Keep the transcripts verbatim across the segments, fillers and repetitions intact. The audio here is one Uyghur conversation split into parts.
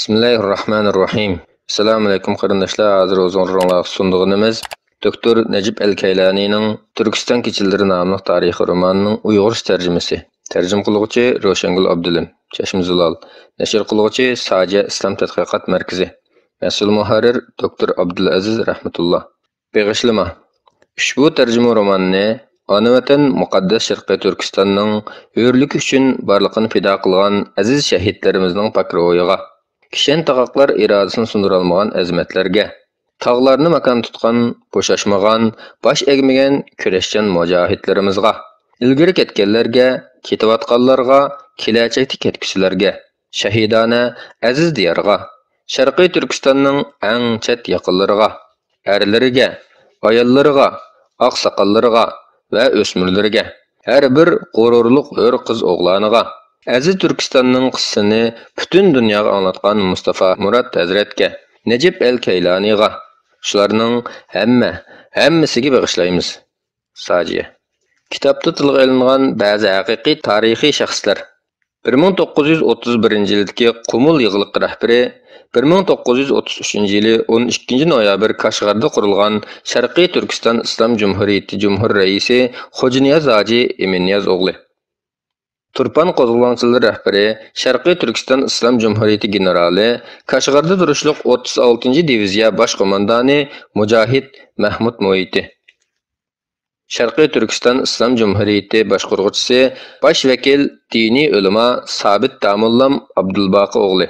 بىسمىللاھىررەھمانىررەھىم. ئەسسالامۇئەلەيكۇم قېرىنداشلار، ھازىر ھۇزۇرۇڭلارغا سۇنىدىغىنىمىز دوكتور نەجىپ ئەل كەيلانىنىڭ تۈركىستان كېچىلىرى ناملىق تارىخىي رومانىنىڭ ئۇيغۇرچە تەرجىمىسى. تەرجىمە قىلغۇچى روشەنگۈل ئابدۇلىم، چەشمە زۇلال. نەشر قىلغۇچى ساجە ئىسلام تەتقىقات مەركىزى. مەسئۇل مۇھەررىر دوكتور ئابدۇلئەزىز رەھمەتۇللا. بېغىشلىما. ئۇشبۇ تەرجىمە روماننى ئانا ۋەتەن مۇقەددەس شەرقىي تۈركىستاننىڭ ھۆرلۈكى ئۈچۈن بارلىقىنى پىدا قىلغان ئەزىز شەھىدلىرىمىزنىڭ پاك روھىغا، كىشەن تاغاقلار ئىرادىسىنى سۇندۇرالمىغان ئەزىمەتلەرگە، تاغلارنى ماكان تۇتقان، بوشاشمىغان، باش ئەگمىگەن كۈرەشچان مۇجاھىدلىرىمىزغا، ئىلگىرى كەتكەنلەرگە، كېتىۋاتقانلارغا، كېلەچەكتە كەتكۈسىلەرگە، شەھىدانە ئەزىز دىيارغا، شەرقىي تۈركىستاننىڭ ئەڭ چەت يېقىنلىرىغا، ئەرلىرىگە، ئاياللىرىغا، ئاقساقاللىرىغا ۋە ئۆسمۈرلىرىگە، ھەر بىر غۇرۇرلۇق ھۆر قىز ئوغلانىغا، ئەزىز تۈركىستاننىڭ قىسسىسىنى پۈتۈن دۇنياغا ئاڭلاتقان مۇستافا مۇرات ھەزرەتكە، نەجىپ ئەل كەيلانىغا، شۇلارنىڭ ھەممە، ھەممىسىگە بېغىشلايمىز. ساجىيە. كىتابتا تىلغا ئېلىنغان بەزى ھەقىقىي تارىخىي شەخسلەر. بىر مىڭ توققۇز يۈز ئوتتۇز بىرىنچى يىلدىكى قۇمۇل يىغلىقى رەھبىرى، بىر مىڭ توققۇز يۈز ئوتتۇز ئۈچىنچى يىلى ئون ئىككىنچى نويابىر كاشغەردە قۇرۇلغان شەرقىي تۈركىستان ئىسلام جۇمھۇرىيىتى جۇمھۇر رەئىسى خوجانىياز ھاجى ئىمىننىياز ئوغلى. تۇرپان قوزغىلاڭچىلىرى رەھبىرى، شەرقىي تۈركىستان ئىسلام جۇمھۇرىيىتى گېنېرالى، كاشغەردە تۇرۇشلۇق ئوتتۇز ئالتىنچى دىۋىزىيە باش قوماندانى مۇجاھىد مەھمۇت مۇھىتى. شەرقىي تۈركىستان ئىسلام جۇمھۇرىيىتى باشقۇرغۇچىسى، باش ۋەكىل، دىنىي ئۆلىما سابىت داموللام ئابدۇلباقى ئوغلى.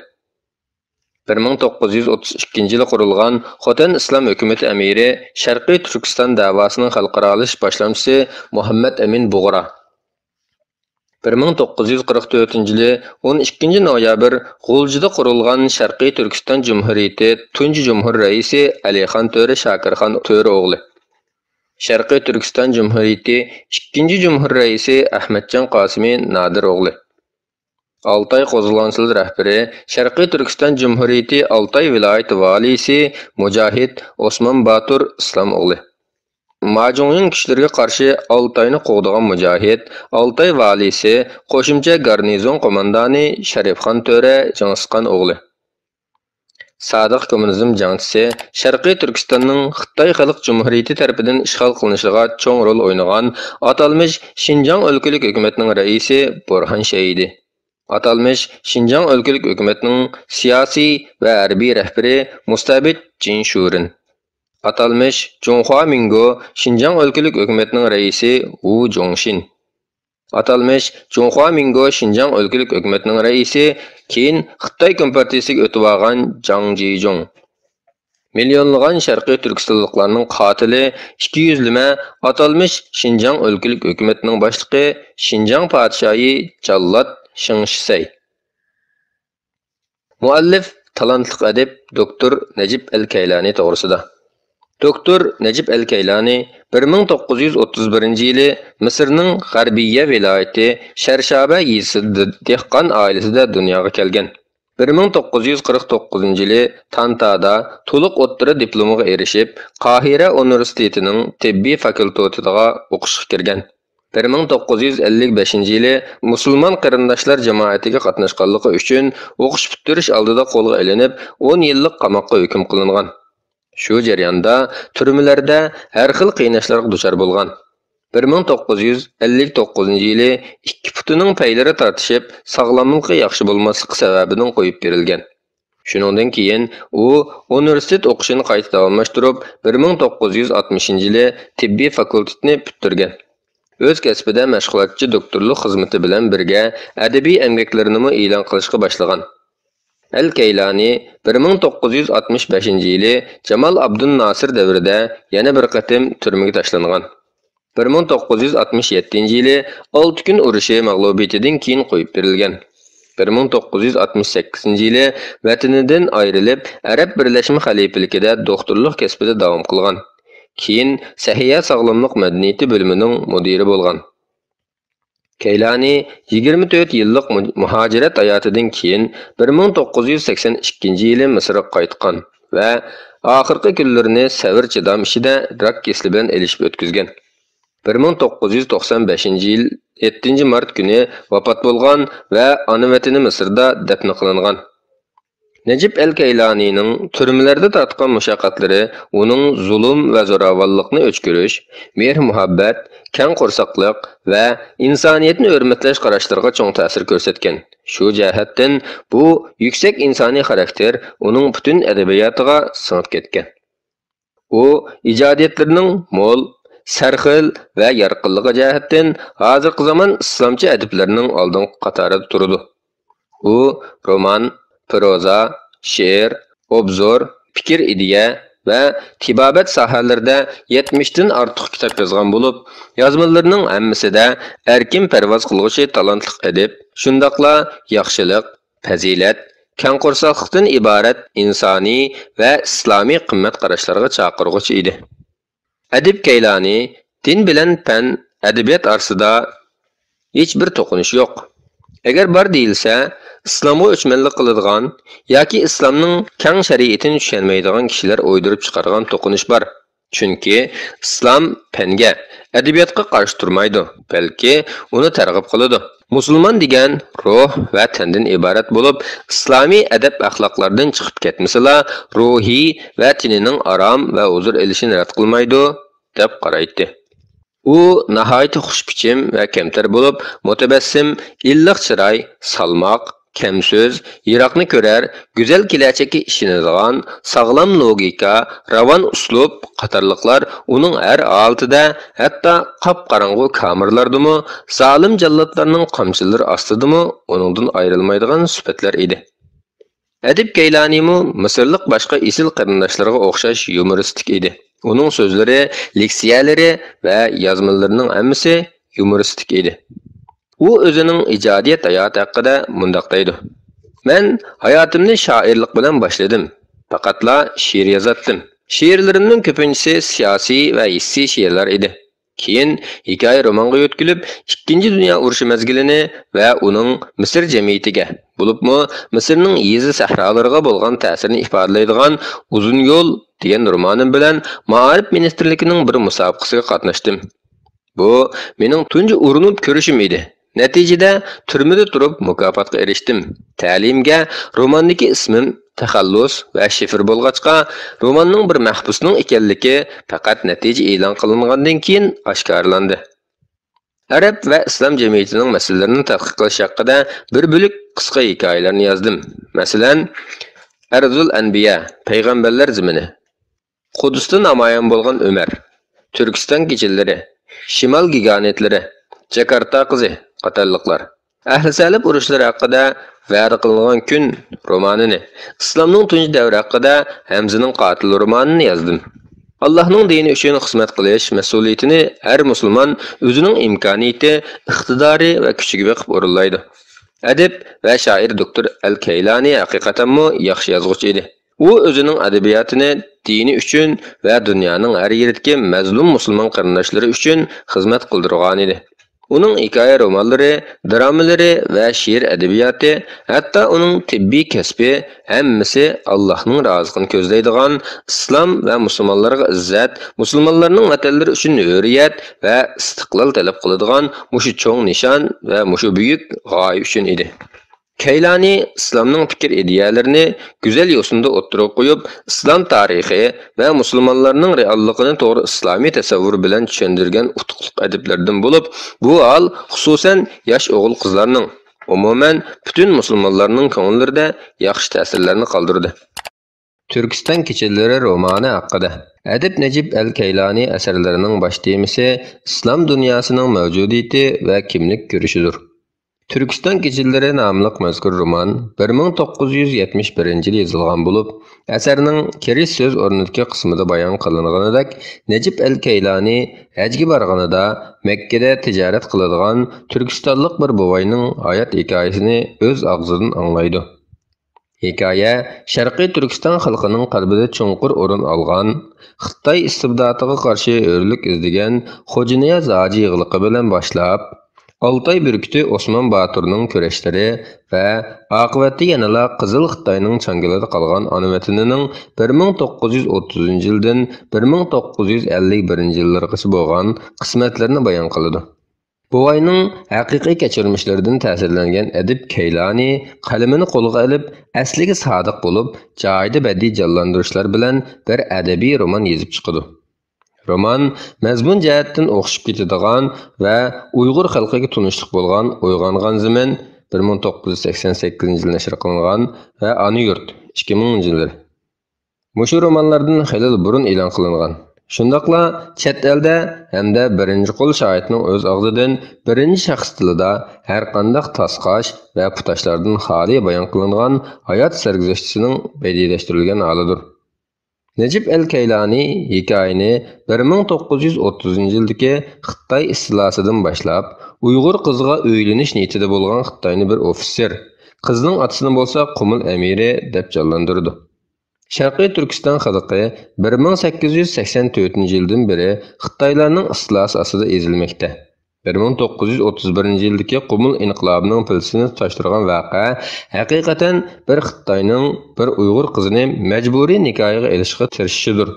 بىر مىڭ توققۇز يۈز ئوتتۇز ئىككىنچى يىلى قۇرۇلغان خوتەن ئىسلام ھۆكۈمىتى ئەمىرى، شەرقىي تۈركىستان دەۋاسىنىڭ خەلقئارالىشىش باشلامچىسى مۇھەممەد ئەمىن بۇغرا. بىر مىڭ توققۇز يۈز قىرىق تۆتىنچى يىلى ئون ئىككىنچى نويابىر غۇلجىدا قۇرۇلغان شەرقىي تۈركىستان جۇمھۇرىيىتى تۇنجى جۇمھۇر رەئىسى ئەلىخان تۆرە شاكىرخان تۆرە ئوغلى. شەرقىي تۈركىستان جۇمھۇرىيىتى ئىككىنچى جۇمھۇر رەئىسى ئەخمەتجان قاسىمى نادىر ئوغلى. ئالتاي قوزغىلاڭچىلىرى رەھبىرى، شەرقىي تۈركىستان جۇمھۇرىيىتى ئالتاي ۋىلايىتى ۋالىيسى مۇجاھىد ئوسمان باتۇر ئىسلام ئوغلى. ماجۇڭيىڭ كۈچلىرىگە قارشى ئالتاينى قوغدىغان مۇجاھىد، ئالتاي ۋالىيسى، قوشۇمچە گارنىزون قوماندانى شەرىپخان تۆرە جىڭسىخان ئوغلى. سادىق كوممۇنىزم جەڭچىسى، شەرقىي تۈركىستاننىڭ خىتاي خەلق جۇمھۇرىيىتى تەرىپىدىن ئىشغال قىلىنىشىغا چوڭ رول ئوينىغان ئاتالمىش شىنجاڭ ئۆلكىلىك ھۆكۈمەتنىڭ رەئىسى بورھان شەھىدى. ئاتالمىش شىنجاڭ ئۆلكىلىك ھۆكۈمەتنىڭ سىياسىي ۋە ھەربىي رەھبىرى مۇستەبىت جىن شۇرىن. ئاتالمىش جۇڭخۇا مىنگو شىنجاڭ ئۆلكىلىك ھۆكۈمەتنىڭ رەئىسى ۋۇ جۇڭشىن. ئاتالمىش جۇڭخۇا مىنگو شىنجاڭ ئۆلكىلىك ھۆكۈمەتنىڭ رەئىسى، كېيىن خىتاي كومپارتىيىسىگە ئۆتۈۋالغان جاڭ جىجۇڭ. مىليونلىغان شەرقىي تۈركىستانلىقلارنىڭ قاتىلى، ئىككى يۈزلىمە ئاتالمىش شىنجاڭ ئۆلكىلىك ھۆكۈمەتنىڭ باشلىقى، شىنجاڭ پادىشاھى جاللات شېڭ شىسەي. مۇئەللىپ، تالانتلىق ئەدىب دوكتور نەجىپ ئەل كەيلانى توغرىسىدا. دوكتور نەجىپ ئەل كەيلانى بىر مىڭ توققۇز يۈز ئوتتۇز بىرىنچى يىلى مىسىرنىڭ غەربىيە ۋىلايىتى شەرشابە يېزىسىدا دېھقان ئائىلىسىدە دۇنياغا كەلگەن. بىر مىڭ توققۇز يۈز قىرىق توققۇزىنچى يىلى تانتادا تولۇق ئوتتۇرا دىپلومىغا ئېرىشىپ، قاھىرە ئۇنىۋېرسىتېتىنىڭ تېببىي فاكۇلتېتىغا ئوقۇشقا كىرگەن. بىر مىڭ توققۇز يۈز ئەللىك بەشىنچى يىلى مۇسۇلمان قېرىنداشلار جامائىتىگە قاتناشقانلىقى ئۈچۈن ئوقۇش پۈتتۈرۈش ئالدىدا قولغا ئېلىنىپ، ئون يىللىق قاماققا ھۆكۈم قىلىنغان. شۇ جەرياندا تۈرمىلەردە ھەر خىل قىيناشلارغا دۇچار بولغان. بىر مىڭ توققۇز يۈز ئەللىك توققۇزىنچى يىلى ئىككى پۇتىنىڭ پەيلىرى تارتىشىپ، ساغلاملىقى ياخشى بولماسلىقى سەۋەبىدىن قويۇپ بېرىلگەن. شۇنىڭدىن كېيىن ئۇ ئۇنىۋېرسىتېت ئوقۇشىنى قايتا داۋاملاشتۇرۇپ، بىر مىڭ توققۇز يۈز ئاتمىشىنچى يىلى تېببىي فاكۇلتېتنى پۈتتۈرگەن. ئۆز كەسپىدە مەشغۇلاتچى دوكتورلۇق خىزمىتى بىلەن بىرگە ئەدەبىي ئەمگەكلىرىنىمۇ ئېلان قىلىشقا باشلىغان. ئەل كەيلانى بىر مىڭ توققۇز يۈز ئاتمىش بەشىنچى يىلى جامال ئابدۇلناسىر دەۋرىدە يەنە بىر قېتىم تۈرمىگە تاشلانغان. بىر مىڭ توققۇز يۈز ئاتمىش يەتتىنچى يىلى ئالتە كۈن ئۇرۇشى مەغلۇبىيىتىدىن كېيىن قويۇپ بېرىلگەن. بىر مىڭ توققۇز يۈز ئاتمىش سەككىزىنچى يىلى ۋەتىنىدىن ئايرىلىپ، ئەرەب بىرلەشمە خەلىپىلىكىدە دوختۇرلۇق كەسپىدە داۋام قىلغان. كېيىن سەھىيە ساغلاملىق مەدەنىيىتى بۆلۈمىنىڭ مۇدىرى بولغان. كەيلانى يىگىرمە تۆت يىللىق مۇ-، مۇھاجىرەت ھاياتىدىن كېيىن بىر مىڭ توققۇز يۈز سەكسەن ئىككىنچى يىلى مىسىرغا قايتقان ۋە ئاخىرقى كۈنلىرىنى سەۋر-چىدام ئىچىدە راك كېسىلى بىلەن ئېلىشىپ ئۆتكۈزگەن. بىر مىڭ توققۇز يۈز توقسان بەشىنچى يىل يەتتىنچى مارت كۈنى ۋاپات بولغان ۋە ئانا ۋەتىنى مىسىردا دەپنە قىلىنغان. نەجىپ ئەل كەيلانىنىڭ تۈرمىلەردە تارتقان مۇشەققەتلىرى ئۇنىڭ زۇلۇم ۋە زوراۋانلىقنى ئۆچ كۆرۈش، مېھىر-مۇھەببەت، كەڭ قورساقلىق ۋە ئىنسانىيەتنى ھۆرمەتلەش قاراشلىرىغا چوڭ تەسىر كۆرسەتكەن. شۇ جەھەتتىن بۇ يۈكسەك ئىنسانىي خاراكتېر ئۇنىڭ پۈتۈن ئەدەبىياتىغا سىڭىپ كەتكەن. ئۇ ئىجادىيەتلىرىنىڭ مول، سەرخىل ۋە يارقىنلىقى جەھەتتىن ھازىرقى زامان ئىسلامچە ئەدىبلىرىنىڭ ئالدىنقى قاتارىدا تۇرىدۇ. ئۇ رومان، پروزا، شېئىر، ئوبزور، پىكىر، ئىدىيە ۋە تېبابەت ساھەلىرىدە يەتمىشتىن ئارتۇق كىتاب يازغان بولۇپ، يازمىلىرىنىڭ ھەممىسىدە ئەركىن پەرۋاز قىلغۇچى تالانتلىق ئەدىب، شۇنداقلا ياخشىلىق، پەزىلەت، كەڭ قورساقلىقتىن ئىبارەت ئىنسانىي ۋە ئىسلامىي قىممەت قاراشلارغا چاقىرغۇچى ئىدى. ئەدىب كەيلانى دىن بىلەن پەن، ئەدەبىيات ئارىسىدا ھېچبىر توقۇنۇش يوق. ئەگەر بار دېيىلسە، ئىسلامغا ئۆچمەنلىك قىلىدىغان ياكى ئىسلامنىڭ كەڭ شەرىئىتىنى چۈشەنمەيدىغان كىشىلەر ئويدۇرۇپ چىقارغان توقۇنۇش بار. چۈنكى ئىسلام پەنگە، ئەدەبىياتقا قارشى تۇرمايدۇ، بەلكى ئۇنى تەرغىب قىلىدۇ. مۇسۇلمان دېگەن روھ ۋە تەندىن ئىبارەت بولۇپ، ئىسلامىي ئەدەپ-ئەخلاقلاردىن چىقىپ كەتمىسىلا، روھى ۋە تېنىنىڭ ئارام ۋە ھۇزۇر ئېلىشىنى رەت قىلمايدۇ، دەپ قارايتتى. ئۇ ناھايىتى خۇشبىچىم ۋە كەمتەر بولۇپ، مۇتەبەسسىم، ئىللىق چىراي، سالماق، كەم سۆز، يىراقنى كۆرەر، گۈزەل كېلەچەككە ئىشىنىدىغان، ساغلام لوگىكا، راۋان ئۇسلۇب قاتارلىقلار ئۇنىڭ ھەر ھالىتىدە، ھەتتا قاپقاراڭغۇ كامېرلاردىمۇ، زالىم جاللاتلارنىڭ قامچىلىرى ئاستىدىمۇ ئۇنىڭدىن ئايرىلمايدىغان سۈپەتلەر ئىدى. ئەدىب كەيلانىمۇ مىسىرلىق باشقا ئېسىل قېرىنداشلىرىغا ئوخشاش يۇمۇرىستىك ئىدى. ئۇنىڭ سۆزلىرى، لېكسىيەلىرى ۋە يازمىلىرىنىڭ ھەممىسى يۇمۇرىستىك ئىدى. ئۇ ئۆزىنىڭ ئىجادىيەت ھاياتى ھەققىدە مۇنداق دەيدۇ: «مەن ھاياتىمنى شائىرلىق بىلەن باشلىدىم. پەقەتلا شېئىر يازاتتىم. شېئىرلىرىمنىڭ كۆپىنچىسى سىياسىي ۋە ھېسسىي شېئىرلار ئىدى. كېيىن ھېكايە رومانغا يۆتكىلىپ، ئىككىنچى دۇنيا ئۇرۇشى مەزگىلىنى ۋە ئۇنىڭ مىسىر جەمئىيىتىگە، بولۇپمۇ مىسىرنىڭ يېزا سەھرالىرىغا بولغان تەسىرىنى ئىپادىلەيدىغان ئۇزۇن يول دېگەن رومانىم بىلەن مائارىپ مىنىستىرلىكىنىڭ بىر مۇسابىقىسىگە قاتناشتىم. بۇ مېنىڭ تۇنجى ئۇرۇنۇپ كۆرۈشۈم ئىدى. نەتىجىدە تۈرمىدە تۇرۇپ مۇكاپاتقا ئېرىشتىم. تەلىيىمگە روماندىكى ئىسمىم تەخەللۇس ۋە شىفىر بولغاچقا، روماننىڭ بىر مەھبۇسنىڭ ئىكەنلىكى پەقەت نەتىجە ئېلان قىلىنغاندىن كېيىن ئاشكارىلاندى.» ئەرەب ۋە ئىسلام جەمئىيىتىنىڭ مەسىلىلىرىنى تەتقىق قىلىش ھەققىدە بىر بۆلەك قىسقا ھېكايىلەرنى يازدىم. مەسىلەن، ئەرزۇل ئەنبىيا، پەيغەمبەرلەر زېمىنى، قۇدۇستا نامايان بولغان ئۆمەر، تۈركىستان كېچىلىرى، شىمال گىگانتلىرى، جاكارتا قىزى قاتارلىقلار. ئەھلى سەلىپ ئۇرۇشلىرى ھەققىدە ۋەدە قىلىنغان كۈن رومانىنى، ئىسلامنىڭ تۇنجى دەۋرى ھەققىدە ھەمزىنىڭ قاتىلى رومانىنى يازدىم. ئاللاھنىڭ دىنى ئۈچۈن خىزمەت قىلىش مەسئۇلىيىتىنى ھەر مۇسۇلمان ئۆزىنىڭ ئىمكانىيىتى، ئىقتىدارى ۋە كۈچىگە بېقىپ ئورۇنلايدۇ. ئەدىب ۋە شائىر دوكتور ئەل كەيلانى ھەقىقەتەنمۇ ياخشى يازغۇچى ئىدى. ئۇ ئۆزىنىڭ ئەدەبىياتىنى دىنى ئۈچۈن ۋە دۇنيانىڭ ھەر يېرىدىكى مەزلۇم مۇسۇلمان قېرىنداشلىرى ئۈچۈن خىزمەت قىلدۇرغانىدى. ئۇنىڭ ھېكايە رومانلىرى، درامىلىرى ۋە شېئىر ئەدەبىياتى، ھەتتا ئۇنىڭ تېببىي كەسپى ھەممىسى ئاللاھنىڭ رازىلىقىنى كۆزلەيدىغان، ئىسلام ۋە مۇسۇلمانلارغا ئىززەت، مۇسۇلمانلارنىڭ ۋەتەنلىرى ئۈچۈن ھۆرىيەت ۋە ئىستىقلال تەلەپ قىلىدىغان مۇشۇ چوڭ نىشان ۋە مۇشۇ بۈيۈك غايە ئۈچۈن ئىدى. كەيلانى ئىسلامنىڭ پىكىر ئىدىيەلىرىنى گۈزەل يوسۇندا ئوتتۇرىغا قويۇپ، ئىسلام تارىخى ۋە مۇسۇلمانلارنىڭ رېئاللىقىنى توغرا ئىسلامىي تەسەۋۋۇر بىلەن چۈشەندۈرگەن ئۇتۇقلۇق ئەدىبلەردىن بولۇپ، بۇ ھال خۇسۇسەن ياش ئوغۇل-قىزلارنىڭ، ئومۇمەن پۈتۈن مۇسۇلمانلارنىڭ كۆڭۈللىرىدە ياخشى تەسىرلەرنى قالدۇردى. تۈركىستان كېچىلىرى رومانى ھەققىدە. ئەدىب نەجىپ ئەل كەيلانى ئەسەرلىرىنىڭ باش تېمىسى ئىسلام دۇنياسىنىڭ مەۋجۇدىيىتى ۋە كىملىك كۈرىشىدۇر. تۈركىستان كېچىلىرى ناملىق مەزكۇر رومان بىر مىڭ توققۇز يۈز يەتمىش بىرىنچى يىلى يېزىلغان بولۇپ، ئەسەرنىڭ كىرىش سۆز ئورنىدىكى قىسمىدا بايان قىلىنغىنىدەك، نەجىپ ئەل كەيلانى ھەجگە بارغىنىدا مەككىدە تىجارەت قىلىدىغان تۈركىستانلىق بىر بوۋاينىڭ ھايات ھېكايىسىنى ئۆز ئاغزىدىن ئاڭلايدۇ. ھېكايە شەرقىي تۈركىستان خەلقىنىڭ قەلبىدە چوڭقۇر ئورۇن ئالغان، خىتاي ئىستىبداتىغا قارشى ھۆرلۈك ئىزدىگەن خوجانىياز ھاجى يىغلىقى بىلەن باشلاپ، ئالتاي بۈركۈتى ئوسمان باتۇرنىڭ كۈرەشلىرى ۋە ئاقىۋەتتە يەنىلا قىزىل خىتاينىڭ چاڭگىلىدا قالغان ئانا ۋەتىنىنىڭ بىر مىڭ توققۇز يۈز ئوتتۇزىنچى يىلدىن بىر مىڭ توققۇز يۈز ئەللىك بىرىنچى يىللىرىغىچە بولغان قىسمەتلىرىنى بايان قىلىدۇ. بوۋاينىڭ ھەقىقىي كەچۈرمىشلىرىدىن تەسىرلەنگەن ئەدىب كەيلانى قەلىمىنى قولىغا ئېلىپ، ئەسلىگە سادىق بولۇپ، جايىدا بەدىئىي جانلاندۇرۇشلار بىلەن بىر ئەدەبىي رومان يېزىپ چىقىدۇ. رومان مەزمۇن جەھەتتىن ئوخشىشىپ كېتىدىغان ۋە ئۇيغۇر خەلقىگە تونۇشلۇق بولغان ئويغانغان زېمىن، بىر مىڭ توققۇز يۈز سەكسەن سەككىزىنچى يىلى نەشر قىلىنغان، ۋە ئانا يۇرت، ئىككى مىڭىنچى يىللىرى. مۇشۇ رومانلاردىن خېلىلا بۇرۇن ئېلان قىلىنغان، شۇنداقلا چەت ئەلدە ھەمدە بىرىنچى قول شاھىتنىڭ ئۆز ئاغزىدىن بىرىنچى شەخس تىلىدا ھەرقانداق تاسقاش ۋە پۇتاشلاردىن خالىي بايان قىلىنغان ھايات سەرگۈزەشتىسىنىڭ بەدىئىيلەشتۈرۈلگەن ھالىدۇر. نەجىپ ئەل كەيلانى ھېكايىنى بىر مىڭ توققۇز يۈز ئوتتۇزىنچى يىلدىكى خىتاي ئىستىلاسىدىن باشلاپ، ئۇيغۇر قىزىغا ئۆيلىنىش نىيىتىدە بولغان خىتاينى بىر ئوفىتسېر، قىزنىڭ ئاتىسىنى بولسا قۇمۇل ئەمىرى دەپ جانلاندۇرىدۇ. شەرقىي تۈركىستان خەلقى بىر مىڭ سەككىز يۈز سەكسەن تۆتىنچى يىلدىن بېرى خىتايلارنىڭ ئىستىلاسى ئاستىدا ئېزىلمەكتە. بىر مىڭ توققۇز يۈز ئوتتۇز بىرىنچى يىلدىكى قۇمۇل ئىنقىلابىنىڭ پىلتىسىنى تۇتاشتۇرغان ۋەقە ھەقىقەتەن بىر خىتاينىڭ بىر ئۇيغۇر قىزىنى مەجبۇرىي نىكاھىغا ئېلىشقا تىرىشىشىدۇر.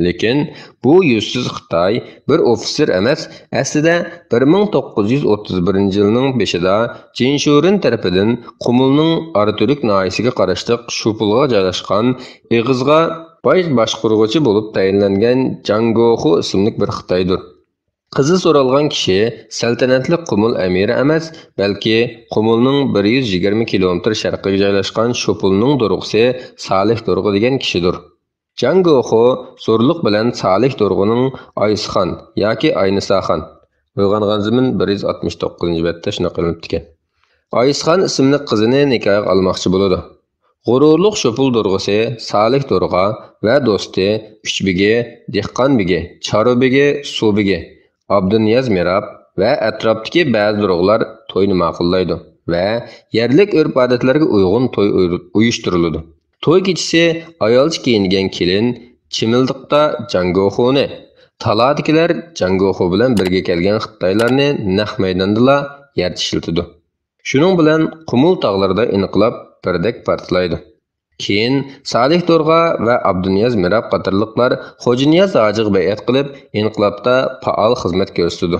لېكىن بۇ يۈزسىز خىتاي بىر ئوفىتسېر ئەمەس، ئەسلىدە بىر مىڭ توققۇز يۈز ئوتتۇز بىرىنچى يىلنىڭ بېشىدا جىن شۇرېن تەرىپىدىن قۇمۇلنىڭ ئاراتۈرك ناھىيىسىگە قاراشلىق شۇپۇلغا جايلاشقان ئېغىزغا باش باشقۇرغۇچى بولۇپ تەيىنلەنگەن جاڭ گوخۇ ئىسىملىك بىر خىتايدۇر. قىزى سورالغان كىشى سەلتەنەتلىك قۇمۇل ئەمىرى ئەمەس، بەلكى قۇمۇلنىڭ بىر يۈز يىگىرمە كىلومېتىر شەرقىگە جايلاشقان شۇپۇلنىڭ دورغىسى سالىھ دورغا دېگەن كىشىدۇر. جاڭ گوخۇ زورلۇق بىلەن سالىھ دورغىنىڭ ئايسىخان ياكى ئاينىساخان، ئويغانغان زېمىن بىر يۈز ئاتمىش توققۇزىنچى بەتتە شۇنداق ئېلىنىپتىكەن. ئايسىخان ئىسىملىك قىزىنى نىكاھقا ئالماقچى بولىدۇ. غۇرۇرلۇق شوپۇل دورغىسى سالىھ دورغا ۋە دوستى ئۈچ بېگى، دېھقان بېگى، چارۋا بېگى، سۇ بېگى، ئابدۇنىياز مىراب ۋە ئەتراپتىكى بەزى دورغىلار توينى ماقۇللايدۇ ۋە يەرلىك ئۆرپ-ئادەتلەرگە ئۇيغۇن توي ئۇيرۇ-، ئۇيۇشتۇرۇلىدۇ. توي كېچىسى ئايالچە كىيىنگەن كېلىن چىمىلدىقتا جاڭگوخۇنى، تالادىكىلەر جاڭگوخۇ بىلەن بىرگە كەلگەن خىتايلارنى نەق مەيداندىلا يەر چىشلىتىدۇ. شۇنىڭ بىلەن قۇمۇل تاغلىرىدا ئىنقىلاب بىردەك پارتلايدۇ. كېيىن سالىھ دورغا ۋە ئابدۇنىياز مىراب قاتارلىقلار خوجانىياز ھاجىغا بەيئەت قىلىپ، ئىنقىلابتا پائال خىزمەت كۆرسىتىدۇ.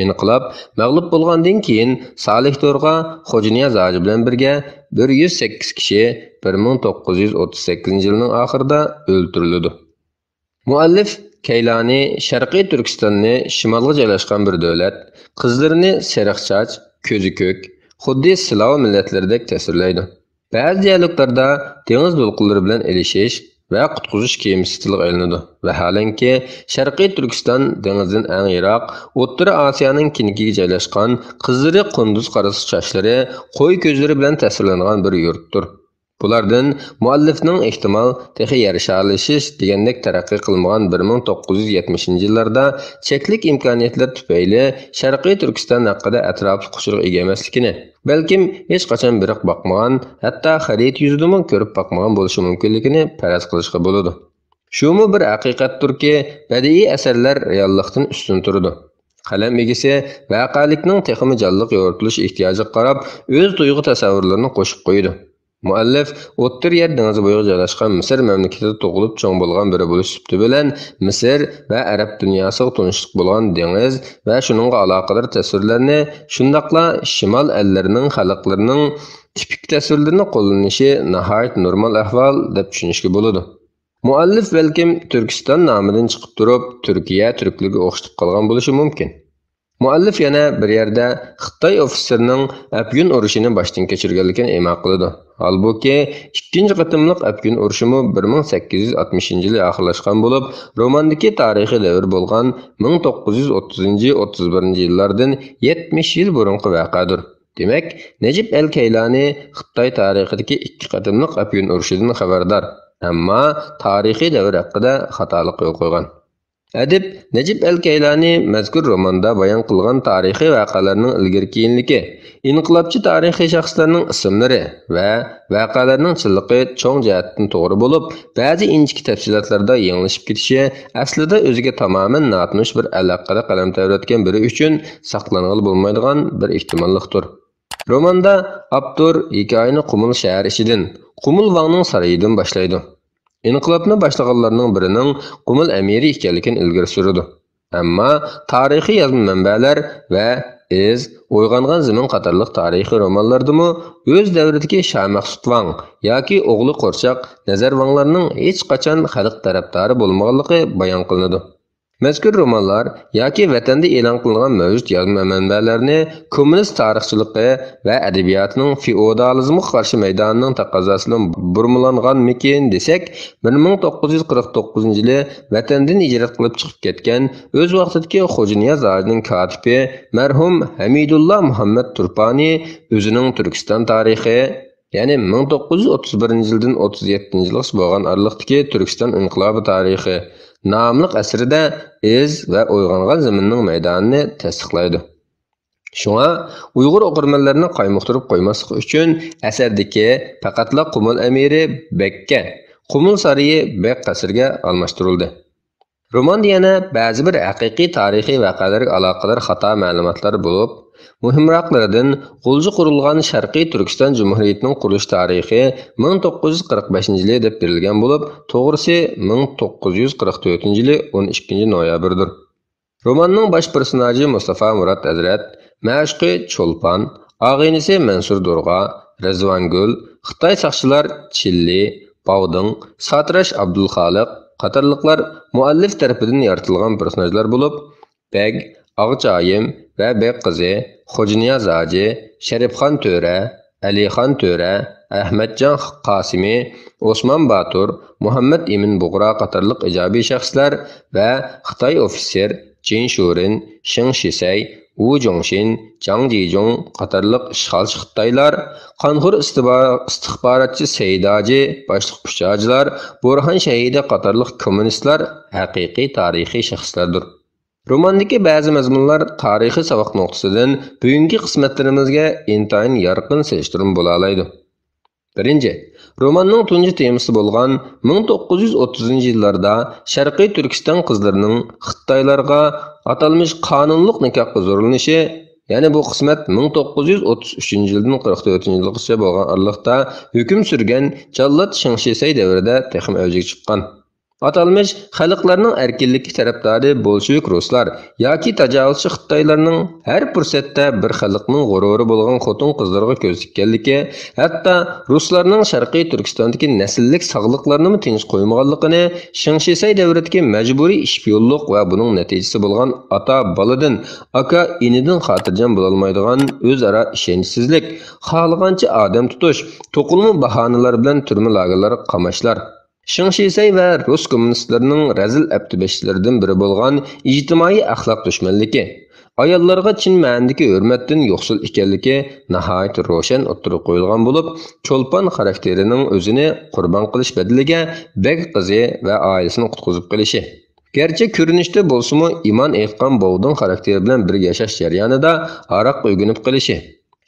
ئىنقىلاب مەغلۇپ بولغاندىن كېيىن، سالىھ دورغا خوجانىياز ھاجى بىلەن بىرگە بىر يۈز سەككىز كىشى بىر مىڭ توققۇز يۈز ئوتتۇز سەككىزىنچى يىلنىڭ ئاخىرىدا ئۆلتۈرۈلىدۇ. مۇئەللىف كەيلانى شەرقىي تۈركىستاننى شىمالغا جايلاشقان بىر دۆلەت، قىزلىرىنى سېرىق چاچ، كۆزى كۆك، خۇددى سىلاۋ مىللەتلىرىدەك تەسۋىرلەيدۇ. بەزى دىيالوگلاردا دېڭىز دولقۇنلىرى بىلەن ئېلىشىش ۋە قۇتقۇزۇش كېمىسى تىلغا ئېلىنىدۇ. ۋەھالەنكى، شەرقىي تۈركىستان دېڭىزدىن ئەڭ يىراق، ئوتتۇرا ئاسىيانىڭ كېنىكىگە جايلاشقان، قىزلىرى قۇندۇز قارىسا چاچلىرى، قوي كۆزلىرى بىلەن تەسۋىرلەنغان بىر يۇرتتۇر. بۇلاردىن مۇئەللىپنىڭ ئېھتىمال تېخى يەر شارلىشىش دېگەندەك تەرەققىي قىلمىغان بىر مىڭ توققۇز يۈز يەتمىشىنچى يىللاردا چەكلىك ئىمكانىيەتلەر تۈپەيلى شەرقىي تۈركىستان ھەققىدە ئەتراپلىق ئۇچۇرغا ئىگە ئەمەسلىكىنى، بەلكىم ھېچقاچان بېرىپ باقمىغان، ھەتتا خەرىتە يۈزىدىمۇ كۆرۈپ باقمىغان بولۇشى مۇمكىنلىكىنى پەرەز قىلىشقا بولىدۇ. شۇمۇ بىر ھەقىقەتتۇركى، بەدىئىي ئەسەرلەر رېئاللىقتىن ئۈستۈن تۇرىدۇ. قەلەم ئىگىسى ۋەقەلىكنىڭ تېخىمۇ جانلىق يورۇتۇلۇش ئېھتىياجىغا قاراپ، ئۆز تۇيغۇ تەسەۋۋۇرلىرىنى قوشۇپ قويىدۇ. مۇئەللىپ ئوتتۇرا يەر دېڭىزى بويىغا جايلاشقان مىسىر مەملىكىتىدە تۇغۇلۇپ چوڭ بولغان بىرى بولۇش سۈپىتى بىلەن، مىسىر ۋە ئەرەب دۇنياسىغا تونۇشلۇق بولغان دېڭىز ۋە شۇنىڭغا ئالاقىدار تەسۋىرلەرنى، شۇنداقلا شىمال ئەللىرىنىڭ خەلقلىرىنىڭ تىپىك تەسۋىرلىرىنى قوللىنىشى ناھايىتى نورمال ئەھۋال دەپ چۈشىنىشكە بولىدۇ. مۇئەللىپ بەلكىم تۈركىستان نامىدىن چىقىپ تۇرۇپ، تۈركىيە تۈركلىرىگە ئوخشىتىپ قالغان بولۇشى مۇمكىن. مۇئەللىپ يەنە بىر يەردە خىتاي ئوفىتسېرىنىڭ ئەپيۈن ئۇرۇشىنى باشتىن كەچۈرگەنلىكىنى ئىما قىلىدۇ. ھالبۇكى، ئىككىنچى قېتىملىق ئەپيۈن ئۇرۇشىمۇ بىر مىڭ سەككىز يۈز ئاتمىشىنچى يىلى ئاخىرلاشقان بولۇپ، روماندىكى تارىخىي دەۋر بولغان مىڭ توققۇز يۈز ئوتتۇزىنچى، ئوتتۇز بىرىنچى يىللاردىن يەتمىش يىل بۇرۇنقى ۋەقەدۇر. دېمەك، نەجىپ ئەل كەيلانى خىتاي تارىخىدىكى ئىككى قېتىملىق ئەپيۈن ئۇرۇشىدىن خەۋەردار، ئەمما تارىخىي دەۋر ھەققىدە خاتالىق يول قويغان. ئەدىب نەجىپ ئەل كەيلانى مەزكۇر روماندا بايان قىلغان تارىخىي ۋەقەلەرنىڭ ئىلگىرى-كېيىنلىكى، ئىنقىلابچى تارىخىي شەخسلەرنىڭ ئىسىملىرى ۋە ۋەقەلەرنىڭ چىنلىقى چوڭ جەھەتتىن توغرا بولۇپ، بەزى ئىنچىكە تەپسىلاتلاردا يېڭىلىشىپ كېتىشى ئەسلىدە ئۆزىگە تامامەن ناتونۇش بىر ئەل ھەققىدە قەلەم تەۋرەتكەن بىرى ئۈچۈن ساقلانغىلى بولمايدىغان بىر ئېھتىماللىقتۇر. روماندا ئاپتور ھېكايىنى قۇمۇل شەھەر ئىچىدىن، قۇمۇل ۋاڭنىڭ سارىيىدىن باشلايدۇ. ئىنقىلابنى باشلىغانلارنىڭ بىرىنىڭ قۇمۇل ئەمىرى ئىكەنلىكىنى ئىلگىرى سۈرىدۇ. ئەمما تارىخىي يازما مەنبەلەر ۋە ئىز، ئويغانغان زېمىن قاتارلىق تارىخىي رومانلاردىمۇ ئۆز دەۋرىدىكى شامەخسۇت ۋاڭ ياكى ئوغلى قورچاق نەزەر ۋاڭلارنىڭ ھېچقاچان خەلق تەرەپدارى بولمىغانلىقى بايان قىلىنىدۇ. مەزكۇر رومانلار ياكى ۋەتەندە ئېلان قىلىنغان مەۋجۇت يازما مەنبەلەرنى كوممۇنىست تارىخچىلىقى ۋە ئەدەبىياتىنىڭ فېئودالىزمغا قارشى مەيدانىنىڭ تەقەززاسى بىلەن بۇرمىلانغانمىكىن دېسەك، بىر مىڭ توققۇز يۈز قىرىق توققۇزىنچى يىلى ۋەتەندىن ھىجرەت قىلىپ چىقىپ كەتكەن، ئۆز ۋاقتىدىكى خوجانىياز ھاجىنىڭ كاتىپى مەرھۇم ھەمىدۇللا مۇھەممەد تۇرپانى ئۆزىنىڭ تۈركىستان تارىخى، يەنى مىڭ توققۇز يۈز ئوتتۇز بىرىنچى يىلدىن ئوتتۇز يەتتىنچى يىلغىچە بولغان ئارىلىقتىكى تۈركىستان ئىنقىلابى تارىخى ناملىق ئەسىرىدە ئىز ۋە ئويغانغان زېمىننىڭ مەيدانىنى تەستىقلايدۇ. شۇڭا ئۇيغۇر ئوقۇرمەنلىرىنى قايمۇقتۇرۇپ قويماسلىق ئۈچۈن ئەسەردىكى پەقەتلا قۇمۇل ئەمىرى بەگكە، قۇمۇل سارىيى بەگ قەسرىگە ئالماشتۇرۇلدى. روماندا يەنە بەزى بىر ھەقىقىي تارىخىي ۋەقەلەرگە ئالاقىدار خاتا مەلۇماتلار بولۇپ، مۇھىمراقلىرىدىن غۇلجا قۇرۇلغان شەرقىي تۈركىستان جۇمھۇرىيىتىنىڭ قۇرۇلۇش تارىخى مىڭ توققۇز يۈز قىرىق بەشىنچى يىلى دەپ بېرىلگەن بولۇپ، توغرىسى مىڭ توققۇز يۈز قىرىق تۆتىنچى يىلى ئون ئىككىنچى نويابىردۇر. روماننىڭ باش پېرسوناژى مۇستافا مۇرات ھەزرەت، مەشۇقى چولپان، ئاغىنىسى مەنسۇر دورغا، رىزۋانگۈل، خىتاي ساقچىلار چىللى، باۋدىڭ، ساتىراش ئابدۇلخالىق قاتارلىقلار مۇئەللىپ تەرىپىدىن يارىتىلغان پېرسوناژلار بولۇپ، بەگ، ئاغچايىم ۋە بەگ قىزى، خوجانىياز ھاجى، شەرىپخان تۆرە، ئەلىخان تۆرە، ئەھمەتجان قاسىمى، ئوسمان باتۇر، مۇھەممەد ئىمىن بۇغرا قاتارلىق ئىجابىي شەخسلەر ۋە خىتاي ئوفىتسېر جىن شۇرىن، شېڭ شىسەي، ۋۇ جۇڭشىن، جاڭ جىجۇڭ قاتارلىق ئىشغالچى خىتايلار، قانخور ئىستىبا-، ئىستىخباراتچى سەيداجى، باشلىق ئۈچ ھاجىلار، بورھان شەھىدى قاتارلىق كوممۇنىستلار ھەقىقىي تارىخىي شەخسلەردۇر. روماندىكى بەزى مەزمۇنلار تارىخىي ساۋاق نۇقتىسىدىن بۈگۈنكى قىسمەتلىرىمىزگە ئىنتايىن يارقىن سېلىشتۇرما بولالايدۇ. بىرىنچى، روماننىڭ تۇنجى تېمىسى بولغان مىڭ توققۇز يۈز ئوتتۇزىنچى يىللاردا شەرقىي تۈركىستان قىزلىرىنىڭ خىتايلارغا ئاتالمىش قانۇنلۇق نىكاھقا زورلىنىشى، يەنى بۇ قىسمەت مىڭ توققۇز يۈز ئوتتۇز ئۈچىنچى يىلدىن قىرىق تۆتىنچى يىلغىچە بولغان ئارىلىقتا ھۆكۈم سۈرگەن جاللات شېڭ شىسەي دەۋرىدە تېخىمۇ ئەۋجىگە چىققان. ئاتالمىش خەلقلەرنىڭ ئەركىنلىكى تەرەپدارى بولشېۋىك رۇسلار ياكى تاجاۋۇزچى خىتايلارنىڭ ھەر پۇرسەتتە بىر خەلقنىڭ غۇرۇرى بولغان خوتۇن-قىزلىرىغا كۆز تىككەنلىكى، ھەتتا رۇسلارنىڭ شەرقىي تۈركىستاندىكى نەسىللىك ساغلىقلارنىمۇ تىنچ قويمىغانلىقىنى، شېڭ شىسەي دەۋرىدىكى مەجبۇرىي ئىش پىيونلۇق ۋە بۇنىڭ نەتىجىسى بولغان ئاتا-بالىدىن، ئاكا-ئىنىدىن خاتىرجەم بولالمايدىغان ئۆزئارا ئىشەنچسىزلىك، خالىغانچە ئادەم تۇتۇش، توقۇلما باھانىلار بىلەن تۈرمە لاگېرلارغا قاماشلار، شېڭ شىسەي ۋە رۇس كوممۇنىستلىرىنىڭ رەزىل ئەپتىبەشلىرىدىن بىرى بولغان ئىجتىمائىي ئەخلاق دۈشمەنلىكى، ئاياللارغا چىن مەنىدىكى ھۆرمەتتىن يوقسۇل ئىكەنلىكى ناھايىتى روشەن ئوتتۇرىغا قويۇلغان بولۇپ، چولپان خاراكتېرىنىڭ ئۆزىنى قۇربان قىلىش بەدىلىگە بەگ قىزى ۋە ئائىلىسىنى قۇتقۇزۇپ قېلىشى، گەرچە كۆرۈنۈشتە بولسىمۇ ئىمان ئېيتقان بوۋدىڭ خاراكتېرى بىلەن بىرگە ياشاش جەريانىدا ھاراققا ئۆگىنىپ قېلىشى،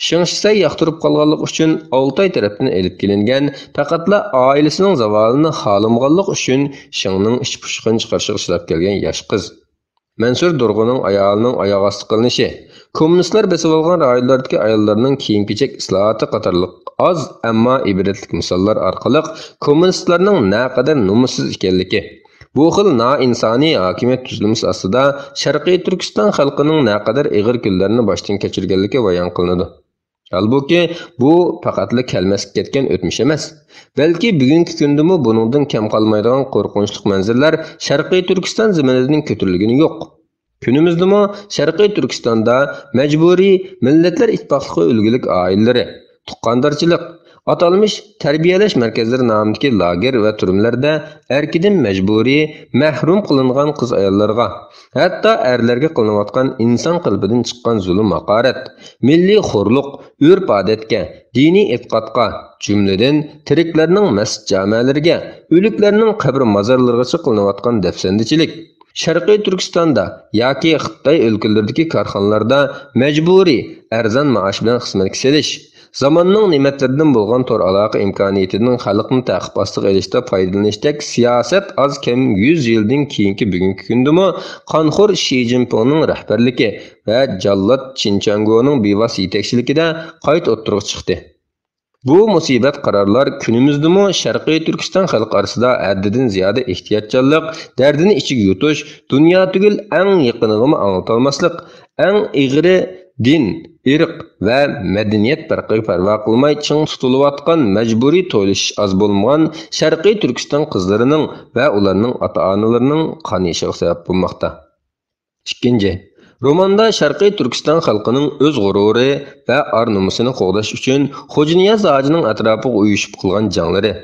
شېڭ شىسەي ياقتۇرۇپ قالغانلىقى ئۈچۈن ئالتاي تەرەپتىن ئېلىپ كېلىنگەن، پەقەتلا ئائىلىسىنىڭ زاۋالىنى خالىمىغانلىقى ئۈچۈن شېڭنىڭ ئىچ پۇشۇقىنى چىقىرىشىغا چىداپ كەلگەن ياش قىز. مەنسۇر دورغىنىڭ ئايالىنىڭ ئاياغ ئاستى قىلىنىشى، كوممۇنىستلار بېسىۋالغان رايونلاردىكى ئاياللارنىڭ كىيىم-كېچەك ئىسلاھاتى قاتارلىق ئاز، ئەمما ئىبرەتلىك مىساللار ئارقىلىق كوممۇنىستلارنىڭ نەقەدەر نومۇسسىز ئىكەنلىكى، بۇ خىل نائىنسانىي ھاكىمىيەت تۈزۈلمىسى ئاستىدا شەرقىي تۈركىستان خەلقىنىڭ نەقەدەر ئېغىر كۈنلەرنى باشتىن كەچۈرگەنلىكى بايان قىلىنىدۇ. ھالبۇكى، بۇ پەقەتلا كەلمەسكە كەتكەن ئۆتمۈش ئەمەس، بەلكى بۈگۈنكى كۈندىمۇ بۇنىڭدىن كەم قالمايدىغان قورقۇنچلۇق مەنزىرىلەر شەرقىي تۈركىستان زېمىنىدىن كۆتۈرۈلگىنى يوق. كۈنىمىزدىمۇ شەرقىي تۈركىستاندا مەجبۇرىي مىللەتلەر ئىتتىپاقلىقى ئۈلگىلىك ئائىلىلىرى، تۇغقاندارچىلىق، ئاتالمىش تەربىيەلەش مەركەزلىرى نامىدىكى لاگېر ۋە تۈرمىلەردە ئەركىدىن مەجبۇرىي مەھرۇم قىلىنغان قىز-ئاياللارغا، ھەتتا ئەرلەرگە قىلىنىۋاتقان ئىنسان قېلىپىدىن چىققان زۇلۇم-ھاقارەت، مىللىي خورلۇق، ئۆرپ-ئادەتكە، دىنىي ئېتىقادقا، جۈملىدىن تىرىكلەرنىڭ مەسچىت-جامەلىرىگە، ئۆلۈكلەرنىڭ قەبرە-مازارلىرىغىچە قىلىنىۋاتقان دەپسەندىچىلىك، شەرقىي تۈركىستاندا ياكى خىتاي ئۆلكىلىرىدىكى كارخانىلاردا مەجبۇرىي ئەرزان مائاش بىلەن خىزمەتكە سېلىش، زاماننىڭ نېمەتلىرىدىن بولغان تور ئالاقە ئىمكانىيىتىدىن خەلقنى تەقىب ئاستىغا ئېلىشتا پايدىلىنىشتەك سىياسەت ئاز كەم يۈز يىلدىن كېيىنكى بۈگۈنكى كۈندىمۇ قانخور شى جىنپىڭنىڭ رەھبەرلىكى ۋە جاللات چىن چياڭگونىڭ بىۋاسىتە يېتەكچىلىكىدە قايتا ئوتتۇرىغا چىقتى. بۇ مۇسىبەت قارارلار كۈنىمىزدىمۇ شەرقىي تۈركىستان خەلقى ئارىسىدا ھەددىدىن زىيادە ئېھتىياتچانلىق، دەردىنى ئىچىگە يۇتۇش، دۇنيا تۈگۈل ئەڭ يېقىنىغىمۇ ئاڭلىتالماسلىق، ئەڭ ئېغىرى دىن، ئىرق ۋە مەدەنىيەت پەرقىگە پەرۋا قىلماي چىڭ تۇتۇلۇۋاتقان مەجبۇرىي تويلىشىش ئاز بولمىغان شەرقىي تۈركىستان قىزلىرىنىڭ ۋە ئۇلارنىڭ ئاتا-ئانىلىرىنىڭ قان يېشىغا سەۋەب بولماقتا. ئىككىنچى، روماندا شەرقىي تۈركىستان خەلقىنىڭ ئۆز غۇرۇرى ۋە ئار-نومۇسىنى قوغداش ئۈچۈن خوجانىياز ھاجىنىڭ ئەتراپىغا ئۇيۇشۇپ قىلغان جەڭلىرى،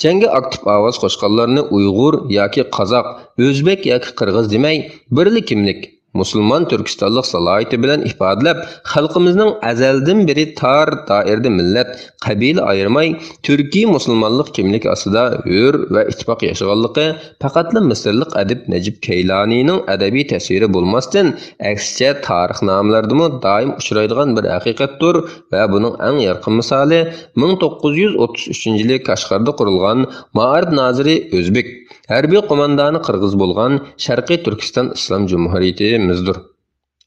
جەڭگە ئاكتىپ ئاۋاز قوشقانلارنى ئۇيغۇر ياكى قازاق، ئۆزبېك ياكى قىرغىز دېمەي، بىرلا كىملىك، مۇسۇلمان تۈركىستانلىق سالاھىيىتى بىلەن ئىپادىلەپ، خەلقىمىزنىڭ ئەزەلدىن بېرى تار دائىرىدە مىللەت، قەبىلە ئايرىماي، تۈركىي مۇسۇلمانلىق كىملىكى ئاستىدا ھۆر ۋە ئىتتىپاق ياشىغانلىقى پەقەتلا مىسىرلىق ئەدىب نەجىپ كەيلانىنىڭ ئەدەبىي تەسۋىرى بولماستىن، ئەكسىچە تارىخنامىلەردىمۇ دائىم ئۇچرايدىغان بىر ھەقىقەتتۇر ۋە بۇنىڭ ئەڭ يارقىن مىسالى مىڭ توققۇز يۈز ئوتتۇز ئۈچىنچى يىلى كاشغاردا قۇرۇلغان مائارىپ نازىرى ئۆزبېك، ھەربىي قوماندانى قىرغىز بولغان شەرقىي تۈركىستان ئىسلام جۇمھۇرىيىتىمىزدۇر.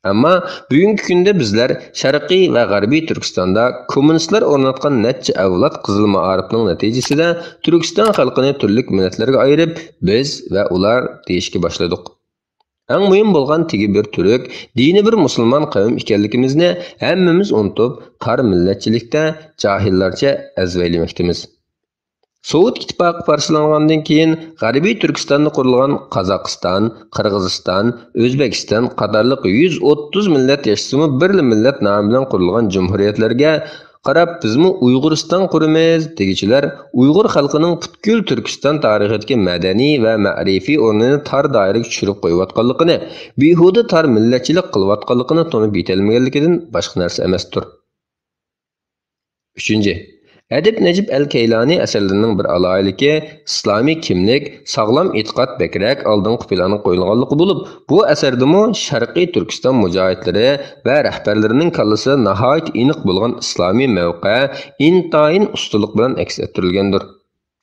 ئەمما بۈگۈنكى كۈندە بىزلەر شەرقىي ۋە غەربىي تۈركىستاندا كوممۇنىستلار ئورناتقان نەچچە ئەۋلاد قىزىل مائارىپنىڭ نەتىجىسىدە تۈركىستان خەلقىنى تۈرلۈك مىللەتلەرگە ئايرىپ، بىز ۋە ئۇلار دېيىشكە باشلىدۇق. ئەڭ مۇھىم بولغان تېگى بىر تۈرك، دىنى بىر مۇسۇلمان قەۋم ئىكەنلىكىمىزنى ھەممىمىز ئۇنتۇپ، تار مىللەتچىلىكتە جاھىللارچە ئەزۋەيلىمەكتىمىز. سوۋېت ئىتتىپاقى پارچىلانغاندىن كېيىن، غەربىي تۈركىستاندا قۇرۇلغان قازاقىستان، قىرغىزىستان، ئۆزبېكىستان قاتارلىق يۈز ئوتتۇز مىللەت ياشىسىمۇ، بىرلا مىللەت نامى بىلەن قۇرۇلغان جۇمھۇرىيەتلەرگە قاراپ، بىزمۇ ئۇيغۇرىستان قۇرىمىز دېگۈچىلەر ئۇيغۇر خەلقىنىڭ پۈتكۈل تۈركىستان تارىخىدىكى مەدەنىي ۋە مەرىپىي ئورنىنى تار دائىرىگە چۈشۈرۈپ قويۇۋاتقانلىقىنى، بىھۇدە تار مىللەتچىلىك قىلىۋاتقانلىقىنى تونۇپ يېتەلمىگەنلىكىدىن باشقا نەرسە ئەمەستۇر. ئۈچىنچى، ئەدىب نەجىپ ئەل كەيلانى ئەسەرلىرىنىڭ بىر ئالاھىدىلىكى ئىسلامىي كىملىك، ساغلام ئېتىقاد بەكرەك ئالدىنقى پىلانغا قويۇلغانلىقى بولۇپ، بۇ ئەسەردىمۇ شەرقىي تۈركىستان مۇجاھىدلىرى ۋە رەھبەرلىرىنىڭ كاللىسىدا ناھايىتى ئېنىق بولغان ئىسلامىي مەۋقە ئىنتايىن ئۇستىلىق بىلەن ئەكس ئەتتۈرۈلگەندۇر.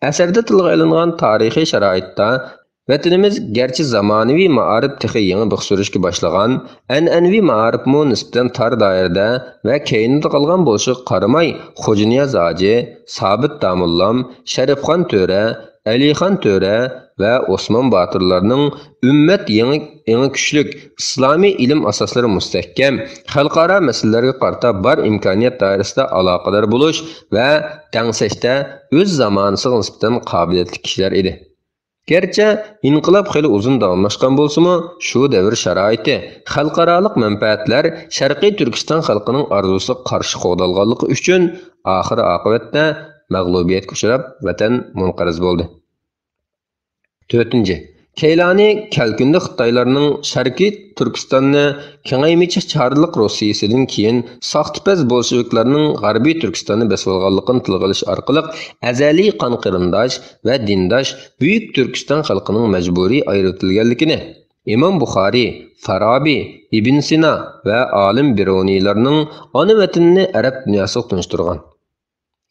ئەسەردە تىلغا ئېلىنغان تارىخىي شارائىتتا، ۋەتىنىمىز گەرچە زامانىۋى مائارىپ تېخى يېڭى بىخ سۈرۈشكە باشلىغان، ئەنئەنىۋى مائارىپمۇ نىسبەتەن تار دائىرىدە ۋە كەينىدە قالغان بولۇشىغا قارىماي، خوجانىياز ھاجى، سابىت داموللام، شەرىپخان تۆرە، ئەلىخان تۆرە ۋە ئوسمان باتۇرلارنىڭ ئۈممەت يېڭى، ئېڭى كۈچلۈك، ئىسلامىي ئىلىم ئاساسلىرى مۇستەھكەم، خەلقئارا مەسىلىلەرگە قارىتا بار ئىمكانىيەت دائىرىسىدە ئالاقىدار بولۇش ۋە دەڭسەشتە ئۆز زامانىسىغا نىسبەتەن قابىلىيەتلىك كىشىلەر ئىدى. گەرچە ئىنقىلاب خېلى ئۇزۇن داۋاملاشقان بولسىمۇ، شۇ دەۋر شارائىتى، خەلقئارالىق مەنپەئەتلەر شەرقىي تۈركىستان خەلقىنىڭ ئارزۇسىغا قارشى قوغدالغانلىقى ئۈچۈن، ئاخىرى ئاقىۋەتتە مەغلۇبىيەتكە ئۇچراپ، ۋەتەن مۇنقەرز بولدى. تۆتىنچى، كەيلانى كەلكۈندە خىتايلارنىڭ شەرقىي تۈركىستاننى كېڭەيمىچە چارلىق روسىيىسىدىن كېيىن ساختىپەز بولشېۋىكلارنىڭ غەربىي تۈركىستاننى بېسىۋالغانلىقىنى تىلغا ئېلىش ئارقىلىق ئەزەلىي قان قېرىنداش ۋە دىنداش بۈيۈك تۈركىستان خەلقىنىڭ مەجبۇرىي ئايرىۋېتىلگەنلىكىنى، ئىمام بۇخارىي، فارابى، ئىبن سىنا ۋە ئالىم بىرۇنىيلارنىڭ ئانا ۋەتىنىنى ئەرەب دۇنياسىغا تونۇشتۇرغان.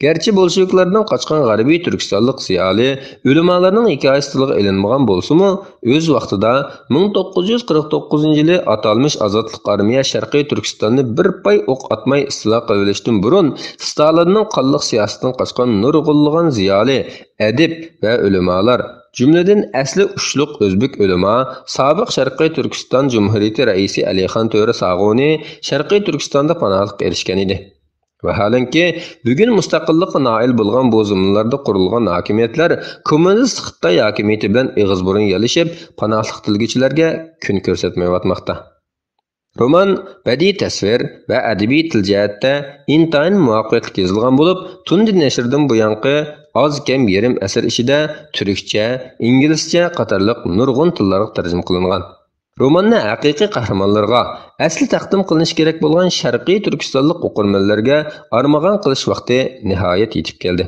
گەرچە بولشېۋىكلاردىن قاچقان غەربىي تۈركىستانلىق زىيالىي، ئۆلىمالارنىڭ ھېكايىسى تىلغا ئېلىنمىغان بولسىمۇ، ئۆز ۋاقتىدا مىڭ توققۇز يۈز قىرىق توققۇزىنچى يىلى ئاتالمىش ئازادلىق ئارمىيە شەرقىي تۈركىستاننى بىر پاي ئوق ئاتماي ئىستىلا قىلىۋېلىشتىن بۇرۇن، ستالىننىڭ قانلىق سىياسىتىدىن قاچقان نۇرغۇنلىغان زىيالىي، ئەدىب ۋە ئۆلىمالار، جۈملىدىن ئەسلى ئۇچلۇق ئۆزبېك ئۆلىما، سابىق شەرقىي تۈركىستان جۇمھۇرىيىتى رەئىسى ئەلىخان تۆرە ساغۇنى شەرقىي تۈركىستاندا پاناھلىققا ئېرىشكەن ئىدى. ۋەھالەنكى، بۈگۈن مۇستەقىللىققا نائىل بولغان بۇ زېمىنلاردا قۇرۇلغان ھاكىمىيەتلەر كوممۇنىست خىتاي ھاكىمىيىتى بىلەن ئېغىز بۇرۇن يالىشىپ، پاناھلىق تىلىگۈچىلەرگە كۈن كۆرسەتمەيۋاتماقتا. رومان بەدىئىي تەسۋىر ۋە ئەدەبىي تىل جەھەتتە ئىنتايىن مۇۋەپپەقىيەتلىك يېزىلغان بولۇپ، تۇندى نەشردىن بۇيانقى ئاز كەم يېرىم ئەسىر ئىچىدە تۈركچە، ئىنگلىزچە قاتارلىق نۇرغۇن تىللارغا تەرجىمە قىلىنغان. روماننى ھەقىقىي قەھرىمانلىرىغا، ئەسلى تەقدىم قىلىنىشى كېرەك بولغان شەرقىي تۈركىستانلىق ئوقۇرمەنلەرگە ئارمىغان قىلىش ۋاقتى نىھايەت يېتىپ كەلدى.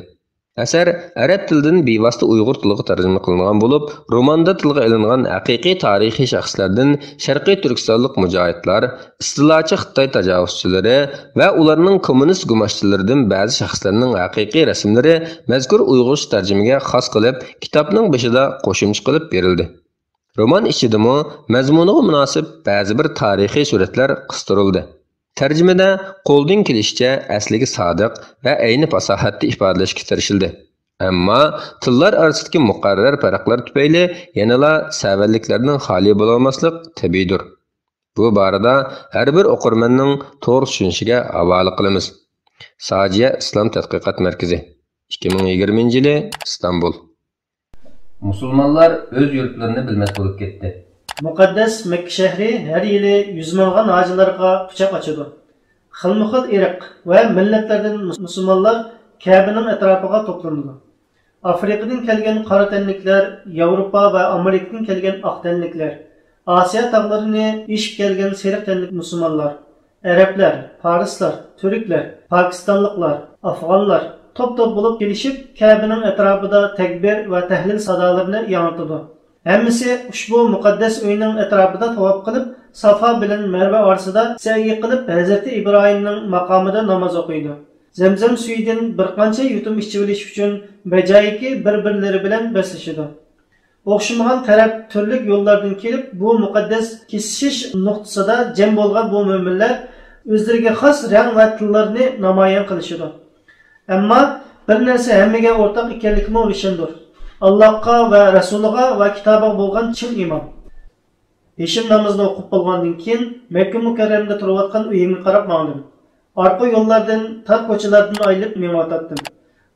ئەسەر ئەرەب تىلىدىن بىۋاسىتە ئۇيغۇر تىلىغا تەرجىمە قىلىنغان بولۇپ، روماندا تىلغا ئېلىنغان ھەقىقىي تارىخىي شەخسلەردىن شەرقىي تۈركىستانلىق مۇجاھىدلار، ئىستىلاچى خىتاي تاجاۋۇزچىلىرى ۋە ئۇلارنىڭ كوممۇنىست گۇماشچىلىرىدىن بەزى شەخسلەرنىڭ ھەقىقىي رەسىملىرى مەزكۇر ئۇيغۇرچە تەرجىمىگە خاس قىلىپ، كىتابنىڭ بېشىدا قوشۇمچە قىلىپ بېرىلدى. رومان ئىچىدىمۇ مەزمۇنىغا مۇناسىپ بەزى بىر تارىخىي سۈرەتلەر قىستۇرۇلدى. تەرجىمىدە قولدىن كېلىشىچە ئەسلىگە سادىق ۋە ئەينى پاساھەتتە ئىپادىلەشكە تىرىشىلدى. ئەمما تىللار ئارىسىدىكى مۇقەررەر پەرقلەر تۈپەيلى يەنىلا سەۋەنلىكلەردىن خالىي بولالماسلىق تەبىئىيدۇر. بۇ بارىدا ھەر بىر ئوقۇرمەننىڭ توغرا چۈشىنىشىگە ھاۋالە قىلىمىز. ساجىيە ئىسلام تەتقىقات مەركىزى، ئىككى مىڭ يىگىرمىنچى يىلى، ئىستانبۇل. مۇسۇلمانلار ئۆز يۇرتلىرىنى بىلمەس بولۇپ كەتتى. مۇقەددەس مەككە شەھىرى ھەر يىلى يۈز مىڭلىغان ھاجىلارغا قۇچاق ئاچىدۇ. خىلمۇخىل ئىرق ۋە مىللەتلەردىن مۇسۇلمانلار كەبىنىڭ ئەتراپىغا توپلىنىدۇ. ئافرىقىدىن كەلگەن قارا تەنلىكلەر، ياۋروپا ۋە ئامېرىكىدىن كەلگەن ئاق تەنلىكلەر، ئاسىيا تاغلىرىنى ئېشىپ كەلگەن سېرىق تەنلىك مۇسۇلمانلار، ئەرەبلەر، پارسلار، تۈركلەر، پاكىستانلىقلار، ئافغانلار توپ-توپ بولۇپ كېلىشىپ، كەبىنىڭ ئەتراپىدا تەكبىر ۋە تەھلىل سادالىرىنى ياڭرىتىدۇ. ھەممىسى ئۇشبۇ مۇقەددەس ئۆينىڭ ئەتراپىدا تاۋاپ قىلىپ، سافا بىلەن مەرۋە ئارىسىدا سەئيى قىلىپ، ھەزرىتى ئىبراھىمنىڭ ماقامىدا ناماز ئوقۇيدۇ. زەمزەم سۈيىدىن بىر قانچە يۇتۇم ئىچىۋېلىش ئۈچۈن بەجايىكى بىر-بىرلىرى بىلەن بەسلىشىدۇ. ئوخشىمىغان تەرەپ تۈرلۈك يوللاردىن كېلىپ، بۇ مۇقەددەس كېسىشىش نۇقتىسىدا جەم بولغان بۇ مۆمىنلەر ئۆزلىرىگە خاس رەڭ ۋە تىللارنى نامايان قىلىشىدۇ. ئەمما بىر نەرسە ھەممىگە ئورتاق ئىكەنلىكىمۇ روشەندۇر. ئاللاھقا ۋە رەسۇلىغا ۋە كىتابىغا بولغان چىن ئىمان. پېشىن نامىزىنى ئوقۇپ بولغاندىن كېيىن، مەككە مۇكەررەمدە تۇرۇۋاتقان ئۆيۈمگە قاراپ ماڭدىم. ئارقا يوللاردىن، تار كوچىلاردىن ئايلىنىپ مېڭىۋاتاتتىم.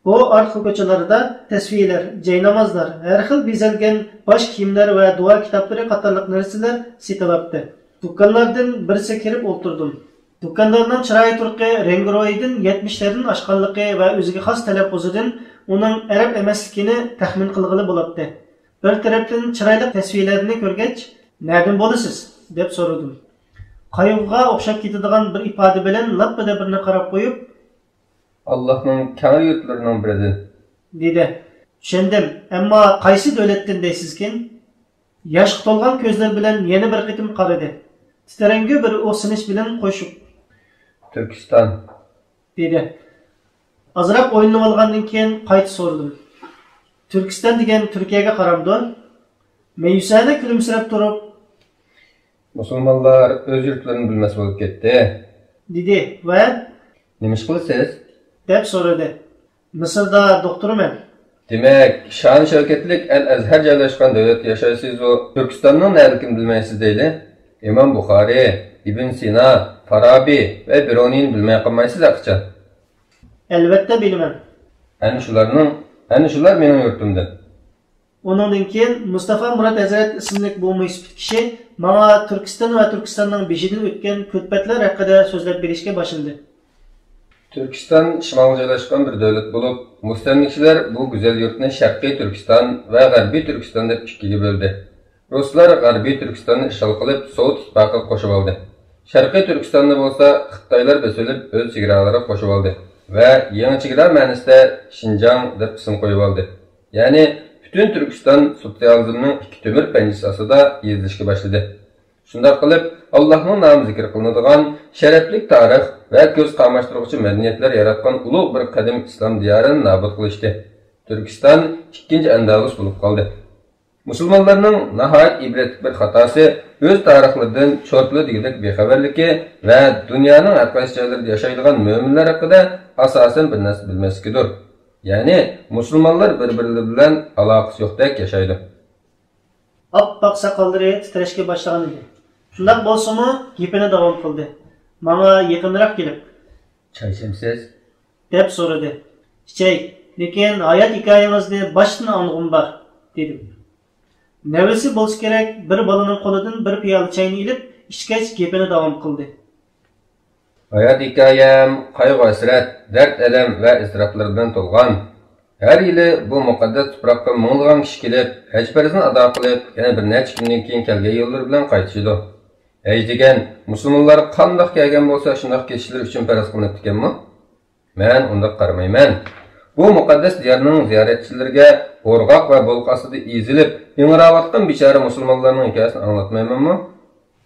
بۇ ئارقا كوچىلاردا تەسۋىھلەر، جاينامازلار، ھەر خىل بېزەلگەن باش كىيىملەر ۋە دۇئا كىتابلىرى قاتارلىق نەرسىلەر سېتىلاتتى. دۇكانلاردىن بىرسىگە كىرىپ ئولتۇردۇم. دۇكاندارنىڭ چىرايى تۇرقى، رەڭگىرويىدىن يەتمىشلەردىن ئاشقانلىقى ۋە ئۆزىگە خاس تەلەپپۇزىدىن ئۇنىڭ ئەرەب ئەمەسلىكىنى تەخمىن قىلغىلى بولاتتى. بىر تەرەپتىن چىرايلىق تەسۋىرلەرنى كۆرگەچ، «نەدىن بولىسىز؟» دەپ سورىدىم. قايغۇغا ئوخشاپ كېتىدىغان بىر ئىپادە بىلەن لاپپىدە بىرنى قاراپ قويۇپ، «ئاللاھنىڭ كەڭرى يۇرتلىرىنىڭ بىرىدىن» دېدى. «چۈشەندىم، ئەمما قايسى دۆلەتتىن دەيسىزكىن؟» ياشقا تولغان كۆزلىرى بىلەن يەنە بىر قېتىم قارىدى. تىترەڭگۈ بىر ئۇھسىنىش بىلەن قوشۇپ، «تۈركىستان» دېدى. ئازراق ئويلىنىۋالغاندىن كېيىن قايتا سورىدىم. «تۈركىستان دېگەن تۈركىيەگە قارامدۇ؟» مەيۈسانە كۈلۈمسىرەپ تۇرۇپ، «مۇسۇلمانلار ئۆز يۇرتلىرىنى بىلمەس بولۇپ كەتتى» دېدى ۋە، «نېمە ئىش قىلىسىز؟» دەپ سورىدى. «مىسىردا دوختۇرمەن.» «دېمەك، شان-شەۋكەتلىك ئەل-ئەزھەر جايلاشقان دۆلەتتە ياشايسىزۇ، تۈركىستاننىڭ نەدىكىنى بىلمەيسىز دەيلى. ئىمام بۇخارىي، ئىبن سىنا، فارابى ۋە بىرۇنىينى بىلمەي قالمايسىز ھەقىچان.» «ئەلۋەتتە بىلىمەن.» «ئەنە شۇلارنىڭ، ئەنە شۇلار مېنىڭ يۇرتۇمدىن.» ئۇنىڭدىن كېيىن مۇستافا مۇرات ھەزرەت ئىسىملىك بۇ مۆسىپىت كىشى ماڭا تۈركىستان ۋە تۈركىستاننىڭ بېشىدىن ئۆتكەن كۈلپەتلەر ھەققىدە سۆزلەپ بېرىشكە باشلىدى. تۈركىستان شىمالغا جايلاشقان بىر دۆلەت بولۇپ، مۇستەملىكىچىلەر بۇ گۈزەل يۇرتنى شەرقىي تۈركىستان ۋە غەربىي تۈركىستان دەپ ئىككىگە بۆلدى. رۇسلار غەربىي تۈركىستاننى ئىشغال قىلىپ، سوۋېت ئىتتىپاقىغا قوشۇۋالدى. شەرقىي تۈركىستاننى بولسا خىتايلار بېسىۋېلىپ، ئۆز چېگرالىرىغا قوشۇۋالدى ۋە يېڭى چېگرا مەنىسىدە شىنجاڭ دەپ ئىسىم قويۇۋالدى. يەنى پۈتۈن تۈركىستان سوتسىيالىزمنىڭ ئىككى تۆمۈر پەنجىسى ئاستىدا يېزىلىشكە باشلىدى. شۇنداق قىلىپ، ئاللاھنىڭ نامى زىكىر قىلىنىدىغان شەرەپلىك تارىخ ۋە كۆز قاماشتۇرغۇچى مەدەنىيەتلەر ياراتقان ئۇلۇغ بىر قەدىم ئىسلام دىيارىنى نابۇت قىلىشتى. تۈركىستان ئىككىنچى ئەندەلۇس بولۇپ قالدى. مۇسۇلمانلارنىڭ ناھايىتى ئىبرەتلىك بىر خاتاسى، ئۆز تارىخلىرىدىن چورپىلا دېگۈدەك بىخەۋەرلىكى ۋە دۇنيانىڭ ھەر قايسى جايلىرىدا ياشايدىغان مۆمىنلەر ھەققىدە ئاساسەن بىر نەرسە بىلمەسلىكىدۇر. يەنى مۇسۇلمانلار بىر-بىرلىرى بىلەن ئالاقىسى يوقتەك ياشايدۇ. ئاپئاق ساقاللىرى تىترەشكە باشلىغان ئىدى. شۇنداق بولسىمۇ، گېپىنى داۋام قىلدى. ماڭا يېقىنراق كېلىپ، «چاي ئىچەمسىز؟» دەپ سورىدى. «ئىچەي، لېكىن ھايات ھېكايىڭىزنى باشتىن ئاڭلىغۇم بار» دېدىم. نەۋرىسى بولسا كېرەك، بىر بالىنىڭ قولىدىن بىر پىيالە چاينى ئېلىپ، ئىچكەچ گېپىنى داۋام قىلدى. ھايات ھېكايەم قايغۇ-ھەسرەت، دەرد-ئەلەم ۋە ئىزتىراپلار بىلەن تولغان. ھەر يىلى بۇ مۇقەددەس تۇپراققا مىڭلىغان كىشى كېلىپ، ھەج پەرزىنى ئادا قىلىپ، يەنە بىر نەچچە كۈندىن كېيىن كەلگەن يوللىرى بىلەن قايتىشىدۇ. ھەج دېگەن مۇسۇلمانلار قانداق كەلگەن بولسا، شۇنداق كېتىشلىرى ئۈچۈن پەرز قىلىنىپتىكەنمۇ؟ مەن ئۇنداق قارىمايمەن. بۇ مۇقەددەس دىيارنىڭ زىيارەتچىلىرىگە ئورغاق ۋە بولقا ئاستىدا ئېزىلىپ، ھىڭراۋاتقان بىچارە مۇسۇلمانلارنىڭ ھېكايىسىنى ئاڭلاتمايمەنمۇ؟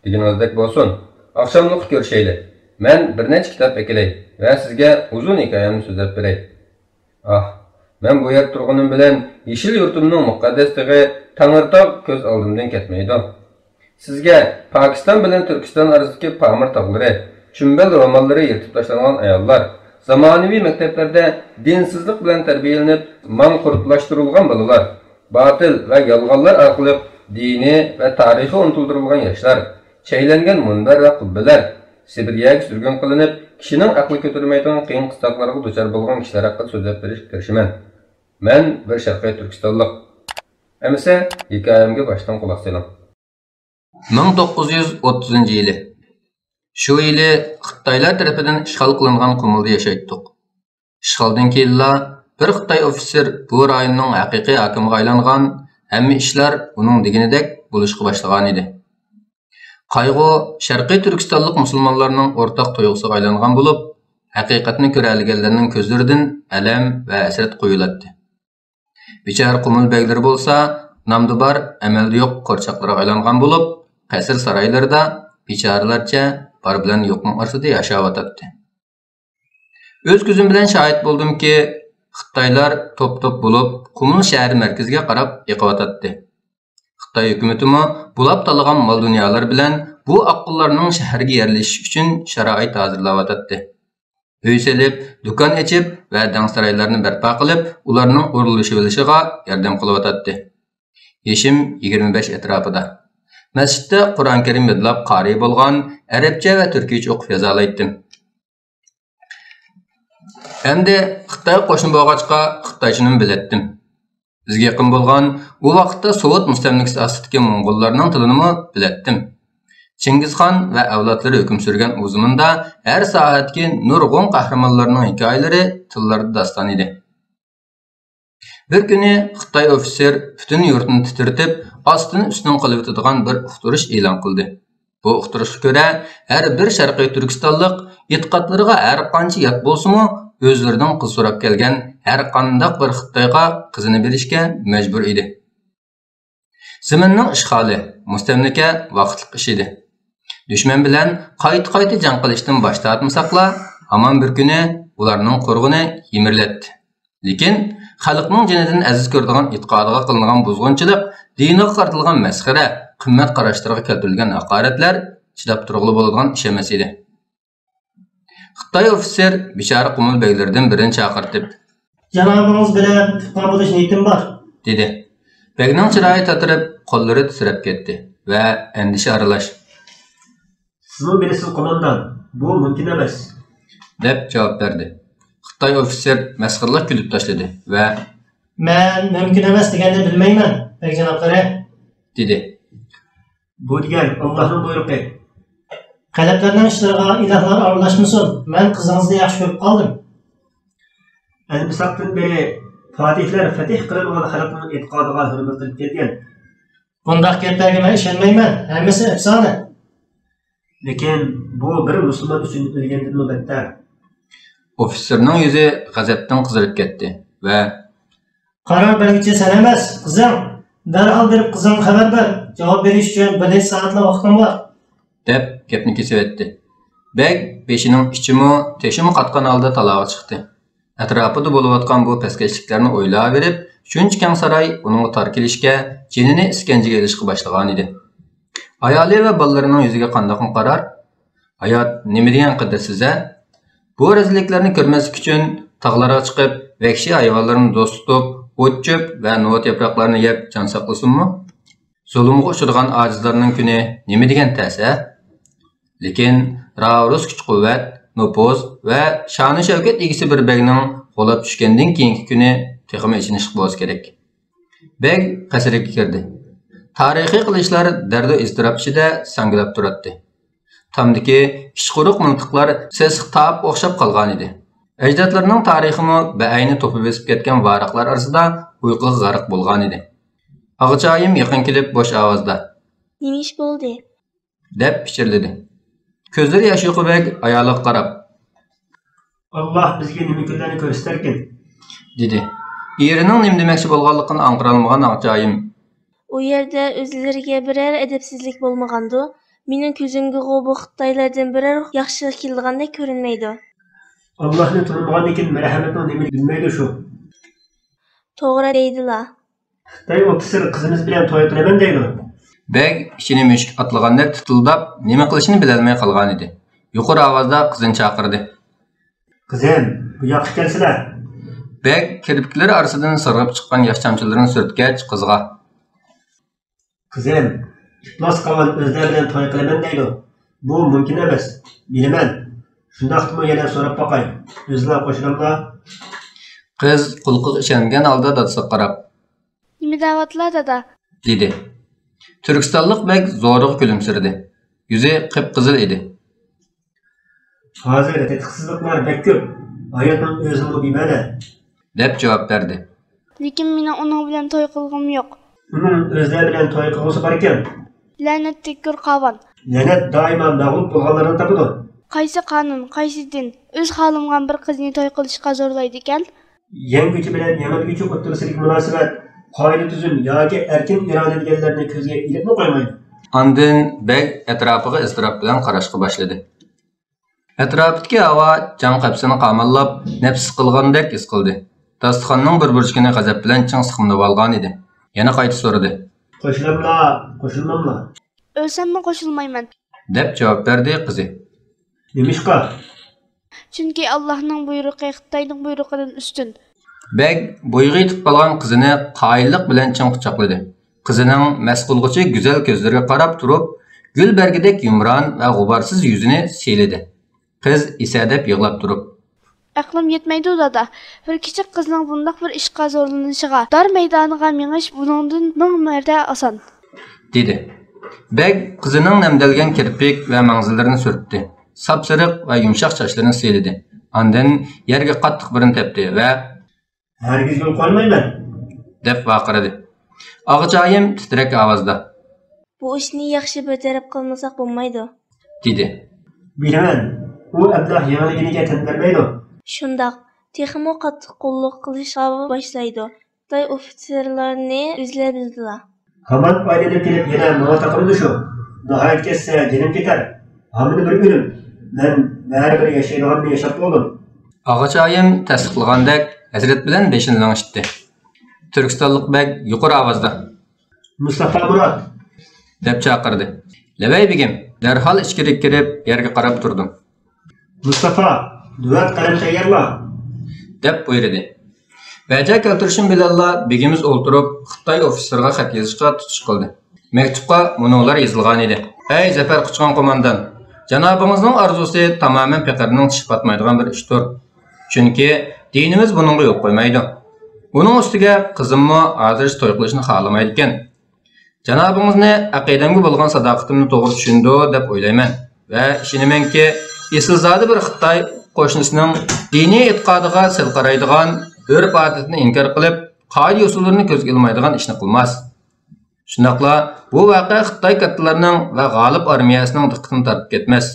دېگىنىڭىزدەك بولسۇن. ئاخشاملىققا كۆرۈشەيلى. مەن بىر نەچچە كىتاب ئەكېلەي ۋە سىزگە ئۇزۇن ھېكايەمنى سۆزلەپ بېرەي. ئاھ، مەن بۇ يەردە تۇرغىنىم بىلەن يېشىل يۇرتۇمنىڭ مۇقەددەس تېغى تەڭرىتاغ كۆز ئالدىمدىن كەتمەيدۇ. سىزگە پاكىستان بىلەن تۈركىستان ئارىسىدىكى پامىر تاغلىرى، چۈمبەل روماللىرى يىرتىپ تاشلانغان ئاياللار، زامانىۋى مەكتەپلەردە دىنسىزلىق بىلەن تەربىيەلىنىپ ماڭقۇرتلاشتۇرۇلغان بالىلار، باتىل ۋە يالغانلار ئارقىلىق دىنى ۋە تارىخى ئۇنتۇلدۇرۇلغان ياشلار، شەيلەنگەن مۇنبەر ۋە قۇببىلەر، سىبىرىيەگە سۈرگۈن قىلىنىپ، كىشىنىڭ ئەقلى كۆتۈرمەيدىغان قىيىن قىستاقلارغا دۇچار بولغان كىشىلەر ھەققىدە سۆزلەپ بېرىشكە تىرىشىمەن. مەن بىر شەرقىي تۈركىستانلىق. ئەمىسە، ھېكايەمگە باشتىن قۇلاق سېلىڭ. مىڭ توققۇز يۈز ئوتتۇزىنچى يىلى. شۇ يىلى خىتايلار تەرىپىدىن ئىشغال قىلىنغان قۇمۇلدا ياشايتتۇق. ئىشغالدىن كېيىنلا بىر خىتاي ئوفىتسېر بۇ رايوننىڭ ھەقىقىي ھاكىمىغا ئايلانغان، ھەممە ئىشلار ئۇنىڭ دېگىنىدەك بولۇشقا باشلىغانىدى. قايغۇ شەرقىي تۈركىستانلىق مۇسۇلمانلارنىڭ ئورتاق تۇيغۇسىغا ئايلانغان بولۇپ، ھەقىقەتنى كۆرەلىگەنلەرنىڭ كۆزلىرىدىن ئەلەم ۋە ھەسرەت قۇيۇلاتتى. بىچارە قۇمۇل بەگلىرى بولسا نامدا بار، ئەمەلدە يوق قورچاقلارغا ئايلانغان بولۇپ، قەسىر سارايلىرىدا بىچارىلەرچە بار بىلەن يوقنىڭ ئارىسىدا ياشاۋاتاتتى. ئۆز كۆزۈم بىلەن شاھىت بولدۇمكى، خىتايلار توپ-توپ بولۇپ قۇمۇل شەھەر مەركىزىگە قاراپ ئېقىۋاتاتتى. خىتاي ھۆكۈمىتىمۇ بۇلاپ تالىغان مال-دۇنيالار بىلەن بۇ ئاققۇنلارنىڭ شەھەرگە يەرلىشىش ئۈچۈن شارائىت ھازىرلاۋاتاتتى. ئۆي سېلىپ، دۇكان ئېچىپ ۋە دەڭسارايلارنى بەرپا قىلىپ، ئۇلارنىڭ ئورۇنلىشىۋېلىشىغا ياردەم قىلىۋاتاتتى. يېشىم يىگىرمە بەش ئەتراپىدا. مەسچىتتە قۇرئان كەرىم يادلاپ قارىي بولغان، ئەرەبچە ۋە تۈركىيچە ئوقۇپ يازالايتتىم. ئەمدى خىتايغا قوشنا بولغاچقا، خىتايچىنىمۇ بىلەتتىم. بىزگە يېقىن بولغان، ئۇ ۋاقىتتا سوۋېت مۇستەملىكىسى ئاستىدىكى موڭغۇللارنىڭ تىلىنىمۇ بىلەتتىم. چىڭگىزخان ۋە ئەۋلادلىرى ھۆكۈم سۈرگەن ئۇ زېمىندا ھەر ساھەدىكى نۇرغۇن قەھرىمانلارنىڭ ھېكايىلىرى تىللاردا داستان ئىدى. بىر كۈنى خىتاي ئوفىتسېر پۈتۈن يۇرتنى تىترىتىپ، ئاستىن-ئۈستۈن قىلىۋېتىدىغان بىر ئۇقتۇرۇش ئېلان قىلدى. بۇ ئۇقتۇرۇشقا كۆرە، ھەر بىر شەرقىي تۈركىستانلىق ئېتىقادلىرىغا ھەر قانچە يات بولسىمۇ، ئۆزلىرىدىن قىز سوراپ كەلگەن ھەر قانداق بىر خىتايغا قىزىنى بېرىشكە مەجبۇر ئىدى. زېمىننىڭ ئىشغالى، مۇستەملىكە ۋاقىتلىق ئىش ئىدى. دۈشمەن بىلەن قايتا-قايتا جەڭ قىلىشتىن باش تارتمىساقلا، ھامان بىر كۈنى ئۇلارنىڭ قورغىنى يىمىرىلەتتى. لېكىن خەلقنىڭ جېنىدىن ئەزىز كۆرىدىغان ئېتىقادىغا قىلىنغان بۇزغۇنچىلىق، دىنىغا قارىتىلغان مەسخىرە، قىممەت قاراشلىرىغا كەلتۈرۈلگەن ھاقارەتلەر چىداپ تۇرغىلى بولىدىغان ئىش ئەمەس ئىدى. خىتاي ئوفىتسېر بىچارە قۇمۇل بەگلىرىدىن بىرىنى چاقىرتىپ، جانابىڭىز بىلەن تۇغقان بولۇش نىيىتىم بار، دېدى. بەگنىڭ چىرايى تاتىرىپ، قوللىرى تىترەپ كەتتى ۋە ئەندىشە ئارىلاش، سىزمۇ بىلىسىز، قوماندان، بۇ مۇمكىن ئەمەس، دەپ جاۋاب بەردى. خىتاي ئوفىتسېر مەسخىرىلىك كۈلۈپ تاشلىدى ۋە، مەن مۇمكىن ئەمەس دېگەننى بىلمەيمەن، بەگ جانابلىرى، دېدى. بۇ دېگەن ئاللاھنىڭ بۇيرۇقى. غەلەپلەرنىڭ ئىشلىرىغا ئىلاھلار ئارىلاشمىسۇن، مەن قىزىڭىزنى ياخشى كۆرۈپ قالدىم. ئەلمىساقتىن بېرى پاتىھلار فەتىھ قىلىنغان خەلقنىڭ ئېتىقادىغا ھۆرمەت قىلىپ كەلگەن. بۇنداق گەپلەرگە مەن ئىشەنمەيمەن، ھەممىسى ئەپسانە. لېكىن بۇ بىر مۇسۇلمان ئۈچۈن ئۆلگەندىنمۇ بەتتەر. ئوفىتسېرنىڭ يۈزى غەزەپتىن قىزىرىپ كەتتى ۋە، قارار بەرگۈچى سەن ئەمەس، قىزىڭ. دەرھال بېرىپ قىزىڭغا خەۋەر بەر. جاۋاب بېرىش ئۈچۈن بىر نەچچە سائەتلا ۋاقتىڭ بار، دەپ گەپنى كېسىۋەتتى. بەگ بېشىنىڭ ئىچىمۇ، تېشىمۇ قاتقان ھالدا تالاغا چىقتى. ئەتراپىدا بولۇۋاتقان بۇ پەسكەشلىكلەرنى ئويلاۋېرىپ، شۇنچە كەڭ ساراي ئۇنىڭغا تار كېلىشكە، جېنىنى ئىسكەنجىگە ئېلىشقا باشلىغانىدى. ئايالى ۋە بالىلىرىنىڭ يۈزىگە قانداقمۇ قارار؟ ھايات نېمە دېگەن قەدىرسىز-ھە؟ بۇ رەزىللىكلەرنى كۆرمەسلىك ئۈچۈن تاغلارغا چىقىپ، ۋەھشىي ھايۋانلىرىنى دوست تۇتۇپ، ئوت-چۆپ ۋە نوۋا ياپراقلارنى يەپ جان ساقلىسۇنمۇ؟ زۇلۇمغا ئۇچرىغان ئاجىزلارنىڭ كۈنى نېمە دېگەن تەس-ھە؟ لېكىن راۋۇرۇس كۈچ-قۇۋۋەت، نوپۇز ۋە شانۇ-شەۋكەت ئىگىسى بىر بەگنىڭ غۇلاپ چۈشكەندىن كېيىنكى كۈنى تېخىمۇ ئېچىنىشلىق بولسا كېرەك. بەگ قەسرىگە كىردى. تارىخىي قىلىچلار دەردۇ ئىزتىراپ ئىچىدە ساڭگىلاپ تۇراتتى. تامدىكى كىچىك قۇرۇق مىلتىقلار سېسىق تاپ ئوخشاپ قالغانىدى. ئەجدادلىرىنىڭ تارىخىمۇ بەئەينى توپا بېسىپ كەتكەن ۋاراقلار ئارىسىدا ئۇيقۇغا غەرق بولغانىدى. ئاغىچايىم يېقىن كېلىپ بوش ئاۋازدا، نېمە ئىش بولدى؟ دەپ پىچىرلىدى. كۆزلىرى ياش يۇقى بەگ ئايالىغا قاراپ، ئاللاھ بىزگە نېمە كۈنلەرنى كۆرسىتەركىن؟ دېدى. ئېرىنىڭ نېمە دېمەكچى بولغانلىقىنى ئاڭقىرالمىغان ئاغىچايىم، ئۇ يەردە ئۆزلىرىگە بىرەر ئەدەپسىزلىك بولمىغاندۇ؟ مېنىڭ كۆزۈمگىغۇ بۇ خىتايلاردىن بىرەر ياخشىلىق كېلىدىغاندەك كۆرۈنمەيدۇ. ئاللاھنى تونۇمىغاندىن كېيىن مەرھەمەتنىڭ نېمىلىكىنى بىلمەيدۇ شۇ. توغرا دەيدىلا. خىتاي ئوفىتسېر قىزىمىز بىلەن توي قىلىمەن دەيدۇ. بەگ ئىچىنى مۈشۈك ئاتلىغاندەك تىتىلداپ، نېمە قىلىشىنى بىلەلمەي قالغانىدى. يۇقىرى ئاۋازدا قىزىنى چاقىردى. قىزىم، بۇ ياققا كەلسىلە. بەگ كىرپىكلىرى ئارىسىدىن سىرغىپ چىققان ياش چامچىلىرىنى سۈرتكەچ قىزغا، قىزىم، ئىپلاس قاۋان ئۆزلەر بىلەن توي قىلىمەن دەيدۇ. بۇ مۇمكىن ئەمەس. بىلىمەن. شۇنداقتىمۇ يەنە سوراپ باقاي. ئۆزىلا قوشۇلاملا؟ قىز قۇلىقىغا ئىشەنگەن ھالدا دادىسىغا قاراپ، نېمە دەۋاتىلا، دادا؟ دېدى. تۈركىستانلىق بەگ زورىغا كۈلۈمسىرىدى. يۈزى قىپقىزىل ئىدى. ھازىر تېتىقسىزلىقلار بەك كۆپ. ھاياتنىڭ ئۆزىمۇ بىمەنە. دەپ جاۋاب بەردى. لېكىن مېنىڭ ئۇنىڭ بىلەن توي قىلغۇم يوق. ئۇنىڭ ئۆزلەر بىلەن توي قىلغۇسى باركەن. لەنەت تەككۈر قاۋان. لەنەت دائىما مەغلۇپ بولغانلارنى تاپىدۇ. قايسى قانۇن، قايسى دىن ئۆز خالىمىغان بىر قىزنى توي قىلىشقا زورلايدىكەن؟ يەڭگۈچى بىلەن يېڭىلگۈچى ئوتتۇرىسىدىكى مۇناسىۋەت، قائىدە-تۈزۈم ياكى ئەركىن ئىرادە دېگەنلەرنى كۆزگە ئىلىپمۇ قويمايدۇ. ئاندىن بەگ ئەتراپىغا ئىزتىراپ بىلەن قاراشقا باشلىدى. ئەتراپتىكى ھاۋا جان قەپىسىنى قاماللاپ، نەپسى سىقىلغاندەك ھېس قىلدى. داستىخاننىڭ بىر بۇرجىكىنى غەزەپ بىلەن چىڭ سىقىملىۋالغانىدى. يەنە قايتا سورىدى. قوشۇلاملا، قوشۇلماملا؟ ئۆلسەممۇ قوشۇلمايمەن. دەپ جاۋاب بەردى قىزى. نېمىشقا؟ چۈنكى ئاللاھنىڭ بۇيرۇقى خىتاينىڭ بۇيرۇقىدىن ئۈستۈن. بەگ بويىغا يېتىپ قالغان قىزىنى قايىللىق بىلەن چىڭ قۇچاقلىدى. قىزىنىڭ مەست قىلغۇچى گۈزەل كۆزلىرىگە قاراپ تۇرۇپ، گۈل بەرگۈدەك يۇمران ۋە غۇبارسىز يۈزىنى سىيلىدى. قىز ئېسەدەپ يىغلاپ تۇرۇپ. ئەقلىم يەتمەيدۇ، دادا. بىر كىچىك قىزنىڭ بۇنداق بىر ئىشقا زورلىنىشىغا. دار مەيدانىغا مېڭىش بۇنىڭدىن مىڭ مەرتە ئاسان. دېدى. بەگ قىزىنىڭ نەمدەلگەن كىرپىك ۋە مەڭزىلىرىنى سۈرتتى. ساپسېرىق ۋە يۇمشاق چاچلىرىنى سىيلىدى. ئاندىن يەرگە قاتتىق بىرنى تەپتى ۋە ھەرگىز يول قويمايمەن! دەپ ۋارقىرىدى. ئاغىچايىم تىترەك ئاۋازدا. بۇ ئىشنى ياخشى بىر تەرەپ قىلمىساق بولمايدۇ. دېدى. بىلىمەن، ئۇ ئەبلەخ يېڭىلگىنىگە تەن بەرمەيدۇ. شۇنداق، تېخىمۇ قاتتىق قۇللۇق قىلىشقا باشلايدۇ. خىتاي ئوفىتسېرلارنى ئۆزلەر بىلىدىلا. ھامان ئايلىنىپ كېلىپ يەنە ماڭا تاقىلىدۇ شۇ. ناھايىتى كەتسە جېنىم كېتەر. ھامىنى بىر ئۆلۈم. مەن بەرىبىر ياشايدىغاننى ياشاپ بولدۇم. ئاغىچايىم تەستىقلىغاندەك ھەسرەت بىلەن بېشىنى لىڭشىتتى. تۈركىستانلىق بەگ يۇقىرى ئاۋازدا. مۇستافا مۇرات! دەپ چاقىردى. لەۋەي بېگىم! دەرھال ئىچكىرىگە كىرىپ يەرگە قاراپ تۇردۇم. مۇستافا، نۆۋەت قەلەم تەييارلا! دەپ بۇيرۇدى. بەجا كەلتۈرۈشۈم بىلەنلا بېگىمىز ئولتۇرۇپ خىتاي ئوفىتسېرىغا خەت يېزىشقا تۇتۇش قىلدى. مەكتۇپقا مۇنۇلار يېزىلغانىدى. ئەي زەپەر قۇچقان قوماندان! جانابىڭىزنىڭ ئارزۇسى تامامەن پېقىرنىڭ چىشى پاتمايدىغان بىر ئىشتۇر. چۈنكى دىنىمىز بۇنىڭغا يول قويمايدۇ. ئۇنىڭ ئۈستىگە قىزىممۇ ھازىرچە توي قىلىشنى خالىمايدىكەن. جانابىڭىزنى ئەقىدەمگە بولغان ساداقىتىمنى توغرا چۈشىنىدۇ دەپ ئويلايمەن ۋە ئىشىنىمەنكى، ئېسىلزادە بىر خىتاي قوشنىسىنىڭ دىنىي ئېتىقادىغا سەل قارايدىغان، ئۆرپ-ئادىتىنى ئىنكار قىلىپ، قائىدە-ئۇسۇللىرىنى كۆزگە ئىلمايدىغان ئىشنى قىلماس. شۇنداقلا بۇ ۋەقە خىتاي كاتتىلىرىنىڭ ۋە غالىب ئارمىيەسىنىڭ دىققىتىنى تارتىپ كەتمەس.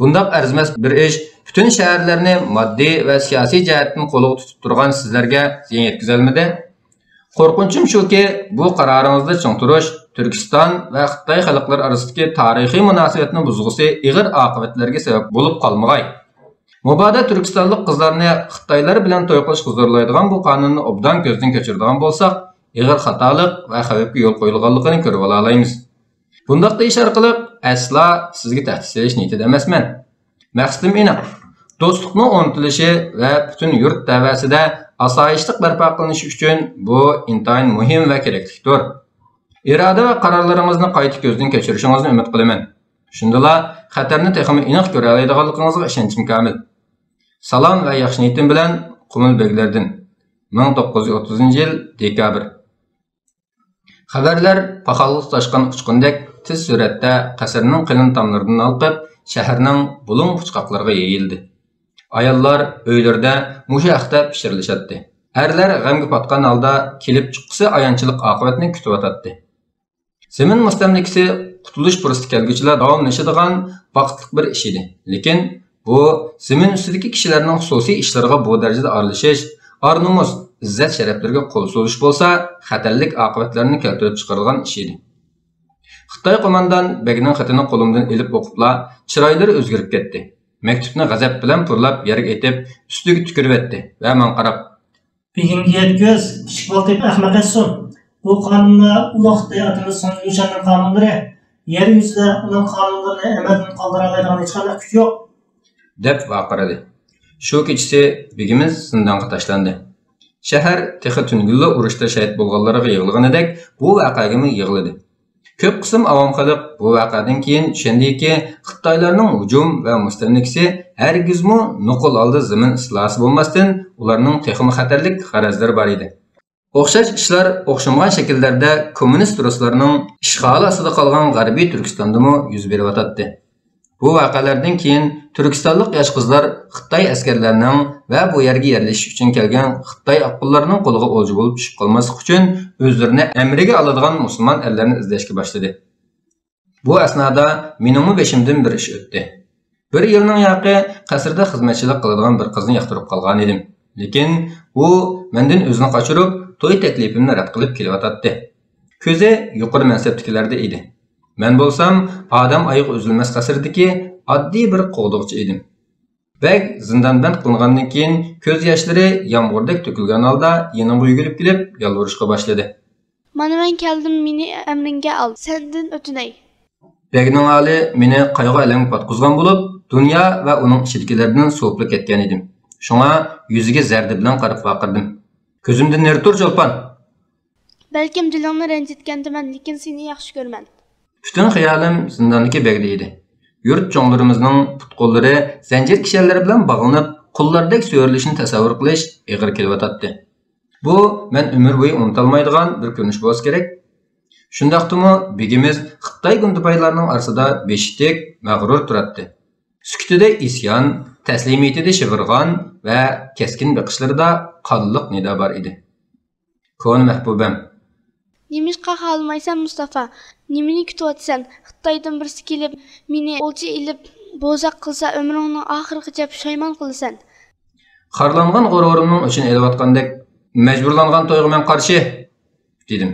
بۇنداق ئەرزىمەس بىر ئىش پۈتۈن شەھەرلەرنى ماددىي ۋە سىياسىي جەھەتتىن قولىغا تۇتۇپ تۇرغان سىزلەرگە زىيان يەتكۈزەلمىدى؟ قورقۇنچۇم شۇكى، بۇ قارارىڭىزدا چىڭ تۇرۇش تۈركىستان ۋە خىتاي خەلقلىرى ئارىسىدىكى تارىخىي مۇناسىۋەتنى بۇزغۇسى ئېغىر ئاقىۋەتلەرگە سەۋەب بولۇپ قالمىغاي. مۇبادا تۈركىستانلىق قىزلارنى خىتايلار بىلەن توي قىلىشقا زورلايدىغان بۇ قانۇننى ئوبدان كۆزدىن كەچۈرىدىغان بولساق، ئېغىر خاتالىق ۋە خەۋپكە يول قويۇلغانلىقىنى كۆرۈۋالالايمىز. بۇنداق دېيىش ئارقىلىق ئەسلا سىزگە تەھدىت سېلىش نىيىتىدە ئەمەسمەن. مەقسىتىم ئېنىق. دوستلۇقنىڭ ئورنىتىلىشى ۋە پۈتۈن يۇرت تەۋەسىدە ئاسايىشلىق بەرپا قىلىنىشى ئۈچۈن بۇ ئىنتايىن مۇھىم ۋە كېرەكلىكتۇر. ئىرادە ۋە قارارلىرىڭىزنى قايتا كۆزدىن كەچۈرۈشىڭىزنى ئۈمىد قىلىمەن. شۇندىلا خەتەرنى تېخىمۇ ئېنىق كۆرەلەيدىغانلىقىڭىزغا ئىشەنچىم كامىل. سالام ۋە ياخشى نىيىتىم بىلەن، قۇمۇل بېگلىرىدىن. مىڭ توققۇز يۈز ئوتتۇزىنچى يىل دېكابىر. خەۋەرلەر پاخالغا تۇتاشقان ئۇچقۇندەك تېز سۈرئەتتە قەسىرنىڭ قېلىن تاملىرىدىن ھالقىپ، شەھەرنىڭ بۇلۇڭ-پۇچقاقلىرىغا يېيىلدى. ئاياللار ئۆيلىرىدە مۇشۇ ھەقتە پىچىرلىشاتتى. ئەرلەر غەمگە پاتقان ھالدا كېلىپ چىققۇسى ئايانچلىق ئاقىۋەتنى كۈتۈۋاتاتتى. زېمىن مۇستەملىكىسى قۇتۇلۇش پۇرسىتى كەلگۈچىلا داۋاملىشىدىغان بەختلىك بىر ئىش ئىدى. لېكىن بۇ زېمىن ئۈستىدىكى كىشىلەرنىڭ خۇسۇسىي ئىشلىرىغا بۇ دەرىجىدە ئارىلىشىش، ئار-نومۇس، ئىززەت-شەرەپلىرىگە قول سوزۇش بولسا خەتەرلىك ئاقىۋەتلەرنى كەلتۈرۈپ چىقىرىدىغان ئىش ئىدى. خىتاي قوماندان بەگنىڭ خېتىنى قولۇمدىن ئېلىپ ئوقۇپلا چىرايلىرى ئۆزگىرىپ كەتتى. مەكتۇپنى غەزەپ بىلەن پۇرلاپ يەرگە ئېتىپ، ئۈستىگە تۈكۈرۈۋەتتى ۋە ماڭا قاراپ. بېگىمگە يەتكۈز، كىچىك بالا تېپىپ ئەخمەق ئەتسۇن. بۇ قانۇنلار ئۇلۇغ خىتاي ئاتىمىز سۇڭزى لۈشەننىڭ قانۇنلىرى. يەر يۈزىدە ئۇنىڭ قانۇنلىرىنى ئەمەلدىن قالدۇرالايدىغان ھېچقانداق كۈچ يوق. دەپ ۋارقىرىدى. شۇ كېچىسى بېگىمىز زىندانغا تاشلاندى. شەھەر تېخى تۈنۈگۈنلا ئۇرۇشتا شەھىت بولغانلارغا يىغلىغىنىدەك بۇ ۋەقەگىمۇ يىغلىدى. كۆپ قىسىم ئاۋام خەلق بۇ ۋەقەدىن كېيىن چۈشەندىكى، خىتايلارنىڭ ھۇجۇم ۋە مۇستەملىكىسى ھەرگىزمۇ نوقۇل ھالدا زېمىن ئىستىلاسى بولماستىن، ئۇلارنىڭ تېخىمۇ خەتەرلىك غەرەزلىرى بار ئىدى. ئوخشاش ئىشلار ئوخشىمىغان شەكىللەردە كوممۇنىست رۇسلارنىڭ ئىشغالى ئاستىدا قالغان غەربىي تۈركىستاندىمۇ يۈز بېرىۋاتاتتى. بۇ ۋەقەلەردىن كېيىن تۈركىستانلىق ياش قىزلار خىتاي ئەسكەرلەرنىڭ ۋە بۇ يەرگە يەرلىشىش ئۈچۈن كەلگەن خىتاي ئاققۇنلارنىڭ قولىغا ئولجا بولۇپ چۈشۈپ قالماسلىق ئۈچۈن، ئۆزلىرىنى ئەمرىگە ئالىدىغان مۇسۇلمان ئەرلەرنى ئىزدەشكە باشلىدى. بۇ ئەسنادا مېنىڭمۇ بېشىمدىن بىر ئىش ئۆتتى. بىر يىلنىڭ ياقى قەسىردە خىزمەتچىلىك قىلىدىغان بىر قىزنى ياقتۇرۇپ قالغانىدىم. لېكىن ئۇ مەندىن ئۆزىنى قاچۇرۇپ، توي تەكلىپىمنى رەت قىلىپ كېلىۋاتاتتى. كۆزى يۇقىرى مەنسەپتىكىلەردە ئىدى. مەن بولسام ئادەم ئايىغى ئۈزۈلمەس قەسىردىكى ئاددىي بىر قوغدىغۇچى ئىدىم. بەگ زىندانبەند قىلىنغاندىن كېيىن كۆز ياشلىرى يامغۇردەك تۆكۈلگەن ھالدا يېنىمغا يۈگۈرۈپ كېلىپ يالۋۇرۇشقا باشلىدى. مانا مەن كەلدىم، مېنى ئەمرىڭگە ئال، سەندىن ئۆتۈنەي. بەگنىڭ ھالى مېنى قايغۇ-ئەلەمگە پاتقۇزغان بولۇپ، دۇنيا ۋە ئۇنىڭ ئىچىدىكىلەردىن سوۋۇپلا كەتكەن ئىدىم. شۇڭا يۈزىگە زەردە بىلەن قاراپ ۋارقىرىدىم. كۆزۈمدىن نېرى تۇر، چولپان! بەلكىم دىلىڭنى رەنجىتكەندىمەن، لېكىن سېنى ياخشى كۆرىمەن. پۈتۈن خىيالىم زىنداندىكى بەگدە ئىدى. يۇرت چوڭلىرىمىزنىڭ پۇت-قوللىرى زەنجىر كىشەنلىرى بىلەن باغلىنىپ، قۇللاردەك سۆرىلىشىنى تەسەۋۋۇر قىلىش ئېغىر كېلىۋاتاتتى. بۇ مەن ئۆمۈر بويى ئۇنتالمايدىغان بىر كۆرۈنۈش بولسا كېرەك. شۇنداقتىمۇ بېگىمىز خىتاي گۇندىپايلارنىڭ ئارىسىدا بېشى تىك، مەغرۇر تۇراتتى. سۈكۈتىدە ئىسيان، تەسلىمىيىتىدە شىۋىرغان ۋە كەسكىن بېقىشلىرىدا قانلىق نىدا بار ئىدى. كونا مەھبۇبەم! نېمىشقا خالىمايسەن، مۇستافا؟ نېمىنى كۈتۈۋاتىسەن؟ خىتايدىن بىرسى كېلىپ، مېنى ئولجا ئېلىپ، بوزەك قىلسا، ئۆمرۈڭنىڭ ئاخىرىغىچە پۇشايمان قىلىسەن. خارلانغان غۇرۇرۇمنىڭ ئۆچىنى ئېلىۋاتقاندەك، مەجبۇرلانغان تويغا مەن قارشى! دېدىم.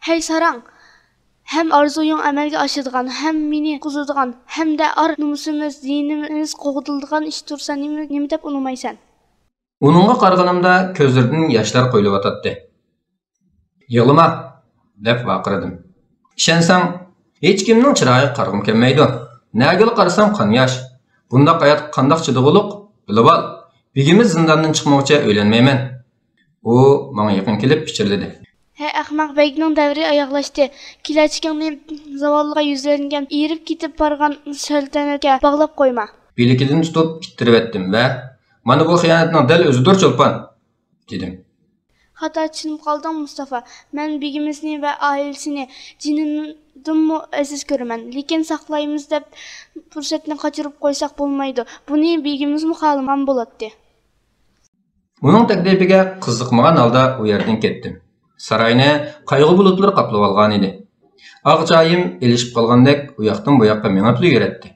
ھەي ساراڭ! ھەم ئارزۇيۇڭ ئەمەلگە ئاشىدىغان، ھەم مېنى قۇتقۇزىدىغان، ھەمدە ئار-نومۇسىمىز، دىنىمىز قوغدىلىدىغان ئىش تۇرسا، نېمە، نېمە دەپ ئۇنىمايسەن؟ ئۇنىڭغا قارىغىنىمدا كۆزلىرىدىن ياشلار قۇيۇلۇۋاتاتتى. يىغلىما! دەپ ۋارقىرىدىم. ئىشەنسەڭ، ھېچكىمنىڭ چىرايىغا قارىغۇم كەلمەيدۇ. نەگىلا قارىسام قان ياش. بۇنداق ھاياتقا قانداق چىدىغۇلۇق؟ بىلىۋال، بېگىمىز زىنداندىن چىقمىغۇچە ئۆيلەنمەيمەن. ئۇ ماڭا يېقىن كېلىپ پىچىرلىدى. ھەي ئەخمەق، بەگنىڭ دەۋرى ئاياغلاشتى. كېلەچىكىڭنى زاۋاللىققا يۈزلەنگەن، ئېرىپ كېتىپ بارغان سەلتەنەتكە باغلاپ قويما. بىلىكىدىن تۇتۇپ ئىتتىرىۋەتتىم ۋە، مانا بۇ خىيانەتنىڭ دەل ئۆزىدۇر، چولپان! دېدىم. خاتا چۈشىنىپ قالدىڭ، مۇستافا. مەن بېگىمىزنى ۋە ئائىلىسىنى جېنىمدىنمۇ ئەزىز كۆرىمەن. لېكىن ساقلايمىز دەپ پۇرسەتنى قاچۇرۇپ قويساق بولمايدۇ. بۇنى بېگىمىزمۇ خالىمىغان بولاتتى. ئۇنىڭ تەكلىپىگە قىزىقمىغان ھالدا ئۇ يەردىن كەتتىم. ساراينى قايغۇ بۇلۇتلىرى قاپلىۋالغانىدى. ئاغىچايىم ئېلىشىپ قالغاندەك ئۇ ياقتىن بۇ ياققا مېڭىپلا يۈرەتتى.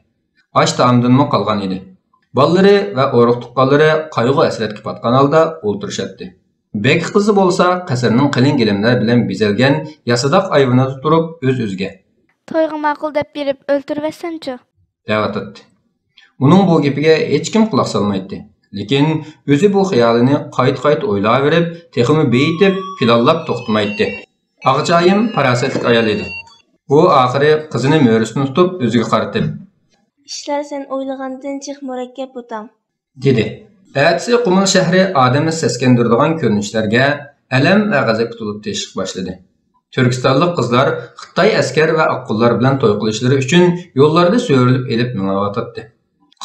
ئاش-تائامدىنمۇ قالغان ئىدى. بالىلىرى ۋە ئۇرۇق-تۇغقانلىرى قايغۇ-ھەسرەتكە پاتقان ھالدا ئولتۇرۇشاتتى. بەگ قىزى بولسا قەسىرنىڭ قېلىن گىلەملەر بىلەن بېزەلگەن ياسىداق ئايۋىنىدا تۇرۇپ ئۆز-ئۆزىگە، تويغا ماقۇل دەپ بېرىپ ئۆلتۈرۈۋەتسەمچۇ؟ دەۋاتاتتى. ئۇنىڭ بۇ گېپىگە ھېچكىم قۇلاق سالمايتتى. لېكىن ئۆزى بۇ خىيالىنى قايتا-قايتا ئويلاۋېرىپ، تېخىمۇ بېيىتىپ، پىلانلاپ توختىمايتتى. ئاغىچايىم پاراسەتلىك ئايال ئىدى. ئۇ ئاخىرى قىزىنى مۈرىسىدىن تۇتۇپ ئۆزىگە قارىتىپ، ئىشلار سەن ئويلىغاندىن جىق مۇرەككەپ، ئۇتام. دېدى. ئەتىسى قۇمۇل شەھىرى ئادەمنى سەسكەندۈرىدىغان كۆرۈنۈشلەرگە، ئەلەم ۋە غەزەپكە تولۇپ تېشىشقا باشلىدى. تۈركىستانلىق قىزلار خىتاي ئەسكەر ۋە ئاققۇنلار بىلەن توي قىلىشلىرى ئۈچۈن يوللاردا سۆرىلىپ ئېلىپ مېڭىۋاتاتتى.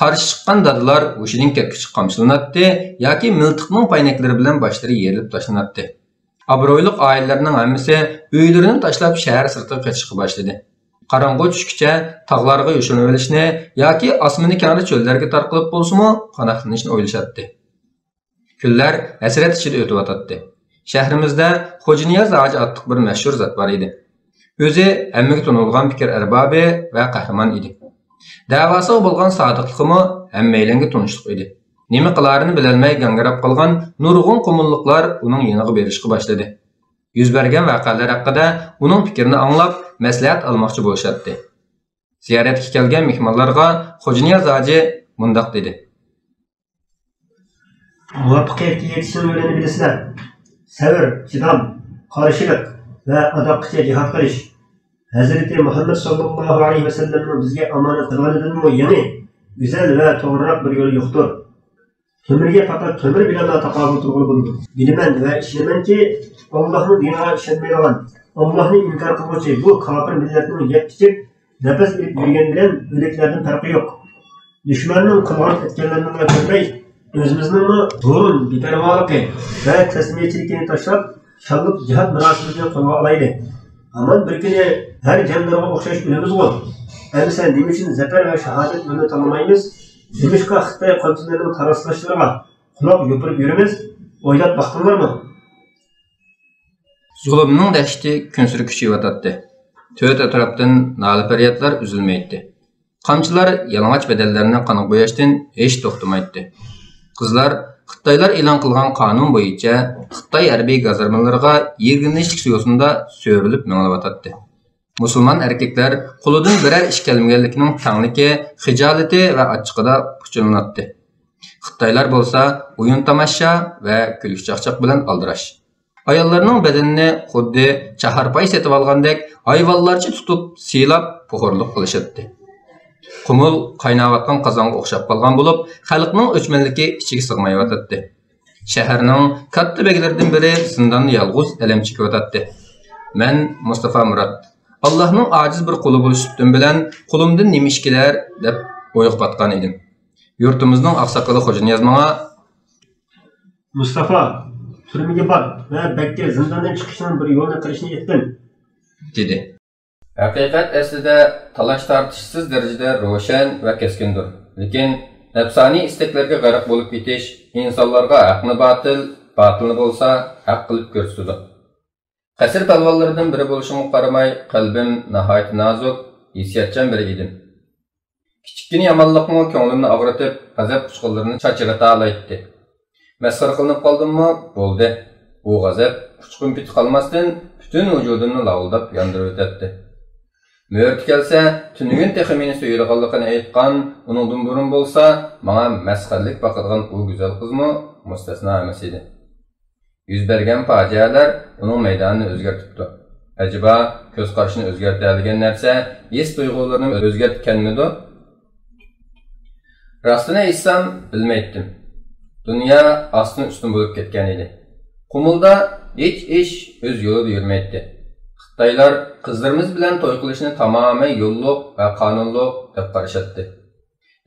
قارشى چىققان دادىلار ھوشىدىن كەتكۈچە قامچىلىناتتى ياكى مىلتىقنىڭ پاينەكلىرى بىلەن باشلىرى يېرىلىپ تاشلىناتتى. ئابرۇيلۇق ئائىلىلەرنىڭ ھەممىسى ئۆيلىرىنى تاشلاپ شەھەر سىرتىغا قېچىشقا باشلىدى. قاراڭغۇ چۈشكىچە تاغلارغا يوشۇرۇنۇۋېلىشنى ياكى ئاسمىنى كەڭرى چۆللەرگە تارقىلىپ بولسىمۇ پاناھلىنىشنى ئويلىشاتتى. كۈنلەر ھەسرەت ئىچىدە ئۆتۈۋاتاتتى. شەھىرىمىزدە خوجانىياز ھاجى ئاتلىق بىر مەشھۇر زات بار ئىدى. ئۆزى ھەممىگە تونۇلغان پىكىر ئەربابى ۋە قەھرىمان ئىدى. دەۋاسىغا بولغان سادىقلىقىمۇ ھەممەيلەنگە تونۇشلۇق ئىدى. نېمە قىلارىنى بىلەلمەي گاڭگىراپ قالغان نۇرغۇن قۇمۇللۇقلار ئۇنىڭ يېنىغا بېرىشقا باشلىدى. يۈز بەرگەن ۋەقەلەر ھەققىدە ئۇنىڭ پىكرىنى ئاڭلاپ، مەسلىھەت ئالماقچى بولۇشاتتى. زىيارەتكە كەلگەن مېھمانلارغا خوجانىياز ھاجى مۇنداق دېدى. مۇۋەپپەقىيەتكە يېتىشنىڭ يولىنى بىلىسىلەر. سەۋر، چىدام، قارشىلىق ۋە ئاداققىچە جىھاد قىلىش ھەزرىتى مۇھەممەد ساللاللاھۇ ئەلەيھى ۋەسەللەمنىڭ بىزگە ئامانەت قىلغىنىدىنمۇ يېڭى، گۈزەل ۋە توغرىراق بىر يول يوقتۇر. تۆمۈرگە پەقەت تۆمۈر بىلەنلا تاقابىل تۇرغىلى بولىدۇ. بىلىمەن ۋە ئىشىنىمەنكى، ئاللاھنىڭ دىنىغا ئىشەنمەيدىغان، ئاللاھنى ئىنكار قىلغۇچى بۇ كاپىر مىللەتنىڭ يەپ-ئىچىپ، نەپەس ئېلىپ يۈرگەن بىلەن ئۆلۈكلەردىن پەرقى يوق. دۈشمەننىڭ قىلغان-ئەتكەنلىرىنىلا كۆرمەي، ئۆزىمىزنىڭمۇ بۇرۇن بىپەرۋالىقى ۋە تەسلىمىيەتچىلىكىنى تاشلاپ، شانلىق جىھاد مۇراسىمىمىزنى قولغا ئالايلى. ھامان بىر كۈنى ھەر جەڭدارغا ئوخشاش ئۆلىمىزغۇ. ئەمىسە نېمە ئۈچۈن زەپەر ۋە شاھادەت يولىنى تاللىمايمىز؟ نېمىشقا خىتاي قانچىلىرىنىڭ تاراسلاشلىرىغا قۇلاق يوپۇرۇپ يۈرىمىز؟ ئويلاپ باقتىڭلارمۇ؟ زۇلۇمنىڭ دەھشىتى كۈنسېرى كۈچىيىۋاتاتتى. تۆت ئەتراپتىن نالە-پەريادلار ئۈزۈلمەيتتى. قامچىلار يالىڭاچ بەدەنلەرنى قانغا بوياشتىن ھېچ توختىمايتتى. قىزلار خىتايلار ئېلان قىلغان قانۇن بويىچە خىتاي ھەربىي گازارمىلىرىغا يىرگىنچلىك يوسۇندا سۆرىلىپ مېڭىۋاتاتتى. مۇسۇلمان ئەركەكلەر قولىدىن بىرەر ئىش كەلمىگەنلىكىنىڭ تەڭلىكى، خىجالىتى ۋە ئاچچىقىدا پۇچۇلىناتتى. خىتايلار بولسا ئويۇن-تاماشا ۋە كۈلكە-چاقچاق بىلەن ئالدىراش. ئاياللارنىڭ بەدىنىنى خۇددى چاھارپاي سېتىۋالغاندەك ھايۋانلارچە تۇتۇپ، سىيلاپ، پوخۇرلۇق قىلىشاتتى. قۇمۇل قايناۋاتقان قازانغا ئوخشاپ قالغان بولۇپ، خەلقنىڭ ئۆچمەنلىكى ئىچىگە سىغمايۋاتاتتى. شەھەرنىڭ كاتتا بەگلىرىدىن بىرى زىنداندا يالغۇز ئەلەم چېكىۋاتاتتى. مەن مۇستافا مۇرات. ئاللاھنىڭ ئاجىز بىر قۇلى بولۇش سۈپىتىم بىلەن قولۇمدىن نېمە ئىش كېلەر دەپ ئويغا پاتقان ئىدىم. يۇرتىمىزنىڭ ئاقساقىلى خوجانىياز ماڭا، مۇستافا، تۈرمىگە بار ۋە بەگكە زىنداندىن چىقىشنىڭ بىر يولىنى قىلىشنى ئېيتقىن، دېدى. ھەقىقەت ئەسلىدە تالاش-تارتىشسىز دەرىجىدە روشەن ۋە كەسكىندۇر. لېكىن نەپسانىي ئىستەكلەرگە غەرق بولۇپ كېتىش ئىنسانلارغا ھەقنى باتىل، باتىلنى بولسا ھەق قىلىپ كۆرسىتىدۇ. قەسىر پەلۋانلىرىدىن بىرى بولۇشۇمغا قارىماي، قەلبىم ناھايىتى نازۇك، ھېسسىياتچان بىرى ئىدىم. كىچىككىنە يامانلىقمۇ كۆڭلۈمنى ئاغرىتىپ، غەزەپ ئۇچقۇنلىرىنى چاچرىتالايتتى. مەسخىرە قىلىنىپ قالدىممۇ؟ بولدى. بۇ غەزەپ ئۇچقۇن-پېتى قالماستىن، پۈتۈن ۋۇجۇدۇمنى لاۋۇلداپ ياندۇرۇۋېتەتتى. مۆرىتى كەلسە، تۈنۈگۈن تېخى مېنى سۆيىدىغانلىقىنى ئېيتقان، ئۇنىڭدىن بۇرۇن بولسا ماڭا مەسخىرىلىك باقىدىغان ئۇ گۈزەل قىزمۇ مۇستەسنا ئەمەس ئىدى. يۈز بەرگەن پاجىئەلەر ئۇنىڭ مەيدانىنى ئۆزگەرتىپتۇ. ئەجەبا، كۆز قارىشىنى ئۆزگەرتەلىگەن نەرسە ھېس-تۇيغۇلىرىنى ئۆزگەرتكەنمىدۇ؟ راستىنى ئېيتسام، بىلمەيتتىم. دۇنيا ئاستىن-ئۈستۈن بولۇپ كەتكەن ئىدى. قۇمۇلدا ھېچ ئىش ئۆز يولىدا يۈرمەيتتى. خىتايلار قىزلىرىمىز بىلەن توي قىلىشنى تامامەن يوللۇق ۋە قانۇنلۇق دەپ قارىشاتتى.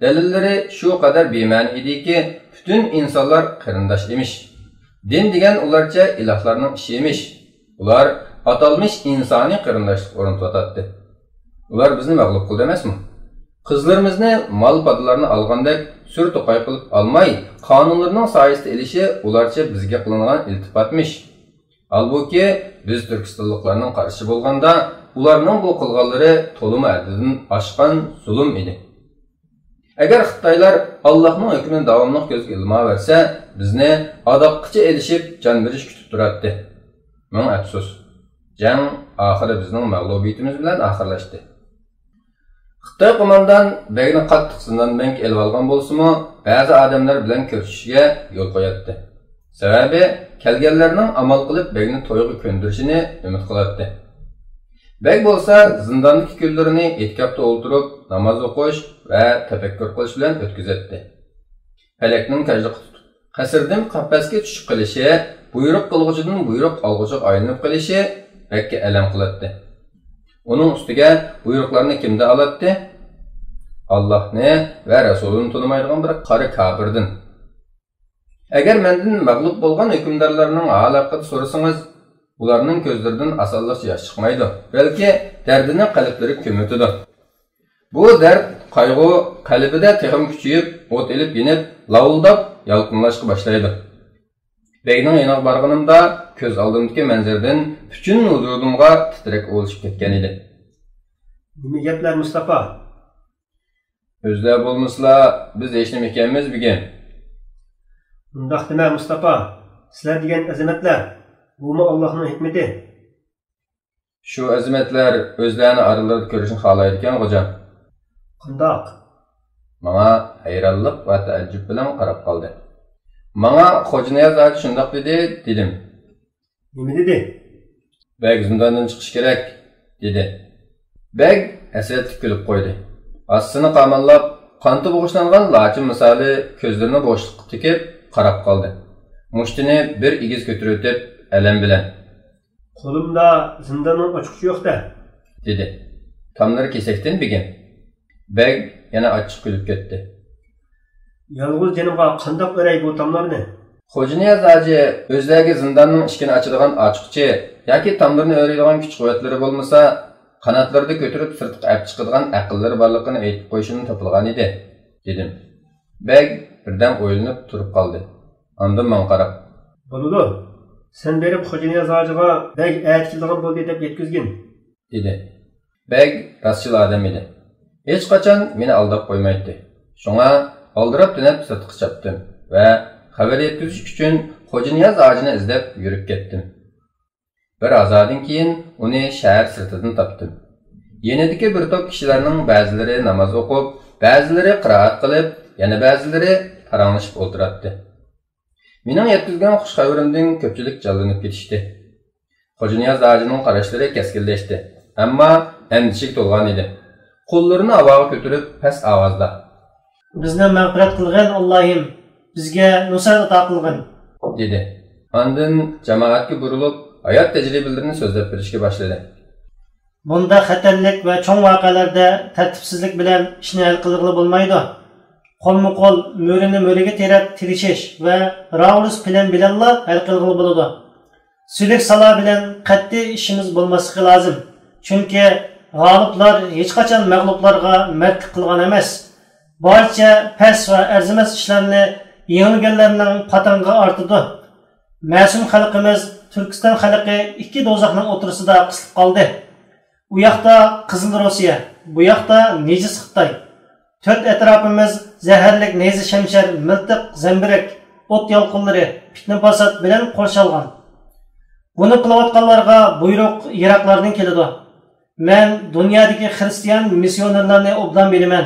دەلىللىرى شۇ قەدەر بىمەنە ئىدىكى، پۈتۈن ئىنسانلار قېرىنداش ئىمىش. دىن دېگەن ئۇلارچە ئىلاھلارنىڭ ئىشى ئىمىش. ئۇلار ئاتالمىش ئىنسانىي قېرىنداشلىق ئورنىتىۋاتاتتى. ئۇلار بىزنى مەغلۇپ قىلدى ئەمەسمۇ؟ قىزلىرىمىزنى مال-پادىلارنى ئالغاندەك سۈر-توقاي قىلىپ ئالماي، قانۇنلىرىنىڭ سايىسىدا ئېلىشى ئۇلارچە بىزگە قىلىنغان ئىلتىپاتمىش. ھالبۇكى، بىز تۈركىستانلىقلارنىڭ قارىشى بولغاندا، ئۇلارنىڭ بۇ قىلغانلىرى تولىمۇ ھەددىدىن ئاشقان زۇلۇم ئىدى. ئەگەر خىتايلار ئاللاھنىڭ ھۆكمىنى داۋاملىق كۆزگە ئىلماۋەرسە، بىزنى ئاداققىچە ئېلىشىپ، جان بېرىش كۈتۈپ تۇراتتى. مىڭ ئەپسۇس، جەڭ ئاخىرى بىزنىڭ مەغلۇبىيىتىمىز بىلەن ئاخىرلاشتى. خىتاي قوماندان بەگنى قاتتىق زىندان بەنگە ئېلىۋالغان بولسىمۇ، بەزى ئادەملەر بىلەن كۆرۈشۈشىگە يول قوياتتى. سەۋەبى، كەلگەنلەرنىڭ ئامال قىلىپ بەگنى تويغا كۆندۈرۈشىنى ئۈمىد قىلاتتى. بەگ بولسا زىنداندىكى كۈنلىرىنى ئېتىكاپتا ئولتۇرۇپ، ناماز ئوقۇش ۋە تەپەككۇر قىلىش بىلەن ئۆتكۈزەتتى. پەلەكنىڭ كاجلىقى تۇتۇپ، قەسىردىن قەپەسكە چۈشۈپ قېلىشى، بۇيرۇق قىلغۇچىدىن بۇيرۇق ئالغۇچىغا ئايلىنىپ قېلىشى بەككە ئەلەم قىلاتتى. ئۇنىڭ ئۈستىگە بۇيرۇقلارنى كىمدىن ئالاتتى؟ ئاللاھنى ۋە رەسۇلىنى تونۇمايدىغان بىر قارا كاپىردىن. ئەگەر مەندىن مەغلۇپ بولغان ھۆكۈمدارلارنىڭ ھالى ھەققىدە سورىسىڭىز، ئۇلارنىڭ كۆزلىرىدىن ئاسانلىقچە ياش چىقمايدۇ، بەلكى دەردىنى قەلبلىرى كۆمۈۋېتىدۇ. بۇ دەرد، قايغۇ قەلبىدە تېخىمۇ كۈچىيىپ، ئوت ئېلىپ يېنىپ، لاۋۇلداپ يالقۇنلاشقا باشلايدۇ. بەگنىڭ يېنىغا بارغىنىمدا، كۆز ئالدىمدىكى مەنزىرىدىن پۈتۈن ۋۇجۇدۇمغا تىترەك ئۇۋۇلىشىپ كەتكەن ئىدى. نېمە گەپلەر، مۇستافا؟ ئۆزلەر بولمىسىلا، بىز ھېچنېمە ئىكەنمىز بۈگۈن. ئۇنداق دېمە، مۇستافا. سىلەر دېگەن ئەزىمەتلەر، بۇمۇ ئاللاھنىڭ ھېكمىتى. شۇ ئەزىمەتلەر ئۆزلەرنى ئارىلىرىدا كۆرۈشنى خالايدىكەن، غوجام. قانداق؟ ماڭا ھەيرانلىق ۋە تەئەججۈپ بىلەن قاراپ قالدى. ماڭا خوجانىياز ھاجى شۇنداق دېدى، دېدىم. نېمە دېدى؟ بەگ زىنداندىن چىقىشى كېرەك، دېدى. بەگ ھەسرەتلىك كۈلۈپ قويدى. ھاسىسىنى قاماللاپ، قانىتى بوغۇشلانغان لاچىن مىسالى كۆزلىرىنى بوشلۇققا تىكىپ قاراپ قالدى. مۇشتىنى بىر ئېگىز كۆتۈرۈۋېتىپ، ئەلەم بىلەن، قولۇمدا زىنداننىڭ ئاچقۇچى يوق-دە، دېدى. تاملىرى كېسەكتىن بېگىم. بەگ يەنە ئاچچىق كۈلۈپ كەتتى. يالغۇز جېنىمغا قانداق ئۆرەي بۇ تاملارنى؟ خوجانىياز ھاجى ئۆزلەرگە زىنداننىڭ ئىشىكىنى ئاچىدىغان ئاچقۇچى ياكى تاملىرىنى ئۆرەيدىغان كۈچ-قۇۋۋەتلىرى بولمىسا، قاناتلىرىدا كۆتۈرۈپ سىرتقا ئەپ چىقىدىغان ئەقىللىرى بارلىقىنى ئېيتىپ قويۇشۇمنى تاپىلىغان ئىدى، دېدىم. بەگ بىردەم ئويلىنىپ تۇرۇپ قالدى. ئاندىن ماڭا قاراپ. بولىدۇ. سەن بېرىپ خوجانىياز ھاجىغا بەگ ئەتە كېلىدىغان بولدى دەپ يەتكۈزگىن، دېدى. بەگ راستچىل ئادەم ئىدى. ھېچقاچان مېنى ئالداپ قويمايتتى. شۇڭا ئالدىراپ-تېنەپ سىرتقا چاپتىم ۋە خەۋەر يەتكۈزۈش ئۈچۈن خوجانىياز ھاجىنى ئىزدەپ يۈرۈپ كەتتىم. بىر ھازادىن كېيىن ئۇنى شەھەر سىرتىدىن تاپتىم. يېنىدىكى بىر توپ كىشىلەرنىڭ بەزىلىرى ناماز ئوقۇپ، بەزىلىرى قىرائەت قىلىپ، يەنە بەزىلىرى پاراڭلىشىپ ئولتۇراتتى. مېنىڭ يەتكۈزگەن خۇش خەۋىرىمدىن كۆپچىلىك جانلىنىپ كېتىشتى. خوجانىياز ھاجىنىڭ قاراشلىرى كەسكىنلەشتى، ئەمما ئەندىشىگە تولغان ئىدى. قوللىرىنى ھاۋاغا كۆتۈرۈپ پەس ئاۋازدا، بىزنى مەغپىرەت قىلغىن، ئاللاھىم، بىزگە نۇسرەت ئاتا قىلغىن، دېدى. ئاندىن جامائەتكە بۇرۇلۇپ، ھايات تەجرىبىلىرىنى سۆزلەپ بېرىشكە باشلىدى. بۇنداق خەتەرلىك ۋە چوڭ ۋەقەلەردە تەرتىپسىزلىك بىلەن ئىشنى ھەل قىلغىلى بولمايدۇ. قولمۇ قول، مۈرىنى مۈرىگە تىرەپ تىرىشىش ۋە راۋۇرۇس پىلان بىلەنلا ھەل قىلغىلى بولىدۇ. سۈلۈك سالا بىلەن قەتئىي ئىشىمىز بولماسلىقى لازىم. چۈنكى غالىبلار ھېچقاچان مەغلۇپلارغا مەردلىك قىلغان ئەمەس. بارچە پەس ۋە ئەرزىمەس ئىشلارنى يېڭىلگەنلەرنىڭ پاتىڭىغا ئارتىدۇ. مەسۇم خەلقىمىز تۈركىستان خەلقى ئىككى دوزاخنىڭ ئوتتۇرىسىدا قىسىلىپ قالدى. ئۇ ياقتا قىزىل روسىيە، بۇ ياقتا نىجىس خىتاي. تۆت ئەتراپىمىز زەھەرلىك نەيزە شەمشەر، مىلتىق زەمبىرەك، ئوت يالقۇنلىرى، پىتنە-پاسات بىلەن قورشالغان. بۇنى قىلىۋاتقانلارغا بۇيرۇق يىراقلاردىن كېلىدۇ. مەن دۇنيادىكى خىرىستىيان مىسسىيونېرلارنى ئوبدان بىلىمەن.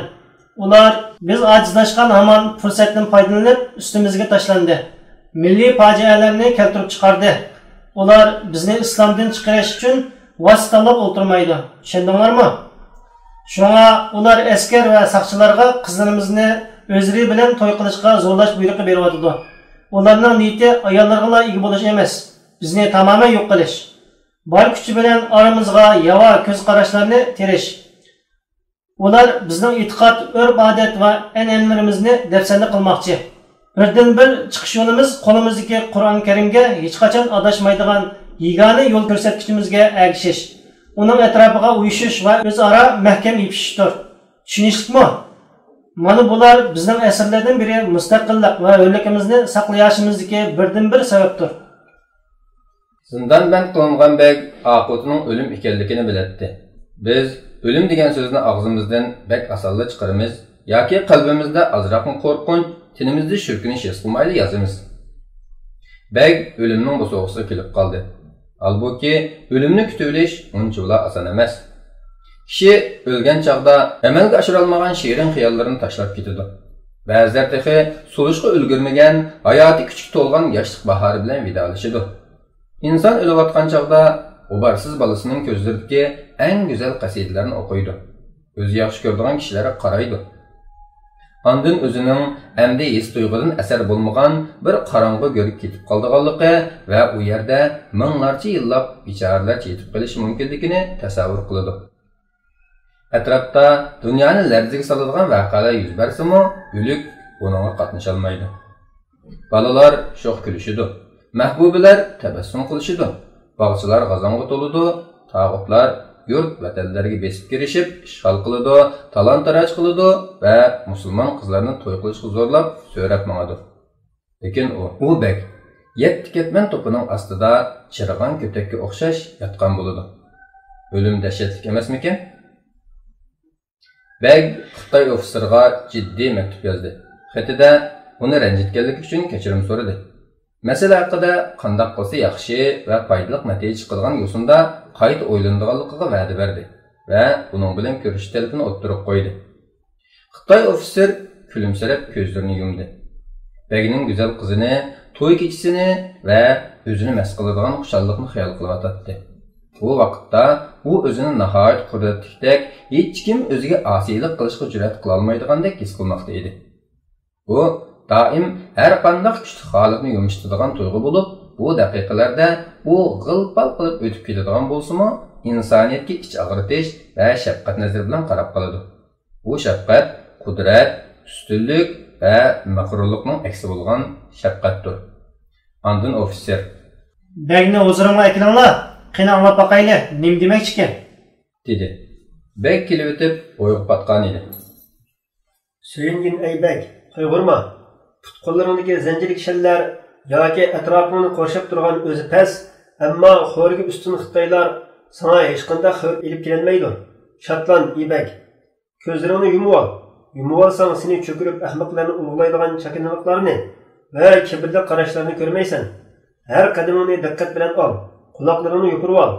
ئۇلار بىز ئاجىزلاشقان ھامان پۇرسەتتىن پايدىلىنىپ ئۈستىمىزگە تاشلاندى. مىللىي پاجىئەلەرنى كەلتۈرۈپ چىقاردى. ئۇلار بىزنى ئىسلامدىن چىقىرىش ئۈچۈن ۋاسىتە تاللاپ ئولتۇرمايدۇ. چۈشەندىڭلارمۇ؟ شۇڭا ئۇلار ئەسكەر ۋە ساقچىلارغا قىزلىرىمىزنى ئۆزلىرى بىلەن توي قىلىشقا زورلاش بۇيرۇقى بېرىۋاتىدۇ. ئۇلارنىڭ نىيىتى ئاياللىرىغىلا ئىگە بولۇش ئەمەس، بىزنى تامامەن يوق قىلىش. بار كۈچى بىلەن ئارىمىزغا ياۋا كۆز قاراشلارنى تېرىش. ئۇلار بىزنىڭ ئېتىقاد، ئۆرپ-ئادەت ۋە ئەنئەنىلىرىمىزنى دەپسەندە قىلماقچى. بىردىنبىر چىقىش يولىمىز قولىمىزدىكى قۇرئان كەرىمگە ھېچقاچان ئاداشمايدىغان يېگانە يول كۆرسەتكۈچىمىزگە ئەگىشىش، ئۇنىڭ ئەتراپىغا ئۇيۇشۇش ۋە ئۆزئارا مەھكەم يېپىشىشتۇر. چۈشىنىشلىكمۇ؟ مانا بۇلار بىزنىڭ ئەسىرلەردىن بېرى مۇستەقىللىق ۋە ھۆرلۈكىمىزنى ساقلىياشىمىزدىكى بىردىنبىر سەۋەبتۇر. زىندانبەند قىلىنغان بەگ ئاقىۋىتىنىڭ ئۆلۈم ئىكەنلىكىنى بىلەتتى. بىز ئۆلۈم دېگەن سۆزنى ئاغزىمىزدىن بەك ئاسانلا چىقىرىمىز ياكى قەلبىمىزدە ئازراقمۇ قورقۇنچ، تېنىمىزدە شۈركۈنۈش ھېس قىلمايلا يازىمىز. بەگ ئۆلۈمنىڭ بوسۇغىسىغا كېلىپ قالدى. ھالبۇكى، ئۆلۈمنى كۈتۈۋېلىش ئۇنچىۋالا ئاسان ئەمەس. كىشى ئۆلگەن چاغدا ئەمەلگە ئاشۇرالمىغان شېرىن خىياللىرىنى تاشلاپ كېتىدۇ. بەزىلەر تېخى سولۇشقا ئۈلگۈرمىگەن، ھاياتىي كۈچكە تولغان ياشلىق باھارى بىلەن ۋىدالىشىدۇ. ئىنسان ئۆلۈۋاتقان چاغدا غۇبارسىز بالىسىنىڭ كۆزلىرىدىكى ئەڭ گۈزەل قەسىدىلەرنى ئوقۇيدۇ. ئۆزى ياخشى كۆرىدىغان كىشىلەرگە قارايدۇ. ئاندىن ئۆزىنىڭ ئەمدى ھېس-تۇيغۇدىن ئەسەر بولمىغان بىر قاراڭغۇ گۆرگە كېتىپ قالىدىغانلىقى ۋە ئۇ يەردە مىڭلارچە يىللاپ بىچارىلەرچە يېتىپ قېلىشى مۇمكىنلىكىنى تەسەۋۋۇر قىلىدۇ. ئەتراپتا دۇنيانى لەرزىگە سالىدىغان ۋەقەلەر يۈز بەرسىمۇ، ئۆلۈك بۇنىڭغا قاتنىشالمايدۇ. بالىلار شوخ كۈلۈشىدۇ، مەھبۇبىلەر تەبەسسۇم قىلىشىدۇ، باغچىلار غازاڭغا تولىدۇ، تاغۇتلار يۇرت ۋەتەنلەرگە بېسىپ كىرىشىپ ئىشغال قىلىدۇ، تالان-تاراج قىلىدۇ ۋە مۇسۇلمان قىزلارنى توي قىلىشقا زورلاپ سۆرەپ ماڭىدۇ. لېكىن ئۇ، ئۇ بەگ يەتتە كەتمەن توپىنىڭ ئاستىدا چىرىغان كۆتەككە ئوخشاش ياتقان بولىدۇ. ئۆلۈم دەھشەتلىك ئەمەسمىكەن؟ بەگ خىتاي ئوفىتسېرىغا جىددىي مەكتۇپ يازدى. خېتىدە ئۇنى رەنجىتكەنلىكى ئۈچۈن كەچۈرۈم سورىدى. مەسىلە ھەققىدە قانداق قىلسا ياخشى ۋە پايدىلىق نەتىجە چىقىدىغان يوسۇندا قايتا ئويلىنىدىغانلىقىغا ۋەدە بەردى ۋە ئۇنىڭ بىلەن كۆرۈشۈش تەلىپىنى ئوتتۇرىغا قويدى. خىتاي ئوفىتسېر كۈلۈمسىرەپ كۆزلىرىنى يۇمدى. بەگنىڭ گۈزەل قىزىنى، توي كېچىسىنى ۋە ئۆزىنى مەست قىلىدىغان خۇشاللىقنى خىيال قىلىۋاتاتتى. بۇ ۋاقىتتا ئۇ ئۆزىنى ناھايىتى قۇدرەتلىكتەك، ھېچكىم ئۆزىگە ئاسىيلىق قىلىشقا جۈرئەت قىلالمايدىغاندەك ھېس قىلماقتا ئىدى. بۇ دائىم ھەرقانداق كۈچلۈك ھالەتنى يۇمشىتىدىغان تۇيغۇ بولۇپ، بۇ دەقىقىلەردە ئۇ غىل-پال قىلىپ ئۆتۈپ كېتىدىغان بولسىمۇ، ئىنسانىيەتكە ئىچ ئاغرىتىش ۋە شەپقەت نەزىرى بىلەن قاراپ قالىدۇ. بۇ شەپقەت، قۇدرەت، ئۈستۈنلۈك ۋە مەغرۇرلۇقنىڭ ئەكسى بولغان شەپقەتتۇر. ئاندىن ئوفىتسېر: بەگنى ھۇزۇرۇمغا ئەكېلىڭلار، قېنى ئاڭلاپ باقايلى، نېمە دېمەكچىكەن؟ دېدى. بەگ كېلىۋېتىپ ئويغا پاتقان ئىدى. سۆيۈنگىن ئەي بەگ، قايغۇرما. پۇت-قوللىرىڭدىكى زەنجىرلىك شەللەر ياكى ئەتراپىڭنى قورشاپ تۇرغان ئۆزى پەس، ئەمما خورىكى ئۈستۈن خىتايلار ساڭا ھېچقانداق خەۋپ ئېلىپ كېلەلمەيدۇ. شادلان، ئى بەگ. كۆزلىرىڭنى يۇمۇۋال. يۇمۇۋالساڭ، سېنى چۆكۈرۈپ ئەخمەقلەرنى ئۇلۇغلايدىغان چاكىنىلىقلارنى ۋە كىبىرلىك قاراشلارنى كۆرمەيسەن. ھەر قەدىمىڭنى دىققەت بىلەن ئال. قۇلاقلىرىڭنى يوپۇرۇۋال.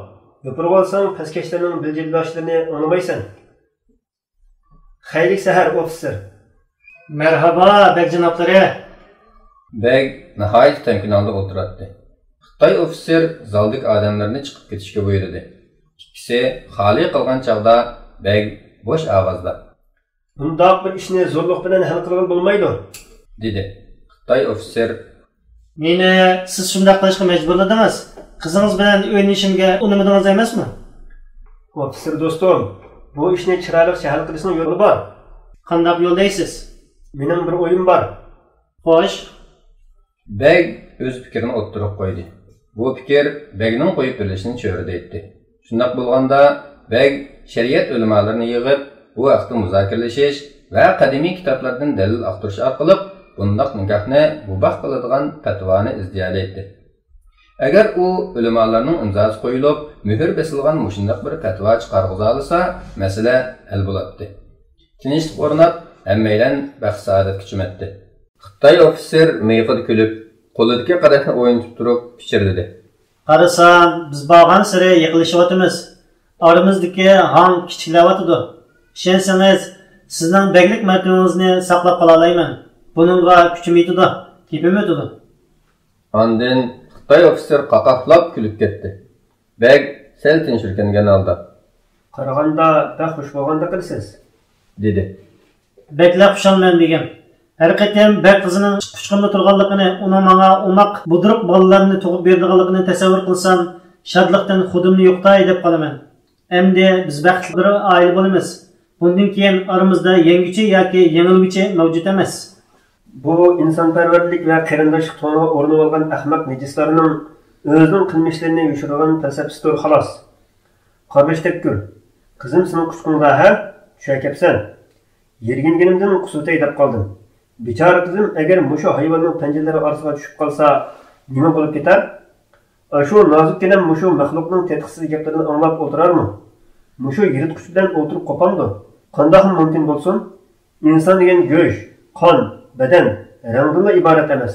يوپۇرۇۋالساڭ، پەسكەشلەرنىڭ بىلجىرلاشلىرىنى ئاڭلىمايسەن. خەيرلىك سەھەر، ئوفىتسېر. مەرھابا، بەگ جانابلىرى. بەگ ناھايىتى تەمكىن ھالدا ئولتۇراتتى. خىتاي ئوفىتسېر زالدىكى ئادەملەرنى چىقىپ كېتىشكە بۇيرۇدى. ئىككىسى خالىي قالغان چاغدا بەگ بوش ئاۋازدا: بۇنداق بىر ئىشنى زورلۇق بىلەن ھەل قىلغىلى بولمايدۇ، دېدى. خىتاي ئوفىتسېر: مېنى سىز شۇنداق قىلىشقا مەجبۇرلىدىڭىز. قىزىڭىز بىلەن ئۆيلىنىشىمگە ئۇنىمىدىڭىز ئەمەسمۇ؟ ئوفىتسېر دوستۇم، بۇ ئىشنى چىرايلىقچە ھەل قىلىشنىڭ يولى بار. قانداق يول دەيسىز؟ مېنىڭ بىر ئويۇم بار. خوش. بەگ ئۆز پىكرىنى ئوتتۇرىغا قويدى. بۇ پىكىر بەگنىڭ قويۇپ بېرىلىشىنى چۆرىدەيتتى. شۇنداق بولغاندا، بەگ شەرىئەت ئۆلىمالىرىنى يىغىپ، بۇ ھەقتە مۇزاكىرىلىشىش ۋە قەدىمىي كىتابلاردىن دەلىل ئاختۇرۇش ئارقىلىق بۇنداق نىكاھنى مۇباھ قىلىدىغان پەتىۋانى ئىزدىيەلەيتتى. ئەگەر ئۇ ئۆلىمالارنىڭ ئىمزاسى قويۇلۇپ، مۆھۈر بېسىلغان مۇشۇنداق بىر پەتىۋا چىقارغۇزالىسا، مەسىلە ھەل بولاتتى. تىنچلىق ئورناپ، ھەممەيلەن بەخت-سائادەتكە چۆمەتتى. خىتاي ئوفىتسېر مىيىقىدا كۈلۈپ، قولىدىكى قەدەھنى ئوينىتىپ تۇرۇپ پىچىرلىدى: قارىسام، بىز بارغانسېرى يېقىنلىشىۋاتىمىز. ئارىمىزدىكى ھاڭ كىچىكلەۋاتىدۇ. ئىشەنسىڭىز، سىزنىڭ بەگلىك مەرتىۋىڭىزنى ساقلاپ قالالايمەن. بۇنىڭغا كۈچۈم يېتىدۇ، گېپىم ئۆتىدۇ. ئاندىن خىتاي ئوفىتسېر قاقاقلاپ كۈلۈپ كەتتى. بەگ سەل تىنچلىكلەنگەن ھالدا: قارىغاندا بەك خۇش بولغاندەك قىلىسىز، دېدى. بەكلا خۇشالمەن، بېگىم. ھەر قېتىم بەگ قىزىنىڭ قۇچىقىمدا تۇرغانلىقىنى، ئۇنىڭ ماڭا ئوماق، بۇدرۇق بالىلارنى تۇغۇپ بېرىدىغانلىقىنى تەسەۋۋۇر قىلسام، شادلىقتىن خۇدۇمنى يوقىتاي دەپ قالىمەن. ئەمدى بىز بەختلىك بىر ئائىلە بولىمىز. بۇندىن كېيىن ئارىمىزدا يەڭگۈچى ياكى يېڭىلگۈچى مەۋجۇت ئەمەس. بۇ ئىنسانپەرۋەرلىك ۋە قېرىنداشلىق تونىغا ئورىنىۋالغان ئەخمەق نىجىسلارنىڭ ئۆزىنىڭ قىلمىشلىرىنى يوشۇرىدىغان پەلسەپىسىدۇر، خالاس. قارىداش تەپەككۇر، قىزىم سېنىڭ قۇچىقىڭدا ھە؟ چۈشەكەپسەن. يىرگىنگىنىمدىن قۇسۇۋېتەي دەپ قالدىم. بىچارە قىزىم ئەگەر مۇشۇ ھايۋاننىڭ پەنجىلىرى ئارىسىغا چۈشۈپ قالسا، نېمە بولۇپ كېتەر؟ ئاشۇ نازۇككىنەم مۇشۇ مەخلۇقنىڭ تېتىقسىز گەپلىرىنى ئاڭلاپ ئولتۇرارمۇ؟ مۇشۇ يىرتقۇچ بىلەن ئولتۇرۇپ قوپامدۇ؟ قانداقمۇ مۇمكىن بولسۇن؟ ئىنسان دېگەن گۆش، قان، بەدەن، رەڭدىنلا ئىبارەت ئەمەس.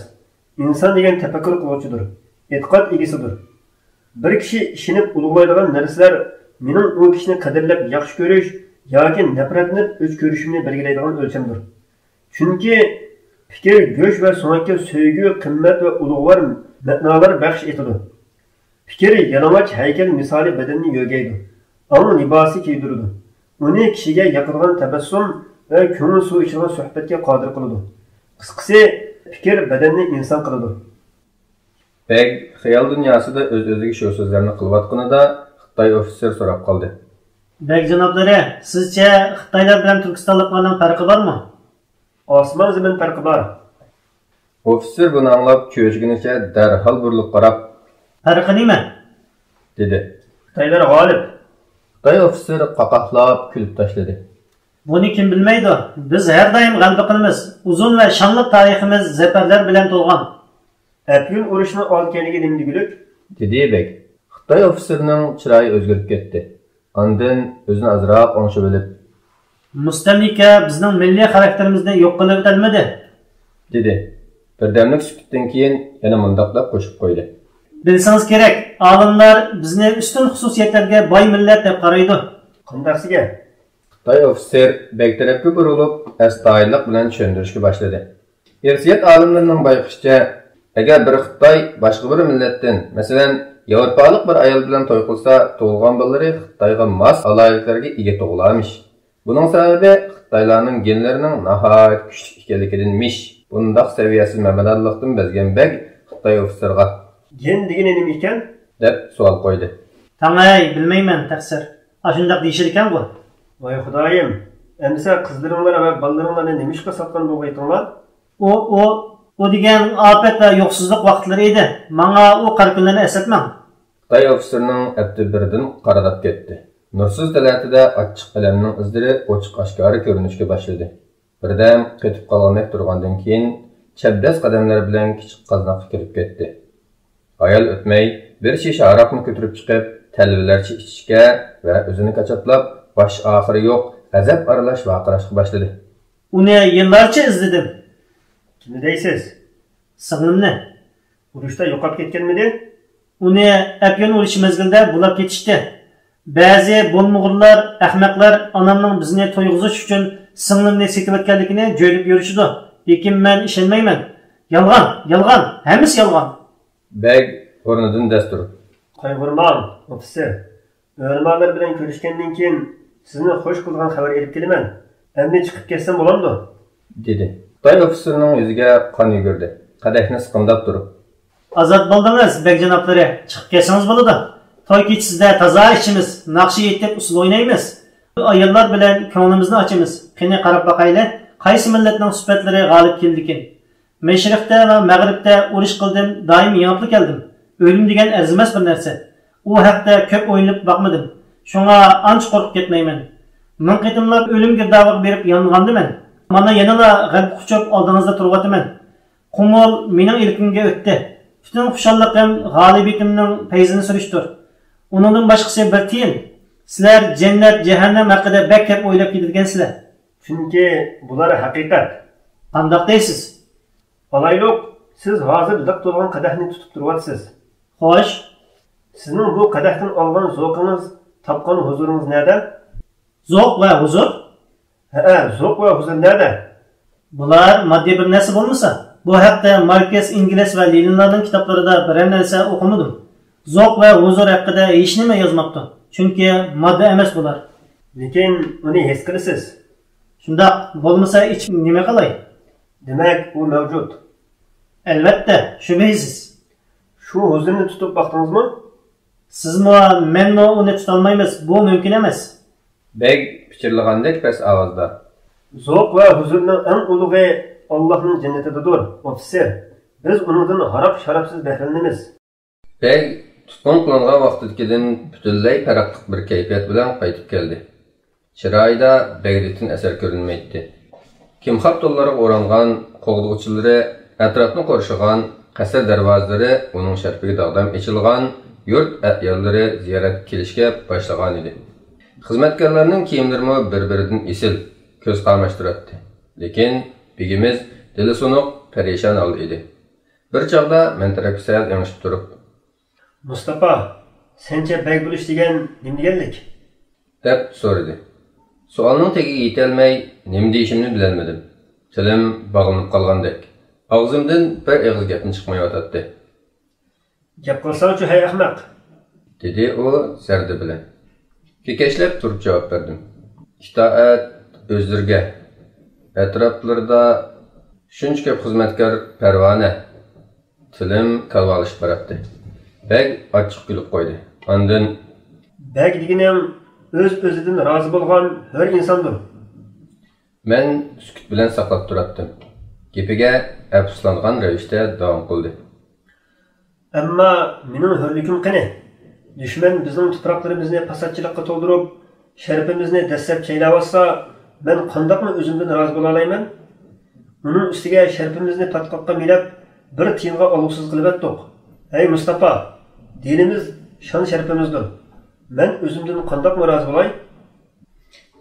ئىنسان دېگەن تەپەككۇر قىلغۇچىدۇر، ئېتىقاد ئىگىسىدۇر. بىر كىشى ئىشىنىپ ئۇلۇغلايدىغان نەرسىلەر مېنىڭ ئۇ كىشىنى قەدىرلەپ ياخشى كۆرۈش ياكى نەپرەتلىنىپ ئۆچ كۆرۈشۈمنى بەلگىلەيدىغان ئۆلچەمدۇر. چۈنكى پىكىر، گۆش ۋە سۆڭەككە سۆيگۈ، قىممەت ۋە ئۇلۇغۋار مەنالار بەخش ئېتىدۇ. پىكىر يالىڭاچ ھەيكەل مىسالى بەدەننى يۆگەيدۇ، ئاڭ لىباسى كىيدۈرىدۇ، ئۇنى كىشىگە ياقىدىغان تەبەسسۇم ۋە كۆڭۈل سۇ ئىچىدىغان سۆھبەتكە قادىر قىلىدۇ. قىسقىسى، پىكىر بەدەننى ئىنسان قىلىدۇ. بەگ خىيال دۇنياسىدا ئۆز-ئۆزىگە شۇ سۆزلەرنى قىلىۋاتقىنىدا، خىتاي ئوفىتسېر سوراپ قالدى. بەگ جانابلىرى، سىزچە خىتايلار بىلەن تۈركىستانلىقلارنىڭ پەرقى بارمۇ؟ ئاسمان-زېمىن پەرقى بار. ئوفىتسېر بۇنى ئاڭلاپ، چۆچۈگىنىچە دەرھال بۇرۇلۇپ قاراپ، پەرقى نېمە؟ دېدى. خىتايلار غالىب. خىتاي ئوفىتسېر قاقاھلاپ كۈلۈپ تاشلىدى. بۇنى كىم بىلمەيدۇ؟ بىز ھەر دائىم غەلىبە قىلىمىز. ئۇزۇن ۋە شانلىق تارىخىمىز زەپەرلەر بىلەن تولغان. ئەپيۈن ئۇرۇشنىڭ ئالدى كەينىگە نېمە دېگۈلۈك؟ دېدى بەگ. خىتاي ئوفىتسېرنىڭ چىرايى ئۆزگىرىپ كەتتى. ئاندىن ئۆزىنى ئازراق ئوڭشىۋېلىپ، مۇستەملىكە بىزنىڭ مىللىي خاراكتېرىمىزنى يوق قىلىۋېتەلمىدى، دېدى. بىردەملىك سۈكۈتتىن كېيىن يەنە مۇنداق دەپ قوشۇپ قويدى. بىلسىڭىز كېرەك، ئالىملار بىزنى ئۈستۈن خۇسۇسىيەتلەرگە باي مىللەت دەپ قارايدۇ. قانداقسىگە؟ خىتاي ئوفىتسېر بەگ تەرەپكە بۇرۇلۇپ، ئەستايىدىللىق بىلەن چۈشەندۈرۈشكە باشلىدى. ئىرسىيەت ئالىملىرىنىڭ بايقىشىچە، ئەگەر بىر خىتاي باشقا بىر مىللەتتىن، مەسىلەن، ياۋروپالىق بىر ئايال بىلەن توي قىلسا، تۇغۇلغان بالىلىرى خىتايغا ماس ئالاھىدىلىكلەرگە ئىگە تۇغۇلارمىش. بۇنىڭ سەۋەبى خىتايلارنىڭ گېنلىرىنىڭ ناھايىتى كۈچلۈك ئىكەنلىكىدىنمىش. بۇنداق سەۋىيەسىز مەبلەغلىقتىن بەزگەن بەگ خىتاي ئوفىتسېرغا، گېن دېگىنى نېمە ئىكەن؟ دەپ سوئال قويدى. تاڭاي، بىلمەيمەن، تەقسىر. ئاشۇنداق دېيىشىدىكەنغۇ. ۋاي خۇدايىم، ئەمىسە قىزلىرىڭلار ۋە بالىلىرىڭلارنى نېمىشقا ساتقان بولغىيتىڭلار؟ ئۇ، ئۇ، ئۇ دېگەن ئاپەت ۋە يوقسۇزلۇق ۋاقىتلىرى ئىدى. ماڭا ئۇ قارا كۈنلەرنى ئەسلەتمەڭ. خىتاي ئوفىتسېرنىڭ ئەپتى بىردىن قارىداپ كەتتى. نۇرسىز تەلەتىدە ئاچچىق ئەلەمنىڭ ئىزلىرى ئوچۇق-ئاشكارا كۆرۈنۈشكە باشلىدى. بىردەم قېتىپ قالغاندەك تۇرغاندىن كېيىن، چەبدەس قەدەملەر بىلەن كىچىك قازناققا كىرىپ كەتتى. ھايال ئۆتمەي، بىر شىشە ھاراقنى كۆتۈرۈپ چىقىپ، تەلۋىلەرچە ئىچىشكە ۋە ئۆزىنى كاچاتلاپ، باش-ئاخىرى يوق غەزەپ ئارىلاش ۋارقىراشقا باشلىدى. ئۇنى يىللارچە ئىزدىدىم. كىمنى دەيسىز؟ سىڭلىمنى. ئۇرۇشتا يوقاپ كەتكەنمىدى؟ ئۇنى ئەپيۈن ئۇرۇشى مەزگىلىدە بۇلاپ كېتىشتى. بەزى بولمىغۇرلار، ئەخمەقلەر ئانامنىڭ بىزنى تويغۇزۇش ئۈچۈن سىڭلىمنى سېتىۋەتكەنلىكىنى جۆيلۈپ يۈرۈشىدۇ. لېكىن مەن ئىشەنمەيمەن. يالغان، يالغان، ھەممىسى يالغان. بەگ ئورنىدىن دەس تۇرۇپ. قايغۇرماڭ، ئوفىتسېر. ئۆلىمالار بىلەن كۆرۈشكەندىن كېيىن سىزنى خوش قىلىدىغان خەۋەر ئېلىپ كېلىمەن. ئەمدى چىقىپ كەتسەم بولامدۇ؟ دېدى. خىتاي ئوفىتسېرنىڭ يۈزىگە قان يۈگۈردى. قەدەھنى سىقىمداپ تۇرۇپ. ئازاد بولدىڭىز، بەگ جانابلىرى، چىقىپ كەتسىڭىز بولىدۇ. توي كېچىسىدە تازا ئىچىمىز، ناخشا ئېيتىپ، ئۇسسۇل ئوينايمىز. ئاياللار بىلەن كۆڭلىمىزنى ئاچىمىز. قېنى، قاراپ باقايلى، قايسى مىللەتنىڭ سۈپەتلىرى غالىب كېلىدىكىن؟ مەشرىقتە ۋە مەغرىبتە ئۇرۇش قىلدىم، دائىم يېڭىپلا كەلدىم. ئۆلۈم دېگەن ئەرزىمەس بىر نەرسە. ئۇ ھەقتە كۆپ ئويلىنىپ باقمىدىم. شۇڭا ئانچە قورقۇپ كەتمەيمەن. مىڭ قېتىملاپ ئۆلۈم گىردابىغا بېرىپ يانغاندا مەن. مانا يەنىلا غەلىبە قۇچۇپ ئالدىڭىزدا تۇرۇۋاتىمەن. قۇمۇل مېنىڭ ئىلكىمگە ئۆتتى. پۈتۈن خۇشاللىقىم غالىبىيىتىمنىڭ پەيزىنى سۈرۈشتۇر. ئۇنىڭدىن باشقىسى بىر تىيىن. سىلەر جەننەت، جەھەننەم ھەققىدە بەك كەپ ئويلاپ كېتىدىكەنسىلەر. چۈنكى بۇلار ھەقىقەت. قانداق دەيسىز؟ ئالايلۇق، سىز ھازىر لىق تولغان قەدەھنى تۇتۇپ تۇرۇۋاتىسىز. خوش. سىزنىڭ بۇ قەدەھتىن ئالغان زوقىڭىز، تاپقان ھۇزۇرىڭىز نەدە؟ زوق ۋە ھۇزۇر؟ ھەئە، زوق ۋە ھۇزۇر نەدە؟ بۇلار ماددىي بىر نەرسە بولمىسا، بۇ ھەقتە ماركس ئېنگلىس ۋە لېنىنلارنىڭ كىتابلىرىدا بىرەر نەرسە ئوقۇمىدىم. زوق ۋە ھۇزۇر ھەققىدە ھېچنېمە يازماپتۇ، چۈنكى ماددا ئەمەس بۇلار. لېكىن ئۇنى ھېس قىلىسىز. شۇنداق، بولمىسا ئىچىپ نېمە قىلاي؟ دېمەك، ئۇ مەۋجۇت. ئەلۋەتتە، شۈبھىسىز. شۇ ھۇزۇرنى تۇتۇپ باقتىڭىزمۇ؟ سىزمۇ، مەنمۇ ئۇنى تۇتالمايمىز، بۇ مۇمكىن ئەمەس. بەگ پىچىرلىغاندەك پەس ئاۋازدا. زوق ۋە ھۇزۇرنىڭ ئەڭ ئۇلۇغى ئاللاھنىڭ جەننىتىدىدۇر، ئوفىتسېر. بىز ئۇنىڭدىن ھاراق-شارابسىز بەھرىلىنىمىز. بەگ تۇتقۇن قىلىنغان ۋاقتىدىكىدىن پۈتۈنلەي پەرقلىق بىر كەيپىيات بىلەن قايتىپ كەلدى. چىرايىدا بەگلىكتىن ئەسەر كۆرۈنمەيتتى. كىمخاب تونلارغا ئورانغان قوغدىغۇچىلىرى ئەتراپنى قورشىغان قەسىر دەرۋازىلىرى ئۇنىڭ شەرىپىگە داغدام ئېچىلغان، يۇرت ئەياللىرى زىيارەتكە كېلىشكە باشلىغانىدى. خىزمەتكارلارنىڭ كىيىملىرىمۇ بىر-بىرىدىن ئېسىل، كۆز قاماشتۇراتتى. لېكىن بېگىمىز دىلى سۇنۇق، پەرىشان ھالدا ئىدى. بىر چاغدا مەن تەرەپكە سەل ئېڭىشىپ تۇرۇپ. مۇستاپا، سەنچە بەگ بولۇش دېگەن نېمە دېگەنلىك؟ دەپ سورىدى. سوئالنىڭ تېگىگە يېتەلمەي، نېمە دېيىشىمنى بىلەلمىدىم. تىلىم باغلىنىپ قالغاندەك، ئاغزىمدىن بىر ئېغىز گەپمۇ چىقمايۋاتاتتى. گەپ قىلساڭچۇ، ھەي ئەخمەق! دېدى ئۇ زەردە بىلەن. كېكەچلەپ تۇرۇپ جاۋاب بەردىم. ئىتائەت ئۆزلىرىگە، ئەتراپلىرىدا شۇنچە كۆپ خىزمەتكار پەرۋانە. تىلىم كالۋالىشىپ باراتتى. بەگ ئاچچىق كۈلۈپ قويدى. ئاندىن. بەگ دېگىنىڭ ئۆز-ئۆزىدىن رازى بولغان ھۆر ئىنساندۇر. مەن سۈكۈت بىلەن ساقلاپ تۇراتتىم. گېپىگە ئەپسۇسلانغان رەۋىشتە داۋام قىلدى. ئەمما مېنىڭ ھۆرلۈكۈم قېنى؟ دۈشمەن بىزنىڭ تۇپراقلىرىمىزنى پاساتچىلىققا تولدۇرۇپ، شەرىپىمىزنى دەسسەپ چەيلەۋاتسا، مەن قانداقمۇ ئۆزۈمدىن رازى بولالايمەن؟ ئۇنىڭ ئۈستىگە شەرىپىمىزنى پاتقاققا مىلەپ، بىر تىيىنغا ئالغۇسىز قىلىۋەتتۇق. ھەي مۇستاپا، دىنىمىز شان-شەرىپىمىزدۇر. مەن ئۆزۈمدىن قانداقمۇ رازى بولاي؟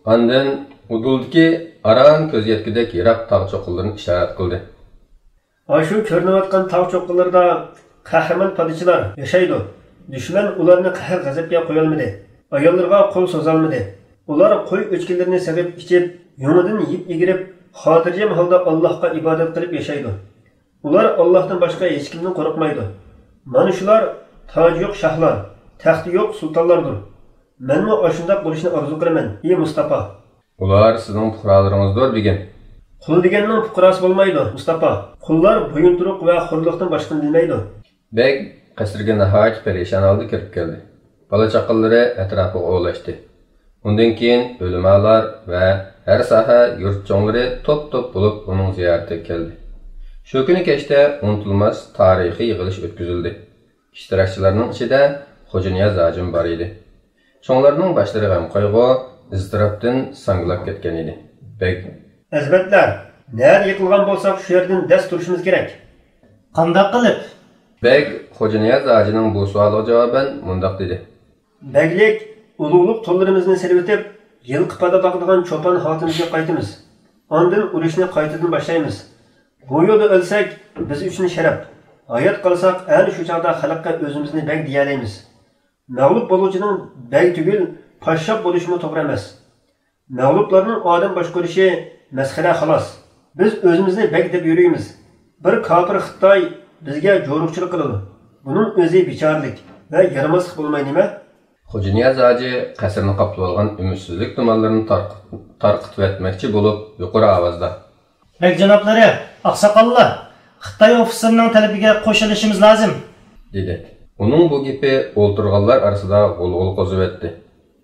ئاندىن ئۇدۇلدىكى ئاران كۆز يەتكۈدەك يىراق تاغ چوققىلىرىنى ئىشارەت قىلدى. ئاشۇ كۆرۈنۈۋاتقان تاغ چوققىلىرىدا قەھرىمان پادىچىلار ياشايدۇ. دۈشمەن ئۇلارنى قەھەر-غەزەپكە قويالمىدى. ئاياللىرىغا قول سوزالمىدى. ئۇلار قوي ئۆچكىلىرىنى سېغىپ ئىچىپ، يۇڭىدىن يىپ ئېگىرىپ، خاتىرجەم ھالدا ئاللاھقا ئىبادەت قىلىپ ياشايدۇ. ئۇلار ئاللاھتىن باشقا ھېچكىمدىن قورقمايدۇ. مانا شۇلار تاجى يوق شاھلار، تەختى يوق سۇلتانلاردۇر. مەنمۇ ئاشۇنداق بولۇشنى ئارزۇ قىلىمەن، ئى مۇستاپا! ئۇلار سىزنىڭ پۇقرالىرىڭىزدۇر، بېگىم. قۇل دېگەننىڭ پۇقراسى بولمايدۇ، مۇستاپا. قۇللار بويۇنتۇرۇق ۋە خورلۇقتىن باشقىنى بىلمەيدۇ. بەگ قەسىرگە ناھايىتى پەرىشان ھالدا كىرىپ كەلدى. بالا-چاقىلىرى ئەتراپىغا ئولاشتى. ئۇندىن كېيىن ئۆلىمالار ۋە ھەر ساھە يۇرت چوڭلىرى توپ-توپ بولۇپ ئۇنىڭ زىيارىتىگە كەلدى. شۇ كۈنى كەچتە ئۇنتۇلماس تارىخىي يىغىلىش ئۆتكۈزۈلدى. ئىشتىراكچىلارنىڭ ئىچىدە خوجانىياز ھاجىمۇ بار ئىدى. چوڭلارنىڭ باشلىرى غەم-قايغۇ، ئىزتىراپتىن ساڭگىلاپ كەتكەن ئىدى. بەگ. ئەزىمەتلەر، نەدە يىقىلغان بولساق، شۇ يەردىن دەس تۇرۇشىمىز كېرەك. قانداق قىلىپ؟ بەگ خوجانىياز ھاجىنىڭ بۇ سوئالىغا جاۋابەن مۇنداق دېدى. بەگلىك، ئۇلۇغلۇق تونلىرىمىزنى سېلىۋېتىپ، يىلقى پادا باقىدىغان چوپان ھالىتىمىزگە قايتىمىز. ئاندىن ئۇرۇشنى قايتىدىن باشلايمىز. بۇ يولدا ئۆلسەك، بىز ئۈچۈن شەرەپ. ھايات قالساق، ئەنە شۇ چاغدا خەلققە ئۆزىمىزنى بەگ دېيەلەيمىز. مەغلۇپ بولغۇچىنىڭ بەگ تۈگۈل، پاششاپ بولۇشىمۇ توغرا ئەمەس. مەغلۇپلارنىڭ ئادەم باشقۇرۇشى مەسخىرە خالاس. بىز ئۆزىمىزنى بەگ دەپ يۈرىمىز. بىر كاپىر خىتاي بىزگە جورۇقچىلىق قىلىدۇ. بۇنىڭ ئۆزى بىچارىلىك ۋە يارىماسلىق بولماي نېمە؟ خوجانىياز ھاجى قەسىرنى قاپلىۋالغان ئۈمىدسىزلىك تۇمانلىرىنى تارق-، تارقىتىۋەتمەكچى بولۇپ، يۇقىرى ئاۋازدا. بەگ جانابلىرى، ئاقساقاللار، خىتاي ئوفىتسېرىنىڭ تەلىپىگە قوشۇلۇشىمىز لازىم. دېدى. ئۇنىڭ بۇ گېپى ئولتۇرغانلار ئارىسىدا غۇلغۇلا قوزۇۋەتتى.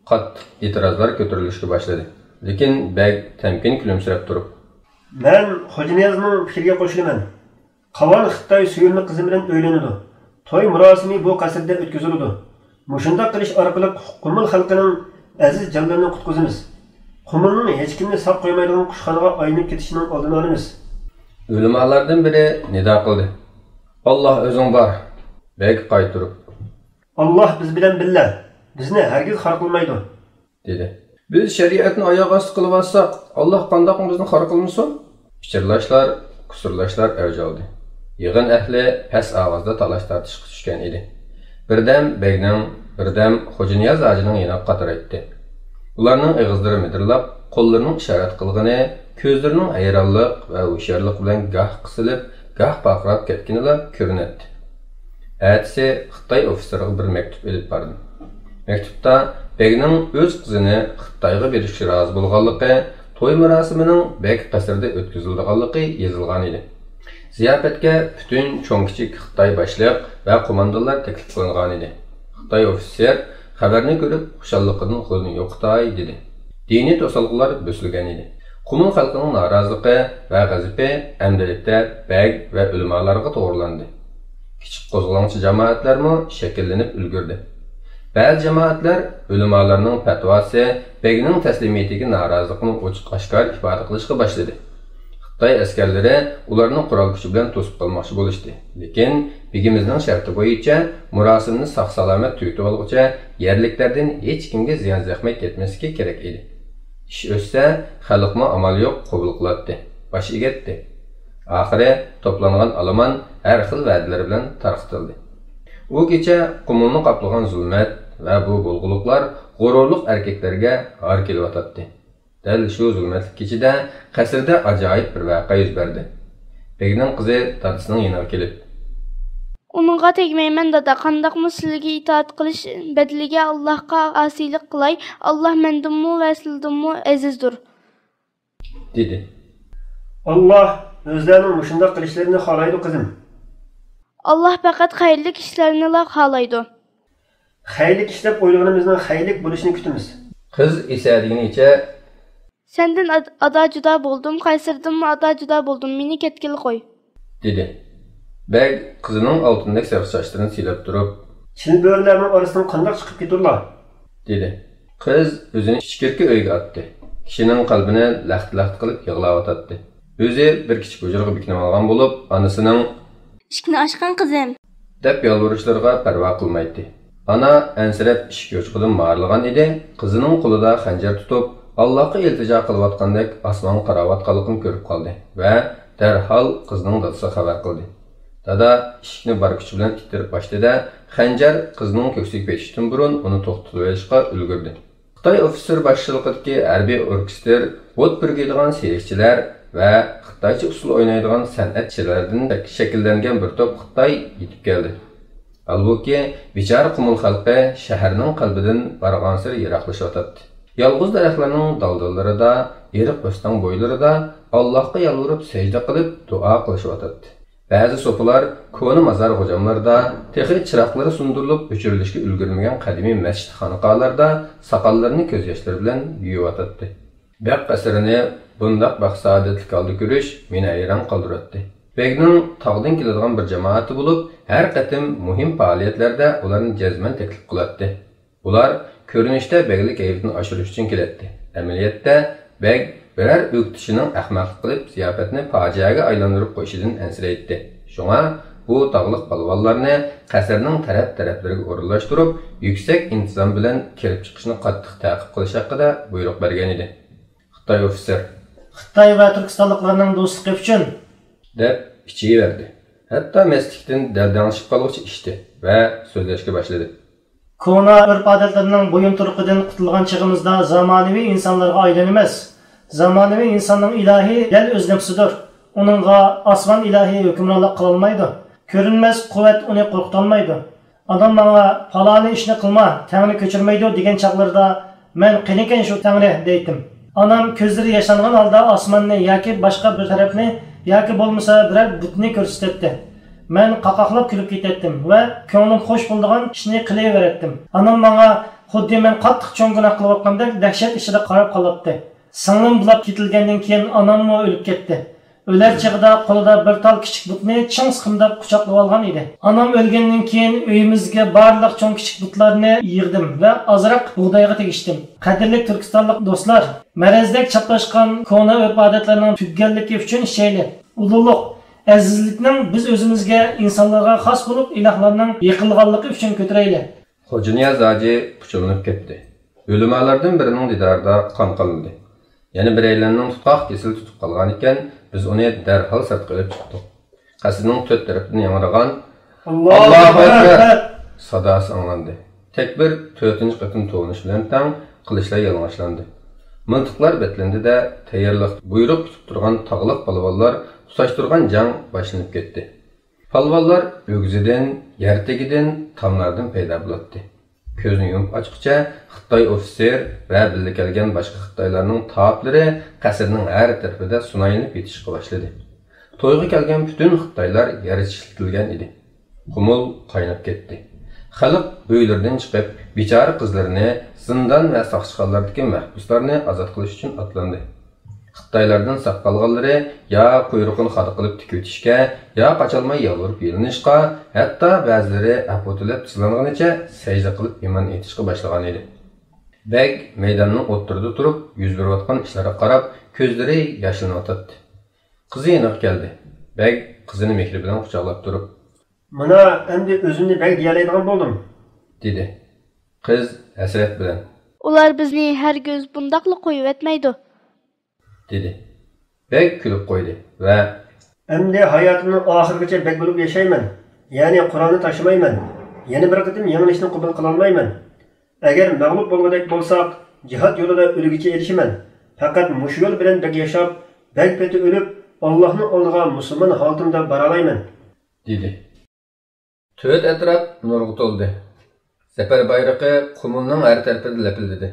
قاتتىق ئېتىرازلار كۆتۈرۈلۈشكە باشلىدى. لېكىن بەگ تەمكىن كۈلۈمسىرەپ تۇرۇپ. مەن خوجانىيازنىڭ پىكرىگە قوشۇلىمەن. قاۋان خىتاي سۆيۈملۈك قىزى بىلەن ئۆيلىنىدۇ. توي مۇراسىمى بۇ قەسىردە ئۆتكۈزۈلىدۇ. مۇشۇنداق قىلىش ئارقىلىق قۇمۇل خەلقىنىڭ ئەزىز جانلىرىنى قۇتقۇزىمىز. قۇمۇلنىڭ ھېچكىمنى ساق قويمايدىغان قۇشخانىغا ئايلىنىپ كېتىشىنىڭ ئالدىنى ئالىمىز. ئۆلىمالاردىن بىرى نىدا قىلدى. ئاللاھ ئۆزۈڭ بار. بەگ قايتۇرۇپ. ئاللاھ بىز بىلەن بىللە، بىزنى ھەرگىز خار قىلمايدۇ. دېدى. بىز شەرىئەتنى ئاياغ ئاستى قىلىۋاتساق، ئاللاھ قانداقمۇ بىزنى خار قىلمىسۇن؟ پىچىرلاشلار، قۇسۇرلاشلار ئەۋج ئالدى. يىغىن ئەھلى پەس ئاۋازدا تالاش-تارتىشقا چۈشكەن ئىدى. بىردەم بەگنىڭ، بىردەم خوجانىياز ھاجىنىڭ يېنىغا قاترايتتى. ئۇلارنىڭ ئېغىزلىرى مىدىرلاپ، قوللىرىنىڭ ئىشارەت قىلغىنى، كۆزلىرىنىڭ ھەيرانلىق ۋە ھوشيارلىق بىلەن گاھ قىسىلىپ، گاھ پارقىراپ كەتكىنىلا كۆرۈنەتتى. ئەتىسى خىتاي ئوفىتسېرىغا بىر مەكتۇپ ئېلىپ باردىم. مەكتۇپتا بەگنىڭ ئۆز قىزىنى خىتايغا بېرىشكە رازى بولغانلىقى، توي مۇراسىمىنىڭ بەگ قەسرىدە ئۆتكۈزۈلىدىغانلىقى يېزىلغان ئىدى. زىياپەتكە پۈتۈن چوڭ-كىچىك خىتاي باشلىق ۋە قوماندانلار تەكلىپ قىلىنغان ئىدى. خىتاي ئوفىتسېر خەۋەرنى كۆرۈپ، خۇشاللىقىدىن قولىنى يوقىتاي دېدى. دىنىي توسالغۇلار بۆسۈلگەن ئىدى. قۇمۇل خەلقىنىڭ نارازىلىقى ۋە غەزىپى ئەمدىلىكتە بەگ ۋە ئۆلىمالارغا توغرىلاندى. كىچىك قوزغىلاڭچى جامائەتلەرمۇ شەكىللىنىپ ئۈلگۈردى. بەزى جامائەتلەر ئۆلىمالارنىڭ پەتىۋاسى، بەگنىڭ تەسلىمىيىتىگە نارازىلىقىنى ئوچۇق-ئاشكارا ئىپادە قىلىشقا باشلىدى. خىتاي ئەسكەرلىرى ئۇلارنى قورال كۈچى بىلەن توسۇپ قالماقچى بولۇشتى. لېكىن بېگىمىزنىڭ شەرتى بويىچە مۇراسىمنى ساق-سالامەت تۈگىتىۋالغۇچە يەرلىكلەردىن ھېچكىمگە زىيان-زەخمەت يەتمەسلىكى كېرەك ئىدى. ئىش ئۆتسە، خەلقمۇ ئامال يوق قوبۇل قىلاتتى، باش ئېگەتتى. ئاخىرى توپلانغان ئالىمان ھەر خىل ۋەدىلىرى بىلەن تارقىتىلدى. ئۇ كېچە قۇمۇلنى قاپلىغان زۇلمەت ۋە بۇ بۇلغىلىقلار غۇرۇرلۇق ئەركەكلەرگە ھار كېلىۋاتاتتى. دەل شۇ زۇلمەتلىك كېچىدە قەسىردە ئاجايىپ بىر ۋەقە يۈز بەردى. بېگنىڭ قىزى دادىسىنىڭ يېنىغا كېلىپ. ئۇنىڭغا تەگمەيمەن، دادا. قانداقمۇ سىلىگە ئىتائەت قىلىش بەدىلىگە ئاللاھقا ئاسىيلىق قىلاي؟ ئاللاھ مەندىنمۇ ۋە سىلىدىنمۇ ئەزىزدۇر. دېدى. ئاللاھ ئۆزلەرنىڭ مۇشۇنداق قىلىشلىرىنى خالايدۇ، قىزىم. ئاللاھ پەقەت خەيرلىك ئىشلارنىلا خالايدۇ. خەيرلىك ئىش دەپ ئويلىغىنىمىزنىڭ خەيرلىك بولۇشىنى كۈتىمىز. قىز ئېسەدىگىنىچە. سەندىن ئاد-، ئادا-جۇدا بولدۇم، قەسىردىنمۇ ئادا-جۇدا بولدۇم، مېنى كەتكىلى قوي. دېدى. بەگ قىزىنىڭ ئالتۇندەك سېرىق چاچلىرىنى سىيلاپ تۇرۇپ. چىلبۆرىلەرنىڭ ئارىسىدىن قانداق چىقىپ كېتۇرلا؟ دېدى. قىز ئۆزىنى ئىچكىرىكى ئۆيگە ئاتتى. كىشىنىڭ قەلبىنى لەختە-لەختە قىلىپ يىغلاۋاتاتتى. ئۆزى بىر كىچىك ھۇجرىغا بېكىنىۋالغان بولۇپ، ئانىسىنىڭ ئىشىكنى ئاچقىن، قىزىم. دەپ يالۋۇرۇشلىرىغا پەرۋا قىلمايتتى. ئانا ئەنسىرەپ ئىشىك يوچۇقىدىن مارىلىغان ئىدى، قىزىنىڭ قولىدا خەنجەر تۇتۇپ، ئاللاھقا ئىلتىجا قىلىۋاتقاندەك ئاسمانغا قاراۋاتقانلىقىنى كۆرۈپ قالدى ۋە دەرھال قىزىنىڭ دادىسىغا خەۋەر قىلدى. دادا ئىشىكنى بار كۈچى بىلەن ئىتتىرىپ ئاچتى-دە، خەنجەر قىزىنىڭ كۆكسىگە پېتىشتىن بۇرۇن ئۇنى توختىتىۋېلىشقا ئۈلگۈردى. خىتاي ئوفىتسېر باشچىلىقىدىكى ھەربىي ئوركېستىر ئوت پۈركەيدىغان سېرىقچىلار ۋە خىتايچە ئۇسسۇل ئوينايدىغان سەنئەتچىلەردىن شەكىللەنگەن بىر توپ خىتاي يېتىپ كەلدى. ھالبۇكى، بىچارە قۇمۇل خەلقى شەھەرنىڭ قەلبىدىن بارغانسېرى يىراقلىشىۋاتاتتى. يالغۇز دەرەخلەرنىڭ دالدىلىرىدا، ئېرىق ئۆستەڭ بويلىرىدا ئاللاھقا يالۋۇرۇپ سەجدە قىلىپ دۇئا قىلىشىۋاتاتتى. بەزى سوپىلار كونا مازار غوجاملاردا، تېخى چىراغلىرى سۇندۇرۇلۇپ ئۆچۈرۈلۈشكە ئۈلگۈرمىگەن قەدىمىي مەسچىت خانىقالاردا ساقاللىرىنى كۆز ياشلىرى بىلەن يۇيۇۋاتاتتى. بەگ قەسرىنى بۇنداق بەخت-سائادەتلىك ھالدا كۆرۈش مېنى ھەيران قالدۇراتتى. بەگنىڭ تاغدىن كېلىدىغان بىر جامائىتى بولۇپ، ھەر قېتىم مۇھىم پائالىيەتلەردە ئۇلارنى جەزمەن تەكلىپ قىلاتتى. ئۇلار كۆرۈنۈشتە بەگلىك ھەيۋىتىنى ئاشۇرۇش ئۈچۈن كېلەتتى. ئەمەلىيەتتە، بەگ بىرەر ئۆكتىچىنىڭ ئەخمەقلىق قىلىپ، زىياپەتنى پاجىئەگە ئايلاندۇرۇپ قويۇشىدىن ئەنسىرەيتتى. شۇڭا بۇ تاغلىق پالۋانلارنى قەسىرنىڭ تەرەپ-تەرەپلىرىگە ئورۇنلاشتۇرۇپ، يۈكسەك ئىنتىزام بىلەن كىرىپ چىقىشنى قاتتىق تەقىپ قىلىش ھەققىدە بۇيرۇق بەرگەن ئىدى. خىتاي ئوفىتسېر، «خىتاي ۋە تۈركىستانلىقلارنىڭ دوستلۇقى ئۈچۈن!» دەپ ئىچىۋەردى. ھەتتا مەستلىكتىن دەلدەڭشىپ قالغۇچە ئىچتى ۋە سۆزلەشكە باشلىدى. كونا ئۆرپ-ئادەتلەرنىڭ بويۇنتۇرۇقىدىن قۇتۇلغان چېغىمىزدا زامانىۋى ئىنسانلارغا ئايلىنىمىز. زامانىۋى ئىنساننىڭ ئىلاھى دەل ئۆز نەپسىدۇر. ئۇنىڭغا ئاسمان ئىلاھى ھۆكۈمرانلىق قىلالمايدۇ. كۆرۈنمەس قۇۋۋەت ئۇنى قورقۇتالمايدۇ. ئانام ماڭا، «پالانى ئىشنى قىلما، تەڭرى كۆچۈرمەيدۇ» دېگەن چاغلىرىدا، مەن، «قېنىكەن شۇ تەڭرى؟» دەيتتىم. ئانام كۆزلىرى ياشلانغان ھالدا ئاسماننى ياكى باشقا بىر تەرەپنى ياكى بولمىسا بىرەر بۇتنى كۆرسىتەتتى. مەن قاقاقلاپ كۈلۈپ كېتەتتىم ۋە كۆڭلۈم خوش بولىدىغان ئىشنى قىلىۋېرەتتىم. ئانام ماڭا خۇددى مەن قاتتىق چوڭ گۇناھ قىلىۋاتقاندەك دەھشەت ئىچىدە قاراپ قالاتتى. سىڭلىم بۇلاپ كېتىلگەندىن كېيىن ئاناممۇ ئۆلۈپ كەتتى. ئۆلەر چېغىدا قولىدا بىر تال كىچىك بۇتنى چىڭ سىقىمداپ قۇچاقلىۋالغان ئىدى. ئانام ئۆلگەندىن كېيىن ئۆيىمىزگە بارلىق چوڭ-كىچىك بۇتلارنى يىغدىم ۋە ئازراق بۇغدايغا تېگىشتىم. قەدىرلىك تۈركىستانلىق دوستلار، مەرەزدەك چاپلاشقان كونا ئۆرپ-ئادەتلەرنىڭ تۈگىگەنلىكى ئۈچۈن ئىچەيلى. ئۇلۇغلۇق، ئەزىزلىكنىڭ بىز ئۆزىمىزگە، ئىنسانلارغا خاس بولۇپ، ئىلاھلارنىڭ يېقىلغانلىقى ئۈچۈن كۆتۈرەيلى. خوجانىياز ھاجى پۇچۇلىنىپ كەتتى. ئۆلىمالاردىن بىرىنىڭ دىدارىدا قان قانىدى. يەنە بىرەيلەننىڭ تۇتقاق كېسىلى تۇتۇپ قالغانىكەن، بىز ئۇنى دەرھال سىرتقا ئېلىپ چىقتۇق. قەسىرنىڭ تۆت تەرىپىدىن ياڭرىغان «ئاللاھۇ ئەكبەر!» ساداسى ئاڭلاندى. تەكبىر تۆتىنچى قېتىم توۋلىنىش بىلەن تەڭ قىلىچلار يالىڭاچلاندى. مىلتىقلار بەتلىندى-دە، تەييارلىق بۇيرۇق كۈتۈپ تۇرغان تاغلىق پالۋانلار تۇتاشتۇرغان جەڭ باشلىنىپ كەتتى. پالۋانلار ئۆگزىدىن، يەر تېگىدىن، تاملاردىن پەيدا بولاتتى. كۆزنى يۇمۇپ ئاچقۇچە خىتاي ئوفىتسېر ۋە بىللە كەلگەن باشقا خىتايلارنىڭ تاپلىرى قەسىرنىڭ ھەر تەرىپىدە سۇنايلىنىپ يېتىشقا باشلىدى. تويغا كەلگەن پۈتۈن خىتايلار يەرگە چىشلىتىلگەن ئىدى. قۇمۇل قايناپ كەتتى. خەلق ئۆيلىرىدىن چىقىپ، بىچارە قىزلىرىنى، زىندان ۋە ساقچىخانىلاردىكى مەھبۇسلارنى ئازاد قىلىش ئۈچۈن ئاتلاندى. خىتايلاردىن ساق قالغانلىرى يا قۇيرۇقىنى خادا قىلىپ تىكىۋېتىشكە، يا قاچالماي يالۋۇرۇپ يېلىنىشقا، ھەتتا بەزىلىرى ئەپۇ تىلەپ تىزلانغىنىچە سەجدە قىلىپ ئىمان ئېيتىشقا باشلىغانىدى. بەگ مەيداننىڭ ئوتتۇرىدا تۇرۇپ، يۈز بېرىۋاتقان ئىشلارغا قاراپ، كۆزلىرى ياشلىنىۋاتاتتى. قىزى يېنىغا كەلدى. بەگ قىزىنى مېھرى بىلەن قۇچاقلاپ تۇرۇپ، «مانا، ئەمدى ئۆزۈمنى بەگ دېيەلەيدىغان بولدۇم.» دېدى. قىز ھەسرەت بىلەن، «ئۇلار بىزنى ھەرگىز بۇنداقلا قويۇۋەتمەيدۇ.» دېدى. بەگ كۈلۈپ قويدى ۋە، «ئەمدى ھاياتىمنىڭ ئاخىرىغىچە بەگ بولۇپ ياشايمەن، يەنى قورالنى تاشلىمايمەن، يەنە بىر قېتىم يېڭىلىشنى قوبۇل قىلالمايمەن. ئەگەر مەغلۇپ بولغۇدەك بولساق، جىھاد يولىدا ئۆلگۈچە ئېلىشىمەن. پەقەت مۇشۇ يول بىلەن بەگ ياشاپ، بەگ پېتى ئۆلۈپ، ئاللاھنىڭ ئالدىغا مۇسۇلمان ھالىتىمدە بارالايمەن.» دېدى. تۆت ئەتراپ نۇرغا تولدى. زەپەر بايرىقى قۇمۇلنىڭ ھەر تەرىپىدە لەپىلدىدى.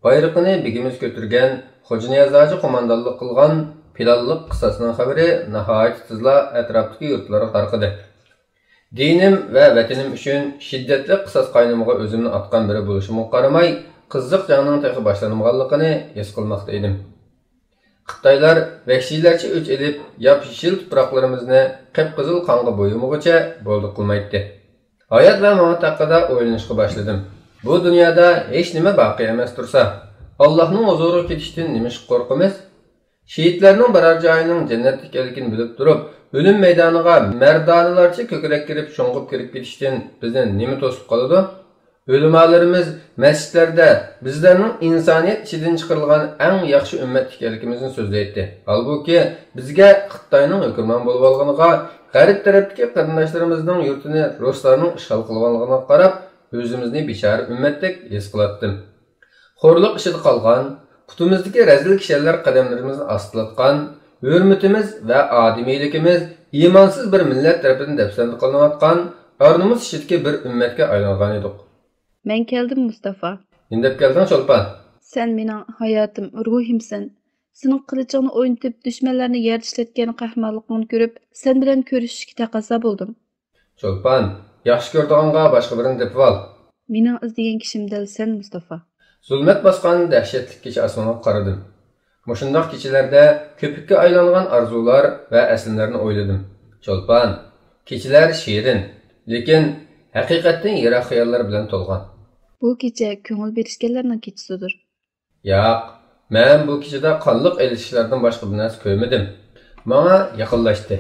بايرىقىنى بېگىمىز كۆتۈرگەن خوجانىياز ھاجى قوماندانلىق قىلغان پىلانلىق قىساسنىڭ خەۋىرى ناھايىتى تېزلا ئەتراپتىكى يۇرتلارغا تارقىدى. دىنىم ۋە ۋەتىنىم ئۈچۈن شىددەتلىك قىساس قاينىمىغا ئۆزۈمنى ئاتقان بىرى بولۇشۇمغا قارىماي، قىزىق جەڭنىڭ تېخى باشلانمىغانلىقىنى ھېس قىلماقتا ئىدىم. خىتايلار ۋەھشىيلەرچە ئۆچ ئېلىپ، ياپيېشىل تۇپراقلىرىمىزنى قىپقىزىل قانغا بويىمىغۇچە بولدى قىلمايتتى. ھايات ۋە مامات ھەققىدە ئويلىنىشقا باشلىدىم. بۇ دۇنيادا ھېچنېمە باقىي ئەمەس تۇرسا، ئاللاھنىڭ ھۇزۇرىغا كېتىشتىن نېمىشقا قورقىمىز؟ شېھىتلەرنىڭ بارار جايىنىڭ جەننەتتە ئىكەنلىكىنى بىلىپ تۇرۇپ، ئۆلۈم مەيدانىغا مەردانىلەرچە كۆكرەك كېرىپ شۇڭغۇپ كىرىپ كېتىشتىن بىزنى نېمە توسۇپ قالىدۇ؟ ئۆلىمالىرىمىز مەسچىتلەردە بىزلەرنىڭ ئىنسانىيەت ئىچىدىن چىقىرىلغان ئەڭ ياخشى ئۈممەت ئىكەنلىكىمىزنى سۆزلەيتتى. ھالبۇكى، بىزگە خىتاينىڭ ھۆكۈمران بولۇۋالغىنىغا، غەرب تەرەپتىكى قېرىنداشلىرىمىزنىڭ يۇرتىنى رۇسلارنىڭ ئىشغال قىلغانلىقىغا قاراپ، ئۆزىمىزنى بىچارە ئۈممەتتەك ھېس قىلاتتىم. خورلۇق ئىچىدە قالغان، پۇتىمىزدىكى رەزىل كىشەنلەر قەدەملىرىمىزنى ئاستىلاتقان، ھۆرمىتىمىز ۋە ئادىمىيلىكىمىز ئىمانسىز بىر مىللەت تەرىپىدىن دەپسەندە قىلىنىۋاتقان، ئار-نومۇس ئىچىدىكى بىر ئۈممەتكە ئايلانغانىدۇق. مەن كەلدىم، مۇستافا. نېمە دەپ كەلدىڭ، چولپان؟ سەن مېنىڭ ھاياتىم، روھىمسەن. سېنىڭ قىلىچىڭنى ئوينىتىپ، دۈشمەنلەرنى يەردە ئىشلەتكەن قەھرىمانلىقىڭنى كۆرۈپ، سەن بىلەن كۆرۈشۈشكە تەقەززا بولدۇم. چولپان، ياخشى كۆرىدىغانغا باشقا بىرىنى تېپىۋال. مېنىڭ ئىزدىگەن كىشىم دەل سەن، مۇستافا. زۇلمەت باسقان دەھشەتلىك كېچە ئاسمىنىغا قارىدىم. مۇشۇنداق كېچىلەردە كۆپۈككە ئايلانغان ئارزۇلار ۋە ئەسلىمىلەرنى ئويلىدىم. چولپان، كېچىلەر شېرىن، لېكىن ھەقىقەتتىن يىراق خىياللار بىلەن تولغان. بۇ كېچە كۆڭۈل بېرىشكەنلەرنىڭ كېچىسىدۇر. ياق، مەن بۇ كېچىدە قانلىق ئېلىشىشلاردىن باشقا بىر نەرسە كۆرمىدىم. ماڭا يېقىنلاشتى.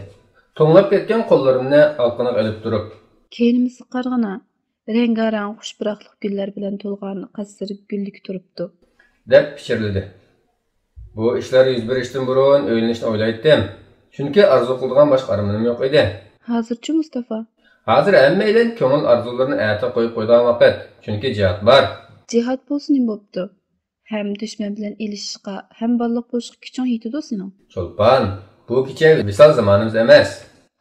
توڭلاپ كەتكەن قوللىرىمنى ئالقىنىغا ئېلىپ تۇرۇپ. كەينىمىزگە قارىغىنا، رەڭگارەڭ خۇش پۇراقلىق گۈللەر بىلەن تولغان قەسىر گۈللۈكى تۇرۇپتۇ. دەپ پىچىرلىدى. بۇ ئىشلار يۈز بېرىشتىن بۇرۇن ئۆيلىنىشنى ئويلايتتىم. چۈنكى ئارزۇ قىلىدىغان باشقا ئارمىنىم يوق ئىدى. ھازىرچۇ، مۇستافا؟ ھازىر ھەممەيلەن كۆڭۈل ئارزۇلىرىنى ئەتە قويۇپ قويىدىغان ۋاقىت. چۈنكى جىھاد بار. جىھاد بولسا نېمە بوپتۇ؟ ھەم دۈشمەن بىلەن ئېلىشىشقا، ھەم بالىلىق بولۇشقا كۈچۈڭ يېتىدۇ سېنىڭ. چولپان، بۇ كېچە ۋىسال زامانىمىز ئەمەس.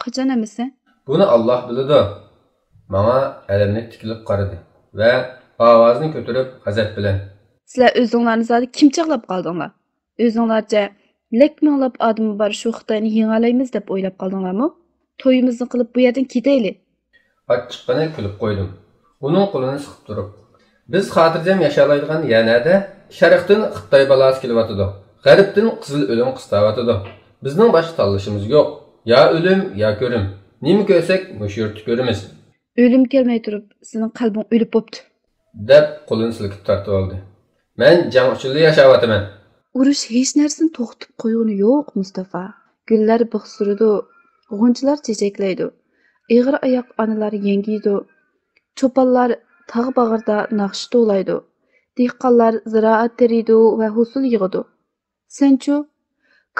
قاچان ئەمىسە؟ بۇنى ئاللاھ بىلىدۇ. ماڭا ئەلەملىك تىكىلىپ قارىدى ۋە ئاۋازىنى كۆتۈرۈپ غەزەپ بىلەن. سىلەر ئۆزۈڭلارنى زادى كىم چاغلاپ قالدىڭلار؟ ئۆزۈڭلارچە لەك مىڭلاپ ئادىمى بار شۇ خىتاينى يېڭەلەيمىز دەپ ئويلاپ قالدىڭلارمۇ؟ تويىمىزنى قىلىپ بۇ يەردىن كېتەيلى. ئاچچىققىنە كۈلۈپ قويدۇم. ئۇنىڭ قولىنى سىقىپ تۇرۇپ، بىز خاتىرجەم ياشالايدىغان يەر نەدە؟ شەرقتىن خىتاي بالاسى كېلىۋاتىدۇ، غەربتىن قىزىل ئۆلۈم قىستاۋاتىدۇ. بىزنىڭ باشقا تاللىشىمىز يوق. يا ئۆلۈم، يا كۆرۈم. نېمە كۆرسەك، مۇشۇ يۇرتتا كۆرىمىز. ئۆلۈم كەلمەي تۇرۇپ، سېنىڭ قەلبىڭ ئۆلۈپ بوپتۇ. دەپ قولىنى سىلكىپ تارتىۋالدى. مەن جەڭ ئۈچۈنلا ياشاۋاتىمەن. ئۇرۇش ھېچ نەرسىنى توختىتىپ قويغىنى يوق، مۇستافا. گۈللەر بىخ سۈرىدۇ، غۇنچىلار چېچەكلەيدۇ. ئېغىر ئاياق ئانىلار يەڭگىيدۇ. چوپانلار تاغ باغرىدا ناخشا توۋلايدۇ. دېھقانلار زىرائەت تېرىيدۇ ۋە ھوسۇل يىغىدۇ. سەنچۇ؟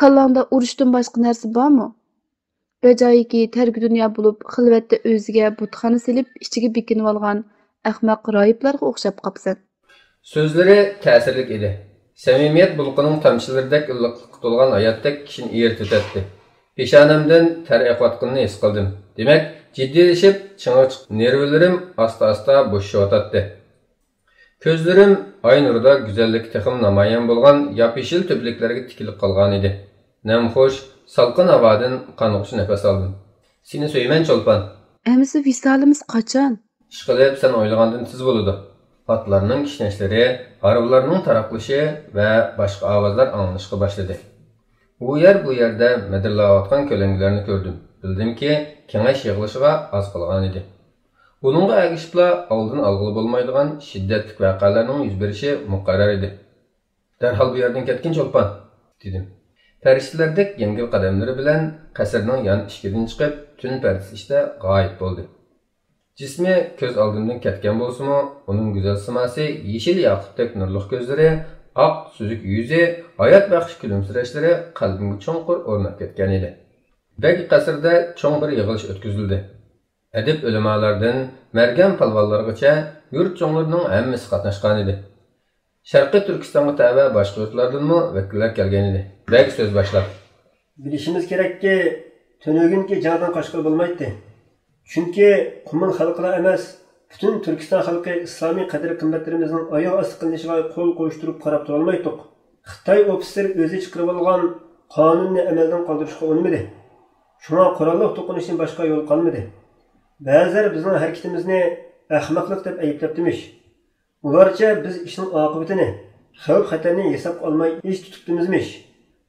كاللاڭدا ئۇرۇشتىن باشقا نەرسە بارمۇ؟ بەجايىكى تەركى دۇنيا بولۇپ، خىلۋەتتە ئۆزىگە بۇتخانا سېلىپ، ئىچىگە بېكىنىۋالغان ئەخمەق راھىبلارغا ئوخشاپ قاپسەن. سۆزلىرى تەسىرلىك ئىدى. سەمىمىيەت بۇلىقىنىڭ تامچىلىرىدەك ئىللىقلىققا تولغان ھاياتتەك كىشىنى ئېرىتىۋېتەتتى. پېشانەمدىن تەر ئېقىۋاتقىنىنى ھېس قىلدىم. دېمەك، جىددىيلىشىپ، چىڭىغا چىقىپ، نېرۋىلىرىم ئاستا-ئاستا بوشىشىۋاتاتتى. كۆزلىرىم ئاي نۇرىدا گۈزەللىكى تېخىمۇ نامايان بولغان ياپيېشىل تۈپلۈكلەرگە تىكىلىپ قالغانىدى. نەمخۇش، سالقىن ھاۋادىن قانغۇچە نەپەس ئالدىم. سېنى سۆيىمەن، چولپان. ئەمىسە ۋىسالىمىز قاچان؟ ئىشقىلىپ، سەن ئويلىغاندىن تېز بولىدۇ. ئاتلارنىڭ كىشنەشلىرى، ھارۋىلارنىڭ تاراقلىشى ۋە باشقا ئاۋازلار ئاڭلىنىشقا باشلىدى. ئۇ يەر، بۇ يەردە مىدىرلاۋاتقان كۆلەڭگىلەرنى كۆردۈم. بىلدىمكى، كېڭەش يىغىلىشىغا ئاز قالغانىدى. بۇنىڭغا ئەگىشىپلا ئالدىنى ئالغىلى بولمايدىغان شىددەتلىك ۋەقەلەرنىڭ يۈز بېرىشى مۇقەررەر ئىدى. دەرھال بۇ يەردىن كەتكىن، چولپان، دېدىم. پەرىشتىلەردەك يەڭگىل قەدەملىرى بىلەن قەسىرنىڭ يان ئىشىكىدىن چىقىپ، تۈن پەردىسى ئىچىدە غايىب بولدى. جىسمى كۆز ئالدىمدىن كەتكەن بولسىمۇ، ئۇنىڭ گۈزەل سىماسى، يېشىل ياقۇتتەك نۇرلۇق كۆزلىرى، ئاق سۈزۈك يۈزى، ھايات بەخش كۈلۈمسىرەشلىرى قەلبىمگە چوڭقۇر ئورناپ كەتكەنىدى. بەگ قەسرىدە چوڭ بىر يىغىلىش ئۆتكۈزۈلدى. ئەدىب ئۆلىمالاردىن مەرگەن پالۋانلارغىچە يۇرت چوڭلىرىنىڭ ھەممىسى قاتناشقانىدى. شەرقىي تۈركىستانغا تەۋە باشقا يۇرتلاردىنمۇ ۋەكىللەر كەلگەنىدى. بەگ سۆز باشلاپ، بىلىشىمىز كېرەككى، تۈنۈگۈنكى جەڭدىن قاچقىلى بولمايتتى. چۈنكى قۇمۇل خەلقىلا ئەمەس، پۈتۈن تۈركىستان خەلقى ئىسلامىي قەدىر-قىممەتلىرىمىزنىڭ ئاياغ ئاستى قىلىنىشىغا قول قويۇشتۇرۇپ قاراپ تۇرالمايتتۇق. خىتاي ئوفىتسېرى ئۆزى چىقىرىۋالغان قانۇننى ئەمەلدىن قالدۇرۇشقا ئۇنىمىدى. شۇڭا قوراللىق توقۇنۇشتىن باشقا يول قالمىدى. بەزىلەر بىزنىڭ ھەرىكىتىمىزنى ئەخمەقلىق دەپ ئەيىبلەپتىمىش. ئۇلارچە بىز ئىشنىڭ ئاقىۋىتىنى، خەۋپ-خەتەرنى ھېسابقا ئالماي ئىش تۇتۇپتىمىزمىش.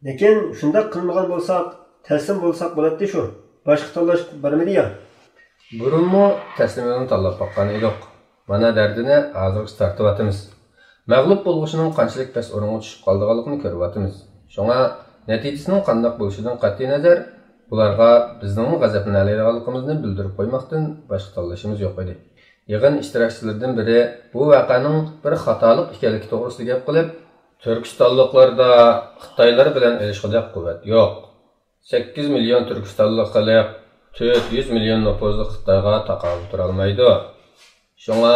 لېكىن شۇنداق قىلمىغان بولساق، تەسلىم بولساق بولاتتى شۇ. باشقا تاللاش بارمىدى يا؟ بۇرۇنمۇ تەسلىم يولىنى تاللاپ باققان ئىدۇق. مانا دەردىنى ھازىرغىچە تارتىۋاتىمىز. مەغلۇپ بولغۇچىنىڭ قانچىلىك پەس ئورۇنغا چۈشۈپ قالىدىغانلىقىنى كۆرۈۋاتىمىز. شۇڭا نەتىجىسىنىڭ قانداق بولۇشىدىن قەتئىينەزەر، بۇلارغا بىزنىڭمۇ غەزەپلىنەلەيدىغانلىقىمىزنى بىلدۈرۈپ قويماقتىن باشقا تاللىشىمىز يوق ئىدى. يىغىن ئىشتىراكچىلىرىدىن بىرى بۇ ۋەقەنىڭ بىر خاتالىق ئىكەنلىكى توغرىسىدا گەپ قىلىپ، تۈركىستانلىقلاردا خىتايلار بىلەن ئېلىشقۇدەك قۇۋۋەت يوق. سەككىز مىليون تۈركىستانلىق خەلق تۆت يۈز مىليون نوپۇزلۇق خىتايغا تاقابىل تۇرالمايدۇ. شۇڭا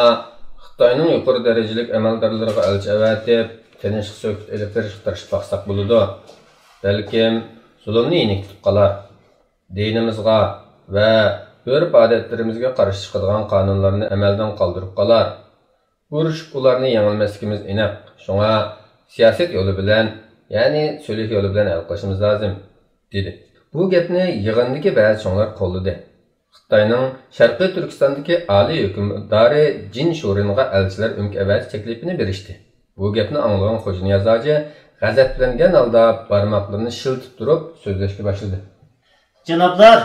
خىتاينىڭ يۇقىرى دەرىجىلىك ئەمەلدارلىرىغا ئەلچى ئەۋەتىپ، تىنچلىق سۆھبىتى ئېلىپ بېرىشقا تىرىشىپ باقساق بولىدۇ. بەلكىم زۇلۇمنى يېنىكلىتىپ قالار. دىنىمىزغا ۋە ئۆرپ-ئادەتلىرىمىزگە قارشى چىقىدىغان قانۇنلارنى ئەمەلدىن قالدۇرۇپ قالار. ئۇرۇشۇپ ئۇلارنى يېڭەلمەسلىكىمىز ئېنىق. شۇڭا سىياسەت يولى بىلەن يەنى سۈلھ يولى بىلەن ھەل قىلىشىمىز لازىم، دېدى. بۇ گەپنى يىغىندىكى بەزى چوڭلار قوللىدى. خىتاينىڭ شەرقىي تۈركىستاندىكى ئالىي ھۆكۈمدارى جىن شۇرىنغا ئەلچىلەر ئۆمىكى ئەۋەتىش تەكلىپىنى بېرىشتى. بۇ گەپنى ئاڭلىغان خوجانىياز ھاجى غەزەپلەنگەن ھالدا بارماقلىرىنى شىلتىپ تۇرۇپ سۆزلەشكە باشلىدى. جانابلار،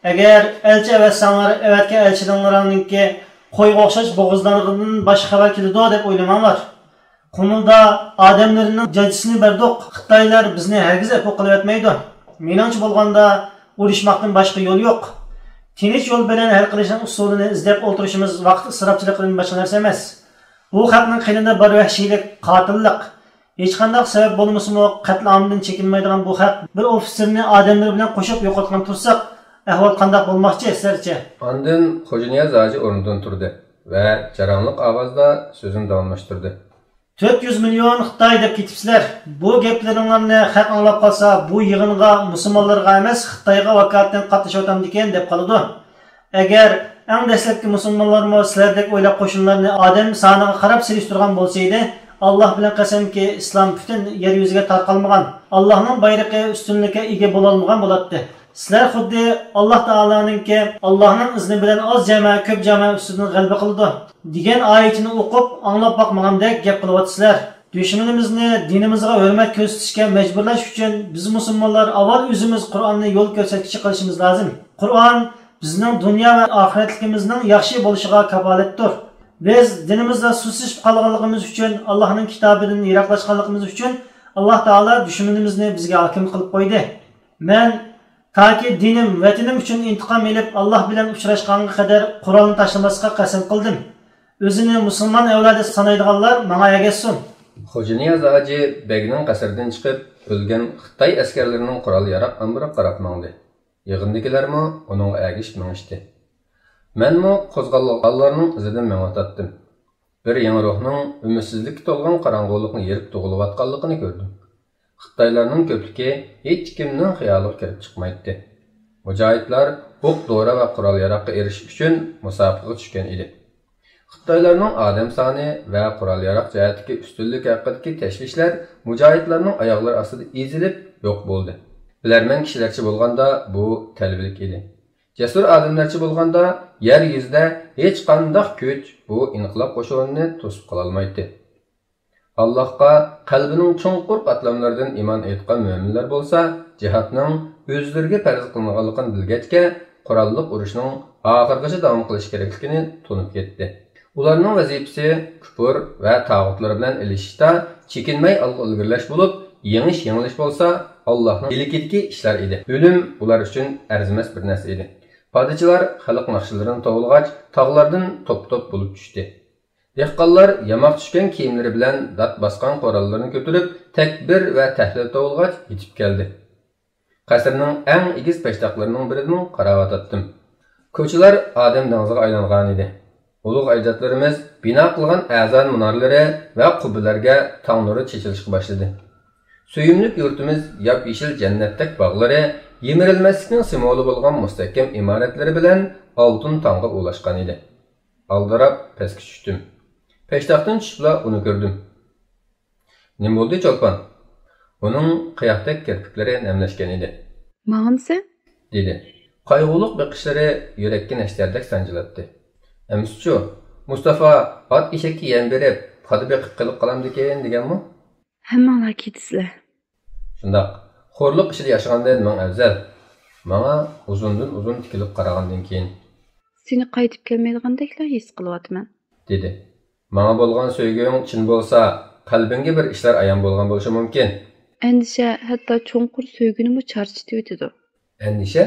ئەگەر ئەلچى ئەۋەتسەڭلار، ئەۋەتكەن ئەلچىلىرىڭلارنىڭكى قويغا ئوخشاش بوغۇزلانغىنىدىن باشقا خەۋەر كېلىدۇ دەپ ئويلىماڭلار. قۇمۇلدا ئادەملىرىنىڭ جاجىسىنى بەردۇق. خىتايلار بىزنى ھەرگىز ئەپۇ قىلىۋەتمەيدۇ. مېنىڭچە بولغاندا، ئۇرۇشماقتىن باشقا يول يوق. تىنچ يول بىلەن ھەل قىلىشنىڭ ئۇسۇلىنى ئىزدەپ ئولتۇرۇشىمىز ۋاقىت ئىسراپچىلىقىدىن باشقا نەرسە ئەمەس. بۇ خەقنىڭ قېنىدا بار ۋەھشىيلىك، قاتىللىق. ھېچقانداق سەۋەب بولمىسىمۇ، قەتلىئامدىن چېكىنمەيدىغان بۇ خەق بىر ئوفىتسېرنى ئادەملىرى بىلەن قوشۇپ يوقاتقان تۇرساق، ئەھۋال قانداق بولماقچى سىلەرچە؟ ئاندىن خوجانىياز ھاجى ئورنىدىن تۇردى ۋە جاراڭلىق ئاۋازدا سۆزىنى داۋاملاشتۇردى. تۆت يۈز مىليون خىتاي دەپ كېتىپسىلەر. بۇ گەپلىرىڭلارنى خەق ئاڭلاپ قالسا، بۇ يىغىنغا مۇسۇلمانلارغا ئەمەس، خىتايغا ۋاكالىتەن قاتنىشىۋاتامدىكىن دەپ قالىدۇ. ئەگەر ئەڭ دەسلەپكى مۇسۇلمانلارمۇ سىلەردەك ئويلاپ قوشۇنلارنى ئادەم سانىغا قاراپ سېلىشتۇرغان بولسا ئىدى، ئاللاھ بىلەن قەسەمكى، ئىسلام پۈتۈن يەر يۈزىگە تارقالمىغان، ئاللاھنىڭ بايرىقى ئۈستۈنلۈككە ئىگە بولالمىغان بولاتتى. سىلەر خۇددى ئاللاھ تائالانىڭكى، ئاللاھنىڭ ئىزنى بىلەن ئاز جامائە كۆپ جامائە ئۈستىدىن غەلىبە قىلىدۇ، دېگەن ئايىتىنى ئوقۇپ ئاڭلاپ باقمىغاندەك گەپ قىلىۋاتىسىلەر. دۈشمىنىمىزنى دىنىمىزغا ھۆرمەت كۆرسىتىشكە مەجبۇرلاش ئۈچۈن بىز مۇسۇلمانلار ئاۋۋال ئۆزىمىز قۇرئاننى يول كۆرسەتكۈچى قىلىشىمىز لازىم. قۇرئان بىزنىڭ دۇنيا ۋە ئاخىرەتلىكىمىزنىڭ ياخشى بولۇشىغا كاپالەتتۇر. بىز دىنىمىزدا سۇسلىشىپ قالغانلىقىمىز ئۈچۈن، ئاللاھنىڭ كىتابىدىن يىراقلاشقانلىقىمىز ئۈچۈن ئاللاھ تائالا دۈشمىنىمىزنى بىزگە ھاكىم قىلىپ قويدى. مەن تاكى دىنىم، ۋەتىنىم ئۈچۈن ئىنتىقام ئېلىپ، ئاللاھ بىلەن ئۇچراشقانغا قەدەر قورالنى تاشلىماسلىققا قەسەم قىلدىم. ئۆزىنى مۇسۇلمان ئەۋلادى سانايدىغانلار ماڭا ئەگەشسۇن. خوجانىياز ھاجى بەگنىڭ قەسرىدىن چىقىپ، ئۆلگەن خىتاي ئەسكەرلىرىنىڭ قورال-ياراغ ئامبىرىغا قاراپ ماڭدى. يىغىندىكىلەرمۇ ئۇنىڭغا ئەگىشىپ مېڭىشتى. مەنمۇ قوزغالغانلارنىڭ ئىزىدىن مېڭىۋاتاتتىم. بىر يېڭى روھنىڭ ئۈمىدسىزلىككە تولغان قاراڭغۇلۇقنى يېرىپ تۇغۇلۇۋاتقانلىقىنى كۆردۈم. خىتايلارنىڭ كۆپلۈكى ھېچكىمنىڭ خىيالىغا كېلىپ چىقمايتتى. مۇجاھىدلار ئوق-دورا ۋە قورال-ياراغقا ئېرىشىش ئۈچۈن مۇسابىقىگە چۈشكەن ئىدى. خىتايلارنىڭ ئادەم سانى ۋە قورال-ياراغ جەھەتتىكى ئۈستۈنلۈكى ھەققىدىكى تەشۋىشلەر مۇجاھىدلارنىڭ ئاياغلىرى ئاستىدا ئېزىلىپ يوق بولدى. بىلەرمەن كىشىلەرچە بولغاندا بۇ تەلۋىلىك ئىدى. جەسۇر ئادەملەرچە بولغاندا يەر يۈزىدە ھېچقانداق كۈچ بۇ ئىنقىلاب قوشۇنىنى توسۇپ قالالمايتتى. ئاللاھقا قەلبىنىڭ چوڭقۇر قاتلاملىرىدىن ئىمان ئېيتقان مۆمىنلەر بولسا، جىھادنىڭ ئۆزلىرىگە پەرز قىلىنغانلىقىنى بىلگەچكە، قوراللىق ئۇرۇشنىڭ ئاخىرغىچە داۋام قىلىشى كېرەكلىكىنى تونۇپ يەتتى. ئۇلارنىڭ ۋەزىپىسى كۇپۇر ۋە تاغۇتلار بىلەن ئېلىشىشتا چېكىنمەي ئالغا ئىلگىرىلەش بولۇپ، يېڭىش-يېڭىلىش بولسا ئاللاھنىڭ ئىلكىدىكى ئىشلار ئىدى. ئۆلۈم ئۇلار ئۈچۈن ئەرزىمەس بىر نەرسە ئىدى. پادىچىلار خەلق ناخشىلىرىنى توۋلىغاچ، تاغلاردىن توپ-توپ بولۇپ چۈشتى. دېھقانلار ياماق چۈشكەن كىيىملىرى بىلەن دات باسقان قوراللىرىنى كۆتۈرۈپ، تەكبىر ۋە تەھلىل توۋلىغاچ يېتىپ كەلدى. قەسىرنىڭ ئەڭ ئېگىز پەشتاقلىرىنىڭ بىرىدىمۇ قاراۋاتاتتىم. كوچىلار ئادەم دېڭىزىغا ئايلانغانىدى. ئۇلۇغ ئەجدادلىرىمىز بىنا قىلغان ئەزان مۇنارلىرى ۋە قۇببىلەرگە تاڭ نۇرى چېچىلىشقا باشلىدى. سۆيۈملۈك يۇرتىمىز ياپيېشىل جەننەتتەك باغلىرى، يىمىرىلمەسلىكنىڭ سىمۋولى بولغان مۇستەھكەم ئىمارەتلىرى بىلەن ئالتۇن تاڭغا ئۇلاشقانىدى. ئالدىراپ پەسكە چۈشتۈم. پەشتاقتىن چۈشۈپلا ئۇنى كۆردۈم. نېمە بولدى، چولپان؟ ئۇنىڭ قىياقتەك كىرپىكلىرى نەملەشكەن ئىدى. ماڭامسەن؟ دېدى. قايغۇلۇق بېقىشلىرى يۈرەككە نەشتەردەك سانجىلاتتى. ئەمىسىچۇ، مۇستافا ئات ئېشەككە يەم بېرىپ، پادا بېقىپ قېلىپ قالامدىكىن دېگەنمۇ؟ ھەممىڭلار كېتىسىلەر. شۇنداق. خورلۇق ئىچىدە ياشىغاندىن مىڭ ئەۋزەل. ماڭا ئۇزۇندىن ئۇزۇن تىكىلىپ قارىغاندىن كېيىن. سېنى قايتىپ كەلمەيدىغاندەكلا ھېس قىلىۋاتىمەن. دېدى. ماڭا بولغان سۆيگۈڭ چىن بولسا، قەلبىڭگە بىر ئىشلار ئايان بولغان بولۇشى مۇمكىن. ئەندىشە ھەتتا چوڭقۇر سۆيگۈنىمۇ چارچىتىۋېتىدۇ. ئەندىشە؟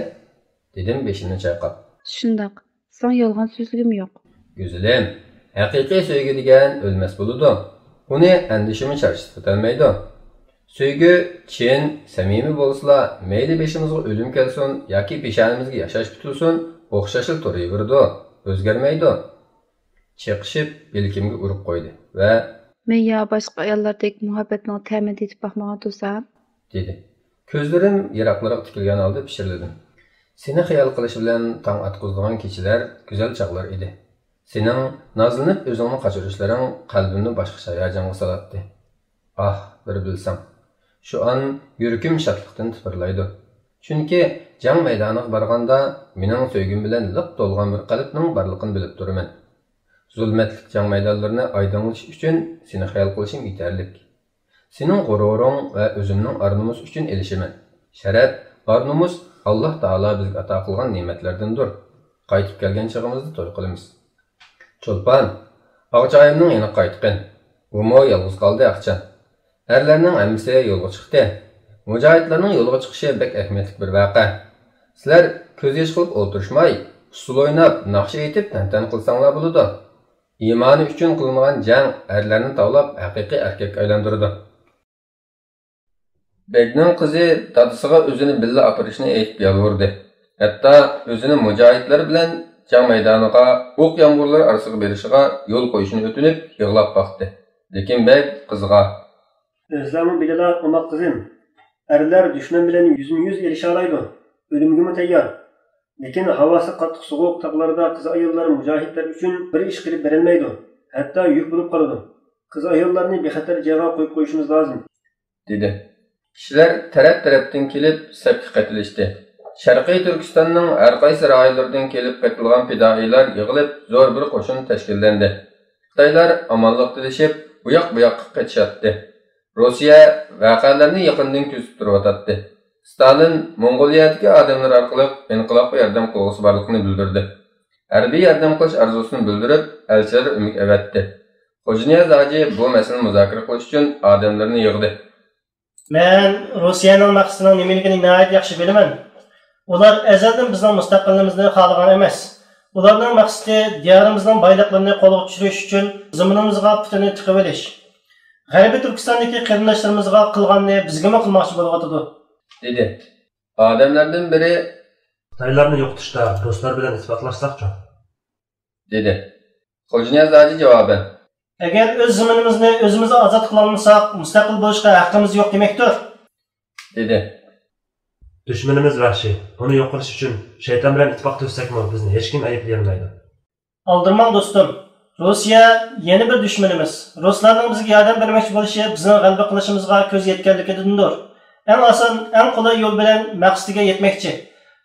دېدىم بېشىمنى چايقاپ. شۇنداق. ساڭا يالغان سۆزلىگۈم يوق. گۈزىلىم، ھەقىقىي سۆيگۈ دېگەن ئۆلمەس بولىدۇ. ئۇنى ئەندىشىمۇ چارچىتىۋېتەلمەيدۇ. سۆيگۈ چىن، سەمىمىي بولسىلا، مەيلى بېشىمىزغا ئۆلۈم كەلسۇن ياكى پېشانىمىزگە ياشاش پۈتۈلسۇن، ئوخشاشلا تۇرۇۋېرىدۇ، ئۆزگەرمەيدۇ. چېقىشىپ يەلكەمگە ئۇرۇپ قويدى ۋە مەن يا باشقا ئاياللاردەك مۇھەببەتنىڭ تەمىنى تېتىپ باقمىغان تۇرسام؟ دېدى. كۆزلىرىم يىراقلىرىغا تىكىلگەن ھالدا پىچىرلىدىم. سېنى خىيال قىلىش بىلەن تاڭ ئاتقۇزىدىغان كېچىلەر گۈزەل چاغلار ئىدى. سېنىڭ نازلىنىپ ئۆزۈڭنى قاچۇرۇشلىرىڭ قەلبىمنى باشقىچە ھاياجانغا سالاتتى. ئاھ، بىر بىلسەڭ. شۇ ئان يۈرىكىم شادلىقتىن تىترەيدۇ. چۈنكى جەڭ مەيدانىغا بارغاندا مېنىڭ سۆيگۈم بىلەن لىق تولغان بىر قەلبنىڭ بارلىقىنى بىلىپ تۇرىمەن. زۇلمەتلىك جەڭ مەيدانلىرىنى ئايدىڭلىتىش ئۈچۈن سېنى خىيال قىلىشىم يېتەرلىك. سېنىڭ غۇرۇرۇڭ ۋە ئۆزۈمنىڭ ئار-نومۇسى ئۈچۈن ئېلىشىمەن. شەرەپ، ئار-نومۇس ئاللاھ تائالا بىزگە ئاتا قىلغان نېمەتلەردىندۇر. قايتىپ كەلگەن چېغىمىزدا توي قىلىمىز. چولپان، ئاغىچايىمنىڭ يېنىغا قايتقىن. ئۇمۇ يالغۇز قالدى ئاخچان. ئەرلەرنىڭ ھەممىسى يولغا چىقتى. مۇجاھىدلارنىڭ يولغا چىقىشى بەك ئەھمىيەتلىك بىر ۋەقە. سىلەر كۆز يېشى قىلىپ ئولتۇرۇشماي، ئۇسسۇل ئويناپ، ناخشا ئېيتىپ تەنتەنە قىلساڭلار بولىدۇ. ئىمانى ئۈچۈن قىلىنغان جەڭ ئەرلەرنى تاۋلاپ، ھەقىقىي ئەركەككە ئايلاندۇرىدۇ. بەگنىڭ قىزى دادىسىغا ئۆزىنى بىللە ئاپىرىشنى ئېيتىپ يالۋۇردى. ھەتتا ئۆزىنى مۇجاھىدلار بىلەن جەڭ مەيدانىغا، ئوق يامغۇرلىرى ئارىسىغا بېرىشىغا يول قويۇشنى ئۆتۈنۈپ يىغلاپ باقتى. لېكىن بەگ قىزىغا، ئۆزلەرمۇ بىلىلا، ئوماق قىزىم، ئەرلەر دۈشمەن بىلەن يۈزمۇ يۈز ئېلىشالايدۇ، ئۆلۈمگىمۇ تەييار. لېكىن ھاۋاسى قاتتىق سوغۇق تاغلاردا قىز-ئاياللار مۇجاھىدلار ئۈچۈن بىر ئىش قىلىپ بېرەلمەيدۇ، ھەتتا يۈك بولۇپ قالىدۇ. قىز-ئاياللارنى بىخەتەر جايغا قويۇپ قويۇشىمىز لازىم. دېدى. كىشىلەر تەرەپ-تەرەپتىن كېلىپ سەپكە قېتىلىشتى. شەرقىي تۈركىستاننىڭ ھەر قايسى رايونلىرىدىن كېلىپ قېتىلغان پىدائىيلار يىغىلىپ زور بىر قوشۇن تەشكىللەندى. خىتايلار ئامانلىق تىلىشىپ، ئۇياق-بۇياققا قېچىشاتتى. روسىيە ۋەقەلەرنى يېقىندىن كۆزىتىپ تۇرۇۋاتاتتى. ستالىن موڭغۇلىيەدىكى ئادەملىرى ئارقىلىق ئىنقىلابقا ياردەم قىلغۇسى بارلىقىنى بىلدۈردى. ھەربىي ياردەم قىلىش ئارزۇسىنى بىلدۈرۈپ، ئەلچىلەر ئۆمىكى ئەۋەتتى. خوجانىياز ھاجى بۇ مەسىلىنى مۇزاكىرە قىلىش ئۈچۈن ئادەملىرىنى يىغدى. مەن روسىيەنىڭ مەقسىتىنىڭ نېمىلىكىنى ناھايىتى ياخشى بىلىمەن. ئۇلار ئەزەلدىن بىزنىڭ مۇستەقىللىقىمىزنى خالىغان ئەمەس. ئۇلارنىڭ مەقسىتى دىيارىمىزنىڭ بايلىقلىرىنى قولغا چۈشۈرۈش ئۈچۈن زېمىنىمىزغا پۇتىنى تىقىۋېلىش. غەربىي تۈركىستاندىكى قېرىنداشلىرىمىزغا قىلغاننى بىزگىمۇ قىلماقچى بولۇۋاتىدۇ، دېدى. ئادەملەردىن بىرى، خىتايلارنى يوقىتىشتا رۇسلار بىلەن ئىتتىپاقلاشساقچۇ؟ دېدى. خوجانىياز ھاجى جاۋابەن، ئەگەر ئۆز زېمىنىمىزنى ئۆزىمىز ئازاد قىلالمىساق، مۇستەقىل بولۇشقا ھەققىمىز يوق دېمەكتۇر، دېدى. دۈشمىنىمىز ۋەھشىي. ئۇنى يوق قىلىش ئۈچۈن شەيتان بىلەن ئىتتىپاق تۈزسەكمۇ، بىزنى ھېچكىم ئەيىبلىيەلمەيدۇ. ئالدىرىماڭ دوستۇم، روسىيە يەنە بىر دۈشمىنىمىز. رۇسلارنىڭ بىزگە ياردەم بەرمەكچى بولۇشى بىزنىڭ غەلىبە قىلىشىمىزغا كۆز يەتكەنلىكىدىندۇر. ئەڭ ئاسان، ئەڭ قولاي يول بىلەن مەقسىتىگە يەتمەكچى.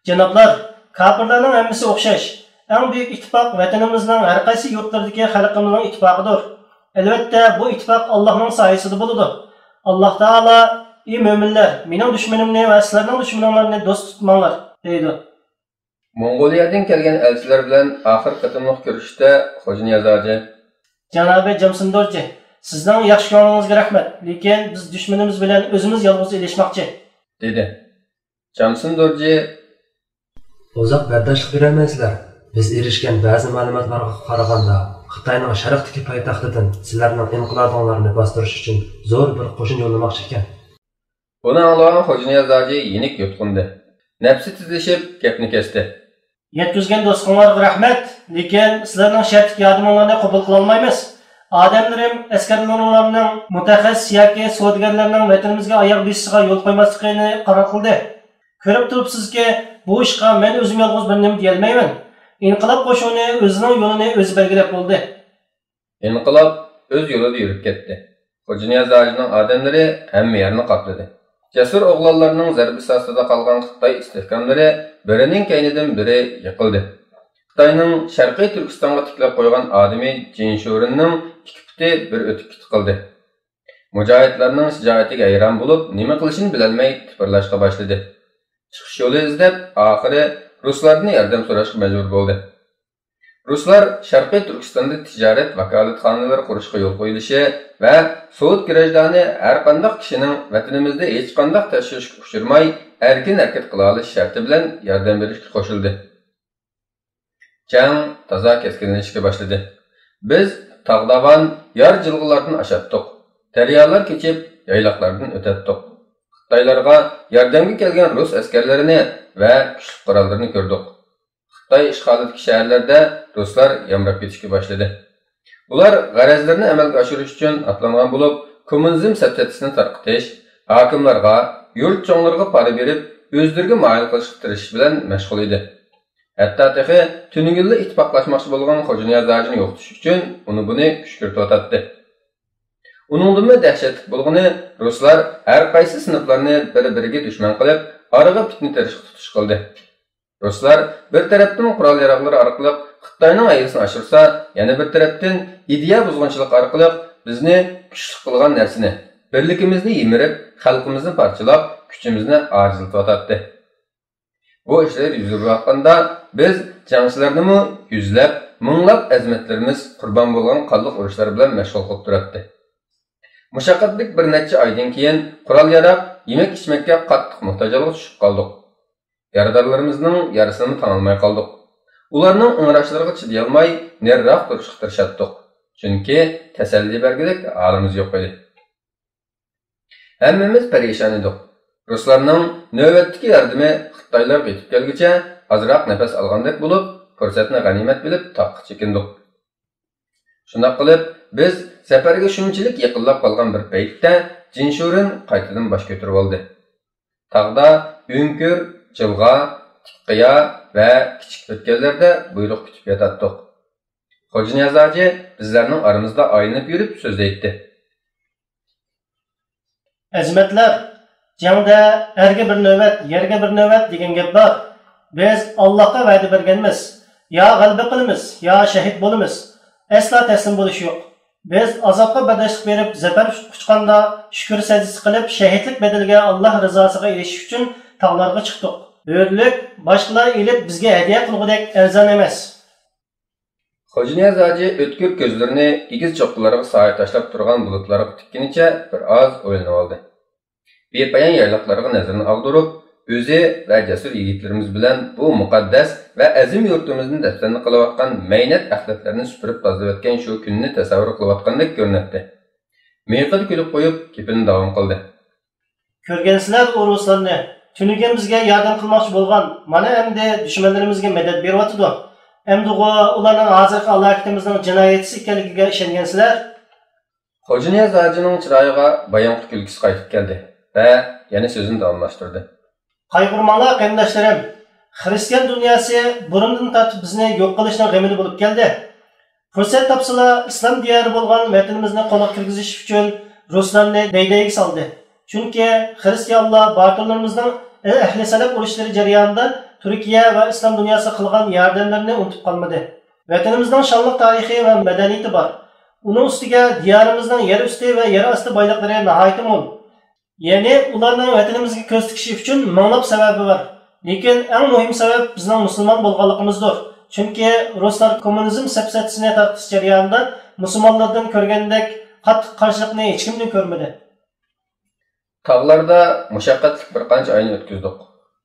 جانابلار، كاپىرلارنىڭ ھەممىسى ئوخشاش. ئەڭ بۈيۈك ئىتتىپاق ۋەتىنىمىزنىڭ ھەر قايسى يۇرتلىرىدىكى خەلقىمىزنىڭ ئىتتىپاقىدۇر. ئەلۋەتتە، بۇ ئىتتىپاق ئاللاھنىڭ سايىسىدا بولىدۇ. ئاللاھ تائالا، ئى مۆمىنلەر، مېنىڭ دۈشمىنىمنى ۋە سىلەرنىڭ دۈشمىنىڭلارنى دوست تۇتماڭلار، دەيدۇ. موڭغۇلىيەدىن كەلگەن ئەلچىلەر بىلەن ئاخىرقى قېتىملىق كۆرۈشۈشتە خوجانىياز ھاجى، جانابى جامسىندورجى، سىزنىڭ ياخشى كۆڭلىڭىزگە رەھمەت، لېكىن بىز دۈشمىنىمىز بىلەن ئۆزىمىز يالغۇز ئېلىشماقچى، دېدى. جامسىندورجى، ئۇزاق بەرداشلىق بېرەلمەيسىلەر. بىز ئېرىشكەن بەزى مەلۇماتلارغا قارىغاندا، خىتاينىڭ شەرقتىكى پايتەختىدىن سىلەرنىڭ ئىنقىلابىڭلارنى باستۇرۇش ئۈچۈن زور بىر قوشۇن يوللىماقچى ئىكەن. بۇنى ئاڭلىغان خوجانىياز ھاجى يېنىك يۇتقۇندى. نەپسى تېزلىشىپ، گەپنى كەستى. يەتكۈزگەن دوستلۇقۇڭلارغا رەھمەت، لېكىن سىلەرنىڭ شەرتلىك ياردىمىڭلارنى قوبۇل قىلالمايمىز. ئادەملىرىم، ئەسكەرلىرىڭلارنىڭ، مۇتەخەسسىس ياكى سودىگەرلەرنىڭ ۋەتىنىمىزگە ئاياغ بېسىشىغا يول قويماسلىقىنى قارار قىلدى. كۆرۈپ تۇرۇپسىزكى، بۇ ئىشقا مەن ئۆزۈم يالغۇز بىر نېمە دېيەلمەيمەن. ئىنقىلاب قوشۇنى ئۆزىنىڭ يولىنى ئۆزى بەلگىلەپ بولدى. ئىنقىلاب ئۆز يولىدا يۈرۈپ كەتتى. خوجانىياز ھاجىنىڭ ئادەملىرى ھەممە يەرنى قاپلىدى. جەسۇر ئوغلانلارنىڭ زەربىسى ئاستىدا قالغان خىتاي ئىستىھكاملىرى بىرىنىڭ كەينىدىن بىرى يىقىلدى. خىتاينىڭ شەرقىي تۈركىستانغا تىكلەپ قويغان ئادىمى جىن شۇرېننىڭ ئىككى پۇتى بىر ئۆتۈككە تىقىلدى. مۇجاھىدلارنىڭ شىجائىتىگە ھەيران بولۇپ، نېمە قىلىشىنى بىلەلمەي تىپىرلاشقا باشلىدى. چىقىش يولى ئىزدەپ، ئاخىرى رۇسلاردىن ياردەم سوراشقا مەجبۇر بولدى. رۇسلار شەرقىي تۈركىستاندا تىجارەت ۋاكالەتخانىلىرى قۇرۇشقا يول قويۇلۇشى ۋە سوۋېت گراژدانى ھەرقانداق كىشىنىڭ ۋەتىنىمىزدە ھېچقانداق تەكشۈرۈشكە ئۇچرىماي، ئەركىن ھەرىكەت قىلالىشى شەرتى بىلەن ياردەم بېرىشكە قوشۇلدى. جەڭ تازا كەسكىنلىشىشكە باشلىدى. بىز تاغ-داۋان، يار-جىلغىلاردىن ئاشاتتۇق. دەريالار كېچىپ، يايلاقلاردىن ئۆتەتتۇق. خىتايلارغا ياردەمگە كەلگەن رۇس ئەسكەرلىرىنى ۋە كۈچلۈك قوراللىرىنى كۆردۇق. خىتاي ئىشغالىدىكى شەھەرلەردە رۇسلار يامراپ كېتىشكە باشلىدى. ئۇلار غەرەزلىرىنى ئەمەلگە ئاشۇرۇش ئۈچۈن ئاتلانغان بولۇپ، كوممۇنىزم سەپسەتىسىنى تارقىتىش، ھاكىملارغا، يۇرت چوڭلىرىغا پارا بېرىپ، ئۆزلىرىگە مايىل قىلىشقا تىرىشىش بىلەن مەشغۇل ئىدى. ھەتتا تېخى تۈنۈگۈنلا ئىتتىپاقلاشماقچى بولغان خوجانىياز ھاجىنى يوقىتىش ئۈچۈن ئۇنى-بۇنى كۈشكۈرتۈۋاتاتتى. ئۇنىڭدىنمۇ دەھشەتلىك بولغىنى، رۇسلار ھەر قايسى سىنىپلارنى بىر-بىرىگە دۈشمەن قىلىپ، ئارىغا پىتنە تېرىشقا تۇتۇش قىلدى. رۇسلار بىر تەرەپتىن قورال-ياراغلىرى ئارقىلىق خىتاينىڭ ھەيۋىسىنى ئاشۇرسا، يەنە بىر تەرەپتىن ئىدىيە بۇزغۇنچىلىقى ئارقىلىق بىزنى كۈچلۈك قىلغان نەرسىنى، بىرلىكىمىزنى يىمىرىپ، خەلقىمىزنى پارچىلاپ، كۈچىمىزنى ئاجىزلىتىۋاتاتتى. بۇ ئىشلار يۈز بېرىۋاتقاندا، بىز جەڭچىلەرنىمۇ يۈزلەپ، مىڭلاپ ئەزىمەتلىرىمىز قۇربان بولغان قانلىق ئۇرۇشلار بىلەن مەشغۇل قىلىپ تۇراتتى. مۇشەققەتلىك بىر نەچچە ئايدىن كېيىن، قورال-ياراغ، يېمەك-ئىچمەككە قاتتىق موھتاج ھالغا چۈشۈپ قالدۇق. يارىدارلىرىمىزنىڭ يارىسىنىمۇ تاڭالماي قالدۇق. ئۇلارنىڭ ئىڭراشلىرىغا چىدىيالماي، نېرىراق تۇرۇشقا تىرىشاتتۇق. چۈنكى تەسەللى بەرگۈدەك ھالىمىز يوق ئىدى. ھەممىمىز پەرىشان ئىدۇق. رۇسلارنىڭ نۆۋەتتىكى ياردىمى خىتايلارغا يېتىپ كەلگۈچە ئازراق نەپەس ئالغاندەك بولۇپ، پۇرسەتنى غەنىيمەت بىلىپ تاغقا چېكىندۇق. شۇنداق قىلىپ، بىز سەپەرگە شۇنچىلىك يېقىنلاپ قالغان بىر پەيتتە جىنشۇرېن قايتىدىن باش كۆتۈرۈۋالدى. تاغدا ئۆڭكۈر، جىلغا، تىك قىيا ۋە كىچىك ئۆتكەللەردە بۇيرۇق كۈتۈپ ياتاتتۇق. خوجانىياز ھاجى بىزلەرنىڭ ئارىمىزدا ئايلىنىپ يۈرۈپ سۆزلەيتتى. ئەزىمەتلەر، جەڭدە ئەرگە بىر نۆۋەت، يەرگە بىر نۆۋەت دېگەن گەپ بار. بىز ئاللاھقا ۋەدە بەرگەنمىز، يا غەلىبە قىلىمىز، يا شەھىت بولىمىز. ئەسلا تەسلىم بولۇش يوق. بىز ئازابقا بەرداشلىق بېرىپ زەپەر قۇچقاندا، شۈكۈر سەجدىسى قىلىپ، شەھىتلىك بەدىلىگە ئاللاھ رىزاسىغا ئېرىشىش ئۈچۈن تاغلارغا چىقتۇق. ھۆرلۈك باشقىلار ئېلىپ بىزگە ھەدىيە قىلغۇدەك ئەرزان ئەمەس. خوجانىياز ھاجى ئۆتكۈر كۆزلىرىنى ئېگىز چوققىلارغا سايە تاشلاپ تۇرغان بۇلۇتلارغا تىككىنىچە بىر ئاز ئويلىنىۋالدى. بىپايان يايلاقلارغا نەزىرىنى ئاغدۇرۇپ، ئۆزى ۋە جەسۇر يىگىتلىرىمىز بىلەن بۇ مۇقەددەس ۋە ئەزىم يۇرتىمىزنى دەپسەندە قىلىۋاتقان مەينەت ئەخلەتلەرنى سۈپۈرۈپ تازىلىۋەتكەن شۇ كۈننى تەسەۋۋۇر قىلىۋاتقاندەك كۆرۈنەتتى. مىيىقىدا كۈلۈپ قويۇپ، گېپىنى داۋام قىلدى. كۆرگەنسىلەر ئۇ رۇسلارنى، تۈنۈگۈن بىزگە ياردەم قىلماقچى بولغان، مانا ئەمدى دۈشمەنلىرىمىزگە مەدەت بېرىۋاتىدۇ. ئەمدىغۇ ئۇلارنىڭ ھازىرقى ھالاكىتىمىزنىڭ جىنايەتچىسى ئىكەنلىكىگە ئىشەنگەنسىلەر؟ خوجانىياز ھاجىنىڭ چىرايىغا بايامقى كۈلكىسى قايتىپ كەلدى ۋە يەنە سۆزىنى داۋاملاشتۇردى. قايغۇرماڭلار، قېرىنداشلىرىم! خىرىستىيان دۇنياسى بۇرۇندىن تارتىپ بىزنى يوق قىلىشنىڭ غېمىدە بولۇپ كەلدى. پۇرسەت تاپسىلا، ئىسلام دىيارى بولغان ۋەتىنىمىزنى قولغا كىرگۈزۈش ئۈچۈن رۇسلارنى دەي-دەيگە سالدى. چۈنكى خىرىستىيانلار باتۇرلىرىمىزنىڭ ئەھلى سەلەپ ئۇرۇشلىرى جەريانىدا تۈركىيە ۋە ئىسلام دۇنياسىغا قىلغان ياردەملىرىنى ئۇنتۇپ قالمىدى. ۋەتىنىمىزنىڭ شانلىق تارىخى ۋە مەدەنىيىتى بار. ئۇنىڭ ئۈستىگە دىيارىمىزنىڭ يەر ئۈستى ۋە يەر ئاستى بايلىقلىرى ناھايىتى مول. يەنى ئۇلارنىڭ ۋەتىنىمىزگە كۆز تىكىشى ئۈچۈن مىڭلاپ سەۋەبى بار. لېكىن ئەڭ مۇھىم سەۋەب بىزنىڭ مۇسۇلمان بولغانلىقىمىزدۇر. چۈنكى رۇسلار كوممۇنىزم سەپسەتىسىنى تارقىتىش جەريانىدا مۇسۇلمانلاردىن كۆرگەندەك قاتتىق قارشىلىقنى ھېچكىمدىن كۆرمىدى. تاغلاردا مۇشەققەتلىك بىر قانچە ئاينى ئۆتكۈزدۇق.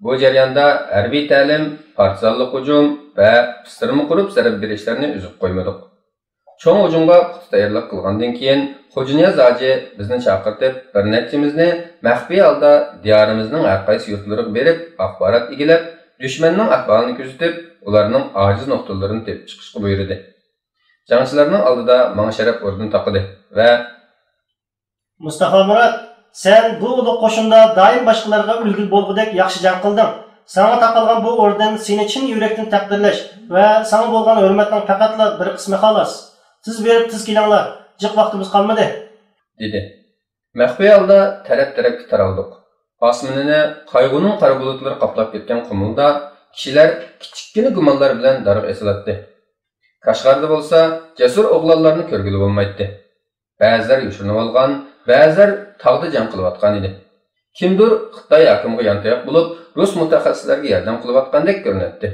بۇ جەرياندا ھەربىي تەلىم، پارتىزانلىق ھۇجۇم ۋە پىستىرما قۇرۇپ زەربە بېرىشلەرنى ئۈزۈپ قويمىدۇق. چوڭ ھۇجۇمغا پۇختا تەييارلىق قىلغاندىن كېيىن، خوجانىياز ھاجى بىزنى چاقىرتىپ، بىر نەچچىمىزنى مەخپىي ھالدا دىيارىمىزنىڭ ھەر قايسى يۇرتلىرىغا بېرىپ، ئاخبارات ئىگىلەپ، دۈشمەننىڭ ئەھۋالىنى كۆزىتىپ، ئۇلارنىڭ ئاجىز نۇقتىلىرىنى تېپىپ چىقىشقا بۇيرۇدى. جەڭچىلەرنىڭ ئالدىدا ماڭا شەرەپ ئوردېنى تاقىدى ۋە مۇستافا مۇرات، سەن بۇ ئۇلۇغ قوشۇندا دائىم باشقىلارغا ئۈلگە بولغۇدەك ياخشى جەڭ قىلدىڭ. ساڭا تاقالغان بۇ ئوردېن سېنى چىن يۈرەكتىن تەقدىرلەش ۋە ساڭا بولغان ھۆرمەتنىڭ پەقەتلا بىر قىسمى خالاس. تېز بېرىپ تېز كېلىڭلار، جىق ۋاقتىمىز قالمىدى. دېدى. مەخپىي ھالدا تەرەپ-تەرەپكە تارالدۇق. ئاسمىنىنى قايغۇنىڭ قارا بۇلۇتلىرى قاپلاپ كەتكەن قۇمۇلدا كىشىلەر كىچىككىنە گۇمانلار بىلەن دارغا ئېسىلاتتى. كاشغاردا بولسا جەسۇر ئوغلانلارنى كۆرگىلى بولمايتتى. بەزىلەر يوشۇرۇنۇۋالغان، بەزىلەر تاغدا جەڭ قىلىۋاتقان ئىدى. كىمدۇر خىتاي ھاكىمىغا يانتاياق بولۇپ، رۇس مۇتەخەسسىسلەرگە ياردەم قىلىۋاتقاندەك كۆرۈنەتتى.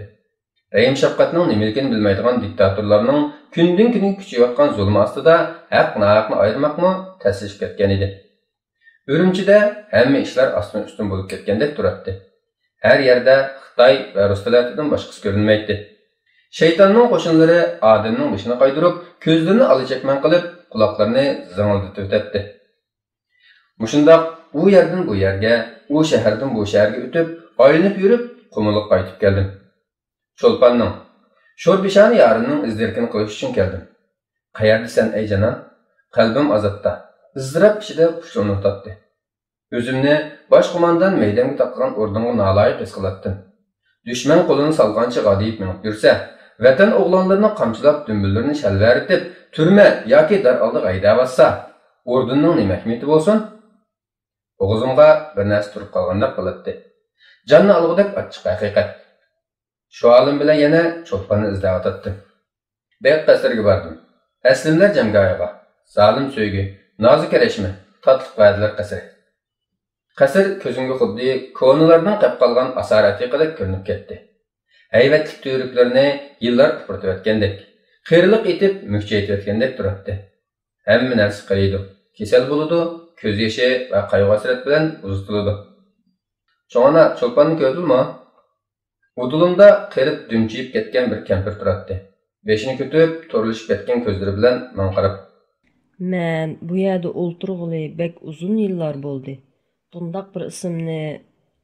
رەھىم-شەپقەتنىڭ نېمىلىكىنى بىلمەيدىغان دىكتاتورلارنىڭ كۈندىن-كۈنگە كۈچىيىۋاتقان زۇلمى ئاستىدا ھەق-ناھەقنى ئايرىماقمۇ تەسلىشىپ كەتكەن ئىدى. ئۈرۈمچىدە ھەممە ئىشلار ئاستىن-ئۈستۈن بولۇپ كەتكەندەك تۇراتتى. ھەر يەردە خىتاي ۋە رۇس تەلەتىدىن باشقىسى كۆرۈنمەيتتى. شەيتاننىڭ قوشۇنلىرى ئادەمنىڭ بېشىنى قايدۇرۇپ، كۆزلىرىنى ئالا چەكمەن قىلىپ، قۇلاقلىرىنى زىڭىلدىتىۋېتەتتى. مۇشۇنداق ئۇ يەردىن بۇ يەرگە، ئۇ شەھەردىن بۇ شەھەرگە ئۆتۈپ، ئايلىنىپ يۈرۈپ، قۇمۇلغا قايتىپ كەلدىم. چولپاننىڭ، شورپىشانە يارىمنىڭ ئىز-دېرىكىنى قىلىش ئۈچۈن كەلدىم. قەيەردىسەن، ئەي جانان؟ قەلبىم ئازابتا، ئىزتىراپ ئىچىدە پۇشۇلۇۋاتاتتى. ئۆزۈمنى باش قوماندان مەيدەمگە تاقىغان ئوردىنغا نالايىق ھېس قىلاتتىم. دۈشمەن قولىنى سالغانچە غادىيىپ مېڭىپ يۈرسە، ۋەتەن ئوغلانلىرىنى قامچىلاپ، دۈمبىلىرىنى شەلۋەرىتىپ، تۈرمە ياكى دار ئالدىغا ھەيدەۋاتسا، ئوردېننىڭ نېمە ئەھمىيىتى بولسۇن؟ بوغۇزۇمغا بىر نەرسە تۇرۇپ قالغاندەك قىلاتتى. جاننى ئالغۇدەك ئاچچىق ھەقىقەت. شۇ ئالىم بىلەن يەنە چولپاننى ئىزدەۋاتاتتىم. بەيت قەسرىگە باردىم. ئەسلىمىلەر جەڭگاھىغا. زالىم سۆيگۈ، نازۇك رەشمە، تاتلىق ۋەدىلەر قەسرى. قەسىر كۆزۈمگە خۇددى كونىلاردىن قېلىپ قالغان ئاسار ئەتىقىدەك كۆرۈنۈپ كەتتى. ھەيۋەتلىك تۈۋرۈكلىرىنى يىللار ئۇپرىتىۋەتكەندەك، قېرىلىق ئېتىپ مۈكچەيتىۋەتكەندەك تۇراتتى. ھەممە نەرسە قېرىيدۇ، كېسەل بولىدۇ، كۆز يېشى ۋە قايغۇ-ھەسرەت بىلەن ئۇزىتىلىدۇ. چوڭ ئانا، چولپاننى كۆردۈڭمۇ؟ ئۇدۇلۇمدا قېرىپ دۈمچىيىپ كەتكەن بىر كەمپىر تۇراتتى. بېشىنى كۆتۈرۈپ، تورلىشىپ كەتكەن كۆزلىرى بىلەن ماڭا قاراپ. مەن بۇ يەردە ئولتۇرغىلى بەك ئۇزۇن يىللار بولدى. بۇنداق بىر ئىسىمنى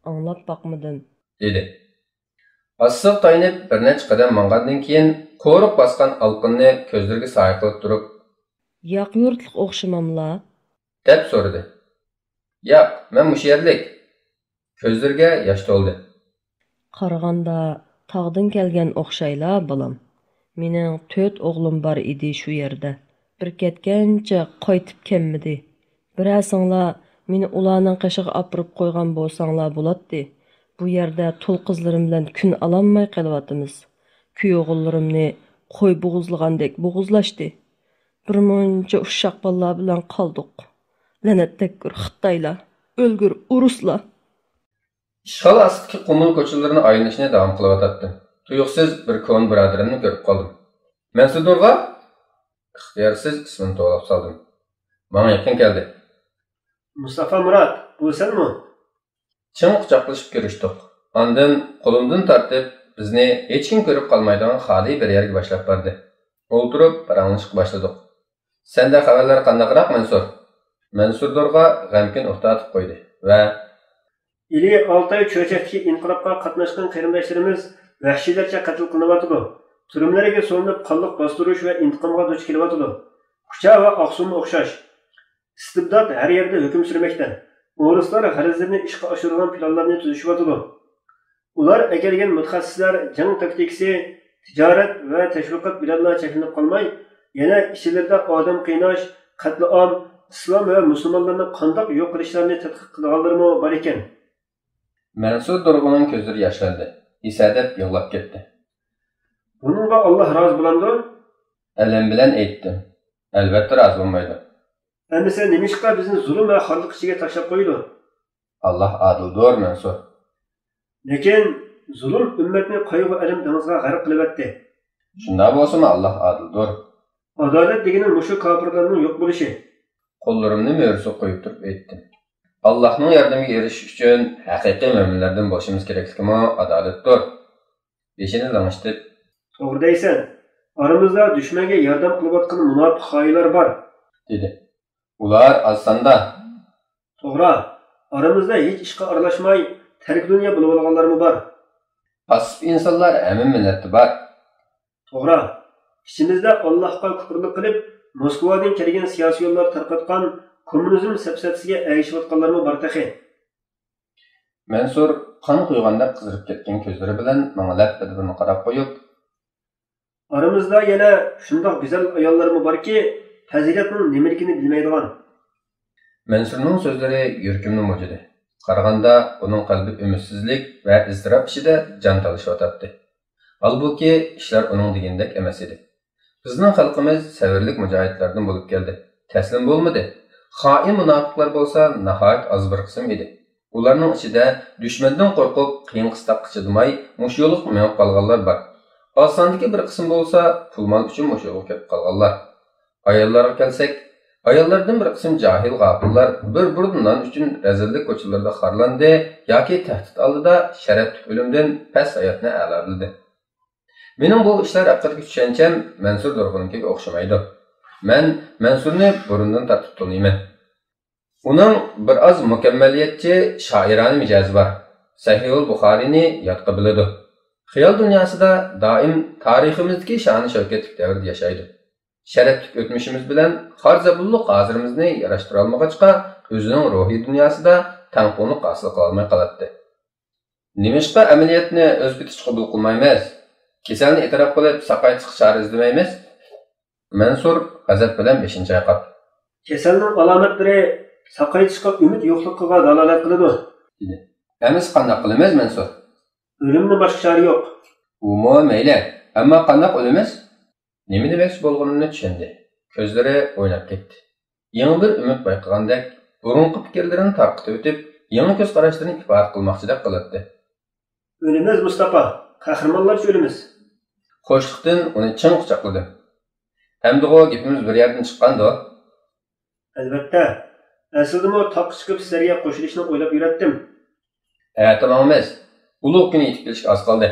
ئاڭلاپ باقمىدىم. دېدى. ئاسسىغا تايىنىپ بىر نەچچە قەدەم ماڭغاندىن كېيىن، قورۇق باسقان ئالقىننى كۆزلىرىگە سايە قىلىپ تۇرۇپ. ياق يۇرتلۇق ئوخشىماملا؟ دەپ سورىدى. ياق، مەن مۇشۇ يەرلىك. كۆزلىرىگە ياش تولدى. قارىغاندا تاغدىن كەلگەن ئوخشايلا، بالام. مېنىڭ تۆت ئوغلۇم بار ئىدى شۇ يەردە. بىر كەتكەنچە قايتىپ كەلمىدى. بىرەرسىڭلار مېنى ئۇلارنىڭ قېشىغا ئاپىرىپ قويغان بولساڭلار بولاتتى. بۇ يەردە تۇل قىزلىرىم بىلەن كۈن ئالالماي قېلىۋاتىمىز. كۈيئوغۇللىرىمنى قوي بوغۇزلىغاندەك بوغۇزلاشتى. بىر مۇنچە ئۇششاق بالىلار بىلەن قالدۇق. لەنەتتەگكۈر خىتايلار، ئۆلگۈر ئورۇسلار. ئىشغال ئاستىدىكى قۇمۇل كوچىلىرىنى ئايلىنىشنى داۋام قىلىۋاتاتتىم. تۇيۇقسىز بىر كونا بۇرادىرىمنى كۆرۈپ قالدىم. مەنسۇردۇرغا؟ ئىختىيارسىز ئىسمىنى توۋلاپ سالدىم. ماڭا يېقىن كەلدى. مۇستافا مۇرات، بۇ سەنمۇ؟ چىڭ قۇچاقلىشىپ كۆرۈشتۇق. ئاندىن قولۇمدىن تارتىپ، بىزنى ھېچكىم كۆرۈپ قالمايدىغان خالىي بىر يەرگە باشلاپ باردى. ئولتۇرۇپ پاراڭلىشىشقا باشلىدۇق. سەندە خەۋەرلەر قانداقراق، مەنسۇر؟ مەنسۇردۇرغا غەمكىن ئۇھ تارتىپ قويدى ۋە. ئىلى ئالتاي چۆچەكتىكى ئىنقىلابقا قاتناشقان قېرىنداشلىرىمىز ۋەھشىيلەرچە قەتل قىلىنىۋاتىدۇ. تۈرمىلەرگە سولىنىپ قانلىق باستۇرۇش ۋە ئىنتىقامغا دۇچ كېلىۋاتىدۇ. كۇچا ۋە ئاقسۇممۇ ئوخشاش. ئىستىبدات ھەر يەردە ھۆكۈم سۈرمەكتە. ئورۇسلار غەرىزلىرىنى ئىشقا ئاشۇرىدىغان پىلانلارنى تۈزۈشۈۋاتىدۇ. ئۇلار ئەكەلگەن مۇتەخەسسىسلەر جەڭ تاكتىكىسى، تىجارەت ۋە تەشۋىقات بىلەنلا چەكلىنىپ قالماي، يەنە ئىچىلىرىدە ئادەم قىيناش، قەتلىئام، ئىسلام ۋە مۇسۇلمانلارنى قانداق يوق قىلىشلارنى تەتقىق قىلىدىغانلىرىمۇ بار ئىكەن. مەنسۇر دۇرغۇننىڭ كۆزلىرى ياشلاندى. ئېسەدەپ يىغلاپ كەتتى. بۇنىڭغا ئاللاھ رازى بولامدۇ؟ ئەلەم بىلەن ئېيتتىم. ئەلۋەتتە رازى بولمايدۇ. ئەمىسە نېمىشقا بىزنى زۇلۇم ۋە خارلىق ئىچىگە تاشلاپ قويىدۇ؟ ئاللاھ ئادىلدۇر، مەنسۇر. لېكىن زۇلۇم ئۈممەتنى قايغۇ-ئەلەم دېڭىزىغا غەرق قىلىۋەتتى. شۇنداق بولسىمۇ ئاللاھ ئادىلدۇر. ئادالەت دېگىنى مۇشۇ كاپىرلارنىڭ يوق بولۇشى. قوللىرىمنى مۈرىسىگە قويۇپ تۇرۇپ ئېيتتىم. ئاللاھنىڭ ياردىمىگە ئېرىشىش ئۈچۈن ھەقىقىي مۆمىنلەردىن بولۇشىمىز كېرەكلىكىمۇ ئادالەتتۇر. بېشىنى لىڭشىتىپ. توغرا دەيسەن. ئارىمىزدا دۈشمەنگە ياردەم قىلىۋاتقان مۇناپىق خائىنلار بار. دېدى. ئۇلار ئاز ساندا. توغرا. ئارىمىزدا ھېچ ئىشقا ئارىلاشماي، تەركىدۇنيا بولۇۋالغانلارمۇ بار. پاسسىپ ئىنسانلار ھەممە مىللەتتە بار. توغرا. ئىچىمىزدە ئاللاھقا كۇپۇرلۇق قىلىپ، موسكۋادىن كەلگەن سىياسىيونلار تارقاتقان كوممۇنىزم سەپسەتىسىگە ئەگىشىۋاتقانلارمۇ بار تېخى. مەنسۇر قان قۇيغاندەك قىزىرىپ كەتكەن كۆزلىرى بىلەن ماڭا لەپپىدە بىرنى قاراپ قويۇپ. ئارىمىزدا يەنە شۇنداق گۈزەل ئاياللارمۇ باركى، پەزىلەتنىڭ نېمىلىكىنى بىلمەيدىغان. مەنسۇرنىڭ سۆزلىرى يۈرىكىمنى مۇجۇدى. قارىغاندا ئۇنىڭ قەلبى ئۈمىدسىزلىك ۋە ئىزتىراپ ئىچىدە جان تالىشىۋاتاتتى. ھالبۇكى، ئىشلار ئۇنىڭ دېگىنىدەك ئەمەس ئىدى. بىزنىڭ خەلقىمىز سەۋرلىك مۇجاھىدلاردىن بولۇپ كەلدى. تەسلىم بولمىدى. خائىن مۇناپىقلار بولسا ناھايىتى ئاز بىر قىسىم ئىدى. ئۇلارنىڭ ئىچىدە دۈشمەندىن قورقۇپ، قىيىن-قىستاققا چىدىماي، مۇشۇ يولغا مېڭىپ قالغانلار بار. ئاز ساندىكى بىر قىسىم بولسا پۇل-مال ئۈچۈن مۇشۇ يولغا كىرىپ قالغانلار. ئاياللارغا كەلسەك، ئاياللاردىن بىر قىسىم جاھىل غاپىللار بىر بۇردا نان ئۈچۈن رەزىللىك كوچىلىرىدا خارلاندى ياكى تەھدىت ئالدىدا شەرەپلىك ئۆلۈمدىن پەس ھاياتنى ئەلالىدى. مېنىڭ بۇ ئىشلار ھەققىدىكى چۈشەنچەم مەنسۇر دۇرغۇننىڭكىگە ئوخشىمايدۇ. مەن مەنسۇرنى بۇرۇندىن تارتىپ تونۇيمەن. ئۇنىڭ بىر ئاز مۇكەممەلىيەتچى، شائىرانە مىجەزى بار. سەھىھۇل بۇخارىنى يادقا بىلىدۇ. خىيال دۇنياسىدا دائىم تارىخىمىزدىكى شانى-شەۋكەتلىك دەۋردە ياشايدۇ. شەرەپلىك ئۆتمۈشىمىز بىلەن خار-زەبۇنلۇق ھازىرىمىزنى ياراشتۇرالمىغاچقا، ئۆزىنىڭ روھىي دۇنياسىدا تەڭپۇڭلۇق ھاسىل قىلالماي قالاتتى. نېمىشقا ئەمەلىيەتنى ئۆز پېتىچە قوبۇل قىلمايمىز؟ كېسەلنى ئېتىراپ قىلىپ، ساقايتىشقا چارە ئىزدىمەيمىز؟ مەنسۇر غەزەپ بىلەن بېشىنى چايقاپ. كېسەلنىڭ ئالامەتلىرى ساقايتىشقا ئۈمىد يوقلۇقىغا دالالەت قىلىدۇ. دېدى. ئەمىسە قانداق قىلىمىز، مەنسۇر؟ ئۆلۈمدىن باشقا چارە يوق. ئۇمۇ مەيلى، ئەمما قانداق ئۆلىمىز؟ نېمە دېمەكچى بولغىنىمنى چۈشەندى. كۆزلىرى ئويناپ كەتتى. يېڭى بىر ئۈمىد بايقىغاندەك، بۇرۇنقى پىكىرلىرىنى تارقىتىۋېتىپ، يېڭى كۆز قاراشلىرىنى ئىپادە قىلماقچىدەك قىلاتتى. ئۆلىمىز، مۇستاپا، قەھرىمانلارچە ئۆلىمىز. خۇشلۇقتىن ئۇنى چىڭ قۇچاقلىدىم. ئەمدىغۇ گېپىمىز بىر يەردىن چىققاندۇ؟ ئەلۋەتتە. ئەسلىدىمۇ تاغقا چىقىپ سىلەرگە قوشۇلۇشنى ئويلاپ يۈرەتتىم. ئەتە ماڭىمىز. ئۇلۇغ كۈن يېتىپ كېلىشكە ئاز قالدى.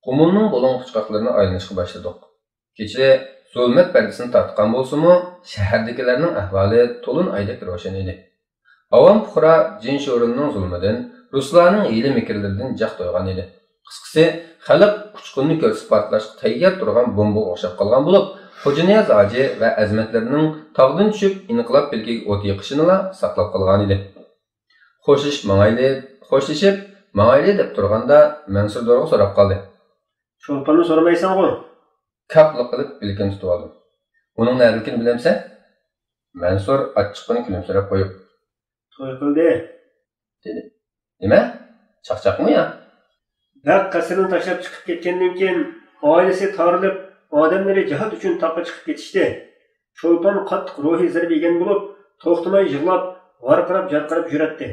قۇمۇلنىڭ بۇلۇڭ پۇچقاقلىرىنى ئايلىنىشقا باشلىدۇق. كېچە زۇلمەت پەردىسىنى تارتقان بولسىمۇ، شەھەردىكىلەرنىڭ ئەھۋالى تولۇن ئايدەك روشەن ئىدى. ئاۋام پۇقرا جىن شورۇننىڭ زۇلمىدىن، رۇسلارنىڭ ھىيلە-مىكىرلىرىدىن جاق تويغان ئىدى. قىسقىسى، خەلق ئۇچقۇننى كۆرسە پارتلاشقا تەييار تۇرغان بومبىغا ئوخشاپ قالغان بولۇپ، خوجانىياز ھاجى ۋە ئەزىمەتلىرىنىڭ تاغدىن چۈشۈپ ئىنقىلاب پىلىكىگە ئوت يېقىشىنىلا ساقلاپ قالغانىدى. خوشلىشىپ ماڭايلى، خوشلىشىپ ماڭايلى دەپ تۇرغاندا، مەنسۇر دورغا سوراپ قالدى. چولپاننى سورىمايسەنغۇ؟ كاپلىق قىلىپ بىلىكىنى تۇتۇۋالدىم. ئۇنىڭ نەدىكىنى بىلەمسەن؟ مەنسۇر ئاچچىقىدىن كۈلۈمسىرەپ قويۇپ. توي قىلدى. دېدى. نېمە؟ چاقچاقمۇ يا؟ بەگ قەسرىنى تاشلاپ چىقىپ كەتكەندىن كېيىن، ئائىلىسى تارىلىپ، ئادەملىرى جىھاد ئۈچۈن تاغقا چىقىپ كېتىشتى. چولپان قاتتىق روھىي زەربە يېگەن بولۇپ، توختىماي يىغلاپ، ۋارقىراپ-جارقىراپ يۈرەتتى.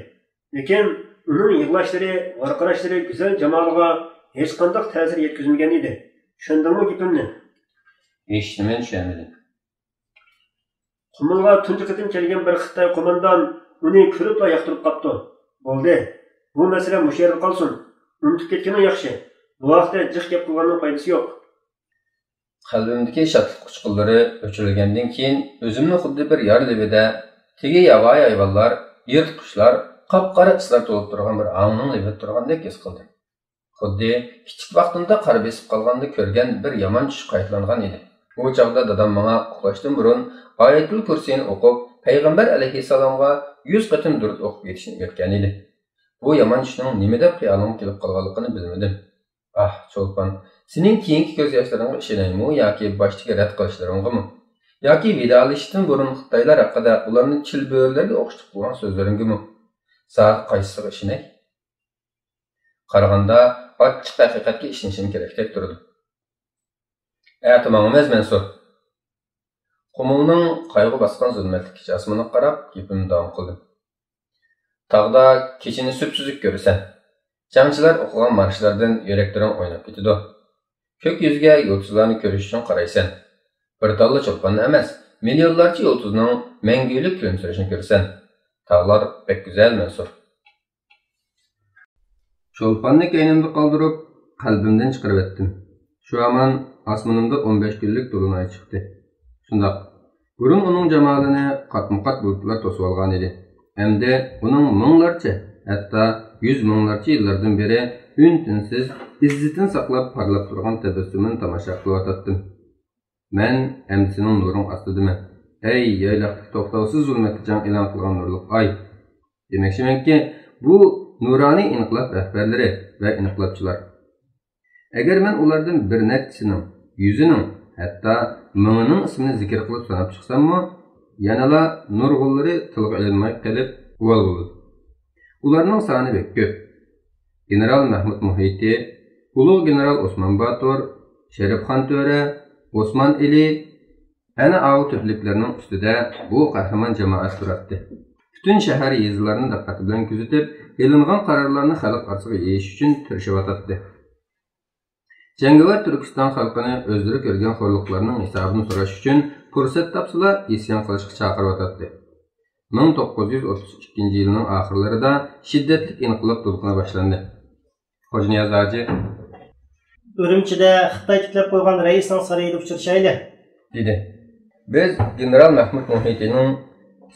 لېكىن ئۇنىڭ يىغلاشلىرى، ۋارقىراشلىرى گۈزەل جامالىغا ھېچقانداق تەسىر يەتكۈزمىگەن ئىدى. چۈشەندىڭمۇ گېپىمنى؟ ھېچنېمىنى چۈشەنمىدىم. قۇمۇلغا تۇنجى قېتىم كەلگەن بىر خىتاي قوماندان ئۇنى كۆرۈپلا ياقتۇرۇپ قاپتۇ. بولدى، بۇ مەسىلە مۇشۇ يەردە قالسۇن. ئۇنتۇپ كەتكىنىڭ ياخشى. بۇ ھەقتە جىق گەپ قىلغاننىڭ پايدىسى يوق. قەلبىمدىكى شادلىق ئۇچقۇنلىرى ئۆچۈرۈلگەندىن كېيىن، ئۆزۈمنى خۇددى بىر يار لېۋىدە، تېگى ياۋايى ھايۋانلار، يىرتقۇچلار، قاپقارا ئىسلار تولۇپ تۇرغان بىر ھاڭنىڭ لېۋىدە تۇرغاندەك ھېس قىلدىم. خۇددى كىچىك ۋاقتىمدا قار بېسىپ قالغاندا كۆرگەن بىر يامان چۈش قايتىلانغان ئىدى. ئۇ چاغدا دادام ماڭا ئۇخلاشتىن بۇرۇن ئايەتۇل كۇرسىينى ئوقۇپ، پەيغەمبەر ئەلەيھىسسالامغا يۈز قېتىم دۇرۇت ئوقۇپ كېتىشنى ئۆگەتكەن ئىدى. بۇ يامان چۈشنىڭ نېمە دەپ خىيالىڭغا كېلىپ قالغانلىقىنى بىلمىدىم. ئاھ، چولپان، سېنىڭ كېيىنكى كۆز ياشلىرىڭغا ئىشىنەيمۇ ياكى باشتىكى رەت قىلىشلىرىڭغىمۇ؟ ياكى ۋىدالىشىشتىن بۇرۇن خىتايلار ھەققىدە ئۇلارنى چىلبۆرىلەرگە ئوخشىتىپ قويغان سۆزلىرىڭگىمۇ؟ ساڭا قايسىسىغا ئىشىنەي؟ قارىغاندا، ئاچچىق ھەقىقەتكە ئىشىنىشىم كېرەكتەك تۇرىدۇ. ئەتە ماڭىمىز، مەنسۇر. قۇمۇلنىڭ قايغۇ باسقان زۇلمەتلىك كېچە ئاسمىنىغا قاراپ، گېپىمنى داۋام قىلدىم. تاغدا كېچىنى سۈپسۈزۈك كۆرىسەن. جەڭچىلەر ئوقۇغان مارشلاردىن يۈرەكلىرىڭ ئويناپ كېتىدۇ. كۆك يۈزىگە يۇلتۇزلارنى كۆرۈش ئۈچۈن قارايسەن. بىر تاللا چولپاننى ئەمەس، مىليونلارچە يۇلتۇزنىڭ مەڭگۈلۈك كۈلۈمسىرەشنى كۆرىسەن. تاغلار بەك گۈزەل، مەنسۇر. چولپاننى كەينىمدە قالدۇرۇپ، قەلبىمدىن چىقىرىۋەتتىم. شۇ ھامان ئاسمىنىمدا ئون بەش كۈنلۈك تولۇن ئاي چىقتى. شۇنداق، بۇرۇن ئۇنىڭ جامالىنى قاتمۇقات بۇلۇتلار توسۇۋالغانىدى. ئەمدى ئۇنىڭ مىڭلارچە، ھەتتا يۈز مىڭلارچە يىللاردىن بېرى ئۈن-تىنسىز، ئىززىتىنى ساقلاپ پارلاپ تۇرغان تەبەسسۇمىنى تاماشا قىلىۋاتاتتىم. مەن ئەمدى سېنىڭ نۇرۇڭ ئاستىدىمەن، ئەي يايلاقتىكى توختاۋسىز زۇلمەتكە جەڭ ئېلان قىلغان نۇرلۇق ئاي! دېمەكچىمەنكى، بۇ نۇرانىي ئىنقىلاب رەھبەرلىرى ۋە ئىنقىلابچىلار. ئەگەر مەن ئۇلاردىن بىر نەچچىسىنىڭ، يۈزىنىڭ، ھەتتا مىڭىنىڭ ئىسمىنى زىكىر قىلىپ ساناپ چىقساممۇ، يەنىلا نۇرغۇنلىرى تىلغا ئېلىنماي قېلىپ، گۇۋال بولىدۇ. ئۇلارنىڭ سانى بەك كۆپ. گېنېرال مەھمۇد مۇھىتى، ئۇلۇغ گېنېرال ئوسمان باتۇر، شېرىپخان تۆرە، ئوسمان ئېلى، ئەنە ئاۋۇ تۆپىلىكلەرنىڭ ئۈستىدە بۇ قەھرىمان جامائەت تۇراتتى. پۈتۈن شەھەر، يېزىلارنى دىققەت بىلەن كۆزىتىپ، ئېلىنغان قارارلارنى خەلق ئارىسىغا يېيىش ئۈچۈن تىرىشىۋاتاتتى. جەڭگىۋەر تۈركىستان خەلقىنى ئۆزلىرى كۆرگەن خورلۇقلارنىڭ ھېسابىنى سوراش ئۈچۈن پۇرسەت تاپسىلا ئىسيان قىلىشقا چاقىرىۋاتاتتى. مىڭ توققۇز يۈز ئوتتۇز ئىككىنچى يىلنىڭ ئاخىرلىرىدا شىددەتلىك ئىنقىلاب دولقۇنى باشلاندى. خوجانىياز ھاجى، ئۈرۈمچىدە خىتاي تىكلەپ قويغان رەئىسنىڭ سارىيىدا ئۇچرىشايلى، دېدى. بىز گېنېرال مەھمۇد مۇھىتىنىڭ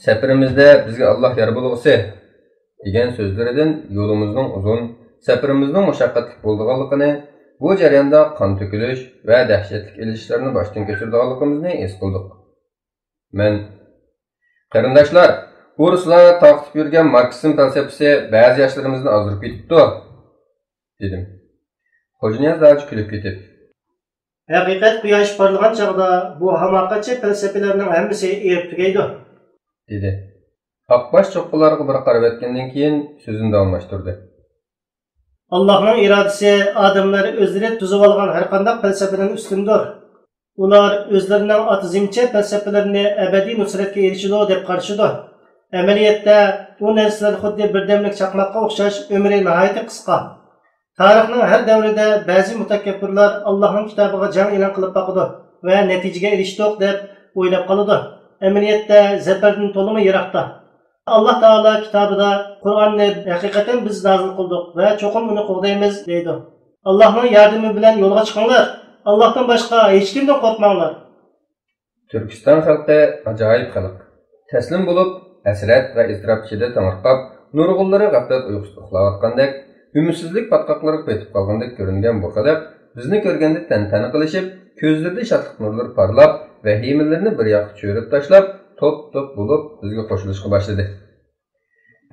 سەپىرىمىزدە بىزگە ئاللاھ يار بولغۇسى دېگەن سۆزلىرىدىن يولىمىزنىڭ ئۇزۇن، سەپىرىمىزنىڭ مۇشەققەتلىك بولىدىغانلىقىنى، بۇ جەرياندا قان تۆكۈلۈش ۋە دەھشەتلىك ئېلىشىشلارنى باشتىن كەچۈرىدىغانلىقىمىزنى ھېس قىلدۇق. مەن، قېرىنداشلار، ئۇ رۇسلار تارقىتىپ يۈرگەن ماركسىزم پەلسەپىسى بەزى ياشلىرىمىزنى ئازدۇرۇپ كېتىپتۇ، دېدىم. خوجانىياز ھاجى كۈلۈپ كېتىپ، ھەقىقەت قۇياش پارلىغان چاغدا بۇ ھاماقەتچى پەلسەپىلەرنىڭ ھەممىسى ئېرىپ تۈگەيدۇ. دېدى. ئاقباش چوققىلارغا بىر قارىۋەتكەندىن كېيىن سۆزىنى داۋاملاشتۇردى. ئاللاھنىڭ ئىرادىسى ئادەملەر ئۆزلىرى تۈزۈۋالغان ھەرقانداق پەلسەپىدىن ئۈستۈندۇر. ئۇلار ئۆزلىرىنىڭ ئاتىزمچە پەلسەپىلىرىنى ئەبەدىي نۇسرەتكە ئېرىشىدۇ دەپ قارىشىدۇ. ئەمەلىيەتتە، ئۇ نەرسىلەر خۇددى بىردەملىك چاقماققا ئوخشاش، ئۆمرى ناھايىتى قىسقا. تارىخنىڭ ھەر دەۋرىدە بەزى مۇتەكەببۇرلار ئاللاھنىڭ كىتابىغا جەڭ ئېلان قىلىپ باقىدۇ ۋە نەتىجىگە ئېرىشتۇق دەپ ئويلاپ قالىدۇ. ئەمەلىيەتتە زەپەردىن تولىمۇ يىراقتا. ئاللاھ تائالا كىتابىدا، «قۇرئاننى ھەقىقەتەن بىز نازىل قىلدۇق ۋە چوقۇم ئۇنى قوغدايمىز» دەيدۇ. ئاللاھنىڭ ياردىمى بىلەن يولغا چىقىڭلار. ئاللاھتىن باشقا ھېچكىمدىن قورقماڭلار. تۈركىستان خەلقى ئاجايىپ خەلق. تەسلىم بولۇپ، ھەسرەت ۋە ئىزتىراپ ئىچىدە تېڭىرقاپ، نۇرغۇنلىرى غەپلەت ئۇيقۇسىدا ئۇخلاۋاتقاندەك، ئۈمىدسىزلىك پاتقاقلىرىغا پېتىپ قالغاندەك كۆرۈنگەن بۇ خەلق بىزنى كۆرگەندە تەنتەنە قىلىشىپ، كۆزلىرىدە شادلىق نۇرلىرى پارلاپ، ۋەھىمىلىرىنى بىر ياققا چۆرۈپ تاشلاپ، توپ-توپ بولۇپ بىزگە قوشۇلۇشقا باشلىدى.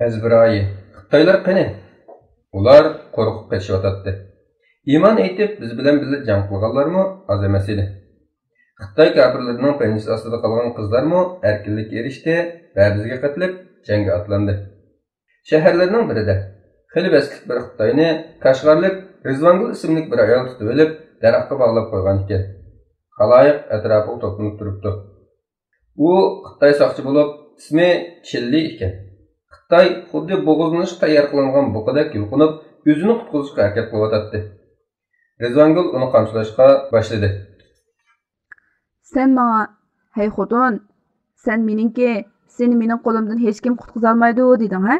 ئەزبىرايى، خىتايلار قېنى؟ ئۇلار قورقۇپ قېچىشىۋاتاتتى. ئىمان ئېيتىپ، بىز بىلەن بىللە جەڭ قىلغانلارمۇ ئاز ئەمەس ئىدى. خىتاي كاپىرلىرىنىڭ پەنجىسى ئاستىدا قالغان قىزلارمۇ ئەركىنلىككە ئېرىشتى ۋە بىزگە قېتىلىپ، جەڭگە ئاتلاندى. شەھەرلەرنىڭ بىرىدە خېلى بەستلىك بىر خىتاينى كاشغارلىق رىزۋانگۈل ئىسىملىك بىر ئايال تۇتۇۋېلىپ، دەرەخكە باغلاپ قويغان ئىكەن. خالايىق ئەتراپىغا توپلىنىپ تۇرۇپتۇ. ئۇ خىتاي ساقچى بولۇپ، ئىسمى چىن لى ئىكەن. خىتاي خۇددى بوغۇزلىنىشقا تەييار قىلىنغان بۇقىدەك يۇلقۇنۇپ، ئۆزىنى قۇتقۇزۇشقا ھەرىكەت قىلىۋاتاتتى. رىزۋانگۈل ئۇنى قامچىلاشقا باشلىدى. سەن ماڭا، «ھەي خوتۇن، سەن مېنىڭكى، سېنى مېنىڭ قولۇمدىن ھېچكىم قۇتقۇزالمايدۇ» دېدىڭ، ھە؟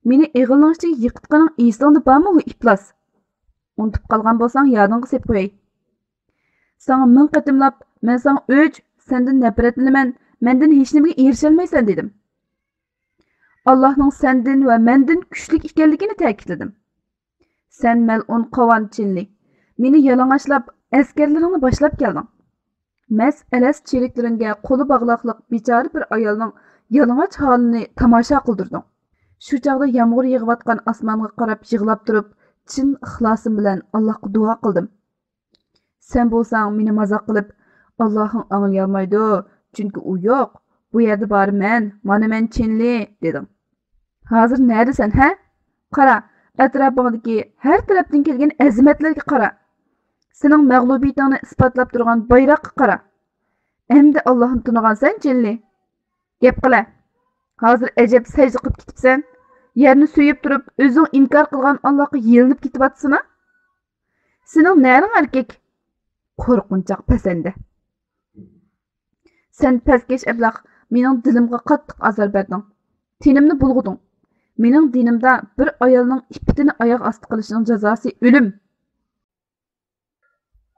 مېنى ئېغىلنىڭ ئىچىگە يىقىتقىنىڭ ئېسىڭدە بارمۇ، ھۇ ئىپلاس؟ ئۇنتۇپ قالغان بولساڭ، يادىڭغا سېلىپ قوياي. ساڭا مىڭ قېتىملاپ، «مەن ساڭا ئۆچ، سەندىن نەپرەتلىنىمەن، مەندىن ھېچنېمىگە ئېرىشەلمەيسەن» دېدىم. ئاللاھنىڭ سەندىن ۋە مەندىن كۈچلۈك ئىكەنلىكىنى تەكىتلىدىم. سەن مەلئۇن قاۋان چىن لى، مېنى يالىڭاچلاپ، ئەسكەرلىرىڭنى باشلاپ كەلدىڭ. مەس-ئەلەس چېرىكلىرىڭگە قولى باغلاقلىق بىچارە بىر ئايالنىڭ يالىڭاچ ھالىنى تاماشا قىلدۇردۇڭ. شۇ چاغدا يامغۇر يېغىۋاتقان ئاسمانغا قاراپ يىغلاپ تۇرۇپ، چىن ئىخلاسىم بىلەن ئاللاھقا دۇئا قىلدىم. سەن بولساڭ مېنى مازاق قىلىپ، «ئاللاھىڭ ئاڭلىيالمايدۇ، چۈنكى ئۇ يوق، بۇ يەردە بارى مەن، مانا مەن چىن لى» دېدىڭ. ھازىر نەدىسەن، ھە؟ قارا، ئەتراپىڭدىكى ھەر تەرەپتىن كەلگەن ئەزىمەتلەرگە قارا. سېنىڭ مەغلۇبىيىتىڭنى ئىسپاتلاپ تۇرغان بايراققا قارا. ئەمدى ئاللاھنى تونۇغانسەن، چىن لى؟ گەپ قىلە. ھازىر ئەجەب سەجدە قىلىپ كېتىپسەن. يەرنى سۆيۈپ تۇرۇپ، ئۆزۈڭ ئىنكار قىلغان ئاللاھقا يېلىنىپ كېتىۋاتىسىنا؟ سېنىڭ نەرىڭ ئەركەك؟ قورقۇنچاق پەسەندە. سەن پەسكەش ئەبلەخ، مېنىڭ دىلىمغا قاتتىق ئازار بەردىڭ. تېنىمنى بۇلغىدىڭ. مېنىڭ دىنىمدا بىر ئايالنىڭ ئىپپىتىنى ئاياغ ئاستى قىلىشنىڭ جازاسى ئۆلۈم.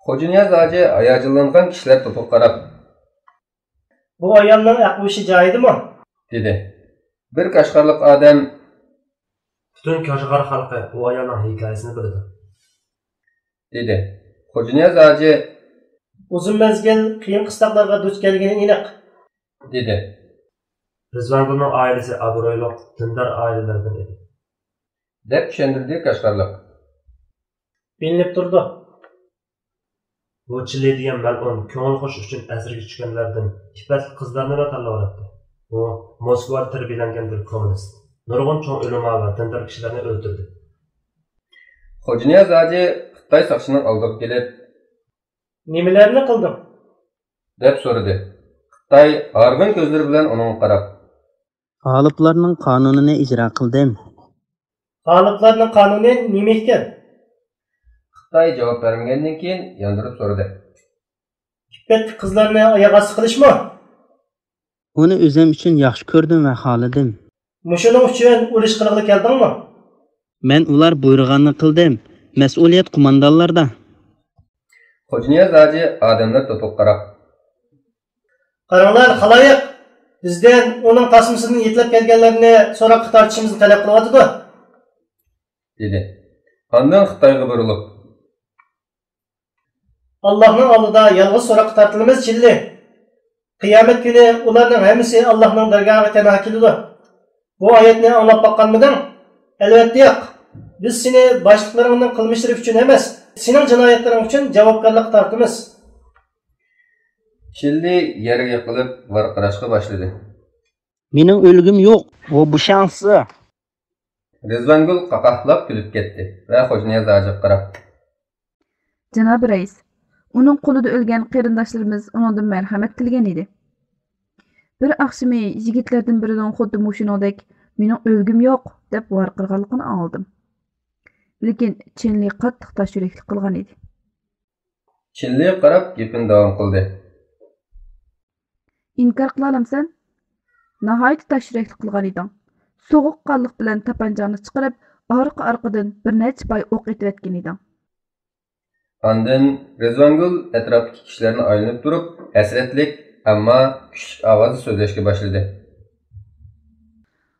خوجانىياز ھاجى ھاياجانلانغان كىشىلەر توپىغا قاراپ، «بۇ ئايالنىڭ ئەقلى-ھوشى جايىدىمۇ؟» دېدى. بىر كاشغارلىق ئادەم، «پۈتۈن كاشغار خەلقى بۇ ئايالنىڭ ھېكايىسىنى بىلىدۇ» دېدى. خوجانىياز ھاجى، «ئۇزۇن مەزگىل قىيىن قىستاقلارغا دۇچ كەلگىنى ئېنىق» دېدى. «رىزۋانگۈلنىڭ ئائىلىسى ئابرۇيلۇق، دىندار ئائىلىلەردىن ئىدى» دەپ چۈشەندۈردى كاشغارلىق. بىلىنىپ تۇرىدۇ. بۇ چىلى دېگەن مەلئۇن كۆڭۈل خۇش ئۈچۈن ئەسىرگە چۈشكەنلەردىن ئىپپەتلىك قىزلارنىلا تاللاۋالاتتى. ئۇ موسكۋادا تەربىيەلەنگەن بىر كوممۇنىست. نۇرغۇن چوڭ ئۆلىما ۋە دىندار كىشىلەرنى ئۆلتۈردى. خوجانىياز ھاجى خىتاي ساقچىنىڭ ئالدىغا كېلىپ، «نېمىلەرنى قىلدىڭ؟» دەپ سورىدى. خىتاي ھارغىن كۆزلىرى بىلەن ئۇنىڭغا قاراپ، «غالىبلارنىڭ قانۇنىنى ئىجرا قىلدىم.» «غالىبلارنىڭ قانۇنى نېمە ئىكەن؟» خىتاي جاۋاب بەرمىگەندىن كېيىن ياندۇرۇپ سورىدى. «ئىپپەتلىك قىزلارنى ئاياغ ئاستى قىلىشمۇ؟» «ئۇنى ئۆزۈم ئۈچۈن ياخشى كۆردۈم ۋە خالىدىم.» «مۇشۇنىڭ ئۈچۈن ئۇرۇش قىلغىلى كەلدىڭمۇ؟» «مەن ئۇلار بۇيرۇغاننى قىلدىم. مەسئۇلىيەت قوماندانلاردا.» خوجانىياز ھاجى ئادەملەر توپىغا قاراپ، «قاراڭلار، خالايىق، بىزدىن ئۇنىڭ تاسمىسىدىن يېتىلەپ كەلگەنلەرنى سوراققا تارتىشىمىزنى تەلەپ قىلىۋاتىدۇ» دېدى. ئاندىن خىتايغا بۇرۇلۇپ، «ئاللاھنىڭ ئالدىدا يالغۇز سوراققا تارتىلىمىز، چىللى. قىيامەت كۈنى ئۇلارنىڭ ھەممىسى ئاللاھنىڭ دەرگاھىغا تەنھا كېلىدۇ. بۇ ئايەتنى ئاڭلاپ باققانمىدىڭ؟ ئەلۋەتتە ياق. بىز سېنى باشلىقلىرىڭنىڭ قىلمىشلىرى ئۈچۈن ئەمەس، سېنىڭ جىنايەتلىرىڭ ئۈچۈن جاۋابكارلىققا تارتىمىز.» چىللى يەرگە يىقىلىپ ۋارقىراشقا باشلىدى. مېنىڭ ئۆلگۈم يوق. ۋو بۇشاڭسى. رىزۋانگۈل قاقاھلاپ كۈلۈپ كەتتى ۋە خوجانىياز ھاجىغا قاراپ. جانابىي رەئىس، ئۇنىڭ قولىدا ئۆلگەن قېرىنداشلىرىمىز ئۇنىڭدىن مەرھەمەت تىلىگەن ئىدى. بىر ئاخشىمى يىگىتلەردىن بىرىنىڭ خۇددى مۇشۇنىڭدەك «مېنىڭ ئۆلگۈم يوق» دەپ ۋارقىرىغانلىقىنى ئاڭلىدىم. لېكىن چېنلى قاتتىق تاش يۈرەكلىك قىلغان ئىدى. چېنلىگە قاراپ گېپىنى داۋام قىلدى. ئىنكار قىلالامسەن؟ ناھايىتى تاش يۈرەكلىك قىلغان ئىدىڭ. سوغۇق قانلىق بىلەن تاپانچاڭنى چىقىرىپ، ئارقا-ئارقىدىن بىر نەچچە پاي ئوق ئېتىۋەتكەن ئىدىڭ. ئاندىن رىزۋانگۈل ئەتراپتىكى كىشىلەرنى ئايلىنىپ تۇرۇپ، ھەسرەتلىك، ئەمما كۈچلۈك ئاۋازدا سۆزلەشكە باشلىدى.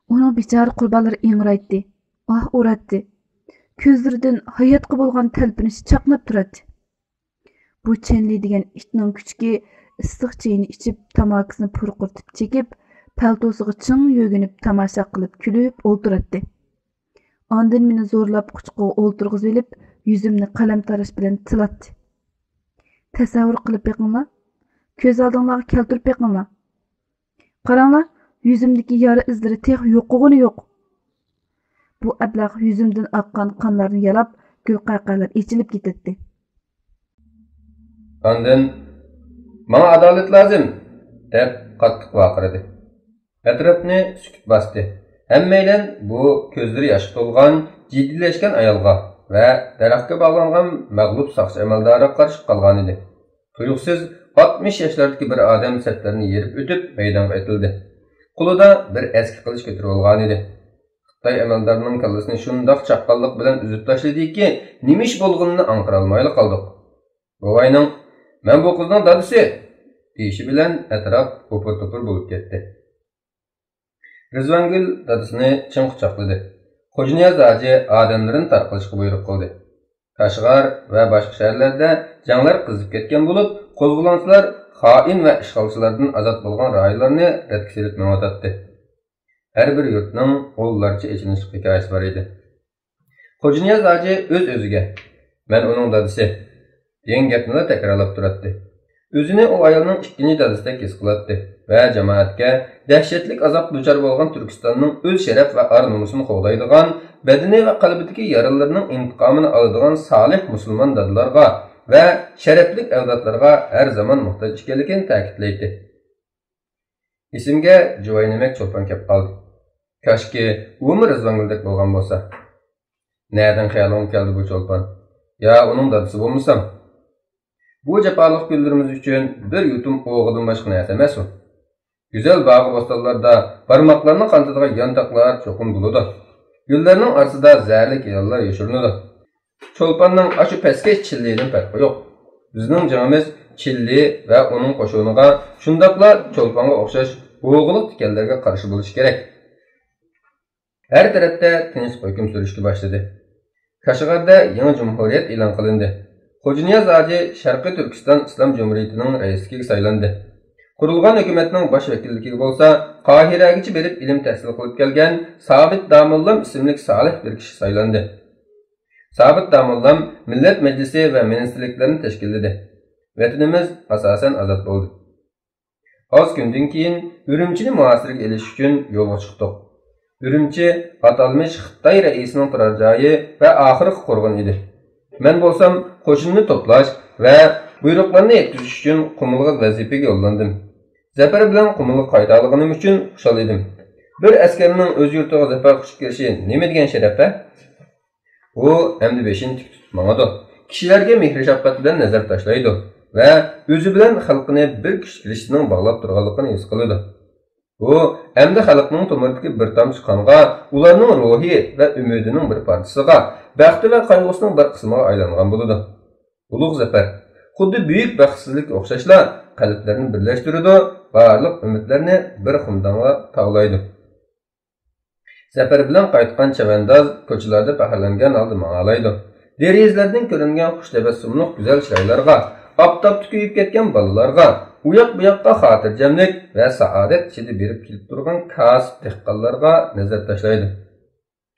ئۇنىڭ بىچارە قۇربانلىرى ئىڭرايتتى، ئاھ ئۇراتتى. كۆزلىرىدىن ھاياتقا بولغان تەلپۈنۈش چاقناپ تۇراتتى. بۇ چېنلى دېگەن ئىتنىڭ كۈچۈكى ئىسسىق چېيىنى ئىچىپ، تاماكىسىنى پۇرقۇرتۇپ چېكىپ، پەلتوسىغا چىڭ يۆگىنىپ، تاماشا قىلىپ، كۈلۈپ ئولتۇراتتى. ئاندىن مېنى زورلاپ قۇچىقىغا ئولتۇرغۇزۇۋېلىپ، يۈزۈمنى قەلەم تاراش بىلەن سىلاتتى. تەسەۋۋۇر قىلىپ بېقىڭلار. كۆز ئالدىڭلارغا كەلتۈرۈپ بېقىڭلار. قاراڭلار، يۈزۈمدىكى يارا ئىزلىرى تېخى يوقىغىنى يوق. بۇ ئەبلەخ يۈزۈمدىن ئاققان قانلارنى يالاپ، گۈلقەقەلەر ئېچىلىپ كېتەتتى. ئاندىن، «ماڭا ئادالەت لازىم!» دەپ قاتتىق ۋارقىرىدى. ئەتراپنى سۈكۈت باستى. ھەممەيلەن بۇ كۆزلىرى ياشقا تولغان، جىددىيلەشكەن ئايالغا ۋە دەرەخكە باغلانغان مەغلۇپ ساقچى ئەمەلدارىغا قارىشىپ قالغانىدى. تۇيۇقسىز ئاتمىش ياشلاردىكى بىر ئادەم سەپلەرنى يېرىپ ئۆتۈپ مەيدانغا ئېتىلدى. قولىدا بىر ئەسكى قىلىچ كۆتۈرۈۋالغانىدى. خىتاي ئەمەلدارىنىڭ كاللىسىنى شۇنداق چاققانلىق بىلەن ئۈزۈپ تاشلىدىكى، نېمە ئىش بولغىنىنى ئاڭقىرالمايلا قالدۇق. بوۋاينىڭ، «مەن بۇ قىزنىڭ دادىسى!» دېيىشى بىلەن ئەتراپ ھوپۇر-توپۇر بولۇپ كەتتى. رىزۋانگۈل دادىسىنى چىڭ قۇچاقلىدى. خوجانىياز ھاجى ئادەملىرىنى تارقىلىشقا بۇيرۇق قىلدى. كاشغەر ۋە باشقا شەھەرلەردە جەڭلەر قىزىپ كەتكەن بولۇپ، قوزغىلاڭچىلار خائىن ۋە ئىشغالچىلاردىن ئازاد بولغان رايونلارنى رەتكە سېلىپ مېڭىۋاتاتتى. ھەر بىر يۇرتنىڭ ئۇللارچە ئېچىنىشلىق ھېكايىسى بار ئىدى. خوجانىياز ھاجى ئۆز-ئۆزىگە، «مەن ئۇنىڭ دادىسى» دېگەن گەپنىلا تەكرارلاپ تۇراتتى. ئۆزىنى ئۇ ئايالنىڭ ئىككىنچى دادىسىدەك ھېس قىلاتتى ۋە جامائەتكە دەھشەتلىك ئازابقا دۇچار بولغان تۈركىستاننىڭ ئۆز شەرەپ ۋە ئار-نومۇسىنى قوغدايدىغان، بەدىنى ۋە قەلبىدىكى يارىلىرىنىڭ ئىنتىقامىنى ئالىدىغان سالىھ مۇسۇلمان دادىلارغا ۋە شەرەپلىك ئەۋلادلارغا ھەر زامان موھتاج ئىكەنلىكىنى تەكىتلەيتتى. ئېسىمگە جۇۋاينىمەك چولپان كەپ قالدى. كاشكى، ئۇمۇ رىزۋانگۈلدەك بولغان بولسا. نەدىن خىيالىڭغا كەلدى بۇ چولپان؟ يا ئۇنىڭ دادىسى بولمىسام؟ بۇ جاپالىق كۈنلىرىمىز ئۈچۈن بىر يۇتۇم ئوغىدىن باشقا نەرسە ئەمەس ئۇ. گۈزەل باغۇ بوستانلاردا بارماقلارنى قانىتىدىغان يانتاقلار چوقۇم بولىدۇ. گۈللەرنىڭ ئارىسىدا زەھەرلىك يىلانلار يوشۇرۇنىدۇ. چولپاننىڭ ئاشۇ پەسكەش چىللىدىن پەرقى يوق. بىزنىڭ جېڭىمىز چىللى ۋە ئۇنىڭ قوشۇنىغا، شۇنداقلا چولپانغا ئوخشاش بوغىلىق تىكەنلەرگە قارشى بولۇشى كېرەك. ھەر تەرەپتە تىنچلىق ھۆكۈم سۈرۈشكە باشلىدى. كاشغەردە يېڭى جۇمھۇرىيەت ئېلان قىلىندى. خوجانىياز ھاجى شەرقىي تۈركىستان ئىسلام جۇمھۇرىيىتىنىڭ رەئىسلىكىگە سايلاندى. قۇرۇلغان ھۆكۈمەتنىڭ باش ۋەكىللىكىگە بولسا قاھىرەگىچە بېرىپ ئىلىم تەھسىل قىلىپ كەلگەن سابىت داموللام ئىسىملىك سالىھ بىر كىشى سايلاندى. سابىت داموللام مىللەت مەجلىسى ۋە مىنىستىرلىكلەرنى تەشكىللىدى. ۋەتىنىمىز ئاساسەن ئازاد بولدى. ئاز كۈندىن كېيىن ئۈرۈمچىنى مۇھاسىرىگە ئېلىش ئۈچۈن يولغا چىقتۇق. ئۈرۈمچى ئاتالمىش خىتاي رەئىسىنىڭ تۇرار جايى ۋە ئاخىرقى قورغىنى ئىدى. مەن بولسام قوشۇننى توپلاش ۋە بۇيرۇقلارنى يەتكۈزۈش ئۈچۈن قۇمۇلغا ۋەزىپىگە يوللاندىم. زەپەر بىلەن قۇمۇلغا قايتالىغىنىم ئۈچۈن خۇشال ئىدىم. بىر ئەسكەرنىڭ ئۆز يۇرتىغا زەپەر قۇچۇپ كىرىشى نېمە دېگەن شەرەپ ھە؟ ئۇ ئەمدى بېشىنى تىك تۇتۇپ ماڭىدۇ. كىشىلەرگە مېھرى شەپقەت بىلەن نەزەر تاشلايدۇ ۋە ئۆزى بىلەن خەلقىنى بىر كۈچلۈك رىشتىنىڭ باغلاپ تۇرغانلىقىنى ھېس قىلىدۇ. ئۇ ئەمدى خەلقنىڭ تومۇرىدىكى بىر تامچە قانغا، ئۇلارنىڭ روھى ۋە ئۈمىدىنىڭ بىر پارچىسىغا، بەختى ۋە قايغۇسىنىڭ بىر قىسمىغا ئايلانغان بولىدۇ. ئۇلۇغ زەپەر، خۇددى بۈيۈك بەختسىزلىككە ئوخشاشلا، قەلبلەرنى بىرلەشتۈرىدۇ، بارلىق ئۈمىدلەرنى بىر خۇمدانغا تاۋلايدۇ. زەپەر بىلەن قايتقان چەۋەنداز كوچىلاردا پەخىرلەنگەن ھالدا ماڭالايدۇ. دېرىزىلەردىن كۆرۈنگەن خۇش تەبەسسۇملۇق گۈزەل چىرايلارغا، ئاپتاپتا كۆيۈپ كەتكەن بالىلارغا، ئۇياق-بۇياققا خاتىرجەملىك ۋە سائادەت ئىچىدە بېرىپ كېلىپ تۇرغان كاسىپ دېھقانلارغا نەزەر تاشلايدۇ.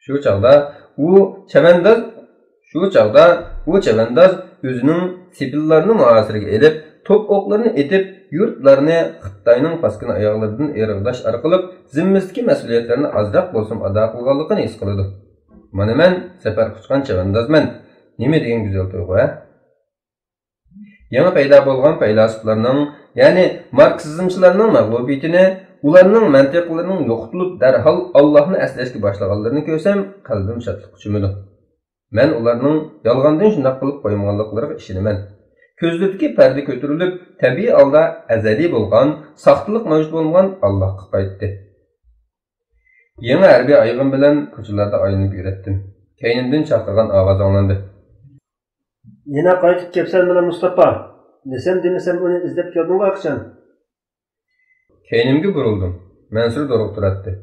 شۇ چاغدا ئۇ چەۋەنداز، شۇ چاغدا ئۇ چەۋەنداز ئۆزىنىڭ سېپىللارنى مۇھاسىرىگە ئېلىپ، توپ ئوقلىرىنى ئېتىپ، يۇرتلارنى خىتاينىڭ پاسكىنا ئاياغلىرىدىن ئىرغىتىش ئارقىلىق زىممىسىدىكى مەسئۇلىيەتلەرنى ئازراق بولسىمۇ ئادا قىلغانلىقىنى ھېس قىلىدۇ. مانا مەن سەپەر قۇچقان چەۋەندازمەن. نېمە دېگەن گۈزەل تۇيغۇ، ھە؟ يېڭى پەيدا بولغان پەيلاسوپلارنىڭ، يەنى ماركسىزمچىلارنىڭ مەغلۇبىيىتىنى، ئۇلارنىڭ مەنتىقلىرىنىڭ يوقىتىلىپ، دەرھال ئاللاھنى ئەسلەشكە باشلىغانلىرىنى كۆرسەم، قەلبىم شادلىققا چۆمىدۇ. مەن ئۇلارنىڭ يالغاندىن شۇنداق قىلىپ قويمىغانلىقلىرىغا ئىشىنىمەن. كۆزلىرىدىكى پەردە كۆتۈرۈلۈپ، تەبىئىي ھالدا ئەزەلىي بولغان، ساختىلىق مەۋجۇت بولمىغان ئاللاھقا قايتتى. يېڭى ھەربىي ئايىغىم بىلەن كوچىلاردا ئايلىنىپ يۈرەتتىم. كەينىمدىن چاقىرغان ئاۋاز ئاڭلاندى. يەنە قايتىپ كەپسەن مانا مۇستاپا. دېسەم دېمىسەم ئۇنى ئىزدەپ كەلدىڭغۇ ھەقىچان. كەينىمگە بۇرۇلدۇم. مەنسۇر دورغا تۇراتتى.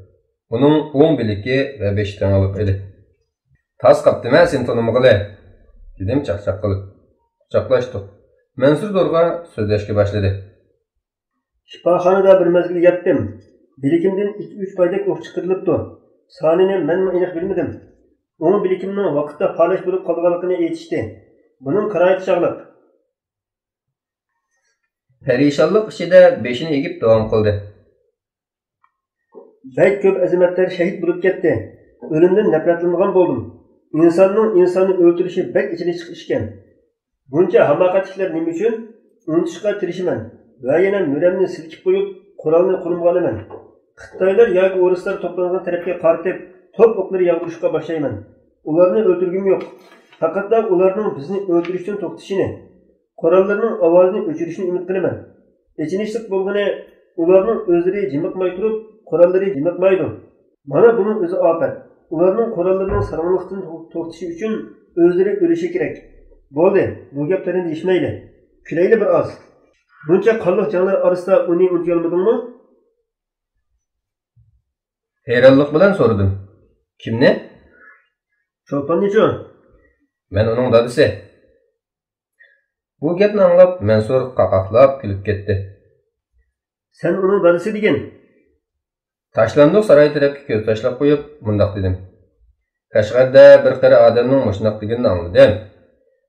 ئۇنىڭ ئوڭ بىلىكى ۋە بېشى تېڭىلىق ئىدى. تاس قاپتىمەن سېنى تونۇمىغىلى، دېدىم چاقچاق قىلىپ. قۇچاقلاشتۇق. مەنسۇر دورغا سۆزلەشكە باشلىدى. شىپاخانىدا بىر مەزگىل ياتتىم. بىلىكىمدىن ئىككى-ئۈچ پايدەك ئوق چىقىرىلىپتۇ. سانىنى مەنمۇ ئېنىق بىلمىدىم. ئوڭ بىلىكىمنىڭ ۋاقىتتا پالەچ بولۇپ قالغانلىقىنى ئېيتىشتى. بۇنىڭ قىرايىتى چاغلىق. پەرىشانلىق ئىچىدە بېشىنى ئېگىپ داۋام قىلدى. بەك كۆپ ئەزىمەتلەر شەھىت بولۇپ كەتتى. ئۆلۈمدىن نەپرەتلىنىدىغان بولدۇم. ئىنساننىڭ ئىنساننى ئۆلتۈرۈشى بەك ئېچىنىشلىق ئىشكەن. بۇنچە ھاماقەتلىكلەر نېمە ئۈچۈن؟ ئۇنتۇشقا تىرىشىمەن ۋە يەنە مۈرەمنى سىلكىپ قويۇپ، قورالنى قولۇمغا ئالىمەن. خىتايلار ياكى ئورۇسلار توپلانغان تەرەپكە قارىتىپ، توپ ئوقلىرى ياغدۇرۇشقا باشلايمەن. ئۇلارنى ئۆلتۈرگۈم يوق. پەقەتلا ئۇلارنىڭ بىزنى ئۆلتۈرۈشتىن توختىشىنى، قوراللىرىنىڭ ئاۋازىنى ئۆچۈرۈشىنى ئۈمىد قىلىمەن. ئېچىنىشلىق بولغىنى، ئۇلارنىڭ ئۆزلىرى جىمىقماي تۇرۇپ، قوراللىرى جىمىقمايدۇ. مانا بۇنىڭ ئۆزى ئاپەت. ئۇلارنىڭ قوراللىرىنىڭ ساراڭلىقتىن تو-، توختىشى ئۈچۈن ئۆزلىرى ئۆلۈشى كېرەك. بولدى، بۇ گەپلەرنى دېيىشمەيلى. كۈلەيلى بىر ئاز. بۇنچە قانلىق جەڭلەر ئارىسىدا ئۇنى ئۇنتۇيالمىدىڭمۇ؟ ھەيرانلىق بىلەن سورىدىم. كىمنى؟ چولپاننىچۇ؟ مەن ئۇنىڭ دادىسى. بۇ گەپنى ئاڭلاپ مەنسۇر قاقاقلاپ كۈلۈپ كەتتى. سەن ئۇنىڭ دادىسى دېگىن. تاشلاندۇق ساراي تەرەپكە كۆز تاشلاپ قويۇپ مۇنداق دېدىم. قەشقەردە بىر قېرى ئادەمنىڭ مۇشۇنداق دېگىنىنى ئاڭلىدىم.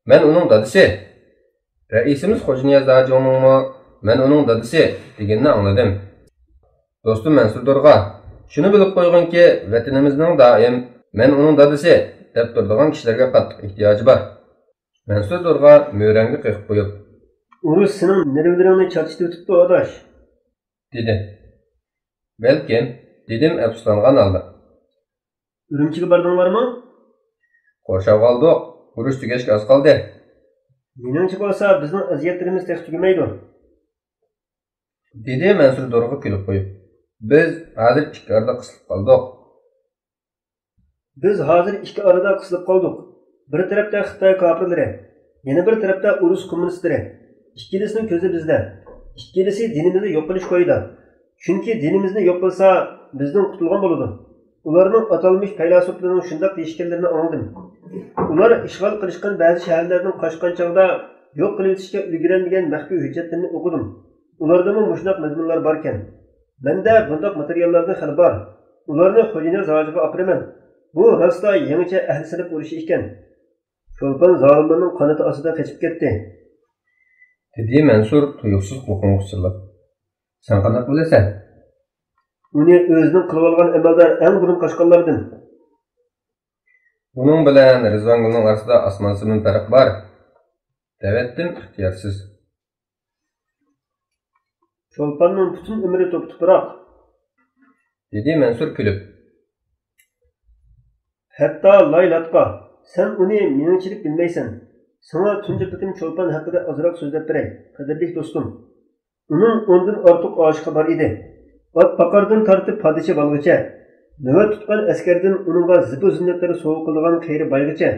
مەن ئۇنىڭ دادىسى. رەئىسىمىز خوجانىياز ھاجىڭنىڭمۇ مەن ئۇنىڭ دادىسى دېگىنىنى ئاڭلىدىم. دوستۇم مەنسۇر دورغا، شۇنى بىلىپ قويغىنكى، ۋەتىنىمىزنىڭ دائىم مەن ئۇنىڭ دادىسى دەپ تۇرىدىغان كىشىلەرگە قاتتىق ئېھتىياجى بار. مەنسۇر دورغا مۈرەڭگە قېقىپ قويۇپ. ئۇرۇش سېنىڭ نېرۋىلىرىڭنى چارچىتىۋېتىپتۇ، ئاداش. دېدى. بەلكىم، دېدىم ئەپسۇسلانغان ھالدا. ئۈرۈمچىگە باردىڭلارمۇ؟ قورشاۋغا ئالدۇق. ئۇرۇش تۈگەشكە ئاز قالدى. مېنىڭچە بولسا، بىزنىڭ ئەزىيەتلىرىمىز تېخى تۈگىمەيدۇ. دېدى مەنسۇر دورغا كۈلۈپ قويۇپ. بىز ھازىر ئىككى ئارىدا قىسىلىپ قالدۇق. بىز ھازىر ئىككى ئارىدا قىسىلىپ قالدۇق. بىر تەرەپتە خىتاي كاپىرلىرى، يەنە بىر تەرەپتە ئۇرۇس كوممۇنىستلىرى. ئىككىلىسىنىڭ كۆزى بىزدە. ئىككىلىسى دىنىمىزنى يوق قىلىش كويىدا. چۈنكى دىنىمىزنى يوق قىلسا، بىزدىن قۇتۇلغان بولىدۇ. ئۇلارنىڭ ئاتالمىش پەيلاسوپلىرىنىڭ شۇنداق دېيىشكەنلىرىنى ئاڭلىدىم. ئۇلار ئىشغال قىلىشقان بەزى شەھەرلەردىن قاچقان چاغدا يوق قىلىۋېتىشكە ئۈلگۈرەلمىگەن مەخپىي ھۆججەتلىرىنى ئوقۇدۇم. ئۇلاردىمۇ مۇشۇنداق مەزمۇنلار باركەن. مەندە بۇنداق ماتېرىياللاردىن خېلى بار. ئۇلارنى خوجانىياز ھاجىغا ئاپىرىمەن. بۇ راسلا يېڭىچە ئەھلى سىنىپ ئۇرۇشى ئىكەن. چولپان زالىملارنىڭ قانىتى ئاستىدا قېچىپ كەتتى. دېدى مەنسۇر تۇيۇقسىز قۇلىقىمغا پىچىرلاپ. سەن قانداق بىلىسەن؟ ئۇنى ئۆزىنىڭ قىلىۋالغان ئەمەلدار ئەڭ بۇرۇن قاچقانلاردىن. ئۇنىڭ بىلەن رىزۋانگۈلنىڭ ئارىسىدا ئاسمان-زېمىن پەرق بار. دەۋەتتىم ئىختىيارسىز. چولپاننىڭ پۈتۈن ئۆمرى توپا-توپىراق. دېدى مەنسۇر كۈلۈپ. ھەتتا لاي لاتقا، سەن ئۇنى مېنىڭچىلىك بىلمەيسەن. ساڭا تۇنجى قېتىم چولپان ھەققىدە ئازراق سۆزلەپ بېرەي، قەدىرلىك دوستۇم. ئۇنىڭ ئوندىن ئارتۇق ئاشىقى بار ئىدى. ئات پاقاردىن تارتىپ پادىچى بالىغىچە، نۆۋەت تۇتقان ئەسكەردىن ئۇنىڭغا زىبۇ-زىننەتلەر سوۋغا قىلىدىغان قېرى بايغىچە.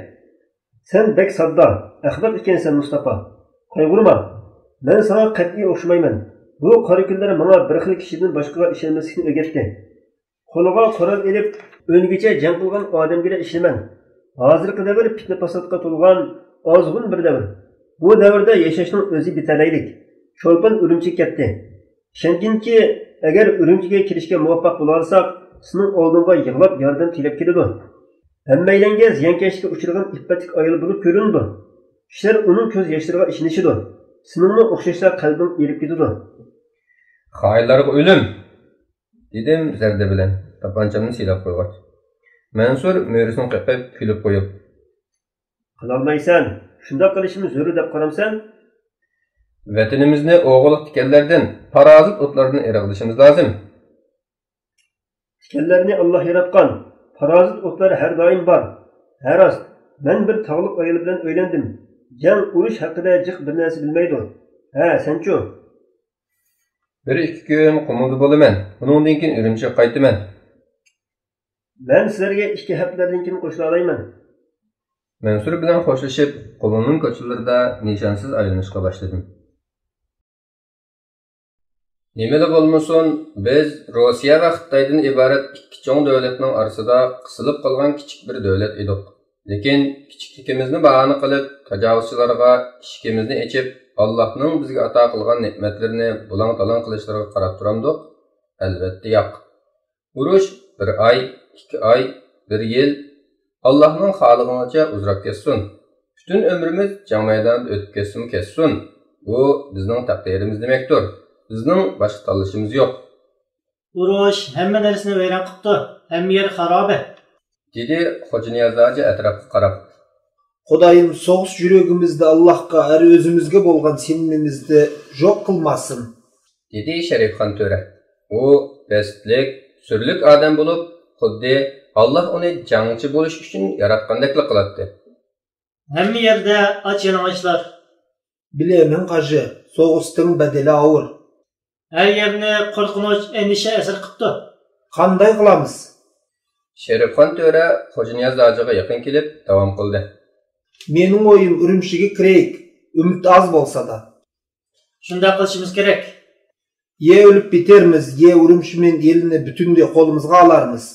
سەن بەك ساددا، ئەخمەق ئىكەنسەن، مۇستاپا. قايغۇرما. مەن ساڭا قەتئىي ئوخشىمايمەن. بۇ قارا كۈنلەر ماڭا بىر خىل كىشىدىن باشقىغا ئىشەنمەسلىكنى ئۆگەتتى. قولىغا قورال ئېلىپ، ئۆلگۈچە جەڭ قىلغان ئادەمگىلا ئىشىنىمەن. ھازىرقى دەۋر پىتنە-پاساتقا تولغان ئازغۇن بىر دەۋر. بۇ دەۋردە ياشاشنىڭ ئۆزى بىتەلەيلىك. چولپان ئۈرۈمچىگە كەتتى. ئىشەنگىنكى، ئەگەر ئۈرۈمچىگە كېلىشكە مۇۋەپپەق بولالىساق، سېنىڭ ئالدىڭغا يىغلاپ ياردەم تىلەپ كېلىدۇ. ھەممەيلەنگە زىيانكەشلىككە ئۇچرىغان ئىپپەتلىك ئايال بولۇپ كۆرۈنىدۇ. كىشىلەر ئۇنىڭ كۆز ياشلىرىغا ئىشىنىشىدۇ. سېنىڭمۇ ئوخشاشلا قەلبىڭ ئېرىپ كېتىدۇ. خائىنلارغا ئۆلۈم! دېدىم زەردە بىلەن تاپانچامنى سىلاپ قويغاچ. مەنسۇر مۈرىسىنى قېقىپ كۈلۈپ قويۇپ. قىلالمايسەن. شۇنداق قىلىشىمىز زۆرۈر دەپ قارامسەن؟ ۋەتىنىمىزنى ئوغۇللۇق تىكەنلەردىن، پارازىت ئوتلاردىن ئېرىغلىشىمىز لازىم. تىكەنلەرنى ئاللاھ ياراتقان، پارازىت ئوتلار ھەر دائىم بار. ھە راست، مەن بىر تاغلىق ئايال بىلەن ئۆيلەندىم. جەڭ، ئۇرۇش ھەققىدە جىق بىر نەرسە بىلمەيدۇ. ھە، سەنچۇ؟ بىر ئىككى كۈن قۇمۇلدا بولىمەن، ئۇنىڭدىن كېيىن ئۈرۈمچىگە قايتىمەن. مەن سىلەرگە ئىككى ھەپتىلەردىن كېيىن قوشۇلالايمەن. مەنسۇر بىلەن خوشلىشىپ، قۇمۇلنىڭ كوچىلىرىدا نىشانسىز ئايلىنىشقا باشلىدىم. نېمىلا بولمىسۇن، بىز روسىيە ۋە خىتايدىن ئىبارەت ئىككى چوڭ دۆلەتنىڭ ئارىسىدا قىسىلىپ قالغان كىچىك بىر دۆلەت ئىدۇق. لېكىن كىچىكلىكىمىزنى باھانە قىلىپ، تاجاۋۇزچىلارغا ئىشىكىمىزنى ئېچىپ، ئاللاھنىڭ بىزگە ئاتا قىلغان نېمەتلىرىنى بۇلاڭ-تالاڭ قىلىشلىرىغا قاراپ تۇرامدۇق؟ ئەلۋەتتە ياق. ئۇرۇش بىر ئاي، ئىككى ئاي، بىر يىل، ئاللاھنىڭ خالىغىنىچە ئۇزىراپ كەتسۇن. پۈتۈن ئۆمرىمىز جەڭ مەيدانىدا ئۆتۈپ كەتسىمۇ كەتسۇن، بۇ بىزنىڭ تەقدىرىمىز دېمەكتۇر. بىزنىڭ باشقا تاللىشىمىز يوق. ئۇرۇش ھەممە نەرسىنى ۋەيران قىپتۇ، ھەممە يەر خارابە. دېدى خوجانىياز ھاجى ئەتراپقا قاراپ. خۇدايىم، سوغۇس يۈرىكىمىزدە ئاللاھقا ھەر ئۆزىمىزگە بولغان سېنىمىمىزنى جوق قىلماسۇن. دېدى شەرىپخان تۆرە. ئۇ بەستلىك، سۈرلۈك ئادەم بولۇپ، خۇددى ئاللاھ ئۇنى جەڭچى بولۇش ئۈچۈن ياراتقاندەكلا قىلاتتى. ھەممە يەردە ئاچ يالىڭاچلار. بىلىمەن قاجى، سوغۇستىڭ بەدىلى ئاغىر. ھەر يەرنى قورقۇنچ، ئەندىشە ئەسىر قىپتۇ. قانداي قىلامىز؟ شېرىپخان تۆرە خوجانىياز ھاجىغا يېقىن كېلىپ داۋام قىلدى. مېنىڭ ئويۇم ئۈرۈمچىگە كىرەيلى، ئۈمىد ئاز بولسىلا. شۇنداق قىلىشىمىز كېرەك. يا ئۆلۈپ بىتەرمىز، يا ئۈرۈمچى بىلەن ئىلىنى پۈتۈنلەي قولىمىزغا ئالارمىز.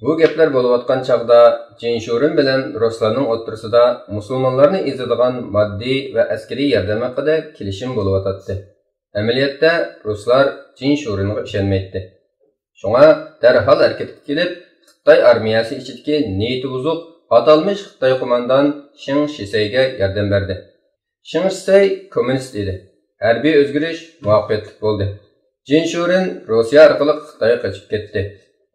بۇ گەپلەر بولۇۋاتقان چاغدا جىن شۇرېن بىلەن رۇسلارنىڭ ئوتتۇرىسىدا مۇسۇلمانلارنى ئېزىدىغان ماددىي ۋە ئەسكىرىي ياردەم ھەققىدە كېلىشىم بولۇۋاتاتتى. ئەمەلىيەتتە رۇسلار جىن شۇرېنغا ئىشەنمەيتتى. شۇڭا دەرھال ھەرىكەتكە كېلىپ، خىتاي ئارمىيەسى ئىچىدىكى نىيىتى بۇزۇق، ئاتالمىش خىتاي قوماندان شېڭ شىسەيگە ياردەم بەردى. شېڭ شىسەي كوممۇنىست ئىدى. ھەربىي ئۆزگىرىش مۇۋەپپەقىيەتلىك بولدى. جىن شۇرېن روسىيە ئارقىلىق خىتايغا قېچىپ كەتتى.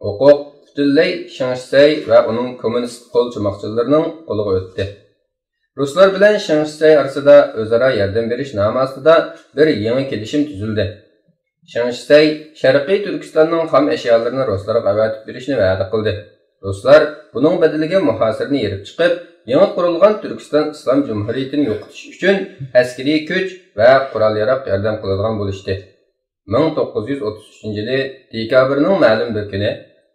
ھوقۇق پۈتۈنلەي شېڭ شىسەي ۋە ئۇنىڭ كوممۇنىست قول چوماقچىلىرىنىڭ قولىغا ئۆتتى. رۇسلار بىلەن شېڭ شىسەي ئارىسىدا ئۆزئارا ياردەم بېرىش نامى ئاستىدا بىر يېڭى كېلىشىم تۈزۈلدى. شېڭ شىسەي شەرقىي تۈركىستاننىڭ خام ئەشيالىرىنى رۇسلارغا ئەۋەتىپ بېرىشنى ۋەدە قىلدى. رۇسلار بۇنىڭ بەدىلىگە مۇھاسىرىنى يېرىپ چىقىپ، يېڭى قۇرۇلغان تۈركىستان ئىسلام جۇمھۇرىيىتىنى يوقىتىش ئۈچۈن ئەسكىرىي كۈچ ۋە قورال-ياراغ ياردەم قىلىدىغان بولۇشتى. مىڭ توققۇز يۈز ئوتتۇز ئۈچىنچى يىلى دېكابىرنىڭ مەلۇم بىر كۈنى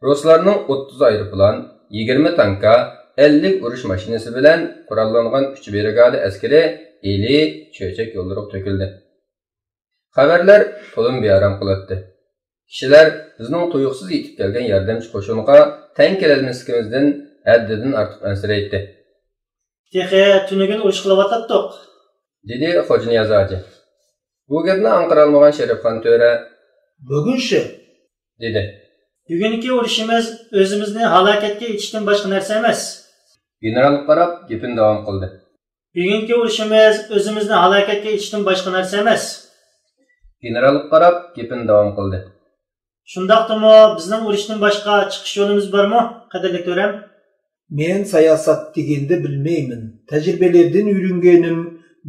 رۇسلارنىڭ ئوتتۇز ئايروپىلان، يىگىرمە تانكا، ئەللىك ئۇرۇش ماشىنىسى بىلەن قوراللانغان ئۈچ برىگادا ئەسكىرى ئىلى، چۆچەك يوللىرىغا تۆكۈلدى. خەۋەرلەر تولىمۇ بىئارام قىلاتتى. كىشىلەر بىزنىڭ تۇيۇقسىز يېتىپ كەلگەن ياردەمچى قوشۇنغا تەڭ كېلەلمەسلىكىمىزدىن ھەددىدىن ئارتۇق ئەنسىرەيتتى. تېخى تۈنۈگۈن ئۇرۇش قىلىۋاتاتتۇق، دېدى خوجانىياز ھاجى. بۇ گەپنى ئاڭقىرالمىغان شېرىپخان تۆرە، بۈگۈنچە، دېدى. بۈگۈنكى ئۇرۇشىمىز ئۆزىمىزنى ھالاكەتكە ئېتىشتىن باشقا نەرسە ئەمەس. گېنېرالغا قاراپ گېپىنى داۋام قىلدى. بۈگۈنكى ئۇرۇشىمىز ئۆزىمىزنى ھالاكەتكە ئېتىشتىن باشقا نەرسە ئەمەس. گېنېرالغا قاراپ گېپىنى داۋام قىلدى. شۇنداقتىمۇ بىزنىڭ ئۇرۇشتىن باشقا چىقىش يولىمىز بارمۇ، قەدىرلىك تۆرەم؟ مەن ساياسەت دېگەندە بىلمەيمەن. تەجرىبىلەردىن ئۆگەنگىنىم،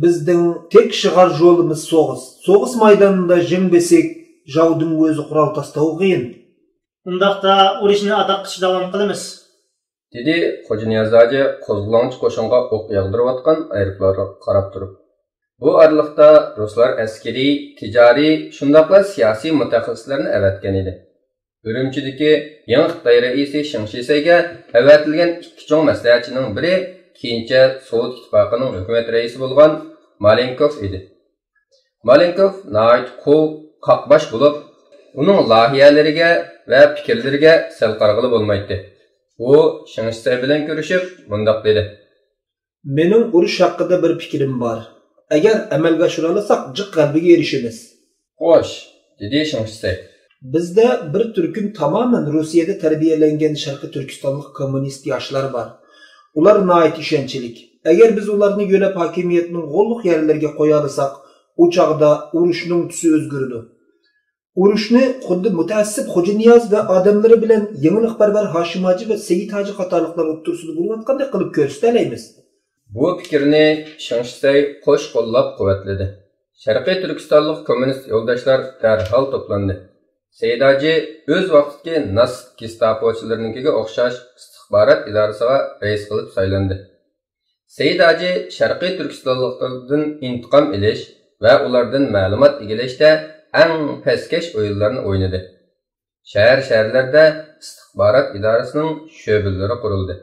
بىزنىڭ تەك شىغار يولىمىز سوغۇس. سوغۇس مەيدانىدا جەڭ بەسەك، جاۋدىن ئۆزى قورال تاستاۋ قىيىن. ئۇنداقتا ئۇرۇشنى ئاداققىچە داۋام قىلىمىز. دېدى خوجانىياز ھاجى قوزغىلاڭچى قوشۇنغا ئوق ياغدۇرۇۋاتقان ئايروپىلانغا قاراپ تۇرۇپ. بۇ ئارىلىقتا رۇسلار ئەسكىرىي، تىجارىي، شۇنداقلا سىياسىي مۇتەخەسسىسلەرنى ئەۋەتكەن ئىدى. ئۈرۈمچىدىكى يېڭى خىتاي رەئىسى شېڭ شىسەيگە ئەۋەتىلگەن ئىككى چوڭ مەسلىھەتچىنىڭ بىرى كېيىنچە سوۋېت ئىتتىپاقىنىڭ ھۆكۈمەت رەئىسى بولغان مالېنكوف ئىدى. مالېنكوف ناھايىتى قۇۋ، قاقباش بولۇپ، ئۇنىڭ لايىھەلىرىگە ۋە پىكىرلىرىگە سەل قارىغىلى بولمايتتى. ئۇ شېڭ شىسەي بىلەن كۆرۈشۈپ مۇنداق دېدى. مېنىڭ ئۇرۇش ھەققىدە بىر پىكرىم بار. ئەگەر ئەمەلگە ئاشۇرالىساق، جىق غەلىبىگە ئېرىشىمىز. خوش، دېدى شېڭ شىسەي. بىزدە بىر تۈركۈم تامامەن روسىيەدە تەربىيەلەنگەن شەرقىي تۈركىستانلىق كوممۇنىست ياشلار بار. ئۇلار ناھايىتى ئىشەنچلىك. ئەگەر بىز ئۇلارنى يۆلەپ ھاكىمىيەتنىڭ غوللۇق يەرلىرىگە قويالىساق، ئۇ چاغدا ئۇرۇشنىڭ تۈسى ئۆزگىرىدۇ. ئۇرۇشنى خۇددى مۇتەئەسسىپ خوجانىياز ۋە ئادەملىرى بىلەن يېڭىلىقپەرۋەر ھاشىم ھاجى ۋە سېيىت ھاجى قاتارلىقلار ئوتتۇرىسىدا بولۇۋاتقاندەك قىلىپ كۆرسىتەلەيمىز. بۇ پىكىرنى شېڭ شىسەي قوش قوللاپ قۇۋۋەتلىدى. شەرقىي تۈركىستانلىق كوممۇنىست يولداشلار دەرھال توپلاندى. سەيىت ھاجى ئۆز ۋاقتىدىكى ناس گېستاپوچىلىرىنىڭكىگە ئوخشاش ئىستىخبارات ئىدارىسىغا رەئىس قىلىپ سايلاندى. سەيىت ھاجى شەرقىي تۈركىستانلىقلاردىن ئىنتىقام ئېلىش ۋە ئۇلاردىن مەلۇمات ئىگىلەشتە ئەڭ پەسكەش ئويۇنلارنى ئوينىدى. شەھەر-شەھەرلەردە ئىستىخبارات ئىدارىسىنىڭ شۆبىلىرى قۇرۇلدى.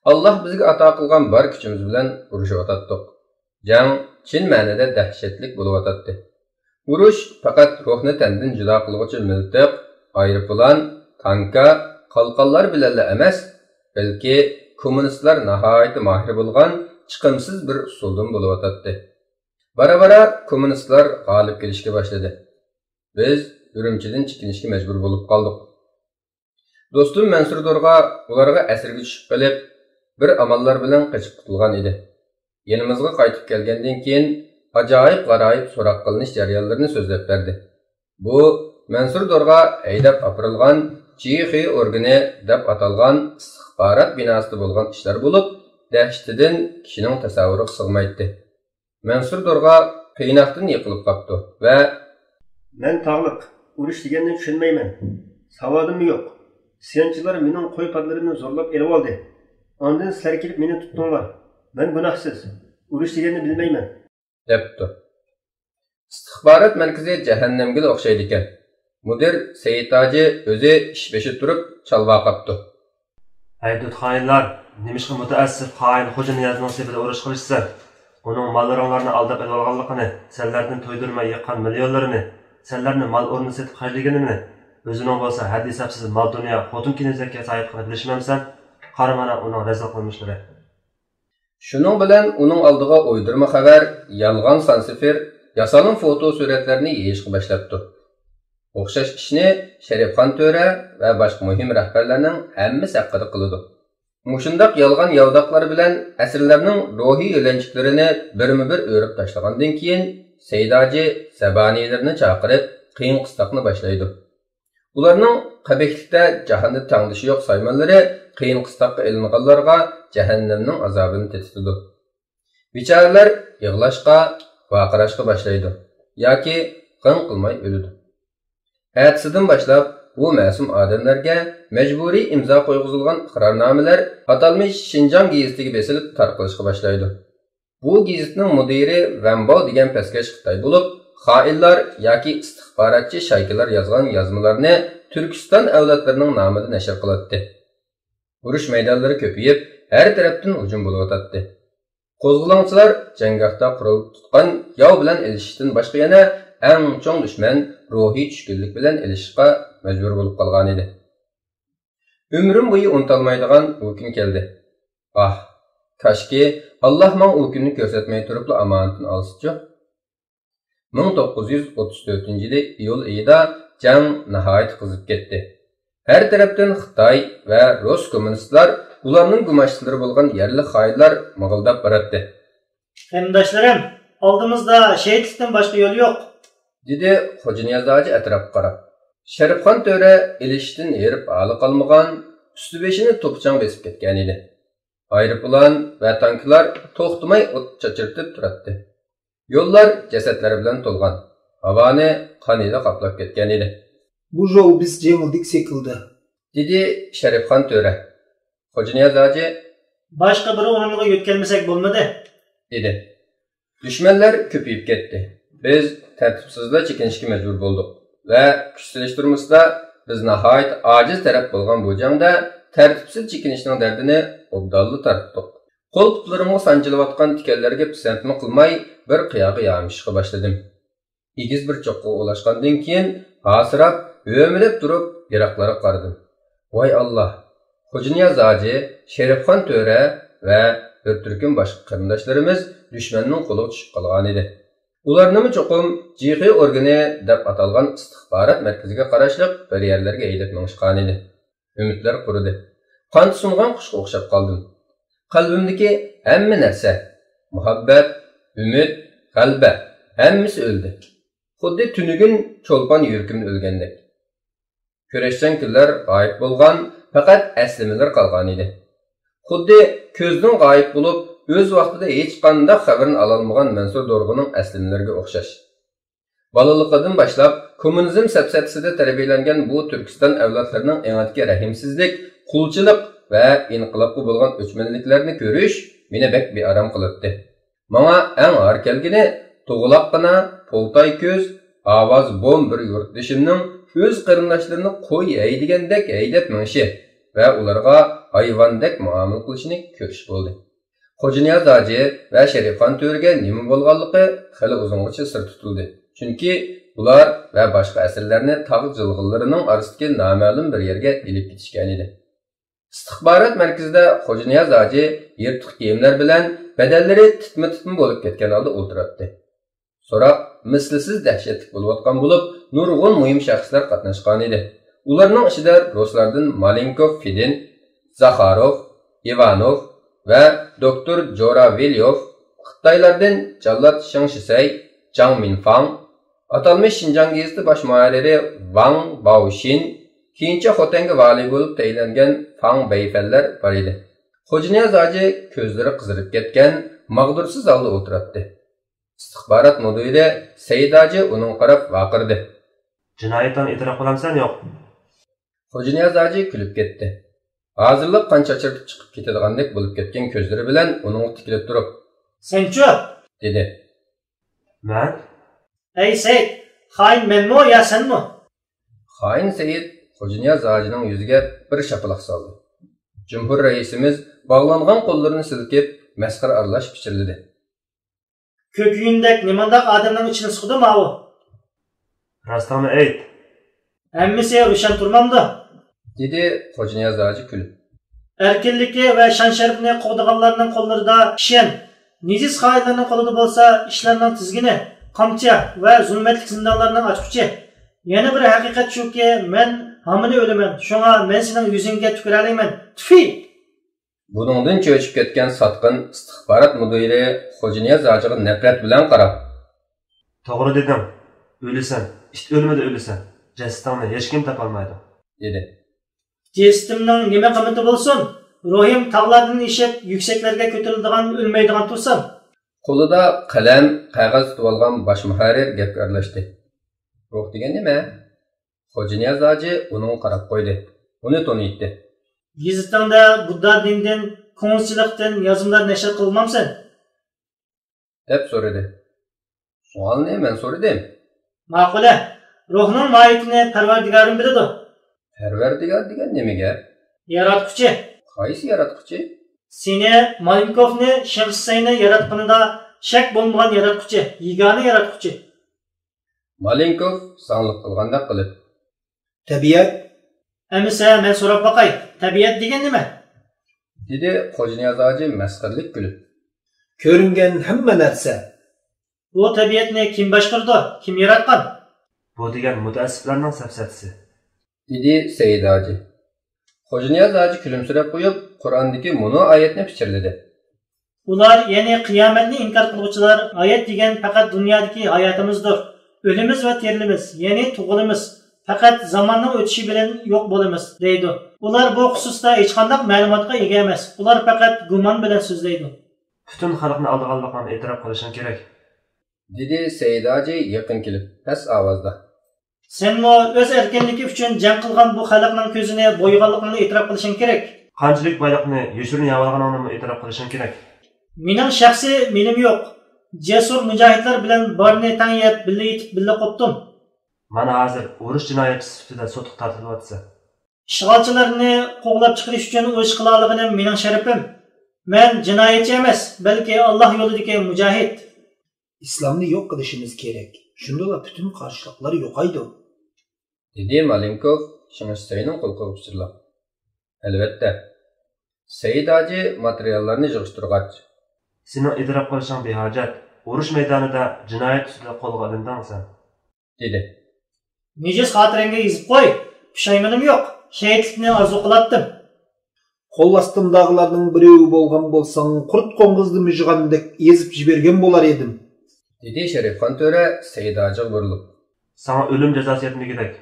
ئاللاھ بىزگە ئاتا قىلغان بار كۈچىمىز بىلەن ئۇرۇشۇۋاتاتتۇق. جەڭ چىن مەنىدە دەھشەتلىك بولۇۋاتاتتى. ئۇرۇش پەقەت روھنى تەندىن جۇدا قىلغۇچى مىلتىق، ئايروپىلان، تانكا، قالقانلار بىلەنلا ئەمەس، بەلكى كوممۇنىستلار ناھايىتى ماھىر بولغان چىقىمسىز بىر ئۇسۇلدىن بولۇۋاتاتتى. بارا-بارا كوممۇنىستلار غالىب كېلىشكە باشلىدى. بىز ئۈرۈمچىدىن چېكىنىشكە مەجبۇر بولۇپ قالدۇق. دوستۇم مەنسۇر دورغا ئۇلارغا ئەسىرگە چۈشۈپ قېلىپ، بىر ئاماللار بىلەن قېچىپ قۇتۇلغان ئىدى. يېنىمىزغا قايتىپ كەلگەندىن كېيىن، ئاجايىپ-غارايىپ سوراق قىلىنىش جەريانلىرىنى سۆزلەپ بەردى. بۇ مەنسۇر دورغا ھەيدەپ ئاپىرىلغان جى خې ئورگىنى دەپ ئاتالغان ئىستىخبارات بىناسىدا بولغان ئىشلار بولۇپ، دەھشىتىدىن كىشىنىڭ تەسەۋۋۇرىغا سىغمايتتى. مەنسۇر دورغا قىيناقتىن يىقىلىپ قاپتۇ ۋە مەن تاغلىق، ئۇرۇش دېگەننى چۈشەنمەيمەن. ساۋادىممۇ يوق. ئىسيانچىلار مېنىڭ قوي پادىلىرىمنى زورلاپ ئېلىۋالدى. ئاندىن سىلەر كېلىپ مېنى تۇتتۇڭلار. مەن گۇناھسىز. ئۇرۇش دېگەننى بىلمەيمەن. دەپتۇ. ئىستىخبارات مەركىزى جەھەننەمگىلا ئوخشايدىكەن. مۇدىر سەيىت ھاجى ئۆزى ئىش بېشىدا تۇرۇپ چالۋاقاپتۇ. ھەي دود خائىنلار، نېمىشقا مۇتەئەسسىپ خائىن خوجانىيازنىڭ سېپىدا ئۇرۇش قىلىشىسەن؟ ئۇنىڭ ماللىرىڭلارنى ئالداپ ئېلىۋالغانلىقىنى، سەنلەردىن تويدۇرماي يىغقان مىليونلىرىنى، سەنلەرنى مال ئورنىدا سېتىپ خەجلىگىنىنى، ئۆزىنىڭ بولسا ھەددى-ھېسابسىز مال-دۇنيا، خوتۇن-كېنىزەككە ساھىبلىقىنى بىلىشمەمسەن؟ قارىمانا ئۇنىڭ رەزىل قىلمىشلىرى. شۇنىڭ بىلەن ئۇنىڭ ئالدىغا ئويدۇرما خەۋەر، يالغان سان سىفىر، ياسالما فوتو سۈرەتلەرنى يېيىشقا باشلاپتۇ. ئوخشاش ئىشنى شەرىپخان تۆرە ۋە باشقا مۇھىم رەھبەرلەرنىڭ ھەممىسى ھەققىدە قىلىدۇ. مۇشۇنداق يالغان ياۋىداقلار بىلەن ئەسىرلەرنىڭ روھىي يۆلەنچۈكلىرىنى بىرمۇبىر ئۆرۈپ تاشلىغاندىن كېيىن، سەيداجى زەبانىيلىرىنى چاقىرىپ، قىيىن-قىستاقنى باشلايدۇ. ئۇلارنىڭ قەبىھلىكتە جاھاندا تەڭدىشى يوق سايمانلىرى قىيىن-قىستاققا ئېلىنغانلارغا جەھەننەمنىڭ ئازابىنى تېتىتىدۇ. بىچارىلەر يىغلاشقا، ۋارقىراشقا باشلايدۇ ياكى غىڭ قىلماي ئۆلىدۇ. ئەتىسىدىن باشلاپ بۇ مەسۇم ئادەملەرگە مەجبۇرىي ئىمزا قويغۇزۇلغان ئىقرارنامىلەر ئاتالمىش شىنجاڭ گېزىتىگە بېسىلىپ تارقىلىشقا باشلايدۇ. بۇ گېزىتنىڭ مۇدىرى ۋەنباۋ دېگەن پەسكەش خىتاي بولۇپ، خائىنلار ياكى ئىستىخباراتچى شايكىلار يازغان يازمىلارنى تۈركىستان ئەۋلادلىرىنىڭ نامىدا نەشر قىلاتتى. ئۇرۇش مەيدانلىرى كۆپىيىپ، ھەر تەرەپتىن ھۇجۇم بولۇۋاتاتتى. قوزغىلاڭچىلار جەڭگاھتا قورال تۇتقان ياۋ بىلەن ئېلىشىشتىن باشقا يەنە ئەڭ چوڭ دۈشمەن روھىي چۈشكۈنلۈك بىلەن ئېلىشىشقا مەجبۇر بولۇپ قالغانىدى. ئۆمرۈم بويى ئۇنتالمايدىغان ئۇ كۈن كەلدى. ئاھ، كاشكى، ئاللاھ ماڭا ئۇ كۈننى كۆرسەتمەي تۇرۇپلا ئامانىتىنى ئالسىچۇ! مىڭ توققۇز يۈز ئوتتۇز تۆتىنچى يىلى ئىيۇل ئېيىدا جەڭ ناھايىتى قىزىپ كەتتى. ھەر تەرەپتىن خىتاي ۋە رۇس كوممۇنىستلار، ئۇلارنىڭ گۇماشتىلىرى بولغان يەرلىك خائىنلار مىغىلداپ باراتتى. قېرىنداشلىرىم، ئالدىمىزدا شېھىتلىكتىن باشقا يول يوق، دېدى خوجانىياز ھاجى ئەتراپقا قاراپ. شەرىپخان تۆرە ئېلىشىشتىن ھېرىپ ھالى قالمىغان، ئۈستى بېشىنى توپا-چاڭ بېسىپ كەتكەنىدى. ئايروپىلان ۋە تانكىلار توختىماي ئوت چاچرىتىپ تۇراتتى. يوللار جەسەتلەر بىلەن تولغان، ھاۋانى قان ھىدى قاپلاپ كەتكەنىدى. بۇ جول بىز جېڭىلدۇق سېكىلدى، دېدى شەرىپخان تۆرە. خوجانىياز ھاجى، باشقا بىر ئورۇنغا يۆتكەلمىسەك بولمىدى، دېدى. دۈشمەنلەر كۆپىيىپ كەتتى. بىز تەرتىپسىزلا چېكىنىشكە مەجبۇر بولدۇق ۋە كۈچ سېلىشتۇرمىسىدا بىز ناھايىتى ئاجىز تەرەپ بولغان بۇ جەڭدە تەرتىپسىز چېكىنىشنىڭ دەردىنى ئوبدانلا تارتتۇق. قول-پۇتلىرىمغا سانجىلىۋاتقان تىكەنلەرگە پىسەنتمۇ قىلماي، بىر قىياغا يامىشىشقا باشلىدىم. ئېگىز بىر چوققىغا ئۇلاشقاندىن كېيىن، ھاسىراپ، ھۆمۈلەپ تۇرۇپ، يىراقلارغا قارىدىم. ۋاي ئاللاھ! خوجانىياز ھاجى، شېرىپخان تۆرە ۋە بىر تۈركۈم باشقا قېرىنداشلىرىمىز دۈشمەننىڭ قولىغا چۈشۈپ قالغانىدى. ئۇلارنىمۇ چوقۇم جىخې ئورگىنى دەپ ئاتالغان ئىستىخبارات مەركىزىگە قاراشلىق بىر يەرلەرگە ھەيدەپ مېڭىشقانىدى. ئۈمىدلەر قۇرۇدى. قانىتى سۇنغان قۇشقا ئوخشاپ قالدىم. قەلبىمدىكى ھەممە نەرسە، مۇھەببەت، ئۈمىد، غەلىبە، ھەممىسى ئۆلدى. خۇددى تۈنۈگۈن چولپان يۈرىكىمدە ئۆلگەندەك. كۈرەشچان كۈنلەر غايىب بولغان، پەقەت ئەسلىمىلەر قالغانىدى. خۇددى كۆزدىن غايىب بولۇپ، ئۆز ۋاقتىدا ھېچقانداق خەۋىرىنى ئالالمىغان مەنسۇر دورغىنىڭ ئەسلىمىلىرىگە ئوخشاش. بالىلىقىدىن باشلاپ كوممۇنىزم سەپسەتىسىدە تەربىيەلەنگەن بۇ تۈركىستان ئەۋلادلىرىنىڭ ئېڭىدىكى رەھىمسىزلىك، قۇلچىلىق ۋە ئىنقىلابقا بولغان ئۆچمەنلىكلەرنى كۆرۈش مېنى بەك بىئارام قىلاتتى. ماڭا ئەڭ ھار كەلگىنى، دوغىلاققىنا، پولتاي كۆز، ئاۋازى بوم بىر يۇرتدىشىمنىڭ ئۆز قېرىنداشلىرىنى قوي ھەيدىگەندەك ھەيدەپ مېڭىشى ۋە ئۇلارغا ھايۋاندەك مۇئامىلە قىلىشىنى كۆرۈش بولدى. خوجانىياز ھاجى ۋە شەرىپخان تۆرىگە نېمە بولغانلىقى خېلى ئۇزۇنغىچە سىر تۇتۇلدى، چۈنكى ئۇلار ۋە باشقا ئەسىرلەرنى تاغ جىلغىلىرىنىڭ ئارىسىدىكى نامەلۇم بىر يەرگە ئېلىپ كېتىشكەنىدى. ئىستىخبارات مەركىزىدە خوجانىياز ھاجى يىرتىق كىيىملەر بىلەن، بەدەنلىرى تىتما-تىتما بولۇپ كەتكەن ھالدا ئولتۇراتتى. سوراق مىسلىسىز دەھشەتلىك بولۇۋاتقان بولۇپ، نۇرغۇن مۇھىم شەخسلەر قاتناشقانىدى. ئۇلارنىڭ ئىچىدە رۇسلاردىن مالېنكوف فېدىن، زاخاروف، ئىۋانوف ۋە دوكتور جوراۋىليوف، خىتايلاردىن جاللات شېڭ شىسەي، جاڭ مىنفاڭ، ئاتالمىش شىنجاڭ گېزىتى باش مۇھەررىرى ۋاڭ باۋشىن، كېيىنچە خوتەنگە ۋالىي بولۇپ تەيىنلەنگەن فاڭ بەيفەنلەر بار ئىدى. خوجانىياز ھاجى كۆزلىرى قىزىرىپ كەتكەن، ماغدۇرسىز ھالدا ئولتۇراتتى. ئىستىخبارات مۇدىرى سەيىت ھاجى ئۇنىڭغا قاراپ ۋارقىرىدى. جىنايىتىڭنى ئېتىراپ قىلامسەن، يوق؟ خوجانىياز ھاجى كۈلۈپ كەتتى. ھازىرلا قان چاچرىتىپ چىقىپ كېتىدىغاندەك بولۇپ كەتكەن كۆزلىرى بىلەن ئۇنىڭغا تىكىلىپ تۇرۇپ، سەنچۇ؟ دېدى. مەن؟ ئەي سەيىت، خائىن مەنمۇ يا سەنمۇ؟ خائىن سەيىت خوجانىياز ھاجىنىڭ يۈزىگە بىر شاپىلاق سالدى. جۇمھۇر رەئىسىمىز باغلانغان قوللىرىنى سىلكىپ، مەسخىرە ئارىلاش پىچىرلىدى. كۆكۈيۈندەك نېمانداق ئادەمنىڭ ئىچىنى سىقىدۇ ماۋۇ؟ راستىڭنى ئېيت. ھەممىسى روشەن تۇرمامدۇ؟ دېدى خوجانىياز ھاجى كۈلۈپ. ئەركىنلىكى ۋە شان-شەرىپىنى قوغدىغانلارنىڭ قوللىرىدا كىشەن، نىجىس خائىنلارنىڭ قولىدا بولسا ئىشلارنىڭ تىزگىنى، قامچا ۋە زۇلمەتلىك زىندانلارنىڭ ئاچقۇچى. يەنە بىر ھەقىقەت شۇكى، مەن ھامىنى ئۆلىمەن، شۇڭا مەن سېنىڭ يۈزۈڭگە تۈكۈرەلەيمەن. تۈفى! بۇنىڭدىن چۆچۈپ كەتكەن ساتقىن ئىستىخبارات مۇدىرى خوجانىياز ھاجىغا نەپرەت بىلەن قاراپ، توغرا دېدىڭ. ئۆلىسەن. ئىت ئۆلمىدى، ئۆلىسەن. جەسىتىڭنى ھېچكىم تاپالمايدۇ، دېدى. جەسىتىمنىڭ نېمە قىممىتى بولسۇن؟ روھىم تاغلاردىن ئېشىپ، يۈكسەكلەرگە كۆتۈرۈلىدىغان، ئۆلمەيدىغان تۇرسام. قولىدا قەلەم، قەغەز تۇتۇۋالغان باش مۇھەررىر گەپكە ئارىلاشتى. روھ دېگەن نېمە؟ خوجانىياز ھاجى ئۇنىڭغا قاراپ قويدى. ئۇنى تونۇيتتى. گېزىتىڭدە بۇددا دىنىدىن، كوڭزىچىلىقتىن يازمىلار نەشر قىلمامسەن؟ دەپ سورىدى. سوئالنى مەن سورىدىم. ماقۇلە، روھنىڭ ماھىيىتىنى پەرۋەردىگارىم بىلىدۇ. پەرۋەردىگار دېگەن نېمە گەپ؟ ياراتقۇچى. قايسى ياراتقۇچى؟ سېنى، مالېنكوفنى، شېڭ شىسەينى ياراتقىنىدا شەك بولمىغان ياراتقۇچى، يېگانە ياراتقۇچى. مالېنكوف زاڭلىق قىلغاندەك قىلىپ. تەبىئەت؟ ئەمىسە مەن سوراپ باقاي، تەبىئەت دېگەن نېمە؟ دېدى خوجانىياز ھاجى مەسخىرىلىك كۈلۈپ. كۆرۈنگەن ھەممە نەرسە. بۇ تەبىئەتنى كىم باشقۇرىدۇ، كىم ياراتقان؟ بۇ دېگەن مۇتەئەسسىپلەرنىڭ سەپسەتىسى. دېدى سەيىد ھاجى. خوجانىياز ھاجى كۈلۈمسىرەپ قويۇپ، قۇرئاندىكى مۇنۇ ئايەتنى پىچىرلىدى. ئۇلار، يەنى قىيامەتنى ئىنكار قىلغۇچىلار، ھايات دېگەن پەقەت دۇنيادىكى ھاياتىمىزدۇر. ئۆلىمىز ۋە تىرىلىمىز، يەنى تۇغۇلىمىز، پەقەت زاماننىڭ ئۆتۈشى بىلەن يوق بولىمىز، دەيدۇ. ئۇلار بۇ خۇسۇستا ھېچقانداق مەلۇماتقا ئىگە ئەمەس. ئۇلار پەقەت گۇمان بىلەن سۆزلەيدۇ. پۈتۈن خەلقنى ئالدىغانلىقىڭنى ئېتىراپ قىلىشىڭ كېرەك. دېدى سەيىد ھاجى يېقىن كېلىپ، پەس ئاۋازدا. سەنمۇ ئۆز ئەركىنلىكى ئۈچۈن جەڭ قىلغان بۇ خەلقنىڭ كۆزىنى بويىغانلىقىڭنى ئېتىراپ قىلىشىڭ كېرەك. قانچىلىك بايلىقنى يوشۇرۇن يەۋالغىنىڭنىمۇ ئېتىراپ قىلىشىڭ كېرەك. مېنىڭ شەخسىي مېلىم يوق. جەسۇر مۇجاھىدلار بىلەن بارنى تەڭ يەپ، بىللە يېتىپ، بىللە قوپتۇم. مانا ھازىر ئۇرۇش جىنايەتچىسى سۈپىتىدە سوتقا تارتىلىۋاتىسەن. ئىشغالچىلارنى قوغلاپ چىقىرىش ئۈچۈن ئۇرۇش قىلالىغىنىم مېنىڭ شەرىپىم. مەن جىنايەتچى ئەمەس، بەلكى ئاللاھ يولىدىكى مۇجاھىد. ئىسلامنى يوق قىلىشىمىز كېرەك. شۇندىلا پۈتۈن قارشىلىقلار يوقايدۇ. دېدى مالېنكوف شېڭ شىسەينىڭ قۇلىقىغا پىچىرلاپ. ئەلۋەتتە. سەيىد ھاجى ماتېرىياللارنى يىغىشتۇرغاچ. سېنىڭ ئېتىراپ قىلىشىڭ بىھاجەت. ئۇرۇش مەيدانىدا جىنايەت ئۈستىدە قولغا ئېلىندىڭ سەن. دېدى. نىجىس خاتىرەڭگە يېزىپ قوي. پۇشايمىنىم يوق. شېھىتلىكنى ئارزۇ قىلاتتىم. قول ئاستىمداغىلارنىڭ بىرىۋى بولغان بولساڭ، قۇرت قوڭغۇزنى مىژغاندەك ئېزىپ يىبەرگەن بولار ئىدىم. دېدى شەرىپخان تۆرە سەيداجىغا بۇرۇلۇپ. ساڭا ئۆلۈم جازاسى يەتمىگۈدەك،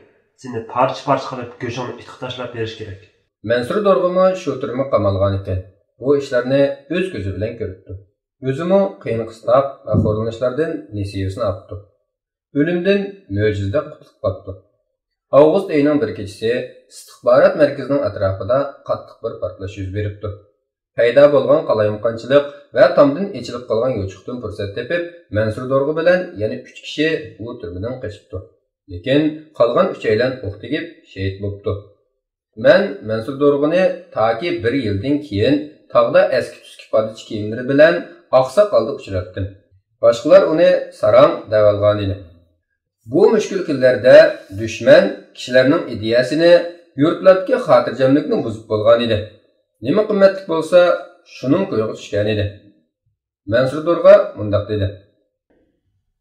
سېنى پارچە-پارچە قىلىپ، گۆشۈڭنى ئىتقا تاشلاپ بېرىش كېرەك. مەنسۇر دورغىمۇ شۇ تۈرمىگە قامالغانىكەن. بۇ ئىشلارنى ئۆز كۆزى بىلەن كۆرۈپتۇ. ئۆزىمۇ قىيىن-قىستاق ۋە خورلىنىشلاردىن نېسىۋىسىنى ئاپتۇ. ئۆلۈمدىن مۆجىزىدەك قۇتۇلۇپ قاپتۇ. ئاۋغۇست ئېيىنىڭ بىر كېچىسى ئىستىخبارات مەركىزىنىڭ ئەتراپىدا قاتتىق بىر پارتلاش يۈز بېرىپتۇ. پەيدا بولغان قالايمىقانچىلىق ۋە تامدىن ئېچىلىپ قالغان يوچۇقتىن پۇرسەت تېپىپ، مەنسۇر دورغا بىلەن يەنە ئۈچ كىشى بۇ تۈرمىدىن قېچىپتۇ. لېكىن قالغان ئۈچەيلەن ئوق تېگىپ شېھىت بوپتۇ. مەن مەنسۇر دورغىنى تاكى بىر يىلدىن كېيىن تاغدا ئەسكى-تۈسكى پادىچى كىيىملىرى بىلەن ئاقساق ھالدا ئۇچراتتىم. باشقىلار ئۇنى ساراڭ دەۋالغانىدى. بۇ مۈشكۈل كۈنلەردە دۈشمەن كىشىلەرنىڭ ئىدىيەسىنى، يۇرتلاردىكى خاتىرجەملىكنى بۇزۇپ بولغانىدى. نېمە قىممەتلىك بولسا، شۇنىڭ كويىغا چۈشكەنىدى. مەنسۇر دورغا مۇنداق دېدى.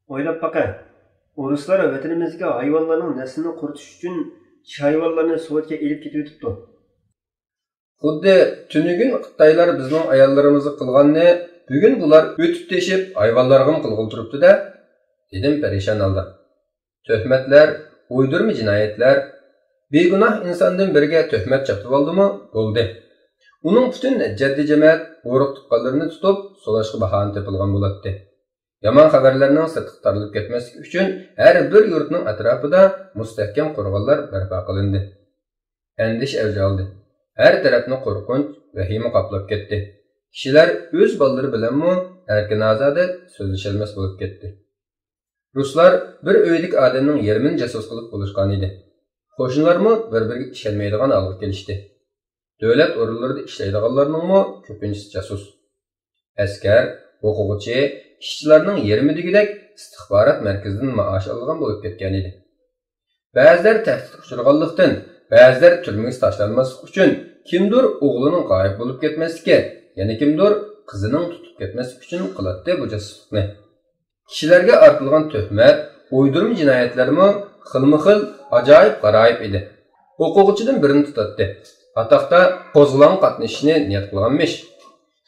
ئويلاپ باقە، ئورۇسلار ۋەتىنىمىزدىكى ھايۋانلارنىڭ نەسلىنى قۇرۇتۇش ئۈچۈن چىشى ھايۋانلارنى سوۋېتكە ئېلىپ كېتىۋېتىپتۇ. خۇددى تۈنۈگۈن خىتايلار بىزنىڭ ئاياللىرىمىزغا قىلغاننى بۈگۈن بۇلار ئۆتۈپ تېشىپ ھايۋانلارغىمۇ قىلغىلى تۇرۇپتۇ-دە، دېدىم پەرىشان ھالدا. تۆھمەتلەر، ئويدۇرما جىنايەتلەر، بىگۇناھ ئىنساندىن بىرىگە تۆھمەت چاپلىۋالدىمۇ، بولدى. ئۇنىڭ پۈتۈن جەددىي جەمەت ئۇرۇق-تۇغقانلىرىنى تۇتۇپ سولاشقا باھانە تېپىلغان بولاتتى. يامان خەۋەرلەرنىڭ سىرتقا تارىلىپ كەتمەسلىكى ئۈچۈن ھەر بىر يۇرتنىڭ ئەتراپىدا مۇستەھكەم قورغانلار بەرپا قىلىندى. ئەندىشە ئەۋج ئالدى. ھەر تەرەپنى قورقۇنچ، ۋەھىمە قاپلاپ كەتتى. كىشىلەر ئۆز بالىلىرى بىلەنمۇ ئەركىن-ئازادە سۆزلىشەلمەس بولۇپ كەتتى. رۇسلار بىر ئۆيدىكى ئادەمنىڭ يېرىمىنى جاسۇس قىلىپ بولۇشقانىدى. قوشنىلارمۇ بىر-بىرىگە ئىشەنمەيدىغان ھالغا كېلىشتى. دۆلەت ئورۇنلىرىدا ئىشلەيدىغانلارنىڭمۇ كۆپىنچىسى جاسۇس. ئەسكەر، ئوقۇغۇچى، ئىشچىلارنىڭ يېرىمى دېگۈدەك ئىستىخبارات مەركىزىدىن مائاش ئالىدىغان بولۇپ كەتكەنىدى. بەزىلەر تەھدىتكە ئۇچرىغانلىقتىن، بەزىلەر تۈرمىگە تاشلانماسلىق ئۈچۈن، كىمدۇر ئوغلىنىڭ غايىب بولۇپ كەتمەسلىكى، يەنە كىمدۇر قىزىنىڭ تۇتۇپ كەتمەسلىكى ئۈچۈن قىلاتتى بۇ جاسۇسلۇقنى. كىشىلەرگە ئارتىلغان تۆھمەت، ئويدۇرما جىنايەتلەرمۇ خىلمۇ خىل، ئاجايىپ غارايىپ ئىدى. ئوقۇغۇچىدىن بىرىنى تۇتاتتى. ئاتاقتا قوزغىلاڭغا قاتنىشىشنى نىيەت قىلغانمىش.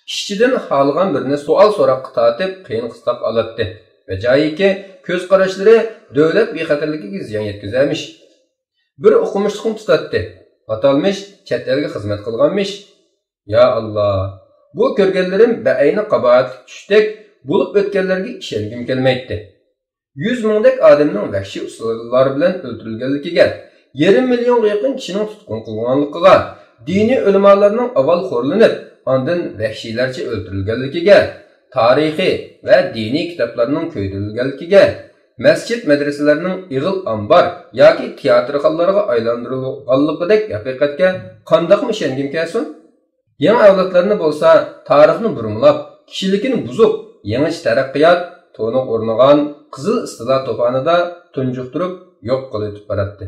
ئىشچىدىن خالىغان بىرىنى سوئال-سوراققا تارتىپ قىيىن-قىستاق ئالاتتى. ۋە جايىكى كۆز قاراشلىرى دۆلەت بىخەتەرلىكىگە زىيان يەتكۈزەرمىش. بىر ئوقۇمۇشلۇقنى تۇتاتتى. ئاتالمىش چەت ئەلگە خىزمەت قىلغانمىش. يا ئاللا، بۇ كۆرگەنلىرىم بەئەينى قاباھەتلىك چۈشتەك بولۇپ ئۆتكەنلەرگە ئىشەنگۈم كەلمەيتتى. يۈز مىڭدەك ئادەمنىڭ ۋەھشىي ئۇسۇللار بىلەن ئۆلتۈرۈلگەنلىكىگە، يېرىم مىليونغا يېقىن كىشىنىڭ تۇتقۇن قىلىنغانلىقىغا، دىنىي ئۆلىمالارنىڭ ئاۋۋال خورلىنىپ، ئاندىن ۋەھشىيلەرچە ئۆلتۈرۈلگەنلىكىگە، تارىخىي ۋە دىنىي كىتابلارنىڭ كۆيدۈرۈلگەنلىكىگە، مەسچىت-مەدرىسىلەرنىڭ ئېغىل ئامبار ياكى تىياتىرخانىلارغا ئايلاندۇرۇلغانلىقىدەك ھەقىقەتكە قانداقمۇ ئىشەنگۈم كەلسۇن؟ يېڭى ئەۋلادلارنى بولسا تارىخنى بۇرمىلاپ، كىشىلىكىنى بۇزۇپ، يېڭىچە تەرەققىيات تونىغا ئورنىغان قىزىل ئىستىلا توپانىدا تۇنجۇقتۇرۇپ يوق قىلىۋېتىپ باراتتى.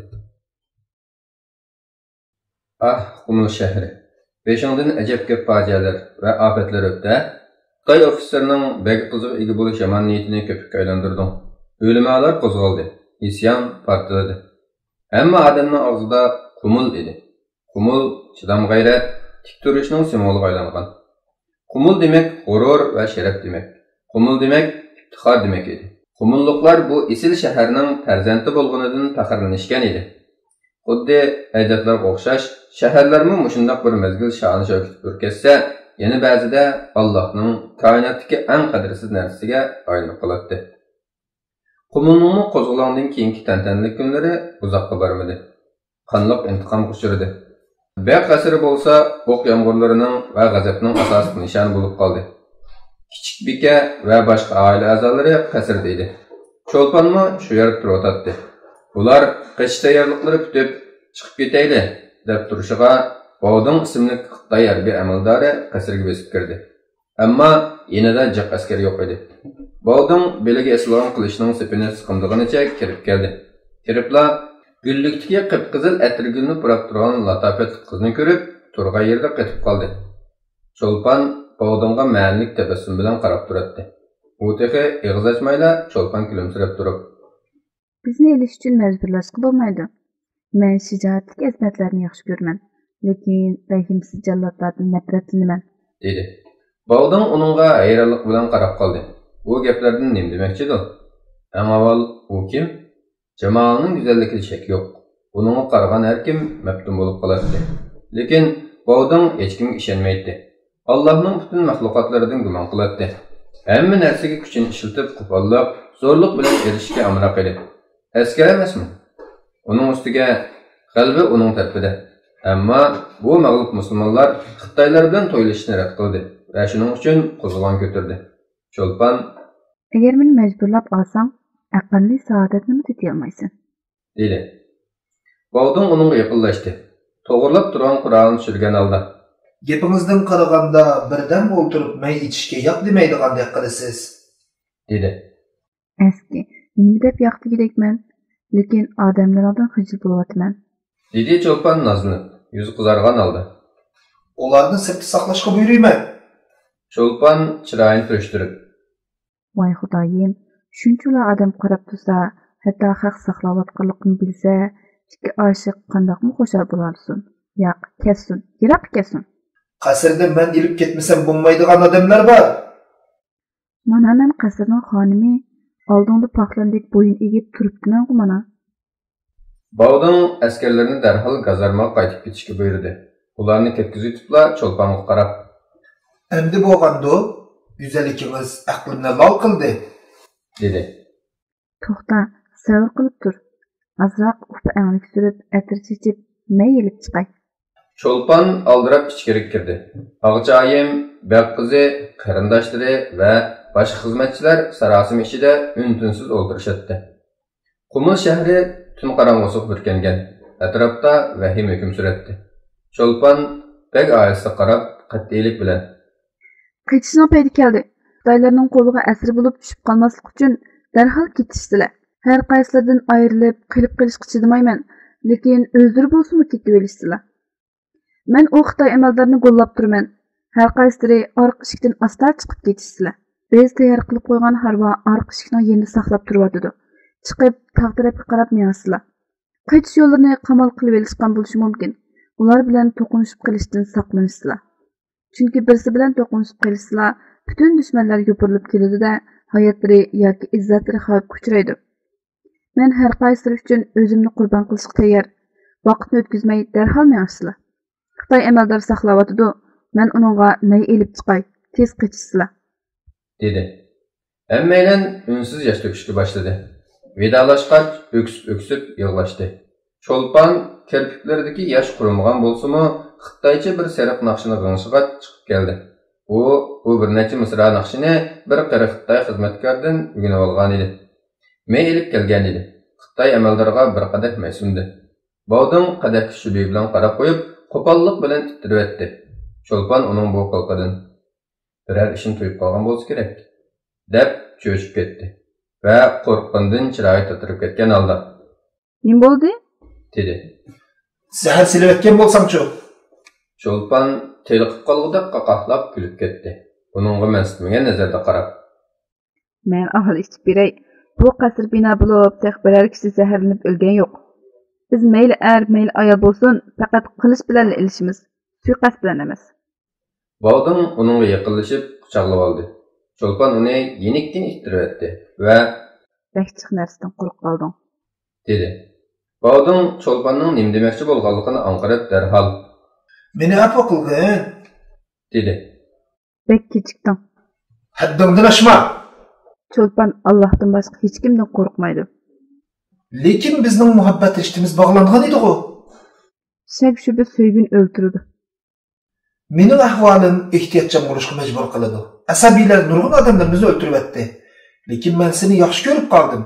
ئاھ، قۇمۇل شەھىرى! بېشىڭدىن ئەجەب كۆپ پاجىئەلەر ۋە ئاپەتلەر ئۆتتى-ھە! خىتاي ئوفىتسېرىنىڭ بەگ قىزىق ئىگە بولۇش يامان نىيىتىنى كۆپۈككە ئايلاندۇردۇڭ. ئۆلىمالار قوزغالدى، ئىسيان پارتلىدى. ھەممە ئادەمنىڭ ئاغزىدا قۇمۇل ئىدى. قۇمۇل، چىدام-غەيرەت، تىك تۇرۇشنىڭ سىمۋولىغا ئايلانغان. قۇمۇل دېمەك غۇرۇر ۋە شەرەپ دېمەك. قۇمۇل دېمەك ئىپتىخار دېمەك ئىدى. قۇمۇللۇقلار بۇ ئېسىل شەھەرنىڭ پەرزەنتى بولغىنىدىن پەخىرلىنىشكەن ئىدى. خۇددى ئەجدادلارغا ئوخشاش، شەھەرلەرمۇ مۇشۇنداق بىر مەزگىل شانە-شەۋكىتىگە بۈركەتسە، يەنە بەزىدە ئاللاھنىڭ كائىناتتىكى ئەڭ قەدىرسىز نەرسىسىگە ئايلىنىپ قالاتتى. قۇمۇلنىڭمۇ قوزغىلاڭدىن كېيىنكى تەنتەنىلىك كۈنلىرى ئۇزاققا بارمىدى. قانلىق ئىنتىقامغا ئۇچرىدى. بەگ قەسرى بولسا ئوق يامغۇرلىرىنىڭ ۋە غەزەپنىڭ ئاساسلىق نىشانى بولۇپ قالدى. كىچىك بىكە ۋە باشقا ئائىلە ئەزالىرى قەسىردە ئىدى. چولپانمۇ شۇ يەردە تۇرۇۋاتاتتى. ئۇلار قېچىش تەييارلىقلىرى پۈتۈپ، چىقىپ كېتەيلى، دەپ تۇرۇشىغا، باۋدىڭ ئىسىملىك خىتاي ھەربىي ئەمەلدارى قەسىرگە بېسىپ كىردى. ئەمما يېنىدا جىق ئەسكەر يوق ئىدى. باۋدىڭ بېلىگە ئېسىلغان قىلىچنىڭ سېپىنى سىقىمدىغىنىچە كىرىپ كەلدى. كىرىپلا، گۈللۈكتىكى قىپقىزىل ئەتىرگۈلنى پۇراپ تۇرغان لاتاپەتلىك قىزنى كۆرۈپ، تۇرغان يېرىدە قېتىپ قالدى. چولپان باۋدىڭغا مەنىلىك تەبەسسۇم بىلەن قاراپ تۇراتتى. ئۇ تېخى ئېغىز ئاچمايلا، چولپان كۈلۈمسىرەپ تۇرۇپ، بىزنى ئېلىش ئۈچۈن مەجبۇرلاشقا بولمايدۇ. مەن شىجائەتلىك ئەزىمەتلەرنى ياخشى كۆرىمەن. لېكىن رەھىمسىز جاللاتلاردىن نەپرەتلىنىمەن. دېدى. باۋدىڭ ئۇنىڭغا ھەيرانلىق بىلەن قاراپ قالدى. بۇ گەپلەردىن نېمە دېمەكچىدۇ؟ ئەڭ ئاۋۋال ئۇ كىم؟ جامالىنىڭ گۈزەللىكىدە شەك يوق. ئۇنىڭغا قارىغان ھەركىم مەپتۇن بولۇپ قالاتتى. لېكىن باۋدىڭ ھېچكىمگە ئىشەنمەيتتى. ئاللاھنىڭ پۈتۈن مەخلۇقاتلىرىدىن گۇمان قىلاتتى. ھەممە نەرسىگە كۈچىنى ئىشلىتىپ، قوپاللىق، زورلۇق بىلەن ئېرىشىشكە ئامراق ئىدى. ئەسكەر ئەمەسمۇ؟ ئۇنىڭ ئۈستىگە غەلىبە ئۇنىڭ تەرىپىدە. ئەمما بۇ مەغلۇپ مۇسۇلمانلار خىتايلار بىلەن تويلىشىشنى رەت قىلدى ۋە شۇنىڭ ئۈچۈن قوزغىلاڭ كۆتۈردى. چولپان، ئەگەر مېنى مەجبۇرلاپ ئالساڭ، ئەقەللىي سائادەتنىمۇ تېتىيالمايسەن. دېدى. باۋدىڭ ئۇنىڭغا يېقىنلاشتى. توغرىلاپ تۇرغان قورالىنى چۈشۈرگەن ھالدا. گېپىڭىزدىن قارىغاندا، بىردەم ئولتۇرۇپ مەي ئىچىشكە ياق دېمەيدىغاندەك قىلىسىز. دېدى. ئەسكى، نېمە دەپ ياق دېگۈدەكمەن؟ لېكىن ئادەملىرىڭدىن خىجىل بولۇۋاتىمەن. دېدى چولپان نازلىنىپ، يۈزى قىزارغان ھالدا. ئۇلارنى سىرتتا ساقلاشقا بۇيرۇيمەن. چولپان چىرايىنى پۈرۈشتۈرۈپ. ۋاي خۇدايىم، شۇنچىۋالا ئادەم قاراپ تۇرسا، ھەتتا خەق ساقلاۋاتقانلىقىنى بىلسە، ئىككى ئاشىق قانداقمۇ خۇشال بولالىسۇن؟ ياق، كەتسۇن، يىراققا كەتسۇن. قەسىردە مەن ئېلىپ كەتمىسەم بولمايدىغان ئادەملەر بار. مانا مەن قەسىرنىڭ خانىمى، ئالدىڭدا پاخلاندەك بويۇن ئېگىپ تۇرۇپتىمەنغۇ مانا. باۋدىڭ ئەسكەرلىرىنى دەرھال گازارمىغا قايتىپ كېتىشكە بۇيرۇدى. ئۇلارنى كەتكۈزۈۋېتىپلا چولپانغا قاراپ. ئەمدى بولغاندۇ؟ گۈزەللىكىڭىز ئەقلىمنى لال قىلدى. دېدى. توختا، سەۋر قىلىپ تۇر. ئازراق ئۇپا ئەڭلىك سۈرۈپ، ئەتىر چېچىپ، مەي ئېلىپ چىقاي. چولپان ئالدىراپ ئىچكىرىگە كىردى. ئاغىچايىم، بەگ قىزى، قېرىنداشلىرى ۋە باشقا خىزمەتچىلەر ساراسىمە ئىچىدە ئۈن-تىنسىز ئولتۇرۇشاتتى. قۇمۇل شەھىرى تۈن قاراڭغۇسىغا بۈركەنگەن، ئەتراپتا ۋەھىمە ھۆكۈم سۈرەتتى. چولپان بەگ ئائىلىسىگە قاراپ قەتئىيلىك بىلەن. قېچىشنىڭ پەيتى كەلدى. خىتايلارنىڭ قولىغا ئەسىر بولۇپ چۈشۈپ قالماسلىق ئۈچۈن دەرھال كېتىشسىلە. ھەر قايسىلىرىدىن ئايرىلىپ قېلىپ قېلىشقا چىدىمايمەن، لېكىن ئۆزلىرى بولسىمۇ كېتىۋېلىشسىلا. مەن ئۇ خىتاي ئەمەلدارنى گوللاپ تۇرىمەن. ھەر قايسىلىرى ئارقا ئىشىكتىن ئاستا چىقىپ كېتىشسىلە. بىز تەييار قىلىپ قويغان ھارۋا ئارقا ئىشىكنىڭ يېنىدا ساقلاپ تۇرۇۋاتىدۇ. چىقىپ تاغ تەرەپكە قاراپ مېڭىشسىلا. قېچىش يوللىرىنى قامال قىلىۋېلىشقان بولۇشى مۇمكىن. ئۇلار بىلەن توقۇنۇشۇپ قېلىشتىن ساقلىنىشسىلا. چۈنكى بىرسى بىلەن توقۇنۇشۇپ قېلىشسىلا، پۈتۈن دۈشمەنلەر يوپۇرۇلۇپ كېلىدۇ-دە، ھاياتلىرى ياكى ئىززەتلىرى خەۋپكە ئۇچرايدۇ. مەن ھەر قايسىلىرى ئۈچۈن ئۆزۈمنى قۇربان قىلىشقا تەييار. ۋاقىتنى ئۆتكۈزمەي دەرھال مېڭىشسىلا. خىتاي ئەمەلدارى ساقلاۋاتىدۇ. مەن ئۇنىڭغا مەي ئېلىپ چىقاي. تېز قېچىشسىلا. دېدى. ھەممەيلەن ئۈنسىز ياش تۆكۈشكە باشلىدى. ۋىدالاشقاچ ئۆكسۈپ-ئۆكسۈپ يىغلاشتى. چولپان كىرپىكلىرىدىكى ياش قۇرۇمىغان بولسىمۇ، خىتايچە بىر سېرىق ناخشىنى غىڭشىغاچ چىقىپ كەلدى. ئۇ بۇ بىر نەچچە مىسرا ناخشىنى بىر قېرى خىتاي خىزمەتكاردىن ئۆگىنىۋالغانىدى. مەي ئېلىپ كەلگەنىدى. خىتاي ئەمەلدارىغا بىر قەدەھ مەي سۇندى. باۋدىڭ قەدەھكە شۈبھە بىلەن قاراپ قويۇپ، قوپاللىق بىلەن ئىتتىرىۋەتتى. چولپان ئۇنىڭ بۇ قىلىقىدىن، بىرەر ئىشنى تۇيۇپ قالغان بولسا كېرەك، دەپ چۆچۈپ كەتتى ۋە قورققىنىدىن چىرايى تاتىرىپ كەتكەن ھالدا، نېمە بولدى؟ دېدى. زەھەر سېلىۋەتكەن بولساڭچۇ؟ چولپان تېلىقىپ قالغۇدەك قاقاھلاپ كۈلۈپ كەتتى، ئۇنىڭغا مەنسىتمىگەن نەزەردە قاراپ. مەن ئاۋۋال ئىچىپ بېرەي. بۇ قەسىر بىنا بولۇپ، تېخى بىرەر كىشى زەھەرلىنىپ ئۆلگەن يوق. بىز مەيلى ئەر، مەيلى ئايال بولسۇن، پەقەت قىلىچ بىلەنلا ئېلىشىمىز. سۇيىقەست بىلەن ئەمەس. باۋدىڭ ئۇنىڭغا يېقىنلىشىپ قۇچاقلىۋالدى. چولپان ئۇنى يېنىكتىن ئىتتىرىۋەتتى ۋە، بەك جىق نەرسىدىن قۇرۇق قالدىڭ. دېدى. باۋدىڭ چولپاننىڭ نېمە دېمەكچى بولغانلىقىنى ئاڭقىرىپ دەرھال، مېنى ئەپۇ قىلغىن، دېدى. بەك كېچىكتىڭ. ھەددىڭدىن ئاشما! چولپان ئاللاھتىن باشقا ھېچكىمدىن قورقمايدۇ. لېكىن بىزنىڭ مۇھەببەت رىشتىمىز باغلانغان ئىدىغۇ؟ شەك-شۈبھە سۆيگۈنى ئۆلتۈرىدۇ. مېنىڭ ئەھۋالىم ئېھتىياتچان بولۇشقا مەجبۇر قىلىدۇ. ئەسەبىيلەر نۇرغۇن ئادەملىرىمىزنى ئۆلتۈرۈۋەتتى. لېكىن مەن سېنى ياخشى كۆرۈپ قالدىم.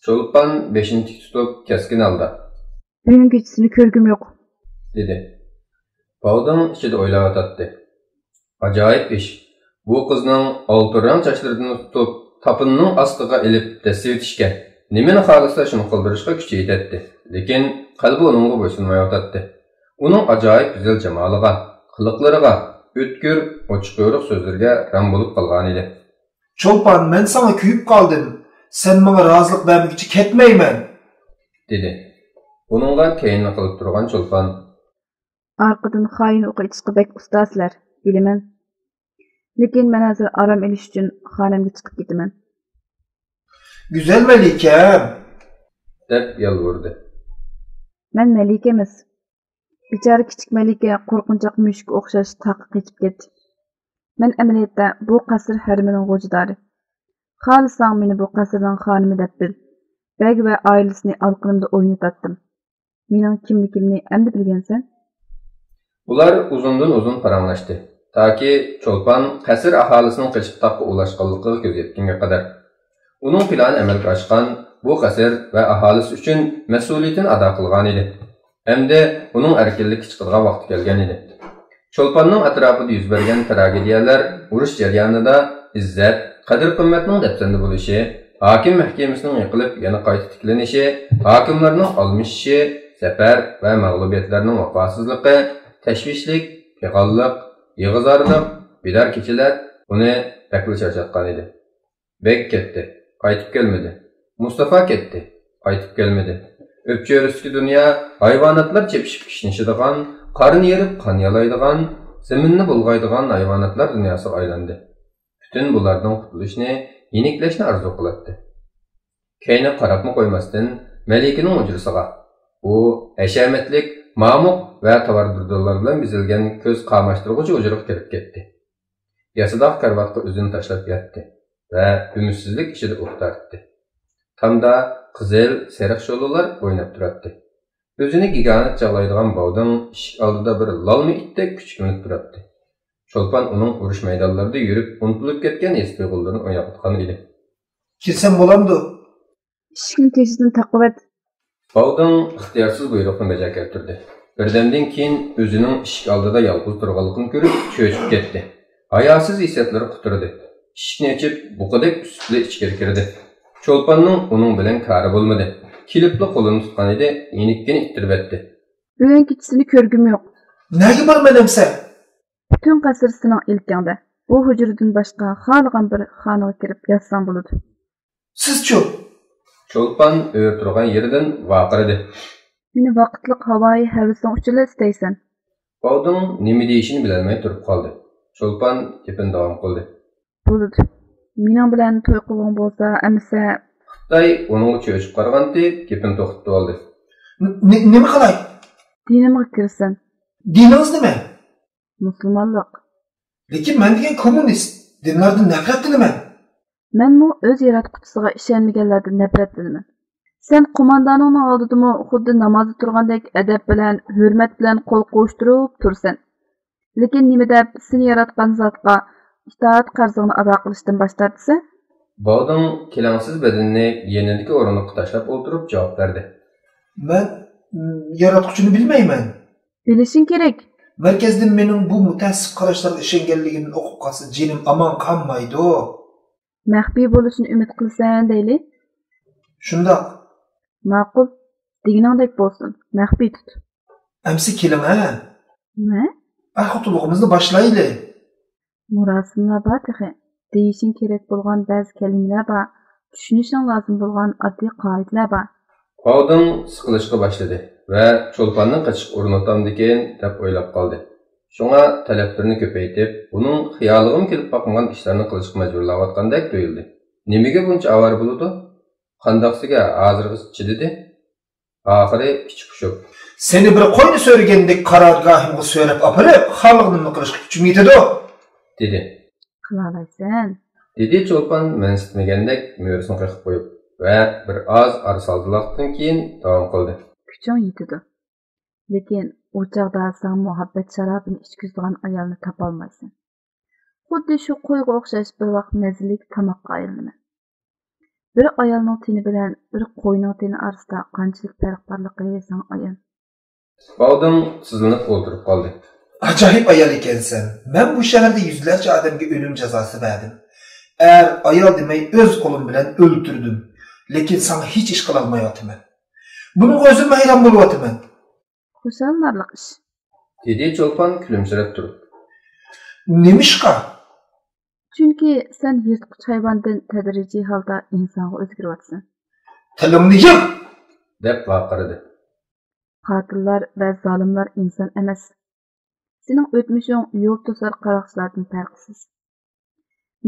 چولپان بېشىنى تىك تۇتۇپ، كەسكىن ھالدا، بۈگۈنگىچە سېنى كۆرگۈم يوق، دېدى. باۋدىڭ ئىچىدە ئويلاۋاتاتتى. ئاجايىپ ئىش. بۇ قىزنىڭ ئالتۇن رەڭ چاچلىرىدىن تۇتۇپ، تاپىنىنىڭ ئاستىغا ئېلىپ دەسسىۋېتىشكە، نېمىنى خالىسا شۇنى قىلدۇرۇشقا كۈچى يېتەتتى. لېكىن قەلبى ئۇنىڭغا بويسۇنمايۋاتاتتى. ئۇنىڭ ئاجايىپ گۈزەل جامالىغا، قىلىقلىرىغا، ئۆتكۈر، ئوچۇق-يورۇق سۆزلىرىگە رام بولۇپ قالغانىدى. چولپان، مەن ساڭا كۆيۈپ قالدىم. سەن ماڭا رازىلىق بەرمىگۈچە كەتمەيمەن، دېدى. ئۇنىڭغا كەينىنى قىلىپ تۇرغان چولپان، ئارقىدىن خائىن ئوقى ئېتىشقا بەك ئۇستاسىلەر، بىلىمەن. لېكىن مەن ھازىر ئارام ئېلىش ئۈچۈن خانەمگە چىقىپ كېتىمەن. گۈزەل مەلىكەم! دەپ يالۋۇردى. مەن مەلىكە ئەمەس. بىچارە كىچىك مەلىكە قورقۇنچاق مۈشۈككە ئوخشاش تاغقا قېچىپ كەتتى. مەن ئەمەلىيەتتە بۇ قەسىر ھەرىمىنىڭ غوجىدارى. خالىساڭ مېنى بۇ قەسىرنىڭ خانىمى دەپ بىل. بەگ ۋە ئائىلىسىنى ئالقىنىمدا ئوينىتاتتىم. مېنىڭ كىملىكىمنى ئەمدى بىلگەنسەن؟ ئۇلار ئۇزۇندىن ئۇزۇن پاراڭلاشتى، تاكى چولپان قەسىر ئاھالىسىنىڭ قېچىپ تاغقا ئۇلاشقانلىقىغا كۆز يەتكەنگە قەدەر. ئۇنىڭ پىلانى ئەمەلگە ئاشقان، بۇ قەسىر ۋە ئاھالىسى ئۈچۈن مەسئۇلىيىتىنى ئادا قىلغانىدى. ئەمدى ئۇنىڭ ئەركىنلىككە چىقىدىغان ۋاقتى كەلگەنىدى. چولپاننىڭ ئەتراپىدا يۈز بەرگەن تراگېدىيەلەر ئۇرۇش جەريانىدا ئىززەت، قەدىر-قىممەتنىڭ دەپسەندە بولۇشى، ھاكىم مەھكىمىسىنىڭ يىقىلىپ يەنە قايتا تىكلىنىشى، ھاكىملارنىڭ ئالمىشىشى، زەپەر ۋە مەغلۇبىيەتلەرنىڭ ۋاپاسىزلىقى، تەشۋىشلىك، پىغانلىق، يىغا-زارلىق، بىدار كېچىلەر ئۇنى بەكلا چارچاتقانىدى. بەگ كەتتى، قايتىپ كەلمىدى. مۇستافا كەتتى، قايتىپ كەلمىدى. ئۆپچۆرىسىدىكى دۇنيا ھايۋاناتلار چېپىشىپ كىشنىشىدىغان، قارنى يېرىپ قان يالايدىغان، زېمىننى بۇلغايدىغان ھايۋاناتلار دۇنياسىغا ئايلاندى. پۈتۈن بۇلاردىن قۇتۇلۇشنى، يېنىكلەشنى ئارزۇ قىلاتتى. كەينىگە قاراپمۇ قويماستىن، مەلىكىنىڭ ھۇجرىسىغا، ئۇ ھەشەمەتلىك مامۇق ۋە تاۋار دۇردانىلار بىلەن بېزەلگەن كۆز قاماشتۇرغۇچ ھۇجرىغا كىرىپ كەتتى. ياسىداغ كارىۋاتقا ئۆزىنى تاشلاپ ياتتى ۋە ئۈمىدسىزلىك ئىچىدە ئۇھ تارتتى. تامدا قىزىل، سېرىق شولىلار ئويناپ تۇراتتى. ئۆزىنى گىگانت چاغلايدىغان باۋدىڭ ئىشىك ئالدىدا بىر لالما ئىتتەك كۈچۈكلىنىپ تۇراتتى. چولپان ئۇنىڭ ئۇرۇش مەيدانلىرىدا يۈرۈپ ئۇنتۇلۇپ كەتكەن ھېس-تۇيغۇلىرىنى ئويغاتقان ئىدى. كىرسەم بولامدۇ؟ ئىشىكنى تېزدىن تاقىۋەت. باۋدىڭ ئىختىيارسىز بۇيرۇقنى بەجا كەلتۈردى. بىردەمدىن كېيىن ئۆزىنىڭ ئىشىك ئالدىدا يالغۇز تۇرغانلىقىنى كۆرۈپ چۆچۈپ كەتتى. ھاياسىز ھېسسىياتلىرى قۇترىدى. ئىشىكنى ئېچىپ، بۇقىدەك ئۈستىلى ئىچكىرى كىردى. چولپاننىڭ ئۇنىڭ بىلەن كارى بولمىدى. كېلىپلا قولىنى تۇتقان ئىدى، يېنىككىنە ئىتتىرىۋەتتى. بۈگۈن كېچىسىنى كۆرگۈم يوق. نەگە بارىمەن ئەمسە؟ پۈتۈن قەسىر سېنىڭ ئىلكىڭدە. بۇ ھۇجرىدىن باشقا خالىغان بىر خانىغا كىرىپ ياتساڭ بولىدۇ. سىزچۇ؟ چولپان ئۆرە تۇرغان يېرىدىن ۋارقىرىدى. مېنى ۋاقىتلىق ھاۋايى ھەۋىسىڭ ئۈچۈنلا ئىستەيسەن. باۋدىڭ نېمە دېيىشىنى بىلەلمەي تۇرۇپ قالدى. چولپان گېپىنى داۋام قىلدى. بولىدۇ. مېنىڭ بىلەن توي قىلغۇڭ بولسا، ئەمىسە. خىتاي ئۇنىڭغا چۆچۈپ قارىغانتى، گېپىنى توختىتىۋالدى. ن-، ن-، نېمە قىلاي؟ دىنىمغا كىرسۇن. دىنىڭىز نېمە؟ مۇسۇلمانلىق. لېكىن مەن دېگەن كوممۇنىست، دىنلاردىن نەپرەتلىنىمەن. مەنمۇ ئۆز ياراتقۇچىسىغا ئىشەنمىگەنلەردىن نەپرەتلىنىمەن. سەن قوماندانىڭنىڭ ئالدىدىمۇ خۇددى نامازدا تۇرغاندەك ئەدەپ بىلەن، ھۆرمەت بىلەن قول قوۋۇشتۇرۇپ تۇرىسەن. لېكىن نېمە دەپ سېنى ياراتقان زاتقا ئىتائەت قەرزىڭنى ئادا قىلىشتىن باش تارتىسەن؟ باۋدىڭ كېلەڭسىز بەدىنىنى يېنىدىكى ئورۇندۇققا تاشلاپ ئولتۇرۇپ جاۋاب بەردى. مەن، م، ياراتقۇچىنى بىلمەيمەن. بىلىشىڭ كېرەك. مەركەزدىن مېنىڭ بۇ مۇتەئەسسىپ قاراشلارغا ئىشەنگەنلىكىمدىن ئۇقۇپ قالسا جېنىم ئامان قالمايدۇ. مەخپىي بولۇشىنى ئۈمىد قىلىسەن دەيلى. شۇنداق. ماقۇل. دېگىنىڭدەك بولسۇن. مەخپىي تۇت. ئەمسە كېلىڭ ھە. نە؟ ئەر-خوتۇنلۇقىمىزنى باشلايلى. مۇراسىملار بار تېخى. دېيىشىڭ كېرەك بولغان بەزى كەلىمىلەر بار. چۈشىنىشىڭ لازىم بولغان ئاددىي قائىدىلەر بار. باۋدىڭ سىقىلىشقا باشلىدى ۋە چولپاننىڭ قېچىشقا ئۇرۇنۇۋاتامدىكىن دەپ ئويلاپ قالدى. شۇڭا تەلەپلىرىنى كۆپەيتىپ، ئۇنىڭ خىيالىغىمۇ كېلىپ باقمىغان ئىشلارنى قىلىشقا مەجبۇرلاۋاتقاندەك تۇيۇلدى. نېمىگە بۇنچە ئاۋارە بولىدۇ؟ قانداقسىگە ھازىرغىچە چىدىدى؟ ئاخىرى ئىچى پۇشۇپ. سېنى بىر قوينى سۆرىگەندەك قارارگاھىمغا سۆرەپ ئاپىرىپ، خالىغىنىمنى قىلىشقا كۈچۈم يېتىدۇ. دېدى. قىلالايسەن. دېدى چولپان مەنسىتمىگەندەك مۈرىسىنى قېقىپ قويۇپ ۋە بىر ئاز ئارىسالدىلىقتىن كېيىن داۋام قىلدى. كۈچۈڭ يېتىدۇ. لېكىن ئۇ چاغدا ساڭا مۇھەببەت شارابىنى ئىچكۈزىدىغان ئايالنى تاپالمايسەن. خۇددى شۇ قويغا ئوخشاش بىر ۋاق مەززىلىك تاماققا ئايلىنىمەن. بىر ئايالنىڭ تېنى بىلەن بىر قوينىڭ تېنى ئارىسىدا قانچىلىك پەرق بارلىقى ساڭا ئايان. باۋدىڭ تىزلىنىپ ئولتۇرۇپ قالدى. ئاجايىپ ئايال ئىكەنسەن. مەن بۇ شەھەردە يۈزلەرچە ئادەمگە ئۆلۈم جازاسى بەردىم. ئەر، ئايال دېمەي ئۆز قولۇم بىلەن ئۆلتۈردۈم. لېكىن ساڭا ھېچ ئىش قىلالمايۋاتىمەن. بۇنىڭغا ئۆزۈممۇ ھەيران بولۇۋاتىمەن. خۇشاللىنارلىق ئىش. دېدى چولپان كۈلۈمسىرەپ تۇرۇپ. نېمىشقا؟ چۈنكى سەن يىرتقۇچ ھايۋاندىن تەدرىجىي ھالدا ئىنسانغا ئۆزگىرىۋاتىسەن. تىلىڭنى يىغ! دەپ ۋارقىرىدى. قاتىللار ۋە زالىملار ئىنسان ئەمەس. سېنىڭ ئۆتمۈشۈڭ يول توسار قاراقچىلاردىن پەرقسىز.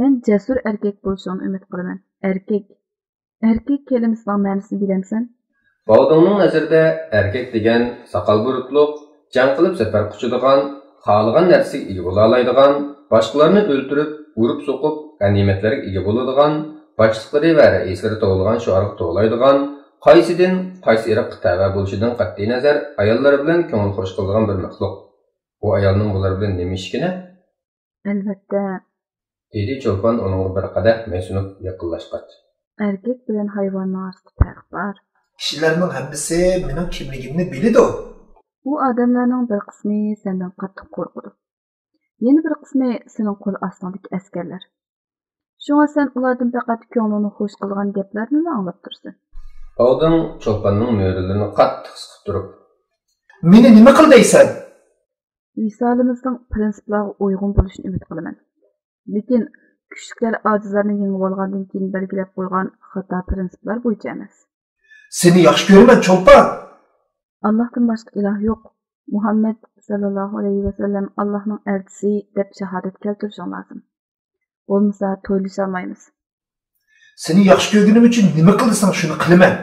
مەن جەسۇر ئەركەك بولۇشۇڭنى ئۈمىد قىلىمەن. ئەركەك. ئەركەك كەلىمىسىنىڭ مەنىسىنى بىلەمسەن؟ باۋدىڭنىڭ نەزىرىدە ئەركەك دېگەن ساقال بۇرۇتلۇق، جەڭ قىلىپ زەپەر قۇچىدىغان، خالىغان نەرسىگە ئىگە بولالايدىغان، باشقىلارنى ئۆلتۈرۈپ، ئۇرۇپ-سوقۇپ، غەنىيمەتلەرگە ئىگە بولىدىغان، باشلىقلىرى ۋە رەئىسلىرى توۋلىغان شوئارغا توۋلايدىغان، قايسى دىن، قايسى ئىرققا تەۋە بولۇشىدىن قەتئىينەزەر، ئاياللىرى بىلەن كۆڭۈل خوش قىلىدىغان بىر مەخلۇق. ئۇ ئايالنىڭ بۇلار بىلەن نېمە ئىشىكىنى؟ ئەلۋەتتە. دېدى چولپان ئۇنىڭغا بىر قەدەھ مەي سۇنۇپ يېقىنلاشقاچ. ئەركەك بىلەن ھايۋاننىڭ ئارىسىدا پەرق بار. كىشىلەرنىڭ ھەممىسى مېنىڭ كىملىكىمنى بىلىدۇ. ئۇ ئادەملەرنىڭ بىر قىسمى سەندىن قاتتىق قورقىدۇ. يەنە بىر قىسمى سېنىڭ قول ئاستىڭدىكى ئەسكەرلەر. شۇڭا سەن ئۇلاردىن پەقەت كۆڭلۈڭنى خوش قىلىدىغان گەپلەرنىلا ئاڭلاپ تۇرىسەن. باۋدىڭ چولپاننىڭ مۈرىلىرىنى قاتتىق سىقىپ تۇرۇپ. مېنى نېمە قىل دەيسەن؟ ۋىسالىمىزنىڭ پىرىنسىپلارغا ئۇيغۇن بولۇشىنى ئۈمىد قىلىمەن. لېكىن كۈچلۈكلەر ئاجىزلارنى يېڭىۋالغاندىن كېيىن بەلگىلەپ قويغان خاتا پىرىنسىپلار بويىچە ئەمەس. سېنى ياخشى كۆرىمەن، چولپان! ئاللاھتىن باشقا ئىلاھ يوق. مۇھەممەد ساللاللاھۇ ئەلەيھى ۋەسەللەم ئاللاھنىڭ ئەلچىسى دەپ شاھادەت كەلتۈرۈشۈڭ لازىم. بولمىسا تويلىشالمايمىز. سېنى ياخشى كۆرگىنىم ئۈچۈن نېمە قىل دېسەڭ، شۇنى قىلىمەن.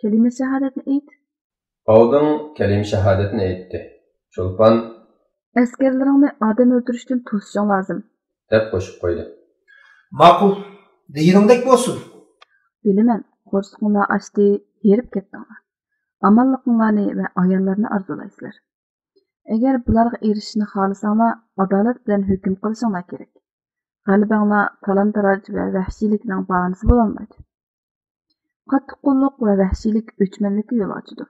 كەلىمە شاھادەتنى ئېيت. باۋدىڭ كەلىمە شاھادەتنى ئېيتتى. چولپان. ئەسكەرلىرىڭنى ئادەم ئۆلتۈرۈشتىن توسۇشۇڭ لازىم. دەپ قوشۇپ قويدى. ماقۇل، دېگىنىڭدەك بولسۇن. بىلىمەن، قورسىقىڭلار ئاچتى، ھېرىپ كەتتىڭلار. ئامانلىقىڭلارنى ۋە ئاياللارنى ئارزۇلايسىلەر. ئەگەر بۇلارغا ئېرىشىشنى خالىساڭلار، ئادالەت بىلەن ھۆكۈم قىلىشىڭلار كېرەك. غەلىبەڭلار تالان-تاراج ۋە ۋەھشىيلىكنىڭ باھانىسى بولالمايدۇ. قاتتىققوللۇق ۋە ۋەھشىيلىك ئۆچمەنلىككە يول ئاچىدۇ.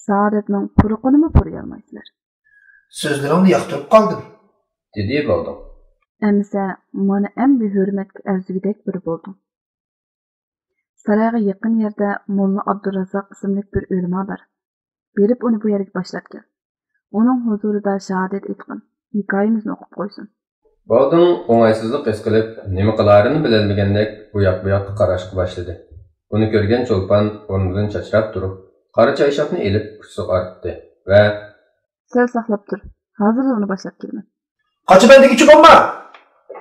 سائادەتنىڭ پۇرىقىنىمۇ پۇرىيالمايسىلەر. سۆزلىرىڭنى ياقتۇرۇپ قالدىم. دېدى باۋدىڭ. ئەمىسە، مانا ئەمدى ھۆرمەتكە ئەرزىگۈدەك بىرى بولدۇڭ. سارايغا يېقىن يەردە موللا ئابدۇراززاق ئىسىملىك بىر ئۆلىما بار. بېرىپ ئۇنى بۇ يەرگە باشلاپ كەل. ئۇنىڭ ھۇزۇرىدا شاھادەت ئېيتقىن، ھېكايىمىزنى ئوقۇپ قويسۇن. باۋدىڭ ئوڭايسىزلىق ھېس قىلىپ، نېمە قىلارىنى بىلەلمىگەندەك ئۇ ياق-بۇ ياققا قاراشقا باشلىدى. ئۇنى كۆرگەن چولپان ئورنىدىن چاچراپ تۇرۇپ، قارا چايشاپنى ئېلىپ ئۇچىسىغا ئارتتى ۋە سەل ساقلاپ تۇر، ھازىرلا ئۇنى باشلاپ كېلىمەن. قاچىمەن دېگۈچى بولما!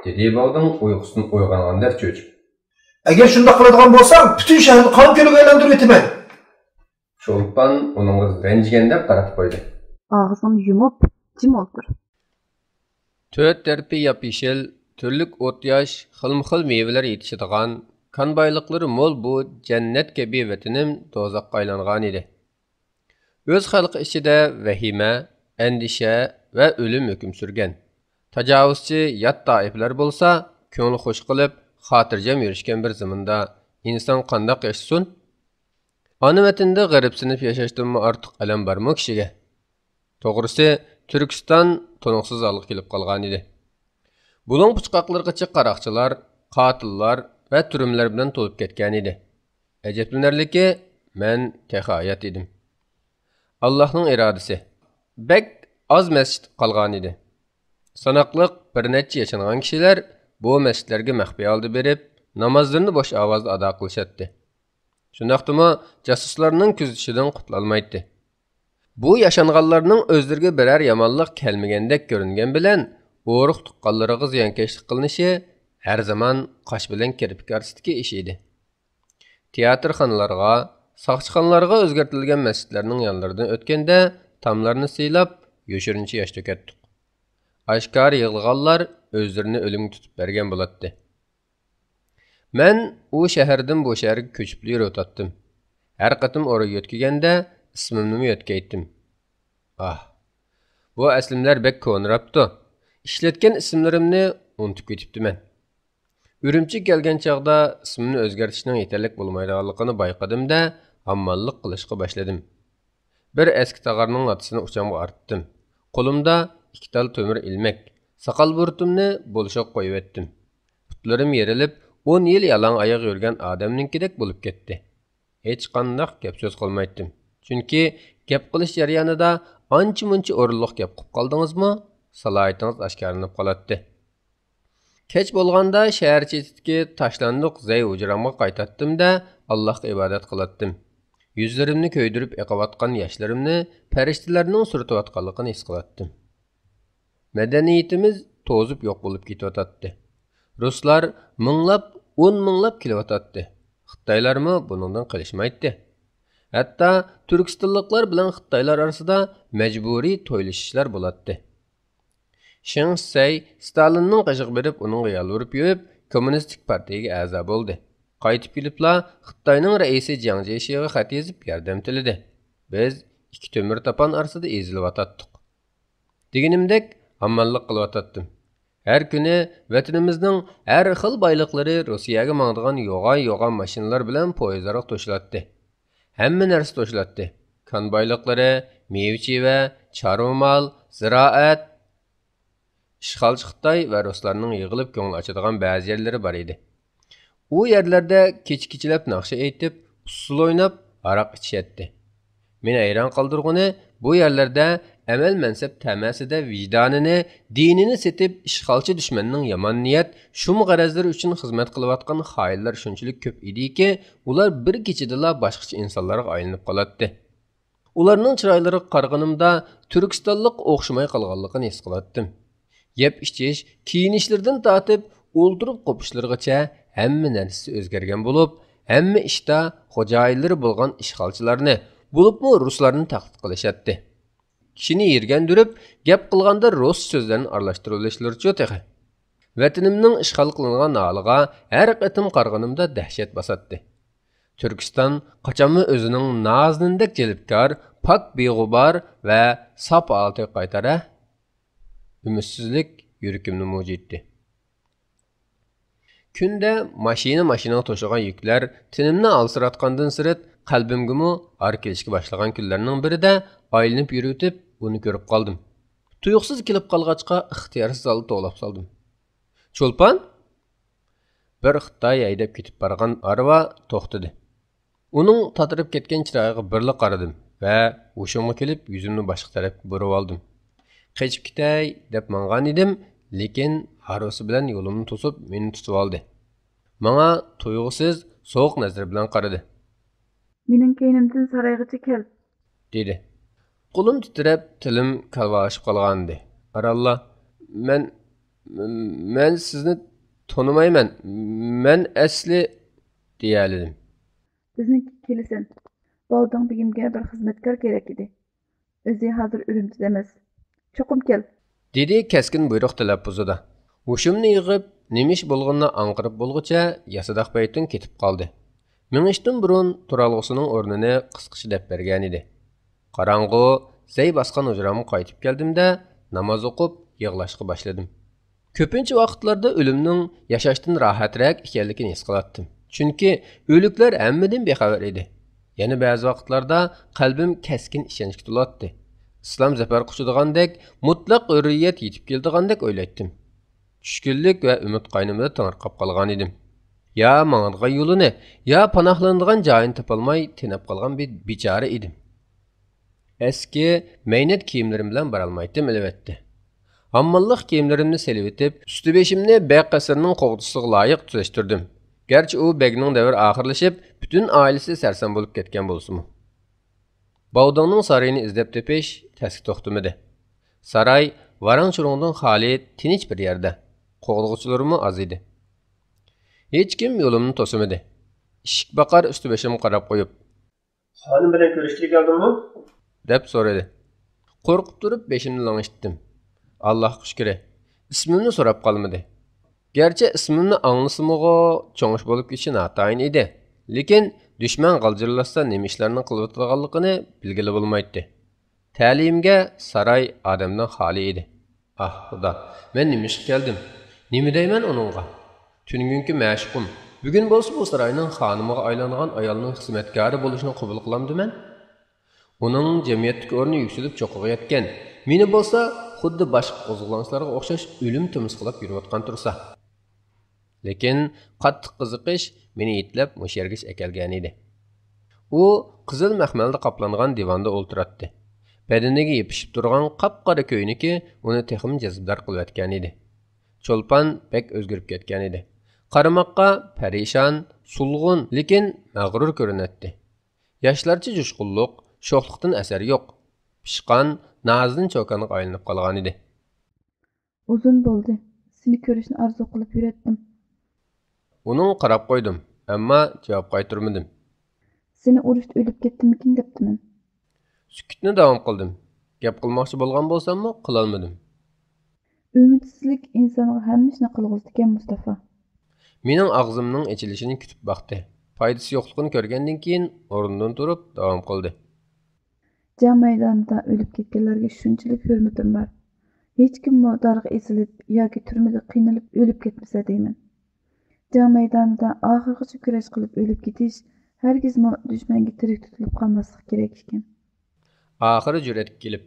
دېدى باۋدىڭ ئۇيقۇسىدىن ئويغانغاندەك چۆچۈپ. ئەگەر شۇنداق قىلىدىغان بولساڭ، پۈتۈن شەھەرنى قان كۆلىگە ئايلاندۇرۇۋېتىمەن! چولپان ئۇنىڭغا رەنجىگەندەك قاراپ قويدى. ئاغزىڭنى يۇمۇپ، جىم ئولتۇر. تۆت تەرىپى ياپيېشىل، تۈرلۈك ئوت-ياش، خىلمۇ-خىل مېۋىلەر يېتىشىدىغان، كان بايلىقلىرى مول بۇ جەننەت كەبى ۋەتىنىم دوزاخقا ئايلانغانىدى. ئۆز خەلقى ئىچىدە ۋەھىمە، ئەندىشە ۋە ئۆلۈم ھۆكۈم سۈرگەن. تاجاۋۇزچى يات تائىپىلەر بولسا، كۆڭلى خوش قىلىپ، خاتىرجەم يۈرۈشكەن بىر زېمىندا ئىنسان قانداق ياشىسۇن؟ ئانا ۋەتىنىدە غېرىبسىنىپ ياشاشتىنمۇ ئارتۇق ئەلەم بارمۇ كىشىگە؟ توغرىسى، تۈركىستان تونۇقسىز ھالغا كېلىپ قالغانىدى. بۇلۇڭ پۇچقاقلىرىغىچە قاراقچىلار، قاتىللار ۋە تۈرمىلەر بىلەن تولۇپ كەتكەنىدى. ئەجەبلىنەرلىكى، مەن تېخى ھايات ئىدىم. ئاللاھنىڭ ئىرادىسى. بەك ئاز مەسچىت قالغانىدى. ساناقلىق بىر نەچچە ياشانغان كىشىلەر بۇ مەسچىتلەرگە مەخپىي ھالدا بېرىپ، نامازلىرىنى بوش ئاۋازدا ئادا قىلىشاتتى. شۇنداقتىمۇ جاسۇسلارنىڭ كۆزىتىشىدىن قۇتۇلالمايتتى. بۇ ياشانغانلارنىڭ ئۆزلىرىگە بىرەر يامانلىق كەلمىگەندەك كۆرۈنگەن بىلەن، ئۇرۇق-تۇغقانلىرىغا زىيانكەشلىك قىلىنىشى ھەر زامان قاش بىلەن كىرپىك ئارىسىدىكى ئىش ئىدى. تىياتىرخانىلارغا، ساقچىخانىلارغا ئۆزگەرتىلگەن مەسچىتلەرنىڭ يانلىرىدىن ئۆتكەندە، تاملارنى سىيلاپ، يوشۇرۇنچە ياش تۆكەتتۇق. ئاشكارا يىغلىغانلار ئۆزلىرىنى ئۆلۈمگە تۇتۇپ بەرگەن بولاتتى. مەن ئۇ شەھەردىن بۇ شەھەرگە كۆچۈپلا يۈرۈۋاتاتتىم. ھەر قېتىم ئورا يۆتكىگەندە، ئىسمىمنىمۇ يۆتكەيتتىم. ئاھ، بۇ ئەسلىمىلەر بەك كونىراپتۇ. ئىشلەتكەن ئىسىملىرىمنى ئۇنتۇپ كېتىپتىمەن. ئۈرۈمچىگە كەلگەن چاغدا ئىسمىمنى ئۆزگەرتىشنىڭ يېتەرلىك بولمايدىغانلىقىنى بايقىدىم-دە، ھامماللىق قىلىشقا باشلىدىم. بىر ئەسكى تاغارنىڭ لاتىسىنى ئۇچامغا ئارتتىم. قولۇمدا ئىككى تال تۆمۈر ئىلمەك، ساقال بۇرۇتۇمنى بولۇشىغا قويۇۋەتتىم. پۇتلىرىم يېرىلىپ، ئون يىل يالاڭ ئاياغ يۈرگەن ئادەمنىڭكىدەك بولۇپ كەتتى. ھېچقانداق گەپ-سۆز قىلمايتتىم. چۈنكى گەپ قىلىش جەريانىدا ئانچە-مۇنچە ئورۇنلۇق گەپ قىلىپ قالدىڭىزمۇ، سالاھىيىتىڭىز ئاشكارىلىنىپ قالاتتى. كەچ بولغاندا شەھەر چېتىدىكى تاشلاندۇق زەي ھۇجرامغا قايتاتتىم-دە، ئاللاھقا ئىبادەت قىلاتتىم. يۈزلىرىمنى كۆيدۈرۈپ ئېقىۋاتقان ياشلىرىمنى پەرىشتىلەرنىڭ سۈرتۈۋاتقانلىقىنى ھېس قىلاتتىم. مەدەنىيىتىمىز توزۇپ يوق بولۇپ كېتىۋاتاتتى. رۇسلار مىڭلاپ، ئون مىڭلاپ كېلىۋاتاتتى. خىتايلارمۇ بۇنىڭدىن قېلىشمايتتى. ھەتتا تۈركىستانلىقلار بىلەن خىتايلار ئارىسىدا مەجبۇرىي تويلىشىشلار بولاتتى. شېڭ شىسەي ستالىننىڭ قېشىغا بېرىپ، ئۇنىڭغا يالۋۇرۇپ يۈرۈپ، كوممۇنىستىك پارتىيىگە ئەزا بولدى. قايتىپ كېلىپلا خىتاينىڭ رەئىسى جياڭ جيېشىغا خەت يېزىپ ياردەم تىلىدى. بىز ئىككى تۆمۈر تاپان ئارىسىدا ئېزىلىۋاتاتتۇق. دېگىنىمدەك، ئامانلىق قىلىۋاتاتتىم. ھەر كۈنى ۋەتىنىمىزنىڭ ھەر خىل بايلىقلىرى روسىيەگە ماڭىدىغان يوغان-يوغان ماشىنىلار بىلەن پويىزلارغا توشۇلاتتى. ھەممە نەرسە توشۇلاتتى. كان بايلىقلىرى، مېۋە-چېۋە، چارۋا مال، زىرائەت. ئىشغالچى خىتاي ۋە رۇسلارنىڭ يىغىلىپ كۆڭۈل ئاچىدىغان بەزى يەرلىرى بار ئىدى. ئۇ يەرلەردە كېچە-كېچىلەپ ناخشا ئېيتىپ، ئۇسسۇل ئويناپ، ھاراق ئىچىشەتتى. مېنى ھەيران قالدۇرغىنى، بۇ يەرلەردە ئەمەل-مەنسەپ تەمەسىدە ۋىجدانىنى، دىنىنى سېتىپ، ئىشغالچى دۈشمەننىڭ يامان نىيەت، شۇم غەرەزلىرى ئۈچۈن خىزمەت قىلىۋاتقان خائىنلار شۇنچىلىك كۆپ ئىدىكى، ئۇلار بىر كېچىدىلا باشقىچە ئىنسانلارغا ئايلىنىپ قالاتتى. ئۇلارنىڭ چىرايلىرىغا قارىغىنىمدا تۈركىستانلىققا ئوخشىماي قالغانلىقىنى ھېس قىلاتتىم. يەپ ئىچىش، كىيىنىشلىرىدىن تارتىپ ئولتۇرۇپ قوپۇشلىرىغىچە ھەممە نەرسىسى ئۆزگەرگەن بولۇپ، ھەممە ئىشتا خوجايىنلىرى بولغان ئىشغالچىلارنى، بولۇپمۇ رۇسلارنى تەقلىد قىلىشاتتى. كىشىنى يىرگەندۈرۈپ، گەپ قىلغاندا رۇس سۆزلەرنى ئارىلاشتۇرۇۋېلىشلىرىچۇ تېخى. ۋەتىنىمنىڭ ئىشغال قىلىنغان ھالىغا ھەر قېتىم قارىغىنىمدا دەھشەت باساتتى. تۈركىستان قاچانمۇ ئۆزىنىڭ نازىنىندەك جەلپكار، پاك بىغۇبار ۋە ساپ ھالىتىگە قايتار ھە؟ ئۈمىدسىزلىك يۈرىكىمنى مۇجۇيتتى. كۈندە ماشىنا-ماشىنىغا توشۇلغان يۈكلەر تېنىمنى ھالسىراتقاندىن سىرت، قەلبىمگىمۇ ھار كېلىشكە باشلىغان كۈنلەرنىڭ بىرىدە ئايلىنىپ يۈرۈۋېتىپ، ئۇنى كۆرۈپ قالدىم. تۇيۇقسىز كېلىپ قالغاچقا، ئىختىيارسىز ھالدا توۋلاپ سالدىم. چولپان! بىر خىتاي ھەيدەپ كېتىپ بارغان ھارۋا توختىدى. ئۇنىڭ تاتىرىپ كەتكەن چىرايىغا بىرلا قارىدىم ۋە ھوشۇمغا كېلىپ، يۈزۈمنى باشقا تەرەپكە بۇرۇۋالدىم. قېچىپ كېتەي دەپ ماڭغان ئىدىم، لېكىن ھارۋىسى بىلەن يولۇمنى توسۇپ، مېنى تۇتۇۋالدى. ماڭا تۇيغۇسىز، سوغۇق نەزىرى بىلەن قارىدى. مېنىڭ كەينىمدىن سارايغىچە كەل. دېدى. قولۇم تىترەپ، تىلىم كالۋالىشىپ قالغانىدى. ئارانلا، مەن، مەن سىزنى تونۇمايمەن. مەن ئەسلى، دېيەلىدىم. بىزنىڭكىگە كېلىسەن. باۋداڭ بېگىمگە بىر خىزمەتكار كېرەك ئىدى. ئۆزى ھازىر ئۈرۈمچىدە ئەمەس. چوقۇم كەل. دېدى كەسكىن بۇيرۇق تەلەپپۇزىدا. ھوشۇمنى يىغىپ، نېمە ئىش بولغىنىنى ئاڭقىرىپ بولغۇچە ياسىداق پەيتۇن كېتىپ قالدى. مېڭىشتىن بۇرۇن تۇرالغۇسىنىڭ ئورنىنى قىسقىچە دەپ بەرگەنىدى. قاراڭغۇ، زەي باسقان ھۇجرامغا قايتىپ كەلدىم-دە، ناماز ئوقۇپ، يىغلاشقا باشلىدىم. كۆپىنچە ۋاقىتلاردا ئۆلۈمنىڭ ياشاشتىن راھەترەك ئىكەنلىكىنى ھېس قىلاتتىم. چۈنكى ئۆلۈكلەر ھەممىدىن بىخەۋەر ئىدى. يەنە بەزى ۋاقىتلاردا قەلبىم كەسكىن ئىشەنچكە تولاتتى. ئىسلام زەپەر قۇچىدىغاندەك، مۇتلەق ھۆررىيەت يېتىپ كېلىدىغاندەك ئويلايتتىم. چۈشكۈنلۈك ۋە ئۈمىد قاينىمىدا تېڭىرقاپ قالغانىدىم. يا ماڭىدىغان يولىنى، يا پاناھلىنىدىغان جايىنى تاپالماي تېنەپ قالغان بىر بىچارە ئىدىم. ئەسكى مەينەت كىيىملىرىم بىلەن بارالمايتتىم، ئەلۋەتتە. ھامماللىق كىيىملىرىمنى سېلىۋېتىپ، ئۈستى بېشىمنى بەگ قەسرىنىڭ قوغدىسىغا لايىق تۈزەشتۈردۈم. گەرچە ئۇ بەگنىڭ دەۋرى ئاخىرلىشىپ، پۈتۈن ئائىلىسى سەرسان بولۇپ كەتكەن بولسىمۇ. باۋداڭنىڭ سارىيىنى ئىزدەپ تېپىش تەسكە توختىمىدى. ساراي ۋاراڭ-چۇرۇڭدىن خالىي، تىنچ بىر يەردە. قوغدىغۇچىلىرىمۇ ئاز ئىدى. ھېچكىم يولۇمنى توسىمىدى. ئىشىك باقار ئۈستى بېشىمغا قاراپ قويۇپ، خانىم بىلەن كۆرۈشكىلى كەلدىڭمۇ؟ دەپ سورىدى. قورقۇپ تۇرۇپ بېشىمنى لىڭشىتتىم. ئاللاھقا شۈكرى، ئىسمىمنى سوراپ قالمىدى. گەرچە ئىسمىمنى ئاڭلىسىمۇغۇ، چوڭ ئىش بولۇپ كېتىشى ناتايىن ئىدى. لېكىن دۈشمەن غالجىرلاشسا نېمە ئىشلارنى قىلىۋاتىدىغانلىقىنى بىلگىلى بولمايتتى. تەلىيىمگە ساراي ئادەمدىن خالىي ئىدى. ئاھ، خۇدا، مەن نېمە ئىشقا كەلدىم؟ نېمە دەيمەن ئۇنىڭغا؟ تۈنۈگۈنكى مەشۇقۇم، بۈگۈن بولسا بۇ ساراينىڭ خانىمىغا ئايلانغان ئايالنىڭ خىزمەتكارى بولۇشىنى قوبۇل قىلامدىمەن؟ ئۇنىڭ جەمئىيەتتىكى ئورنى يۈكسىلىپ چوققىغا يەتكەن. مېنى بولسا خۇددى باشقا قوزغىلاڭچىلارغا ئوخشاش ئۆلۈم تىمىسقىلاپ يۈرۈۋاتقان تۇرسا. لېكىن قاتتىق قىزىقىش مېنى يېتىلەپ مۇشۇ يەرگىچە ئەكەلگەنىدى. ئۇ قىزىل مەخمەلدە قاپلانغان دىۋاندا ئولتۇراتتى. بەدىنىگە يېپىشىپ تۇرغان قاپقارا كۆينىكى ئۇنى تېخىمۇ جەزبىدار قىلىۋەتكەنىدى. چولپان بەك ئۆزگىرىپ كەتكەنىدى. قارىماققا پەرىشان، سولغۇن، لېكىن مەغرۇر كۆرۈنەتتى. ياشلارچە جۇشقۇنلۇق، شوخلۇقتىن ئەسەر يوق. پىشقان، نازىنىن چوكانغا ئايلىنىپ قالغانىدى. ئۇزۇن بولدى. سېنى كۆرۈشنى ئارزۇ قىلىپ يۈرەتتىم. ئۇنىڭغا قاراپ قويدۇم، ئەمما جاۋاب قايتۇرمىدىم. سېنى ئۇرۇشتا ئۆلۈپ كەتتىممىكىن دەپتىمەن. سۈكۈتنى داۋام قىلدىم. گەپ قىلماقچى بولغان بولساممۇ، قىلالمىدىم. ئۈمىدسىزلىك ئىنسانغا ھەممە ئىشنى قىلغۇزىدىكەن، مۇستافا. مېنىڭ ئاغزىمنىڭ ئېچىلىشىنى كۈتۈپ باقتى. پايدىسى يوقلۇقىنى كۆرگەندىن كېيىن، ئورنىدىن تۇرۇپ داۋام قىلدى. جەڭ مەيدانىدا ئۆلۈپ كەتكەنلەرگە شۇنچىلىك ھۆرمىتىم بار. ھېچكىممۇ دارغا ئېسىلىپ ياكى تۈرمىدە قىينىلىپ ئۆلۈپ كەتمىسە دەيمەن. جەڭ مەيدانىدا ئاخىرغىچە كۈرەش قىلىپ ئۆلۈپ كېتىش ھەرگىزمۇ دۈشمەنگە تىرىك تۇتۇلۇپ قالماسلىق كېرەك ئىكەن. ئاخىرى جۈرئەتكە كېلىپ،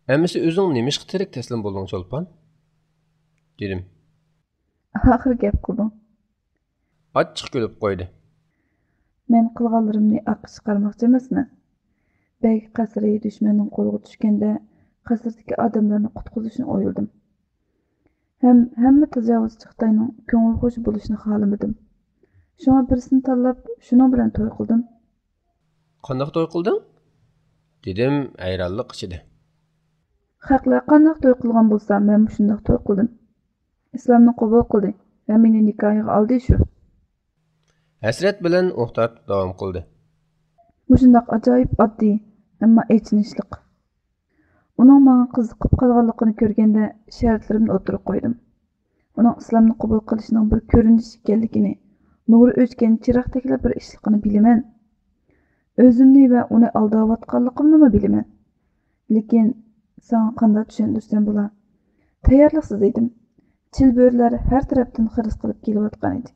ئەمىسە ئۆزۈڭ نېمىشقا تىرىك تەسلىم بولدۇڭ، چولپان؟ دېدىم. ئاخىر گەپ قىلدىڭ. ئاچچىق كۈلۈپ قويدى. مەن قىلغانلىرىمنى ئارقا چىقارماقچى ئەمەسمەن. بەگ قەسرى دۈشمەننىڭ قولىغا چۈشكەندە، قەسىردىكى ئادەملەرنى قۇتقۇزۇشنى ئويلىدىم. ھەم ھەممە تاجاۋۇزچى خىتاينىڭ كۆڭۈل خۇشى بولۇشىنى خالىمىدىم. شۇڭا بىرسىنى تاللاپ، شۇنىڭ بىلەن توي قىلدىم. قانداق توي قىلدىڭ؟ دېدىم ھەيرانلىق ئىچىدە. خەقلەر قانداق توي قىلغان بولسا، مەنمۇ شۇنداق توي قىلدىم. ئىسلامنى قوبۇل قىلدى ۋە مېنى نىكاھىغا ئالدى شۇ. ھەسرەت بىلەن ئۇھ تارتىپ داۋام قىلدى. مۇشۇنداق ئاجايىپ ئاددىي، ئەمما ئېچىنىشلىق. ئۇنىڭ ماڭا قىزىقىپ قالغانلىقىنى كۆرگەندە، شەرتلىرىمنى ئوتتۇرىغا قويدۇم. ئۇنىڭ ئىسلامنى قوبۇل قىلىشنىڭ بىر كۆرۈنۈش ئىكەنلىكىنى، نۇرى ئۆچكەن چىراغدەكلا بىر ئىشلىقىنى بىلىمەن. ئۆزۈمنى ۋە ئۇنى ئالداۋاتقانلىقىمنىمۇ بىلىمەن. لېكىن ساڭا قانداق چۈشەندۈرسەم بولا؟ تەييارلىقسىز ئىدىم. چىلبۆرىلەر ھەر تەرەپتىن خىرىس قىلىپ كېلىۋاتقان ئىدى.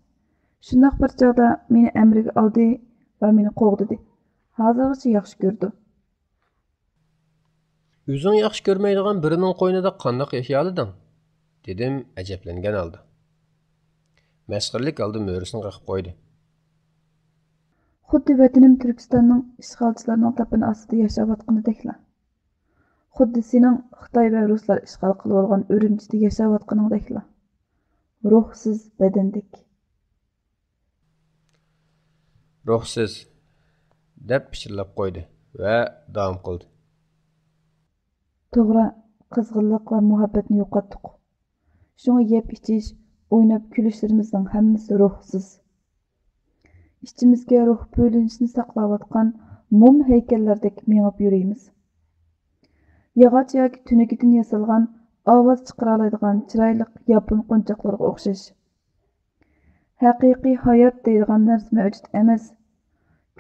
شۇنداق بىر چاغدا مېنى ئەمرىگە ئالدى ۋە مېنى قوغدىدى. ھازىرغىچە ياخشى كۆرىدۇ. ئۆزۈڭ ياخشى كۆرمەيدىغان بىرىنىڭ قوينىدا قانداق ياشىيالىدىڭ؟ دېدىم ئەجەبلەنگەن ھالدا. مەسخىرىلىك ھالدا مۈرىسىنى قېقىپ قويدى. خۇددى ۋەتىنىم تۈركىستاننىڭ ئىشغالچىلارنىڭ داپىنى ئاستىدا ياشاۋاتقىنىدەكلا. خۇددى سېنىڭ خىتاي ۋە رۇسلار ئىشغال قىلىۋالغان ئۈرۈمچىدە ياشاۋاتقىنىڭدەكلا. روھسىز بەدەندەك. روھسىز، دەپ پىچىرلاپ قويدى ۋە داۋام قىلدى. توغرا، قىزغىنلىق ۋە مۇھەببەتنى يوقاتتۇق. شۇڭا يەپ ئىچىش، ئويناپ كۈلۈشلىرىمىزنىڭ ھەممىسى روھسىز. ئىچىمىزگە روھ بۆلۈنۈشىنى ساقلاۋاتقان موم ھەيكەللەردەك مېڭىپ يۈرىمىز. ياغاچ ياكى تۈنۈگۈدىن ياسالغان، ئاۋاز چىقىرالايدىغان چىرايلىق ياپون قونچاقلىرىغا ئوخشاش. ھەقىقىي ھايات دەيدىغان نەرسە مەۋجۇت ئەمەس.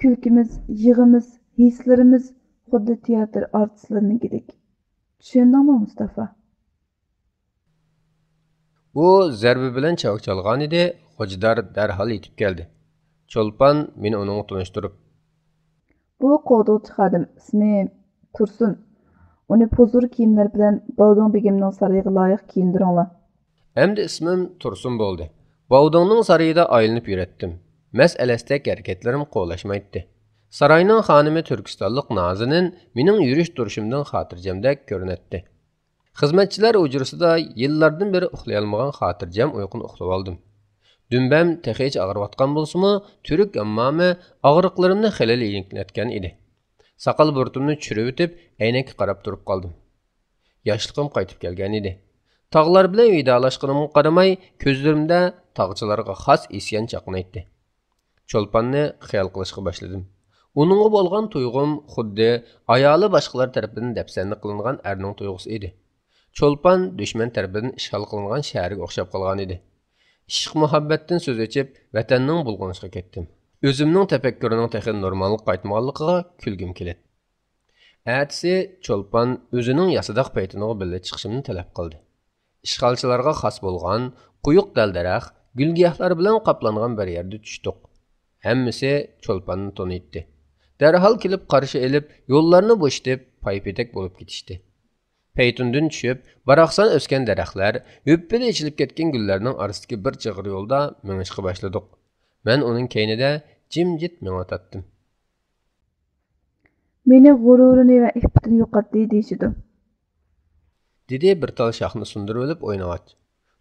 كۈلكىمىز، يىغىمىز، ھېسلىرىمىز خۇددى تىياتىر ئارتىسلىرىنىڭكىدەك. چۈشەندىڭمۇ، مۇستافا؟ ئۇ زەربە بىلەن چاۋاك چالغانىدى، خوجىدار دەرھال يېتىپ كەلدى. چولپان مېنى ئۇنىڭغا تونۇشتۇرۇپ، بۇ قوغدىغۇچى خادىم، ئىسمى تۇرسۇن. ئۇنى پۇزۇر كىيىملەر بىلەن باۋدۇڭ بېگىمنىڭ سارىيىغا لايىق كىيىندۈرۈڭلار. ئەمدى ئىسمىم تۇرسۇن بولدى. باۋدۇڭنىڭ سارىيىدا ئايلىنىپ يۈرەتتىم. مەس ئەلەستەك ھەرىكەتلىرىم قولاشمايتتى. ساراينىڭ خانىمى تۈركىستانلىق نازىنىن مېنىڭ يۈرۈش تۇرۇشۇمدىن خاتىرجەمدەك كۆرۈنەتتى. خىزمەتچىلەر ھۇجرىسىدا يىللاردىن بېرى ئۇخلىيالمىغان خاتىرجەم ئۇيقۇنى ئۇخلىۋالدىم. دۈمبەم تېخىچە ئاغرىۋاتقان بولسىمۇ، تۈرك ھاممامى ئاغرىقلىرىمنى خېلىلا يېنىكلەتكەن ئىدى. ساقال بۇرۇتۇمنى چۈشۈرۈۋېتىپ، ئەينەككە قاراپ تۇرۇپ قالدىم. ياشلىقىم قايتىپ كەلگەنىدى. تاغلار بىلەن ۋىدالاشقىنىمغا قارىماي، كۆزلىرىمدە تاغچىلارغا خاس ئىسيان چاقنايتتى. چولپاننى خىيال قىلىشقا باشلىدىم. ئۇنىڭغا بولغان تۇيغۇم خۇددى ئايالى باشقىلار تەرىپىدىن دەپسەندە قىلىنغان ئەرنىڭ تۇيغۇسى ئىدى. چولپان دۈشمەن تەرىپىدىن ئىشغال قىلىنغان شەھەرگە ئوخشاپ قالغانىدى. ئىشق-مۇھەببەتتىن سۆز ئېچىپ، ۋەتەننىڭ بۇلغىنىشىغا كەتتىم. ئۆزۈمنىڭ تەپەككۇرىنىڭ تېخى نورماللىققا قايتمىغانلىقىغا كۈلگۈم كېلەتتى. ئەتىسى چولپان ئۆزىنىڭ ياسىداق پەيتۇنىغا بىللە چىقىشىمنى تەلەپ قىلدى. ئىشغالچىلارغا خاس بولغان قويۇق دەل-دەرەخ، گۈل-گىياھلار بىلەن قاپلانغان بىر يەردە چۈشتۇق. ھەممىسى چولپاننى تونۇيتتى. دەرھال كېلىپ قارشى ئېلىپ، يوللارنى بوشىتىپ، پايپېتەك بولۇپ كېتىشتى. پەيتۇندىن چۈشۈپ، باراقسان ئۆسكەن دەرەخلەر، ھۈپپىدە ئېچىلىپ كەتكەن گۈللەرنىڭ ئارىسىدىكى بىر چىغىر يولدا مېڭىشقا باشلىدۇق. مەن ئۇنىڭ كەينىدە جىمجىت مېڭىۋاتاتتىم. مېنى غۇرۇرىنى ۋە ئىپپىتىنى يوقاتتى دېيىشىدۇ. دېدى بىر تال شاخنى سۇندۇرۇۋېلىپ ئوينىغاچ.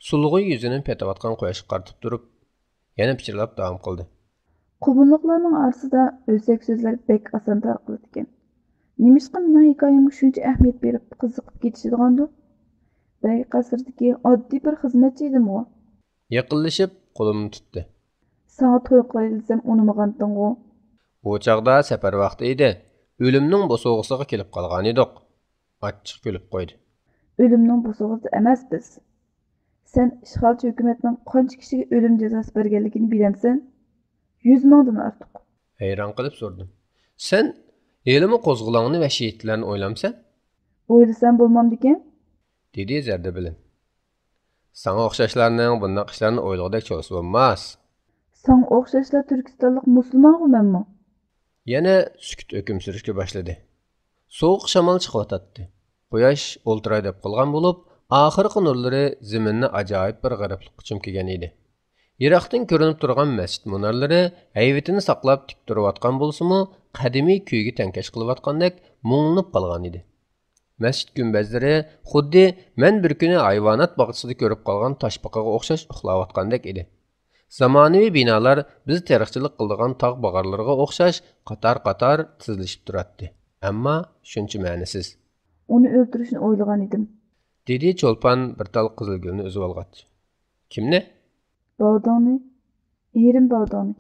سۇلغا يۈزىنى پېتىۋاتقان قۇياشقا قارىتىپ تۇرۇپ، يەنە پىچىرلاپ داۋام قىلدى. قۇمۇللۇقلارنىڭ ئارىسىدا ئۆسەك سۆزلەر بەك ئاسان تارقىلىدىكەن. نېمىشقا مېنىڭ ھېكايەمگە شۇنچە ئەھمىيەت بېرىپ قىزىقىپ كېتىشىدىغاندۇ؟ بەگ قەسرىدىكى ئاددىي بىر خىزمەتچى ئىدىمغۇ؟ يېقىنلىشىپ قولۇمنى تۇتتى. ساڭا توي قىلاي دېسەم ئۇنىمىغانتىڭغۇ؟ ئۇ چاغدا سەپەر ۋاقتى ئىدى. ئۆلۈمنىڭ بوسۇغىسىغا كېلىپ قالغانىدۇق. ئاچچىق كۈلۈپ قويدى. ئۆلۈمنىڭ بوسۇغىسى ئەمەس بىز. سەن ئىشغالچى ھۆكۈمەتنىڭ قانچە كىشىگە ئۆلۈم جازاسى بەرگەنلىكىنى بىلەمسەن؟ يۈز مىڭدىن ئارتۇق. ھەيران قېلىپ سورىدىم. سەن ھېلىمۇ قوزغىلاڭنى ۋە شېھىتلەرنى ئويلامسەن؟ ئويلىسام بولمامدىكەن؟ دېدى زەردە بىلەن. ساڭا ئوخشاشلارنىڭ بۇنداق ئىشلارنى ئويلىغۇدەك چولىسى بولماس. ساڭا ئوخشاشلا تۈركىستانلىق مۇسۇلمانغۇ مەنمۇ؟ يەنە سۈكۈت ھۆكۈم سۈرۈشكە باشلىدى. سوغۇق شامال چىقىۋاتاتتى. قۇياش ئولتۇراي دەپ قالغان بولۇپ، ئاخىرقى نۇرلىرى زېمىننى ئاجايىپ بىر غېرىبلىققا چۆمكىگەن ئىدى. يىراقتىن كۆرۈنۈپ تۇرغان مەسچىت مۇنارلىرى ھەيۋىتىنى ساقلاپ تىك تۇرۇۋاتقان بولسىمۇ، قەدىمىي كۈيگە تەڭكەش قىلىۋاتقاندەك مۇڭلىنىپ قالغان ئىدى. مەسچىت گۈمبەزلىرى خۇددى مەن بىر كۈنى ھايۋانات باغچىسىدا كۆرۈپ قالغان تاشپاقىغا ئوخشاش ئۇخلاۋاتقاندەك ئىدى. زامانىۋى بىنالار بىز تېرىقچىلىق قىلىدىغان تاغ باغارلىرىغا ئوخشاش قاتار-قاتار تىزىلىشىپ تۇراتتى. ئەمما شۇنچە مەنىسىز. ئۇنى ئۆلتۈرۈشنى ئويلىغان ئىدىم. دېدى چولپان بىر تال قىزىلگۈلنى ئۈزۈۋالغاچ. كىمنى؟ باۋداڭنى. ئېرىم باۋداڭنى.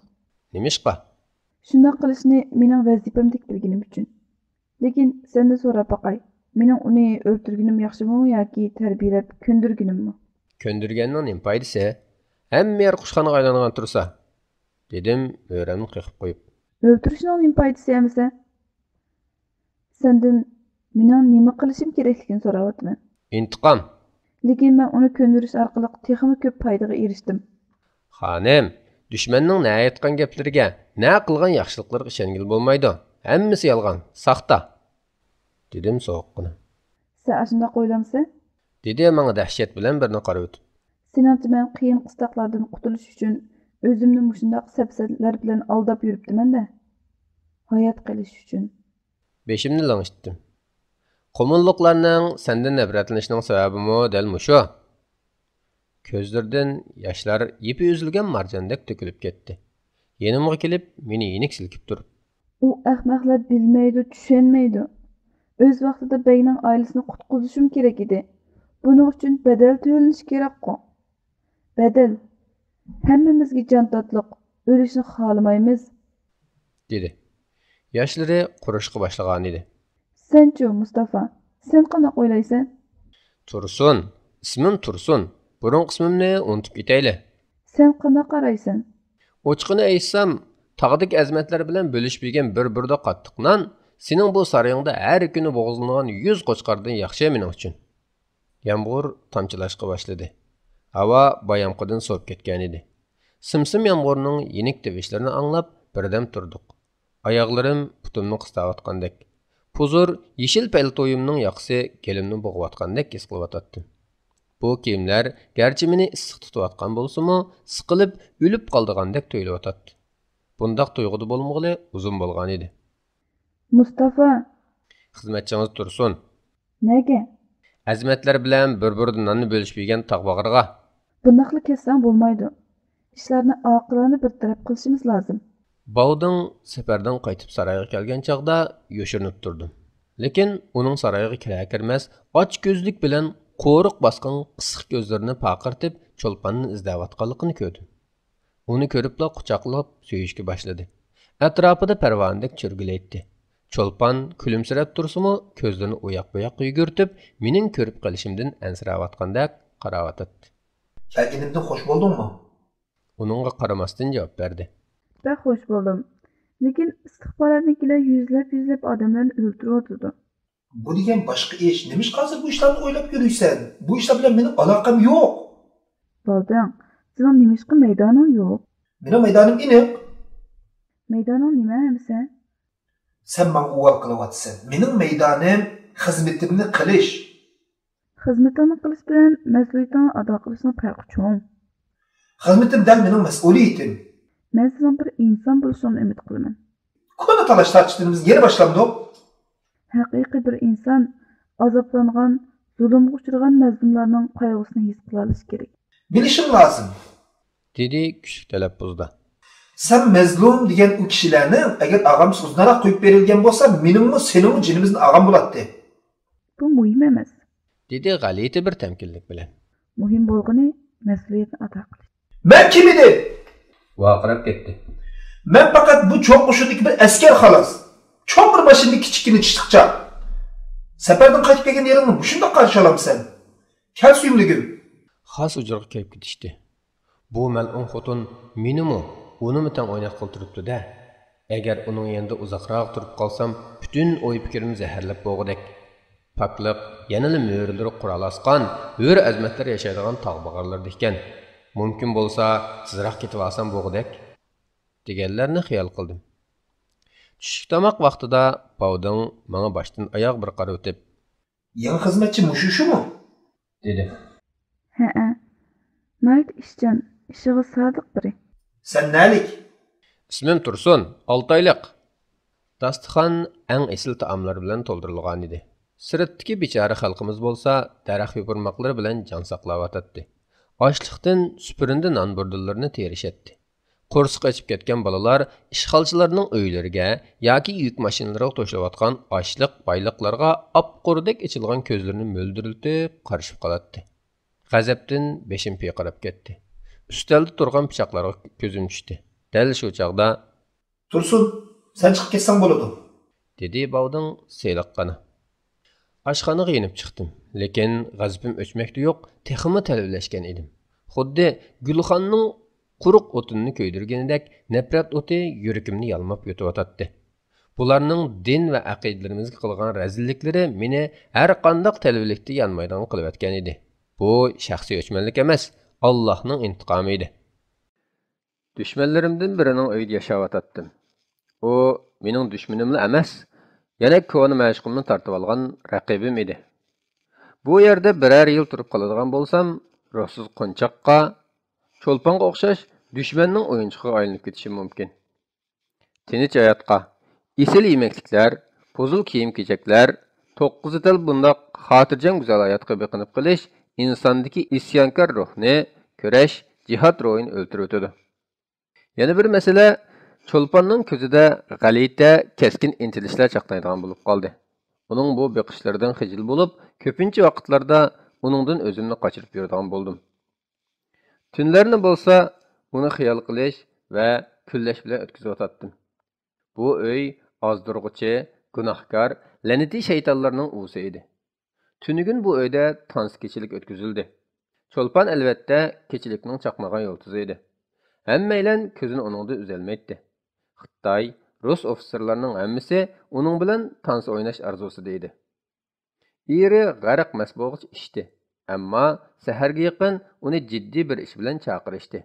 نېمىشقا؟ شۇنداق قىلىشنى مېنىڭ ۋەزىپەمدەك بىلگىنىم ئۈچۈن. لېكىن سەندىن سوراپ باقاي، مېنىڭ ئۇنى ئۆلتۈرگىنىم ياخشىمۇ ياكى تەربىيەلەپ كۆندۈرگىنىممۇ؟ كۆندۈرگەننىڭ نېمە پايدىسى؟ ھەممە يەر قۇشخانىغا ئايلانغان تۇرسا، دېدىم ئۆرەمنى قېقىپ قويۇپ. ئۆلتۈرۈشنىڭ نېمە پايدىسى ئەمىسە؟ سەندىن مېنىڭ نېمە قىلىشىم كېرەكلىكىنى سوراۋاتىمەن. ئىنتىقام. لېكىن مەن ئۇنى كۆندۈرۈش ئارقىلىق تېخىمۇ كۆپ پايدىغا ئېرىشتىم. خانىم، دۈشمەننىڭ نە ئېيتقان گەپلىرىگە، نە قىلغان ياخشىلىقلىرىغا ئىشەنگىلى بولمايدۇ. ھەممىسى يالغان، ساختا، دېدىم سوغۇققىنا. سەن ئاشۇنداق ئويلامسەن؟ دېدى ماڭا دەھشەت بىلەن بىرنى قارىۋېتىپ. سېنىڭچە مەن قىيىن قىستاقلاردىن قۇتۇلۇش ئۈچۈن ئۆزۈمنى مۇشۇنداق سەپسەتىلەر بىلەن ئالداپ يۈرۈپتىمەن-دە. ھايات قېلىش ئۈچۈن. بېشىمنى لىڭشىتتىم. قۇمۇللۇقلارنىڭ سەندىن نەپرەتلىنىشىنىڭ سەۋەبىمۇ دەل مۇشۇ. كۆزلىرىدىن ياشلار يىپى ئۈزۈلگەن مارجاندەك تۆكۈلۈپ كەتتى. يېنىمغا كېلىپ، مېنى يېنىك سىلكىپ تۇرۇپ. ئۇ ئەخمەقلەر بىلمەيدۇ، چۈشەنمەيدۇ. ئۆز ۋاقتىدا بەگنىڭ ئائىلىسىنى قۇتقۇزۇشۇم كېرەك ئىدى. بۇنىڭ ئۈچۈن بەدەل تۆلىنىشى كېرەكقۇ. بەدەل. ھەممىمىزگە جان تاتلىق، ئۆلۈشنى خالىمايمىز. دېدى. ياشلىرى قۇرۇشقا باشلىغانىدى. سەنچۇ، مۇستافا، سەن قانداق ئويلايسەن؟ تۇرسۇن، ئىسمىم تۇرسۇن. بۇرۇنقى ئىسمىمنى ئۇنتۇپ كېتەيلى. سەن قانداق قارايسەن؟ ئوچۇقىنى ئېيتسام، تاغدىكى ئەزىمەتلەر بىلەن بۆلۈشۈپ يېگەن بىر بۇردا قاتتىق نان سېنىڭ بۇ سارىيىڭدا ھەر كۈنى بوغۇزلىنىدىغان يۈز قوچقاردىن ياخشى مېنىڭ ئۈچۈن. يامغۇر تامچىلاشقا باشلىدى. ھاۋا بايامقىدىن سوۋۇپ كەتكەنىدى. سىم-سىم يامغۇرنىڭ يېنىك تىۋىشلىرىنى ئاڭلاپ بىردەم تۇردۇق. ئاياغلىرىم پۇتۇمنى قىستاۋاتقاندەك، پۇزۇر يېشىل پەلتويۇمنىڭ ياقىسى گېلىمنى بوغۇۋاتقاندەك ھېس قىلىۋاتاتتىم. بۇ كىيىملەر گەرچە مېنى ئىسسىق تۇتۇۋاتقان بولسىمۇ، سىقىلىپ ئۆلۈپ قالىدىغاندەك تۇيۇلۇۋاتاتتى. بۇنداق تۇيغۇدا بولمىغىلى ئۇزۇن بولغانىدى. مۇستافا! خىزمەتچىڭىز تۇرسۇن. نەگە؟ ئەزىمەتلەر بىلەن بىر بۇردا ناننى بۆلۈشۈپ يېگەن تاغ باغرىغا. بۇنداقلا كەتسەڭ بولمايدۇ. ئىشلارنى ئاقىلانە بىر تەرەپ قىلىشىمىز لازىم. باۋدىڭ سەپەردىن قايتىپ سارايغا كەلگەن چاغدا يوشۇرۇنۇپ تۇردۇم. لېكىن ئۇنىڭ سارايغا كىرەر-كىرمەس ئاچكۆزلۈك بىلەن قورۇق باسقان قىسىق كۆزلىرىنى پارقىرىتىپ چولپاننى ئىزدەۋاتقانلىقىنى كۆردۈم. ئۇنى كۆرۈپلا قۇچاقلاپ سۆيۈشكە باشلىدى. ئەتراپىدا پەرۋانىدەك چۆرگىلەيتتى. چولپان كۈلۈمسىرەپ تۇرسىمۇ، كۆزلىرىنى ئۇياق-بۇياققا يۈگۈرتۈپ، مېنىڭ كۆرۈپ قېلىشىمدىن ئەنسىرەۋاتقاندەك قاراۋاتاتتى. كەلگىنىمدىن خوش بولدۇڭمۇ؟ ئۇنىڭغا قارىماستىن جاۋاب بەردى. بەك خوش بولدۇم. لېكىن ئىستىخباراتنىڭكىلەر يۈزلەپ-يۈزلەپ ئادەملەرنى ئۆلتۈرۈۋاتىدۇ. بۇ دېگەن باشقا ئىش. نېمىشقا ھازىر بۇ ئىشلارنى ئويلاپ يۈرۈيسەن؟ بۇ ئىشلار بىلەن مېنىڭ ئالاقەم يوق. بالدىڭ، سېنىڭ نېمىشقا مەيدانىڭ يوق؟ مېنىڭ مەيدانىم ئېنىق. مەيدانىڭ نېمە ئەمىسە؟ سەن ماڭا ئۇۋال قىلىۋاتىسەن. مېنىڭ مەيدانىم خىزمىتىمنى قىلىش. خىزمىتىڭنى قىلىش بىلەن مەسئۇلىيىتىڭنى ئادا قىلىشنىڭ پەرقى چوڭ. خىزمىتىم دەل مېنىڭ مەسئۇلىيىتىم. مەن سېنىڭ بىر ئىنسان بولۇشۇڭنى ئۈمىد قىلىمەن. كونا تالاش-تارتىشلىرىمىز يەنە باشلامدۇ؟ ھەقىقىي بىر ئىنسان ئازابلانغان، زۇلۇمغا ئۇچرىغان مەزلۇملارنىڭ قايغۇسىنى ھېس قىلالىشى كېرەك. بىلىشىڭ لازىم. دېدى كۈچلۈك تەلەپپۇزدا. سەن مەزلۇم دېگەن ئۇ كىشىلەرنىڭ ئەگەر ئاغامسى ئۇزۇنراق قويۇپ بېرىلگەن بولسا، مېنىڭمۇ، سېنىڭمۇ جېنىمىزدىن ئاغام بولاتتى. بۇ مۇھىم ئەمەس. دېدى غەلىتە بىر تەمكىنلىك بىلەن. مۇھىم بولغىنى مەسئۇلىيەتنى ئادا قىلىش. مەن كىم ئىدىم؟ ۋارقىراپ كەتتى. مەن پەقەت بۇ چوڭ قوشۇندىكى بىر ئەسكەر، خالاس. چوڭ بىر ماشىنىدىكى كىچىككىنە چىشلىقچا. سەپەردىن قايتىپ كەلگەن ئېرىڭنى مۇشۇنداق قارشى ئالامسەن؟ كەل، سۆيۈملۈكۈم. خاس ھۇجرىغا كىرىپ كېتىشتى. بۇ مەلئۇن خوتۇن مېنىمۇ، ئۇنىمۇ تەڭ ئويناتقىلى تۇرۇپتۇ-دە. ئەگەر ئۇنىڭ يېنىدا ئۇزاقراق تۇرۇپ قالسام، پۈتۈن ئوي-پىكرىم زەھەرلەپ بوغۇدەك. پاكلىق يەنىلا مۈرىلىرى قورال ئاسقان، ھۆر-ئەزىمەتلەر ياشايدىغان تاغ باغارلىرىدا ئىكەن. مۇمكىن بولسا، تېزراق كېتىۋالسام بوغۇدەك، دېگەنلەرنى خىيال قىلدىم. چۈشلۈك تاماق ۋاقتىدا باۋدىڭ ماڭا باشتىن ئاياغ بىر قارىۋېتىپ، يېڭى خىزمەتچى مۇشۇ شۇمۇ؟ دېدى. ھەئە، ناھايىتى ئىشچان، ئىشىغا سادىق بىرى. سەن نەلىك؟ ئىسمىم تۇرسۇن، ئالتايلىق. داستىخان ئەڭ ئېسىل تائاملار بىلەن تولدۇرۇلغانىدى. سىرتتىكى بىچارە خەلقىمىز بولسا دەرەخ يوپۇرماقلىرى بىلەن جان ساقلاۋاتاتتى. ئاشلىقتىن سۈپۈرۈندە نان بۇردىنلىرىنى تېرىشەتتى. قورسىقى ئېچىپ كەتكەن بالىلار ئىشغالچىلارنىڭ ئۆيلىرىگە ياكى يۈك ماشىنىلىرىغا توشۇلۇۋاتقان ئاشلىق بايلىقلارغا ئاپقۇردەك ئېچىلغان كۆزلىرىنى مۆلدۈرلىتىپ قارىشىپ قالاتتى. غەزەپتىن بېشىم پىرقىراپ كەتتى. ئۈستەلدە تۇرغان پىچاقلارغا كۆزۈم چۈشتى. دەل شۇ چاغدا، تۇرسۇن، سەن چىقىپ كەتسەڭ بولىدۇ، دېدى باۋدىڭ سېلىققىنا. ئاشخانىغا يېنىپ چىقتىم، لېكىن غەزىپىم ئۆچمەكتە يوق، تېخىمۇ تەلۋىلەشكەن ئىدىم. خۇددى گۈلخاننىڭ قۇرۇق ئوتۇنىنى كۆيدۈرگىنىدەك نەپرەت ئوتى يۈرىكىمنى يالماپ يوتۇۋاتاتتى. بۇلارنىڭ دىن ۋە ئەقىدىلىرىمىزگە قىلغان رەزىللىكلىرى مېنى ھەرقانداق تەلۋىلىكتە يانمايدىغان قىلىۋەتكەن ئىدى. بۇ شەخسىي ئۆچمەنلىك ئەمەس، ئاللاھنىڭ ئىنتىقامى ئىدى. دۈشمەنلىرىمدىن بىرىنىڭ ئۆيىدە ياشاۋاتاتتىم. ئۇ مېنىڭ دۈشمىنىملا ئەمەس، يەنە كونا مەشۇقۇمنى تارتىۋالغان رەقىبىم ئىدى. بۇ يەردە بىرەر يىل تۇرۇپ قالىدىغان بولسام، روھسىز قونچاققا، چولپانغا ئوخشاش دۈشمەننىڭ ئويۇنچۇقىغا ئايلىنىپ كېتىشىم مۇمكىن. تىنچ ھاياتقا، ئېسىل يېمەكلىكلەر، پۇزۇل كىيىم-كېچەكلەر، توققۇزى تەل بۇنداق خاتىرجەم گۈزەل ھاياتقا بېقىنىپ قېلىش ئىنساندىكى ئىسيانكار روھنى، كۈرەش، جىھاد روھىنى ئۆلتۈرۈۋېتىدۇ. يەنە بىر مەسىلە، چولپاننىڭ كۆزىدە غەلىتە، كەسكىن ئىنتىلىشلار چاقنايدىغان بولۇپ قالدى. ئۇنىڭ بۇ بېقىشلىرىدىن خىجىل بولۇپ، كۆپىنچە ۋاقىتلاردا ئۇنىڭدىن ئۆزۈمنى قاچۇرۇپ يۈرىدىغان بولدۇم. تۈنلەرنى بولسا ئۇنى خىيال قىلىش ۋە كۈنلەش بىلەن ئۆتكۈزۈۋاتاتتىم. بۇ ئۆي ئازدۇرغۇچى، گۇناھكار، لەنىتىي شەيتانلارنىڭ ئۇۋىسى ئىدى. تۈنۈگۈن بۇ ئۆيدە تانسا كېچىلىك ئۆتكۈزۈلدى. چولپان، ئەلۋەتتە، كېچىلىكنىڭ چاقنىغان يۇلتۇزى ئىدى. ھەممەيلەن كۆزىنى ئۇنىڭدىن ئۈزەلمەيتتى. خىتاي، رۇس ئوفىتسېرلارنىڭ ھەممىسى ئۇنىڭ بىلەن تانسا ئويناش ئارزۇسىدا ئىدى. ئېرى غەرق مەست بولغۇچە ئىچتى. ئەمما سەھەرگە يېقىن ئۇنى جىددىي بىر ئىش بىلەن چاقىرىشتى.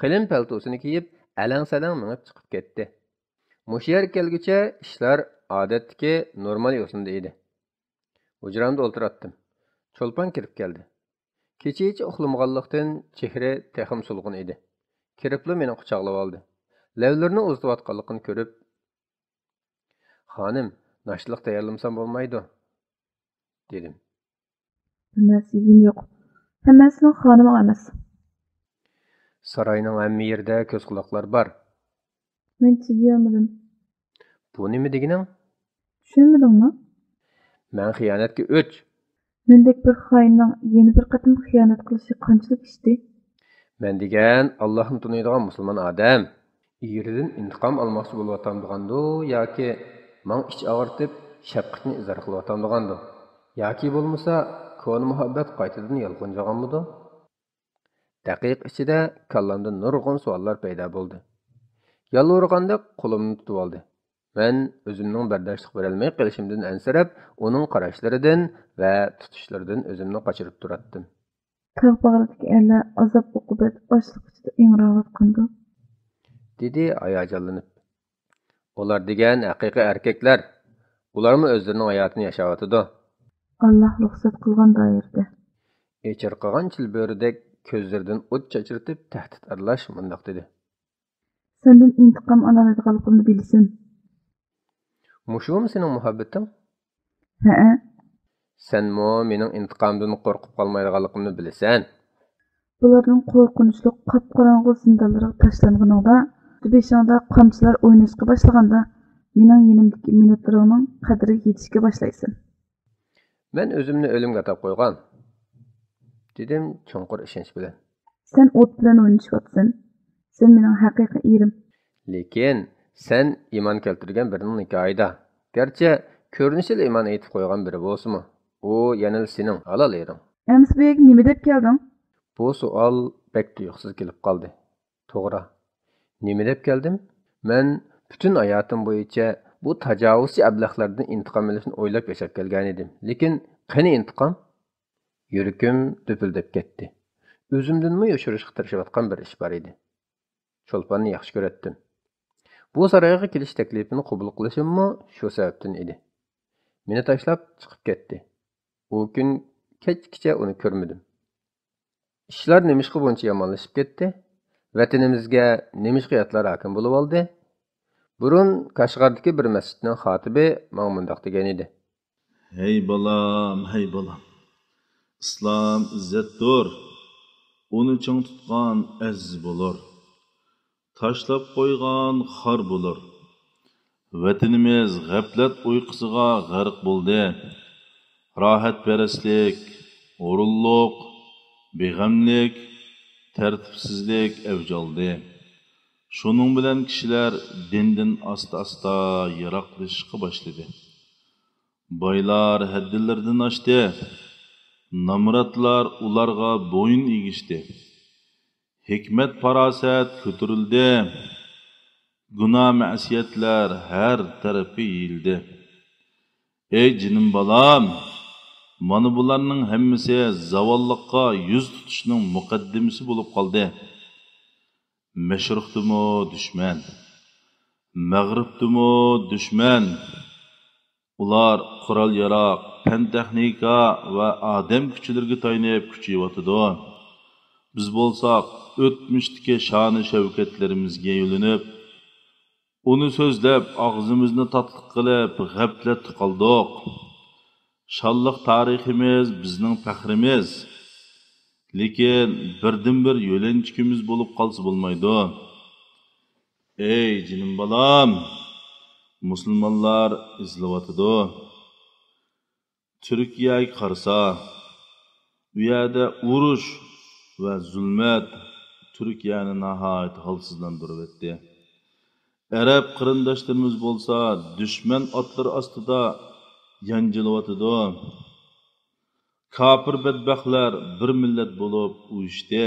قېلىن پەلتوسىنى كىيىپ، ئەلەڭ-سەلەڭ مېڭىپ چىقىپ كەتتى. مۇشۇ يەرگە كەلگۈچە ئىشلار ئادەتتىكى نورمال يوسۇندا ئىدى. ھۇجرامدا ئولتۇراتتىم. چولپان كىرىپ كەلدى. كېچىچە ئۇخلىمىغانلىقتىن، چېھرى تېخىمۇ سولغۇن ئىدى. كىرىپلا مېنى قۇچاقلىۋالدى. لەۋلىرىنى ئۇزىتىۋاتقانلىقىنى كۆرۈپ، خانىم، ناشتىلىق تەييارلىمىسام بولمايدۇ، دېدىم. بىر نەرسە يېگۈم يوق. ھەممەسىنىڭ خانىمىغا ئەمەس. ساراينىڭ ھەممە يېرىدە كۆز-قۇلاقلار بار. مەن چىدىيالمىدىم. بۇ نېمە دېگىنىڭ؟ چۈشەنمىدىڭمۇ؟ مەن خىيانەتكە ئۆچ. مەندەك بىر خائىننىڭ يەنە بىر قېتىم خىيانەت قىلىشى قانچىلىك ئىشتى؟ مەن دېگەن ئاللاھنى تونۇيدىغان مۇسۇلمان ئادەم. ئېرىدىن ئىنتىقام ئالماقچى بولۇۋاتامدىغاندۇ ياكى ماڭا ئىچ ئاغرىتىپ، شەپقىتىنى ئىزھار قىلىۋاتامدىغاندۇ؟ ياكى بولمىسا كونا مۇھەببەت قايتىدىن يالقۇنجىغانمىدۇ؟ دەقىقە ئىچىدە كاللامدا نۇرغۇن سوئاللار پەيدا بولدى. يالۋۇرغاندەك قولۇمنى تۇتۇۋالدى. مەن ئۆزۈمنىڭ بەرداشلىق بېرەلمەي قېلىشىمدىن ئەنسىرەپ، ئۇنىڭ قاراشلىرىدىن ۋە تۇتۇشلىرىدىن ئۆزۈمنى قاچۇرۇپ تۇراتتىم. تاغ باغرىدىكى ئەرلەر ئازاب-ئوقۇبەت، ئاچلىق ئىچىدە ئىڭراۋاتقاندۇ؟ دېدى ھاياجانلىنىپ. ئۇلار دېگەن ھەقىقىي ئەركەكلەر. ئۇلارمۇ ئۆزلىرىنىڭ ھاياتىنى ياشاۋاتىدۇ. ئاللاھ رۇخسەت قىلغان دائىرىدە. ئېچىرقىغان چىلبۆرىدەك كۆزلىرىدىن ئوت چاچرىتىپ، تەھدىت ئارىلاش مۇنداق دېدى. سەندىن ئىنتىقام ئالالايدىغانلىقىمنى بىلىسەن. مۇشۇمۇ سېنىڭ مۇھەببىتىڭ؟ ھەئە. سەنمۇ مېنىڭ ئىنتىقامدىن قورقۇپ قالمايدىغانلىقىمنى بىلىسەن. بۇلاردىن قورقۇنچلۇق قاپقاراڭغۇ زىندانلارغا تاشلانغىنىڭدا، بېشىڭدا قامچىلار ئويناشقا باشلىغاندا، مېنىڭ يېنىمدىكى مىنۇتلىرىڭنىڭ قەدرىگە يېتىشكە باشلايسەن. مەن ئۆزۈمنى ئۆلۈمگە ئاتاپ قويغان، دېدىم چوڭقۇر ئىشەنچ بىلەن. سەن ئوت بىلەن ئوينىشىۋاتىسەن. سەن مېنىڭ ھەقىقىي ئېرىم. لېكىن سەن ئىمان كەلتۈرگەن بىرىنىڭ نىكاھىدا، گەرچە كۆرۈنۈشىدە ئىمان ئېيتىپ قويغان بىرى بولسىمۇ، ئۇ يەنىلا سېنىڭ ھالال ئېرىڭ. ئەمىسە بۇ يەرگە نېمە دەپ كەلدىڭ؟ بۇ سوئال بەك تۇيۇقسىز كېلىپ قالدى. توغرا. نېمە دەپ كەلدىم؟ مەن پۈتۈن ھاياتىم بويىچە بۇ تاجاۋۇزچى ئەبلەخلەردىن ئىنتىقام ئېلىشنى ئويلاپ ياشاپ كەلگەنىدىم. لېكىن قېنى ئىنتىقام؟ يۈرىكىم دۈپۈلدەپ كەتتى. ئۆزۈمدىنمۇ يوشۇرۇشقا تىرىشىۋاتقان بىر ئىش بار ئىدى. چولپاننى ياخشى كۆرەتتىم. بۇ سارايغا كېلىش تەكلىپىنى قوبۇل قىلىشىممۇ شۇ سەۋەبتىن ئىدى. مېنى تاشلاپ چىقىپ كەتتى. ئۇ كۈن كەچكىچە ئۇنى كۆرمىدىم. ئىشلار نېمىشقا بۇنچە يامانلىشىپ كەتتى؟ ۋەتىنىمىزگە نېمىشقا ياتلار ھاكىم بولۇۋالدى؟ بۇرۇن كاشغاردىكى بىر مەسچىتنىڭ خاتىپى ماڭا مۇنداق دېگەنىدى. ھەي بالام، ھەي بالام! ئىسلام ئىززەتتۇر. ئۇنى چىڭ تۇتقان ئەزىز بولۇر. تاشلاپ قويغان خار بولۇر. ۋەتىنىمىز غەپلەت ئۇيقۇسىغا غەرق بولدى. راھەتپەرەسلىك، ھۇرۇنلۇق، بىغەملىك، تەرتىپسىزلىك ئەۋج ئالدى. شۇنىڭ بىلەن كىشىلەر دىندىن ئاستا-ئاستا يىراقلىشىشقا باشلىدى. بايلار ھەددىلىرىدىن ئاشتى. نامراتلار ئۇلارغا بويۇن ئېگىشتى. ھېكمەت-پاراسەت كۆتۈرۈلدى. گۇناھ-مەسىيەتلەر ھەر تەرەپكە يېيىلدى. ئەي جېنىم بالام، مانا بۇلارنىڭ ھەممىسى زاۋاللىققا يۈز تۇتۇشنىڭ مۇقەددىمىسى بولۇپ قالدى. مەشرىقتىمۇ دۈشمەن، مەغرىبتىمۇ دۈشمەن. ئۇلار قورال-ياراغ، پەن-تېخنىكا ۋە ئادەم كۈچلىرىگە تايىنىپ كۈچىيىۋاتىدۇ. بىز بولساق ئۆتمۈشتىكى شانى-شەۋكەتلىرىمىزگە يۆلىنىپ، ئۇنى سۆزلەپ، ئاغزىمىزنى تاتلىق قىلىپ، غەپلەتتە قالدۇق. شانلىق تارىخىمىز بىزنىڭ پەخرىمىز. لېكىن بىردىنبىر يۆلەنچۈكىمىز بولۇپ قالسا بولمايدۇ. ئەي جېنىم بالام، مۇسۇلمانلار ئېزىلىۋاتىدۇ. تۈركىيەگە قارىسا، ئۇ يەردە ئۇرۇش ۋە زۇلمەت تۈركىيەنى ناھايىتى ھالسىزلاندۇرۇۋەتتى. ئەرەب قېرىنداشلىرىمىز بولسا دۈشمەن ئاتلىرى ئاستىدا يانجىلىۋاتىدۇ. كاپىر بەتبەختلەر بىر مىللەت بولۇپ ئۇيۇشتى.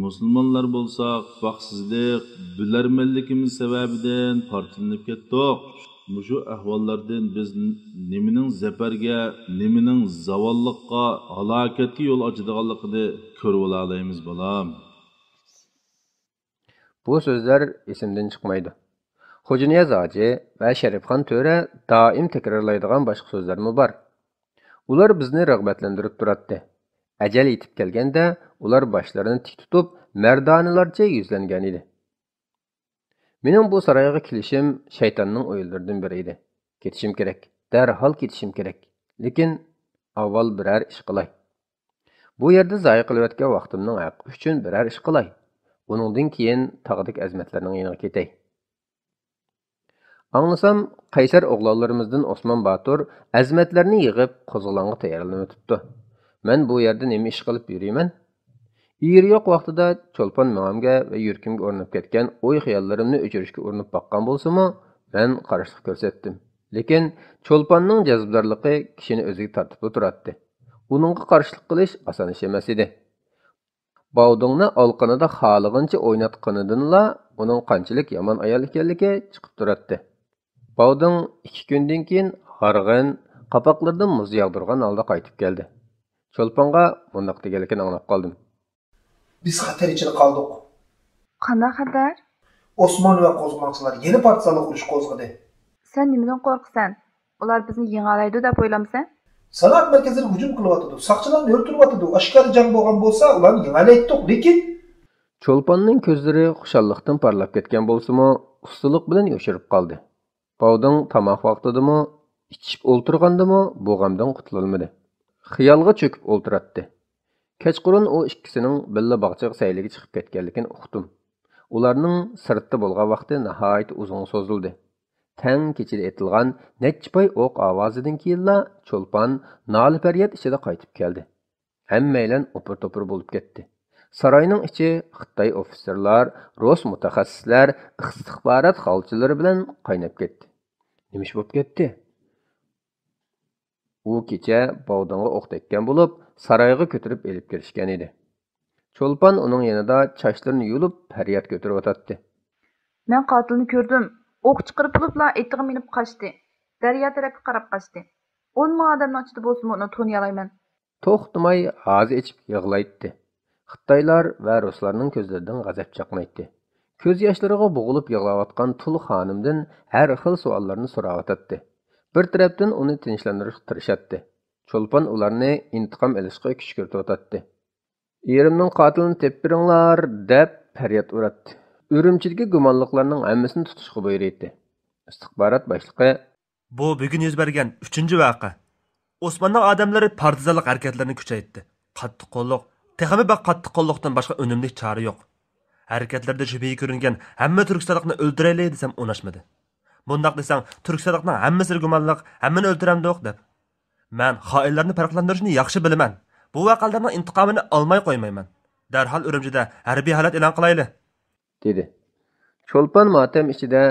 مۇسۇلمانلار بولساق، بەختسىزلىك، بىلەرمەنلىكىمىز سەۋەبىدىن پارچىلىنىپ كەتتۇق. مۇشۇ ئەھۋاللاردىن بىز نېمىنىڭ زەپەرگە، نېمىنىڭ زاۋاللىققا، ھالاكەتكە يول ئاچىدىغانلىقىنى كۆرۈۋالالايمىز، بالام. بۇ سۆزلەر ئېسىمدىن چىقمايدۇ. خوجانىياز ھاجى ۋە شەرىپخان تۆرە دائىم تەكرارلايدىغان باشقا سۆزلەرمۇ بار. ئۇلار بىزنى رىغبەتلەندۈرۈپ تۇراتتى. ئەجەل يېتىپ كەلگەندە، ئۇلار باشلىرىنى تىك تۇتۇپ، مەردانىلەرچە يۈزلەنگەنىدى. مېنىڭ بۇ سارايغا كېلىشىم شەيتاننىڭ ئويلىرىدىن بىرى ئىدى. كېتىشىم كېرەك، دەرھال كېتىشىم كېرەك. لېكىن ئاۋۋال بىرەر ئىش قىلاي. بۇ يەردە زايە قىلىۋەتكەن ۋاقتىمنىڭ ھەققى ئۈچۈن بىرەر ئىش قىلاي. ئۇنىڭدىن كېيىن تاغدىكى ئەزىمەتلەرنىڭ يېنىغا كېتەي. ئاڭلىسام، قەيسەر ئوغلانلىرىمىزدىن ئوسمان باتۇر ئەزىمەتلەرنى يىغىپ، قوزغىلاڭغا تەييارلىنىۋېتىپتۇ. مەن بۇ يەردە نېمە ئىش قىلىپ يۈرىمەن؟ ئېرى يوق ۋاقتىدا چولپان مېڭەمگە ۋە يۈرىكىمگە ئورناپ كەتكەن ئوي-خىياللىرىمنى ئۆچۈرۈشكە ئۇرۇنۇپ باققان بولسىمۇ، مەن قارشىلىق كۆرسەتتىم. لېكىن چولپاننىڭ جەزبىدارلىقى كىشىنى ئۆزىگە تارتىپلا تۇراتتى. ئۇنىڭغا قارشىلىق قىلىش ئاسان ئىش ئەمەس ئىدى. باۋدۇڭنى ئالىقىنىدا خالىغىنىچە ئويناتقىنىدىنلا ئۇنىڭ قانچىلىك يامان ئايال ئىكەنلىكى چىقىپ تۇراتتى. باۋدۇڭ ئىككى كۈندىن كېيىن ھارغىن، قاپاقلىرىدىن مۇز ياغدۇرغان ھالدا قايتىپ كەلدى. چولپانغا مۇنداق دېگەنلىكىنى ئاڭلاپ قالدىم. بىز خەتەر ئىچىدە قالدۇق. قانداق خەتەر؟ ئوسمان ۋە قوزغىلاڭچىلار يەنە پارتىزانلىق ئۇرۇشى قوزغىدى. سەن نېمىدىن قورقىسەن؟ ئۇلار بىزنى يېڭەلەيدۇ دەپ ئويلامسەن؟ سانائەت مەركەزلىرىگە ھۇجۇم قىلىۋاتىدۇ، ساقچىلارنى ئۆلتۈرۈۋاتىدۇ. ئاشكارا جەڭ بولغان بولسا، ئۇلارنى يېڭەلەيتتۇق، لېكىن. چولپاننىڭ كۆزلىرى خۇشاللىقتىن پارلاپ كەتكەن بولسىمۇ، ئۇستىلىق بىلەن يوشۇرۇپ قالدى. باۋدىڭ تاماق ۋاقتىدىمۇ، ئىچىشىپ ئولتۇرغاندىمۇ بۇ غەمدىن قۇتۇلالمىدى. خىيالغا چۆكۈپ ئولتۇراتتى. كەچقۇرۇن ئۇ ئىككىسىنىڭ بىللە باغچىغا سەيلىگە چىقىپ كەتكەنلىكىنى ئۇقتۇم. ئۇلارنىڭ سىرتتا بولغان ۋاقتى ناھايىتى ئۇزۇنغا سوزۇلدى. تەڭ كېچىدە ئېتىلغان نەچچە پاي ئوق ئاۋازىدىن كېيىنلا چولپان نالە-پەرياد ئىچىدە قايتىپ كەلدى. ھەممەيلەن ئوپۇر-توپۇر بولۇپ كەتتى. ساراينىڭ ئىچى خىتاي ئوفىتسېرلار، رۇس مۇتەخەسسىسلەر، ئىستىخبارات خالچىلىرى بىلەن قايناپ كەتتى. نېمە ئىش بولۇپ كەتتى؟ ئۇ كېچە باۋدىڭغا ئوق تەگكەن بولۇپ، سارايغا كۆتۈرۈپ ئېلىپ كىرىشكەن ئىدى. چولپان ئۇنىڭ يېنىدا چاچلىرىنى يۇلۇپ، پەرياد كۆتۈرۈۋاتاتتى. مەن قاتىلنى كۆردۈم. ئوق چىقىرىپ بولۇپلا ئېتىغا مىنىپ قاچتى. دەريا تەرەپكە قاراپ قاچتى. ئون مىڭ ئادەمنىڭ ئىچىدە بولسىمۇ ئۇنى تونۇيالايمەن. توختىماي ھازا ئېچىپ يىغلايتتى. خىتايلار ۋە رۇسلارنىڭ كۆزلىرىدىن غەزەپ چاقنايتتى. كۆز ياشلىرىغا بوغۇلۇپ يىغلاۋاتقان تۇل خانىمدىن ھەر خىل سوئاللارنى سوراۋاتاتتى. بىر تەرەپتىن ئۇنى تىنچلاندۇرۇشقا تىرىشاتتى. چولپان ئۇلارنى ئىنتىقام ئېلىشقا كۈشكۈرتۈۋاتاتتى. «ئېرىمنىڭ قاتىلىنى تېپىپ بېرىڭلار!» دەپ پەرياد ئۇراتتى. ئۈرۈمچىدىكى گۇمانلىقلارنىڭ ھەممىسىنى تۇتۇشقا بۇيرۇيتتى. ئىستىخبارات باشلىقى: بۇ بۈگۈن يۈز بەرگەن ئۈچىنچى ۋەقە. ئوسماننىڭ ئادەملىرى پارتىزانلىق ھەرىكەتلىرىنى كۈچەيتتى. قاتتىق قوللۇق، تېخىمۇ بەك قاتتىق قوللۇقتىن باشقا ئۈنۈملۈك چارە يوق. ھەرىكەتلىرىدە شۈبھىگە كۆرۈنگەن ھەممە تۈركىستانلىقنى ئۆلتۈرەيلى دېسەم ئۇناشمىدى. بۇنداق دېسەڭ، تۈركىستانلىقنىڭ ھەممىسىگە گۇمانلىق، ھەممىنى ئۆلتۈرەمدۇق دەپ. مەن خائىنلارنى پەرقلەندۈرۈشنى ياخشى بىلىمەن. بۇ ۋەقەلەرنىڭ ئىنتىقامىنى ئالماي قويمايمەن. دەرھال ئۈرۈمچىدە ھەربىي ھالەت ئېلان قىلايلى. دېدى. چولپان ماتەم ئىچىدە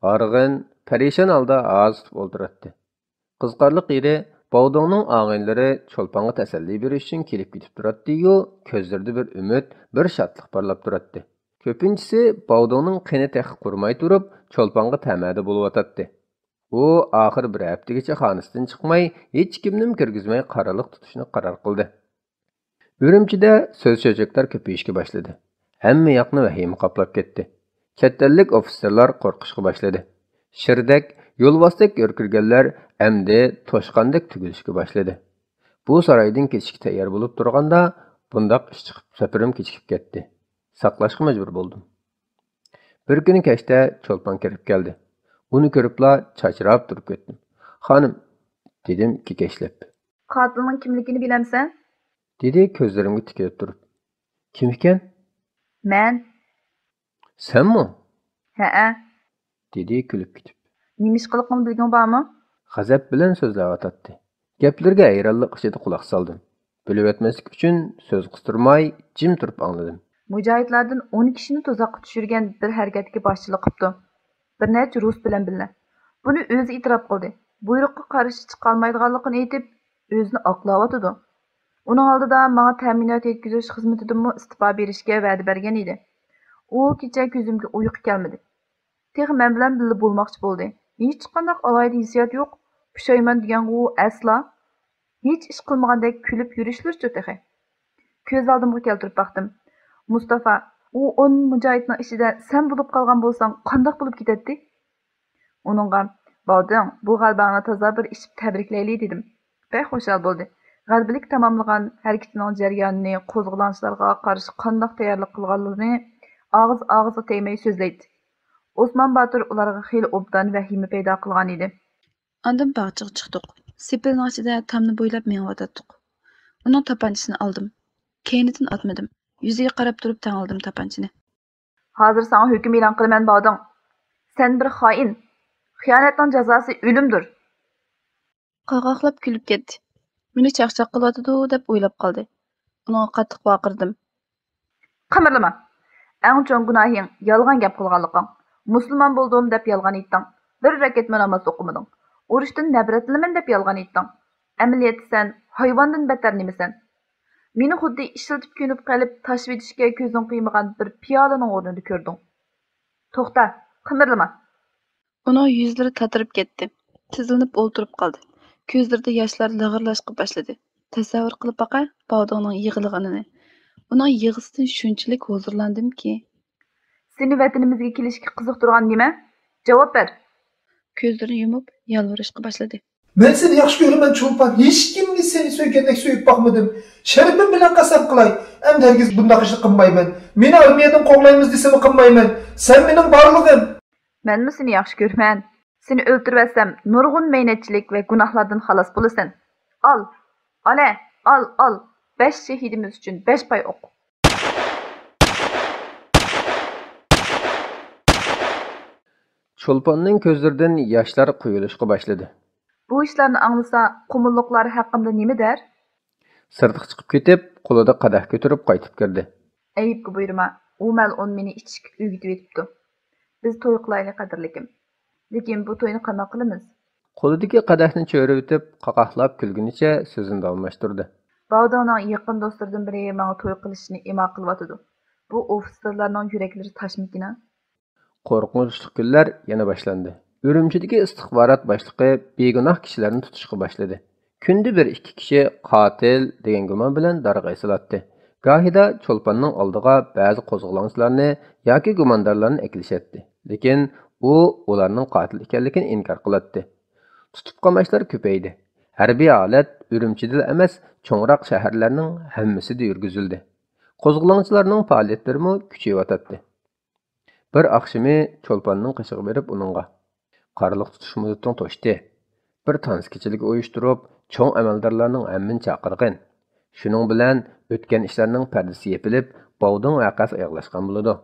ھارغىن، پەرىشان ھالدا ھازا تۇتۇپ ئولتۇراتتى. قىزىقارلىق يېرى، باۋدۇڭنىڭ ئاغىنىلىرى چولپانغا تەسەللى بېرىش ئۈچۈن كېلىپ كېتىپ تۇراتتى-يۇ، كۆزلىرىدە بىر ئۈمىد، بىر شادلىق پارلاپ تۇراتتى. كۆپىنچىسى باۋدۇڭنىڭ قېنى تېخى قۇرۇماي تۇرۇپ، چولپانغا تەمەدە بولۇۋاتاتتى. ئۇ ئاخىرى بىر ھەپتىگىچە خانىسىدىن چىقماي، ھېچكىمنىمۇ كىرگۈزمەي قارىلىق تۇتۇشنى قارار قىلدى. ئۈرۈمچىدە سۆز-چۆچەكلەر كۆپىيىشكە باشلىدى. ھەممە ياقنى ۋەھىمە قاپلاپ كەتتى. چەت ئەللىك ئوفىتسېرلار قورقۇشقا باشلىدى. شىردەك، يولۋاستەك يۈركۈرگەنلەر ئەمدى توشقاندەك تۈگۈلۈشكە باشلىدى. بۇ سارايدىن كېچىشكە تەييار بولۇپ تۇرغاندا، بۇنداق ئىش چىقىپ، سەپىرىم كېچىكىپ كەتتى. ساقلاشقا مەجبۇر بولدۇم. بىر كۈنى كەچتە چولپان كىرىپ كەلدى. ئۇنى كۆرۈپلا چاچراپ تۇرۇپ كەتتىم. «خانىم!» دېدىم كېكەچلەپ. «قاتىلنىڭ كىملىكىنى بىلەمسەن؟» دېدى كۆزلىرىمگە تىكىلىپ تۇرۇپ. «كىم ئىكەن؟» «مەن.» «سەنمۇ؟» «ھەئە.» دېدى كۈلۈپ كېتىپ. «نېمە ئىش قىلىقىڭنى بىلگۈڭ بارمۇ؟» غەزەپ بىلەن سۆزلەۋاتاتتى. گەپلىرىگە ھەيرانلىق ئىچىدە قۇلاق سالدىم. بۆلۈۋەتمەسلىك ئۈچۈن سۆز قىستۇرماي، جىم تۇرۇپ ئاڭلىدىم. «مۇجاھىدلاردىن ئون كىشىنى تۇزاققا چۈشۈرگەن بىر ھەرىكەتكە باشچىلىق قىپتۇ. بىر نەچچە رۇس بىلەن بىللە. بۇنى ئۆزى ئېتىراپ قىلدى. بۇيرۇققا قارشى چىقالمايدىغانلىقىنى ئېيتىپ، ئۆزىنى ئاقلاۋاتىدۇ. ئۇنىڭ ئالدىدا ماڭا تەمىنات يەتكۈزۈش خىزمىتىدىنمۇ ئىستېپا بېرىشكە ۋەدە بەرگەن ئىدى. ئۇ كېچە كۆزۈمگە ئۇيقۇ كەلمىدى. تېخى مەن بىلەن بىللە بولماقچى بولدى. ھېچقانداق ئالاھىدە ھېسسىيات يوق. پۇشايمان دېگەنغۇ ئەسلا. ھېچ ئىش قىلمىغاندەك كۈلۈپ يۈرۈشلىرىچۇ تېخى.» كۆز ئالدىمغا كەلتۈرۈپ باقتىم. مۇستافا، ئۇ ئون مۇجاھىدنىڭ ئىچىدە سەن بولۇپ قالغان بولساڭ قانداق بولۇپ كېتەتتى؟ ئۇنىڭغا، «باۋدىڭ، بۇ غەلىبەڭنى تازا بىر ئىچىپ تەبرىكلەيلى» دېدىم. بەك خۇشال بولدى. غەلىبىلىك تاماملىغان ھەرىكىتىنىڭ جەريانىنى، قوزغىلاڭچىلارغا قارشى قانداق تەييارلىق قىلغانلىرىنى ئاغزى ئاغزىغا تەگمەي سۆزلەيتتى. ئوسمان باتۇر ئۇلارغا خېلى ئوبدان ۋەھىمە پەيدا قىلغانىدى. ئاندىن باغچىغا چىقتۇق. سېپىلنىڭ ئىچىدە تامنى بويلاپ مېڭىۋاتاتتۇق. ئۇنىڭ تاپانچىسىنى ئالدىم. كەينىدىن ئاتمىدىم. يۈزىگە قاراپ تۇرۇپ تەڭلىدىم تاپانچىنى. «ھازىر ساڭا ھۆكۈم ئېلان قىلىمەن، باۋدىڭ. سەن بىر خائىن. خىيانەتنىڭ جازاسى ئۆلۈمدۇر.» قاقاقلاپ كۈلۈپ كەتتى. مېنى چاقچاق قىلىۋاتىدۇ دەپ ئويلاپ قالدى. ئۇنىڭغا قاتتىق ۋارقىرىدىم. «قىمىرلىما! ئەڭ چوڭ گۇناھىڭ يالغان گەپ قىلغانلىقىڭ. مۇسۇلمان بولدۇم دەپ يالغان ئېيتتىڭ. بىر رەكەتمۇ ناماز ئوقۇمىدىڭ. ئۇرۇشتىن نەپرەتلىنىمەن دەپ يالغان ئېيتتىڭ. ئەمەلىيەتتە سەن ھايۋاندىن بەتتەر نېمىسەن؟ مېنى خۇددى ئىشلىتىپ كۆنۈپ قېلىپ تاشلىۋېتىشكە كۆزۈڭ قىيمىغان بىر پىيالىنىڭ ئورنىدا كۆردۈڭ. توختا، قىمىرلىما!» ئۇنىڭ يۈزلىرى تاتىرىپ كەتتى. تىزلىنىپ ئولتۇرۇپ قالدى. كۆزلىرىدە ياشلار لىغىرلاشقا باشلىدى. تەسەۋۋۇر قىلىپ باقە، باۋدۇڭنىڭ يىغلىغىنىنى. ئۇنىڭ يىغىسىدىن شۇنچىلىك ھۇزۇرلاندىمكى. «سېنى ۋەتىنىمىزگە كېلىشكە قىزىقتۇرغان نېمە؟ جاۋاب بەر!» كۆزلىرىنى يۇمۇپ يالۋۇرۇشقا باشلىدى. «مەن سېنى ياخشى كۆرىمەن، چولپان. ھېچكىمنى سېنى سۆيگەندەك سۆيۈپ باقمىدىم. شەرىپىم بىلەن قەسەم قىلاي، ئەمدى ھەرگىز بۇنداق ئىشنى قىلمايمەن. مېنى ئارمىيەدىن قوغلايمىز دېسىمۇ قىلمايمەن. سەن مېنىڭ بارلىقىم.» «مەنمۇ سېنى ياخشى كۆرىمەن. سېنى ئۆلتۈرۈۋەتسەم، نۇرغۇن مەينەتچىلىك ۋە گۇناھلاردىن خالاس بولىسەن. ئال، ئالە، ئال، ئال. بەش شېھىدىمىز ئۈچۈن بەش پاي ئوق.» چولپاننىڭ كۆزلىرىدىن ياشلار قۇيۇلۇشقا باشلىدى. بۇ ئىشلارنى ئاڭلىسا، قۇمۇللۇقلار ھەققىمدە نېمە دەر؟ سىرتقا چىقىپ كېتىپ، قولىدا قەدەھ كۆتۈرۈپ قايتىپ كىردى. ئەيىبكە بۇيرۇما، ئۇ مەلئۇن مېنى ئىچىشكە ئۆگىتىۋېتىپتۇ. بىز توي قىلايلى، قەدىرلىكىم. لېكىن بۇ توينى قانداق قىلىمىز؟ قولىدىكى قەدەھنى چۆرۈۋېتىپ، قاقاھلاپ كۈلگىنىچە سۆزىنى داۋاملاشتۇردى. باۋدىڭنىڭ يېقىن دوستلىرىدىن بىرى ماڭا توي قىلىشنى ئىما قىلىۋاتىدۇ. بۇ ئوفىتسېرلارنىڭ يۈرەكلىرى تاشمىكىن ھە؟ قورقۇنچلۇق كۈنلەر يەنە باشلاندى. ئۈرۈمچىدىكى ئىستىخبارات باشلىقى بىگۇناھ كىشىلەرنى تۇتۇشقا باشلىدى. كۈندە بىر ئىككى كىشى قاتىل دېگەن گۇمان بىلەن دارغا ئېسىلاتتى. گاھىدا چولپاننىڭ ئالدىغا بەزى قوزغىلاڭچىلارنى ياكى گۇماندارلارنى ئەكېلىشەتتى. لېكىن ئۇ ئۇلارنىڭ قاتىل ئىكەنلىكىنى ئىنكار قىلاتتى. تۇتۇپ قاماشلار كۆپەيدى. ھەربىي ھالەت ئۈرۈمچىدىلا ئەمەس، چوڭراق شەھەرلەرنىڭ ھەممىسىدە يۈرگۈزۈلدى. قوزغىلاڭچىلارنىڭ پائالىيەتلىرىمۇ كۈچىيىۋاتاتتى. بىر ئاخشىمى چولپاننىڭ قېشىغا بېرىپ ئۇنىڭغا، قارلىق تۇتۇش مۇددىتىڭ توشتى. بىر تانسا كېچىلىكى ئۇيۇشتۇرۇپ، چوڭ ئەمەلدارلارنىڭ ھەممىنى چاقىرغىن. شۇنىڭ بىلەن ئۆتكەن ئىشلارنىڭ پەردىسى يېپىلىپ، باۋدۇڭ ۋەقەسى ئاياغلاشقان بولىدۇ.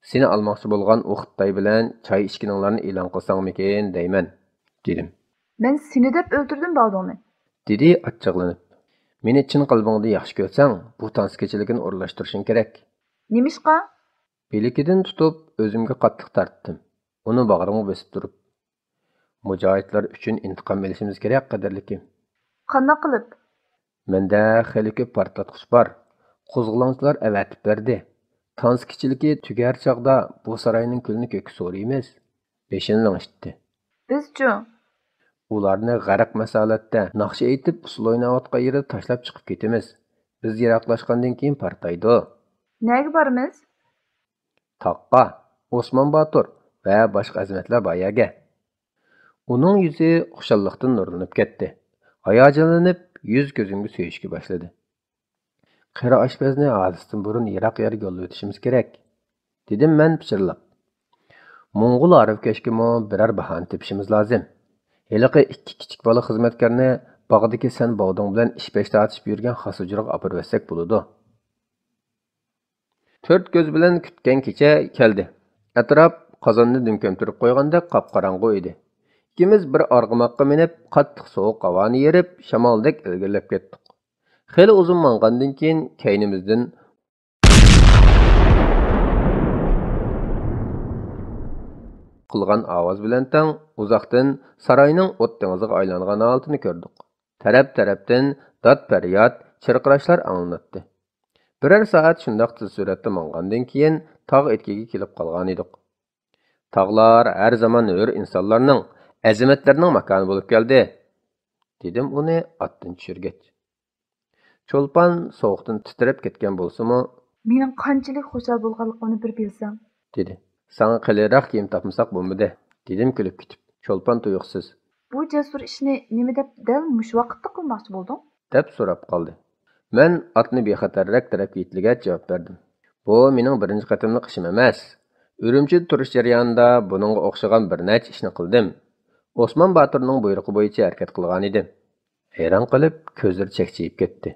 سېنى ئالماقچى بولغان ئۇ خىتاي بىلەن چاي ئىچكىنىڭلارنى ئېلان قىلساڭمىكىن دەيمەن، دېدىم. مەن سېنى دەپ ئۆلتۈردۈم باۋدۇڭنى، دېدى ئاچچىقلىنىپ. مېنى چىن قەلبىڭدىن ياخشى كۆرسەڭ، بۇ تانسا كېچىلىكىنى ئورۇنلاشتۇرۇشۇڭ كېرەك. نېمىشقا؟ بىلىكىدىن تۇتۇپ، ئۆزۈمگە قاتتىق تارتتىم. ئۇنى باغرىمغا بېسىپ تۇرۇپ، مۇجاھىدلار ئۈچۈن ئىنتىقام ئېلىشىمىز كېرەك، قەدىرلىكىم. قانداق قىلىپ؟ مەندە خېلى كۆپ پارتلاتقۇچ بار. قوزغىلاڭچىلار ئەۋەتىپ بەردى. تانسا كېچىلىكى تۈگەر چاغدا بۇ ساراينىڭ كۈلىنى كۆككە سورۇيمىز. بېشىنى لىڭشىتتى. بىزچۇ؟ ئۇلارنى غەرق مەسالەتتە، ناخشا ئېيتىپ، ئۇسسۇل ئويناۋاتقان يېرىدە تاشلاپ چىقىپ كېتىمىز. بىز يىراقلاشقاندىن كېيىن پارتلايدۇ. نەگە بارىمىز؟ تاغقا، ئوسمان باتۇر ۋە باشقا ئەزىمەتلەر بار يەرگە. ئۇنىڭ يۈزى خۇشاللىقتىن نۇرلىنىپ كەتتى. ھاياجانلىنىپ، يۈز كۆزۈمگە سۆيۈشكە باشلىدى. قېرى ئاشپەزنى ھادىسىدىن بۇرۇن يىراق يەرگە يوللىۋېتىشىمىز كېرەك، دېدىم مەن پىچىرلاپ. موڭغۇل ھارۋىكەشكىمۇ بىرەر باھانە تېپىشىمىز لازىم. ھېلىقى ئىككى كىچىك بالا خىزمەتكارنى باغدىكى سەن باۋدۇڭ بىلەن ئىش-پەش تارتىشىپ يۈرگەن خاس ھۇجرىغا ئاپىرىۋەتسەك بولىدۇ. تۆت كۆز بىلەن كۈتكەن كېچە كەلدى. ئەتراپ قازاننى دۈم كۆمتۈرۈپ قويغاندەك قاپقاراڭغۇ ئىدى. ئىككىمىز بىر ئارغىماققا مىنىپ، قاتتىق سوغۇق ھاۋانى يېرىپ، شامالدەك ئىلگىرىلەپ كەتتۇق. خېلى ئۇزۇن ماڭغاندىن كېيىن، كەينىمىزدىن قىلغان ئاۋاز بىلەن تەڭ ئۇزاقتىن ساراينىڭ ئوت دېڭىزىغا ئايلانغان ھالىتىنى كۆردۇق. تەرەپ-تەرەپتىن دات-پەرياد، چىرقىراشلار ئاڭلىناتتى. بىرەر سائەت شۇنداق تېز سۈرئەتتە ماڭغاندىن كېيىن، تاغ ئېتىكىگە كېلىپ قالغانىدۇق. «تاغلار ھەر زامان ھۆر ئىنسانلارنىڭ، ئەزىمەتلەرنىڭ ماكانى بولۇپ كەلدى»، دېدىم ئۇنى ئاتتىن چۈشۈرگەچ. چولپان سوغۇقتىن تىترەپ كەتكەن بولسىمۇ، «مېنىڭ قانچىلىك خۇشال بولغانلىقىمنى بىر بىلسەڭ.» دېدى. «ساڭا قېلىنراق كىيىم تاپمىساق بولمىدى»، دېدىم كۈلۈپ كېتىپ. چولپان تۇيۇقسىز، «بۇ جەسۇر ئىشنى نېمە دەپ دەل مۇشۇ ۋاقىتتا قىلماقچى بولدۇڭ؟» دەپ سوراپ قالدى. مەن ئاتنى بىخەتەررەك تەرەپكە يېتىلىگەچ جاۋاب بەردىم. «بۇ مېنىڭ بىرىنچى قېتىملىق ئىشىم ئەمەس. ئۈرۈمچىدە تۇرۇش جەريانىدا بۇنىڭغا ئوخشىغان بىر نەچچە ئىشنى قىلدىم. ئوسمان باتۇرنىڭ بۇيرۇقى بويىچە ھەرىكەت قىلغانىدىم.» ھەيران قېلىپ، كۆزلىرى چەكچىيىپ كەتتى.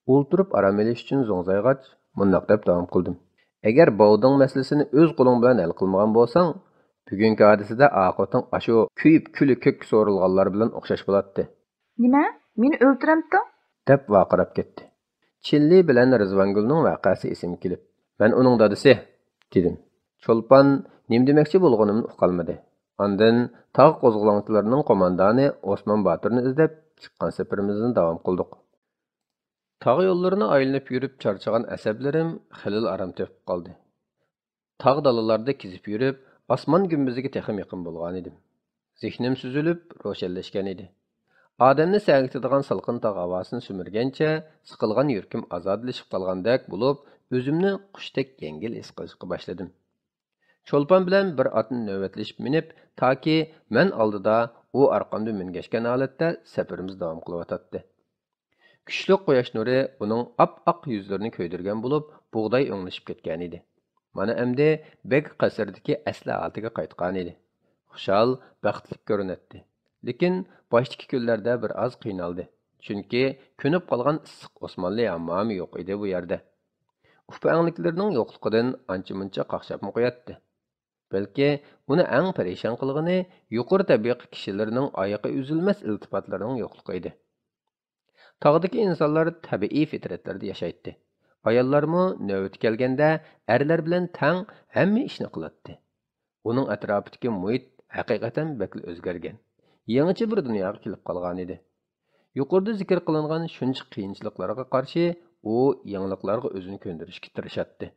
ئولتۇرۇپ ئارام ئېلىش ئۈچۈن زوڭزايغاچ، مۇنداق دەپ داۋام قىلدىم. «ئەگەر باۋدۇڭ مەسىلىسىنى ئۆز قولۇڭ بىلەن ھەل قىلمىغان بولساڭ، بۈگۈنكى ھادىسىدە ئاقىۋىتىڭ ئاشۇ كۆيۈپ كۈلى كۆككە سورۇلغانلار بىلەن ئوخشاش بولاتتى.» «نېمە؟ مېنى ئۆلتۈرەمتىڭ؟» دەپ ۋارقىراپ كەتتى. چىللى بىلەن رىزۋانگۈلنىڭ ۋەقەسى ئېسىمگە كېلىپ، «مەن ئۇنىڭ دادىسى» دېدىم. چولپان نېمە دېمەكچى بولغىنىمنى ئۇقالمىدى. ئاندىن تاغ قوزغىلاڭچىلىرىنىڭ قوماندانى ئوسمان باتۇرنى ئىزدەپ چىققان سەپىرىمىزنى داۋام قىلدۇق. تاغ يوللىرىنى ئايلىنىپ يۈرۈپ چارچىغان ئەسەبلىرىم خېلىلا ئارام تېپىپ قالدى. تاغ دالىلاردا كېزىپ يۈرۈپ، ئاسمان گۈمبىزىگە تېخىمۇ يېقىن بولغانىدىم. زېھنىم سۈزۈلۈپ، روشەنلەشكەنىدى. ئادەمنى سەگىتىدىغان سالقىن تاغ ھاۋاسىنى سۈمۈرگەنچە، سىقىلغان يۈرىكىم ئازادىلىشىپ قالغاندەك بولۇپ، ئۆزۈمنى قۇشتەك يەڭگىل ھېس قىلىشقا باشلىدىم. چولپان بىلەن بىر ئاتنى نۆۋەتلىشىپ مىنىپ، تاكى مەن ئالدىدا، ئۇ ئارقامدا مۈڭگەشكەن ھالەتتە سەپىرىمىز داۋام قىلىۋاتاتتى. كۈچلۈك قۇياش نۇرى ئۇنىڭ ئاپئاق يۈزلىرىنى كۆيدۈرگەن بولۇپ، بۇغداي ئۆڭلىشىپ كەتكەنىدى. مانا ئەمدى بېگ قەسرىدىكى ئەسلى ھالىتىگە قايتقانىدى. خۇشال، بەختلىك كۆرۈنەتتى. لېكىن باشتىكى كۈنلەردە بىر ئاز قىينالدى. چۈنكى كۆنۈپ قالغان ئىسسىق ئوسمانلى ھاممامى يوق ئىدى بۇ يەردە. ئۇپا-ئەڭلىكلىرىنىڭ يوقلۇقىدىن ئانچە-مۇنچە قاقشاپمۇ قوياتتى. بەلكى ئۇنى ئەڭ پەرىشان قىلغىنى يۇقىرى تەبىقە كىشىلىرىنىڭ ئايىقى ئۈزۈلمەس ئىلتىپاتلىرىنىڭ يوقلۇقى ئىدى. تاغدىكى ئىنسانلار تەبىئىي پىترەتلەردە ياشايتتى. ئاياللارمۇ نۆۋىتى كەلگەندە ئەرلەر بىلەن تەڭ ھەممە ئىشنى قىلاتتى. ئۇنىڭ ئەتراپىدىكى مۇھىت ھەقىقەتەن بەكلا ئۆزگەرگەن، يېڭىچە بىر دۇنياغا كېلىپ قالغانىدى. يۇقىرىدا زىكىر قىلىنغان شۇنچە قىيىنچىلىقلارغا قارشى، ئۇ يېڭىلىقلارغا ئۆزىنى كۆندۈرۈشكە تىرىشاتتى.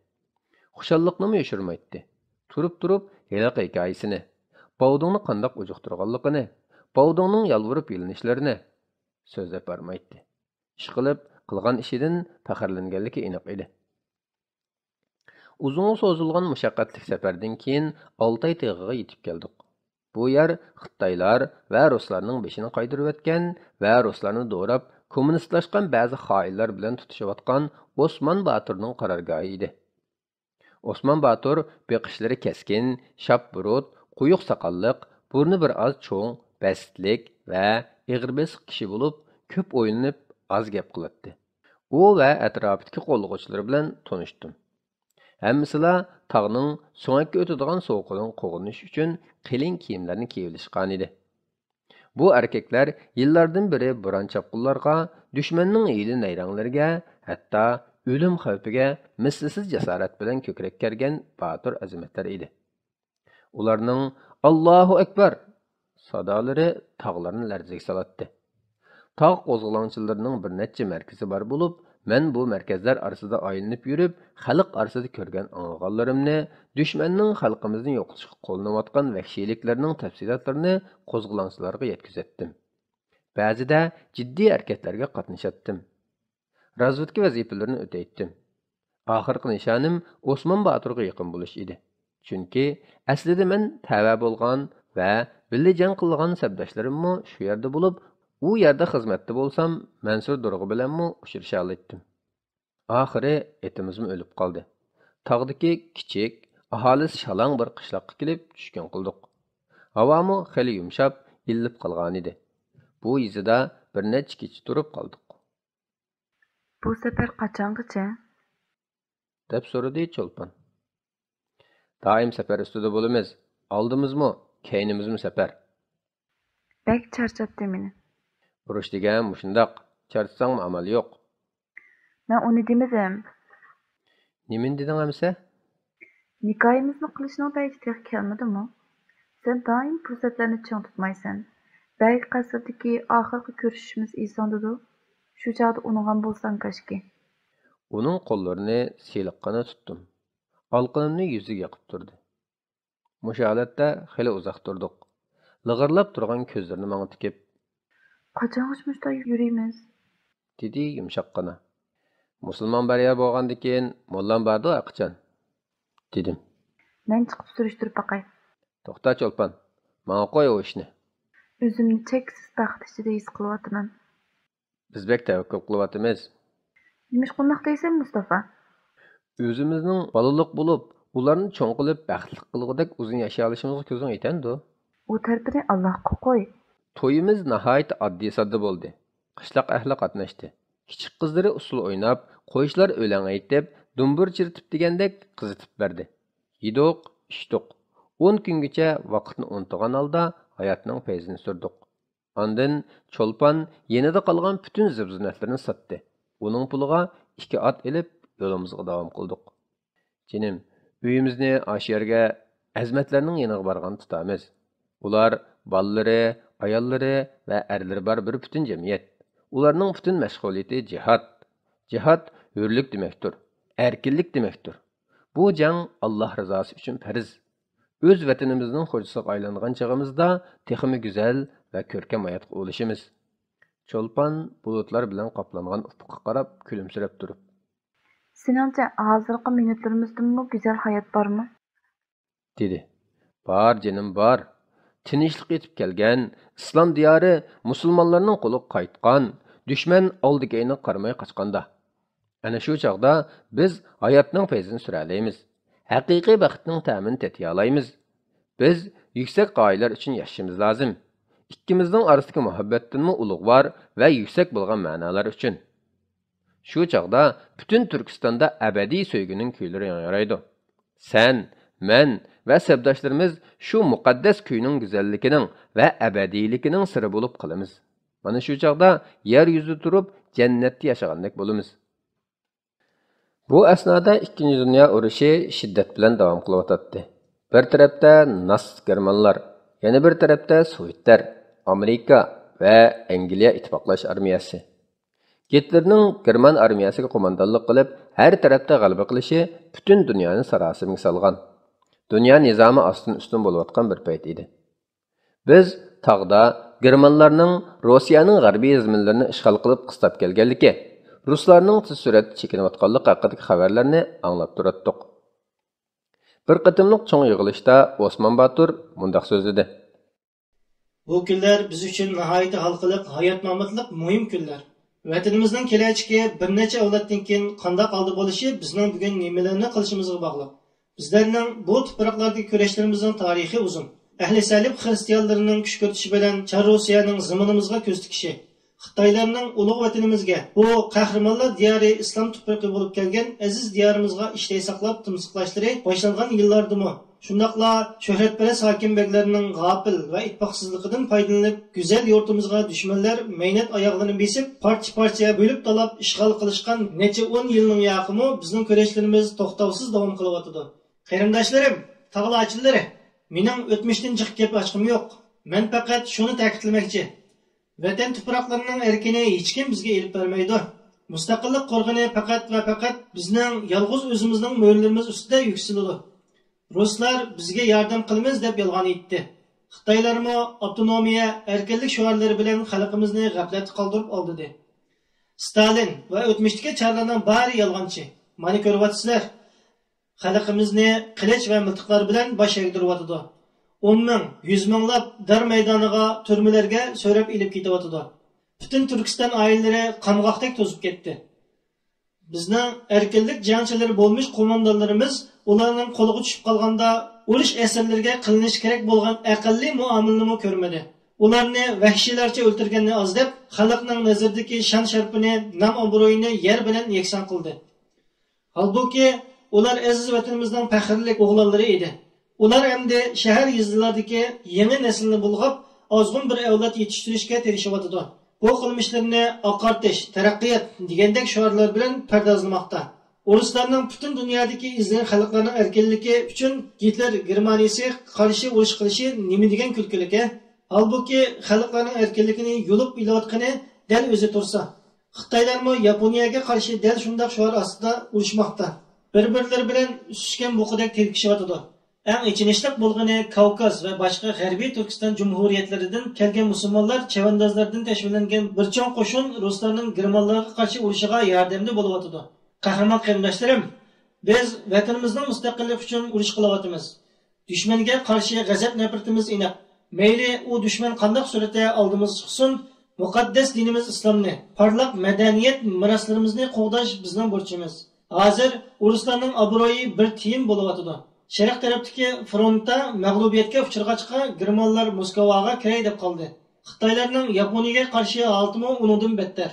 خۇشاللىقنىمۇ يوشۇرمايتتى. تۇرۇپ-تۇرۇپ ھېلىقى ھېكايىسىنى، باۋدۇڭنى قانداق ئۇجۇقتۇرغانلىقىنى، باۋدۇڭنىڭ يالۋۇرۇپ يېلىنىشلىرىنى سۆزلەپ بارمايتتى. ئىشقىلىپ، قىلغان ئىشىدىن پەخىرلەنگەنلىكى ئېنىق ئىدى. ئۇزۇنغا سوزۇلغان مۇشەققەتلىك سەپەردىن كېيىن ئالتاي تېغىغا يېتىپ كەلدۇق. بۇ يەر خىتايلار ۋە رۇسلارنىڭ بېشىنى قايدۇرۇۋەتكەن ۋە رۇسلارنى دوراپ، كوممۇنىستلاشقان بەزى خائىنلار بىلەن تۇتۇشۇۋاتقان ئوسمان باتۇرنىڭ قارارگاھى ئىدى. ئوسمان باتۇر بېقىشلىرى كەسكىن، شاپبۇرۇت، قويۇق ساقاللىق، بۇرنى بىر ئاز چوڭ، بەستلىك ۋە ئېغىر بېسىق كىشى بولۇپ، كۆپ ئويلىنىپ، ئاز گەپ قىلاتتى. ئۇ ۋە ئەتراپىدىكى قوللىغۇچىلىرى بىلەن تونۇشتۇم. ھەممىسىلا تاغنىڭ سۆڭەككە ئۆتىدىغان سوغۇقىدىن قوغدىنىش ئۈچۈن قېلىن كىيىملەرنى كىيىۋېلىشقانىدى. بۇ ئەركەكلەر يىللاردىن بېرى بوران-چاپقۇنلارغا، دۈشمەننىڭ ھىيلە-نەيرەڭلىرىگە، ھەتتا ئۆلۈم خەۋپىگە مىسلىسىز جاسارەت بىلەن كۆكرەك كەرگەن باتۇر ئەزىمەتلەر ئىدى. ئۇلارنىڭ «ئاللاھۇ ئەكبەر» سادالىرى تاغلارنى لەرزىگە سالاتتى. تاغ قوزغىلاڭچىلىرىنىڭ بىر نەچچە مەركىزى بار بولۇپ، مەن بۇ مەركەزلەر ئارىسىدا ئايلىنىپ يۈرۈپ، خەلق ئارىسىدا كۆرگەن ئاڭلىغانلىرىمنى، دۈشمەننىڭ خەلقىمىزنى يوقىتىشقا قوللىنىۋاتقان ۋەھشىيلىكلىرىنىڭ تەپسىلاتلىرىنى قوزغىلاڭچىلارغا يەتكۈزەتتىم. بەزىدە جىددىي ھەرىكەتلەرگە قاتنىشاتتىم. رازۋېدكا ۋەزىپىلىرىنى ئۆتەيتتىم. ئاخىرقى نىشانىم ئوسمان باتۇرغا يېقىن بولۇش ئىدى. چۈنكى ئەسلىدە مەن تەۋە بولغان ۋە بىللە جەڭ قىلىدىغان سەپداشلىرىممۇ شۇ يەردە بولۇپ، ئۇ يەردە خىزمەتتە بولسام، مەنسۇر دۇرغا بىلەنمۇ ئۇچرىشالايتتىم. ئاخىرى ئېتىمىزمۇ ئۆلۈپ قالدى. تاغدىكى كىچىك، ئاھالىسى شالاڭ بىر قىشلاققا كېلىپ چۈشكۈن قىلدۇق. ھاۋامۇ خېلى يۇمشاپ، ئىللىپ قالغانىدى. بۇ يېزىدا بىر نەچچە كېچە تۇرۇپ قالدۇق. «بۇ سەپەر قاچانغىچە؟» دەپ سورىدى چولپان. «دائىم سەپەر ئۈستىدە بولىمىز. ئالدىمىزمۇ، كەينىمىزمۇ سەپەر.» «بەك چارچاتتى مېنى.» «ئۇرۇش دېگەن مۇشۇنداق، چارچىساڭمۇ ئامال يوق.» «مەن ئۇنى دېمىدىم.» «نېمىنى دېدىڭ ئەمىسە؟» «نىكاھىمىزنى قىلىشنىڭ پەيتى تېخى كەلمىدىمۇ؟ سەن دائىم پۇرسەتلەرنى چىڭ تۇتمايسەن. بەگ قەسرىدىكى ئاخىرقى كۆرۈشۈشىمىز ئېسىڭدىدۇ؟ شۇ چاغدا ئۇنىغان بولساڭ كاشكى.» ئۇنىڭ قوللىرىنى سىلىققىنە تۇتتۇم. ئالىقىنىمنى يۈزىگە يېقىپ تۇردى. مۇشۇ ھالەتتە خېلى ئۇزاق تۇردۇق. لىغىرلاپ تۇرغان كۆزلىرىنى ماڭا تىكىپ، «قاچانغىچە مۇشۇنداق يۈرىمىز؟» دېدى يۇمشاققىنا. «مۇسۇلمان بار يەر بولغاندىكىن، موللام باردۇ ھەرقاچان.» دېدىم. «مەن چىقىپ سۈرۈشتۈرۈپ باقاي.» «توختا چولپان، ماڭا قوي ئۇ ئىشنى.» «ئۆزۈمنى چەكسىز بەخت ئىچىدە ھېس قىلىۋاتىمەن.» «بىز بەك تەۋەككۈل قىلىۋاتىمىز.» «نېمىشقا ئۇنداق دەيسەن، مۇستافا؟» «ئۆزىمىزنىڭ بالىلىق بولۇپ، ئۇلارنى چوڭ قىلىپ بەختلىك قىلغۇدەك ئۇزۇن ياشىيالىشىمىزغا كۆزۈڭ يېتەمدۇ؟» «ئۇ تەرىپىنى ئاللاغا قوي.» تويىمىز ناھايىتى ئاددىي-ساددا بولدى. قىشلاق ئەھلى قاتناشتى. كىچىك قىزلىرى ئۇسسۇل ئويناپ، قويچىلار ئۆلەڭ ئېيتىپ، دۇمبۇر چىرىتىپ دېگەندەك قىزىتىپ بەردى. يېدۇق، ئىچتۇق. ئون كۈنگىچە ۋاقىتنى ئۇنتۇغان ھالدا ھاياتنىڭ پەيزىنى سۈردۇق. ئاندىن چولپان يېنىدا قالغان پۈتۈن زىبۇ-زىننەتلىرىنى ساتتى. ئۇنىڭ پۇلىغا ئىككى ئات ئېلىپ، يولىمىزغا داۋام قىلدۇق. جېنىم، ئۆيىمىزنى ئاشۇ يەرگە ئەزىمەتلەرنىڭ يېنىغا بارغاندا تۇتىمىز. ئۇلار بالىلىرى، ئاياللىرى ۋە ئەرلىرى بار بىر پۈتۈن جەمئىيەت. ئۇلارنىڭ پۈتۈن مەشغۇلىيىتى جىھاد. جىھاد ھۆرلۈك دېمەكتۇر، ئەركىنلىك دېمەكتۇر. بۇ جەڭ ئاللاھ رىزاسى ئۈچۈن پەرز. ئۆز ۋەتىنىمىزنىڭ خوجىسىغا ئايلانغان چېغىمىزدا تېخىمۇ گۈزەل ۋە كۆركەم ھاياتقا ئۇلىشىمىز. چولپان بۇلۇتلار بىلەن قاپلانغان ئۇپۇققا قاراپ كۈلۈمسىرەپ تۇرۇپ، سېنىڭچە، ھازىرقى مىنۇتلىرىمىزدىنمۇ گۈزەل ھايات بارمۇ؟ دېدى. بار، جېنىم، بار. تىنچلىق يېتىپ كەلگەن، ئىسلام دىيارى مۇسۇلمانلارنىڭ قولىغا قايتقان، دۈشمەن ئالدى-كەينىگە قارىماي قاچقاندا. ئەنە شۇ چاغدا بىز ھاياتنىڭ پەيزىنى سۈرەلەيمىز. ھەقىقىي بەختنىڭ تەمىنى تېتىيالايمىز. بىز يۈكسەك غايىلەر ئۈچۈن ياشىشىمىز لازىم. ئىككىمىزنىڭ ئارىسىدىكى مۇھەببەتتىنمۇ ئۇلۇغۋار ۋە يۈكسەك بولغان مەنالار ئۈچۈن. شۇ چاغدا پۈتۈن تۈركىستاندا ئەبەدىي سۆيگۈنىڭ كۈيلىرى ياڭرايدۇ. سەن، مەن، ۋە سەپداشلىرىمىز شۇ مۇقەددەس كۈينىڭ گۈزەللىكىنىڭ ۋە ئەبەدىيلىكىنىڭ سىرى بولۇپ قالىمىز. مانا شۇ چاغدا يەر يۈزىدە تۇرۇپ جەننەتتە ياشىغاندەك بولىمىز. بۇ ئەسنادا ئىككىنچى دۇنيا ئۇرۇشى شىددەت بىلەن داۋام قىلىۋاتاتتى. بىر تەرەپتە ناتسىست گېرمانلار، يەنە بىر تەرەپتە سوۋېتلەر، ئامېرىكا ۋە ئەنگلىيە ئىتتىپاقلاش ئارمىيەسى. گىتلېرنىڭ گېرمان ئارمىيەسىگە قوماندانلىق قىلىپ، ھەر تەرەپتە غەلىبە قىلىشى پۈتۈن دۇنيانى ساراسىمىگە سالغان. دۇنيا نىزامى ئاستىن ئۈستۈن بولۇۋاتقان بىر پەيت ئىدى. بىز تاغدا گېرمانلارنىڭ روسىيەنىڭ غەربىي زېمىنلىرىنى ئىشغال قىلىپ قىستاپ كەلگەنلىكى، رۇسلارنىڭ تېز سۈرئەتتە چېكىنىۋاتقانلىقى ھەققىدىكى خەۋەرلەرنى ئاڭلاپ تۇراتتۇق. بىر قېتىملىق چوڭ يىغىلىشتا ئوسمان باتۇر مۇنداق سۆزلىدى. بۇ كۈنلەر بىز ئۈچۈن ناھايىتى ھالقىلىق، ھايات-ماماتلىق مۇھىم كۈنلەر. ۋەتىنىمىزنىڭ كېلەچىكى بىر نەچچە ئەۋلادتىن كېيىن قانداق ھالدا بولۇشى بىزنىڭ بۈگۈن نېمىلەرنى قىلىشىمىزغا باغلىق. بىزلەرنىڭ بۇ تۇپراقلاردىكى كۈرەشلىرىمىزنىڭ تارىخى ئۇزۇن. ئەھلى سەلىب خىرىستىيانلىرىنىڭ كۈشكۈرتۈشى بىلەن چار روسىيەنىڭ زېمىنىمىزغا كۆز تىكىشى، خىتايلارنىڭ ئۇلۇغ ۋەتىنىمىزگە، بۇ قەھرىمانلار دىيارى ئىسلام تۇپرىقى بولۇپ كەلگەن ئەزىز دىيارىمىزغا ئىشتەي ساقلاپ تىمسىقلاشلىرى باشلانغان يىللاردىمۇ، شۇنداقلا شۆھرەتپەرەس ھاكىم بەگلەرنىڭ غاپىل ۋە ئىتتىپاقسىزلىقىدىن پايدىلىنىپ، گۈزەل يۇرتىمىزغا دۈشمەنلەر مەينەت ئاياغلىرىنى بېسىپ، پارچە-پارچە بۆلۈپ تالاپ ئىشغال قىلىشقان نەچچە ئون يىلنىڭ ياقىمۇ بىزنىڭ كۈرەشلىرىمىز توختاۋسىز داۋام قىلىۋاتىدۇ. قېرىنداشلىرىم، تاغ لاچىنلىرى، مېنىڭ ئۆتمۈشتىن جىق گەپ ئاچقۇم يوق. مەن پەقەت شۇنى تەكىتلىمەكچى. ۋەتەن تۇپراقلىرىنىڭ ئەركىنى ھېچكىم بىزگە ئېلىپ بەرمەيدۇ. مۇستەقىللىق قورغىنى پەقەت ۋە پەقەت بىزنىڭ يالغۇز ئۆزىمىزنىڭ مۈرىلىرىمىز ئۈستىدە يۈكسىلىدۇ. رۇسلار بىزگە ياردەم قىلىمىز دەپ يالغان ئېيتتى. خىتايلارمۇ ئاپتونومىيە، ئەركىنلىك شوئارلىرى بىلەن خەلقىمىزنى غەپلەتتە قالدۇرۇپ ئالدىدى. ستالىن ۋە ئۆتمۈشتىكى چارلارنىڭ بارى يالغانچى. مانا كۆرۈۋاتىسىلەر. خەلقىمىزنى قىلىچ ۋە مىلتىقلار بىلەن باش ئەگدۈرۈۋاتىدۇ. ئون مىڭ، يۈز مىڭلاپ دار مەيدانىغا، تۈرمىلەرگە سۆرەپ ئېلىپ كېتىۋاتىدۇ. پۈتۈن تۈركىستان ئائىلىلىرى قامغاقتەك توزۇپ كەتتى. بىزنىڭ ئەركىنلىك جەڭچىلىرى بولمىش قوماندانلىرىمىز ئۇلارنىڭ قولىغا چۈشۈپ قالغاندا ئۇرۇش ئەسىرلىرىگە قىلىنىشى كېرەك بولغان ئەقەللىي مۇئامىلىنىمۇ كۆرمىدى. ئۇلارنى ۋەھشىيلەرچە ئۆلتۈرگەننى ئاز دەپ، خەلقنىڭ نەزىرىدىكى شان-شەرىپىنى، نام-ئابرۇيىنى يەر بىلەن يەكسان قىلدى. ھالبۇكى، ئۇلار ئەزىز ۋەتىنىمىزنىڭ پەخىرلىك ئوغلانلىرى ئىدى. ئۇلار ئەمدى شەھەر، يېزىلاردىكى يېڭى نەسىلنى بۇلغاپ، ئازغۇن بىر ئەۋلاد يېتىشتۈرۈشكە تىرىشىۋاتىدۇ. بۇ قىلمىشلىرىنى ئاقارتىش، تەرەققىيات دېگەندەك شوئارلار بىلەن پەردازلىماقتا. ئورۇسلارنىڭ پۈتۈن دۇنيادىكى ئېزىلگەن خەلقلەرنىڭ ئەركىنلىكى ئۈچۈن گىتلېر گېرمانىيىسى قارشى ئۇرۇش قىلىشى نېمە دېگەن كۈلكىلىكى؟ ھالبۇكى، خەلقلەرنىڭ ئەركىنلىكىنى يۇلۇپ ئېلىۋاتقىنى دەل ئۆزى تۇرسا. خىتايلارمۇ ياپونىيەگە قارشى دەل شۇنداق شوئار ئاستىدا ئۇرۇشماقتا. بىر-بىرلىرى بىلەن سۈسكەن بۇقىدەك تېلىكىشىۋاتىدۇ. ئەڭ ئېچىنىشلىق بولغىنى، كاۋكاز ۋە باشقا غەربىي تۈركىستان جۇمھۇرىيەتلىرىدىن كەلگەن مۇسۇلمانلار چەۋەندازلاردىن تەشۋىقلەنگەن بىر چوڭ قوشۇن رۇسلارنىڭ گېرمانلارغا قارشى ئۇرۇشىغا ياردەمدە بولۇۋاتىدۇ. قەھرىمان قېرىنداشلىرىم، بىز ۋەتىنىمىزنىڭ مۇستەقىللىكى ئۈچۈن ئۇرۇش قىلىۋاتىمىز. دۈشمەنگە قارشى غەزەپ-نەپرىتىمىز ئېنىق. مەيلى ئۇ دۈشمەن قانداق سۈرەتتە ئالدىمىزغا چىقسۇن، مۇقەددەس دىنىمىز ئىسلامنى، پارلاق مەدەنىيەت مىراسلىرىمىزنى قوغداش بىزنىڭ بۇرچىمىز. ھازىر ئورۇسلارنىڭ ئابرۇيى بىر تىيىن بولۇۋاتىدۇ. شەرق تەرەپتىكى فرونتتا مەغلۇبىيەتكە ئۇچرىغاچقا، گېرمانلار موسكۋاغا كىرەي دەپ قالدى. خىتايلارنىڭ ياپونىيىگە قارشى ھالىتىمۇ ئۇنىڭدىن بەتتەر.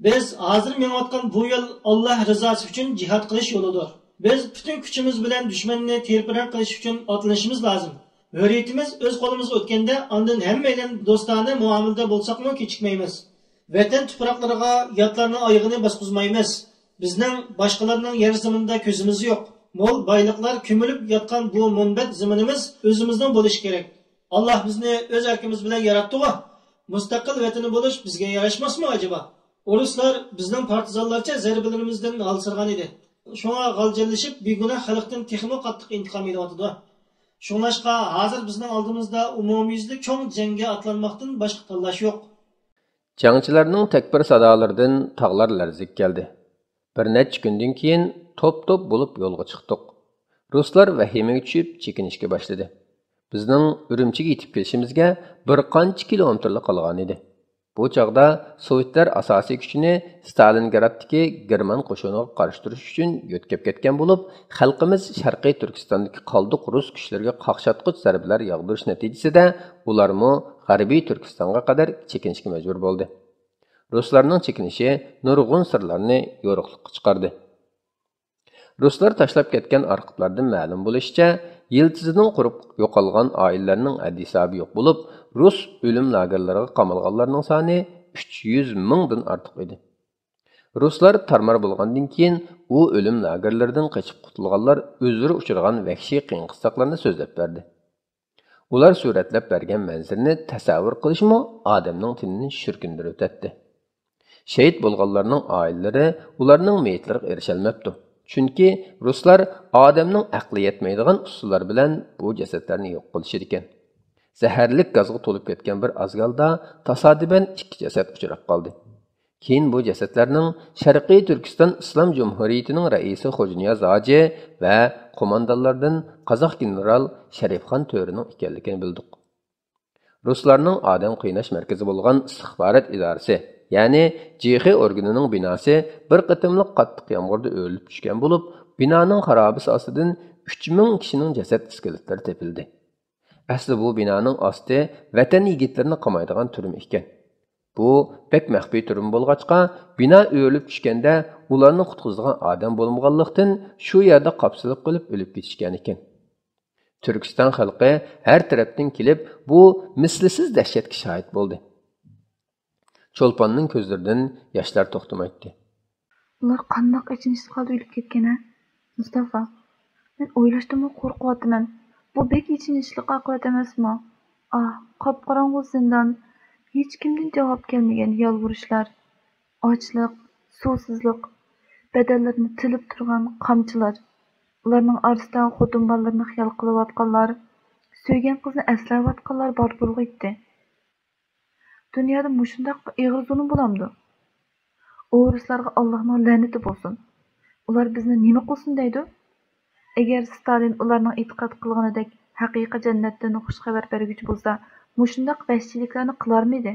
بىز ھازىر مېڭىۋاتقان بۇ يول ئاللاھ رىزاسى ئۈچۈن جىھاد قىلىش يولىدۇر. بىز پۈتۈن كۈچىمىز بىلەن دۈشمەننى تېرىپىرەڭ قىلىش ئۈچۈن ئاتلىنىشىمىز لازىم. ھۆرىيىتىمىز ئۆز قولىمىزغا ئۆتكەندە، ئاندىن ھەممەيلەن دوستانە مۇئامىلىدە بولساقمۇ كېچىكمەيمىز. ۋەتەن تۇپراقلىرىغا ياتلارنىڭ ئايىغىنى باسقۇزمايمىز. بىزنىڭ باشقىلارنىڭ يەر زېمىنىدا كۆزىمىز يوق. مول بايلىقلار كۆمۈلۈپ ياتقان بۇ مۇنبەت زېمىنىمىز ئۆزىمىزنىڭ بولۇشى كېرەك. ئاللاھ بىزنى ئۆز ئەركىمىز بىلەن ياراتتىغۇ. مۇستەقىل ۋەتىنى بولۇش بىزگە ياراشماسمۇ ئەجەبا؟ ئورۇسلار بىزنىڭ پارتىزانلارچە زەربىلىرىمىزدىن ھالسىرىغان ئىدى. شۇڭا غالجىرلىشىپ، بىگۇناھ خەلقتىن تېخىمۇ قاتتىق ئىنتىقام ئېلىۋاتىدۇ. شۇڭلاشقا، ھازىر بىزنىڭ ئالدىمىزدا ئومۇميۈزلۈك چوڭ جەڭگە ئاتلانماقتىن باشقا تاللاش يوق. جەڭچىلەرنىڭ تەكبىر سادالىرىدىن تاغلار لەرزىگە كەلدى. بىر نەچچە كۈندىن كېيىن توپ-توپ بولۇپ يولغا چىقتۇق. رۇسلار ۋەھىمىگە چۈشۈپ، چېكىنىشكە باشلىدى. بىزنىڭ ئۈرۈمچىگە يېتىپ كېلىشىمىزگە بىر قانچە كىلومېتىرلا قالغانىدى. بۇ چاغدا سوۋېتلار ئاساسىي كۈچىنى ستالىنگرادتىكى گېرمان قوشۇنىغا قارشى تۇرۇش ئۈچۈن يۆتكەپ كەتكەن بولۇپ، خەلقىمىز شەرقىي تۈركىستاندىكى قالدۇق رۇس كۈچلىرىگە قاقشاتقۇچ زەربىلەر ياغدۇرۇش نەتىجىسىدە، ئۇلارمۇ غەربىي تۈركىستانغا قەدەر چېكىنىشكە مەجبۇر بولدى. رۇسلارنىڭ چېكىنىشى نۇرغۇن سىرلارنى يورۇقلۇققا چىقاردى. رۇسلار تاشلاپ كەتكەن ئارخىپلاردىن مەلۇم بولۇشىچە، يىلتىزىدىن قۇرۇپ يوقالغان ئائىلىلەرنىڭ ھەددى-ھېسابى يوق بولۇپ، رۇس ئۆلۈم لاگېرلىرىغا قامالغانلارنىڭ سانى ئۈچ يۈز مىڭدىن ئارتۇق ئىدى. رۇسلار تارمار بولغاندىن كېيىن، ئۇ ئۆلۈم لاگېرلىرىدىن قېچىپ قۇتۇلغانلار ئۆزلىرى ئۇچرىغان ۋەھشىي قىيىن-قىستاقلارنى سۆزلەپ بەردى. ئۇلار سۈرەتلەپ بەرگەن مەنزىرىنى تەسەۋۋۇر قىلىشمۇ ئادەمنىڭ تېنىنى شۈركۈندۈرۈۋېتەتتى. شېھىت بولغانلارنىڭ ئائىلىلىرى ئۇلارنىڭ مېيىتلىرىغا ئېرىشەلمەپتۇ. چۈنكى رۇسلار ئادەمنىڭ ئەقلى يەتمەيدىغان ئۇسۇللار بىلەن بۇ جەسەتلەرنى يوق قىلىشىدىكەن. زەھەرلىك گازغا تولۇپ كەتكەن بىر ئازگالدا تاسادىپەن ئىككى جەسەت ئۇچراپ قالدى. كېيىن بۇ جەسەتلەرنىڭ شەرقىي تۈركىستان ئىسلام جۇمھۇرىيىتىنىڭ رەئىسى خوجانىياز ھاجى ۋە قوماندانلاردىن قازاق گېنېرال شەرىپخان تۆرىنىڭ ئىكەنلىكىنى بىلدۇق. رۇسلارنىڭ ئادەم قىيناش مەركىزى بولغان ئىستىخبارات ئىدارىسى، يەنى جېخې ئورگىنىنىڭ بىناسى بىر قېتىملىق قاتتىق يامغۇردا ئۆرۈلۈپ چۈشكەن بولۇپ، بىنانىڭ خارابىسى ئاستىدىن ئۈچ مىڭ كىشىنىڭ جەسەت ئىسكىلېتلىرى تېپىلدى. ئەسلى بۇ بىنانىڭ ئاستى ۋەتەن يىگىتلىرىنى قامايدىغان تۈرمە ئىكەن. بۇ بەك مەخپىي تۈرمە بولغاچقا، بىنا ئۆرۈلۈپ چۈشكەندە ئۇلارنى قۇتقۇزىدىغان ئادەم بولمىغانلىقتىن، شۇ يەردە قاپسىلىپ قېلىپ ئۆلۈپ كېتىشكەنىكەن. تۈركىستان خەلقى ھەر تەرەپتىن كېلىپ، بۇ مىسلىسىز دەھشەتكە شاھىت بولدى. چولپاننىڭ كۆزلىرىدىن ياشلار توختىمايتتى. ئۇلار قانداق ئېچىنىشلىق ھالدا ئۆلۈپ كەتكەن ھە؟ مۇستافا، مەن ئويلاشتىنمۇ قورقۇۋاتىمەن. بۇ بەك ئېچىنىشلىق ئاقىۋەت ئەمەسمۇ؟ ئاھ، قاپقاراڭغۇ زىندان، ھېچكىمدىن جاۋاب كەلمىگەن يالۋۇرۇشلار، ئاچلىق، سۇسىزلىق، بەدەنلىرىنى تىلىپ تۇرغان قامچىلار، ئۇلارنىڭ ئارىسىدا خوتۇن بالىلىرىنى خىيال قىلىۋاتقانلار، سۆيگەن قىزنى ئەسلەۋاتقانلار بار بولغىيتتى. دۇنيادا مۇشۇنداق ئېغىر زۇلۇم بولامدۇ؟ ئورۇسلارغا ئاللاھنىڭ لەنىتى بولسۇن. ئۇلار بىزنى نېمە قىلسۇن دەيدۇ؟ ئەگەر ستالىن ئۇلارنىڭ ئېتىقاد قىلغىنىدەك ھەقىقىي جەننەتتىن خۇش خەۋەر بەرگۈچى بولسا، مۇشۇنداق ۋەھشىيلىكلەرنى قىلارمىدى؟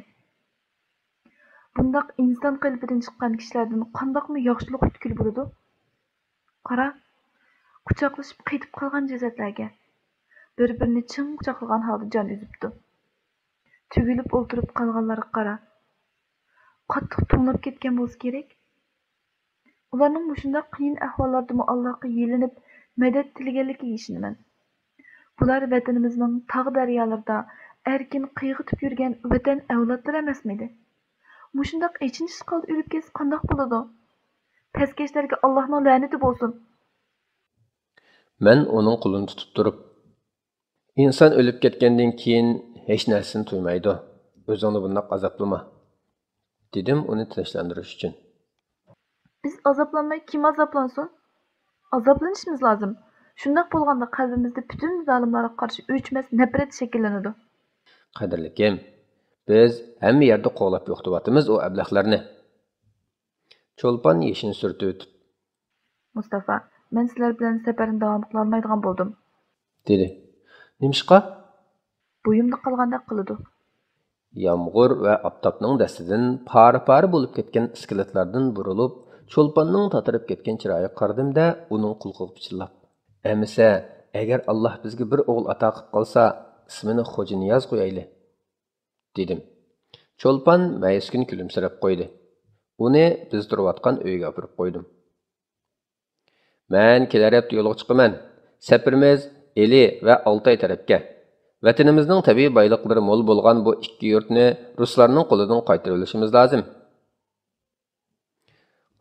بۇنداق ئىنسان قېلىپىدىن چىققان كىشىلەردىن قانداقمۇ ياخشىلىق پۈتكۈل بولىدۇ؟ قارا، قۇچاقلىشىپ قېتىپ قالغان جەسەتلەرگە، بىر-بىرىنى چىڭ قۇچاقلىغان ھالدا جان ئۈزۈپتۇ. تۈگۈلۈپ ئولتۇرۇپ قالغانلارغا قارا. قاتتىق توڭلاپ كەتكەن بولسا كېرەك. ئۇلارنىڭ مۇشۇنداق قىيىن ئەھۋاللاردىمۇ ئاللاھقا يېلىنىپ مەدەت تىلىگەنلىكىگە ئىشىنىمەن. بۇلار ۋەتىنىمىزنىڭ تاغ-دەريالىرىدا ئەركىن قىيغىتىپ يۈرگەن ۋەتەن ئەۋلادلىرى ئەمەسمىدى؟ مۇشۇنداق ئېچىنىشلىق ھالدا ئۆلۈپ كەتسە قانداق بولىدۇ؟ پەسكەشلەرگە ئاللاھنىڭ لەنىتى بولسۇن! مەن ئۇنىڭ قولىنى تۇتۇپ تۇرۇپ، ئىنسان ئۆلۈپ كەتكەندىن كېيىن ھېچ نەرسىنى تۇيمايدۇ. ئۆزۈڭنى بۇنداق ئازابلىما، دېدىم ئۇنى تىنچلاندۇرۇش ئۈچۈن. بىز ئازابلانماي كىم ئازابلانسۇن؟ ئازابلىنىشىمىز لازىم. شۇنداق بولغاندا قەلبىمىزدە پۈتۈن زالىملارغا قارشى ئۆچمەس نەپرەت شەكىللىنىدۇ. قەدىرلىكىم، بىز ھەممە يەردە قوغلاپ يوقىتىۋاتىمىز ئۇ ئەبلەخلەرنى. چولپان يېشىنى سۈرتۈۋېتىپ. مۇستافا، مەن سىلەر بىلەن سەپەرنى داۋام قىلالمايدىغان بولدۇم. دېدى. نېمىشقا؟ بويۇمدا قالغاندەك قىلىدۇ. يامغۇر ۋە ئاپتاپنىڭ دەستىدىن پارە-پارە بولۇپ كەتكەن ئىسكىلاتلاردىن بۇرۇلۇپ، چولپاننىڭ تاتىرىپ كەتكەن چىرايىغا قارىدىم-دە، ئۇنىڭ قۇلىقىغا پىچىرلاپ، ئەمىسە، ئەگەر ئاللاھ بىزگە بىر ئوغۇل ئاتا قىلىپ قالسا، ئىسمىنى خوجانىياز قويايلى، دېدىم. چولپان مەيۈسكىن كۈلۈمسىرەپ قويدى. ئۇنى بىز تۇرۇۋاتقان ئۆيگە ئاپىرىپ قويدۇم. مەن كېلەر ھەپتە يولغا چىقىمەن. سەپىرىمىز ئىلى ۋە ئالتاي تەرەپكە. ۋەتىنىمىزنىڭ تەبىئىي بايلىقلىرى مول بولغان بۇ ئىككى يۇرتنى رۇسلارنىڭ قولىدىن قايتۇرۇۋېلىشىمىز لازىم.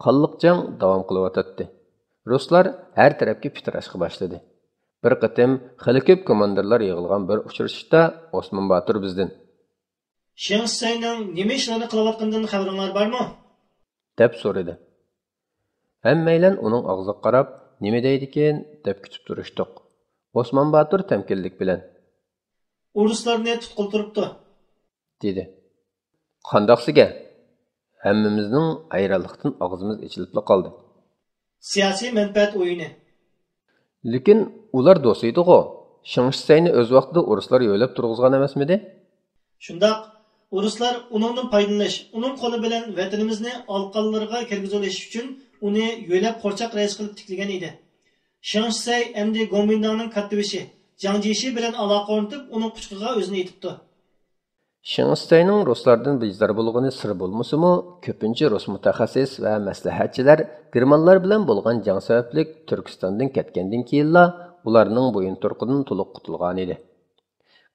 قانلىق جەڭ داۋام قىلىۋاتاتتى. رۇسلار ھەر تەرەپكە پىتىراشقا باشلىدى. بىر قېتىم خېلى كۆپ كوماندىرلار يىغىلغان بىر ئۇچرىشىشتا ئوسمان باتۇر بىزدىن. شېڭ شىسەينىڭ نېمە ئىشلارنى قىلىۋاتقىنىدىن خەۋىرىڭلار بارمۇ؟ دەپ سورىدى. ھەممەيلەن ئۇنىڭ ئاغزىغا قاراپ، نېمە دەيدىكىن دەپ كۈتۈپ تۇرۇشتۇق. ئوسمان باتۇر تەمكىنلىك بىلەن. ئورۇسلارنى تۇتقىلى تۇرۇپتۇ، دېدى. قانداقسىگە؟ ھەممىمىزنىڭ ھەيرانلىقتىن ئاغزىمىز ئېچىلىپلا قالدى. سىياسىي مەنپەئەت ئويۇنى. لېكىن ئۇلار دوست ئىدىغۇ. شېڭ شىسەينى ئۆز ۋاقتىدا ئورۇسلار يۆلەپ تۇرغۇزغان ئەمەسمىدى؟ شۇنداق. ئورۇسلار ئۇنىڭدىن پايدىلىنىش، ئۇنىڭ قولى بىلەن ۋەتىنىمىزنى ئالىقانلىرىغا كىرگۈزۈۋېلىش ئۈچۈن ئۇنى يۆلەپ قورچاق رەئىس قىلىپ تىكلىگەن ئىدى. شېڭ شىسەي ئەمدى گومىنداڭنىڭ كاتتىبېشى جاڭ جيېشى بىلەن ئالاقە ئورنىتىپ، ئۇنىڭ قۇچىقىغا ئۆزىنى ئېتىپتۇ. شېڭ شىسەينىڭ رۇسلاردىن بىزار بولغىنى سىر بولمىسىمۇ، كۆپىنچە رۇس مۇتەخەسسىس ۋە مەسلىھەتچىلەر گېرمانلار بىلەن بولغان جەڭ سەۋەبلىك تۈركىستاندىن كەتكەندىن كېيىنلا، ئۇلارنىڭ بويۇنتۇرۇقىدىن تولۇق قۇتۇلغانىدى.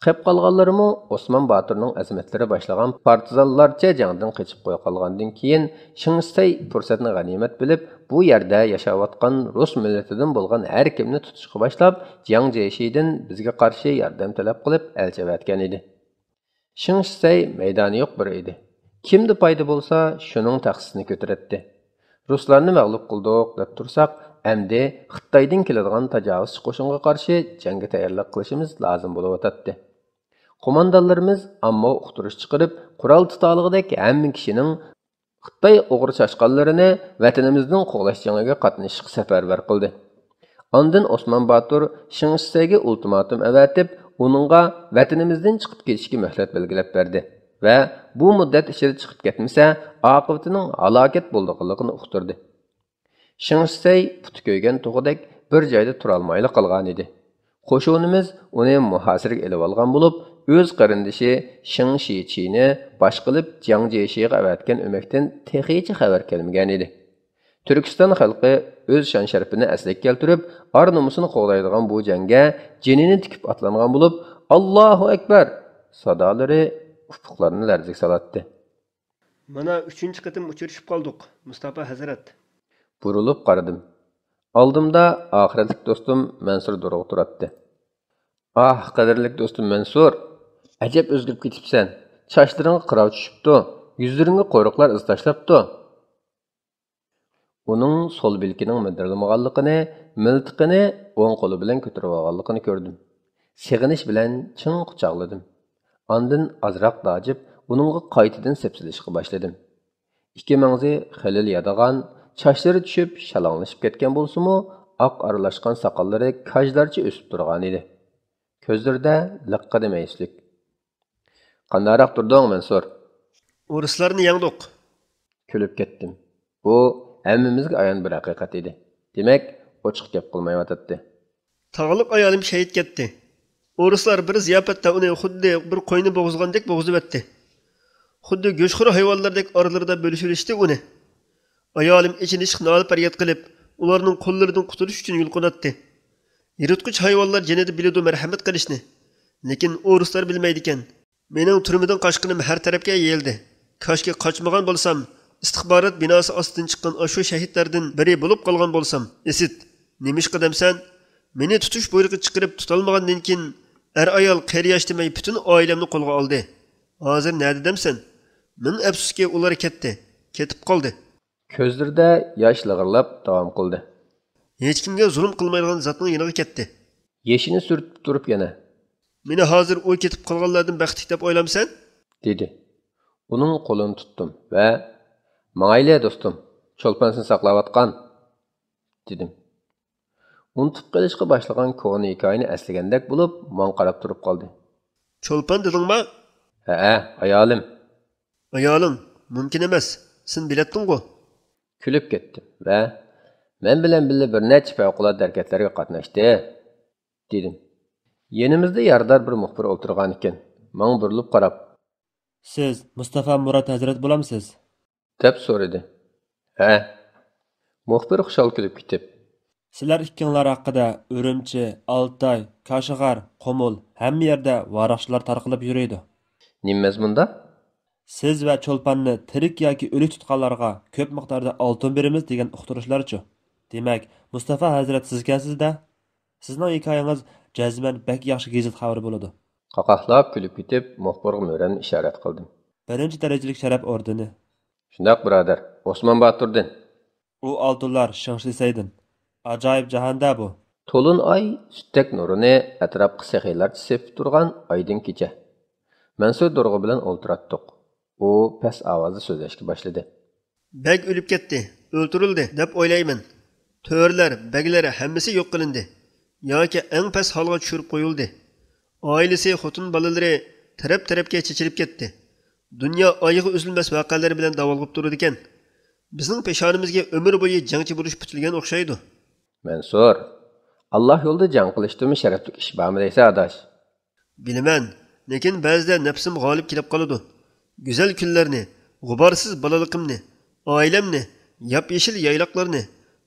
قېپ قالغانلىرىمۇ ئوسمان باتۇرنىڭ ئەزىمەتلىرى باشلىغان پارتىزانلارچە جەڭدىن قېچىپ قويۇۋالغاندىن كېيىن، شېڭ شىسەي پۇرسەتنى غەنىيمەت بىلىپ، بۇ يەردە ياشاۋاتقان رۇس مىللىتىدىن بولغان ھەر كىمنى تۇتۇشقا باشلاپ، جياڭ جيېشىدىن بىزگە قارشى ياردەم تەلەپ قىلىپ ئەلچى ئەۋەتكەن ئىدى. شېڭ شىسەي مەيدانى يوق بىرى ئىدى. كىمدە پايدا بولسا، شۇنىڭ تەخسىسىنى كۆتۈرەتتى. رۇسلارنى مەغلۇپ قىلدۇق دەپ تۇرساق، ئەمدى خىتايدىن كېلىدىغان تاجاۋۇزچى قوشۇنغا قارشى جەڭگە تەييارلىق قىلىشىمىز لازىم بولۇۋاتاتتى. قوماندانلىرىمىز ئامما ئۇقتۇرۇش چىقىرىپ، قورال تۇتالىغۇدەك ھەممە كىشىنىڭ خىتاي ئوغرى چاشقانلىرىنى ۋەتىنىمىزنىڭ قوغلاش جېڭىگە قاتنىشىشقا سەپەرۋەر قىلدى. ئاندىن ئوسمان باتۇر شېڭ شىسەيگە ئۇلتىماتۇم ئەۋەتىپ، ئۇنىڭغا ۋەتىنىمىزدىن چىقىپ كېتىشكە مۆھلەت بەلگىلەپ بەردى ۋە بۇ مۇددەت ئىچىدە چىقىپ كەتمىسە، ئاقىۋىتىنىڭ ھالاكەت بولىدىغانلىقىنى ئۇقتۇردى. شېڭ شىسەي پۇتى كۆيگەن تۇغىدەك بىر جايدا تۇرالمايلا قالغانىدى. قوشۇنىمىز ئۇنى مۇھاسىرىگە ئېلىۋالغان بولۇپ، ئۆز قېرىندىشى شېڭ شىچىنى باش قىلىپ جياڭ جيېشىغا ئەۋەتكەن ئۆمەكتىن تېخىچە خەۋەر كەلمىگەنىدى. تۈركىستان خەلقى ئۆز شان-شەرىپىنى ئەسلىگە كەلتۈرۈپ، ئار-نومۇسىنى قوغدايدىغان بۇ جەڭگە جېنىنى تىكىپ ئاتلانغان بولۇپ، «ئاللاھۇ ئەكبەر!» سادالىرى ئۇپۇقلارنى لەرزىگە سالاتتى. مانا، ئۈچىنچى قېتىم ئۇچرىشىپ قالدۇق، مۇستاپا ھەزرەت. بۇرۇلۇپ قارىدىم. ئالدىمدا ئاخىرەتلىك دوستۇم مەنسۇر دورغا تۇراتتى. «ئاھ، قەدىرلىك دوستۇم مەنسۇر! ئەجەب ئۆزگىرىپ كېتىپسەن. چاچلىرىڭغا قىراۋ چۈشۈپتۇ، يۈزلىرىڭگە قورۇقلار ئىز تاشلاپتۇ.» ئۇنىڭ سول بىلىكىنىڭ مىدىرلىمىغانلىقىنى، مىلتىقىنى ئوڭ قولى بىلەن كۆتۈرۈۋالغانلىقىنى كۆردۈم. سېغىنىش بىلەن چىڭ قۇچاقلىدىم. ئاندىن ئازراق داجىپ، ئۇنىڭغا قايتىدىن سەپسېلىشقا باشلىدىم. ئىككى مەڭزى خېلىلا يادىغان، چاچلىرى چۈشۈپ، شالاڭلىشىپ كەتكەن بولسىمۇ، ئاق ئارىلاشقان ساقاللىرى كاجلارچە ئۆسۈپ تۇرغانىدى. كۆزلىرىدە لىققىدە مەيۈسلۈك. «قانداقراق تۇردۇڭ، مەنسۇر؟» «ئورۇسلارنى يەڭدۇق.» كۈلۈپ كەتتىم. بۇ ھەممىمىزگە ئايان بىر ھەقىقەت ئىدى. دېمەك، ئوچۇق گەپ قىلمايۋاتاتتى. «تاغلىق ئايالىم شېھىت كەتتى. ئورۇسلار بىر زىياپەتتە ئۇنى خۇددى بىر قوينى بوغۇزغاندەك بوغۇزۇۋەتتى. خۇددى گۆشخور ھايۋانلاردەك ئارىلىرىدا بۆلۈشۈۋېلىشتى ئۇنى. ئايالىم ئېچىنىشلىق نالە-پەرياد قىلىپ، ئۇلارنىڭ قوللىرىدىن قۇتۇلۇش ئۈچۈن يۇلقۇناتتى. يىرتقۇچ ھايۋانلار جېنىدا بىلىدۇ مەرھەمەت قىلىشنى. لېكىن ئورۇسلار بىلمەيدىكەن. مېنىڭ تۈرمىدىن قاچقىنىم ھەر تەرەپكە يېيىلدى. كاشكى قاچمىغان بولسام، ئىستىخبارات بىناسى ئاستىدىن چىققان ئاشۇ شەھىتلەردىن بىرى بولۇپ قالغان بولسام.» «ئىسىت، نېمىشقا دەمسەن؟ مېنى تۇتۇش بۇيرۇقى چىقىرىپ تۇتالمىغاندىن كېيىن، ئەر-ئايال، قېرى-ياش دېمەي پۈتۈن ئائىلەمنى قولغا ئالدى. ھازىر نەدە دەمسەن؟ مىڭ ئەپسۇسكى، ئۇلار كەتتى، كېتىپ قالدى.» كۆزلىرىدە ياش لىغىرلاپ داۋام قىلدى. «ھېچكىمگە زۇلۇم قىلمايدىغان زاتنىڭ يېنىغا كەتتى.» يېشىنى سۈرتۈپ تۇرۇپ يەنە: «مېنى ھازىر ئۇ كېتىپ قالغانلاردىن بەختلىك دەپ ئويلامسەن؟» دېدى. ئۇنىڭ قولىنى تۇتتۇم ۋە: «ماڭايلى، دوستۇم، چولپان سېنى ساقلاۋاتقان.» دېدىم. ئۇنتۇپ قېلىشقا باشلىغان كونا ھېكايىنى ئەسلىگەندەك بولۇپ، ماڭا قاراپ تۇرۇپ قالدى. «چولپان دېدىڭما؟» «ھەئە، ئايالىم.» «ئايالىڭ؟ مۇمكىن ئەمەس. سېنى بىلەتتىڭغۇ؟» كۈلۈپ كەتتىم ۋە: «مەن بىلەن بىللە بىر نەچچە پەۋقۇلئاددە ھەرىكەتلەرگە قاتناشتى.» دېدىم. يېنىمىزدا يارىدار بىر مۇخبىر ئولتۇرغانىكەن. ماڭا بۇرۇلۇپ قاراپ: «سىز مۇستافا مۇرات ھەزرەت بولامسىز؟» دەپ سورىدى. «ھە.» مۇخبىر خۇشال كۈلۈپ كېتىپ: «سىلەر ئىككىڭلار ھەققىدە ئۈرۈمچى، ئالتاي، كاشغەر، قۇمۇل، ھەممە يەردە ۋاراقچىلار تارقىلىپ يۈرىدۇ.» «نېمە مەزمۇندا؟» «سىز ۋە چولپاننى تىرىك ياكى ئۆلۈك تۇتقانلارغا كۆپ مىقداردا ئالتۇن بېرىمىز» دېگەن ئۇقتۇرۇشلارچۇ؟ دېمەك، مۇستافا ھەزرەت سىزكەنسىز-دە؟ سىزنىڭ ھېكايىڭىز جەزمەن بەك ياخشى گېزىت خەۋىرى بولىدۇ. قاقاقلاپ كۈلۈپ كېتىپ، مۇخبىرغا مۆرەمنى ئىشارەت قىلدىم. بىرىنچى دەرىجىلىك شەرەپ ئوردېنى. شۇنداق، بۇرادەر، ئوسمان باتۇردىن. ئۇ ئالتۇنلار شېڭ شىسەيدىن. ئاجايىپ جاھان-دە بۇ. تولۇن ئاي سۈتتەك نۇرىنى ئەتراپقا سېخىيلارچە سېپىپ تۇرغان ئايدىڭ كېچە. مەنسۇر دورغا بىلەن ئولتۇراتتۇق. ئۇ پەس ئاۋازدا سۆزلەشكە باشلىدى. بەگ ئۆلۈپ كەتتى، ئۆلتۈرۈلدى دەپ ئويلايمەن. تۆرىلەر، بەگلەر ھەممىسى يوق قىلىندى. ياكى ئەڭ پەس ھالغا چۈشۈرۈپ قويۇلدى. ئائىلىسى، خوتۇن بالىلىرى تەرەپ-تەرەپكە چېچىلىپ كەتتى. دۇنيا ئايىغى ئۈزۈلمەس ۋەقەلەر بىلەن داۋالغىپ تۇرىدىكەن. بىزنىڭ پېشانىمىزگە ئۆمۈر بويى جەڭچى بولۇش پۈتۈلگەن ئوخشايدۇ. مەنسۇر، ئاللا يولىدا جەڭ قىلىشتىنمۇ شەرەپلىك ئىش بارمۇ دەيسەن، ئاداش؟ بىلىمەن، لېكىن بەزىدە نەپسىم غالىب كېلىپ قالىدۇ. گۈزەل كۈنلەرنى، غۇبارسىز بالىلىقىمنى، ئائىلەمنى، ياپيېشىل يايلاقلارنى،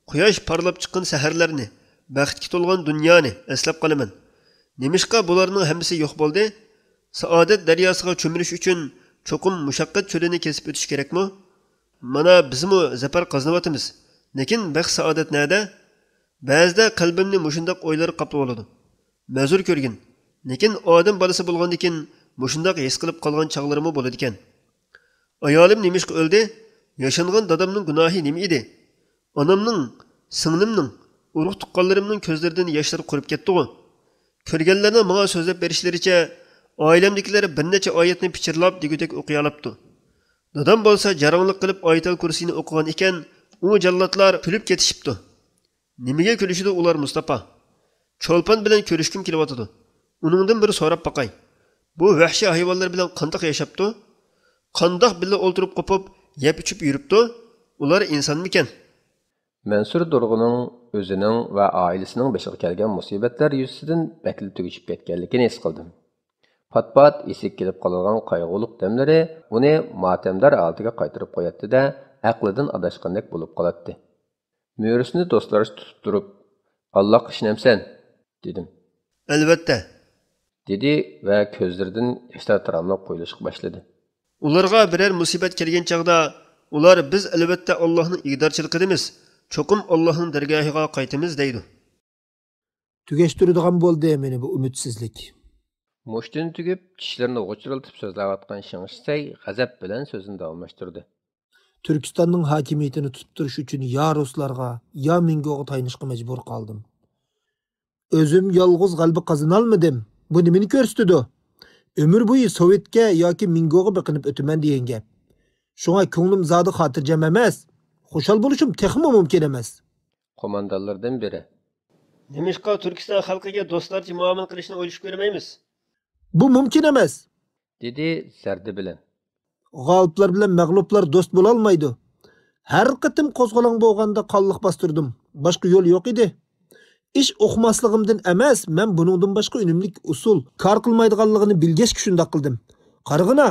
قۇياش پارلاپ چىققان سەھەرلەرنى، بەختكە تولغان دۇنيانى ئەسلەپ قالىمەن. نېمىشقا بۇلارنىڭ ھەممىسى يوق بولدى؟ سائادەت دەرياسىغا چۆمۈلۈش ئۈچۈن چوقۇم مۇشەققەت چۆلىنى كېسىپ ئۆتۈش كېرەكمۇ؟ مانا بىزمۇ زەپەر قازىنىۋاتىمىز. لېكىن بەخت-سائادەت نەدە؟ بەزىدە قەلبىمنى مۇشۇنداق ئويلار قاپلىۋالىدۇ. مەزۇر كۆرگىن. لېكىن ئادەم بالىسى بولغاندىكىن مۇشۇنداق ھېس قىلىپ قالغان چاغلىرىمۇ بولىدىكەن. ئايالىم نېمىشقا ئۆلدى؟ ياشانغان دادامنىڭ گۇناھى نېمە ئىدى؟ ئانامنىڭ، سىڭلىمنىڭ، ئۇرۇق-تۇغقانلىرىمنىڭ كۆزلىرىدىن ياشلار قۇرۇپ كەتتىغۇ؟ كۆرگەنلەرنىڭ ماڭا سۆزلەپ بېرىشلىرىچە، ئائىلەمدىكىلەر بىر نەچچە ئايەتنى پىچىرلاپ دېگۈدەك ئوقۇيالاپتۇ. دادام بولسا جاراڭلىق قىلىپ ئايەتەل كۇرسىنى ئوقۇغان ئىكەن، ئۇ جاللاتلار كۈلۈپ كېتىشىپتۇ. نېمىگە كۈلۈشىدۇ ئۇلار، مۇستاپا؟ چولپان بىلەن كۆرۈشكۈم كېلىۋاتىدۇ. ئۇنىڭدىن بىر سوراپ باقاي. بۇ ۋەھشىي ھايۋانلار بىلەن قانداق ياشاپتۇ؟ قانداق بىللە ئولتۇرۇپ قوپۇپ، يەپ ئىچىپ يۈرۈپتۇ؟ ئۇلار ئىنسانمىكەن؟ مەنسۇر دۇرغۇننىڭ ئۆزىنىڭ ۋە ئائىلىسىنىڭ بېشىغا كەلگەن مۇسىبەتلەر يۈزىسىدىن بەكلا تۈگىشىپ كەتكەنلىكىنى ھېس قىلدىم. پات-پات ئېسىگە كېلىپ قالىدىغان قايغۇلۇق دەملىرى ئۇنى ماتەمدار ھالىتىگە قايتۇرۇپ قوياتتى-دە، ئەقلىدىن ئاداشقاندەك بولۇپ قالاتتى. مۈرىسىنى دوستلارچە تۇتۇپ تۇرۇپ، «ئاللاغا ئىشىنەمسەن؟» دېدىم. «ئەلۋەتتە.» دېدى ۋە كۆزلىرىدىن ياشلار تاراملاپ قۇيۇلۇشقا باشلىدى. ئۇلارغا بىرەر مۇسىبەت كەلگەن چاغدا، ئۇلار، «بىز ئەلۋەتتە ئاللاھنىڭ ئىگىدارچىلىقىدىمىز، چوقۇم ئاللاھنىڭ دەرگاھىغا قايتىمىز» دەيدۇ. تۈگەشتۈرىدىغان بولدى مېنى بۇ ئۈمىدسىزلىك. مۇشتىنى تۈگۈپ، چىشلىرىنى غۇچۇرلىتىپ سۆزلەۋاتقان شېڭ شىسەي غەزەپ بىلەن سۆزىنى داۋاملاشتۇردى. تۈركىستاننىڭ ھاكىمىيىتىنى تۇتۇپ تۇرۇش ئۈچۈن يا رۇسلارغا، يا مىڭگوغا تايىنىشقا مەجبۇر قالدىم. ئۆزۈم يالغۇز غەلىبە قازىنالمىدىم. بۇ نېمىنى كۆرسىتىدۇ؟ ئۆمۈر بويى سوۋېتكە ياكى مىڭگوغا بېقىنىپ ئۆتىمەن دېگەن گەپ. شۇڭا كۆڭلۈم زادى خاتىرجەم ئەمەس. خۇشال بولۇشۇم تېخىمۇ مۇمكىن ئەمەس. قوماندانلىرىدىن بىرى. نېمىشقا تۈركىستان خەلقىگە دوستلارچە مۇئامىلە قىلىشنى ئويلىشىپ كۆرمەيمىز؟ بۇ مۇمكىن ئەمەس. دېدى زەردە بىلەن. غالىپلار بىلەن مەغلۇپلار دوست بولالمايدۇ. ھەر قېتىم قوزغىلاڭ بولغاندا قانلىق باستۇردۇم. باشقا يول يوق ئىدى. ئىش ئۇقماسلىقىمدىن ئەمەس، مەن بۇنىڭدىن باشقا ئۈنۈملۈك ئۇسۇل، كار قىلمايدىغانلىقىنى بىلگەچكە شۇنداق قىلدىم. قارىغىنا،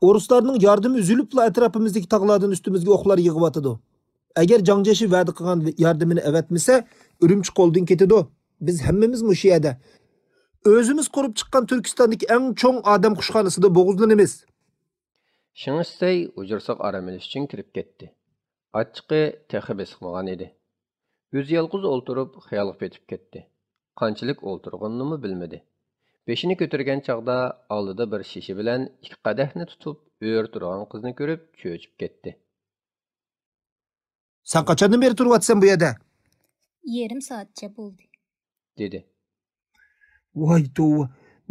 ئورۇسلارنىڭ ياردىمى ئۈزۈلۈپلا ئەتراپىمىزدىكى تاغلاردىن ئۈستىمىزگە ئوقلار يېغىۋاتىدۇ. ئەگەر جاڭ جيېشى ۋەدە قىلغان ياردىمىنى ئەۋەتمىسە، ئۈرۈمچى قولدىن كېتىدۇ. بىز ھەممىمىز مۇشۇ يەردە. ئۆزىمىز قۇرۇپ چىققان تۈركىستاندىكى ئەڭ چوڭ ئادەم قۇشخانىسىدا بوغۇزلىنىمىز. شېڭ شىسەي ھۇجرىسىغا ئارام ئېلىش ئۈچۈن كىرىپ كەتتى. ئاچچىقى تېخى بېسىقمىغان ئىدى. ئۆزى يالغۇز ئولتۇرۇپ خىيالغا پېتىپ كەتتى. قانچىلىك ئولتۇرغىنىنىمۇ بىلمىدى. بېشىنى كۆتۈرگەن چاغدا ئالدىدا بىر شېشە بىلەن ئىككى قەدەھنى تۇتۇپ ئۆرە تۇرغان قىزنى كۆرۈپ چۆچۈپ كەتتى. سەن قاچاندىن بېرى تۇرۇۋاتىسەن بۇ يەردە؟ يېرىم سائەتچە بولدى. دېدى. ۋاي توۋا،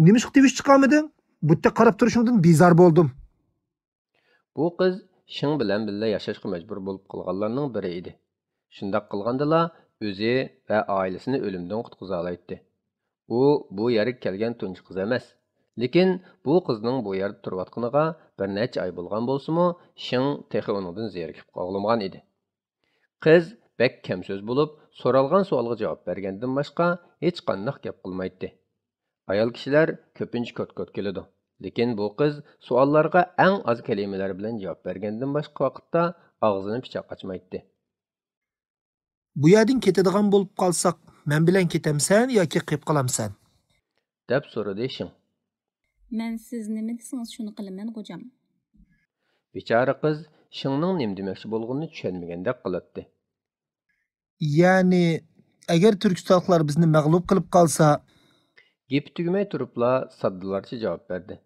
نېمىشقا تىۋىش چىقارمىدىڭ؟ بۇ يەردە قاراپ تۇرۇشۇڭدىن بىزار بولدۇم. بۇ قىز شېڭ بىلەن بىللە ياشاشقا مەجبۇر بولۇپ قالغانلارنىڭ بىرى ئىدى. شۇنداق قىلغاندىلا ئۆزى ۋە ئائىلىسىنى ئۆلۈمدىن قۇتقۇزالايتتى. ئۇ بۇ يەرگە كەلگەن تۇنجى قىز ئەمەس. لېكىن بۇ قىزنىڭ بۇ يەردە تۇرۇۋاتقىنىغا بىر نەچچە ئاي بولغان بولسىمۇ، شېڭ تېخى ئۇنىڭدىن زېرىكىپ قاغلىمىغان ئىدى. قىز بەك كەم سۆز بولۇپ، سورالغان سوئالغا جاۋاب بەرگەندىن باشقا ھېچقانداق گەپ قىلمايتتى. ئايال كىشىلەر كۆپىنچە كوت-كوت كېلىدۇ، لېكىن بۇ قىز سوئاللارغا ئەڭ ئاز كەلىمىلەر بىلەن جاۋاب بەرگەندىن باشقا ۋاقىتتا ئاغزىنى پىچاق ئاچمايتتى. بۇ يەردىن كېتىدىغان بولۇپ قالساق، مەن بىلەن كېتەمسەن ياكى قېلىپ قالامسەن؟ دەپ سورىدى شېڭ. مەن سىز نېمە دېسىڭىز شۇنى قىلىمەن، غوجام. بىچارە قىز شېڭنىڭ نېمە دېمەكچى بولغىنىنى چۈشەنمىگەندەك قىلاتتى. يەنى، ئەگەر تۈركىستانلىقلار بىزنى مەغلۇپ قىلىپ قالسا. گېپى تۈگىمەي تۇرۇپلا ساددىلارچە جاۋاب بەردى.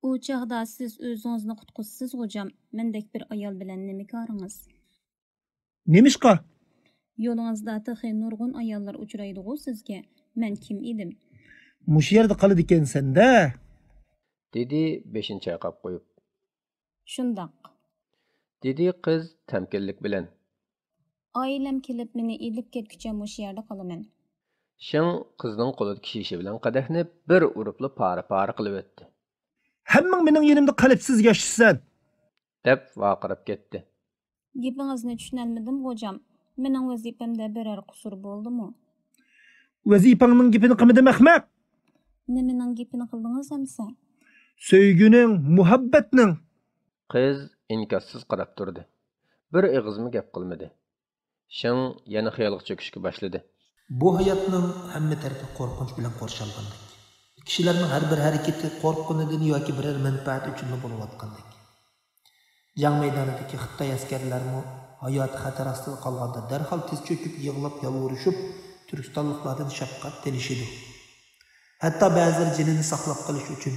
ئۇ چاغدا سىز ئۆزىڭىزنى قۇتقۇزىسىز، غوجام. مەندەك بىر ئايال بىلەن نېمە كارىڭىز؟ نېمىشقا؟ يولىڭىزدا تېخى نۇرغۇن ئاياللار ئۇچرايدىغۇ سىزگە. مەن كىم ئىدىم؟ مۇشۇ يەردە قالىدىكەنسەن-دە. دېدى بېشىنى چايقاپ قويۇپ. شۇنداق. دېدى قىز تەمكىنلىك بىلەن. ئائىلەم كېلىپ مېنى ئېلىپ كەتكۈچە مۇشۇ يەردە قالىمەن. شېڭ قىزنىڭ قولىدىكى شېشە بىلەن قەدەھنى بىر ئۇرۇپلا پارە-پارە قىلىۋەتتى. ھەممىڭ مېنىڭ يېنىمدا قەلبسىز ياشىسىسەن! دەپ ۋارقىراپ كەتتى. گېپىڭىزنى چۈشىنەلمىدىم، غوجام. مېنىڭ ۋەزىپەمدە بىرەر قۇسۇر بولدىمۇ؟ ۋەزىپەڭنىڭ گېپىنى قىلمىدىم، ئەخمەق! نېمىنىڭ گېپىنى قىلدىڭىز ئەمىسە؟ سۆيگۈنىڭ، مۇھەببەتنىڭ. قىز ئىنكاسسىز قاراپ تۇردى. بىر ئېغىزمۇ گەپ قىلمىدى. شېڭ يەنە خىيالغا چۆكۈشكە باشلىدى. بۇ ھاياتنىڭ ھەممە تەرىپى قورقۇنچ بىلەن قورشالغاندەك. كىشىلەرنىڭ ھەر بىر ھەرىكىتى قورققىنىدىن ياكى بىرەر مەنپەئەت ئۈچۈنلا بولۇۋاتقاندەك. جەڭ مەيدانىدىكى خىتاي ئەسكەرلەرمۇ ھاياتى خەتەر ئاستىدا قالغاندا دەرھال تىز چۆكۈپ يىغلاپ يالۋۇرۇشۇپ، تۈركىستانلىقلاردىن شەپقەت تىلىشىدۇ. ھەتتا بەزىلىرى جېنىنى ساقلاپ قېلىش ئۈچۈن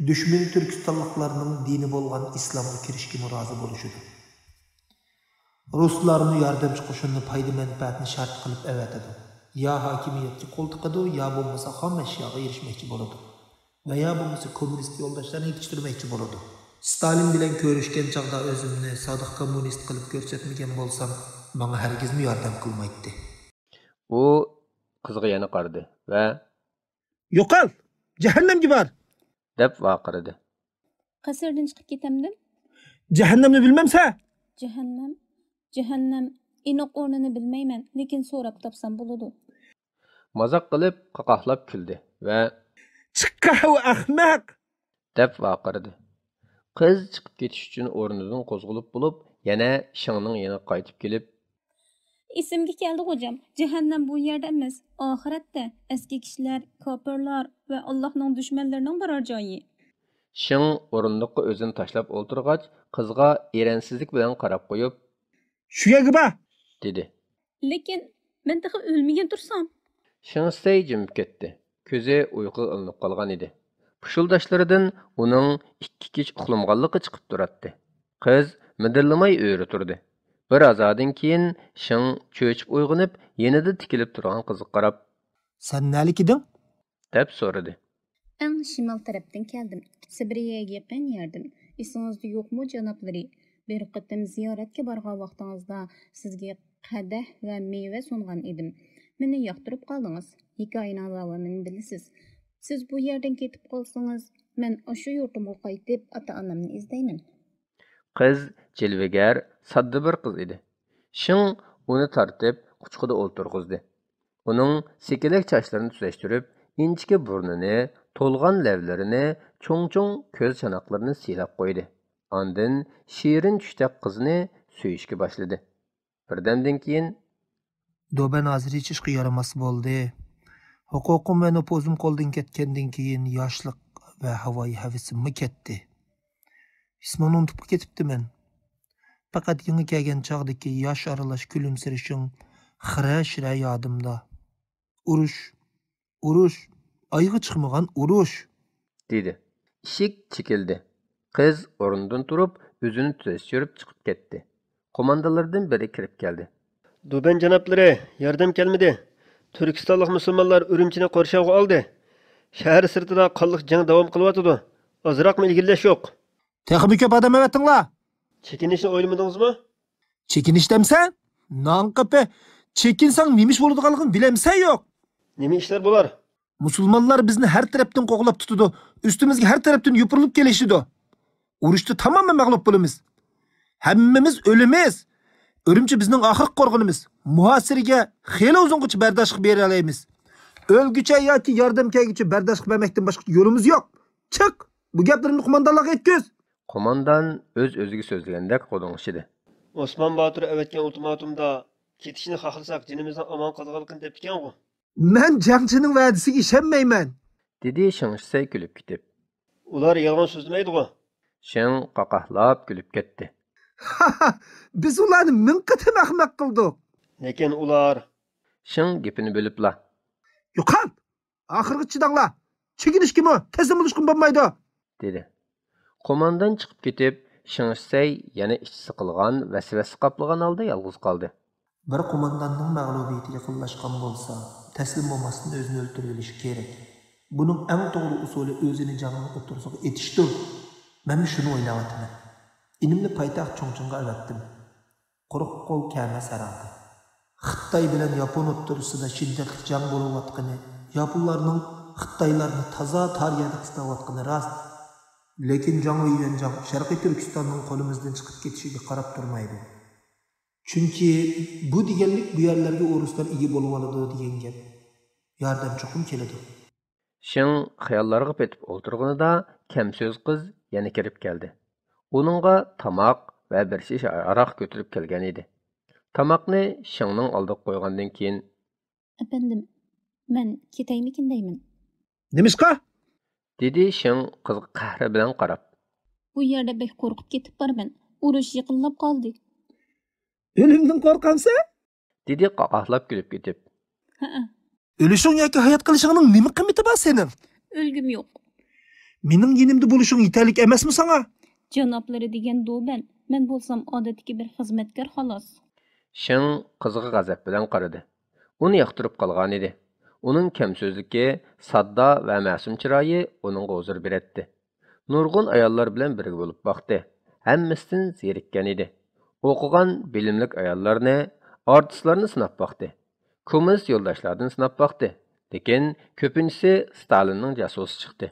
دۈشمىنى تۈركىستانلىقلارنىڭ دىنى بولغان ئىسلامغا كىرىشكىمۇ رازى بولۇشىدۇ. رۇسلارمۇ ياردەمچى قوشۇننى پايدا-مەنپەئەتنى شەرت قىلىپ ئەۋەتىدۇ. يا ھاكىمىيەتكە قول تىقىدۇ، يا بولمىسا خام ئەشياغا ئېرىشمەكچى بولىدۇ. ۋە يا بولمىسا كوممۇنىست يولداشلارنى يېتىشتۈرمەكچى بولىدۇ. ستالىن بىلەن كۆرۈشكەن چاغدا ئۆزۈمنى سادىق كوممۇنىست قىلىپ كۆرسەتمىگەن بولسام، ماڭا ھەرگىزمۇ ياردەم قىلمايتتى. ئۇ قىزغا يەنە قارىدى ۋە «يوقال! جەھەننەمگە بار!» دەپ ۋارقىرىدى. قەسىردىن چىقىپ كېتەمدىم؟ جەھەننەمنى بىلمەمسە؟ جەھەننەم؟ جەھەننەم، ئېنىق ئورنىنى بىلمەيمەن، لېكىن سوراپ تاپسام بولىدۇ. مازاق قىلىپ قاقاھلاپ كۈلدى ۋە «چىققاھۇ ئەخمەق!» دەپ ۋارقىرىدى. قىز چىقىپ كېتىش ئۈچۈن ئورنىدىن قوزغىلىپ بولۇپ، يەنە شېڭنىڭ يېنىغا قايتىپ كېلىپ، ئېسىمگە كەلدى، غوجام. جەھەننەم بۇ يەردە ئەمەس، ئاخىرەتتە. ئەسكى كىشىلەر، كاپىرلار ۋە ئاللاھنىڭ دۈشمەنلىرىنىڭ بارار جايى. شېڭ ئورۇندۇققا ئۆزىنى تاشلاپ ئولتۇرغاچ، قىزغا ئېرەنسىزلىك بىلەن قاراپ قويۇپ، «شۇ يەرگە بار!» دېدى. لېكىن مەن تېخى ئۆلمىگەن تۇرسام. شېڭ شىسەي جىمىپ كەتتى. كۆزى ئۇيقۇغا ئىلىنىپ قالغان ئىدى. پۇشۇلداشلىرىدىن ئۇنىڭ ئىككى كېچە ئۇخلىمىغانلىقى چىقىپ تۇراتتى. قىز مىدىرلىماي ئۆرە تۇردى. بىر ھازادىن كېيىن شېڭ چۆچۈپ ئويغىنىپ، يېنىدا تىكىلىپ تۇرغان قىزغا قاراپ، «سەن نەلىك ئىدىڭ؟» دەپ سورىدى. ئەڭ شىمال تەرەپتىن كەلدىم. سىبىرىيەگە يېقىن يەردىن. ئېسىڭىزدە يوقمۇ، جانابلىرى؟ بىر قېتىم زىيارەتكە بارغان ۋاقتىڭىزدا سىزگە قەدەھ ۋە مېۋە سۇنغان ئىدىم. مېنى ياقتۇرۇپ قالدىڭىز. ھېكايىنىڭ داۋامىنى بىلىسىز. سىز بۇ يەردىن كېتىپ قالسىڭىز، مەن ئاشۇ يۇرتۇمغا قايتىپ، ئاتا-ئانامنى ئىزدەيمەن. قىز جىلۋىگەر، ساددا بىر قىز ئىدى. شېڭ ئۇنى تارتىپ، قۇچىقىدا ئولتۇرغۇزدى. ئۇنىڭ سېكىلەك چاچلىرىنى تۈزەشتۈرۈپ، ئىنچىكە بۇرنىنى، تولغان لەۋلىرىنى، چوڭ-چوڭ كۆز چاناقلىرىنى سىيلاپ قويدى. ئاندىن شېرىن چۈشتەك قىزنى سۆيۈشكە باشلىدى. بىردەمدىن كېيىن، دوبەن ھازىر ھېچ ئىشقا يارىماس بولدى. ھوقۇقۇم ۋە نوپۇزۇم قولدىن كەتكەندىن كېيىن، ياشلىق ۋە ھاۋايى ھەۋىسىممۇ كەتتى. ئىسمىڭنى ئۇنتۇپلا كېتىپتىمەن. پەقەت يېڭى كەلگەن چاغدىكى ياش ئارىلاش كۈلۈمسىرىشىڭ خىرە-شىرە يادىمدا. ئۇرۇش، ئۇرۇش، ئايىغى چىقمىغان ئۇرۇش! دېدى. ئىشىك چېكىلدى. قىز ئورنىدىن تۇرۇپ، ئۆزىنى تۈزەشتۈرۈپ چىقىپ كەتتى. قوماندانلاردىن بىرى كىرىپ كەلدى. دوبەن جانابلىرى، ياردەم كەلمىدى. تۈركىستانلىق مۇسۇلمانلار ئۈرۈمچىنى قورشاۋغا ئالدى. شەھەر سىرتىدا قانلىق جەڭ داۋام قىلىۋاتىدۇ. ئازراقمۇ ئىلگىرىلەش يوق. تېخىمۇ كۆپ ئادەم ئەۋەتىڭلار. چېكىنىشنى ئويلىمىدىڭىزمۇ؟ چېكىنىش دەمسەن؟ نانقېپى، چېكىنسەڭ نېمە ئىش بولىدىغانلىقىنى بىلەمسەن يوق؟ نېمە ئىشلار بۇلار؟ مۇسۇلمانلار بىزنى ھەر تەرەپتىن قوغلاپ تۇتىدۇ، ئۈستىمىزگە ھەر تەرەپتىن يوپۇرۇلۇپ كېلىشىدۇ. ئۇرۇشتا تامامەن مەغلۇپ بولىمىز. ھەممىمىز ئۆلىمىز. ئۈرۈمچى بىزنىڭ ئاخىرقى قورغىنىمىز. مۇھاسىرىگە خېلى ئۇزۇنغىچە بەرداشلىق بېرەلەيمىز. ئۆلگۈچە ياكى ياردەم كەلگۈچە بەرداشلىق بەرمەكتىن باشقا يولىمىز يوق. چىق! بۇ گەپلىرىمنى قوماندانلارغا يەتكۈز! قوماندان ئۆز-ئۆزىگە سۆزلىگەندەك غودۇڭشىدى. ئوسمان باتۇر ئەۋەتكەن ئۇلتىماتومدا، كېتىشنى خالىساق جېنىمىزنىڭ ئامان قالىدىغانلىقىنى دەپتىكەنغۇ؟ مەن جەڭچىنىڭ ۋەدىسىگە ئىشەنمەيمەن! دېدى شېڭ شىسەي كۈلۈپ كېتىپ. ئۇلار يالغان سۆزلىمەيدىغۇ؟ شېڭ قاقاھلاپ كۈلۈپ كەتتى. بىز ئۇلارنى مىڭ قېتىم ئەخمەق قىلدۇق. لېكىن ئۇلار. شېڭ گېپىنى بۆلۈپلا. يوقال! ئاخىرغىچە چىداڭلار! چېكىنىشكىمۇ، تەسلىم بولۇشقىمۇ بولمايدۇ! دېدى. قوماندان چىقىپ كېتىپ، شېڭ شىسەي يەنە ئىچى سىقىلغان، ۋەسۋەسە قاپلىغان ھالدا يالغۇز قالدى. بىر قومانداننىڭ مەغلۇبىيىتى يېقىنلاشقان بولسا، تەسلىم بولماستىن ئۆزىنى ئۆلتۈرۈۋېلىشى كېرەك. بۇنىڭ ئەڭ توغرا ئۇسۇلى ئۆزىنى جەڭنىڭ ئوتتۇرىسىغا ئېتىشتۇر. مەنمۇ شۇنى ئويلاۋاتىمەن. ئىنىمنى پايتەخت چۇڭچىڭغا ئەۋەتتىم. قۇرۇق قول كەلمەس ھەرھالدا. خىتاي بىلەن ياپون ئوتتۇرىسىدا شىددەتلىك جەڭ بولۇۋاتقىنى، ياپونلارنىڭ خىتايلارنى تازا تار يەردە قىستاۋاتقىنى راست. لېكىن جاڭ ۋېيۈەنجاڭ شەرقىي تۈركىستاننىڭ قولىمىزدىن چىقىپ كېتىشىگە قاراپ تۇرمايدۇ. چۈنكى بۇ دېگەنلىك بۇ يەرلەرگە ئورۇسلار ئىگە بولۇۋالىدۇ دېگەن گەپ. ياردەم چوقۇم كېلىدۇ. شېڭ خىياللارغا پېتىپ ئولتۇرغىنىدا، كەمسۆز قىز يەنە كىرىپ كەلدى. ئۇنىڭغا تاماق ۋە بىر شىشە ھاراق كۆتۈرۈپ كەلگەن ئىدى. تاماقنى شېڭنىڭ ئالدىغا قويغاندىن كېيىن، ئەپەندىم، مەن كېتەيمىكىن دەيمەن. نېمىشقا؟ دېدى شېڭ قىزغا قەھرى بىلەن قاراپ. بۇ يەردە بەك قورقۇپ كېتىپ بارىمەن. ئۇرۇش يېقىنلاپ قالدى. ئۆلۈمدىن قورقامسەن؟ دېدى قاقاھلاپ كۈلۈپ كېتىپ. ھەئە. ئۆلۈشۈڭ ياكى ھايات قېلىشىڭنىڭ نېمە قىممىتى بار سېنىڭ؟ ئۆلگۈم يوق. مېنىڭ يېنىمدا بولۇشۇڭ يېتەرلىك ئەمەسمۇ ساڭا؟ جانابلىرى دېگەن دوبەن، مەن بولسام ئادەتتىكى بىر خىزمەتكار خالاس. شېڭ قىزغا غەزەپ بىلەن قارىدى. ئۇنى ياقتۇرۇپ قالغانىدى. ئۇنىڭ كەمسۆزلۈكى، ساددا ۋە مەسۇم چىرايى ئۇنىڭغا ھۇزۇر بېرەتتى. نۇرغۇن ئاياللار بىلەن بىرگە بولۇپ باقتى. ھەممىسىدىن زېرىككەن ئىدى. ئوقۇغان، بىلىملىك ئاياللارنى، ئارتىسلارنى سىناپ باقتى. كوممۇنىست يولداشلاردىن سىناپ باقتى. لېكىن كۆپىنچىسى ستالىننىڭ جاسۇسى چىقتى.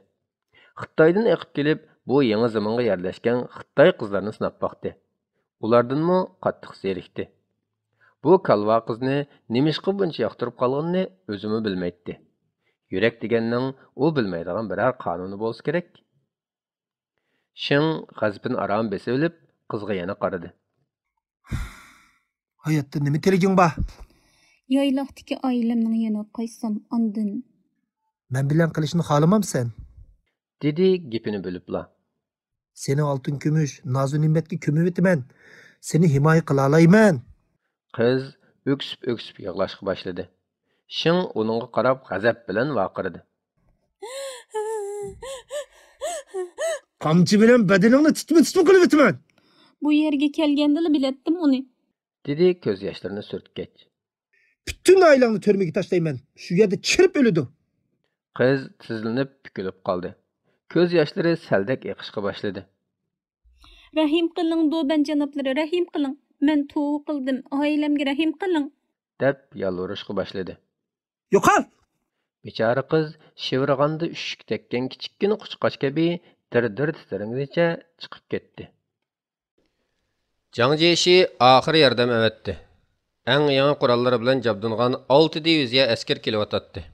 خىتايدىن ئېقىپ كېلىپ، بۇ يېڭى زېمىنغا يەرلەشكەن خىتاي قىزلىرىنى سىناپ باقتى. ئۇلاردىنمۇ قاتتىق زېرىكتى. بۇ كالۋا قىزنى نېمىشقا بۇنچە ياقتۇرۇپ قالغىنىنى ئۆزىمۇ بىلمەيتتى. يۈرەك دېگەننىڭ ئۇ بىلمەيدىغان بىرەر قانۇنى بولسا كېرەك. شېڭ غەزىپىنى ئاران بېسىۋېلىپ، قىزغا يەنە قارىدى. ھاياتتا نېمە تىلىكىڭ بار؟ يايلاقتىكى ئائىلەمنىڭ يېنىغا قايتسام، ئاندىن. مەن بىلەن قېلىشنى خالىمامسەن؟ دېدى گېپىنى بۆلۈپلا. سېنى ئالتۇن كۈمۈش، نازۇ نېمەتكە كۆمۈۋېتىمەن. سېنى ھىمايە قىلالايمەن. قىز ئۆكسۈپ-ئۆكسۈپ يىغلاشقا باشلىدى. شېڭ ئۇنىڭغا قاراپ غەزەپ بىلەن ۋارقىرىدى. قامچى بىلەن بەدىنىڭنى تىتمە-تىتمە قىلىۋېتىمەن. بۇ يەرگە كەلگەندىلا بىلەتتىم ئۇنى. دېدى كۆز ياشلىرىنى سۈرتكەچ. پۈتۈن ئائىلەڭنى تۈرمىگە تاشلايمەن. شۇ يەردە چىرىپ ئۆلىدۇ. قىز تىزلىنىپ پۈكۈلۈپ قالدى. كۆز ياشلىرى سەلدەك ئېقىشقا باشلىدى. رەھىم قىلىڭ، دوبەن جانابلىرى، رەھىم قىلىڭ. مەن توۋا قىلدىم، ئائىلەمگە رەھىم قىلىڭ. دەپ يالۋۇرۇشقا باشلىدى. يوقال! بىچارە قىز شىۋىرغاندا ئۈششۈككە تەگكەن كىچىككىنە قۇشقاچ كەبى دىر-دىر تىترىگىنىچە چىقىپ كەتتى. جاڭ جيېشى ئاخىر ياردەم ئەۋەتتى. ئەڭ يېڭى قوراللىرى بىلەن جابدۇنغان ئالتە دىۋىزىيە ئەسكەر كېلىۋاتاتتى.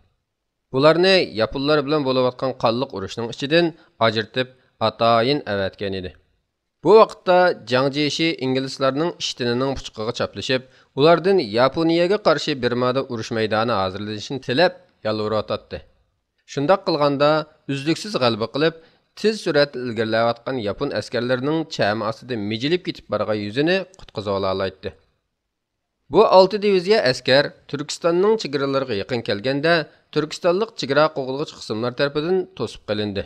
بۇلارنى ياپونلار بىلەن بولۇۋاتقان قانلىق ئۇرۇشنىڭ ئىچىدىن ئاجرىتىپ، ئاتايىن ئەۋەتكەنىدى. بۇ ۋاقىتتا جاڭ جيېشى ئىنگلىزلارنىڭ ئىشتىنىنىڭ پۇچىقىغا چاپلىشىپ، ئۇلاردىن ياپونىيەگە قارشى بىرمادا ئۇرۇش مەيدانى ھازىرلىنىشىنى تىلەپ يالۋۇرۇۋاتاتتى. شۇنداق قىلغاندا، ئۈزلۈكسىز غەلىبە قىلىپ، تېز سۈرئەتتە ئىلگىرىلەۋاتقان ياپون ئەسكەرلىرىنىڭ چەمە ئاستىدا مىجىلىپ كېتىپ بارغان يۈزىنى قۇتقۇزۇۋالالايتتى. بۇ ئالتە دىۋىزىيە ئەسكەر تۈركىستاننىڭ چېگرىلىرىغا يېقىن كەلگەندە، تۈركىستانلىق چېگرا قوغدىغۇچى قىسىملار تەرىپىدىن توسۇپ قېلىندى.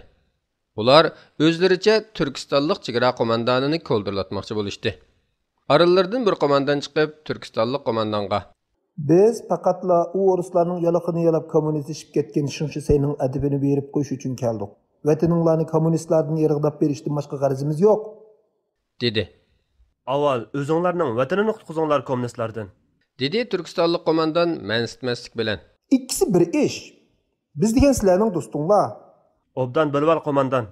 ئۇلار ئۆزلىرىچە تۈركىستانلىق چېگرا قوماندانىنى كولدۇرلاتماقچى بولۇشتى. ئارىلىرىدىن بىر قوماندان چىقىپ، تۈركىستانلىق قوماندانغا، بىز پەقەتلا ئۇ ئورۇسلارنىڭ يالىقىنى يالاپ، كوممۇنىستلىشىپ كەتكەن شېڭ شىسەينىڭ ئەدىپىنى بېرىپ قويۇش ئۈچۈن كەلدۇق. ۋەتىنىڭلارنى كوممۇنىستلاردىن يىراقلاپ بېرىشتىن باشقا غەرىزىمىز يوق، دېدى. ئاۋۋال ئۆزۈڭلارنىڭ ۋەتىنىنى قۇتقۇزۇڭلار كوممۇنىستلاردىن، دېدى تۈركىستانلىق قوماندان مەنسىتمەسلىك بىلەن. ئىككىسى بىر ئىش. بىز دېگەن سىلەرنىڭ دوستۇڭلار. ئوبدان بىلىۋال قوماندان،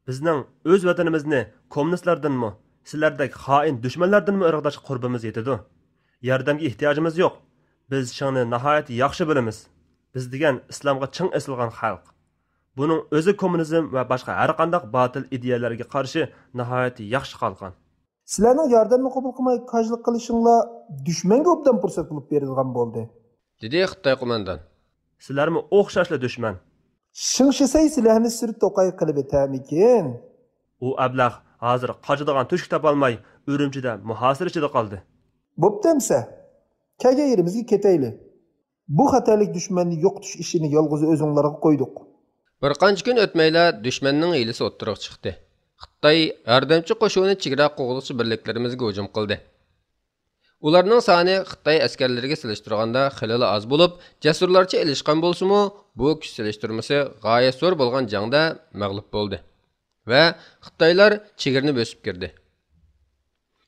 بىزنىڭ ئۆز ۋەتىنىمىزنى كوممۇنىستلاردىنمۇ، سىلەردەك خائىن دۈشمەنلەردىنمۇ ئىرغىتىشقا قۇربىمىز يېتىدۇ. ياردەمگە ئېھتىياجىمىز يوق. بىز شېڭنى ناھايىتى ياخشى بىلىمىز. بىز دېگەن ئىسلامغا چىڭ ئېسىلغان خەلق. بۇنىڭ ئۆزى كوممۇنىزم ۋە باشقا ھەرقانداق باتىل ئىدىيەلەرگە قارشى ناھايىتى ياخشى قالغان. سىلەرنىڭ ياردەمنى قوبۇل قىلماي كاجلىق قىلىشىڭلار دۈشمەنگە ئوبدان پۇرسەت بولۇپ بېرىدىغان بولدى. دېدى خىتاي قوماندان. سىلەرمۇ ئوخشاشلا دۈشمەن. شېڭ شىسەي سىلەرنى سۈر توقاي قىلىۋېتەرمىكىن؟ ئۇ ئەبلەخ ھازىر قاچىدىغان تۆشۈك تاپالماي، ئۈرۈمچىدە مۇھاسىرە ئىچىدە قالدى. بوپتۇ ئەمسە. كەلگەن يېرىمىزگە كېتەيلى. بۇ خەتەرلىك دۈشمەننى يوقىتىش ئىشىنى يالغۇزى ئۆزۈڭلارغا قويدۇق. بىر قانچە كۈن ئۆتمەيلا دۈشمەننىڭ ھىيلىسى ئوتتۇرىغا چىقتى. خىتاي ياردەمچى قوشۇنى چېگرا قوغدىغۇچى بىرلىكلىرىمىزگە ھۇجۇم قىلدى. ئۇلارنىڭ سانى خىتاي ئەسكەرلىرىگە سېلىشتۇرغاندا خېلىلا ئاز بولۇپ، جەسۇرلارچە ئېلىشقان بولسىمۇ، بۇ كۈچ سېلىشتۇرمىسى غايەت زور بولغان جەڭدە مەغلۇپ بولدى ۋە خىتايلار چېگرىنى بۆسۈپ كىردى.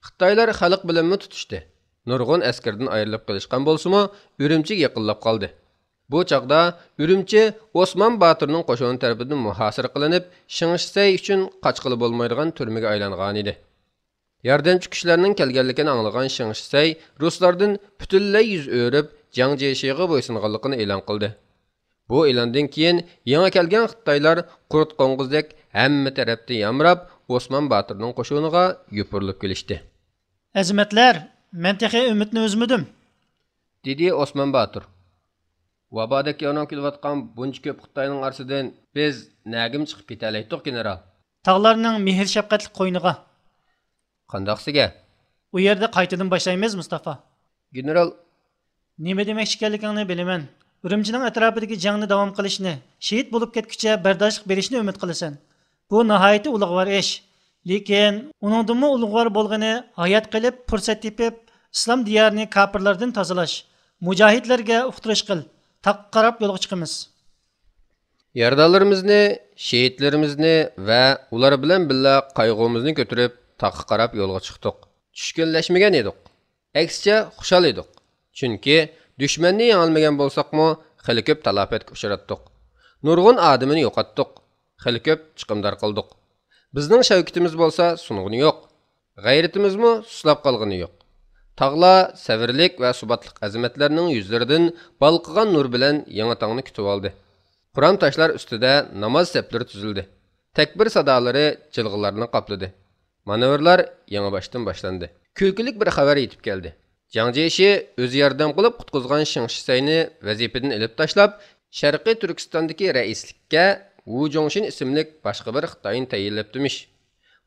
خىتايلار خەلق بىلەنمۇ تۇتۇشتى. نۇرغۇن ئەسكەردىن ئايرىلىپ قېلىشقان بولسىمۇ، ئۈرۈمچىگە يېقىنلاپ قالدى. بۇ چاغدا ئۈرۈمچى ئوسمان باتۇرنىڭ قوشۇنى تەرىپىدىن مۇھاسىرە قىلىنىپ، شېڭ شىسەي ئۈچۈن قاچقىلى بولمايدىغان تۈرمىگە ئايلانغانىدى. ياردەمچى كۈچلەرنىڭ كەلگەنلىكىنى ئاڭلىغان شېڭ شىسەي رۇسلاردىن پۈتۈنلەي يۈز ئۆرۈپ، جياڭ جيېشىغا بويسۇنغانلىقىنى ئېلان قىلدى. بۇ ئېلاندىن كېيىن يېڭى كەلگەن خىتايلار قۇرت قوڭغۇزدەك ھەممە تەرەپتىن يامراپ، ئوسمان باتۇرنىڭ قوشۇنىغا يوپۇرۇلۇپ كېلىشتى. ئەزىمەتلەر، مەن تېخى ئۈمىدنى ئۈزمىدىم، دېدى ئوسمان باتۇر. ۋابادەك ياۋناپ كېلىۋاتقان بۇنچە كۆپ خىتاينىڭ ئارىسىدىن بىز نەگىمۇ چىقىپ كېتەلەيتتۇق، گېنېرال؟ تاغلارنىڭ مېھىر-شەپقەتلىك قوينىغا. قانداقسىگە؟ ئۇ يەردە قايتىدىن باشلايمىز، مۇستافا. گېنېرال. نېمە دېمەكچى ئىكەنلىكىڭنى بىلىمەن. ئۈرۈمچىنىڭ ئەتراپىدىكى جەڭنى داۋام قىلىشنى، شېھىت بولۇپ كەتكۈچە بەرداشلىق بېرىشنى ئۈمىد قىلىسەن. بۇ ناھايىتى ئۇلۇغۋار ئىش. لېكىن ئۇنىڭدىنمۇ ئۇلۇغۋار بولغىنى ھايات قېلىپ، پۇرسەت تېپىپ، ئىسلام دىيارىنى كاپىرلاردىن تازىلاش. مۇجاھىدلەرگە ئۇقتۇرۇش قىل. تاغقا قاراپ يولغا چىقىمىز. يارىدارلىرىمىزنى، شېھىتلىرىمىزنى ۋە ئۇلار بىلەن بىللە قايغۇمىزنى كۆتۈرۈپ، تاغقا قاراپ يولغا چىقتۇق. چۈشكۈنلەشمىگەن ئىدۇق. ئەكسىچە، خۇشال ئىدۇق. چۈنكى دۈشمەننى يېڭەلمىگەن بولساقمۇ، خېلى كۆپ تالاپەتكە ئۇچراتتۇق. نۇرغۇن ئادىمىنى يوقاتتۇق. خېلى كۆپ چىقىمدار قىلدۇق. بىزنىڭ شەۋكىتىمىز بولسا سۇنغىنى يوق. غەيرىتىمىزمۇ سۇسلاپ قالغىنى يوق. تاغلار سەۋرلىك ۋە سۇباتلىق ئەزىمەتلەرنىڭ يۈزلىرىدىن بالقىغان نۇر بىلەن يېڭى تاڭنى كۈتۈۋالدى. خۇرام تاشلار ئۈستىدە ناماز سەپلىرى تۈزۈلدى. تەكبىر سادالىرى، جىلغىلارنى قاپلىدى. مانېۋىرلار يېڭىباشتىن باشلاندى. كۈلكىلىك بىر خەۋەر يېتىپ كەلدى. جاڭ جيېشى ئۆزى ياردەم قىلىپ قۇتقۇزغان شېڭ شىسەينى ۋەزىپىدىن ئېلىپ تاشلاپ، شەرقىي تۈركىستاندىكى رەئىسلىككە ۋۇ جۇڭشىن ئىسىملىك باشقا بىر خىتاينى تەيىنلەپتىمىش.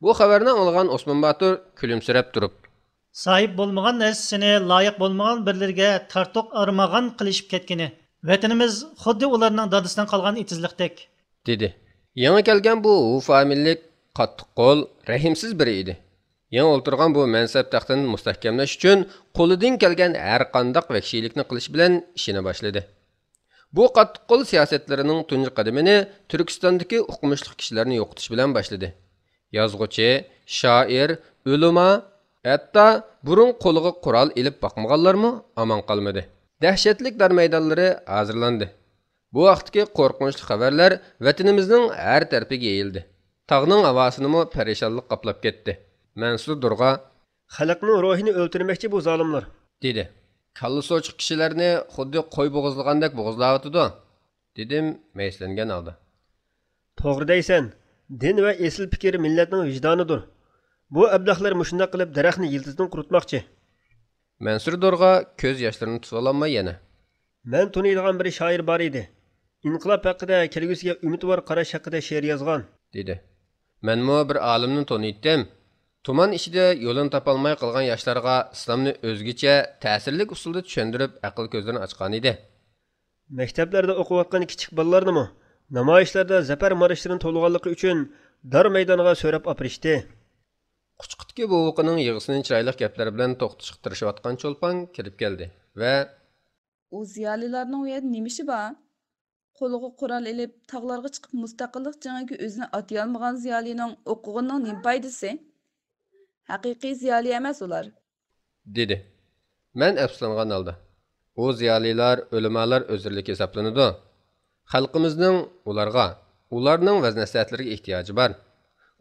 بۇ خەۋەرنى ئاڭلىغان ئوسمان باتۇر كۈلۈمسىرەپ تۇرۇپ، ساھىب بولمىغان نەرسىسىنى لايىق بولمىغان بىرلىرىگە تارتۇق ئارمىغان قىلىشىپ كەتكىنى، ۋەتىنىمىز خۇددى ئۇلارنىڭ دادىسىدىن قالغان ئېتىزلىقتەك، دېدى. يېڭى كەلگەن بۇ ۋۇ فامىلىلىك قاتتىق قول، رەھىمسىز بىرى ئىدى. يېڭى ئولتۇرغان بۇ مەنسەپ تەختىنى مۇستەھكەملەش ئۈچۈن قولىدىن كەلگەن ھەرقانداق ۋەھشىيلىكنى قىلىش بىلەن ئىشىنى باشلىدى. بۇ قاتتىق قول سىياسەتلىرىنىڭ تۇنجى قەدىمىنى تۈركىستاندىكى ئوقۇمۇشلۇق كىشىلەرنى يوقىتىش بىلەن باشلىدى. يازغۇچى، شائىر، ئۆلىما، ھەتتا بۇرۇن قولىغا قورال ئېلىپ باقمىغانلارمۇ ئامان قالمىدى. دەھشەتلىك دار مەيدانلىرى ھازىرلاندى. بۇ ھەقتىكى قورقۇنچلۇق خەۋەرلەر ۋەتىنىمىزنىڭ ھەر تەرىپىگە يېيىلدى. تاغنىڭ ھاۋاسىنىمۇ پەرىشانلىق قاپلاپ كەتتى. مەنسۇر دۇرغا، خەلقنىڭ روھىنى ئۆلتۈرمەكچى بۇ زالىملار، دېدى. كاللىسى ئوچۇق كىشىلەرنى خۇددى قوي بوغۇزلىغاندەك بوغۇزلاۋاتىدۇ، دېدىم مەيۈسلەنگەن ھالدا. توغرا دەيسەن، دىن ۋە ئېسىل پىكىر مىللەتنىڭ ۋىجدانىدۇر. بۇ ئەبلەخلەر مۇشۇنداق قىلىپ دەرەخنى يىلتىزىدىن قۇرۇتماقچى. مەنسۇر دورغا كۆز ياشلىرىنى تۇتۇۋالالماي يەنە، مەن تونۇيدىغان بىر شائىر بار ئىدى. ئىنقىلاب ھەققىدە، كەلگۈسىگە ئۈمىدۋار قاراش ھەققىدە شېئىر يازغان، دېدى. مەنمۇ بىر ئالىمنى تونۇيتتىم. تۇمان ئىچىدە يولىنى تاپالماي قالغان ياشلارغا ئىسلامنى ئۆزگىچە، تەسىرلىك ئۇسۇلدا چۈشەندۈرۈپ، ئەقىل كۆزلىرىنى ئاچقانىدى. مەكتەپلەردە ئوقۇۋاتقان كىچىك بالىلارنىمۇ نامايىشلاردا زەپەر مارشلىرىنى توۋلىغانلىقى ئۈچۈن دار مەيدانىغا سۆرەپ ئاپىرىشتى. قۇچىقىدىكى بوۋىقىنىڭ يىغىسىنى چىرايلىق گەپلەر بىلەن توختىتىشقا تىرىشىۋاتقان چولپان كىرىپ كەلدى ۋە، ئۇ زىيالىيلارنىڭ ئۇ يەردە نېمە ئىشى بار؟ قولىغا قورال ئېلىپ، تاغلارغا چىقىپ مۇستەقىللىق جېڭىگە ئۆزىنى ئاتىيالمىغان زىيالىينىڭ ئوقۇغىنىنىڭ نېمە پايدىسى؟ ھەقىقىي زىيالىي ئەمەس ئۇلار. دېدى. مەن ئەپسۇسلانغان ھالدا، ئۇ زىيالىيلار، ئۆلىمالار ئۆزرىلىك ھېسابلىنىدۇ. خەلقىمىزنىڭ ئۇلارغا، ئۇلارنىڭ ۋەز-نەسىھەتلىرىگە ئېھتىياجى بار.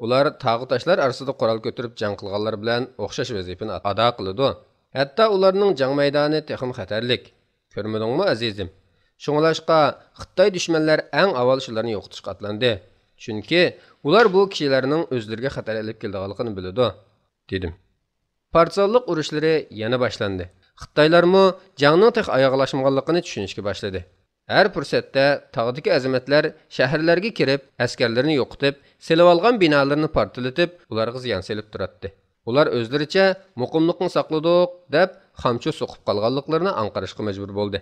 ئۇلار تاغۇ تاشلار ئارىسىدا قورال كۆتۈرۈپ جەڭ قىلغانلار بىلەن ئوخشاش ۋەزىپىنى ئادا قىلىدۇ. ھەتتا ئۇلارنىڭ جەڭ مەيدانى تېخىمۇ خەتەرلىك. كۆرمىدىڭمۇ، ئەزىزىم؟ شۇڭلاشقا، خىتاي دۈشمەنلەر ئەڭ ئاۋۋال شۇلارنى يوقىتىشقا ئاتلاندى. چۈنكى ئۇلار بۇ كىشىلەرنىڭ ئۆزلىرىگە خەتەر ئېلىپ كېلىدىغانلىقىنى بىلىدۇ، دېدىم. پارتىزانلىق ئۇرۇشلىرى يەنە باشلاندى. خىتايلارمۇ جەڭنىڭ تېخى ئاياغلاشمىغانلىقىنى چۈشىنىشكە باشلىدى. ھەر پۇرسەتتە تاغدىكى ئەزىمەتلەر شەھەرلەرگە كىرىپ، ئەسكەرلىرىنى يوقىتىپ، سېلىۋالغان بىنالىرىنى پارتلىتىپ، ئۇلارغا زىيان سېلىپ تۇراتتى. ئۇلار ئۆزلىرىچە مۇقىملىقنى ساقلىدۇق دەپ، خامچو سوقۇپ قالغانلىقلىرىنى ئاڭقىرىشقا مەجبۇر بولدى.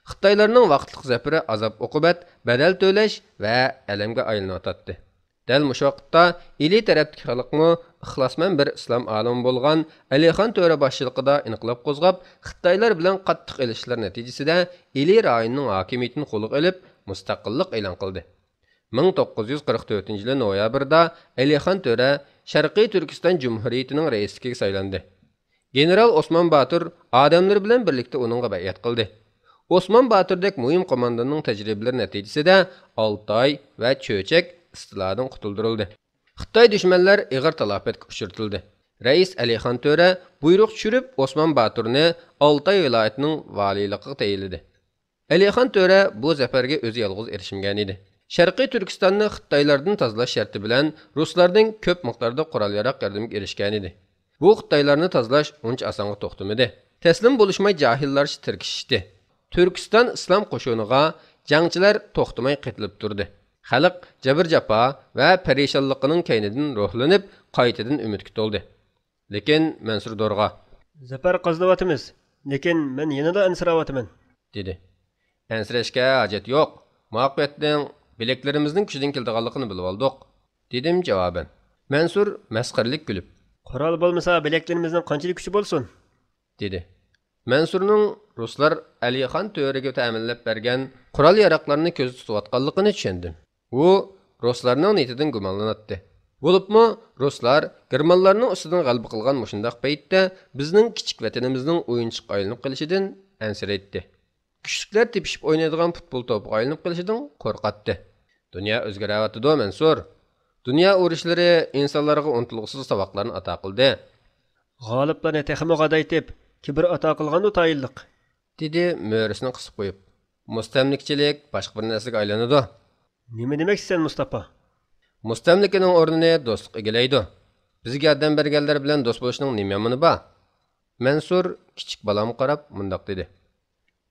خىتايلارنىڭ ۋاقىتلىق زەپىرى ئازاب-ئوقۇبەت، بەدەل تۆلەش ۋە ئەلەمگە ئايلىنىۋاتاتتى. دەل مۇشۇ ۋاقىتتا ئىلى تەرەپتىكى خەلقمۇ ئىخلاسمەن بىر ئىسلام ئالىمى بولغان ئەلىخان تۆرە باشچىلىقىدا ئىنقىلاب قوزغاپ، خىتايلار بىلەن قاتتىق ئېلىشىشلار نەتىجىسىدە ئىلى رايونىنىڭ ھاكىمىيىتىنى قولغا ئېلىپ، مۇستەقىللىق ئېلان قىلدى. مىڭ توققۇز يۈز قىرىق تۆتىنچى يىلى نويابىردا ئەلىخان تۆرە شەرقىي تۈركىستان جۇمھۇرىيىتىنىڭ رەئىسلىكىگە سايلاندى. گېنېرال ئوسمان باتۇر ئادەملىرى بىلەن بىرلىكتە ئۇنىڭغا بەيئەت قىلدى. ئوسمان باتۇردەك مۇھىم قومانداننىڭ تەجرىبىلىرى نەتىجىسىدە ئالتاي ۋە چۆچەك ئىستىلادىن قۇتۇلدۇرۇلدى. خىتاي دۈشمەنلەر ئېغىر تالاپەتكە ئۇچرىتىلدى. رەئىس ئەلىخان تۆرە بۇيرۇق چۈشۈرۈپ، ئوسمان باتۇرنى ئالتاي ۋىلايىتىنىڭ ۋالىيلىقىغا تەيىنلىدى. ئەلىخان تۆرە بۇ زەپەرگە ئۆزى يالغۇز ئېرىشمىگەنىدى. شەرقىي تۈركىستاننى خىتايلاردىن تازىلاش شەرتى بىلەن رۇسلاردىن كۆپ مىقداردا قورال-ياراغ ياردىمىگە ئېرىشكەنىدى. بۇ خىتايلارنى تازىلاش ئۇنچە ئاسانغا توختىمىدى. تەسلىم بولۇشماي جاھىللارچە تىركىشىشتى. تۈركىستان ئىسلام قوشۇنىغا جەڭچىلەر توختىماي قېتىلىپ تۇردى. خەلق جەبىر-جاپا ۋە پەرىشانلىقىنىڭ كەينىدىن روھلىنىپ، قايتىدىن ئۈمىدكە تولدى. لېكىن مەنسۇر دورغا، زەپەر قازىنىۋاتىمىز، لېكىن مەن يەنىلا ئەنسىرەۋاتىمەن، دېدى. ئەنسىرەشكە ھاجەت يوق. مۇۋەپپەقىيەتنىڭ بىلەكلىرىمىزنىڭ كۈچىدىن كېلىدىغانلىقىنى بىلىۋالدۇق، دېدىم جاۋابەن. مەنسۇر مەسخىرىلىك كۈلۈپ، قورال بولمىسا، بىلەكلىرىمىزنىڭ قانچىلىك كۈچى بولسۇن؟ دېدى. مەنسۇرنىڭ رۇسلار ئەلىخان تۆرىگە تەمىنلەپ بەرگەن قورال-ياراغلارنى كۆزدە تۇتۇۋاتقانلىقىنى چۈشەندىم. ئۇ رۇسلارنىڭ نىيىتىدىن گۇمانلىناتتى. بولۇپمۇ رۇسلار گېرمانلارنىڭ ئۈستىدىن غەلىبە قىلغان مۇشۇنداق پەيتتە بىزنىڭ كىچىك ۋەتىنىمىزنىڭ ئويۇنچۇققا ئايلىنىپ قېلىشىدىن ئەنسىرەيتتى. كۈچلۈكلەر تېپىشىپ ئوينايدىغان پۇتبول توپىغا ئايلىنىپ قېلىشىدىن قورقاتتى. دۇنيا ئۆزگىرەۋاتىدۇ، مەنسۇر. دۇنيا ئۇرۇشلىرى ئىنسانلارغا ئۇنتۇلغۇسىز ساۋاقلارنى ئاتا قىلدى. غالىبلارنى تېخىمۇ غادايتىپ، كىبىر ئاتا قىلغاندۇ تايىنلىق، دېدى مۈرىسىنى قىسىپ قويۇپ. مۇستەملىكىچىلىك باشقا بىر نەرسىگە ئايلىنىدۇ. نېمە دېمەكچىسەن، مۇستاپا؟ مۇستەملىكىنىڭ ئورنىنى دوستلۇق ئىگىلەيدۇ. بىزگە ياردەم بەرگەنلەر بىلەن دوست بولۇشنىڭ نېمە يامىنى بار؟ مەنسۇر كىچىك بالامغا قاراپ مۇنداق دېدى.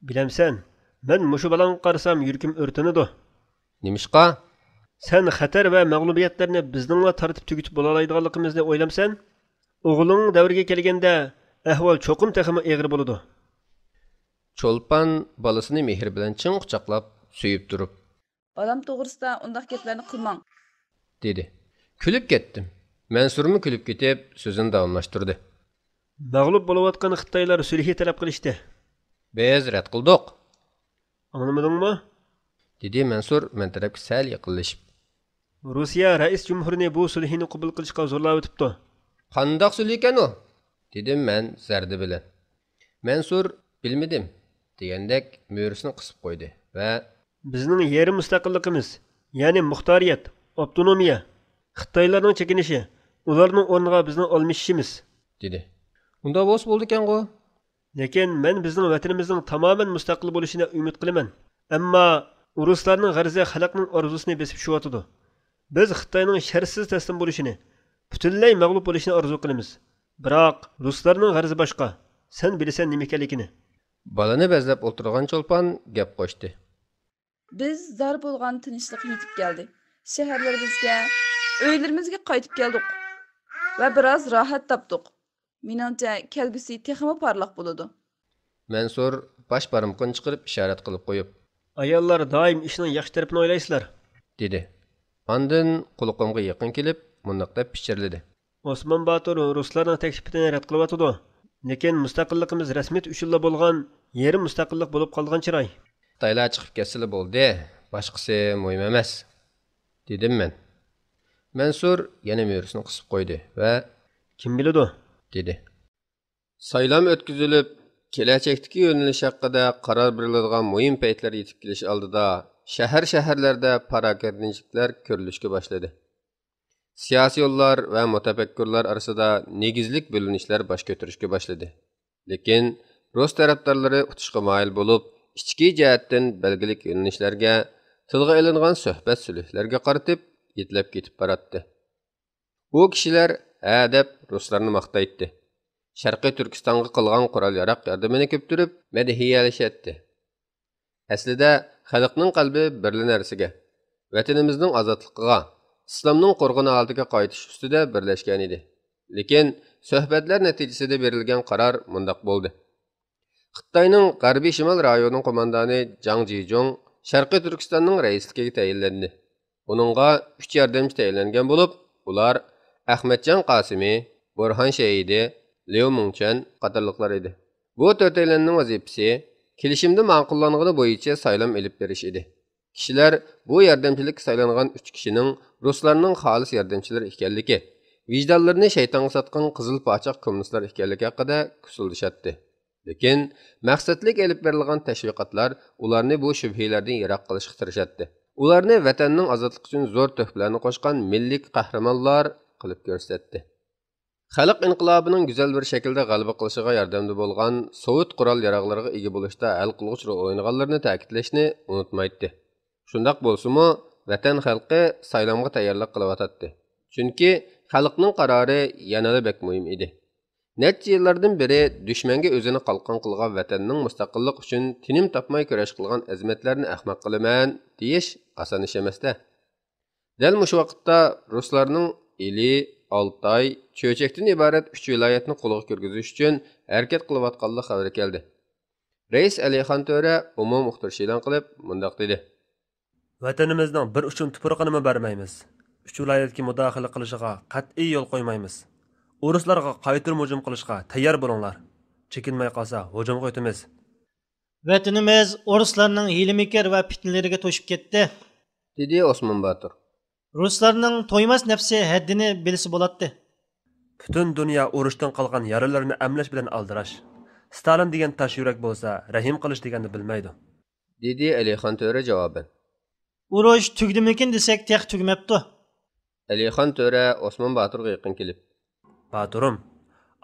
بىلەمسەن، مەن مۇشۇ بالاڭغا قارىسام يۈرىكىم ئۆرتىنىدۇ. نېمىشقا؟ سەن خەتەر ۋە مەغلۇبىيەتلەرنى بىزنىڭلا تارتىپ تۈگىتىپ بولالايدىغانلىقىمىزنى ئويلامسەن؟ ئوغلۇڭ دەۋرىگە كەلگەندە ئەھۋال چوقۇم تېخىمۇ ئېغىر بولىدۇ. چولپان بالىسىنى مېھرى بىلەن چىڭ قۇچاقلاپ سۆيۈپ تۇرۇپ، بالام توغرىسىدا ئۇنداق گەپلەرنى قىلماڭ، دېدى. كۈلۈپ كەتتىم. مەنسۇرمۇ كۈلۈپ كېتىپ سۆزىنى داۋاملاشتۇردى. مەغلۇپ بولۇۋاتقان خىتايلار سۈلھى تەلەپ قىلىشتى. بىز رەت قىلدۇق. ئاڭلىمىدىڭمۇ؟ دېدى مەنسۇر مەن تەرەپكە سەل يېقىنلىشىپ. روسىيە رەئىس جۇمھۇرىنى بۇ سۈلھىنى قوبۇل قىلىشقا زورلاۋېتىپتۇ. قانداق سۈلھىكەن ئۇ؟ دېدىم مەن زەردە بىلەن. مەنسۇر بىلمىدىم دېگەندەك مۈرىسىنى قىسىپ قويدى ۋە بىزنىڭ يېرىم مۇستەقىللىقىمىز، يەنى مۇختارىيەت، ئاپتونومىيە، خىتايلارنىڭ چېكىنىشى، ئۇلارنىڭ ئورنىغا بىزنىڭ ئالمىشىشىمىز، دېدى. ئۇنداق بولسا بولىدىكەنغۇ؟ لېكىن مەن بىزنىڭ ۋەتىنىمىزنىڭ تامامەن مۇستەقىل بولۇشىنى ئۈمىد قىلىمەن. ئەمما ئۇرۇسلارنىڭ غەرىزى خەلقنىڭ ئارزۇسىنى بېسىپ چۈشۈۋاتىدۇ. بىز خىتاينىڭ شەرتسىز تەسلىم بولۇشىنى، پۈتۈنلەي مەغلۇپ بولۇشىنى ئارزۇ قىلىمىز. بىراق رۇسلارنىڭ غەرىزى باشقا. سەن بىلىسەن نېمە ئىكەنلىكىنى. بالىنى بەزلەپ ئولتۇرغان چولپان گەپ قوشتى. بىز زار بولغان تىنچلىق يېتىپ كەلدى. شەھەرلىرىمىزگە، ئۆيلىرىمىزگە قايتىپ كەلدۇق ۋە بىراز راھەت تاپتۇق. مېنىڭچە، كەلگۈسى تېخىمۇ پارلاق بولىدۇ. مەنسۇر باش بارمىقىنى چىقىرىپ ئىشارەت قىلىپ قويۇپ، ئاياللار دائىم ئىشنىڭ ياخشى تەرىپىنى ئويلايسىلەر، دېدى. ئاندىن قۇلىقىمغا يېقىن كېلىپ مۇنداق دەپ پىچىرلىدى. ئوسمان باتۇر رۇسلارنىڭ تەكلىپىنى رەت قىلىۋاتىدۇ. لېكىن مۇستەقىللىقىمىز رەسمىيەت ئۈچۈنلا بولغان يېرىم مۇستەقىللىق بولۇپ قالغان چىراي. خىتايلار چىقىپ كەتسىلا بولدى، باشقىسى مۇھىم ئەمەس، دېدىم مەن. مەنسۇر يەنە مۈرىسىنى قىسىپ قويدى ۋە كىم بىلىدۇ؟ دېدى. سايلام ئۆتكۈزۈلۈپ، كېلەچەكتىكى يۆنىلىش ھەققىدە قارار بېرىلىدىغان مۇھىم پەيتلەر يېتىپ كېلىش ئالدىدا شەھەر-شەھەرلەردە پاراكەندىچىلىكلەر كۆرۈلۈشكە باشلىدى. سىياسىيونلار ۋە مۇتەپەككۇرلار ئارىسىدا نېگىزلىك بۆلۈنۈشلەر باش كۆتۈرۈشكە باشلىدى. لېكىن رۇس تەرەپدارلىرى ئۇتۇشقا مايىل بولۇپ، ئىچكى جەھەتتىن بەلگىلىك يۆنىلىشلەرگە، تىلغا ئېلىنغان سۆھبەت سۈلھىلەرگە قارىتىپ يېتىلەپ كېتىپ باراتتى. ئۇ كىشىلەر ھە دەپ رۇسلارنى ماختايتتى. شەرقىي تۈركىستانغا قىلغان قورال-ياراغ ياردىمىنى كۆپتۈرۈپ مەدھىيەلىشەتتى. ئەسلىدە خەلقنىڭ قەلبى بىرلا نەرسىگە، ۋەتىنىمىزنىڭ ئازادلىقىغا، ئىسلامنىڭ قورغىنى ھالىتىگە قايتىش ئۈستىدە بىرلەشكەنىدى. لېكىن سۆھبەتلەر نەتىجىسىدە بېرىلگەن قارار مۇنداق بولدى. خىتاينىڭ غەربىي شىمال رايونىنىڭ قوماندانى جاڭ جىجۇڭ شەرقىي تۈركىستاننىڭ رەئىسلىكىگە تەيىنلەندى. ئۇنىڭغا ئۈچ ياردەمچى تەيىنلەنگەن بولۇپ، ئۇلار ئەخمەتجان قاسىمى، بۇرھان شەھىدى، ليۇ مىڭچۈەن قاتارلىقلار ئىدى. بۇ تۆتەيلەننىڭ ۋەزىپىسى كېلىشىمدە ماقۇللانغىنى بويىچە سايلام ئېلىپ بېرىش ئىدى. كىشىلەر بۇ ياردەمچىلىككە سايلانغان ئۈچ كىشىنىڭ رۇسلارنىڭ خالىس ياردەمچىلىرى ئىكەنلىكى، ۋىجدانلىرىنى شەيتانغا ساتقان قىزىل پاچاق كوممۇنىستلار ئىكەنلىكى ھەققىدە كۇسۇلدىشاتتى. لېكىن مەقسەتلىك ئېلىپ بېرىلغان تەشۋىقاتلار ئۇلارنى بۇ شۈبھىلەردىن يىراق قىلىشقا تىرىشاتتى. ئۇلارنى ۋەتەننىڭ ئازادلىقى ئۈچۈن زور تۆھپىلەرنى قوشقان مىللىي قەھرىمانلار قىلىپ كۆرسىتەتتى. خەلق ئىنقىلابىنىڭ گۈزەل بىر شەكىلدە غەلىبە قىلىشىغا ياردەمدە بولغان سوۋېت قورال ياراغلىرىغا ئىگە بولۇشتا ھەل قىلغۇچ رول ئوينىغانلىرىنى تەكىتلەشنى ئۇنتۇمايتتى. شۇنداق بولسىمۇ، ۋەتەن خەلقى سايلامغا تەييارلىق قىلىۋاتاتتى. چۈنكى خەلقنىڭ قارارى يەنىلا بەك مۇھىم ئىدى. نەچچە يىللاردىن بېرى دۈشمەنگە ئۆزىنى قالقان قىلغان ۋەتەننىڭ مۇستەقىللىقى ئۈچۈن تىنىم تاپماي كۈرەش قىلغان ئەزىمەتلەرنى ئەخمەق قىلىمەن دېيىش ئاسان ئىش ئەمەستە. دەل مۇشۇ ۋاقىتتا رۇسلارنىڭ ئىلى، ئالتاي، چۆچەكتىن ئىبارەت ئۈچ ۋىلايەتنى قولغا كىرگۈزۈش ئۈچۈن ھەرىكەت قىلىۋاتقانلىق خەۋىرى كەلدى. رەئىس ئەلىخان تۆرە ئومۇمىي ئۇقتۇرۇش ئېلان قىلىپ، مۇنداق دېدى. ۋەتىنىمىزنىڭ بىر ئۇچۇم تۇپرىقىنىمۇ بەرمەيمىز. ئۈچ ۋىلايەتكە مۇداخىلە قىلىشىغا قەتئىي يول قويمايمىز. ئورۇسلارغا قايتۇرما ھۇجۇم قىلىشقا تەييار بولۇڭلار. چېكىنمەي قالسا ھۇجۇمغا ئۆتىمىز. ۋەتىنىمىز ئورۇسلارنىڭ ھىيلە-مىكىر ۋە پىتنىلىرىگە توشۇپ كەتتى، دېدى ئوسمان باتۇر. رۇسلارنىڭ تويماس نەپسى ھەددىنى بىلسە بولاتتى. پۈتۈن دۇنيا ئۇرۇشتىن قالغان يارىلىرىنى ئەملەش بىلەن ئالدىراش. ستالىن دېگەن تاش يۈرەك بولسا، رەھىم قىلىش دېگەننى بىلمەيدۇ. دېدى ئەلىخان تۆرە جاۋابەن. ئۇرۇش تۈگىدىمىكىن دېسەك، تېخى تۈگىمەپتۇ. ئەلىخان تۆرە ئوسمان باتۇرغا يېقىن كېلىپ، باتۇرۇم،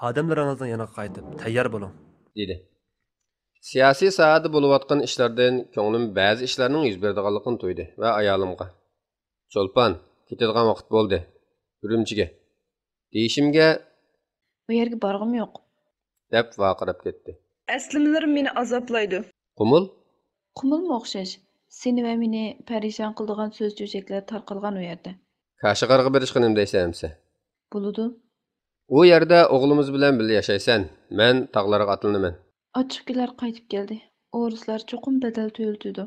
ئادەملىرىڭىزنىڭ يېنىغا قايتىپ، تەييار بولۇڭ، دېدى. سىياسىي ساھەدە بولۇۋاتقان ئىشلاردىن كۆڭلۈم بەزى ئىشلارنىڭ يۈز بېرىدىغانلىقىنى تۇيدى ۋە ئايالىمغا، چولپان، كېتىدىغان ۋاقىت بولدى، ئۈرۈمچىگە، دېيىشىمگە، ئۇ يەرگە بارغۇم يوق، دەپ ۋارقىراپ كەتتى. ئەسلىمىلىرىم مېنى ئازابلايدۇ. قۇمۇل؟ قۇمۇلمۇ ئوخشاش. سېنى ۋە مېنى پەرىشان قىلىدىغان سۆز-چۆچەكلەر تارقالغان ئۇ يەردە. كاشىغارغا بېرىشقا نېمە دەيسەن ئەمىسە؟ بولىدۇ. ئۇ يەردە ئوغلىمىز بىلەن بىللە ياشايسەن، مەن تاغلارغا ئاتلىنىمەن. ئاچچىق كۈنلەر قايتىپ كەلدى. ئورۇسلار چوقۇم بەدەل تۆلىتىدۇ.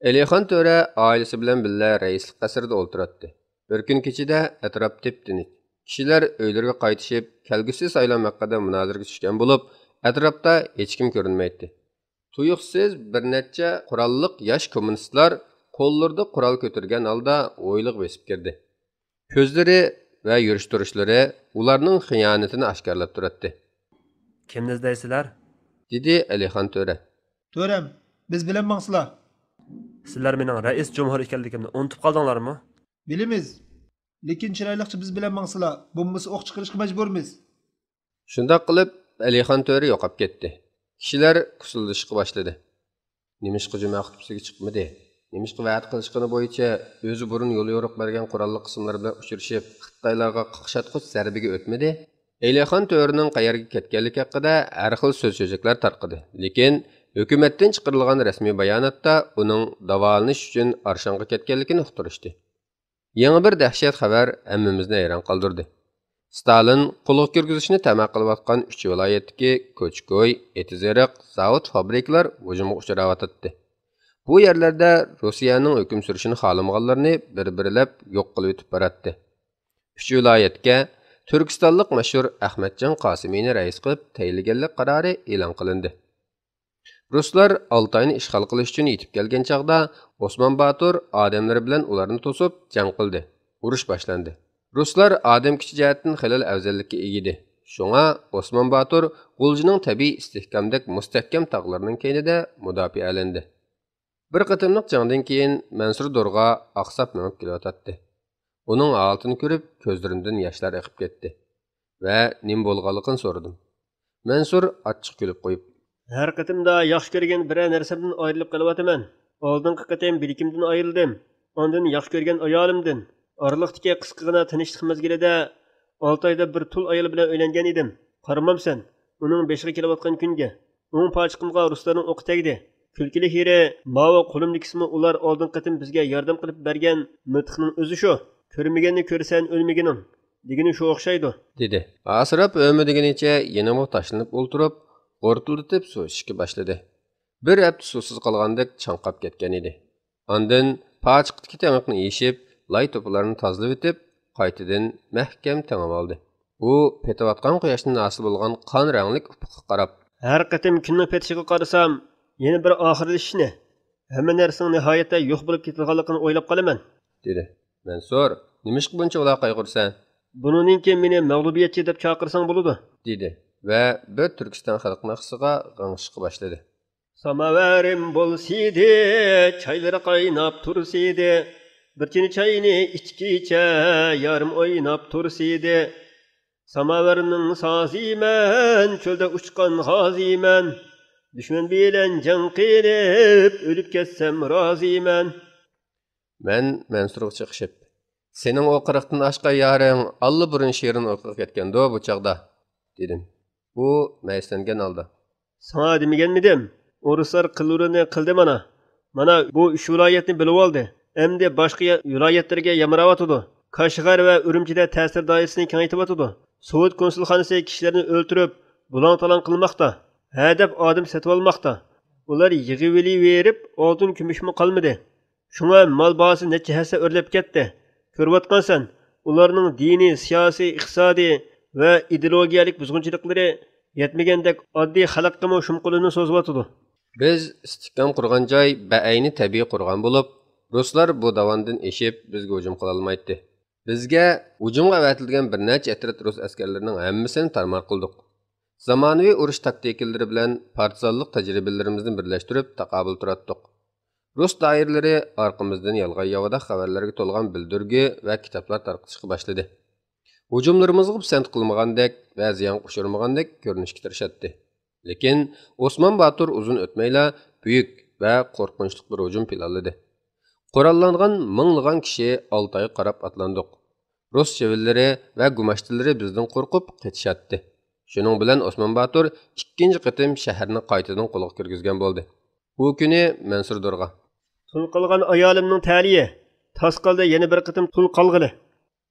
ئەلىخان تۆرە ئائىلىسى بىلەن بىللە رەئىسلىك قەسرىدە ئولتۇراتتى. بىر كۈن كېچىدە ئەتراپ تىپتىنچ. كىشىلەر ئۆيلىرىگە قايتىشىپ، كەلگۈسى سايلام ھەققىدە مۇنازىرىگە چۈشكەن بولۇپ، ئەتراپتا ھېچكىم كۆرۈنمەيتتى. تۇيۇقسىز بىر نەچچە قوراللىق ياش كوممۇنىستلار قوللىرىدا قورال كۆتۈرگەن ھالدا ھويلىغا بېسىپ كىردى. كۆزلىرى ۋە يۈرۈش-تۇرۇشلىرى ئۇلارنىڭ خىيانىتىنى ئاشكارىلاپ تۇراتتى. كىمنى ئىزدەيسىلەر؟ دېدى ئەلىخان تۆرە. تۆرەم، بىز بىلەن ماڭسىلا. سىلەر مېنىڭ رەئىس جۇمھۇر ئىكەنلىكىمنى ئۇنتۇپ قالدىڭلارمۇ؟ بىلىمىز. لېكىن چىرايلىقچە بىز بىلەن ماڭسىلا، بولمىسا ئوق چىقىرىشقا مەجبۇرمىز. شۇنداق قىلىپ، ئەلىخان تۆرە يوقاپ كەتتى. كىشىلەر كۇسۇلدىشىشقا باشلىدى. نېمىشقا جۈمە خۇتبىسىگە چىقمىدى؟ نېمىشقا ۋەدە قىلىشقىنى بويىچە ئۆزى بۇرۇن يوليورۇق بەرگەن قوراللىق قىسىملىرى بىلەن ئۇچرىشىپ، خىتايلارغا قاقشاتقۇچ زەربىگە ئۆتمىدى؟ ئەلىخان تۆرىنىڭ قەيەرگە كەتكەنلىكى ھەققىدە ھەر خىل سۆز-چۆچەكلەر تارقىدى. لېكىن ھۆكۈمەتتىن چىقىرىلغان رەسمىي باياناتتا ئۇنىڭ داۋالىنىش ئۈچۈن ئارشانغا كەتكەنلىكىنى ئۇقتۇرۇشتى. يېڭى بىر دەھشەت خەۋەر ھەممىمىزنى ھەيران قالدۇردى. ستالىن قولغا كىرگۈزۈشنى تەمە قىلىۋاتقان ئۈچ ۋىلايەتتىكى كوچا-كوي، ئېتىز-ئېرىق، زاۋۇت، فابرىكىلار ھۇجۇمغا ئۇچراۋاتاتتى. بۇ يەرلەردە روسىيەنىڭ ھۆكۈم سۈرۈشىنى خالىمىغانلىرىنى بىر-بىرلەپ يوق قىلىۋېتىپ باراتتى. ئۈچ ۋىلايەتكە تۈركىستانلىق مەشھۇر ئەخمەتجان قاسىمىنى رەئىس قىلىپ تەيىنلىگەنلىك قارارى ئېلان قىلىندى. رۇسلار ئالتاينى ئىشغال قىلىش ئۈچۈن يېتىپ كەلگەن چاغدا، ئوسمان باتۇر ئادەملىرى بىلەن ئۇلارنى توسۇپ جەڭ قىلدى. ئۇرۇش باشلاندى. رۇسلار ئادەم كۈچى جەھەتتىن خېلىلا ئەۋزەللىككە ئىگە ئىدى. شۇڭا ئوسمان باتۇر غۇلجىنىڭ تەبىئىي ئىستىھكامدەك مۇستەھكەم تاغلىرىنىڭ كەينىدە مۇداپىئەلەندى. بىر قېتىملىق جەڭدىن كېيىن مەنسۇر دورغا ئاقساپ مېڭىپ كېلىۋاتاتتى. ئۇنىڭ ھالىتىنى كۆرۈپ، كۆزلىرىمدىن ياشلار ئېقىپ كەتتى ۋە نېمە بولغانلىقىنى سورىدىم. مەنسۇر ئاچچىق كۈلۈپ قويۇپ، ھەر قېتىمدا ياخشى كۆرگەن بىرەر نەرسەمدىن ئايرىلىپ قېلىۋاتىمەن. ئالدىنقى قېتىم بىلىكىمدىن ئايرىلدىم. ئاندىن ياخشى كۆرگەن ئايالىمدىن. ئارىلىقتىكى قىسقىغىنا تىنچلىق مەزگىلىدە ئالتايدا بىر تۇل ئايال بىلەن ئۆيلەنگەن ئىدىم. قارىمامسەن ئۇنىڭ بېشىغا كېلىۋاتقان كۈنگە. ئوڭ پاچىقىمغا رۇسلارنىڭ ئوقى تەگدى. كۈلكىلىك يېرى، ماۋۇ قولۇمدىكىسىمۇ ئۇلار ئالدىنقى قېتىم بىزگە ياردەم قىلىپ بەرگەن مىلتىقنىڭ ئۆزى شۇ. كۆرمىگەننى كۆرسەن ئۆلمىگىنىڭ دېگىنى شۇ ئوخشايدۇ. دېدى. ھاسىراپ ھۆمۈدىگىنىچە يېنىمغا تاشلىنىپ ئولتۇرۇپ، غورتۇلدىتىپ سۇ ئىچىشكە باشلىدى. بىر ھەپتە سۇسىز قالغاندەك چاڭقاپ كەتكەن ئىدى. ئاندىن پاچىقىدىكى تېڭىقنى يېشىپ، لاي توپىلارنى تازىلىۋېتىپ، قايتىدىن مەھكەم تېڭىۋالدى. ئۇ پېتىۋاتقان قۇياشتىن ھاسىل بولغان قان رەڭلىك ئۇپۇققا قاراپ، ھەر قېتىم كۈننىڭ پېتىشىغا قارىسام، يەنە بىر ئاخىرلىشىشنى، ھەممە نەرسىنىڭ نىھايەتتە يوق بولۇپ كېتىدىغانلىقىنى ئويلاپ قالىمەن، دېدى. مەنسۇر، نېمىشقا بۇنچە ئۇلا قايغۇرىسەن؟ بۇنىڭدىن كېيىن مېنى مەغلۇبىيەتچى دەپ چاقىرساڭ بولىدۇ، دېدى ۋە بىر تۈركىستان خەلق ناخشىسىغا غىڭشىشقا باشلىدى. ساماۋارىم بولسىدى، چايلىرى قايناپ تۇرسىدى، بىر چىنە چاينى ئىچكىچە يارىم ئويناپ تۇرسىدى. ساماۋارنىڭ سازىمەن، چۆلدە ئۇچقان غازىمەن. دۈشمەن بىلەن جەڭ قىلىپ، ئۆلۈپ كەتسەم رازىمەن. مەن مەنسۇرغا چېقىشىپ، سېنىڭ ئۇ قىرىقتىن ئاشقان يارىڭ ئاللىبۇرۇن شېرىن ئۇيقۇغا كەتكەندۇ بۇ چاغدا، دېدىم. ئۇ مەيۈسلەنگەن ھالدا، ساڭا دېمىگەنمىدىم؟ ئورۇسلار قىلۇرىنى قىلدى مانا. مانا بۇ ئۈچ ۋىلايەتنى بۆلۈۋالدى. ئەمدى باشقا يا-، ۋىلايەتلەرگە يامراۋاتىدۇ. كاشغەر ۋە ئۈرۈمچىدە تەسىر دائىرىسىنى كېڭەيتىۋاتىدۇ. سوۋېت كونسۇلخانىسى كىشىلەرنى ئۆلتۈرۈپ، بۇلاڭ-تالاڭ قىلماقتا. ھە دەپ ئادەم سېتىۋالماقتا. ئۇلار يىغىۋېلىۋېرىپ، ئالتۇن كۈمۈشمۇ قالمىدى. شۇڭا مال باھاسى نەچچە ھەسسە ئۆرلەپ كەتتى. كۆرۈۋاتقانسەن، ئۇلارنىڭ دىنىي، سىياسىي، ئىقتىسادىي ۋە ئىدېئولوگىيەلىك بۇزغۇنچىلىقلىرى يەتمىگەندەك ئاددىي خەلققىمۇ شۇم قولىنى سوزۇۋاتىدۇ. بىز ئىستىھكام قۇرغان جاي بەئەينى تەبىئىي قورغان بولۇپ، رۇسلار بۇ داۋاندىن ئېشىپ بىزگە ھۇجۇم قىلالمايتتى. بىزگە ھۇجۇمغا ئەۋەتىلگەن بىر نەچچە ئەترەت رۇس ئەسكەرلىرىنىڭ ھەممىسىنى تارمار قىلدۇق. زامانىۋى ئۇرۇش تاكتىكىلىرى بىلەن پارتىزانلىق تەجرىبىلىرىمىزنى بىرلەشتۈرۈپ تاقابىل تۇراتتۇق. رۇس دائىرىلىرى ئارقىمىزدىن يالغان-ياۋىداق خەۋەرلەرگە تولغان بىلدۈرگۈ ۋە كىتابلار تارقىتىشقا باشلىدى. ھۇجۇملىرىمىزغا پىسەنت قىلمىغاندەك ۋە زىيانغا ئۇچرىمىغاندەك كۆرۈنۈشكە تىرىشاتتى. لېكىن ئوسمان باتۇر ئۇزۇن ئۆتمەيلا بۈيۈك ۋە قورقۇنچلۇق بىر ھۇجۇم پىلانلىدى. قوراللانغان مىڭلىغان كىشى ئالتايغا قاراپ ئاتلاندۇق. رۇس چىۋىنلىرى ۋە گۇماشتىلىرى بىزدىن قورقۇپ قېچىشاتتى. شۇنىڭ بىلەن ئوسمان باتۇر ئىككىنچى قېتىم شەھەرنى قايتىدىن قولغا كىرگۈزگەن بولدى. ئۇ كۈنى مەنسۇر دورغا، تۇل قالغان ئايالىمنىڭ تەلىيى، تاس قالدى يەنە بىر قېتىم تۇل قالغىلى،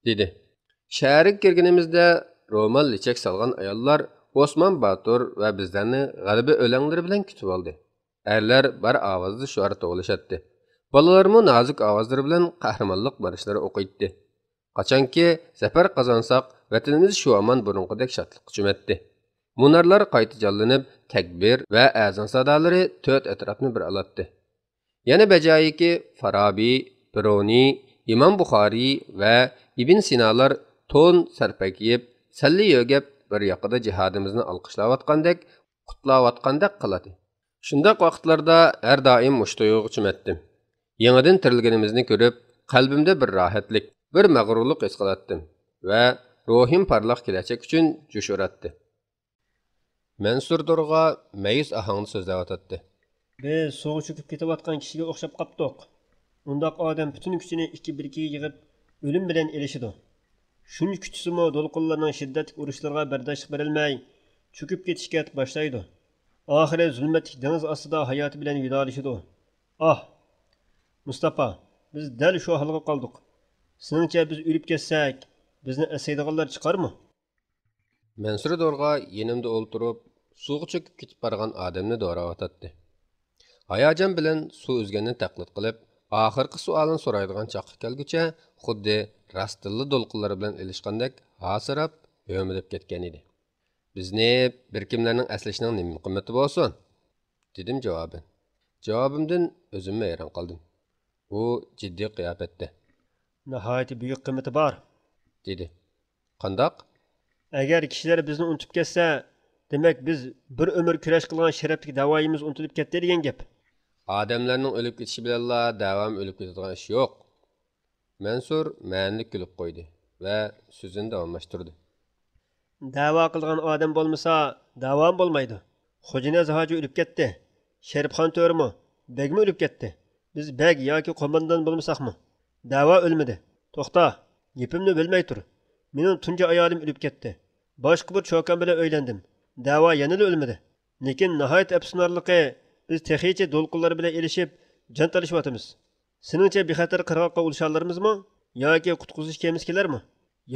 دېدى. شەھەرگە كىرگىنىمىزدە رومال لېچەك سالغان ئاياللار ئوسمان باتۇر ۋە بىزلەرنى غەلىبە ئۆلەڭلىرى بىلەن كۈتۈۋالدى. ئەرلەر بار ئاۋازدا شوئار توۋلىشاتتى. بالىلارمۇ نازۇك ئاۋازلىرى بىلەن قەھرىمانلىق مارشلىرى ئوقۇيتتى. قاچانكى زەپەر قازانساق، ۋەتىنىمىز شۇ ھامان بۇرۇنقىدەك شادلىققا چۆمەتتى. مۇنارلار قايتا جانلىنىپ، تەكبىر ۋە ئەزان سادالىرى تۆت ئەتراپنى بىر ئالاتتى. يەنە بەجايىكى، فارابى، بىرۇنى، ئىمام بۇخارىي ۋە ئىبن سىنالار تون سەرپەكىيىپ، سەللە يۆگەپ، بىر ياقىدا جىھادىمىزنى ئالقىشلاۋاتقاندەك، قۇتلاۋاتقاندەك قىلاتتى. شۇنداق ۋاقىتلاردا ھەر دائىم مۇشۇ تۇيغۇغا چۆمەتتىم. يېڭىدىن تىرىلگىنىمىزنى كۆرۈپ، قەلبىمدە بىر راھەتلىك، بىر مەغرۇرلۇق ھېس قىلاتتىم ۋە روھىم پارلاق كېلەچەك ئۈچۈن جۇش ئۇراتتى. مەنسۇر دورغا مەيۈس ئاھاڭدا سۆزلەۋاتاتتى. بىز سۇغا چۆكۈپ كېتىۋاتقان كىشىگە ئوخشاپ قاپتۇق. ئۇنداق ئادەم پۈتۈن كۈچىنى ئىككى بىركىگە يىغىپ، ئۆلۈم بىلەن ئېلىشىدۇ. شۇنچە كۈچىسىمۇ دولقۇنلارنىڭ شىددەتلىك ئۇرۇشلىرىغا بەرداشلىق بېرەلمەي، چۆكۈپ كېتىشكە باشلايدۇ. ئاخىرى زۇلمەتلىك دېڭىز ئاستىدا ھاياتى بىلەن ۋىدالىشىدۇ. ئاھ! مۇستاپا، بىز دەل شۇ ھالغا قالدۇق. سېنىڭچە بىز ئۆلۈپ كەتسەك، بىزنى ئەسلەيدىغانلار چىقارمۇ؟ مەنسۇر دورغا يېنىمدا ئولتۇرۇپ، سۇغا چۆكۈپ كېتىپ بارغان ئادەمنى دوراۋاتاتتى. ھاياجان بىلەن سۇ ئۈزگەننى تەقلىد قىلىپ، ئاخىرقى سوئالىنى سورايدىغان چاغقا كەلگۈچە، خۇددى راستتىنلا دولقۇنلار بىلەن ئېلىشقاندەك ھاسىراپ، ھۆمۈدەپ كەتكەن ئىدى. بىزنى بىر كىملەرنىڭ ئەسلىشىنىڭ نېمە قىممىتى بولسۇن؟ دېدىم جاۋابەن. جاۋابىمدىن ئۆزۈممۇ ھەيران قالدىم. ئۇ جىددىي قىياپەتتە، ناھايىتى بۈيۈك قىممىتى بار، دېدى. قانداق؟ ئەگەر كىشىلەر بىزنى ئۇنتۇپ كەتسە، دېمەك، بىز بىر ئۆمۈر كۈرەش قىلغان شەرەپلىك دەۋايىمىز ئۇنتۇلۇپ كەتتى دېگەن گەپ. ئادەملەرنىڭ ئۆلۈپ كېتىشى بىلەنلا دەۋام ئۆلۈپ كېتىدىغان ئىش يوق. مەنسۇر مەنىلىك كۈلۈپ قويدى ۋە سۆزىنى داۋاملاشتۇردى. دەۋا قىلىدىغان ئادەم بولمىسا، دەۋامۇ بولمايدۇ. خوجانىياز ھاجى ئۆلۈپ كەتتى. شېرىپخان تۆرىمۇ، بەگمۇ ئۆلۈپ كەتتى. بىز بەگ ياكى قوماندان بولمىساقمۇ، دەۋا ئۆلمىدى. توختا، گېپىمنى بۆلمەي تۇر. مېنىڭ تۇنجى ئايالىم ئۆلۈپ كەتتى. باشقا بىر چوكان بىلەن ئۆيلەندىم. دەۋا يەنىلا ئۆلمىدى. لېكىن ناھايىتى ئەپسۇسلىنارلىقى، بىز تېخىچە دولقۇنلار بىلەن ئېلىشىپ، جان تالىشىۋاتىمىز. سېنىڭچە بىخەتەر قىرغاققا ئۇلىشالارمىزمۇ؟ ياكى قۇتقۇزۇش كېمىسى كېلەرمۇ؟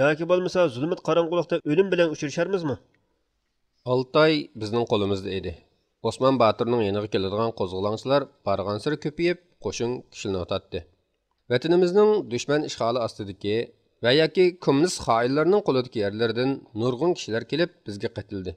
ياكى بولمىسا زۇلمەت قاراڭغۇلۇقتا ئۆلۈم بىلەن ئۇچرىشارمىزمۇ؟ ئالتاي بىزنىڭ قولىمىزدا ئىدى. ئوسمان باتۇرنىڭ يېنىغا كېلىدىغان قوزغىلاڭچىلار بارغانسېرى كۆپىيىپ، قوشۇن كۈچلىنىۋاتاتتى. ۋەتىنىمىزنىڭ دۈشمەن ئىشغالى ئاستىدىكى ۋە ياكى كوممۇنىست خائىنلارنىڭ قولىدىكى يەرلىرىدىن نۇرغۇن كىشىلەر كېلىپ بىزگە قېتىلدى.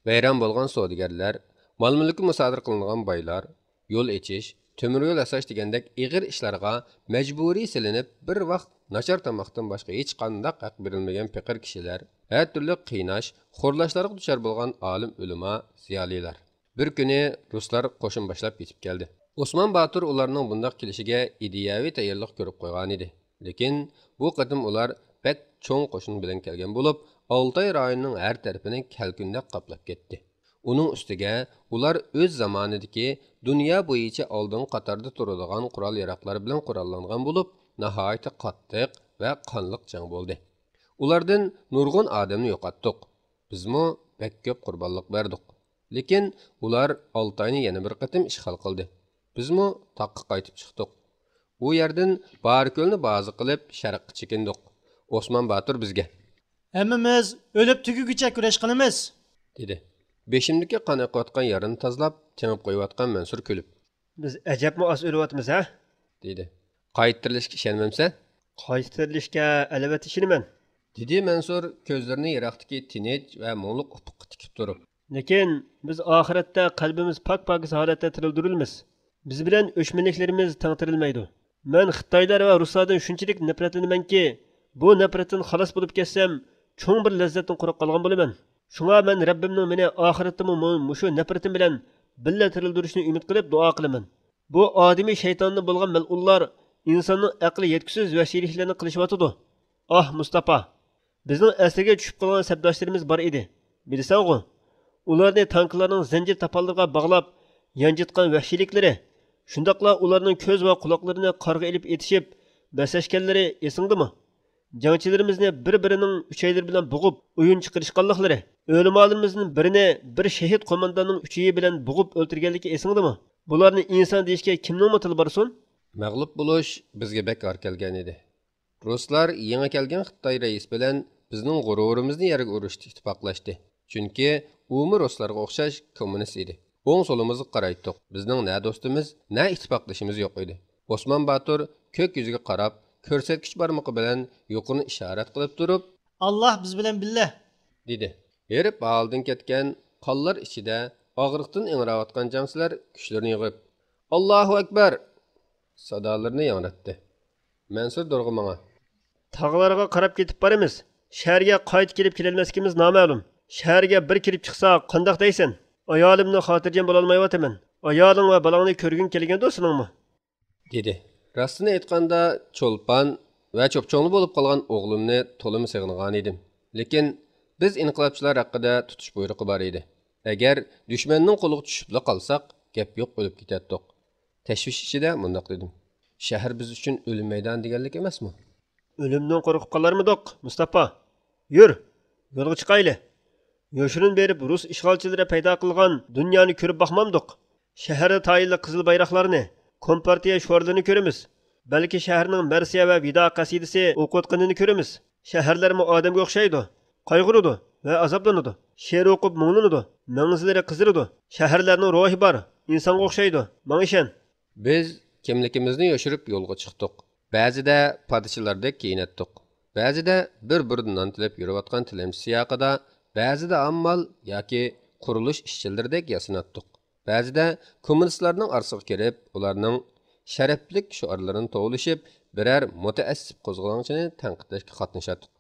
ۋەيران بولغان سودىگەرلەر، مال-مۈلكى مۇسادىرە قىلىنغان بايلار، يول ئېچىش، تۆمۈر يول ياساش دېگەندەك ئېغىر ئىشلارغا مەجبۇرىي سېلىنىپ، بىر ۋاق ناچار تاماقتىن باشقا ھېچقانداق ھەق بېرىلمىگەن پېقىر كىشىلەر، ھەر تۈرلۈك قىيناش، خورلاشلارغا دۇچار بولغان ئالىم-ئۆلىما، زىيالىيلار. بىر كۈنى رۇسلار قوشۇن باشلاپ يېتىپ كەلدى. ئوسمان باتۇر ئۇلارنىڭ بۇنداق كېلىشىگە ئىدىيەۋى تەييارلىق كۆرۈپ قويغانىدى. لېكىن بۇ قېتىم ئۇلار بەك چوڭ قوشۇن بىلەن كەلگەن بولۇپ، ئالتاي رايونىنىڭ ھەر تەرىپىنى كەلكۈندەك قاپلاپ كەتتى. ئۇنىڭ ئۈستىگە ئۇلار ئۆز زامانىدىكى دۇنيا بويىچە ئالدىنقى قاتاردا تۇرىدىغان قورال-ياراغلار بىلەن قوراللانغان بولۇپ، ناھايىتى قاتتىق ۋە قانلىق جەڭ بولدى. ئۇلاردىن نۇرغۇن ئادەمنى يوقاتتۇق. بىزمۇ بەك كۆپ قۇربانلىق بەردۇق. لېكىن ئۇلار ئالتاينى يەنە بىر قېتىم ئىشغال قىلدى. بىزمۇ تاغقا قايتىپ چىقتۇق. ئۇ يەردىن بارىكۆلنى بازا قىلىپ، شەرققە چېكىندۇق. ئوسمان باتۇر بىزگە: «ھەممىمىز ئۆلۈپ تۈگىگۈچە كۈرەش قىلىمىز!» دېدى. بېشىمدىكى قان ئېقىۋاتقان يارىنى تازىلاپ، تېڭىپ قويۇۋاتقان مەنسۇر كۈلۈپ: «بىز ئەجەبمۇ ئاز ئۆلۈۋاتىمىز ھە؟» دېدى. «قايتا تىرىلىشكە ئىشەنمەمسەن؟» «قايتا تىرىلىشكە ئەلۋەتتە ئىشىنىمەن.» دېدى مەنسۇر كۆزلىرىنى يىراقتىكى تىنچ ۋە مۇڭلۇق ئۇپۇققا تىكىپ تۇرۇپ. «لېكىن بىز ئاخىرەتتە قەلبىمىز پاك-پاكىز ھالەتتە تىرىلدۈرۈلىمىز. بىز بىلەن ئۆچمەنلىكلىرىمىز تەڭ تىرىلمەيدۇ. مەن خىتايلار ۋە رۇسلاردىن شۇنچىلىك نەپرەتلىنىمەنكى، بۇ نەپرەتتىن خالاس بولۇپ كەتسەم، چوڭ بىر لەززەتتىن قۇرۇق قالغان بولىمەن. شۇڭا مەن رەببىمنىڭ مېنى ئاخىرەتتىمۇ مۇ-، مۇشۇ نەپرىتىم بىلەن بىللە تىرىلدۈرۈشىنى ئۈمىد قىلىپ دۇئا قىلىمەن. بۇ ئادىمىي شەيتاندىن بولغان مەلئۇنلار ئىنساننىڭ ئەقلى يەتكۈسىز ۋەھشىيلىكلەرنى قىلىشىۋاتىدۇ. ئاھ، مۇستاپا! بىزنىڭ ئەسىرگە چۈشۈپ قالغان سەپداشلىرىمىز بار ئىدى، بىلىسەنغۇ؟ ئۇلارنى تانكىلارنىڭ زەنجىر تاپانلىرىغا باغلاپ يانجىتقان ۋەھشىيلىكلىرى، شۇنداقلا ئۇلارنىڭ كۆز ۋە قۇلاقلىرىنى قارغا ئېلىپ ئېتىشىپ بەسلەشكەنلىرى ئېسىڭدىمۇ؟ جەڭچىلىرىمىزنى بىر-بىرىنىڭ ئۈچەيلىرى بىلەن بوغۇپ ئويۇن چىقىرىشقانلىقلىرى، ئۆلىمالىرىمىزدىن بىرىنى بىر شېھىت قومانداننىڭ ئۈچىيى بىلەن بوغۇپ ئۆلتۈرگەنلىكى ئېسىڭدىمۇ؟ بۇلارنى ئىنسان دېيىشكە كىمنىڭمۇ تىلى بارسۇن؟ مەغلۇپ بولۇش بىزگە بەك ئار كەلگەن ئىدى. رۇسلار يېڭى كەلگەن خىتاي رەئىسى بىلەن بىزنىڭ غۇرۇرىمىزنى يەرگە ئۇرۇشتا ئىتتىپاقلاشتى. چۈنكى ئۇمۇ رۇسلارغا ئوخشاش كوممۇنىست ئىدى. ئوڭ سولىمىزغا قارايتتۇق. بىزنىڭ نە دوستىمىز، نە ئىتتىپاقدىشىمىز يوق ئىدى. ئوسمان باتۇر كۆك يۈزىگە قاراپ، كۆرسەتكۈچ بارمىقى بىلەن يۇقىرىنى ئىشارەت قىلىپ تۇرۇپ، «ئاللاھ بىز بىلەن بىللە!» دېدى. ھېرىپ ھالىدىن كەتكەن، قانلار ئىچىدە ئاغرىقتىن ئىڭراۋاتقان جەڭچىلەر كۈچلىرىنى يىغىپ، «ئاللاھۇ ئەكبەر!» سادالىرىنى ياڭراتتى. مەنسۇر دورغا ماڭا: «تاغلارغا قاراپ كېتىپ بارىمىز. شەھەرگە قايتا كېلىپ كېلەلمەسلىكىمىز نامەلۇم. شەھەرگە بىر كېلىپ چىقساق، قانداق دەيسەن؟ ئايالىمنى خاتىرجەم بولالمايۋاتىمەن. ئايالىڭ ۋە بالاڭنى كۆرگۈڭ كەلگەندۇ سېنىڭمۇ؟» دېدى. راستىنى ئېيتقاندا، چولپان ۋە چوپچوڭلا بولۇپ قالغان ئوغلۇمنى تولىمۇ سېغىنغانىدىم. لېكىن بىز ئىنقىلابچىلار ھەققىدە تۇتۇش بۇيرۇقى بار ئىدى. ئەگەر دۈشمەننىڭ قولىغا چۈشۈپلا قالساق، گەپ يوق، ئۆلۈپ كېتەتتۇق. تەشۋىش ئىچىدە مۇنداق دېدىم: «شەھەر بىز ئۈچۈن ئۆلۈم مەيدانى دېگەنلىك ئەمەسمۇ؟» «ئۆلۈمدىن قورقۇپ قالارمىدۇق، مۇستاپا؟ يۈر، يولغا چىقايلى. يوشۇرۇن بېرىپ رۇس ئىشغالچىلىرى پەيدا قىلغان دۇنيانى كۆرۈپ باقمامدۇق؟ شەھەردە تايىنلىق قىزىل بايراقلارنى، كومپارتىيە شوئارلىرىنى كۆرىمىز. بەلكى شەھەرنىڭ مەرسىيە ۋە ۋىدا قەسىدىسى ئوقۇۋاتقىنىنى كۆرىمىز. شەھەرلەرمۇ ئادەمگە ئوخشايدۇ، قايغۇرىدۇ ۋە ئازابلىنىدۇ. شېئىر ئوقۇپ مۇڭلىنىدۇ، مەڭزىلىرى قىزىرىدۇ. شەھەرلەرنىڭ روھى بار، ئىنسانغا ئوخشايدۇ. ماڭا ئىشەن.» بىز كىملىكىمىزنى يوشۇرۇپ يولغا چىقتۇق. بەزىدە پادىچىلاردەك كىيىنەتتۇق. بەزىدە بىر بۇردا نان تىلەپ يۈرۈۋاتقان تىلەمچى سىياقىدا، بەزىدە ئاممال ياكى قۇرۇلۇش ئىشچىلىرىدەك ياسىناتتۇق. بەزىدە كوممۇنىستلارنىڭ ئارىسىغا كىرىپ، ئۇلارنىڭ شەرەپلىك شوئارلىرىنى توۋلىشىپ، بىرەر مۇتەئەسسىپ قوزغىلاڭچىنى تەنقىدلەشكە قاتنىشاتتۇق.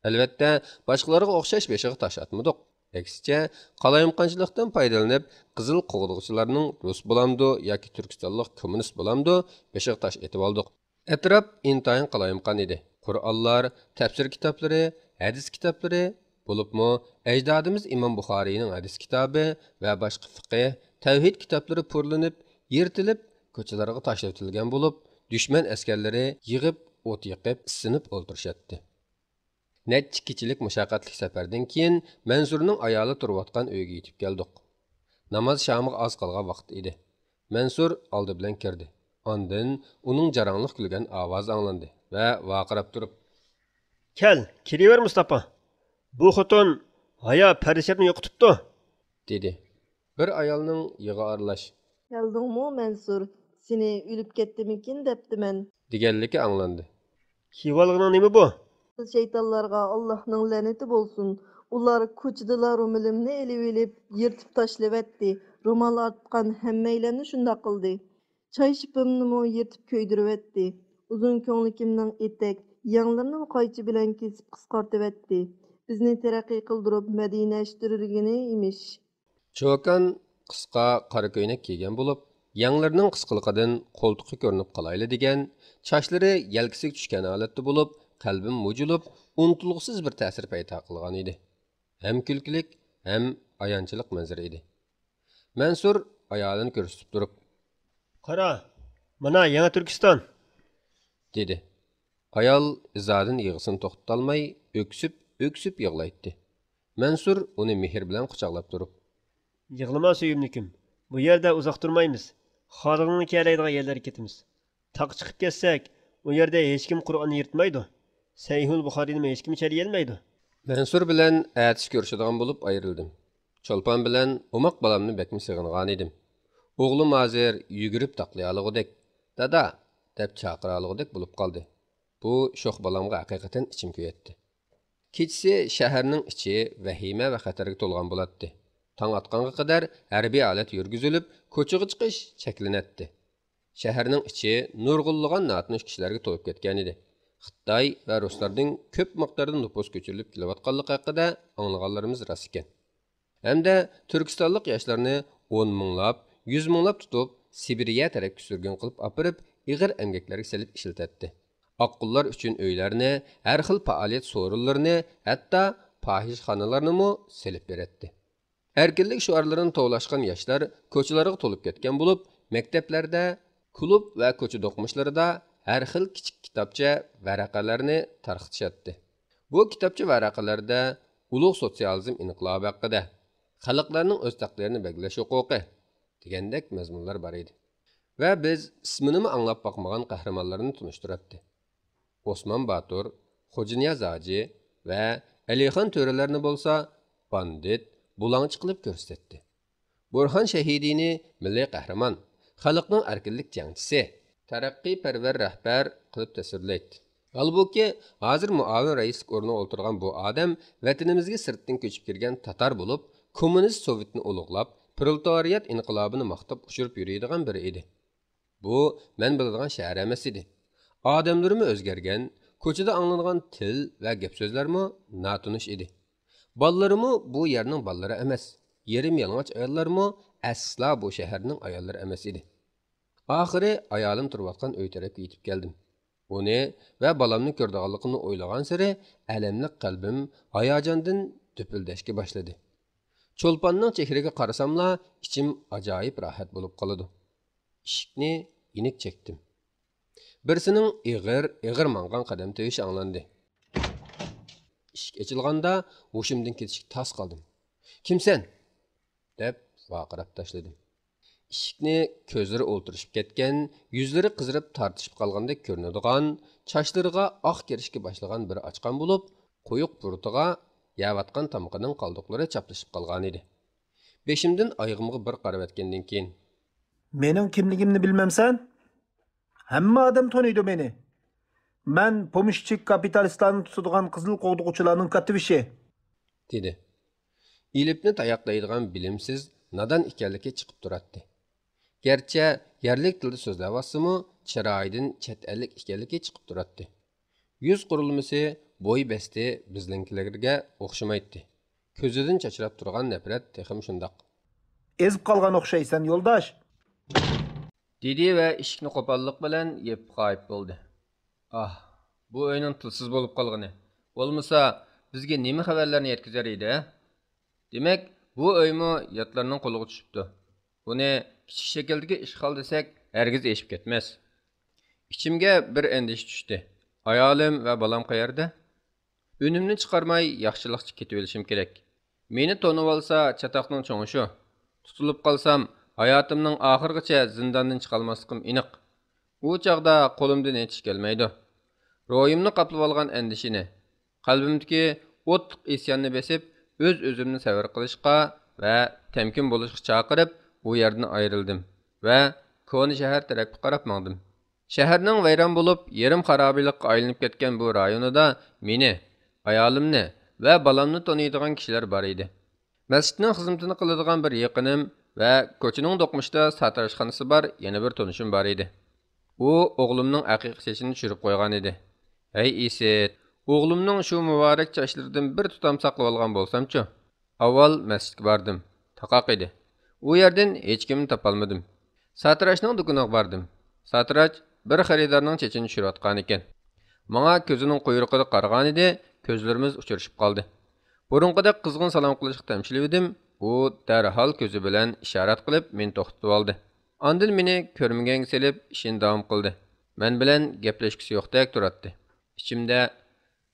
ئەلۋەتتە، باشقىلارغا ئوخشاش بېشىغا تاش ئاتمىدۇق. ئەكسىچە، قالايمىقانچىلىقتىن پايدىلىنىپ، قىزىل قوغدىغۇچىلارنىڭ رۇس بولامدۇ ياكى تۈركىستانلىق كوممۇنىست بولامدۇ، بېشىغا تاش ئېتىۋالدۇق. ئەتراپ ئىنتايىن قالايمىقان ئىدى. قۇرئانلار، تەپسىر كىتابلىرى، ھەدىس كىتابلىرى، بولۇپمۇ ئەجدادىمىز ئىمام بۇخارىينىڭ ھەدىس كىتابى ۋە باشقا فىقىھ، تەۋھىد كىتابلىرى پۇرلىنىپ، يىرتىلىپ، كوچىلارغا تاشلىۋېتىلگەن بولۇپ، دۈشمەن ئەسكەرلىرى يىغىپ، ئوت يېقىپ، ئىسسىنىپ ئولتۇرۇشاتتى. نەچچە كېچىلىك مۇشەققەتلىك سەپەردىن كېيىن، مەنسۇرنىڭ ئايالى تۇرۇۋاتقان ئۆيگە يېتىپ كەلدۇق. ناماز شامىغا ئاز قالغان ۋاقىت ئىدى. مەنسۇر ئالدى بىلەن كىردى. ئاندىن ئۇنىڭ جاراڭلىق كۈلگەن ئاۋازى ئاڭلاندى ۋە ۋارقىراپ تۇرۇپ: «كەل، كىرىۋەر، مۇستاپا. بۇ خوتۇن ھايا پەرىشاتنى يوقىتىپتۇ.» دېدى. بىر ئايالنىڭ يىغا ئارىلاش: «كەلدىڭمۇ، مەنسۇر؟ سېنى ئۆلۈپ كەتتىمىكىن دەپتىمەن.» دېگەنلىكى ئاڭلاندى. «كىيىۋالغىنىڭ نېمە بۇ؟» «قىز شەيتانلارغا ئاللاھنىڭ لەنىتى بولسۇن. ئۇلار كوچىدىلا رومىلىمنى ئېلىۋېلىپ، يىرتىپ تاشلىۋەتتى. رومال ئارتقان ھەممەيلەننى شۇنداق قىلدى. چاي شىپىمنىمۇ يىرتىپ كۆيدۈرۈۋەتتى. ئۇزۇن كۆڭلىكىمنىڭ ئېتەك، يەڭلىرىنىمۇ قايچى بىلەن كېسىپ قىسقارتىۋەتتى. بىزنى تەرەققىي قىلدۇرۇپ مەدىنەشتۈرگىنى ئىمىش.» چوكان قىسقا قارا كۆينەك كىيگەن بولۇپ، يەڭلىرىنىڭ قىسقىلىقىدىن قولتۇقى كۆرۈنۈپ قالايلا دېگەن، چاچلىرى يەلكىسىگە چۈشكەن ھالەتتە بولۇپ، قەلبىم مۇجۇلۇپ، ئۇنتۇلغۇسىز بىر تەسىر پەيدا قىلغان ئىدى. ھەم كۈلكىلىك، ھەم ئايانچلىق مەنزىرە ئىدى. مەنسۇر ئايالىنى كۆرسىتىپ تۇرۇپ، «قارا، مانا يېڭى تۈركىستان!» دېدى. ئايال ئىزادىن يىغىسىنى توختىتالماي ئۆكسۈپ، ئۆكسۈپ يىغلايتتى. مەنسۇر ئۇنى مېھىر بىلەن قۇچاقلاپ تۇرۇپ، «يىغلىما سۆيۈملۈكۈم، بۇ يەردە ئۇزاق تۇرمايمىز. خالىغىنىڭ كېرەيدىغان يەرلەرگە كېتىمىز. تاغقا چىقىپ كەتسەك، ئۇ يەردە ھېچكىم قۇرئاننى يىرتمايدۇ. سەھىھۇل بۇخارىينىمۇ ھېچكىم چەلىيەلمەيدۇ.» مەنسۇر بىلەن ئەتىسى كۆرۈشىدىغان بولۇپ ئايرىلدىم. چولپان بىلەن ئوماق بالامنى بەكمۇ سېغىنغانىدىم. ئوغلۇم ھازىر يۈگۈرۈپ تاقلىيالىغۇدەك، «دادا!» دەپ چاقىرالىغۇدەك بولۇپ قالدى. بۇ شوخ بالامغا ھەقىقەتەن ئىچىم كۆيەتتى. كېچىسى شەھەرنىڭ ئىچى ۋەھىمە ۋە خەتەرگە تولغان بولاتتى. تاڭ ئاتقانغا قەدەر ھەربىي ھالەت يۈرگۈزۈلۈپ، كوچىغا چىقىش چەكلىنەتتى. شەھەرنىڭ ئىچى نۇرغۇنلىغان ناتونۇش كىشىلەرگە تولۇپ كەتكەنىدى. خىتاي ۋە رۇسلاردىن كۆپ مىقداردا نوپۇس كۆچۈرۈلۈپ كېلىۋاتقانلىقى ھەققىدە ئاڭلىغانلىرىمىز راست ئىكەن. ھەمدە تۈركىستانلىق ياشلارنى ئون مىڭلاپ، يۈز مىڭلاپ تۇتۇپ، سىبىرىيە تەرەپكە سۈرگۈن قىلىپ ئاپىرىپ، ئېغىر ئەمگەكلەرگە سېلىپ ئىشلىتەتتى. ئاققۇنلار ئۈچۈن ئۆيلەرنى، ھەر خىل پائالىيەت سورۇنلىرىنى، ھەتتا پاھىشىخانىلارنىمۇ سېلىپ بېرەتتى. ئەركىنلىك شوئارلىرىنى توۋلاشقان ياشلار كوچىلارغا تولۇپ كەتكەن بولۇپ، مەكتەپلەردە، كۇلۇب ۋە كوچا دوقمۇشلىرىدا ھەر خىل كىچىك كىتابچە، ۋەرەقەلەرنى تارقىتىشاتتى. بۇ كىتابچە، ۋەرەقىلەردە ئۇلۇغ سوتسىيالىزم ئىنقىلابى ھەققىدە، خەلقلەرنىڭ ئۆز تەقدىرىنى بەلگىلەش ھوقۇقى دېگەندەك مەزمۇنلار بار ئىدى. ۋە بىز ئىسمىنىمۇ ئاڭلاپ باقمىغان قەھرىمانلارنى تونۇشتۇراتتى. ئوسمان باتۇر، خوجانىياز ھاجى ۋە ئەلىخان تۆرىلەرنى بولسا باندىت، بۇلاڭچى قىلىپ كۆرسىتەتتى. بۇرھان شەھىدىنى مىللىي قەھرىمان، خەلقنىڭ ئەركىنلىك جەڭچىسى، تەرەققىيپەرۋەر رەھبەر قىلىپ تەسۋىرلەيتتى. ھالبۇكى، ھازىر مۇئاۋىن رەئىسلىك ئورنىغا ئولتۇرغان بۇ ئادەم ۋەتىنىمىزگە سىرتتىن كۆچۈپ كىرگەن تاتار بولۇپ، كوممۇنىست سوۋېتنى ئۇلۇغلاپ، پرولېتارىيات ئىنقىلابىنى ماختاپ ئۇچۇرۇپ يۈرىدىغان بىرى ئىدى. بۇ مەن بىلىدىغان شەھەر ئەمەس ئىدى. ئادەملىرىمۇ ئۆزگەرگەن، كوچىدا ئاڭلىنىدىغان تىل ۋە گەپ سۆزلەرمۇ ناتونۇش ئىدى. بالىلىرىمۇ بۇ يەرنىڭ بالىلىرى ئەمەس، يېرىم يالىڭاچ ئاياللارمۇ ئەسلا بۇ شەھەرنىڭ ئاياللىرى ئەمەس ئىدى. ئاخىرى ئايالىم تۇرۇۋاتقان ئۆي تەرەپكە يېتىپ كەلدىم. ئۇنى ۋە بالامنى كۆرىدىغانلىقىمنى ئويلىغانسېرى ئەلەملىك قەلبىم ھاياجاندىن دۈپۈلدەشكە باشلىدى. چولپاننىڭ چېھرىگە قارىساملا ئىچىم ئاجايىپ راھەت بولۇپ قالىدۇ. ئىشىكنى يېنىك چەكتىم. بىرسىنىڭ ئېغىر، ئېغىر ماڭغان قەدەم تىۋىشى ئاڭلاندى. ئىشىك ئېچىلغاندا ھوشۇمدىن كېتىشكە تاس قالدىم. «كىمسەن؟» دەپ ۋارقىراپ تاشلىدىم. ئىشىكنى كۆزلىرى ئولتۇرۇشۇپ كەتكەن، يۈزلىرى قىزىرىپ تارتىشىپ قالغاندەك كۆرۈنىدىغان، چاچلىرىغا ئاق كىرىشكە باشلىغان بىرى ئاچقان بولۇپ، قويۇق بۇرۇتىغا يەۋاتقان تامىقىنىڭ قالدۇقلىرى چاپلىشىپ قالغانىدى. بېشىمدىن ئايىغىمغا بىر قارىۋەتكەندىن كېيىن، «مېنىڭ كىملىكىمنى بىلمەمسەن؟ ھەممە ئادەم تونۇيدۇ مېنى. مەن پومېشچىك كاپىتالىستلارنى تۇتىدىغان قىزىل قوغدىغۇچىلارنىڭ كاتتىبېشى.» دېدى. ئېلىپنى تاياقلايدىغان بىلىمسىز، نادان ئىكەنلىكى چىقىپ تۇراتتى. گەرچە يەرلىك تىلدا سۆزلەۋاتسىمۇ، چىرايىدىن چەت ئەللىك ئىكەنلىكى چىقىپ تۇراتتى. يۈز قۇرۇلمىسى، بوي بەستى بىزنىڭكىلەرگە ئوخشىمايتتى. كۆزىدىن چاچراپ تۇرغان نەپرەت تېخىمۇ شۇنداق. «ئېزىپ قالغان ئوخشايسەن، يولداش!» دېدى ۋە ئىشىكنى قوپاللىق بىلەن يېپىپ غايىب بولدى. ئاھ، بۇ ئۆينىڭ تىلسىز بولۇپ قالغىنى! بولمىسا، بىزگە نېمە خەۋەرلەرنى يەتكۈزەر ئىدى، ھە؟ دېمەك، بۇ ئۆيمۇ ياتلارنىڭ قولىغا چۈشۈپتۇ. بۇنى كىچىك شەكىلدىكى ئىشغال دېسەك، ھەرگىز ئېشىپ كەتمەس. ئىچىمگە بىر ئەندىشە چۈشتى. ئايالىم ۋە بالام قەيەردە؟ ئۈنۈمنى چىقارماي ياخشىلىقچە كېتىۋېلىشىم كېرەك. مېنى تونۇۋالسا، چاتاقنىڭ چوڭى شۇ. تۇتۇلۇپ قالسام، ھاياتىمنىڭ ئاخىرىغىچە زىنداندىن چىقالماسلىقىم ئېنىق. ئۇ چاغدا قولۇمدىن ھېچ ئىش كەلمەيدۇ. روھىمنى قاپلىۋالغان ئەندىشىنى، قەلبىمدىكى ئوتلۇق ئىسياننى بېسىپ، ئۆز-ئۆزۈمنى سەۋر قىلىشقا ۋە تەمكىن بولۇشقا چاقىرىپ، ئۇ يەردىن ئايرىلدىم ۋە كونا شەھەر تەرەپكە قاراپ ماڭدىم. شەھەرنىڭ ۋەيران بولۇپ، يېرىم خارابىلىققا ئايلىنىپ كەتكەن بۇ رايونىدا مېنى، ئايالىمنى ۋە بالامنى تونۇيدىغان كىشىلەر بار ئىدى. مەسچىتنىڭ خىزمىتىنى قىلىدىغان بىر يېقىنىم ۋە كوچىنىڭ دوقمۇشىدا ساتىراشخانىسى بار يەنە بىر تونۇشۇم بار ئىدى. ئۇ ئوغلۇمنىڭ ئەقىقە چېچىنى چۈشۈرۈپ قويغان ئىدى. ھەي ئىسىت، ئوغلۇمنىڭ شۇ مۇبارەك چاچلىرىدىن بىر تۇتام ساقلىۋالغان بولسامچۇ؟ ئاۋۋال مەسچىتكە باردىم. تاقاق ئىدى. ئۇ يەردىن ھېچكىمنى تاپالمىدىم. ساتىراشنىڭ دۇكىنىغا باردىم. ساتىراش بىر خېرىدارنىڭ چېچىنى چۈشۈرۈۋاتقانىكەن. ماڭا كۆزىنىڭ قۇيرۇقىدا قارىغانىدى، كۆزلىرىمىز ئۇچرىشىپ قالدى. بۇرۇنقىدەك قىزغىن سالام قىلىشقا تەمشىلىۋىدىم، ئۇ دەرھال كۆزى بىلەن ئىشارەت قىلىپ مېنى توختىتىۋالدى. ئاندىن مېنى كۆرمىگەنگە سېلىپ ئىشىنى داۋام قىلدى. مەن بىلەن گەپلەشكۈسى يوقتەك تۇراتتى. ئىچىمدە،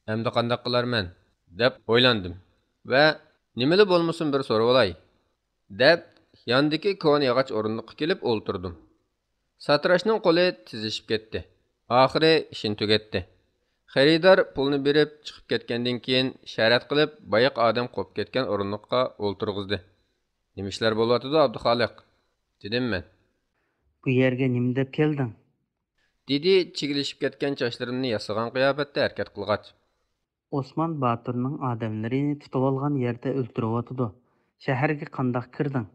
ئەمدى قانداق قىلارمەن؟ دەپ ئويلاندىم ۋە نېمىلا بولمىسۇن بىر سورىۋالاي، دەپ ياندىكى كونا ياغاچ ئورۇندۇققا كېلىپ ئولتۇردۇم. ساتىراشنىڭ قولى تېزلىشىپ كەتتى. ئاخىرى ئىشىنى تۈگەتتى. خېرىدار پۇلنى بېرىپ چىقىپ كەتكەندىن كېيىن، ئىشارەت قىلىپ بايىقى ئادەم قوپۇپ كەتكەن ئورۇندۇققا ئولتۇرغۇزدى. نېمە ئىشلار بولۇۋاتىدۇ، ئابدۇخالىق؟ دېدىم مەن. بۇ يەرگە نېمە دەپ كەلدىڭ؟ دېدى چىگىلىشىپ كەتكەن چاچلىرىمنى ياسىغان قىياپەتتە ھەرىكەت قىلغاچ. ئوسمان باتۇرنىڭ ئادەملىرىنى تۇتۇۋالغان يەردە ئۆلتۈرۈۋاتىدۇ. شەھەرگە قانداق كىردىڭ؟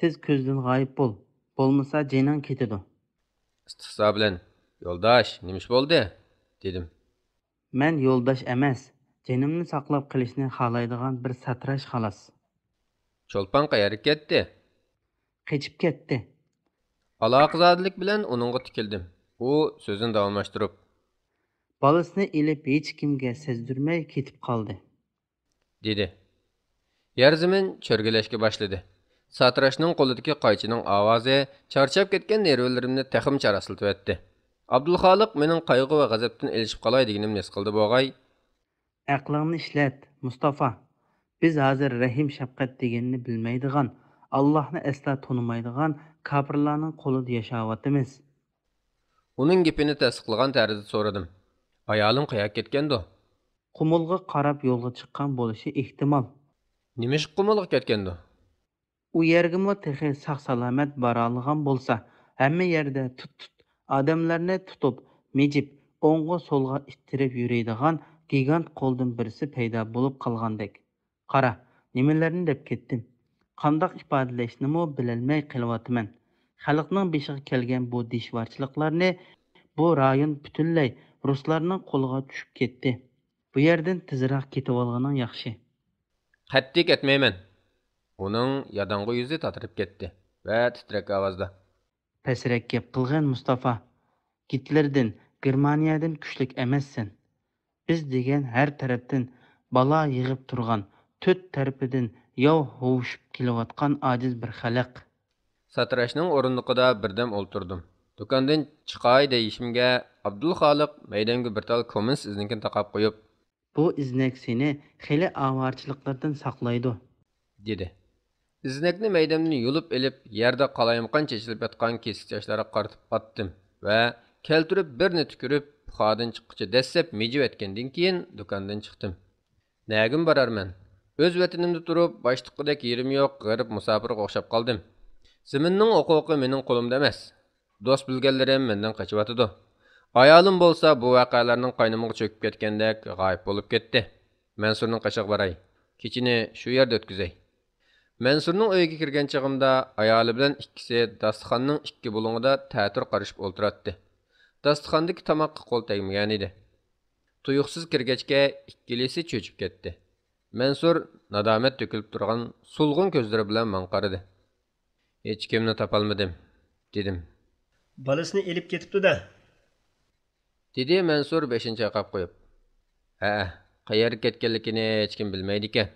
تېز كۆزدىن غايىب بول، بولمىسا جېنىڭ كېتىدۇ. ئىستىھزا بىلەن، يولداش، نېمە ئىش بولدى؟ دېدىم. مەن يولداش ئەمەس، جېنىمنى ساقلاپ قېلىشنى خالايدىغان بىر ساتىراش خالاس. چولپان قەيەرگە كەتتى؟ قېچىپ كەتتى. ئالاقىزادىلىك بىلەن ئۇنىڭغا تىكىلدىم. ئۇ سۆزىنى داۋاملاشتۇرۇپ، بالىسىنى ئېلىپ ھېچكىمگە سەزدۈرمەي كېتىپ قالدى. دېدى. يەر زېمىن چۆرگىلەشكە باشلىدى. ساتىراشنىڭ قولىدىكى قايچىنىڭ ئاۋازى چارچاپ كەتكەن نېرۋىلىرىمنى تېخىمۇ چاراسلىتىۋەتتى. ئابدۇلخالىق مېنىڭ قايغۇ ۋە غەزەپتىن ئېلىشىپ قالاي دېگىنىمنى ھېس قىلدى بوغاي. ئەقلىڭنى ئىشلەت، مۇستافا. بىز ھازىر رەھىم-شەپقەت دېگەننى بىلمەيدىغان، ئاللاھنى ئەسلا تونۇمايدىغان كاپىرلارنىڭ قولىدا ياشاۋاتىمىز. ئۇنىڭ گېپىنى تەستىقلىغان تەرزدە سورىدىم. ئايالىم قەيەرگە كەتكەندۇ؟ قۇمۇلغا قاراپ يولغا چىققان بولۇشى ئېھتىمال. نېمىشقا قۇمۇلغا كەتكەندۇ؟ ئۇ يەرگىمۇ تېخى ساق-سالامەت بارالىغان بولسا، ھەممە يەردە تۇت-تۇت ئادەملەرنى تۇتۇپ، مىجىپ، ئوڭغا-سولغا ئىتتىرىپ يۈرىدىغان گىگانت قولدىن بىرسى پەيدا بولۇپ قالغاندەك. قارا، نېمىلەرنى دەپ كەتتىم. قانداق ئىپادىلەشنىمۇ بىلەلمەي قېلىۋاتىمەن. خەلقنىڭ بېشىغا كەلگەن بۇ دىشۋارچىلىقلارنى، بۇ رايون پۈتۈنلەي رۇسلارنىڭ قولىغا چۈشۈپ كەتتى. بۇ يەردىن تېزراق كېتىۋالغىنىڭ ياخشى. قەتئىي كەتمەيمەن. ئۇنىڭ ياداڭغۇ يۈزى تاتىرىپ كەتتى ۋە تىترەك ئاۋازدا، پەسرەك گەپ قىلغىن، مۇستافا. گىتلېردىن، گېرمانىيەدىن كۈچلۈك ئەمەسسەن. بىز دېگەن ھەر تەرەپتىن بالا يىغىپ تۇرغان، تۆت تەرىپىدىن ياۋ ھوۋۇشۇپ كېلىۋاتقان ئاجىز بىر خەلق. ساتىراشنىڭ ئورۇندۇقىدا بىردەم ئولتۇردۇم. دۇكاندىن چىقاي دېيىشىمگە، ئابدۇلخالىق مەيدەمگە بىر تال كوممۇنىست ئىزنىكىنى تاقاپ قويۇپ، بۇ ئىزنەك سېنى خېلى ئاۋارىچىلىقلاردىن ساقلايدۇ، دېدى. ئىزنەكنى مەيدەمدىن يۇلۇپ ئېلىپ، يەردە قالايمىقان چېچىلىپ ياتقان كېسىك چاچلارغا قارىتىپ ئاتتىم ۋە كەلتۈرۈپ بىرنى تۈكۈرۈپ، پۇخادىن چىققۇچە دەسسەپ مىجىۋەتكەندىن كېيىن، دۇكاندىن چىقتىم. نەگىمۇ بارارمەن؟ ئۆز ۋەتىنىمدە تۇرۇپ، باشتۇققىدەك يېرىم يوق غېرىب مۇساپىرغا ئوخشاپ قالدىم. زېمىننىڭ ھوقۇقى مېنىڭ قولۇمدا ئەمەس. دوست بىلگەنلىرىم مەندىن قېچىۋاتىدۇ. ئايالىم بولسا بۇ ۋەقەلەرنىڭ قاينىمىغا چۆكۈپ كەتكەندەك غايىب بولۇپ كەتتى. مەنسۇرنىڭ قېشىغا باراي. كېچىنى شۇ يەردە ئۆتكۈزەي. مەنسۇرنىڭ ئۆيىگە كىرگەن چېغىمدا ئايالى بىلەن ئىككىسى داستىخاننىڭ ئىككى بۇلۇڭىدا تەتۈر قارىشىپ ئولتۇراتتى. داستىخاندىكى تاماققا قول تەگمىگەنىدى. تۇيۇقسىز كىرگەچكە ئىككىلىسى چۆچۈپ كەتتى. مەنسۇر نادامەت تۆكۈلۈپ تۇرغان سولغۇن كۆزلىرى بىلەن ماڭا قارىدى. ھېچكىمنى تاپالمىدىم، دېدىم. بالىسىنى ئېلىپ كېتىپتۇ-دە، دېدى مەنسۇر بېشىنى چايقاپ قويۇپ. ھەئە، قەيەرگە كەتكەنلىكىنى ھېچكىم بىلمەيدىكەن.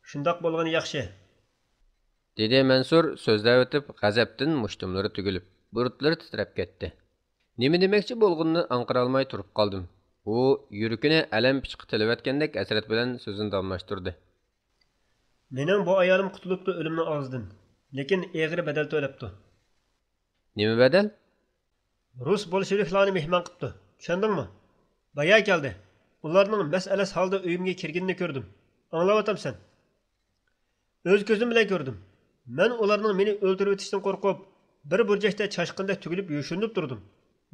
شۇنداق بولغىنى ياخشى، دېدى مەنسۇر سۆزلەۋېتىپ، غەزەپتىن مۇشتۇملىرى تۈگۈلۈپ، بۇرۇتلىرى تىترەپ كەتتى. نېمە دېمەكچى بولغىنىنى ئاڭقىرالماي تۇرۇپ قالدىم. ئۇ يۈرىكىنى ئەلەم پىچىقى تىلىۋەتكەندەك ھەسرەت بىلەن سۆزىنى داۋاملاشتۇردى. مېنىڭ بۇ ئايالىم قۇتۇلۇپتۇ ئۆلۈمنىڭ ئاغزىدىن، لېكىن ئېغىر بەدەل تۆلەپتۇ. نېمە بەدەل؟ رۇس بولشېۋىكلارنى مېھمان قىپتۇ، چۈشەندىڭمۇ؟ بايا كەلدى. ئۇلارنىڭ مەس-ئەلەس ھالدا ئۆيۈمگە كىرگىنىنى كۆردۈم. ئاڭلاۋاتامسەن؟ ئۆز كۆزۈم بىلەن كۆردۈم. مەن ئۇلارنىڭ مېنى ئۆلتۈرۈۋېتىشتىن قورقۇپ، بىر بۇرجەكتە چاشقىندەك تۈگۈلۈپ يوشۇرۇنۇپ تۇردۇم.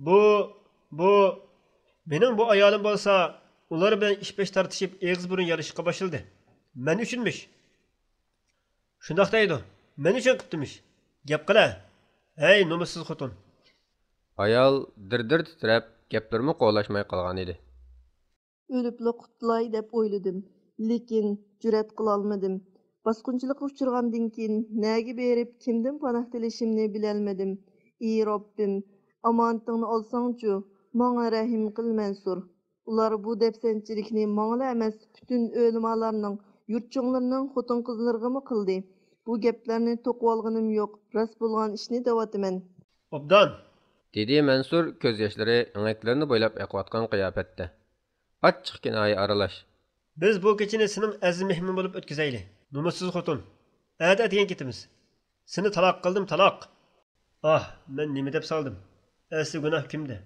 بۇ، بۇ، مېنىڭ بۇ ئايالىم بولسا، ئۇلار بىلەن ئىش-پەش تارتىشىپ، ئېغىز-بۇرۇن يارىشىشقا باشلىدى. مەن ئۈچۈنمىش. شۇنداق دەيدۇ. مەن ئۈچۈن قىپتىمىش. گەپ قىلە. ھەي، نومۇسسىز خوتۇن! ئايال دىر-دىر تىترەپ، گەپلىرىمۇ قولاشماي قالغانىدى. ئۆلۈپلا قۇتۇلاي دەپ ئويلىدىم، لېكىن جۈرئەت قىلالمىدىم. باسقۇنچىلىققا ئۇچرىغاندىن كېيىن نەگە بېرىپ، كىمدىن پاناھ تىلىشىمنى بىلەلمىدىم. ئى رەببىم، ئامانىتىڭنى ئالساڭچۇ، ماڭا رەھىم قىل، مەنسۇر. ئۇلار بۇ دەپسەندىچىلىكنى ماڭىلا ئەمەس، پۈتۈن ئۆلىمالارنىڭ، يۇرت چوڭلىرىنىڭ خوتۇن-قىزلىرىغىمۇ قىلدى. بۇ گەپلەرنى توقۇۋالغىنىم يوق، راست بولغان ئىشنى دەۋاتىمەن. ئوبدان! دېدى مەنسۇر كۆز ياشلىرى ئېڭەكلىرىنى بويلاپ ئېقىۋاتقان قىياپەتتە. ئاچچىق كىنايە ئارىلاش. بىز بۇ كېچىنى سېنىڭ ئەزىز مېھمىنىڭ بولۇپ ئۆتكۈزەيلى. نومۇسسىز خوتۇن. ئەتە ئەتىگەن كېتىمىز. سېنى تالاق قىلدىم، تالاق. ئاھ، مەن نېمە دەپ سالدىم؟ ئەسلى گۇناھ كىمدە؟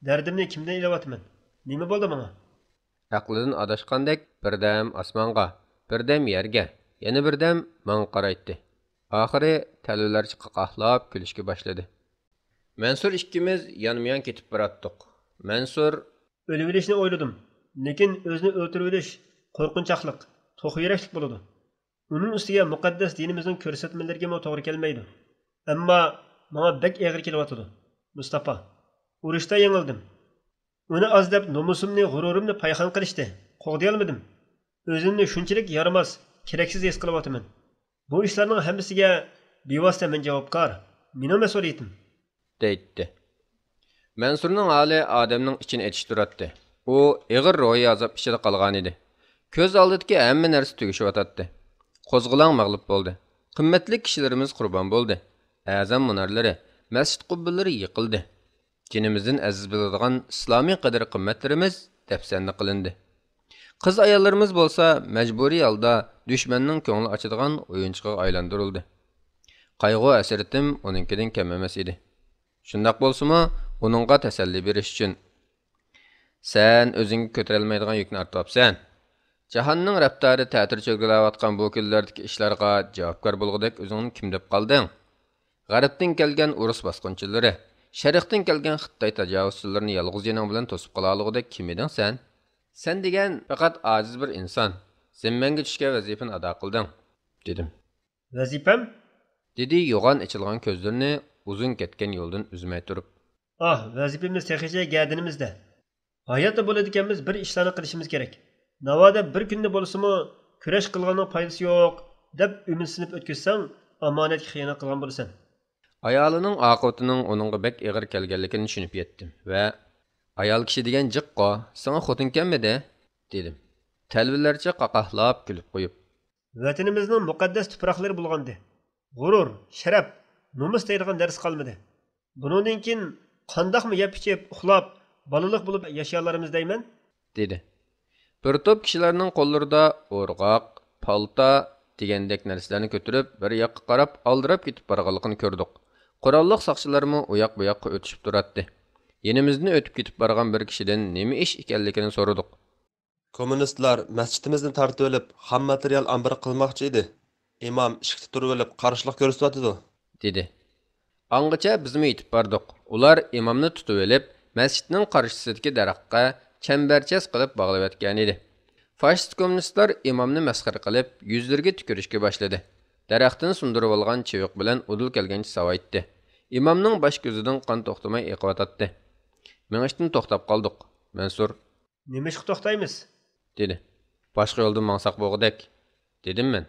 دەردىمنى كىمدىن ئېلىۋاتىمەن؟ نېمە بولدى ماڭا؟ ئەقلىدىن ئاداشقاندەك بىردەم ئاسمانغا، بىردەم يەرگە، يەنە بىردەم ماڭا قارايتتى. ئاخىرى تەلۋىلەرچە قاقاھلاپ كۈلۈشكە باشلىدى. مەنسۇر ئىككىمىز يانمۇيان كېتىپ باراتتۇق. مەنسۇر، ئۆلۈۋېلىشنى ئويلىدىم، لېكىن ئۆزىنى ئۆلتۈرۈۋېلىش قورقۇنچاقلىق، توخۇ يۈرەكلىك بولىدۇ. ئۇنىڭ ئۈستىگە مۇقەددەس دىنىمىزنىڭ كۆرسەتمىلىرىگىمۇ توغرا كەلمەيدۇ. ئەمما ماڭا بەك ئېغىر كېلىۋاتىدۇ، مۇستاپا. ئۇرۇشتا يېڭىلدىم. ئۇنى ئاز دەپ نومۇسۇمنى، غۇرۇرۇمنى پايخان قىلىشتى. قوغدىيالمىدىم. ئۆزۈمنى شۇنچىلىك يارىماس، كېرەكسىز ھېس قىلىۋاتىمەن. بۇ ئىشلارنىڭ ھەممىسىگە بىۋاسىتە مەن جاۋابكار. مېنىڭ مەسئۇلىيىتىم. دەيتتى. مەنسۇرنىڭ ھالى ئادەمنىڭ ئىچىنى ئېچىشتۇراتتى. ئۇ ئېغىر روھىي ئازاب ئىچىدە قالغانىدى. كۆز ئالدىدىكى ھەممە نەرسە تۈگىشىۋاتاتتى. قوزغىلاڭ مەغلۇپ بولدى. قىممەتلىك كىشىلىرىمىز قۇربان بولدى. ئەزان مۇنارلىرى، مەسچىت قۇببىلىرى يىقىلدى. جېنىمىزدىن ئەزىز بىلىدىغان ئىسلامىي قەدىر-قىممەتلىرىمىز دەپسەندە قىلىندى. قىز-ئاياللىرىمىز بولسا مەجبۇرىي ھالدا دۈشمەننىڭ كۆڭلى ئاچىدىغان ئويۇنچۇقىغا ئايلاندۇرۇلدى. قايغۇ-ھەسرىتىم ئۇنىڭكىدىن كەم ئەمەس ئىدى. شۇنداق بولسىمۇ، ئۇنىڭغا تەسەللى بېرىش ئۈچۈن، سەن ئۆزۈڭگە كۆتۈرەلمەيدىغان يۈكنى ئارتىۋاپسەن. جاھاننىڭ رەپتارى تەتۈر چۆرگىلەۋاتقان بۇ كۈنلەردىكى ئىشلارغا جاۋابكار بولغۇدەك ئۆزۈڭنى كىم دەپ قالدىڭ؟ غەربتىن كەلگەن ئورۇس باسقۇنچىلىرى، شەرقتىن كەلگەن خىتاي تاجاۋۇزچىلىرىنى يالغۇز جېنىڭ بىلەن توسۇپ قالالىغۇدەك كىم ئىدىڭ سەن؟ سەن دېگەن پەقەت ئاجىز بىر ئىنسان. زىممەڭگە چۈشكەن ۋەزىپىنى ئادا قىلدىڭ، دېدىم. ۋەزىپەم؟ دېدى يوغان ئېچىلغان كۆزلىرىنى ئۇزۇن كەتكەن يولدىن ئۈزمەي تۇرۇپ. ئاھ، ۋەزىپىمىز تېخىچە گەدىنىمىزدە. ھاياتتا بولىدىكەنمىز، بىر ئىشلارنى قىلىشىمىز كېرەك. ناۋادا بىر كۈندە بولسىمۇ، كۈرەش قىلغاننىڭ پايدىسى يوق، دەپ ئۈمىدسىزلىنىپ ئۆتكۈزسەڭ، ئامانەتكە خىيانەت قىلغان بولىسەن. ئايالىنىڭ ئاقىۋىتىنىڭ ئۇنىڭغا بەك ئېغىر كەلگەنلىكىنى چۈشىنىپ يەتتىم ۋە، ئايال كىشى دېگەن جىققۇ، ساڭا خوتۇن كەلمىدى؟ دېدىم. تەلۋىلەرچە قاقاھلاپ كۈلۈپ قويۇپ. ۋەتىنىمىزنىڭ مۇقەددەس تۇپراقلىرى بۇلغاندى. غۇرۇر، شەرەپ، نومۇس دەيدىغان نەرسە قالمىدى. بۇنىڭدىن كېيىن قانداقمۇ يەپ-ئىچىپ، ئۇخلاپ، بالىلىق بولۇپ ياشىيالارمىز دەيمەن؟ دېدى. بىر توپ كىشىلەرنىڭ قوللىرىدا ئورغاق، پالتا دېگەندەك نەرسىلەرنى كۆتۈرۈپ، بىر ياققا قاراپ ئالدىراپ كېتىپ بارغانلىقىنى كۆردۇق. قوراللىق ساقچىلارمۇ ئۇياق-بۇياققا ئۆتۈشۈپ تۇراتتى. يېنىمىزدىن ئۆتۈپ كېتىپ بارغان بىر كىشىدىن نېمە ئىش ئىكەنلىكىنى سورىدۇق. كوممۇنىستلار مەسچىتىمىزنى تارتىۋېلىپ، خام ماتېرىيال ئامبىرى قىلماقچى ئىدى. ئىمام ئىشىكتە تۇرۇۋېلىپ، قارشىلىق كۆرسىتىۋاتىدۇ، دېدى. ئاڭغىچە بىزمۇ يېتىپ باردۇق. ئۇلار ئىمامنى تۇتۇۋېلىپ، مەسچىتنىڭ قارشىسىدىكى دەرەخكە چەمبەرچاس قىلىپ باغلىۋەتكەنىدى. فاشىست كوممۇنىستلار ئىمامنى مەسخىرە قىلىپ، يۈزلىرىگە تۈكۈرۈشكە باشلىدى. دەرەختىن سۇندۇرۇۋالغان چىۋىق بىلەن ئۇدۇل كەلگەنچە ساۋايتتى. ئىمامنىڭ باش كۆزىدىن قان توختىماي ئېقىۋاتاتتى. مېڭىشتىن توختاپ قالدۇق. مەنسۇر. نېمىشقا توختايمىز؟ دېدى. باشقا يولدىن ماڭساق بولغۇدەك، دېدىم مەن.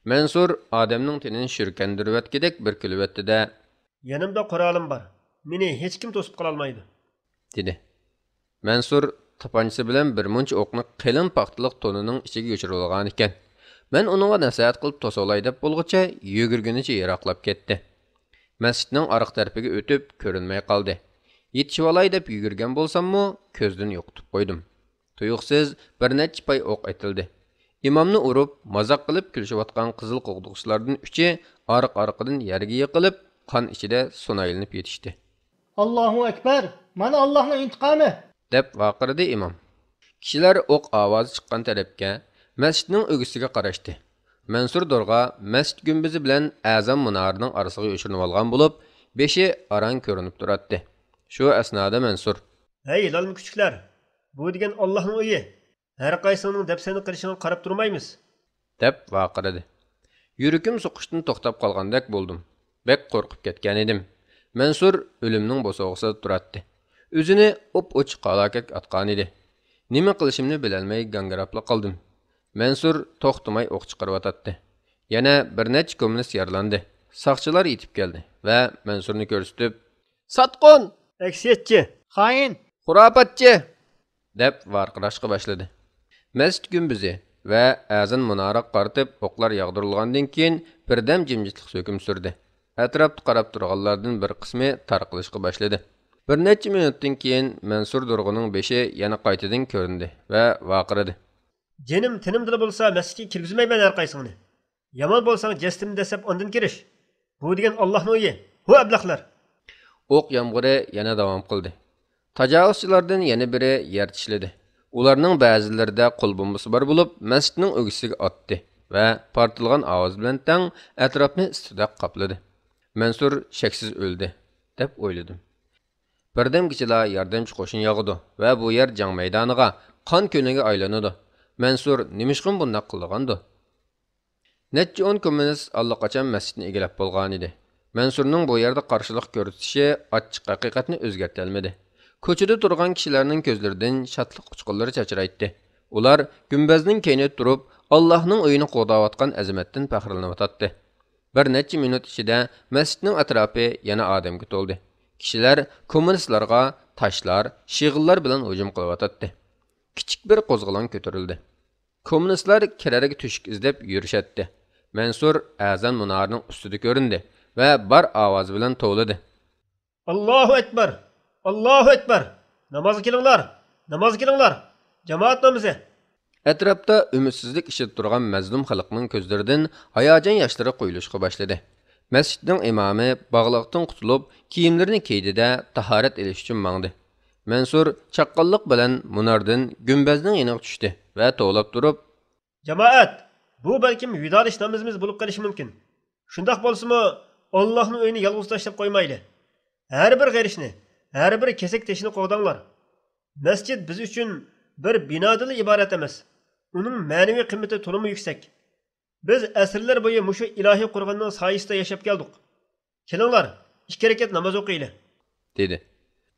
مەنسۇر ئادەمنىڭ تېنىنى شۈركەندۈرۈۋەتكۈدەك بىر كۈلۈۋەتتى-دە. يېنىمدا قورالىم بار. مېنى ھېچكىم توسۇپ قالالمايدۇ، دېدى. مەنسۇر تاپانچىسى بىلەن بىر مۇنچە ئوقنى قېلىن پاختىلىق تونىنىڭ ئىچىگە يوشۇرۇۋالغانىكەن. مەن ئۇنىڭغا نەسىھەت قىلىپ توسۇۋالاي دەپ بولغۇچە يۈگۈرگىنىچە يىراقلاپ كەتتى. مەسچىتنىڭ ئارقا تەرىپىگە ئۆتۈپ كۆرۈنمەي قالدى. يېتىشىۋالاي دەپ يۈگۈرگەن بولساممۇ، كۆزدىن يوقىتىپ قويدۇم. تۇيۇقسىز بىر نەچچە پاي ئوق ئېتىلدى. ئىمامنى ئۇرۇپ، مازاق قىلىپ كۈلۈشۈۋاتقان قىزىل قوغدىغۇچىلاردىن ئۈچى ئارقا-ئارقىدىن يەرگە يىقىلىپ، قان ئىچىدە سۇنايلىنىپ يېتىشتى. ئاللاھۇ ئەكبەر! مانا ئاللاھنىڭ ئىنتىقامى! دەپ ۋارقىرىدى ئىمام. كىشىلەر ئوق ئاۋازى چىققان تەرەپكە، مەسچىتنىڭ ئۆگزىسىگە قاراشتى. مەنسۇر دورغا مەسچىت گۈمبىزى بىلەن ئەزان مۇنارىنىڭ ئارىسىغا يوشۇرۇنۇۋالغان بولۇپ، بېشى ئاراڭ كۆرۈنۈپ تۇراتتى. شۇ ئەسنادا مەنسۇر. ھەي، لالما كۈچۈكلەر! بۇ دېگەن ئاللاھنىڭ ئۆيى. ھەر قايسىڭنىڭ دەپسەندە قىلىشىڭغا قاراپ تۇرمايمىز! دەپ ۋارقىرىدى. يۈرىكىم سوقۇشتىن توختاپ قالغاندەك بولدۇم. بەك قورقۇپ كەتكەنىدىم. مەنسۇر ئۆلۈمنىڭ بوسۇغىسىدا تۇراتتى. ئۆزىنى ئوپئوچۇق ھالاكەتكە ئاتقانىدى. نېمە قىلىشىمنى بىلەلمەي گاڭگىراپلا قالدىم. مەنسۇر توختىماي ئوق چىقىرىۋاتاتتى. يەنە بىر نەچچە كوممۇنىست يارىلاندى. ساقچىلار يېتىپ كەلدى ۋە مەنسۇرنى كۆرسىتىپ، ساتقۇن! ئەكسىيەتچى! خائىن! خۇراپاتچى! دەپ ۋارقىراشقا باشلىدى. مەسچىت گۈمبىزى ۋە ئەزان مۇنارىغا قارىتىپ ئوقلار ياغدۇرۇلغاندىن كېيىن، بىردەم جىمجىتلىق ھۆكۈم سۈردى. ئەتراپتا قاراپ تۇرغانلاردىن بىر قىسمى تارقىلىشقا باشلىدى. بىر نەچچە مىنۇتتىن كېيىن مەنسۇر دۇرغۇننىڭ بېشى يەنە قايتىدىن كۆرۈندى ۋە ۋارقىرىدى. جېنىم تېنىمدىلا بولسا مەسچىتكە كىرگۈزمەيمەن ھەر قايسىڭنى. يامان بولساڭ جەسىتىمنى دەسسەپ ئاندىن كىرىش. بۇ دېگەن ئاللاھنىڭ ئۆيى. ھۇ ئەبلەخلەر! ئوق يامغۇرى يەنە داۋام قىلدى. تاجاۋۇزچىلاردىن يەنە بىرى يەر چىشلىدى. ئۇلارنىڭ بەزىلىرىدە قول بومبىسى بار بولۇپ، مەسچىتنىڭ ئۆگزىسىگە ئاتتى ۋە پارتلىغان ئاۋاز بىلەن تەڭ ئەتراپنى ئىسسىدەك قاپلىدى. مەنسۇر شەكسىز ئۆلدى، دەپ ئويلىدىم. بىردەمگىچىلا ياردەمچى قوشۇن ياغىدۇ ۋە بۇ يەر جەڭ مەيدانىغا، قان كۆلىگە ئايلىنىدۇ. مەنسۇر نېمىشقىمۇ بۇنداق قىلىدىغاندۇ؟ نەچچە ئون كوممۇنىست ئاللىقاچان مەسچىتنى ئىگىلەپ بولغانىدى. مەنسۇرنىڭ بۇ يەردە قارشىلىق كۆرسىتىشى ئاچچىق ھەقىقەتنى ئۆزگەرتەلمىدى. كوچىدا تۇرغان كىشىلەرنىڭ كۆزلىرىدىن شادلىق ئۇچقۇنلىرى چاچرايتتى. ئۇلار گۈمبەزنىڭ كەينىدە تۇرۇپ، ئاللاھنىڭ ئۆيىنى قوغداۋاتقان ئەزىمەتتىن پەخىرلىنىۋاتاتتى. بىر نەچچە مىنۇت ئىچىدە مەسچىتنىڭ ئەتراپى يەنە ئادەمگە تولدى. كىشىلەر كوممۇنىستلارغا تاشلار، شېغىللار بىلەن ھۇجۇم قىلىۋاتاتتى. كىچىك بىر قوزغىلاڭ كۆتۈرۈلدى. كوممۇنىستلار كىرەرگە تۆشۈك ئىزدەپ يۈرۈشەتتى. مەنسۇر ئەزان مۇنارىنىڭ ئۈستىدە كۆرۈندى ۋە بار ئاۋازى بىلەن توۋلىدى. ئاللاھۇ ئەكبەر! ئاللاھۇ ئەكبەر! نامازغا كېلىڭلار! نامازغا كېلىڭلار! جامائەت نامىزى! ئەتراپتا ئۈمىدسىزلىك ئىچىدە تۇرغان مەزلۇم خەلقنىڭ كۆزلىرىدىن ھاياجان ياشلىرى قۇيۇلۇشقا باشلىدى. مەسچىتنىڭ ئىمامى باغلاقتىن قۇتۇلۇپ، كىيىملىرىنى كىيدى-دە، تاھارەت ئېلىش ئۈچۈن ماڭدى. مەنسۇر چاققانلىق بىلەن مۇناردىن گۈمبەزنىڭ يېنىغا چۈشتى ۋە توۋلاپ تۇرۇپ، جامائەت! بۇ بەلكىم ۋىدالىشىش نامىزىمىز بولۇپ قېلىشى مۇمكىن. شۇنداق بولسىمۇ، ئاللاھنىڭ ئۆيىنى يالغۇز تاشلاپ قويمايلى. ھەر بىر غېرىشنى، ھەر بىر كېسەك تېشىنى قوغداڭلار. مەسچىت بىز ئۈچۈن بىر بىنادىنلا ئىبارەت ئەمەس. ئۇنىڭ مەنىۋى قىممىتى تولىمۇ يۈكسەك. بىز ئەسىرلەر بويى مۇشۇ ئىلاھىي قورغاننىڭ سايىسىدا ياشاپ كەلدۇق. كېلىڭلار، ئىككى رەكەت ناماز ئوقۇيلى، دېدى.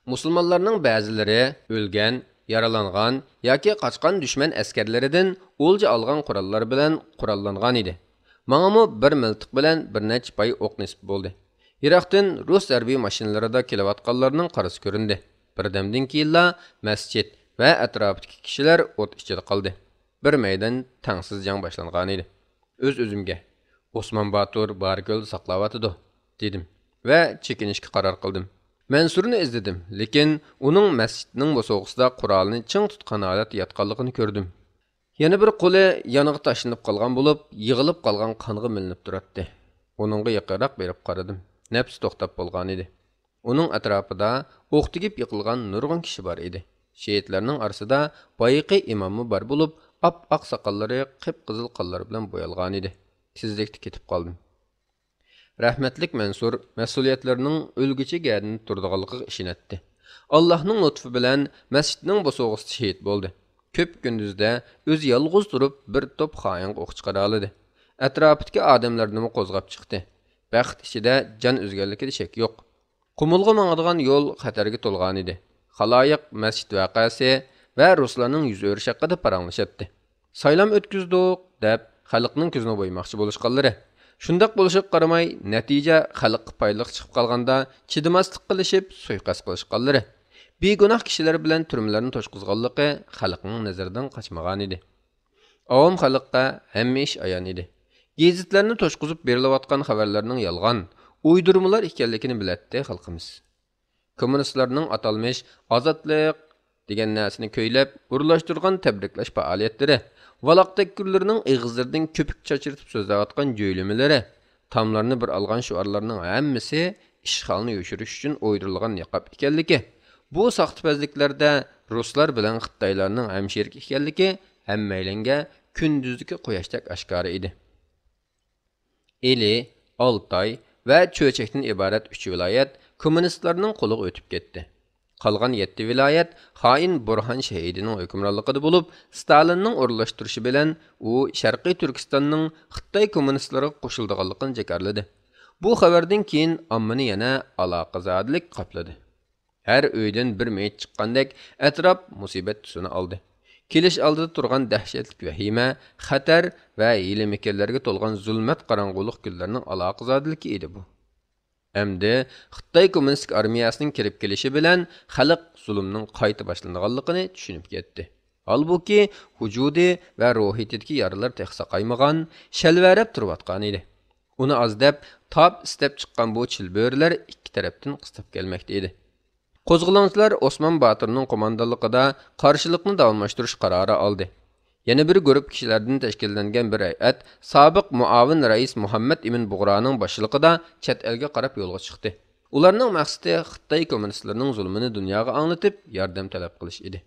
مۇسۇلمانلارنىڭ بەزىلىرى ئۆلگەن، يارىلانغان ياكى قاچقان دۈشمەن ئەسكەرلىرىدىن ئولجا ئالغان قوراللار بىلەن قوراللانغان ئىدى. ماڭىمۇ بىر مىلتىق بىلەن بىر نەچچە پاي ئوق نېسىپ بولدى. يىراقتىن رۇس ھەربىي ماشىنىلىرىدا كېلىۋاتقانلارنىڭ قارىسى كۆرۈندى. بىردەمدىن كېيىنلا مەسچىت ۋە ئەتراپىدىكى كىشىلەر ئوت ئىچىدە قالدى. بىر مەيدان تەڭسىز جەڭ باشلانغانىدى. ئۆز-ئۆزۈمگە، «ئوسمان باتۇر بارىكۆلدە ساقلاۋاتىدۇ» دېدىم ۋە چېكىنىشكە قارار قىلدىم. مەنسۇرنى ئىزدىدىم، لېكىن ئۇنىڭ مەسچىتنىڭ بوسۇغىسىدا قورالىنى چىڭ تۇتقان ھالەتتە ياتقانلىقىنى كۆردۈم. يەنە بىر قولى يانغا تاشلىنىپ قالغان بولۇپ، يىغىلىپ قالغان قانغا مىلىنىپ تۇراتتى. ئۇنىڭغا يېقىنراق بېرىپ قارىدىم. نەپسى توختاپ بولغانىدى. ئۇنىڭ ئەتراپىدا ئوق تېگىپ يىقىلغان نۇرغۇن كىشى بار ئىدى. شېھىتلەرنىڭ ئارىسىدا بايىقى ئىماممۇ بار بولۇپ، ئاپئاق ساقاللىرى قىپقىزىل قانلار بىلەن بويالغانىدى. تېزلىكتە كېتىپ قالدىم. رەھمەتلىك مەنسۇر مەسئۇلىيەتلىرىنىڭ ئۆلگۈچە گەدىنىدە تۇرىدىغانلىقىغا ئىشىنەتتى. ئاللاھنىڭ لۇتفى بىلەن مەسچىتنىڭ بوسۇغىسىدا شېھىت بولدى. كۆپە كۈندۈزدە ئۆزى يالغۇز تۇرۇپ بىر توپ خائىنغا ئوق چىقىرالىدى. ئەتراپىدىكى ئادەملەرنىمۇ قوزغاپ چىقتى. بەخت ئىچىدە جان ئۈزگەنلىكىدە شەك يوق. قۇمۇلغا ماڭىدىغان يول خەتەرگە تولغانىدى. خالايىق مەسچىت ۋەقەسى ۋە رۇسلارنىڭ يۈز ئۆرۈشى ھەققىدە پاراڭلىشاتتى. سايلام ئۆتكۈزدۇق دەپ خەلقنىڭ كۆزىنى بويىماقچى بولۇشقانلىرى. شۇنداق بولۇشىغا قارىماي، نەتىجە خەلققە پايدىلىق چىقىپ قالغاندا، چىدىماسلىق قىلىشىپ سۇيىقەست قىلىشقانلىرى. بىگۇناھ كىشىلەر بىلەن تۈرمىلەرنى توشقۇزغانلىقى خەلقنىڭ نەزىرىدىن قاچمىغانىدى. ئاۋام خەلققە ھەممە ئىش ئايان ئىدى. گېزىتلەرنى توشقۇزۇپ بېرىلىۋاتقان خەۋەرلەرنىڭ يالغان، ئويدۇرمىلار ئىكەنلىكىنى بىلەتتى خەلقىمىز. كوممۇنىستلارنىڭ ئاتالمىش ئازادلىق دېگەن نەرسىنى كۈيلەپ ئورۇنلاشتۇرغان تەبرىكلەش پائالىيەتلىرى، ۋالاق تەككۈرلىرىنىڭ ئېغىزلىرىدىن كۆپۈك چاچرىتىپ سۆزلەۋاتقان جۆيلىمىلىرى، تاملارنى بىر ئالغان شوئارلارنىڭ ھەممىسى ئىشخانىنى يوشۇرۇش ئۈچۈن ئويدۇرۇلغان نىقاب ئىكەنلىكى، بۇ ساختىپەزلىكلەردە رۇسلار بىلەن خىتايلارنىڭ ھەمشېرىكى ئىكەنلىكى ھەممەيلەنگە كۈندۈزدىكى قۇياشتەك ئاشكارا ئىدى. ئىلى، ئالتاي ۋە چۆچەكتىن ئىبارەت ئۈچ ۋىلايەت كوممۇنىستلارنىڭ قولىغا ئۆتۈپ كەتتى. قالغان يەتتە ۋىلايەت خائىن بۇرھان شەھىدىنىڭ ھۆكۈمرانلىقىدا بولۇپ، ستالىننىڭ ئورۇنلاشتۇرۇشى بىلەن ئۇ شەرقىي تۈركىستاننىڭ خىتاي كوممۇنىستلىرىغا قوشۇلىدىغانلىقىنى جاكارلىدى. بۇ خەۋەردىن كېيىن ئاممىنى يەنە ئالاقىزادىلىك قاپلىدى. ھەر ئۆيدىن بىر مېيىت چىققاندەك ئەتراپ مۇسىبەت تۈسىنى ئالدى. كېلىش ئالدىدا تۇرغان دەھشەتلىك ۋەھىمە، خەتەر ۋە ھىيلە-مىكىرلەرگە تولغان زۇلمەت قاراڭغۇلۇق كۈنلەرنىڭ ئالاقىزادىلىكى ئىدى بۇ. ئەمدى خىتاي كوممۇنىستىك ئارمىيەسىنىڭ كىرىپ كېلىشى بىلەن خەلق زۇلۇمنىڭ قايتا باشلىنىدىغانلىقىنى چۈشىنىپ كەتتى. ھالبۇكى، ۋۇجۇدى ۋە روھىيىتىدىكى يارىلار تېخى ساقايمىغان، شەلۋەرەپ تۇرۇۋاتقان ئىدى. ئۇنى ئاز دەپ، تاپ ئىستەپ چىققان بۇ چىلبۆرىلەر ئىككى تەرەپتىن قىستاپ كەلمەكتە ئىدى. قوزغىلاڭچىلار ئوسمان باتۇرنىڭ قوماندانلىقىدا قارشىلىقنى داۋاملاشتۇرۇش قارارى ئالدى. يەنە بىر گۇرۇپپا كىشىلەردىن تەشكىللەنگەن بىر ھەيئەت سابىق مۇئاۋىن رەئىس مۇھەممەد ئىمىن بۇغرانىڭ باشچىلىقىدا چەت ئەلگە قاراپ يولغا چىقتى. ئۇلارنىڭ مەقسىتى خىتاي كوممۇنىستلىرىنىڭ زۇلمىنى دۇنياغا ئاڭلىتىپ، ياردەم تەلەپ قىلىش ئىدى.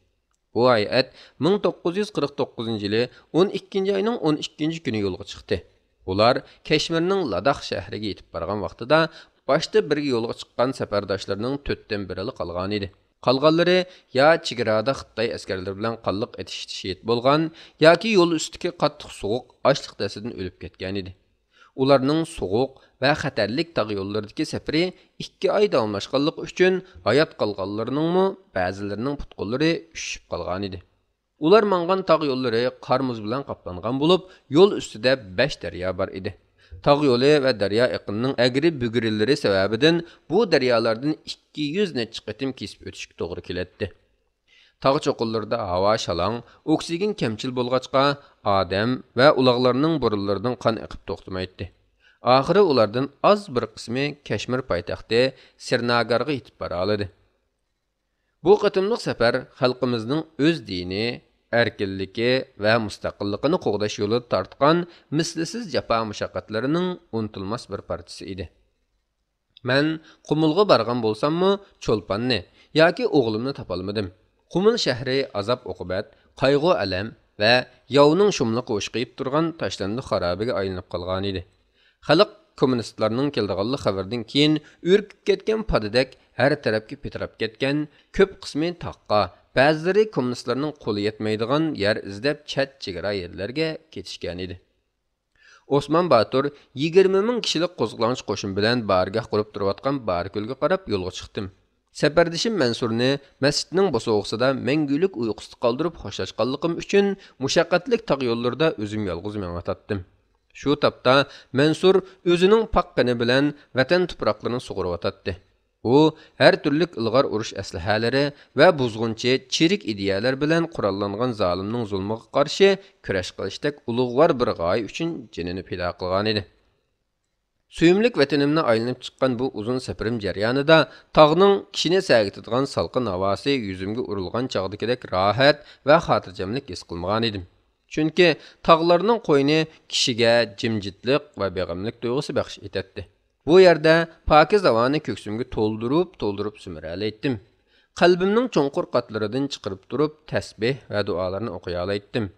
بۇ ھەيئەت مىڭ توققۇز يۈز قىرىق توققۇزىنچى يىلى ئون ئىككىنچى ئاينىڭ ئون ئىككىنچى كۈنى يولغا چىقتى. ئۇلار كەشمىرنىڭ لاداخ شەھىرىگە يېتىپ بارغان ۋاقتىدا، باشتا بىرگە يولغا چىققان سەپەرداشلىرىنىڭ تۆتتىن بىرىلا قالغانىدى. قالغانلىرى يا چېگرادا خىتاي ئەسكەرلىرى بىلەن قانلىق ئېتىشىشتا شېھىت بولغان، ياكى يول ئۈستىدىكى قاتتىق سوغۇق، ئاچلىق دەستىدىن ئۆلۈپ كەتكەنىدى. ئۇلارنىڭ سوغۇق ۋە خەتەرلىك تاغ يوللىرىدىكى سەپىرى ئىككى ئاي داۋاملاشقانلىقى ئۈچۈن، ھايات قالغانلىرىنىڭمۇ بەزىلىرىنىڭ پۇت-قوللىرى ئۈششۈپ قالغانىدى. ئۇلار ماڭغان تاغ يوللىرى قار-مۇز بىلەن قاپلانغان بولۇپ، يول ئۈستىدە بەش دەريا بار ئىدى. تاغ يولى ۋە دەريا ئېقىنىنىڭ ئەگرى-بۈگرىلىرى سەۋەبىدىن بۇ دەريالاردىن ئىككى يۈز نەچچە قېتىم كېسىپ ئۆتۈشكە توغرا كېلەتتى. تاغ چوققىلىرىدا ھاۋا شالاڭ، ئوكسىگېن كەمچىل بولغاچقا، ئادەم ۋە ئۇلاغلارنىڭ بۇرۇنلىرىدىن قان ئېقىپ توختىمايتتى. ئاخىرى ئۇلاردىن ئاز بىر قىسمى كەشمىر پايتەختى سىرناگارغا يېتىپ بارالىدى. بۇ قېتىملىق سەپەر خەلقىمىزنىڭ ئۆز دىنى، ئەركىنلىكى ۋە مۇستەقىللىقىنى قوغداش يولىدا تارتقان مىسلىسىز جاپا-مۇشەققەتلىرىنىڭ ئۇنتۇلماس بىر پارچىسى ئىدى. مەن قۇمۇلغا بارغان بولساممۇ، چولپاننى ياكى ئوغلۇمنى تاپالمىدىم. قۇمۇل شەھىرى ئازاب-ئوقۇبەت، قايغۇ-ئەلەم ۋە ياۋنىڭ شۇملۇقى ھوشقىيىپ تۇرغان تاشلاندۇق خارابىگە ئايلىنىپ قالغانىدى. خەلق كوممۇنىستلارنىڭ كېلىدىغانلىق خەۋىرىدىن كېيىن ئۈركۈپ كەتكەن پادىدەك ھەر تەرەپكە پىتىراپ كەتكەن، كۆپ قىسمى تاغقا، بەزىلىرى كوممۇنىستلارنىڭ قولى يەتمەيدىغان يەر ئىزدەپ چەت چېگرا يەرلەرگە كېتىشكەنىدى. ئوسمان باتۇر يىگىرمە مىڭ كىشىلىك قوزغىلاڭچى قوشۇن بىلەن بارگاھ قۇرۇپ تۇرۇۋاتقان بارىكۆلگە قاراپ يولغا چىقتىم. سەپەردىشىم مەنسۇرنى مەسچىتنىڭ بوسۇغىسىدا مەڭگۈلۈك ئۇيقۇسىدا قالدۇرۇپ خوشلاشقانلىقىم ئۈچۈن، مۇشەققەتلىك تاغ يوللىرىدا ئۆزۈم يالغۇز مېڭىۋاتاتتىم. شۇ تاپتا مەنسۇر ئۆزىنىڭ پاك قېنى بىلەن ۋەتەن تۇپراقلىرىنى سۇغۇرۇۋاتاتتى. ئۇ ھەر تۈرلۈك ئىلغار ئۇرۇش ئەسلىھەلىرى ۋە بۇزغۇنچى، چىرىك ئىدىيەلەر بىلەن قوراللانغان زالىمنىڭ زۇلمىغا قارشى كۈرەش قىلىشتەك ئۇلۇغۋار بىر غايە ئۈچۈن جېنىنى پىدا قىلغانىدى. سۆيۈملۈك ۋەتىنىمنى ئايلىنىپ چىققان بۇ ئۇزۇن سەپىرىم جەريانىدا تاغنىڭ كىشىنى سەگىتىدىغان سالقىن ھاۋاسى يۈزۈمگە ئۇرۇلغان چاغدىكىدەك راھەت ۋە خاتىرجەملىك ھېس قىلمىغانىدىم. چۈنكى تاغلارنىڭ قوينى كىشىگە جىمجىتلىق ۋە بېغىملىق تۇيغۇسى بەخش ئېتەتتى. بۇ يەردە پاكىز ھاۋانى كۆكسۈمگە تولدۇرۇپ، تولدۇرۇپ سۈمۈرەلەيتتىم. قەلبىمنىڭ چوڭقۇر قاتلىرىدىن چىقىرىپ تۇرۇپ تەسبىھ ۋە دۇئالارنى ئوقۇيالايتتىم.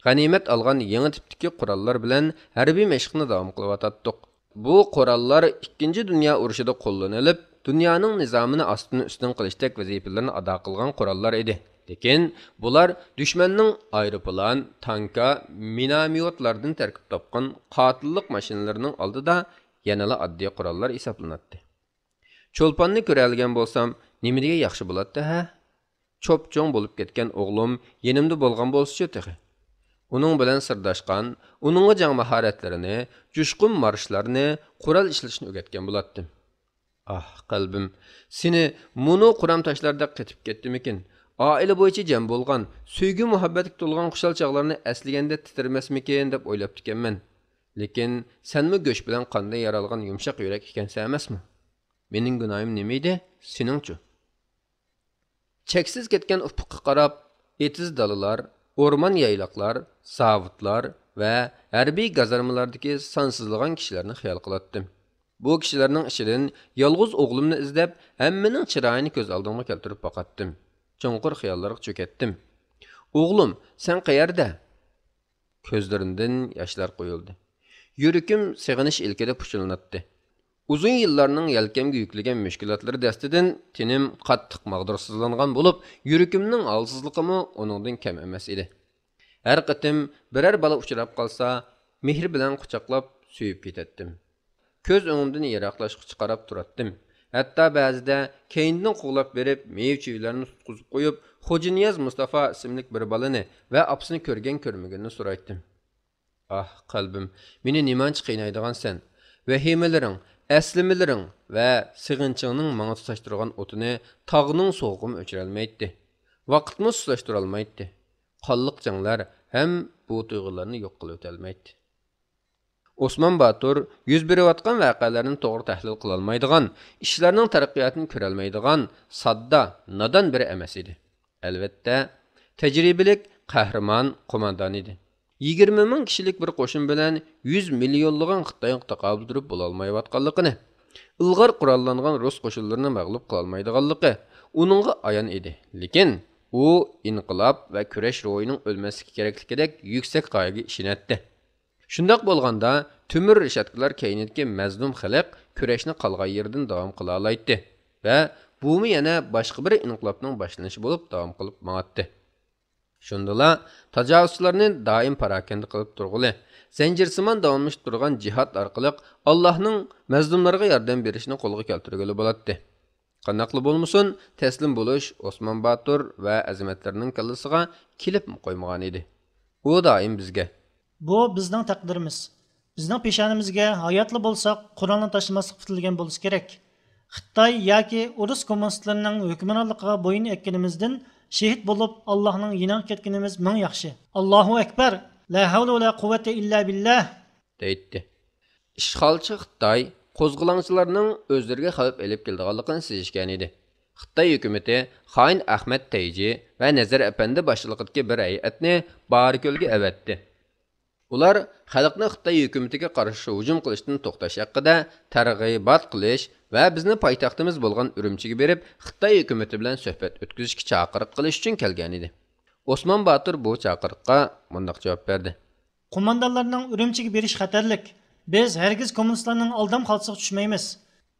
غەنىيمەت ئالغان يېڭى تىپتىكى قوراللار بىلەن ھەربىي مەشىقنى داۋام قىلىۋاتاتتۇق. بۇ قوراللار ئىككىنچى دۇنيا ئۇرۇشىدا قوللىنىلىپ، دۇنيانىڭ نىزامىنى ئاستىن-ئۈستۈن قىلىشتەك ۋەزىپىلەرنى ئادا قىلغان قوراللار ئىدى. لېكىن بۇلار دۈشمەننىڭ ئايروپىلان، تانكا، مىناميوتلاردىن تەركىب تاپقان قاتىللىق ماشىنىلىرىنىڭ ئالدىدا يەنىلا ئاددىي قوراللار ھېسابلىناتتى. چولپاننى كۆرەلىگەن بولسام، نېمە دېگەن ياخشى بولاتتى ھە؟ چوپچوڭ بولۇپ كەتكەن ئوغلۇم يېنىمدا بولغان بولسىچۇ تېخى. ئۇنىڭ بىلەن سىرداشقان، ئۇنىڭغا جەڭ ماھارەتلىرىنى، جۇشقۇن مارشلارنى، قورال ئىشلىتىشنى ئۆگەتكەن بولاتتىم. ئاھ، قەلبىم، سېنى مۇنۇ قۇرام تاشلاردەك قېتىپ كەتتىمىكىن؟ ئائىلە بويىچە جەم بولغان، سۆيگۈ-مۇھەببەتكە تولغان خۇشال چاغلارنى ئەسلىگەندە تىترىمەسمىكىن دەپ ئويلاپتىكەنمەن. لېكىن سەنمۇ گۆش بىلەن قاندىن يارالغان يۇمشاق يۈرەك ئىكەنسەن ئەمەسمۇ؟ مېنىڭ گۇناھىم نېمە ئىدى؟ سېنىڭچۇ؟ چەكسىز كەتكەن ئۇپۇققا قاراپ، ئېتىز دالىلار، ئورمان يايلاقلار، زاۋۇتلار ۋە ھەربىي گازارمىلاردىكى سانسىزلىغان كىشىلەرنى خىيال قىلاتتىم. بۇ كىشىلەرنىڭ ئىچىدىن يالغۇز ئوغلۇمنى ئىزدەپ، ھەممىنىڭ چىرايىنى كۆز ئالدىمغا كەلتۈرۈپ باقاتتىم. چوڭقۇر خىياللارغا چۆكەتتىم. «ئوغلۇم، سەن قەيەردە؟» كۆزلىرىمدىن ياشلار قۇيۇلدى. يۈرىكىم سېغىنىش ئىلكىدە پۇچۇلىناتتى. ئۇزۇن يىللارنىڭ يەلكەمگە يۈكلىگەن مۈشكۈلاتلىرى دەستىدىن تېنىم قاتتىق ماغدۇرسىزلانغان بولۇپ، يۈرىكىمنىڭ ھالسىزلىقىمۇ ئۇنىڭدىن كەم ئەمەس ئىدى. ھەر قېتىم بىرەر بالا ئۇچراپ قالسا، مېھرى بىلەن قۇچاقلاپ سۆيۈپ كېتەتتىم. كۆز ئۆڭۈمدىن يىراقلاشقۇچە قاراپ تۇراتتىم. ھەتتا بەزىدە كەينىدىن قوغلاپ بېرىپ، مېۋە-چېۋىلەرنى تۇتقۇزۇپ قويۇپ، خوجانىياز مۇستافا ئىسىملىك بىر بالىنى ۋە ئاپىسىنى كۆرگەن-كۆرمىگىنىنى سورايتتىم. ئاھ، قەلبىم، مېنى نېمانچە قىينايدىغانسەن؟ ۋەھىمىلىرىڭ، ئەسلىمىلىرىڭ، ۋە سېغىنچىڭنىڭ ماڭا تۇتاشتۇرغان ئوتىنى تاغنىڭ سوغۇقىمۇ ئۆچۈرەلمەيتتى. ۋاقىتمۇ سۇسلاشتۇرالمايتتى. قانلىق جەڭلەر ھەم بۇ تۇيغۇلارنى يوق قىلىۋېتەلمەيتتى. ئوسمان باتۇر يۈز بېرىۋاتقان ۋەقەلەرنى توغرا تەھلىل قىلالمايدىغان، ئىشلارنىڭ تەرەققىياتىنى كۆرەلمەيدىغان ساددا، نادان بىرى ئەمەس ئىدى. ئەلۋەتتە، تەجرىبىلىك، قەھرىمان قوماندان ئىدى. يىگىرمە مىڭ كىشىلىك بىر قوشۇن بىلەن يۈز مىليونلىغان خىتايغا تاقابىل تۇرۇپ بولالمايۋاتقانلىقىنى، ئىلغار قوراللانغان رۇس قوشۇنلىرىنى مەغلۇپ قىلالمايدىغانلىقى ئۇنىڭغا ئايان ئىدى. لېكىن ئۇ ئىنقىلاب ۋە كۈرەش روھىنىڭ ئۆلمەسلىكى كېرەكلىكىدەك يۈكسەك غايىگە ئىشىنەتتى. شۇنداق بولغاندا، تۆمۈر رېشاتكىلار كەينىدىكى مەزلۇم خەلق كۈرەشنى قالغان يېرىدىن داۋام قىلالايتتى ۋە بۇمۇ يەنە باشقا بىر ئىنقىلابنىڭ باشلىنىشى بولۇپ داۋام قىلىپ ماڭاتتى. شۇندىلا تاجاۋۇزچىلارنى دائىم پاراكەندە قىلىپ تۇرغىلى، زەنجىرسىمان داۋاملىشىپ تۇرغان جىھاد ئارقىلىق ئاللاھنىڭ مەزلۇملارغا ياردەم بېرىشىنى قولغا كەلتۈرگىلى بولاتتى. قانداقلا بولمىسۇن، تەسلىم بولۇش ئوسمان باتۇر ۋە ئەزىمەتلىرىنىڭ كاللىسىغا كېلىپمۇ قويمىغانىدى. ئۇ دائىم بىزگە، بۇ بىزنىڭ تەقدىرىمىز. بىزنىڭ پېشانىمىزگە ھاياتلا بولساق قورالنى تاشلىماسلىق پۈتۈلگەن بولسا كېرەك. خىتاي ياكى ئورۇس كوممۇنىستلىرىنىڭ ھۆكۈمرانلىقىغا بويۇن ئەگكىنىمىزدىن شېھىت بولۇپ ئاللاھنىڭ يېنىغا كەتكىنىمىز مىڭ ياخشى. ئاللاھۇ ئەكبەر! لا ھەۋلە ۋە لا قۇۋۋەتە ئىللا بىللاھ! دەيتتى. ئىشغالچى خىتاي قوزغىلاڭچىلارنىڭ ئۆزلىرىگە خەۋپ ئېلىپ كېلىدىغانلىقىنى سېزىشكەنىدى. خىتاي ھۆكۈمىتى خائىن ئەخمەت تەيجى ۋە نەزەر ئەپەندى باشچىلىقىدىكى بىر ھەيئەتنى بارىكۆلگە ئەۋەتتى. ئۇلار خەلقنى خىتاي ھۆكۈمىتىگە قارشى ھۇجۇم قىلىشتىن توختاش ھەققىدە تەرغىبات قىلىش ۋە بىزنى پايتەختىمىز بولغان ئۈرۈمچىگە بېرىپ، خىتاي ھۆكۈمىتى بىلەن سۆھبەت ئۆتكۈزۈشكە چاقىرىق قىلىش ئۈچۈن كەلگەنىدى. ئوسمان باتۇر بۇ چاقىرىققا مۇنداق جاۋاب بەردى. قوماندانلارنىڭ ئۈرۈمچىگە بېرىشى خەتەرلىك. بىز ھەرگىز كوممۇنىستلارنىڭ ئالدام خالتىسىغا چۈشمەيمىز.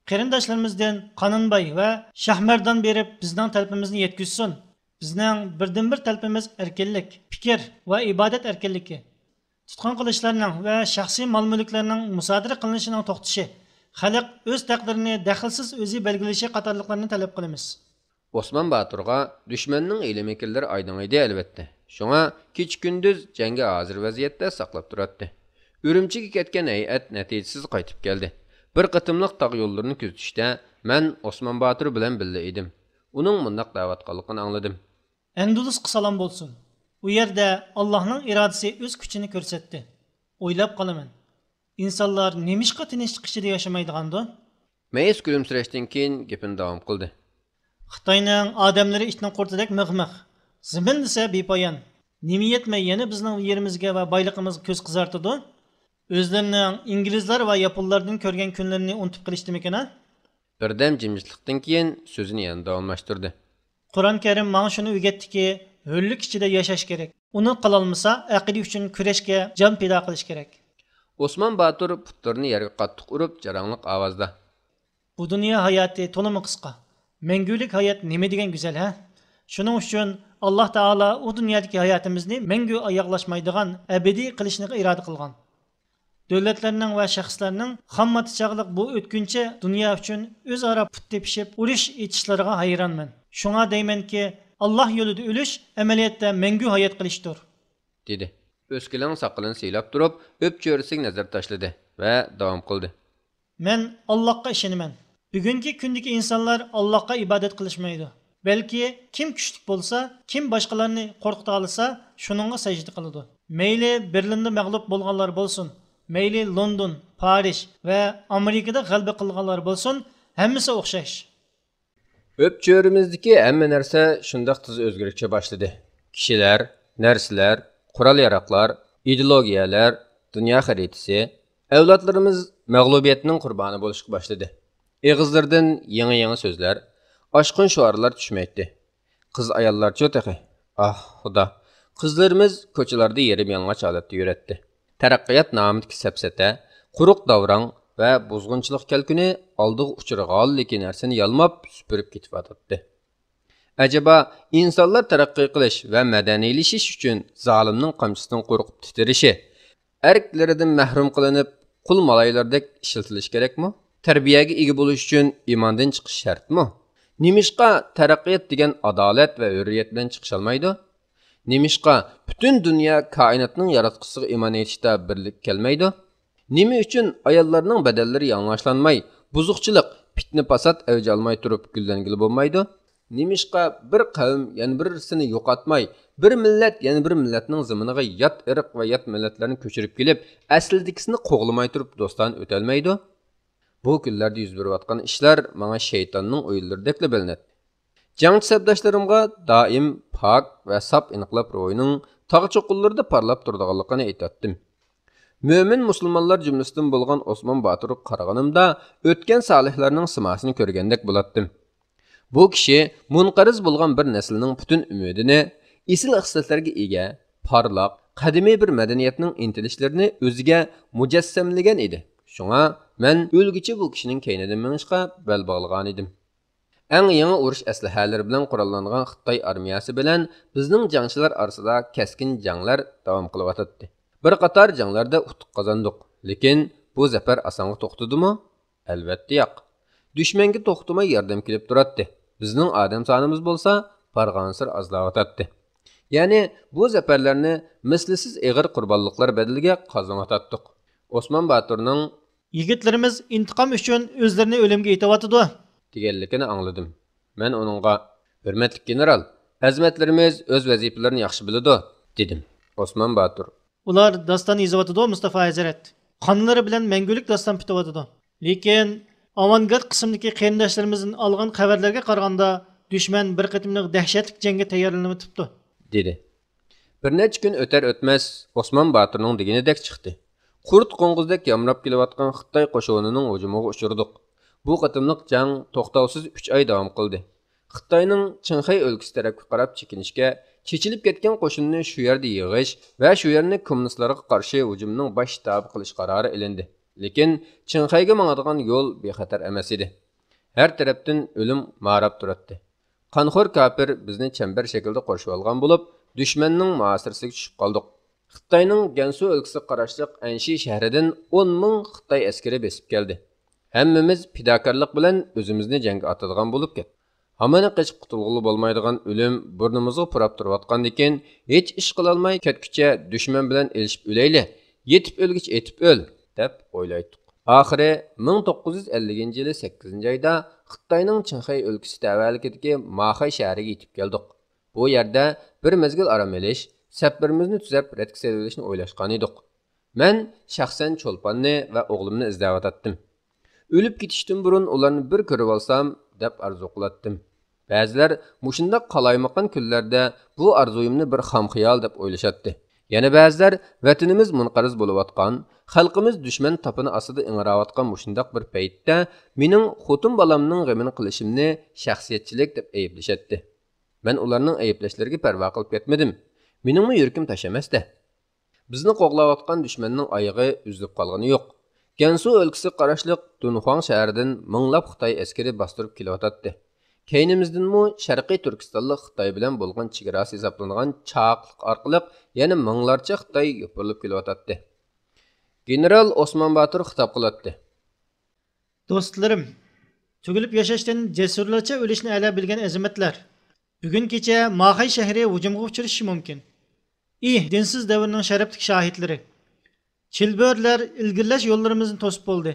قېرىنداشلىرىمىزدىن قانۇنباي ۋە شاھمەردان بېرىپ بىزنىڭ تەلىپىمىزنى يەتكۈزسۇن. بىزنىڭ بىردىنبىر تەلىپىمىز ئەركىنلىك، پىكىر ۋە ئىبادەت ئەركىنلىكى. تۇتقۇن قىلىشلارنىڭ ۋە شەخسىي مال-مۈلۈكلەرنىڭ مۇسادىرە قىلىنىشىنىڭ توختىشى، خەلق ئۆز تەقدىرىنى دەخلىسىز ئۆزى بەلگىلىشى قاتارلىقلارنى تەلەپ قىلىمىز. ئوسمان باتۇرغا دۈشمەننىڭ ھىيلە-مىكىرلىرى ئايدىڭ ئىدى، ئەلۋەتتە. شۇڭا كېچە-كۈندۈز جەڭگە ھازىر ۋەزىيەتتە ساقلاپ تۇراتتى. ئۈرۈمچىگە كەتكەن ھەيئەت نەتىجىسىز قايتىپ كەلدى. بىر قېتىملىق تاغ يوللىرىنى كۆزىتىشتە مەن ئوسمان باتۇر بىلەن بىللە ئىدىم. ئۇنىڭ مۇنداق دەۋاتقانلىقىنى ئاڭلىدىم. ئەندۇلۇسقا سالام بولسۇن. ئۇ يەردە ئاللاھنىڭ ئىرادىسى ئۆز كۈچىنى كۆرسەتتى. ئويلاپ قالىمەن، ئىنسانلار نېمىشقا تىنچلىق ئىچىدە ياشىمايدىغاندۇ؟ مەيىس كۈلۈمسىرەشتىن كېيىن گېپىنى داۋام قىلدى. خىتاينىڭ ئادەملىرى ئىتنىڭ قۇرتىدەك مىغ-مىغ. زېمىن دېسە بىپايان. نېمە يەتمەي يەنە بىزنىڭ يېرىمىزگە ۋە بايلىقىمىزغا كۆز قىزارتىدۇ؟ ئۆزلىرىنىڭ ئىنگلىزلار ۋە ياپونلاردىن كۆرگەن كۈنلىرىنى ئۇنتۇپ قېلىشتىمىكىن ھە؟ بىردەم جىمجىتلىقتىن كېيىن سۆزىنى يەنە داۋاملاشتۇردى. قۇرئان كەرىم ماڭا شۇنى ئۆگەتتىكى، ھۆرلۈك ئىچىدە ياشاش كېرەك. ئۇنى قىلالمىسا، ئەقىدە ئۈچۈن كۈرەشكە جان پىدا قىلىش كېرەك. ئوسمان باتۇر پۇتلىرىنى يەرگە قاتتىق ئۇرۇپ، جاراڭلىق ئاۋازدا، بۇ دۇنيا ھاياتى تولىمۇ قىسقا. مەڭگۈلۈك ھايات نېمە دېگەن گۈزەل، ھە؟ شۇنىڭ ئۈچۈن ئاللاھ تائالا ئۇ دۇنيادىكى ھاياتىمىزنى مەڭگۈ ئاياغلاشمايدىغان، ئەبەدىي قىلىشنى ئىرادە قىلغان. دۆلەتلەرنىڭ ۋە شەخسلەرنىڭ خام ماتا چاغلىق بۇ ئۆتكۈنچى دۇنيا ئۈچۈن ئۆزئارا پۇت تېپىشىپ، ئۇرۇش ئېچىشلىرىغا ھەيرانمەن. شۇڭا دەيمەنكى، ئاللاھ يولىدا ئۆلۈش ئەمەلىيەتتە مەڭگۈ ھايات قىلىشتۇر. دېدى. ئۆسكىلەڭ ساقىلىنى سىيلاپ تۇرۇپ، ئۆپچۆرىسىگە نەزەر تاشلىدى ۋە داۋام قىلدى. مەن ئاللاھقا ئىشىنىمەن. بۈگۈنكى كۈندىكى ئىنسانلار ئاللاھقا ئىبادەت قىلىشمايدۇ. بەلكى كىم كۈچلۈك بولسا، كىم باشقىلارنى قورقۇتالىسا، شۇنىڭغا سەجدە قىلىدۇ. مەيلى بېرلىندا مەغلۇپ بولغانلار بولسۇن، مەيلى لوندون، پارىژ ۋە ئامېرىكىدا غەلىبە قىلغانلار بولسۇن، ھەممىسى ئوخشاش. ئۆپچۆرىمىزدىكى ھەممە نەرسە شۇنداق تېز ئۆزگىرىشكە باشلىدى. كىشىلەر، نەرسىلەر، قورال-ياراغلار، ئىدېئولوگىيەلەر، دۇنيا خەرىتىسى، ئەۋلادلىرىمىز مەغلۇبىيەتنىڭ قۇربانى بولۇشقا باشلىدى. ئېغىزلىرىدىن يېڭى-يېڭى سۆزلەر، ئاشقۇن شوئارلار چۈشمەيتتى. قىز-ئاياللارچۇ تېخى؟ ئاھ، خۇدا! قىزلىرىمىز كوچىلاردا يېرىم-يالىڭاچ ھالەتتە يۈرەتتى. تەرەققىيات نامىدىكى سەپسەتە، قۇرۇق داۋراڭ ۋە بۇزغۇنچىلىق كەلكۈنى ئالدىغا ئۇچرىغانلىكى نەرسىنى يالماپ سۈپۈرۈپ كېتىۋاتاتتى. ئەجەبا، ئىنسانلار تەرەققىي قىلىش ۋە مەدەنىيلىشىش ئۈچۈن زالىمنىڭ قامچىسىدىن قورقۇپ تىترىشى، ئەركلىرىدىن مەھرۇم قىلىنىپ، قۇل مالايلىرىدەك ئىشلىتىلىشى كېرەكمۇ؟ تەربىيەگە ئىگە بولۇش ئۈچۈن ئىماندىن چىقىش شەرتمۇ؟ نېمىشقا تەرەققىيات دېگەن ئادالەت ۋە ھۆرىيەت بىلەن چىقىشالمايدۇ؟ نېمىشقا پۈتۈن دۇنيا كائىناتنىڭ ياراتقۇچىسىغا ئىمان ئېيتىشتا بىرلىككە كەلمەيدۇ؟ نېمە ئۈچۈن ئاياللارنىڭ بەدەنلىرى يالىڭاچلانماي، بۇزۇقچىلىق، پىتنە-پاسات ئەۋج ئالماي تۇرۇپ گۈللەنگىلى بولمايدۇ. نېمىشقا بىر قەۋم يەنە بىرسىنى يوقاتماي، بىر مىللەت يەنە بىر مىللەتنىڭ زېمىنىغا يات ئىرق ۋە يات مىللەتلەرنى كۆچۈرۈپ كېلىپ، ئەسلىدىكىسىنى قوغلىماي تۇرۇپ دوستانە ئۆتەلمەيدۇ؟ بۇ كۈنلەردە يۈز بېرىۋاتقان ئىشلار ماڭا شەيتاننىڭ ئويۇنلىرىدەكلا بىلىنەتتى. جەڭچى سەپداشلىرىمغا دائىم پاك ۋە ساپ ئىنقىلاب روھىنىڭ تاغ چوققىلىرىدا پارلاپ تۇرىدىغانلىقىنى ئېيتاتتىم. مۆمىن مۇسۇلمانلار جۈملىسىدىن بولغان ئوسمان باتۇرغا قارىغىنىمدا، ئۆتكەن سالىھلارنىڭ سىماسىنى كۆرگەندەك بولاتتىم. بۇ كىشى مۇنقەرز بولغان بىر نەسىلنىڭ پۈتۈن ئۈمىدىنى، ئېسىل خىسلەتلەرگە ئىگە، پارلاق، قەدىمىي بىر مەدەنىيەتنىڭ ئىنتىلىشلىرىنى ئۆزىگە مۇجەسسەملىگەن ئىدى. شۇڭا مەن ئۆلگۈچە بۇ كىشىنىڭ كەينىدىن مېڭىشقا بەل باغلىغانىدىم. ئەڭ يېڭى ئۇرۇش ئەسلىھەلىرى بىلەن قوراللانغان خىتاي ئارمىيەسى بىلەن بىزنىڭ جەڭچىلەر ئارىسىدا كەسكىن جەڭلەر داۋام قىلىۋاتاتتى. بىر قاتار جەڭلەردە ئۇتۇق قازاندۇق، لېكىن بۇ زەپەر ئاسانغا توختىدىمۇ؟ ئەلۋەتتە ياق. دۈشمەنگە توختىماي ياردەم كېلىپ تۇراتتى. بىزنىڭ ئادەم سانىمىز بولسا بارغانسېرى ئازلاۋاتاتتى. يەنى بۇ زەپەرلەرنى مىسلىسىز ئېغىر قۇربانلىقلار بەدىلىگە قازىنىۋاتاتتۇق. ئوسمان باتۇرنىڭ «يىگىتلىرىمىز ئىنتىقام ئۈچۈن ئۆزلىرىنى ئۆلۈمگە ئېتىۋاتىدۇ» دېگەنلىكىنى ئاڭلىدىم. مەن ئۇنىڭغا، «ھۆرمەتلىك گېنېرال، ئەزىمەتلىرىمىز ئۆز ۋەزىپىلىرىنى ياخشى بىلىدۇ» دېدىم. ئوسمان باتۇر، «ئۇلار داستان يېزىۋاتىدۇ، مۇستافا ھەزرەت. قانلىرى بىلەن مەڭگۈلۈك داستان پۈتۈۋاتىدۇ. لېكىن ئاۋانگارد قىسمىدىكى قېرىنداشلىرىمىزدىن ئالغان خەۋەرلەرگە قارىغاندا، دۈشمەن بىر قېتىملىق دەھشەتلىك جەڭگە تەييارلىنىۋېتىپتۇ» دېدى. بىر نەچچە كۈن ئۆتەر ئۆتمەس، ئوسمان باتۇرنىڭ دېگىنىدەك چىقتى. قۇرت قوڭغۇزدەك يامراپ كېلىۋاتقان خىتاي قوشۇنىنىڭ ھۇجۇمىغا ئۇچرىدۇق. بۇ قېتىملىق جەڭ توختاۋسىز ئۈچ ئاي داۋام قىلدى. خىتاينىڭ چىڭخەي ئۆلكىسى تەرەپكە قاراپ چېكىنىشكە، چېچىلىپ كەتكەن قوشۇننى شۇ يەردە يىغىش ۋە شۇ يەرنى كوممۇنىستلارغا قارشى ھۇجۇمنىڭ باش شتابى قىلىش قارارى ئېلىندى. لېكىن چىڭخەيگە ماڭىدىغان يول بىخەتەر ئەمەس ئىدى. ھەر تەرەپتىن ئۆلۈم ماراپ تۇراتتى. قانخور كاپىر بىزنى چەمبەر شەكلىدە قورشىۋالغان بولۇپ، دۈشمەننىڭ مۇھاسىرىسىگە چۈشۈپ قالدۇق. خىتاينىڭ گەنسۇ ئۆلكىسىگە قاراشلىق ئەنشى شەھىرىدىن ئون مىڭ خىتاي ئەسكىرى بېسىپ كەلدى. ھەممىمىز پىداكارلىق بىلەن ئۆزىمىزنى جەڭگە ئاتىدىغان بولۇپ كەتتۇق. ھامانە قېچىپ قۇتۇلغىلى بولمايدىغان ئۆلۈم بۇرنىمىزغا پۇراپ تۇرۇۋاتقاندىكىن، ھېچ ئىش قىلالماي كەتكۈچە دۈشمەن بىلەن ئېلىشىپ ئۆلەيلى، يېتىپ ئۆلگۈچە ئېتىپ ئۆل، دەپ ئويلايتتۇق. ئاخىرى مىڭ توققۇز يۈز ئەللىكىنچى يىلى سەككىزىنچى ئايدا خىتاينىڭ چىڭخەي ئۆلكىسى تەۋەلىكىدىكى ماخەي شەھىرىگە يېتىپ كەلدۇق. بۇ يەردە بىر مەزگىل ئارام ئېلىش، سەپلىرىمىزنى تۈزەپ، رەتكە سېلىۋېلىشنى ئويلاشقانىدۇق. مەن شەخسەن چولپاننى ۋە ئوغلۇمنى ئىزدەۋاتاتتىم. ئۆلۈپ كېتىشتىن بۇرۇن ئۇلارنى بىر كۆرۈۋالسام، دەپ ئارزۇ قىلاتتىم. بەزىلەر مۇشۇنداق قالايمىقان كۈنلەردە بۇ ئارزۇيۇمنى بىر خام خىيال دەپ ئويلىشاتتى. يەنە بەزىلەر ۋەتىنىمىز مۇنقەرز بولۇۋاتقان، خەلقىمىز دۈشمەن تاپىنى ئاستىدا ئىڭراۋاتقان مۇشۇنداق بىر پەيتتە مېنىڭ خوتۇن بالامنىڭ غېمىنى قىلىشىمنى شەخسىيەتچىلىك دەپ ئەيىبلىشەتتى. مەن ئۇلارنىڭ ئەيىبلەشلىرىگە پەرۋا قىلىپ كەتمىدىم. مېنىڭمۇ يۈرىكىم تاش ئەمەستە. بىزنى قوغلاۋاتقان دۈشمەننىڭ ئايىغى ئۈزۈلۈپ قالغىنى يوق. گەنسۇ ئۆلكىسىگە قاراشلىق دۇنخۇاڭ شەھىرىدىن مىڭلاپ خىتاي ئەسكىرى باستۇرۇپ كېلىۋاتاتتى. كەينىمىزدىنمۇ شەرقىي تۈركىستانلىق خىتاي بىلەن بولغان چېگراسى ھېسابلانغان چاقلىق ئارقىلىق يەنە مىڭلارچە خىتاي يوپۇرۇلۇپ كېلىۋاتاتتى. گېنېرال ئوسمان باتۇر خىتاب قىلاتتى. دوستلىرىم، تۈگۈلۈپ ياشاشتىن جەسۇرلارچە ئۆلۈشنى ئەلا بىلگەن ئەزىمەتلەر! بۈگۈن كېچە ماخەي شەھىرى ھۇجۇمغا ئۇچرىشى مۇمكىن. ئى، دىنسىز دەۋرنىڭ شەرەپلىك شاھىتلىرى! چىلبۆرىلەر ئىلگىرىلەش يوللىرىمىزنى توسۇپ بولدى.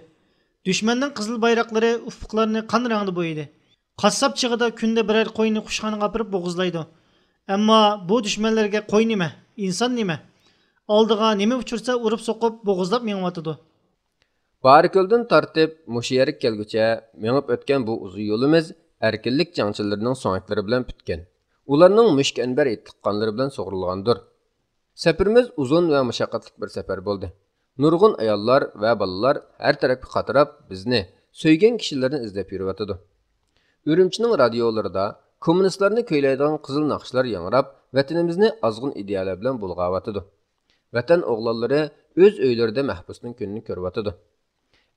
دۈشمەننىڭ قىزىل بايراقلىرى ئۇپۇقلارنى قان رەڭدە بويىدى. قاسساپ چىغىدا كۈندە بىرەر قوينى قۇشخانىغا ئاپىرىپ بوغۇزلايدۇ. ئەمما بۇ دۈشمەنلەرگە قوي نېمە، ئىنسان نېمە؟ ئالدىغا نېمە ئۇچرىسا ئۇرۇپ سوقۇپ بوغۇزلاپ مېڭىۋاتىدۇ. بارىكۆلدىن تارتىپ مۇشۇ يەرگە كەلگۈچە مېڭىپ ئۆتكەن بۇ ئۇزۇن يولىمىز ئەركىنلىك جەڭچىلىرىنىڭ سۆڭەكلىرى بىلەن پۈتكەن. ئۇلارنىڭ مۈشۈك ئەنبەر ئېتىلىپ قانلىرى بىلەن سۇغۇرۇلغاندۇر. سەپىرىمىز ئۇزۇن ۋە مۇشەققەتلىك بىر سەپەر بولدى. نۇرغۇن ئاياللار ۋە بالىلار ھەر تەرەپكە قاتراپ بىزنى، سۆيگەن كىشىلىرىنى ئىزدەپ يۈرۈۋاتىدۇ. ئۈرۈمچىنىڭ رادىيولىرىدا كوممۇنىستلارنى كۈيلەيدىغان قىزىل ناخشىلار ياڭراپ، ۋەتىنىمىزنى ئازغۇن ئىدىيەلەر بىلەن بۇلغاۋاتىدۇ. ۋەتەن ئوغلانلىرى ئۆز ئۆيلىرىدە مەھبۇسنىڭ كۈنىنى كۆرۈۋاتىدۇ.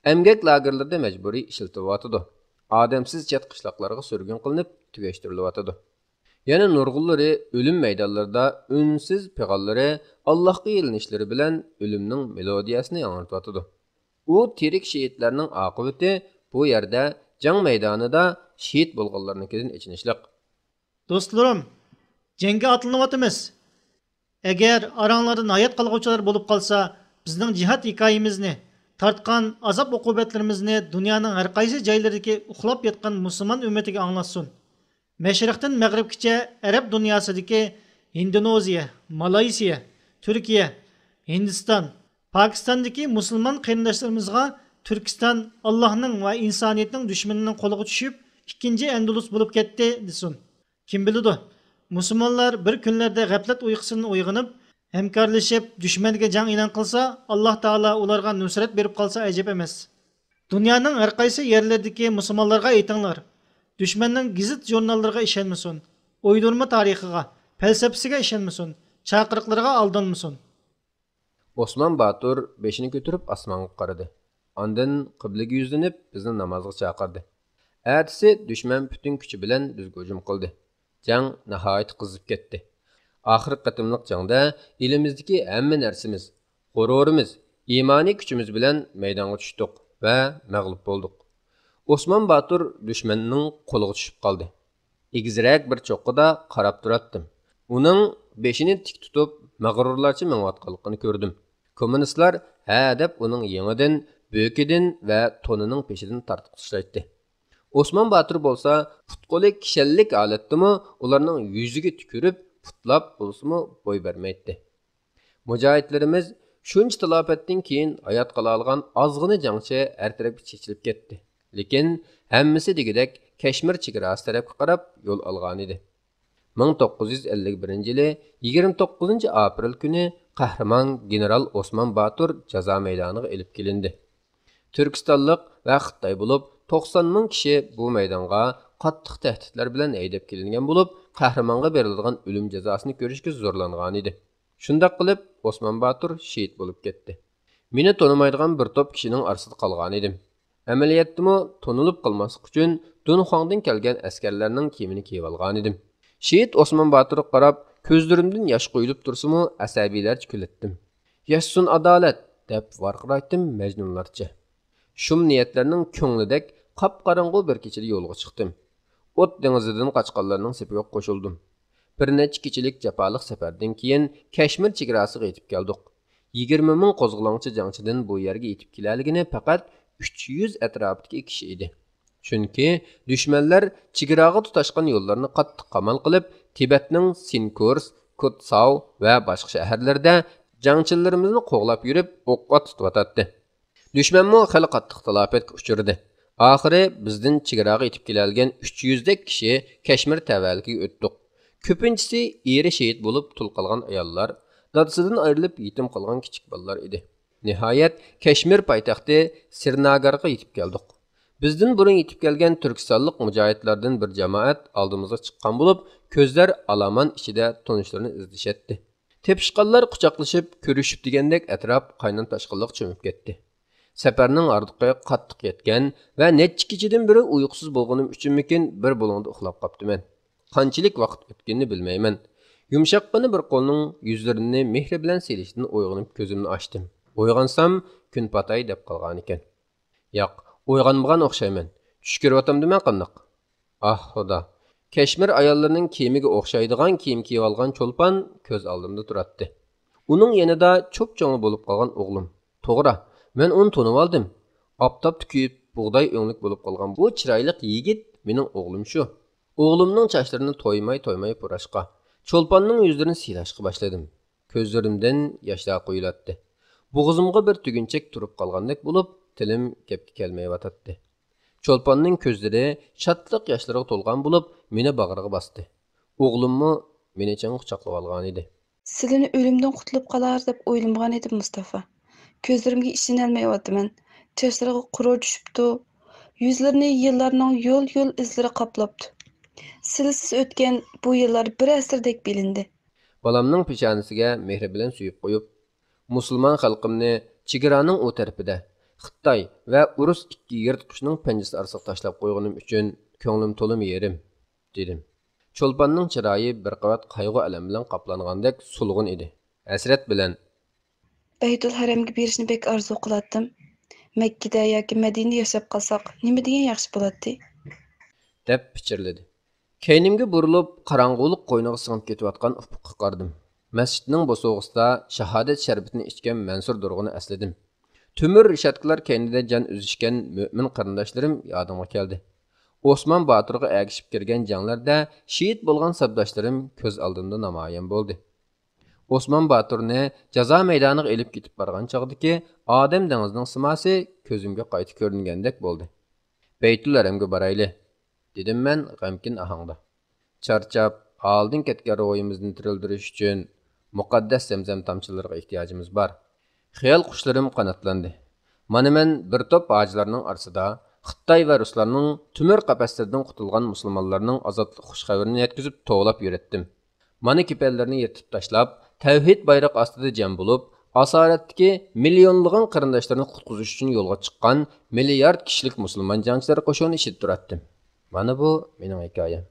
ئەمگەك لاگېرلىرىدا مەجبۇرىي ئىشلىتىلىۋاتىدۇ. ئادەمسىز چەت قىشلاقلارغا سۈرگۈن قىلىنىپ تۈگەشتۈرۈلۈۋاتىدۇ. يەنە نۇرغۇنلىرى ئۆلۈم مەيدانلىرىدا ئۈنسىز پىغانلىرى، ئاللاھقا يېلىنىشلىرى بىلەن ئۆلۈمنىڭ مېلودىيەسىنى ياڭرىتىۋاتىدۇ. ئۇ تىرىك شېھىتلەرنىڭ ئاقىۋىتى بۇ يەردە، جەڭ مەيدانىدا شېھىت بولغانلارنىڭكىدىن ئېچىنىشلىق. دوستلىرىم، جەڭگە ئاتلىنىۋاتىمىز. ئەگەر ئاراڭلاردا ھايات قالغۇچىلار بولۇپ قالسا، بىزنىڭ جىھاد ھېكايىمىزنى، تارتقان ئازاب-ئوقۇبەتلىرىمىزنى دۇنيانىڭ ھەر قايسى جايلىرىدىكى ئۇخلاپ ياتقان مۇسۇلمان ئۈممىتىگە ئاڭلاتسۇن. مەشرىقتىن مەغرىبكىچە ئەرەب دۇنياسىدىكى ھىندونېزىيە، مالايسىيە، تۈركىيە، ھىندىستان، پاكىستاندىكى مۇسۇلمان قېرىنداشلىرىمىزغا تۈركىستان ئاللاھنىڭ ۋە ئىنسانىيەتنىڭ دۈشمىنىنىڭ قولىغا چۈشۈپ، ئىككىنچى ئەندۇلۇس بولۇپ كەتتى دېسۇن. كىم بىلىدۇ، مۇسۇلمانلار بىر كۈنلەردە غەپلەت ئۇيقۇسىدىن ئويغىنىپ، ھەمكارلىشىپ دۈشمەنگە جەڭ ئېلان قىلسا، ئاللاھ تائالا ئۇلارغا نۇسرەت بېرىپ قالسا ئەجەب ئەمەس. دۇنيانىڭ ھەر قايسى يەرلىرىدىكى مۇسۇلمانلارغا ئېيتىڭلار، دۈشمەننىڭ گېزىت-ژۇرناللىرىغا ئىشەنمىسۇن، ئويدۇرما تارىخىغا، پەلسەپىسىگە ئىشەنمىسۇن، چاقىرىقلىرىغا ئالدانمىسۇن. ئوسمان باتۇر بېشىنى كۆتۈرۈپ ئاسمانغا قارىدى. ئاندىن قىبلىگە يۈزلىنىپ، بىزنى نامازغا چاقىردى. ئەتىسى دۈشمەن پۈتۈن كۈچى بىلەن بىزگە ھۇجۇم قىلدى. جەڭ ناھايىتى قىزىپ كەتتى. ئاخىرقى قېتىملىق جەڭدە ئېلىمىزدىكى ھەممە نەرسىمىز، غۇرۇرىمىز، ئىمانىي كۈچىمىز بىلەن مەيدانغا چۈشتۇق ۋە مەغلۇپ بولدۇق. ئوسمان باتۇر دۈشمەننىڭ قولىغا چۈشۈپ قالدى. ئېگىزرەك بىر چوققىدا قاراپ تۇراتتىم. ئۇنىڭ بېشىنى تىك تۇتۇپ، مەغرۇرلارچە مېڭىۋاتقانلىقىنى كۆردۈم. كوممۇنىستلار ھە دەپ ئۇنىڭ يېڭىدىن، بۆكىدىن ۋە تونىنىڭ پېشىدىن تارتىپ تاشلايتتى. ئوسمان باتۇر بولسا پۇت-قولى كىشەنلىك ھالەتتىمۇ ئۇلارنىڭ يۈزىگە تۈكۈرۈپ، پۇتلاپ بولسىمۇ بوي بەرمەيتتى. مۇجاھىدلىرىمىز شۇنچە تالاپەتتىن كېيىن ھايات قالالىغان ئازغىنە جەڭچى ھەر تەرەپكە چېچىلىپ كەتتى. لېكىن ھەممىسى دېگۈدەك كەشمىر چېگراسى تەرەپكە قاراپ يول ئالغانىدى. مىڭ توققۇز يۈز ئەللىك بىرىنچى يىلى يىگىرمە توققۇزىنچى ئاپرېل كۈنى قەھرىمان گېنېرال ئوسمان باتۇر جازا مەيدانىغا ئېلىپ كېلىندى. تۈركىستانلىق ۋە خىتاي بولۇپ توقسان مىڭ كىشى بۇ مەيدانغا قاتتىق تەھدىتلەر بىلەن ھەيدەپ كېلىنگەن بولۇپ، قەھرىمانغا بېرىلىدىغان ئۆلۈم جازاسىنى كۆرۈشكە زورلانغانىدى. شۇنداق قىلىپ، ئوسمان باتۇر شېھىت بولۇپ كەتتى. مېنى تونۇمايدىغان بىر توپ كىشىنىڭ ئارىسىدا قالغانىدىم. ئەمەلىيەتتىمۇ تونۇلۇپ قالماسلىق ئۈچۈن دۇنخۇاڭدىن كەلگەن ئەسكەرلەرنىڭ كىيىمىنى كىيىۋالغانىدىم. شېھىت ئوسمان باتۇرغا قاراپ، كۆزلىرىمدىن ياش قۇيۇلۇپ تۇرسىمۇ، ئەسەبىيلەرچە كۈلەتتىم. ياشىسۇن ئادالەت! دەپ ۋارقىرايتتىم مەجنۇنلارچە. شۇم نىيەتلەرنىڭ كۆڭلىدەك قاپقاراڭغۇ بىر كېچىدە يولغا چىقتىم. ئوت دېڭىزىدىن قاچقانلارنىڭ سېپىگە قوشۇلدۇم. بىر نەچچە كېچىلىك جاپالىق سەپەردىن كېيىن كەشمىر چېگراسىغا يېتىپ كەلدۇق. يىگىرمە مىڭ قوزغىلاڭچى جەڭچىدىن بۇ يەرگە يېتىپ كېلەلىگىنى پەقەت ئۈچ يۈز ئەتراپىدىكى كىشى ئىدى. چۈنكى دۈشمەنلەر چېگراغا تۇتاشقان يوللارنى قاتتىق قامال قىلىپ، تىبەتنىڭ سىنكۇرس، كوتساۋ ۋە باشقا شەھەرلەردە جەڭچىلىرىمىزنى قوغلاپ يۈرۈپ، ئوققا تۇتۇۋاتاتتى. دۈشمەنمۇ خېلى قاتتىق تالاپەتكە ئۇچرىدى. ئاخىرى بىزدىن چېگراغا يېتىپ كېلەلىگەن ئۈچ يۈزدەك كىشى كەشمىر تەۋەلىكىگە ئۆتتۇق. كۆپىنچىسى ئېرى شېھىت بولۇپ تۇل قالغان ئاياللار، دادىسىدىن ئايرىلىپ يېتىم قالغان كىچىك بالىلار ئىدى. نىھايەت، كەشمىر پايتەختى سىرناگارغا يېتىپ كەلدۇق. بىزدىن بۇرۇن يېتىپ كەلگەن تۈركىستانلىق مۇجاھىدلاردىن بىر جامائەت ئالدىمىزغا چىققان بولۇپ، كۆزلەر ئالامان ئىچىدە تونۇشلىرىنى ئىزدىشەتتى. تېپىشقانلار قۇچاقلىشىپ، كۆرۈشۈپ دېگەندەك ئەتراپ قاينام تاشقىنلىققا چۆمۈپ كەتتى. سەپەرنىڭ ھاردۇقى قاتتىق يەتكەن ۋە نەچچە كېچىدىن بېرى ئۇيقۇسىز بولغىنىم ئۈچۈنمىكىن، بىر بۇلۇڭدا ئۇخلاپ قاپتىمەن. قانچىلىك ۋاقىت ئۆتكىنىنى بىلمەيمەن. يۇمشاققىنە بىر قولنىڭ يۈزلىرىنى مېھرى بىلەن سىيلىشىدىن ئويغىنىپ كۆزۈمنى ئاچتىم. ئويغانسام، كۈن پاتاي دەپ قالغانىكەن. ياق، ئويغانمىغان ئوخشايمەن. چۈش كۆرۈۋاتامدىمەن قانداق؟ ئاھ، خۇدا! كەشمىر ئاياللىرىنىڭ كىيىمىگە ئوخشايدىغان كىيىم كىيىۋالغان چولپان كۆز ئالدىمدا تۇراتتى. ئۇنىڭ يېنىدا چوپچوڭلا بولۇپ قالغان ئوغلۇم. توغرا، مەن ئۇنى تونۇۋالدىم. ئاپتاپتا كۆيۈپ، بۇغداي ئۆڭلۈك بولۇپ قالغان بۇ چىرايلىق يىگىت مېنىڭ ئوغلۇم شۇ. ئوغلۇمنىڭ چاچلىرىنى تويماي-تويماي پۇراشقا، چولپاننىڭ يۈزلىرىنى سىيلاشقا باشلىدىم. كۆزلىرىمدىن ياشلار قۇيۇلاتتى. بوغۇزۇمغا بىر تۈگۈنچەك تۇرۇپ قالغاندەك بولۇپ، تىلىم گەپكە كەلمەيۋاتاتتى. چولپاننىڭ كۆزلىرى شادلىق ياشلىرىغا تولغان بولۇپ، مېنى باغرىغا باستى. ئوغلۇممۇ مېنى چىڭ قۇچاقلىۋالغانىدى. سىلىنى ئۆلۈمدىن قۇتۇلۇپ قالار دەپ ئويلىمىغان ئىدىم، مۇستافا. كۆزلىرىمگە ئىشىنەلمەيۋاتىمەن. چاچلىرىغا قۇر چۈشۈپتۇ. يۈزلىرىنى يىللارنىڭ يول-يول ئىزلىرى قاپلاپتۇ. سىلىسىز ئۆتكەن بۇ يىللار بىر ئەسىردەك بىلىندى. بالامنىڭ پېشانىسىگە مېھرى بىلەن سۆيۈپ قويۇپ، مۇسۇلمان خەلقىمنى چېگرانىڭ ئۇ تەرىپىدە، خىتاي ۋە ئۇرۇس ئىككى يىرتقۇچنىڭ پەنجىسى ئارىسىغا تاشلاپ قويغىنىم ئۈچۈن كۆڭلۈم تولىمۇ يېرىم، دېدىم. چولپاننىڭ چىرايى بىر قەۋەت قايغۇ-ئەلەم بىلەن قاپلانغاندەك سولغۇن ئىدى. ھەسرەت بىلەن، بەيتۇل ھەرەمگە بېرىشنى بەك ئارزۇ قىلاتتىم. مەككىدە ياكى مەدىنىدە ياشاپ قالساق، نېمە دېگەن ياخشى بولاتتى؟ دەپ پىچىرلىدى. كەينىمگە بۇرۇلۇپ، قاراڭغۇلۇق قوينىغا سىڭىپ كېتىۋاتقان ئۇپۇققا قارىدىم. مەسچىتنىڭ بوسۇغىسىدا شاھادەت شەربىتىنى ئىچكەن مەنسۇر دۇرغۇننى ئەسلىدىم. تۆمۈر رېشاتكىلار كەينىدە جان ئۈزۈشكەن مۆمىن قېرىنداشلىرىم يادىمغا كەلدى. ئوسمان باتۇرغا ئەگىشىپ كىرگەن جەڭلەردە شېھىت بولغان ساپداشلىرىم كۆز ئالدىمدا نامايان بولدى. ئوسمان باتۇرنى جازا مەيدانىغا ئېلىپ كېتىپ بارغان چاغدىكى ئادەم دېڭىزىنىڭ سىماسى كۆزۈمگە قايتا كۆرۈنگەندەك بولدى. بەيتۇل ھەرەمگە بارايلى، دېدىم مەن غەمكىن ئاھاڭدا. چارچاپ، ھالىدىن كەتكەن روھىمىزنى تىرىلدۈرۈش ئۈچۈن مۇقەددەس زەمزەم تامچىلىرىغا ئېھتىياجىمىز بار. خىيال قۇشلىرىم قاناتلاندى. مانا مەن بىر توپ ھاجىلارنىڭ ئارىسىدا خىتاي ۋە رۇسلارنىڭ تۆمۈر قەپەسلىرىدىن قۇتۇلغان مۇسۇلمانلارنىڭ ئازادلىق خۇش خەۋىرىنى يەتكۈزۈپ توۋلاپ يۈرەتتىم. مانا كېپەنلىرىنى يىرتىپ تاشلاپ، تەۋھىد بايرىقى ئاستىدا جەم بولۇپ، ئاسارەتتىكى مىليونلىغان قېرىنداشلىرىنى قۇتقۇزۇش ئۈچۈن يولغا چىققان مىليارد كىشىلىك مۇسۇلمان جەڭچىلەر قوشۇنى ئىچىدە تۇراتتىم. مانا بۇ مېنىڭ ھېكايەم.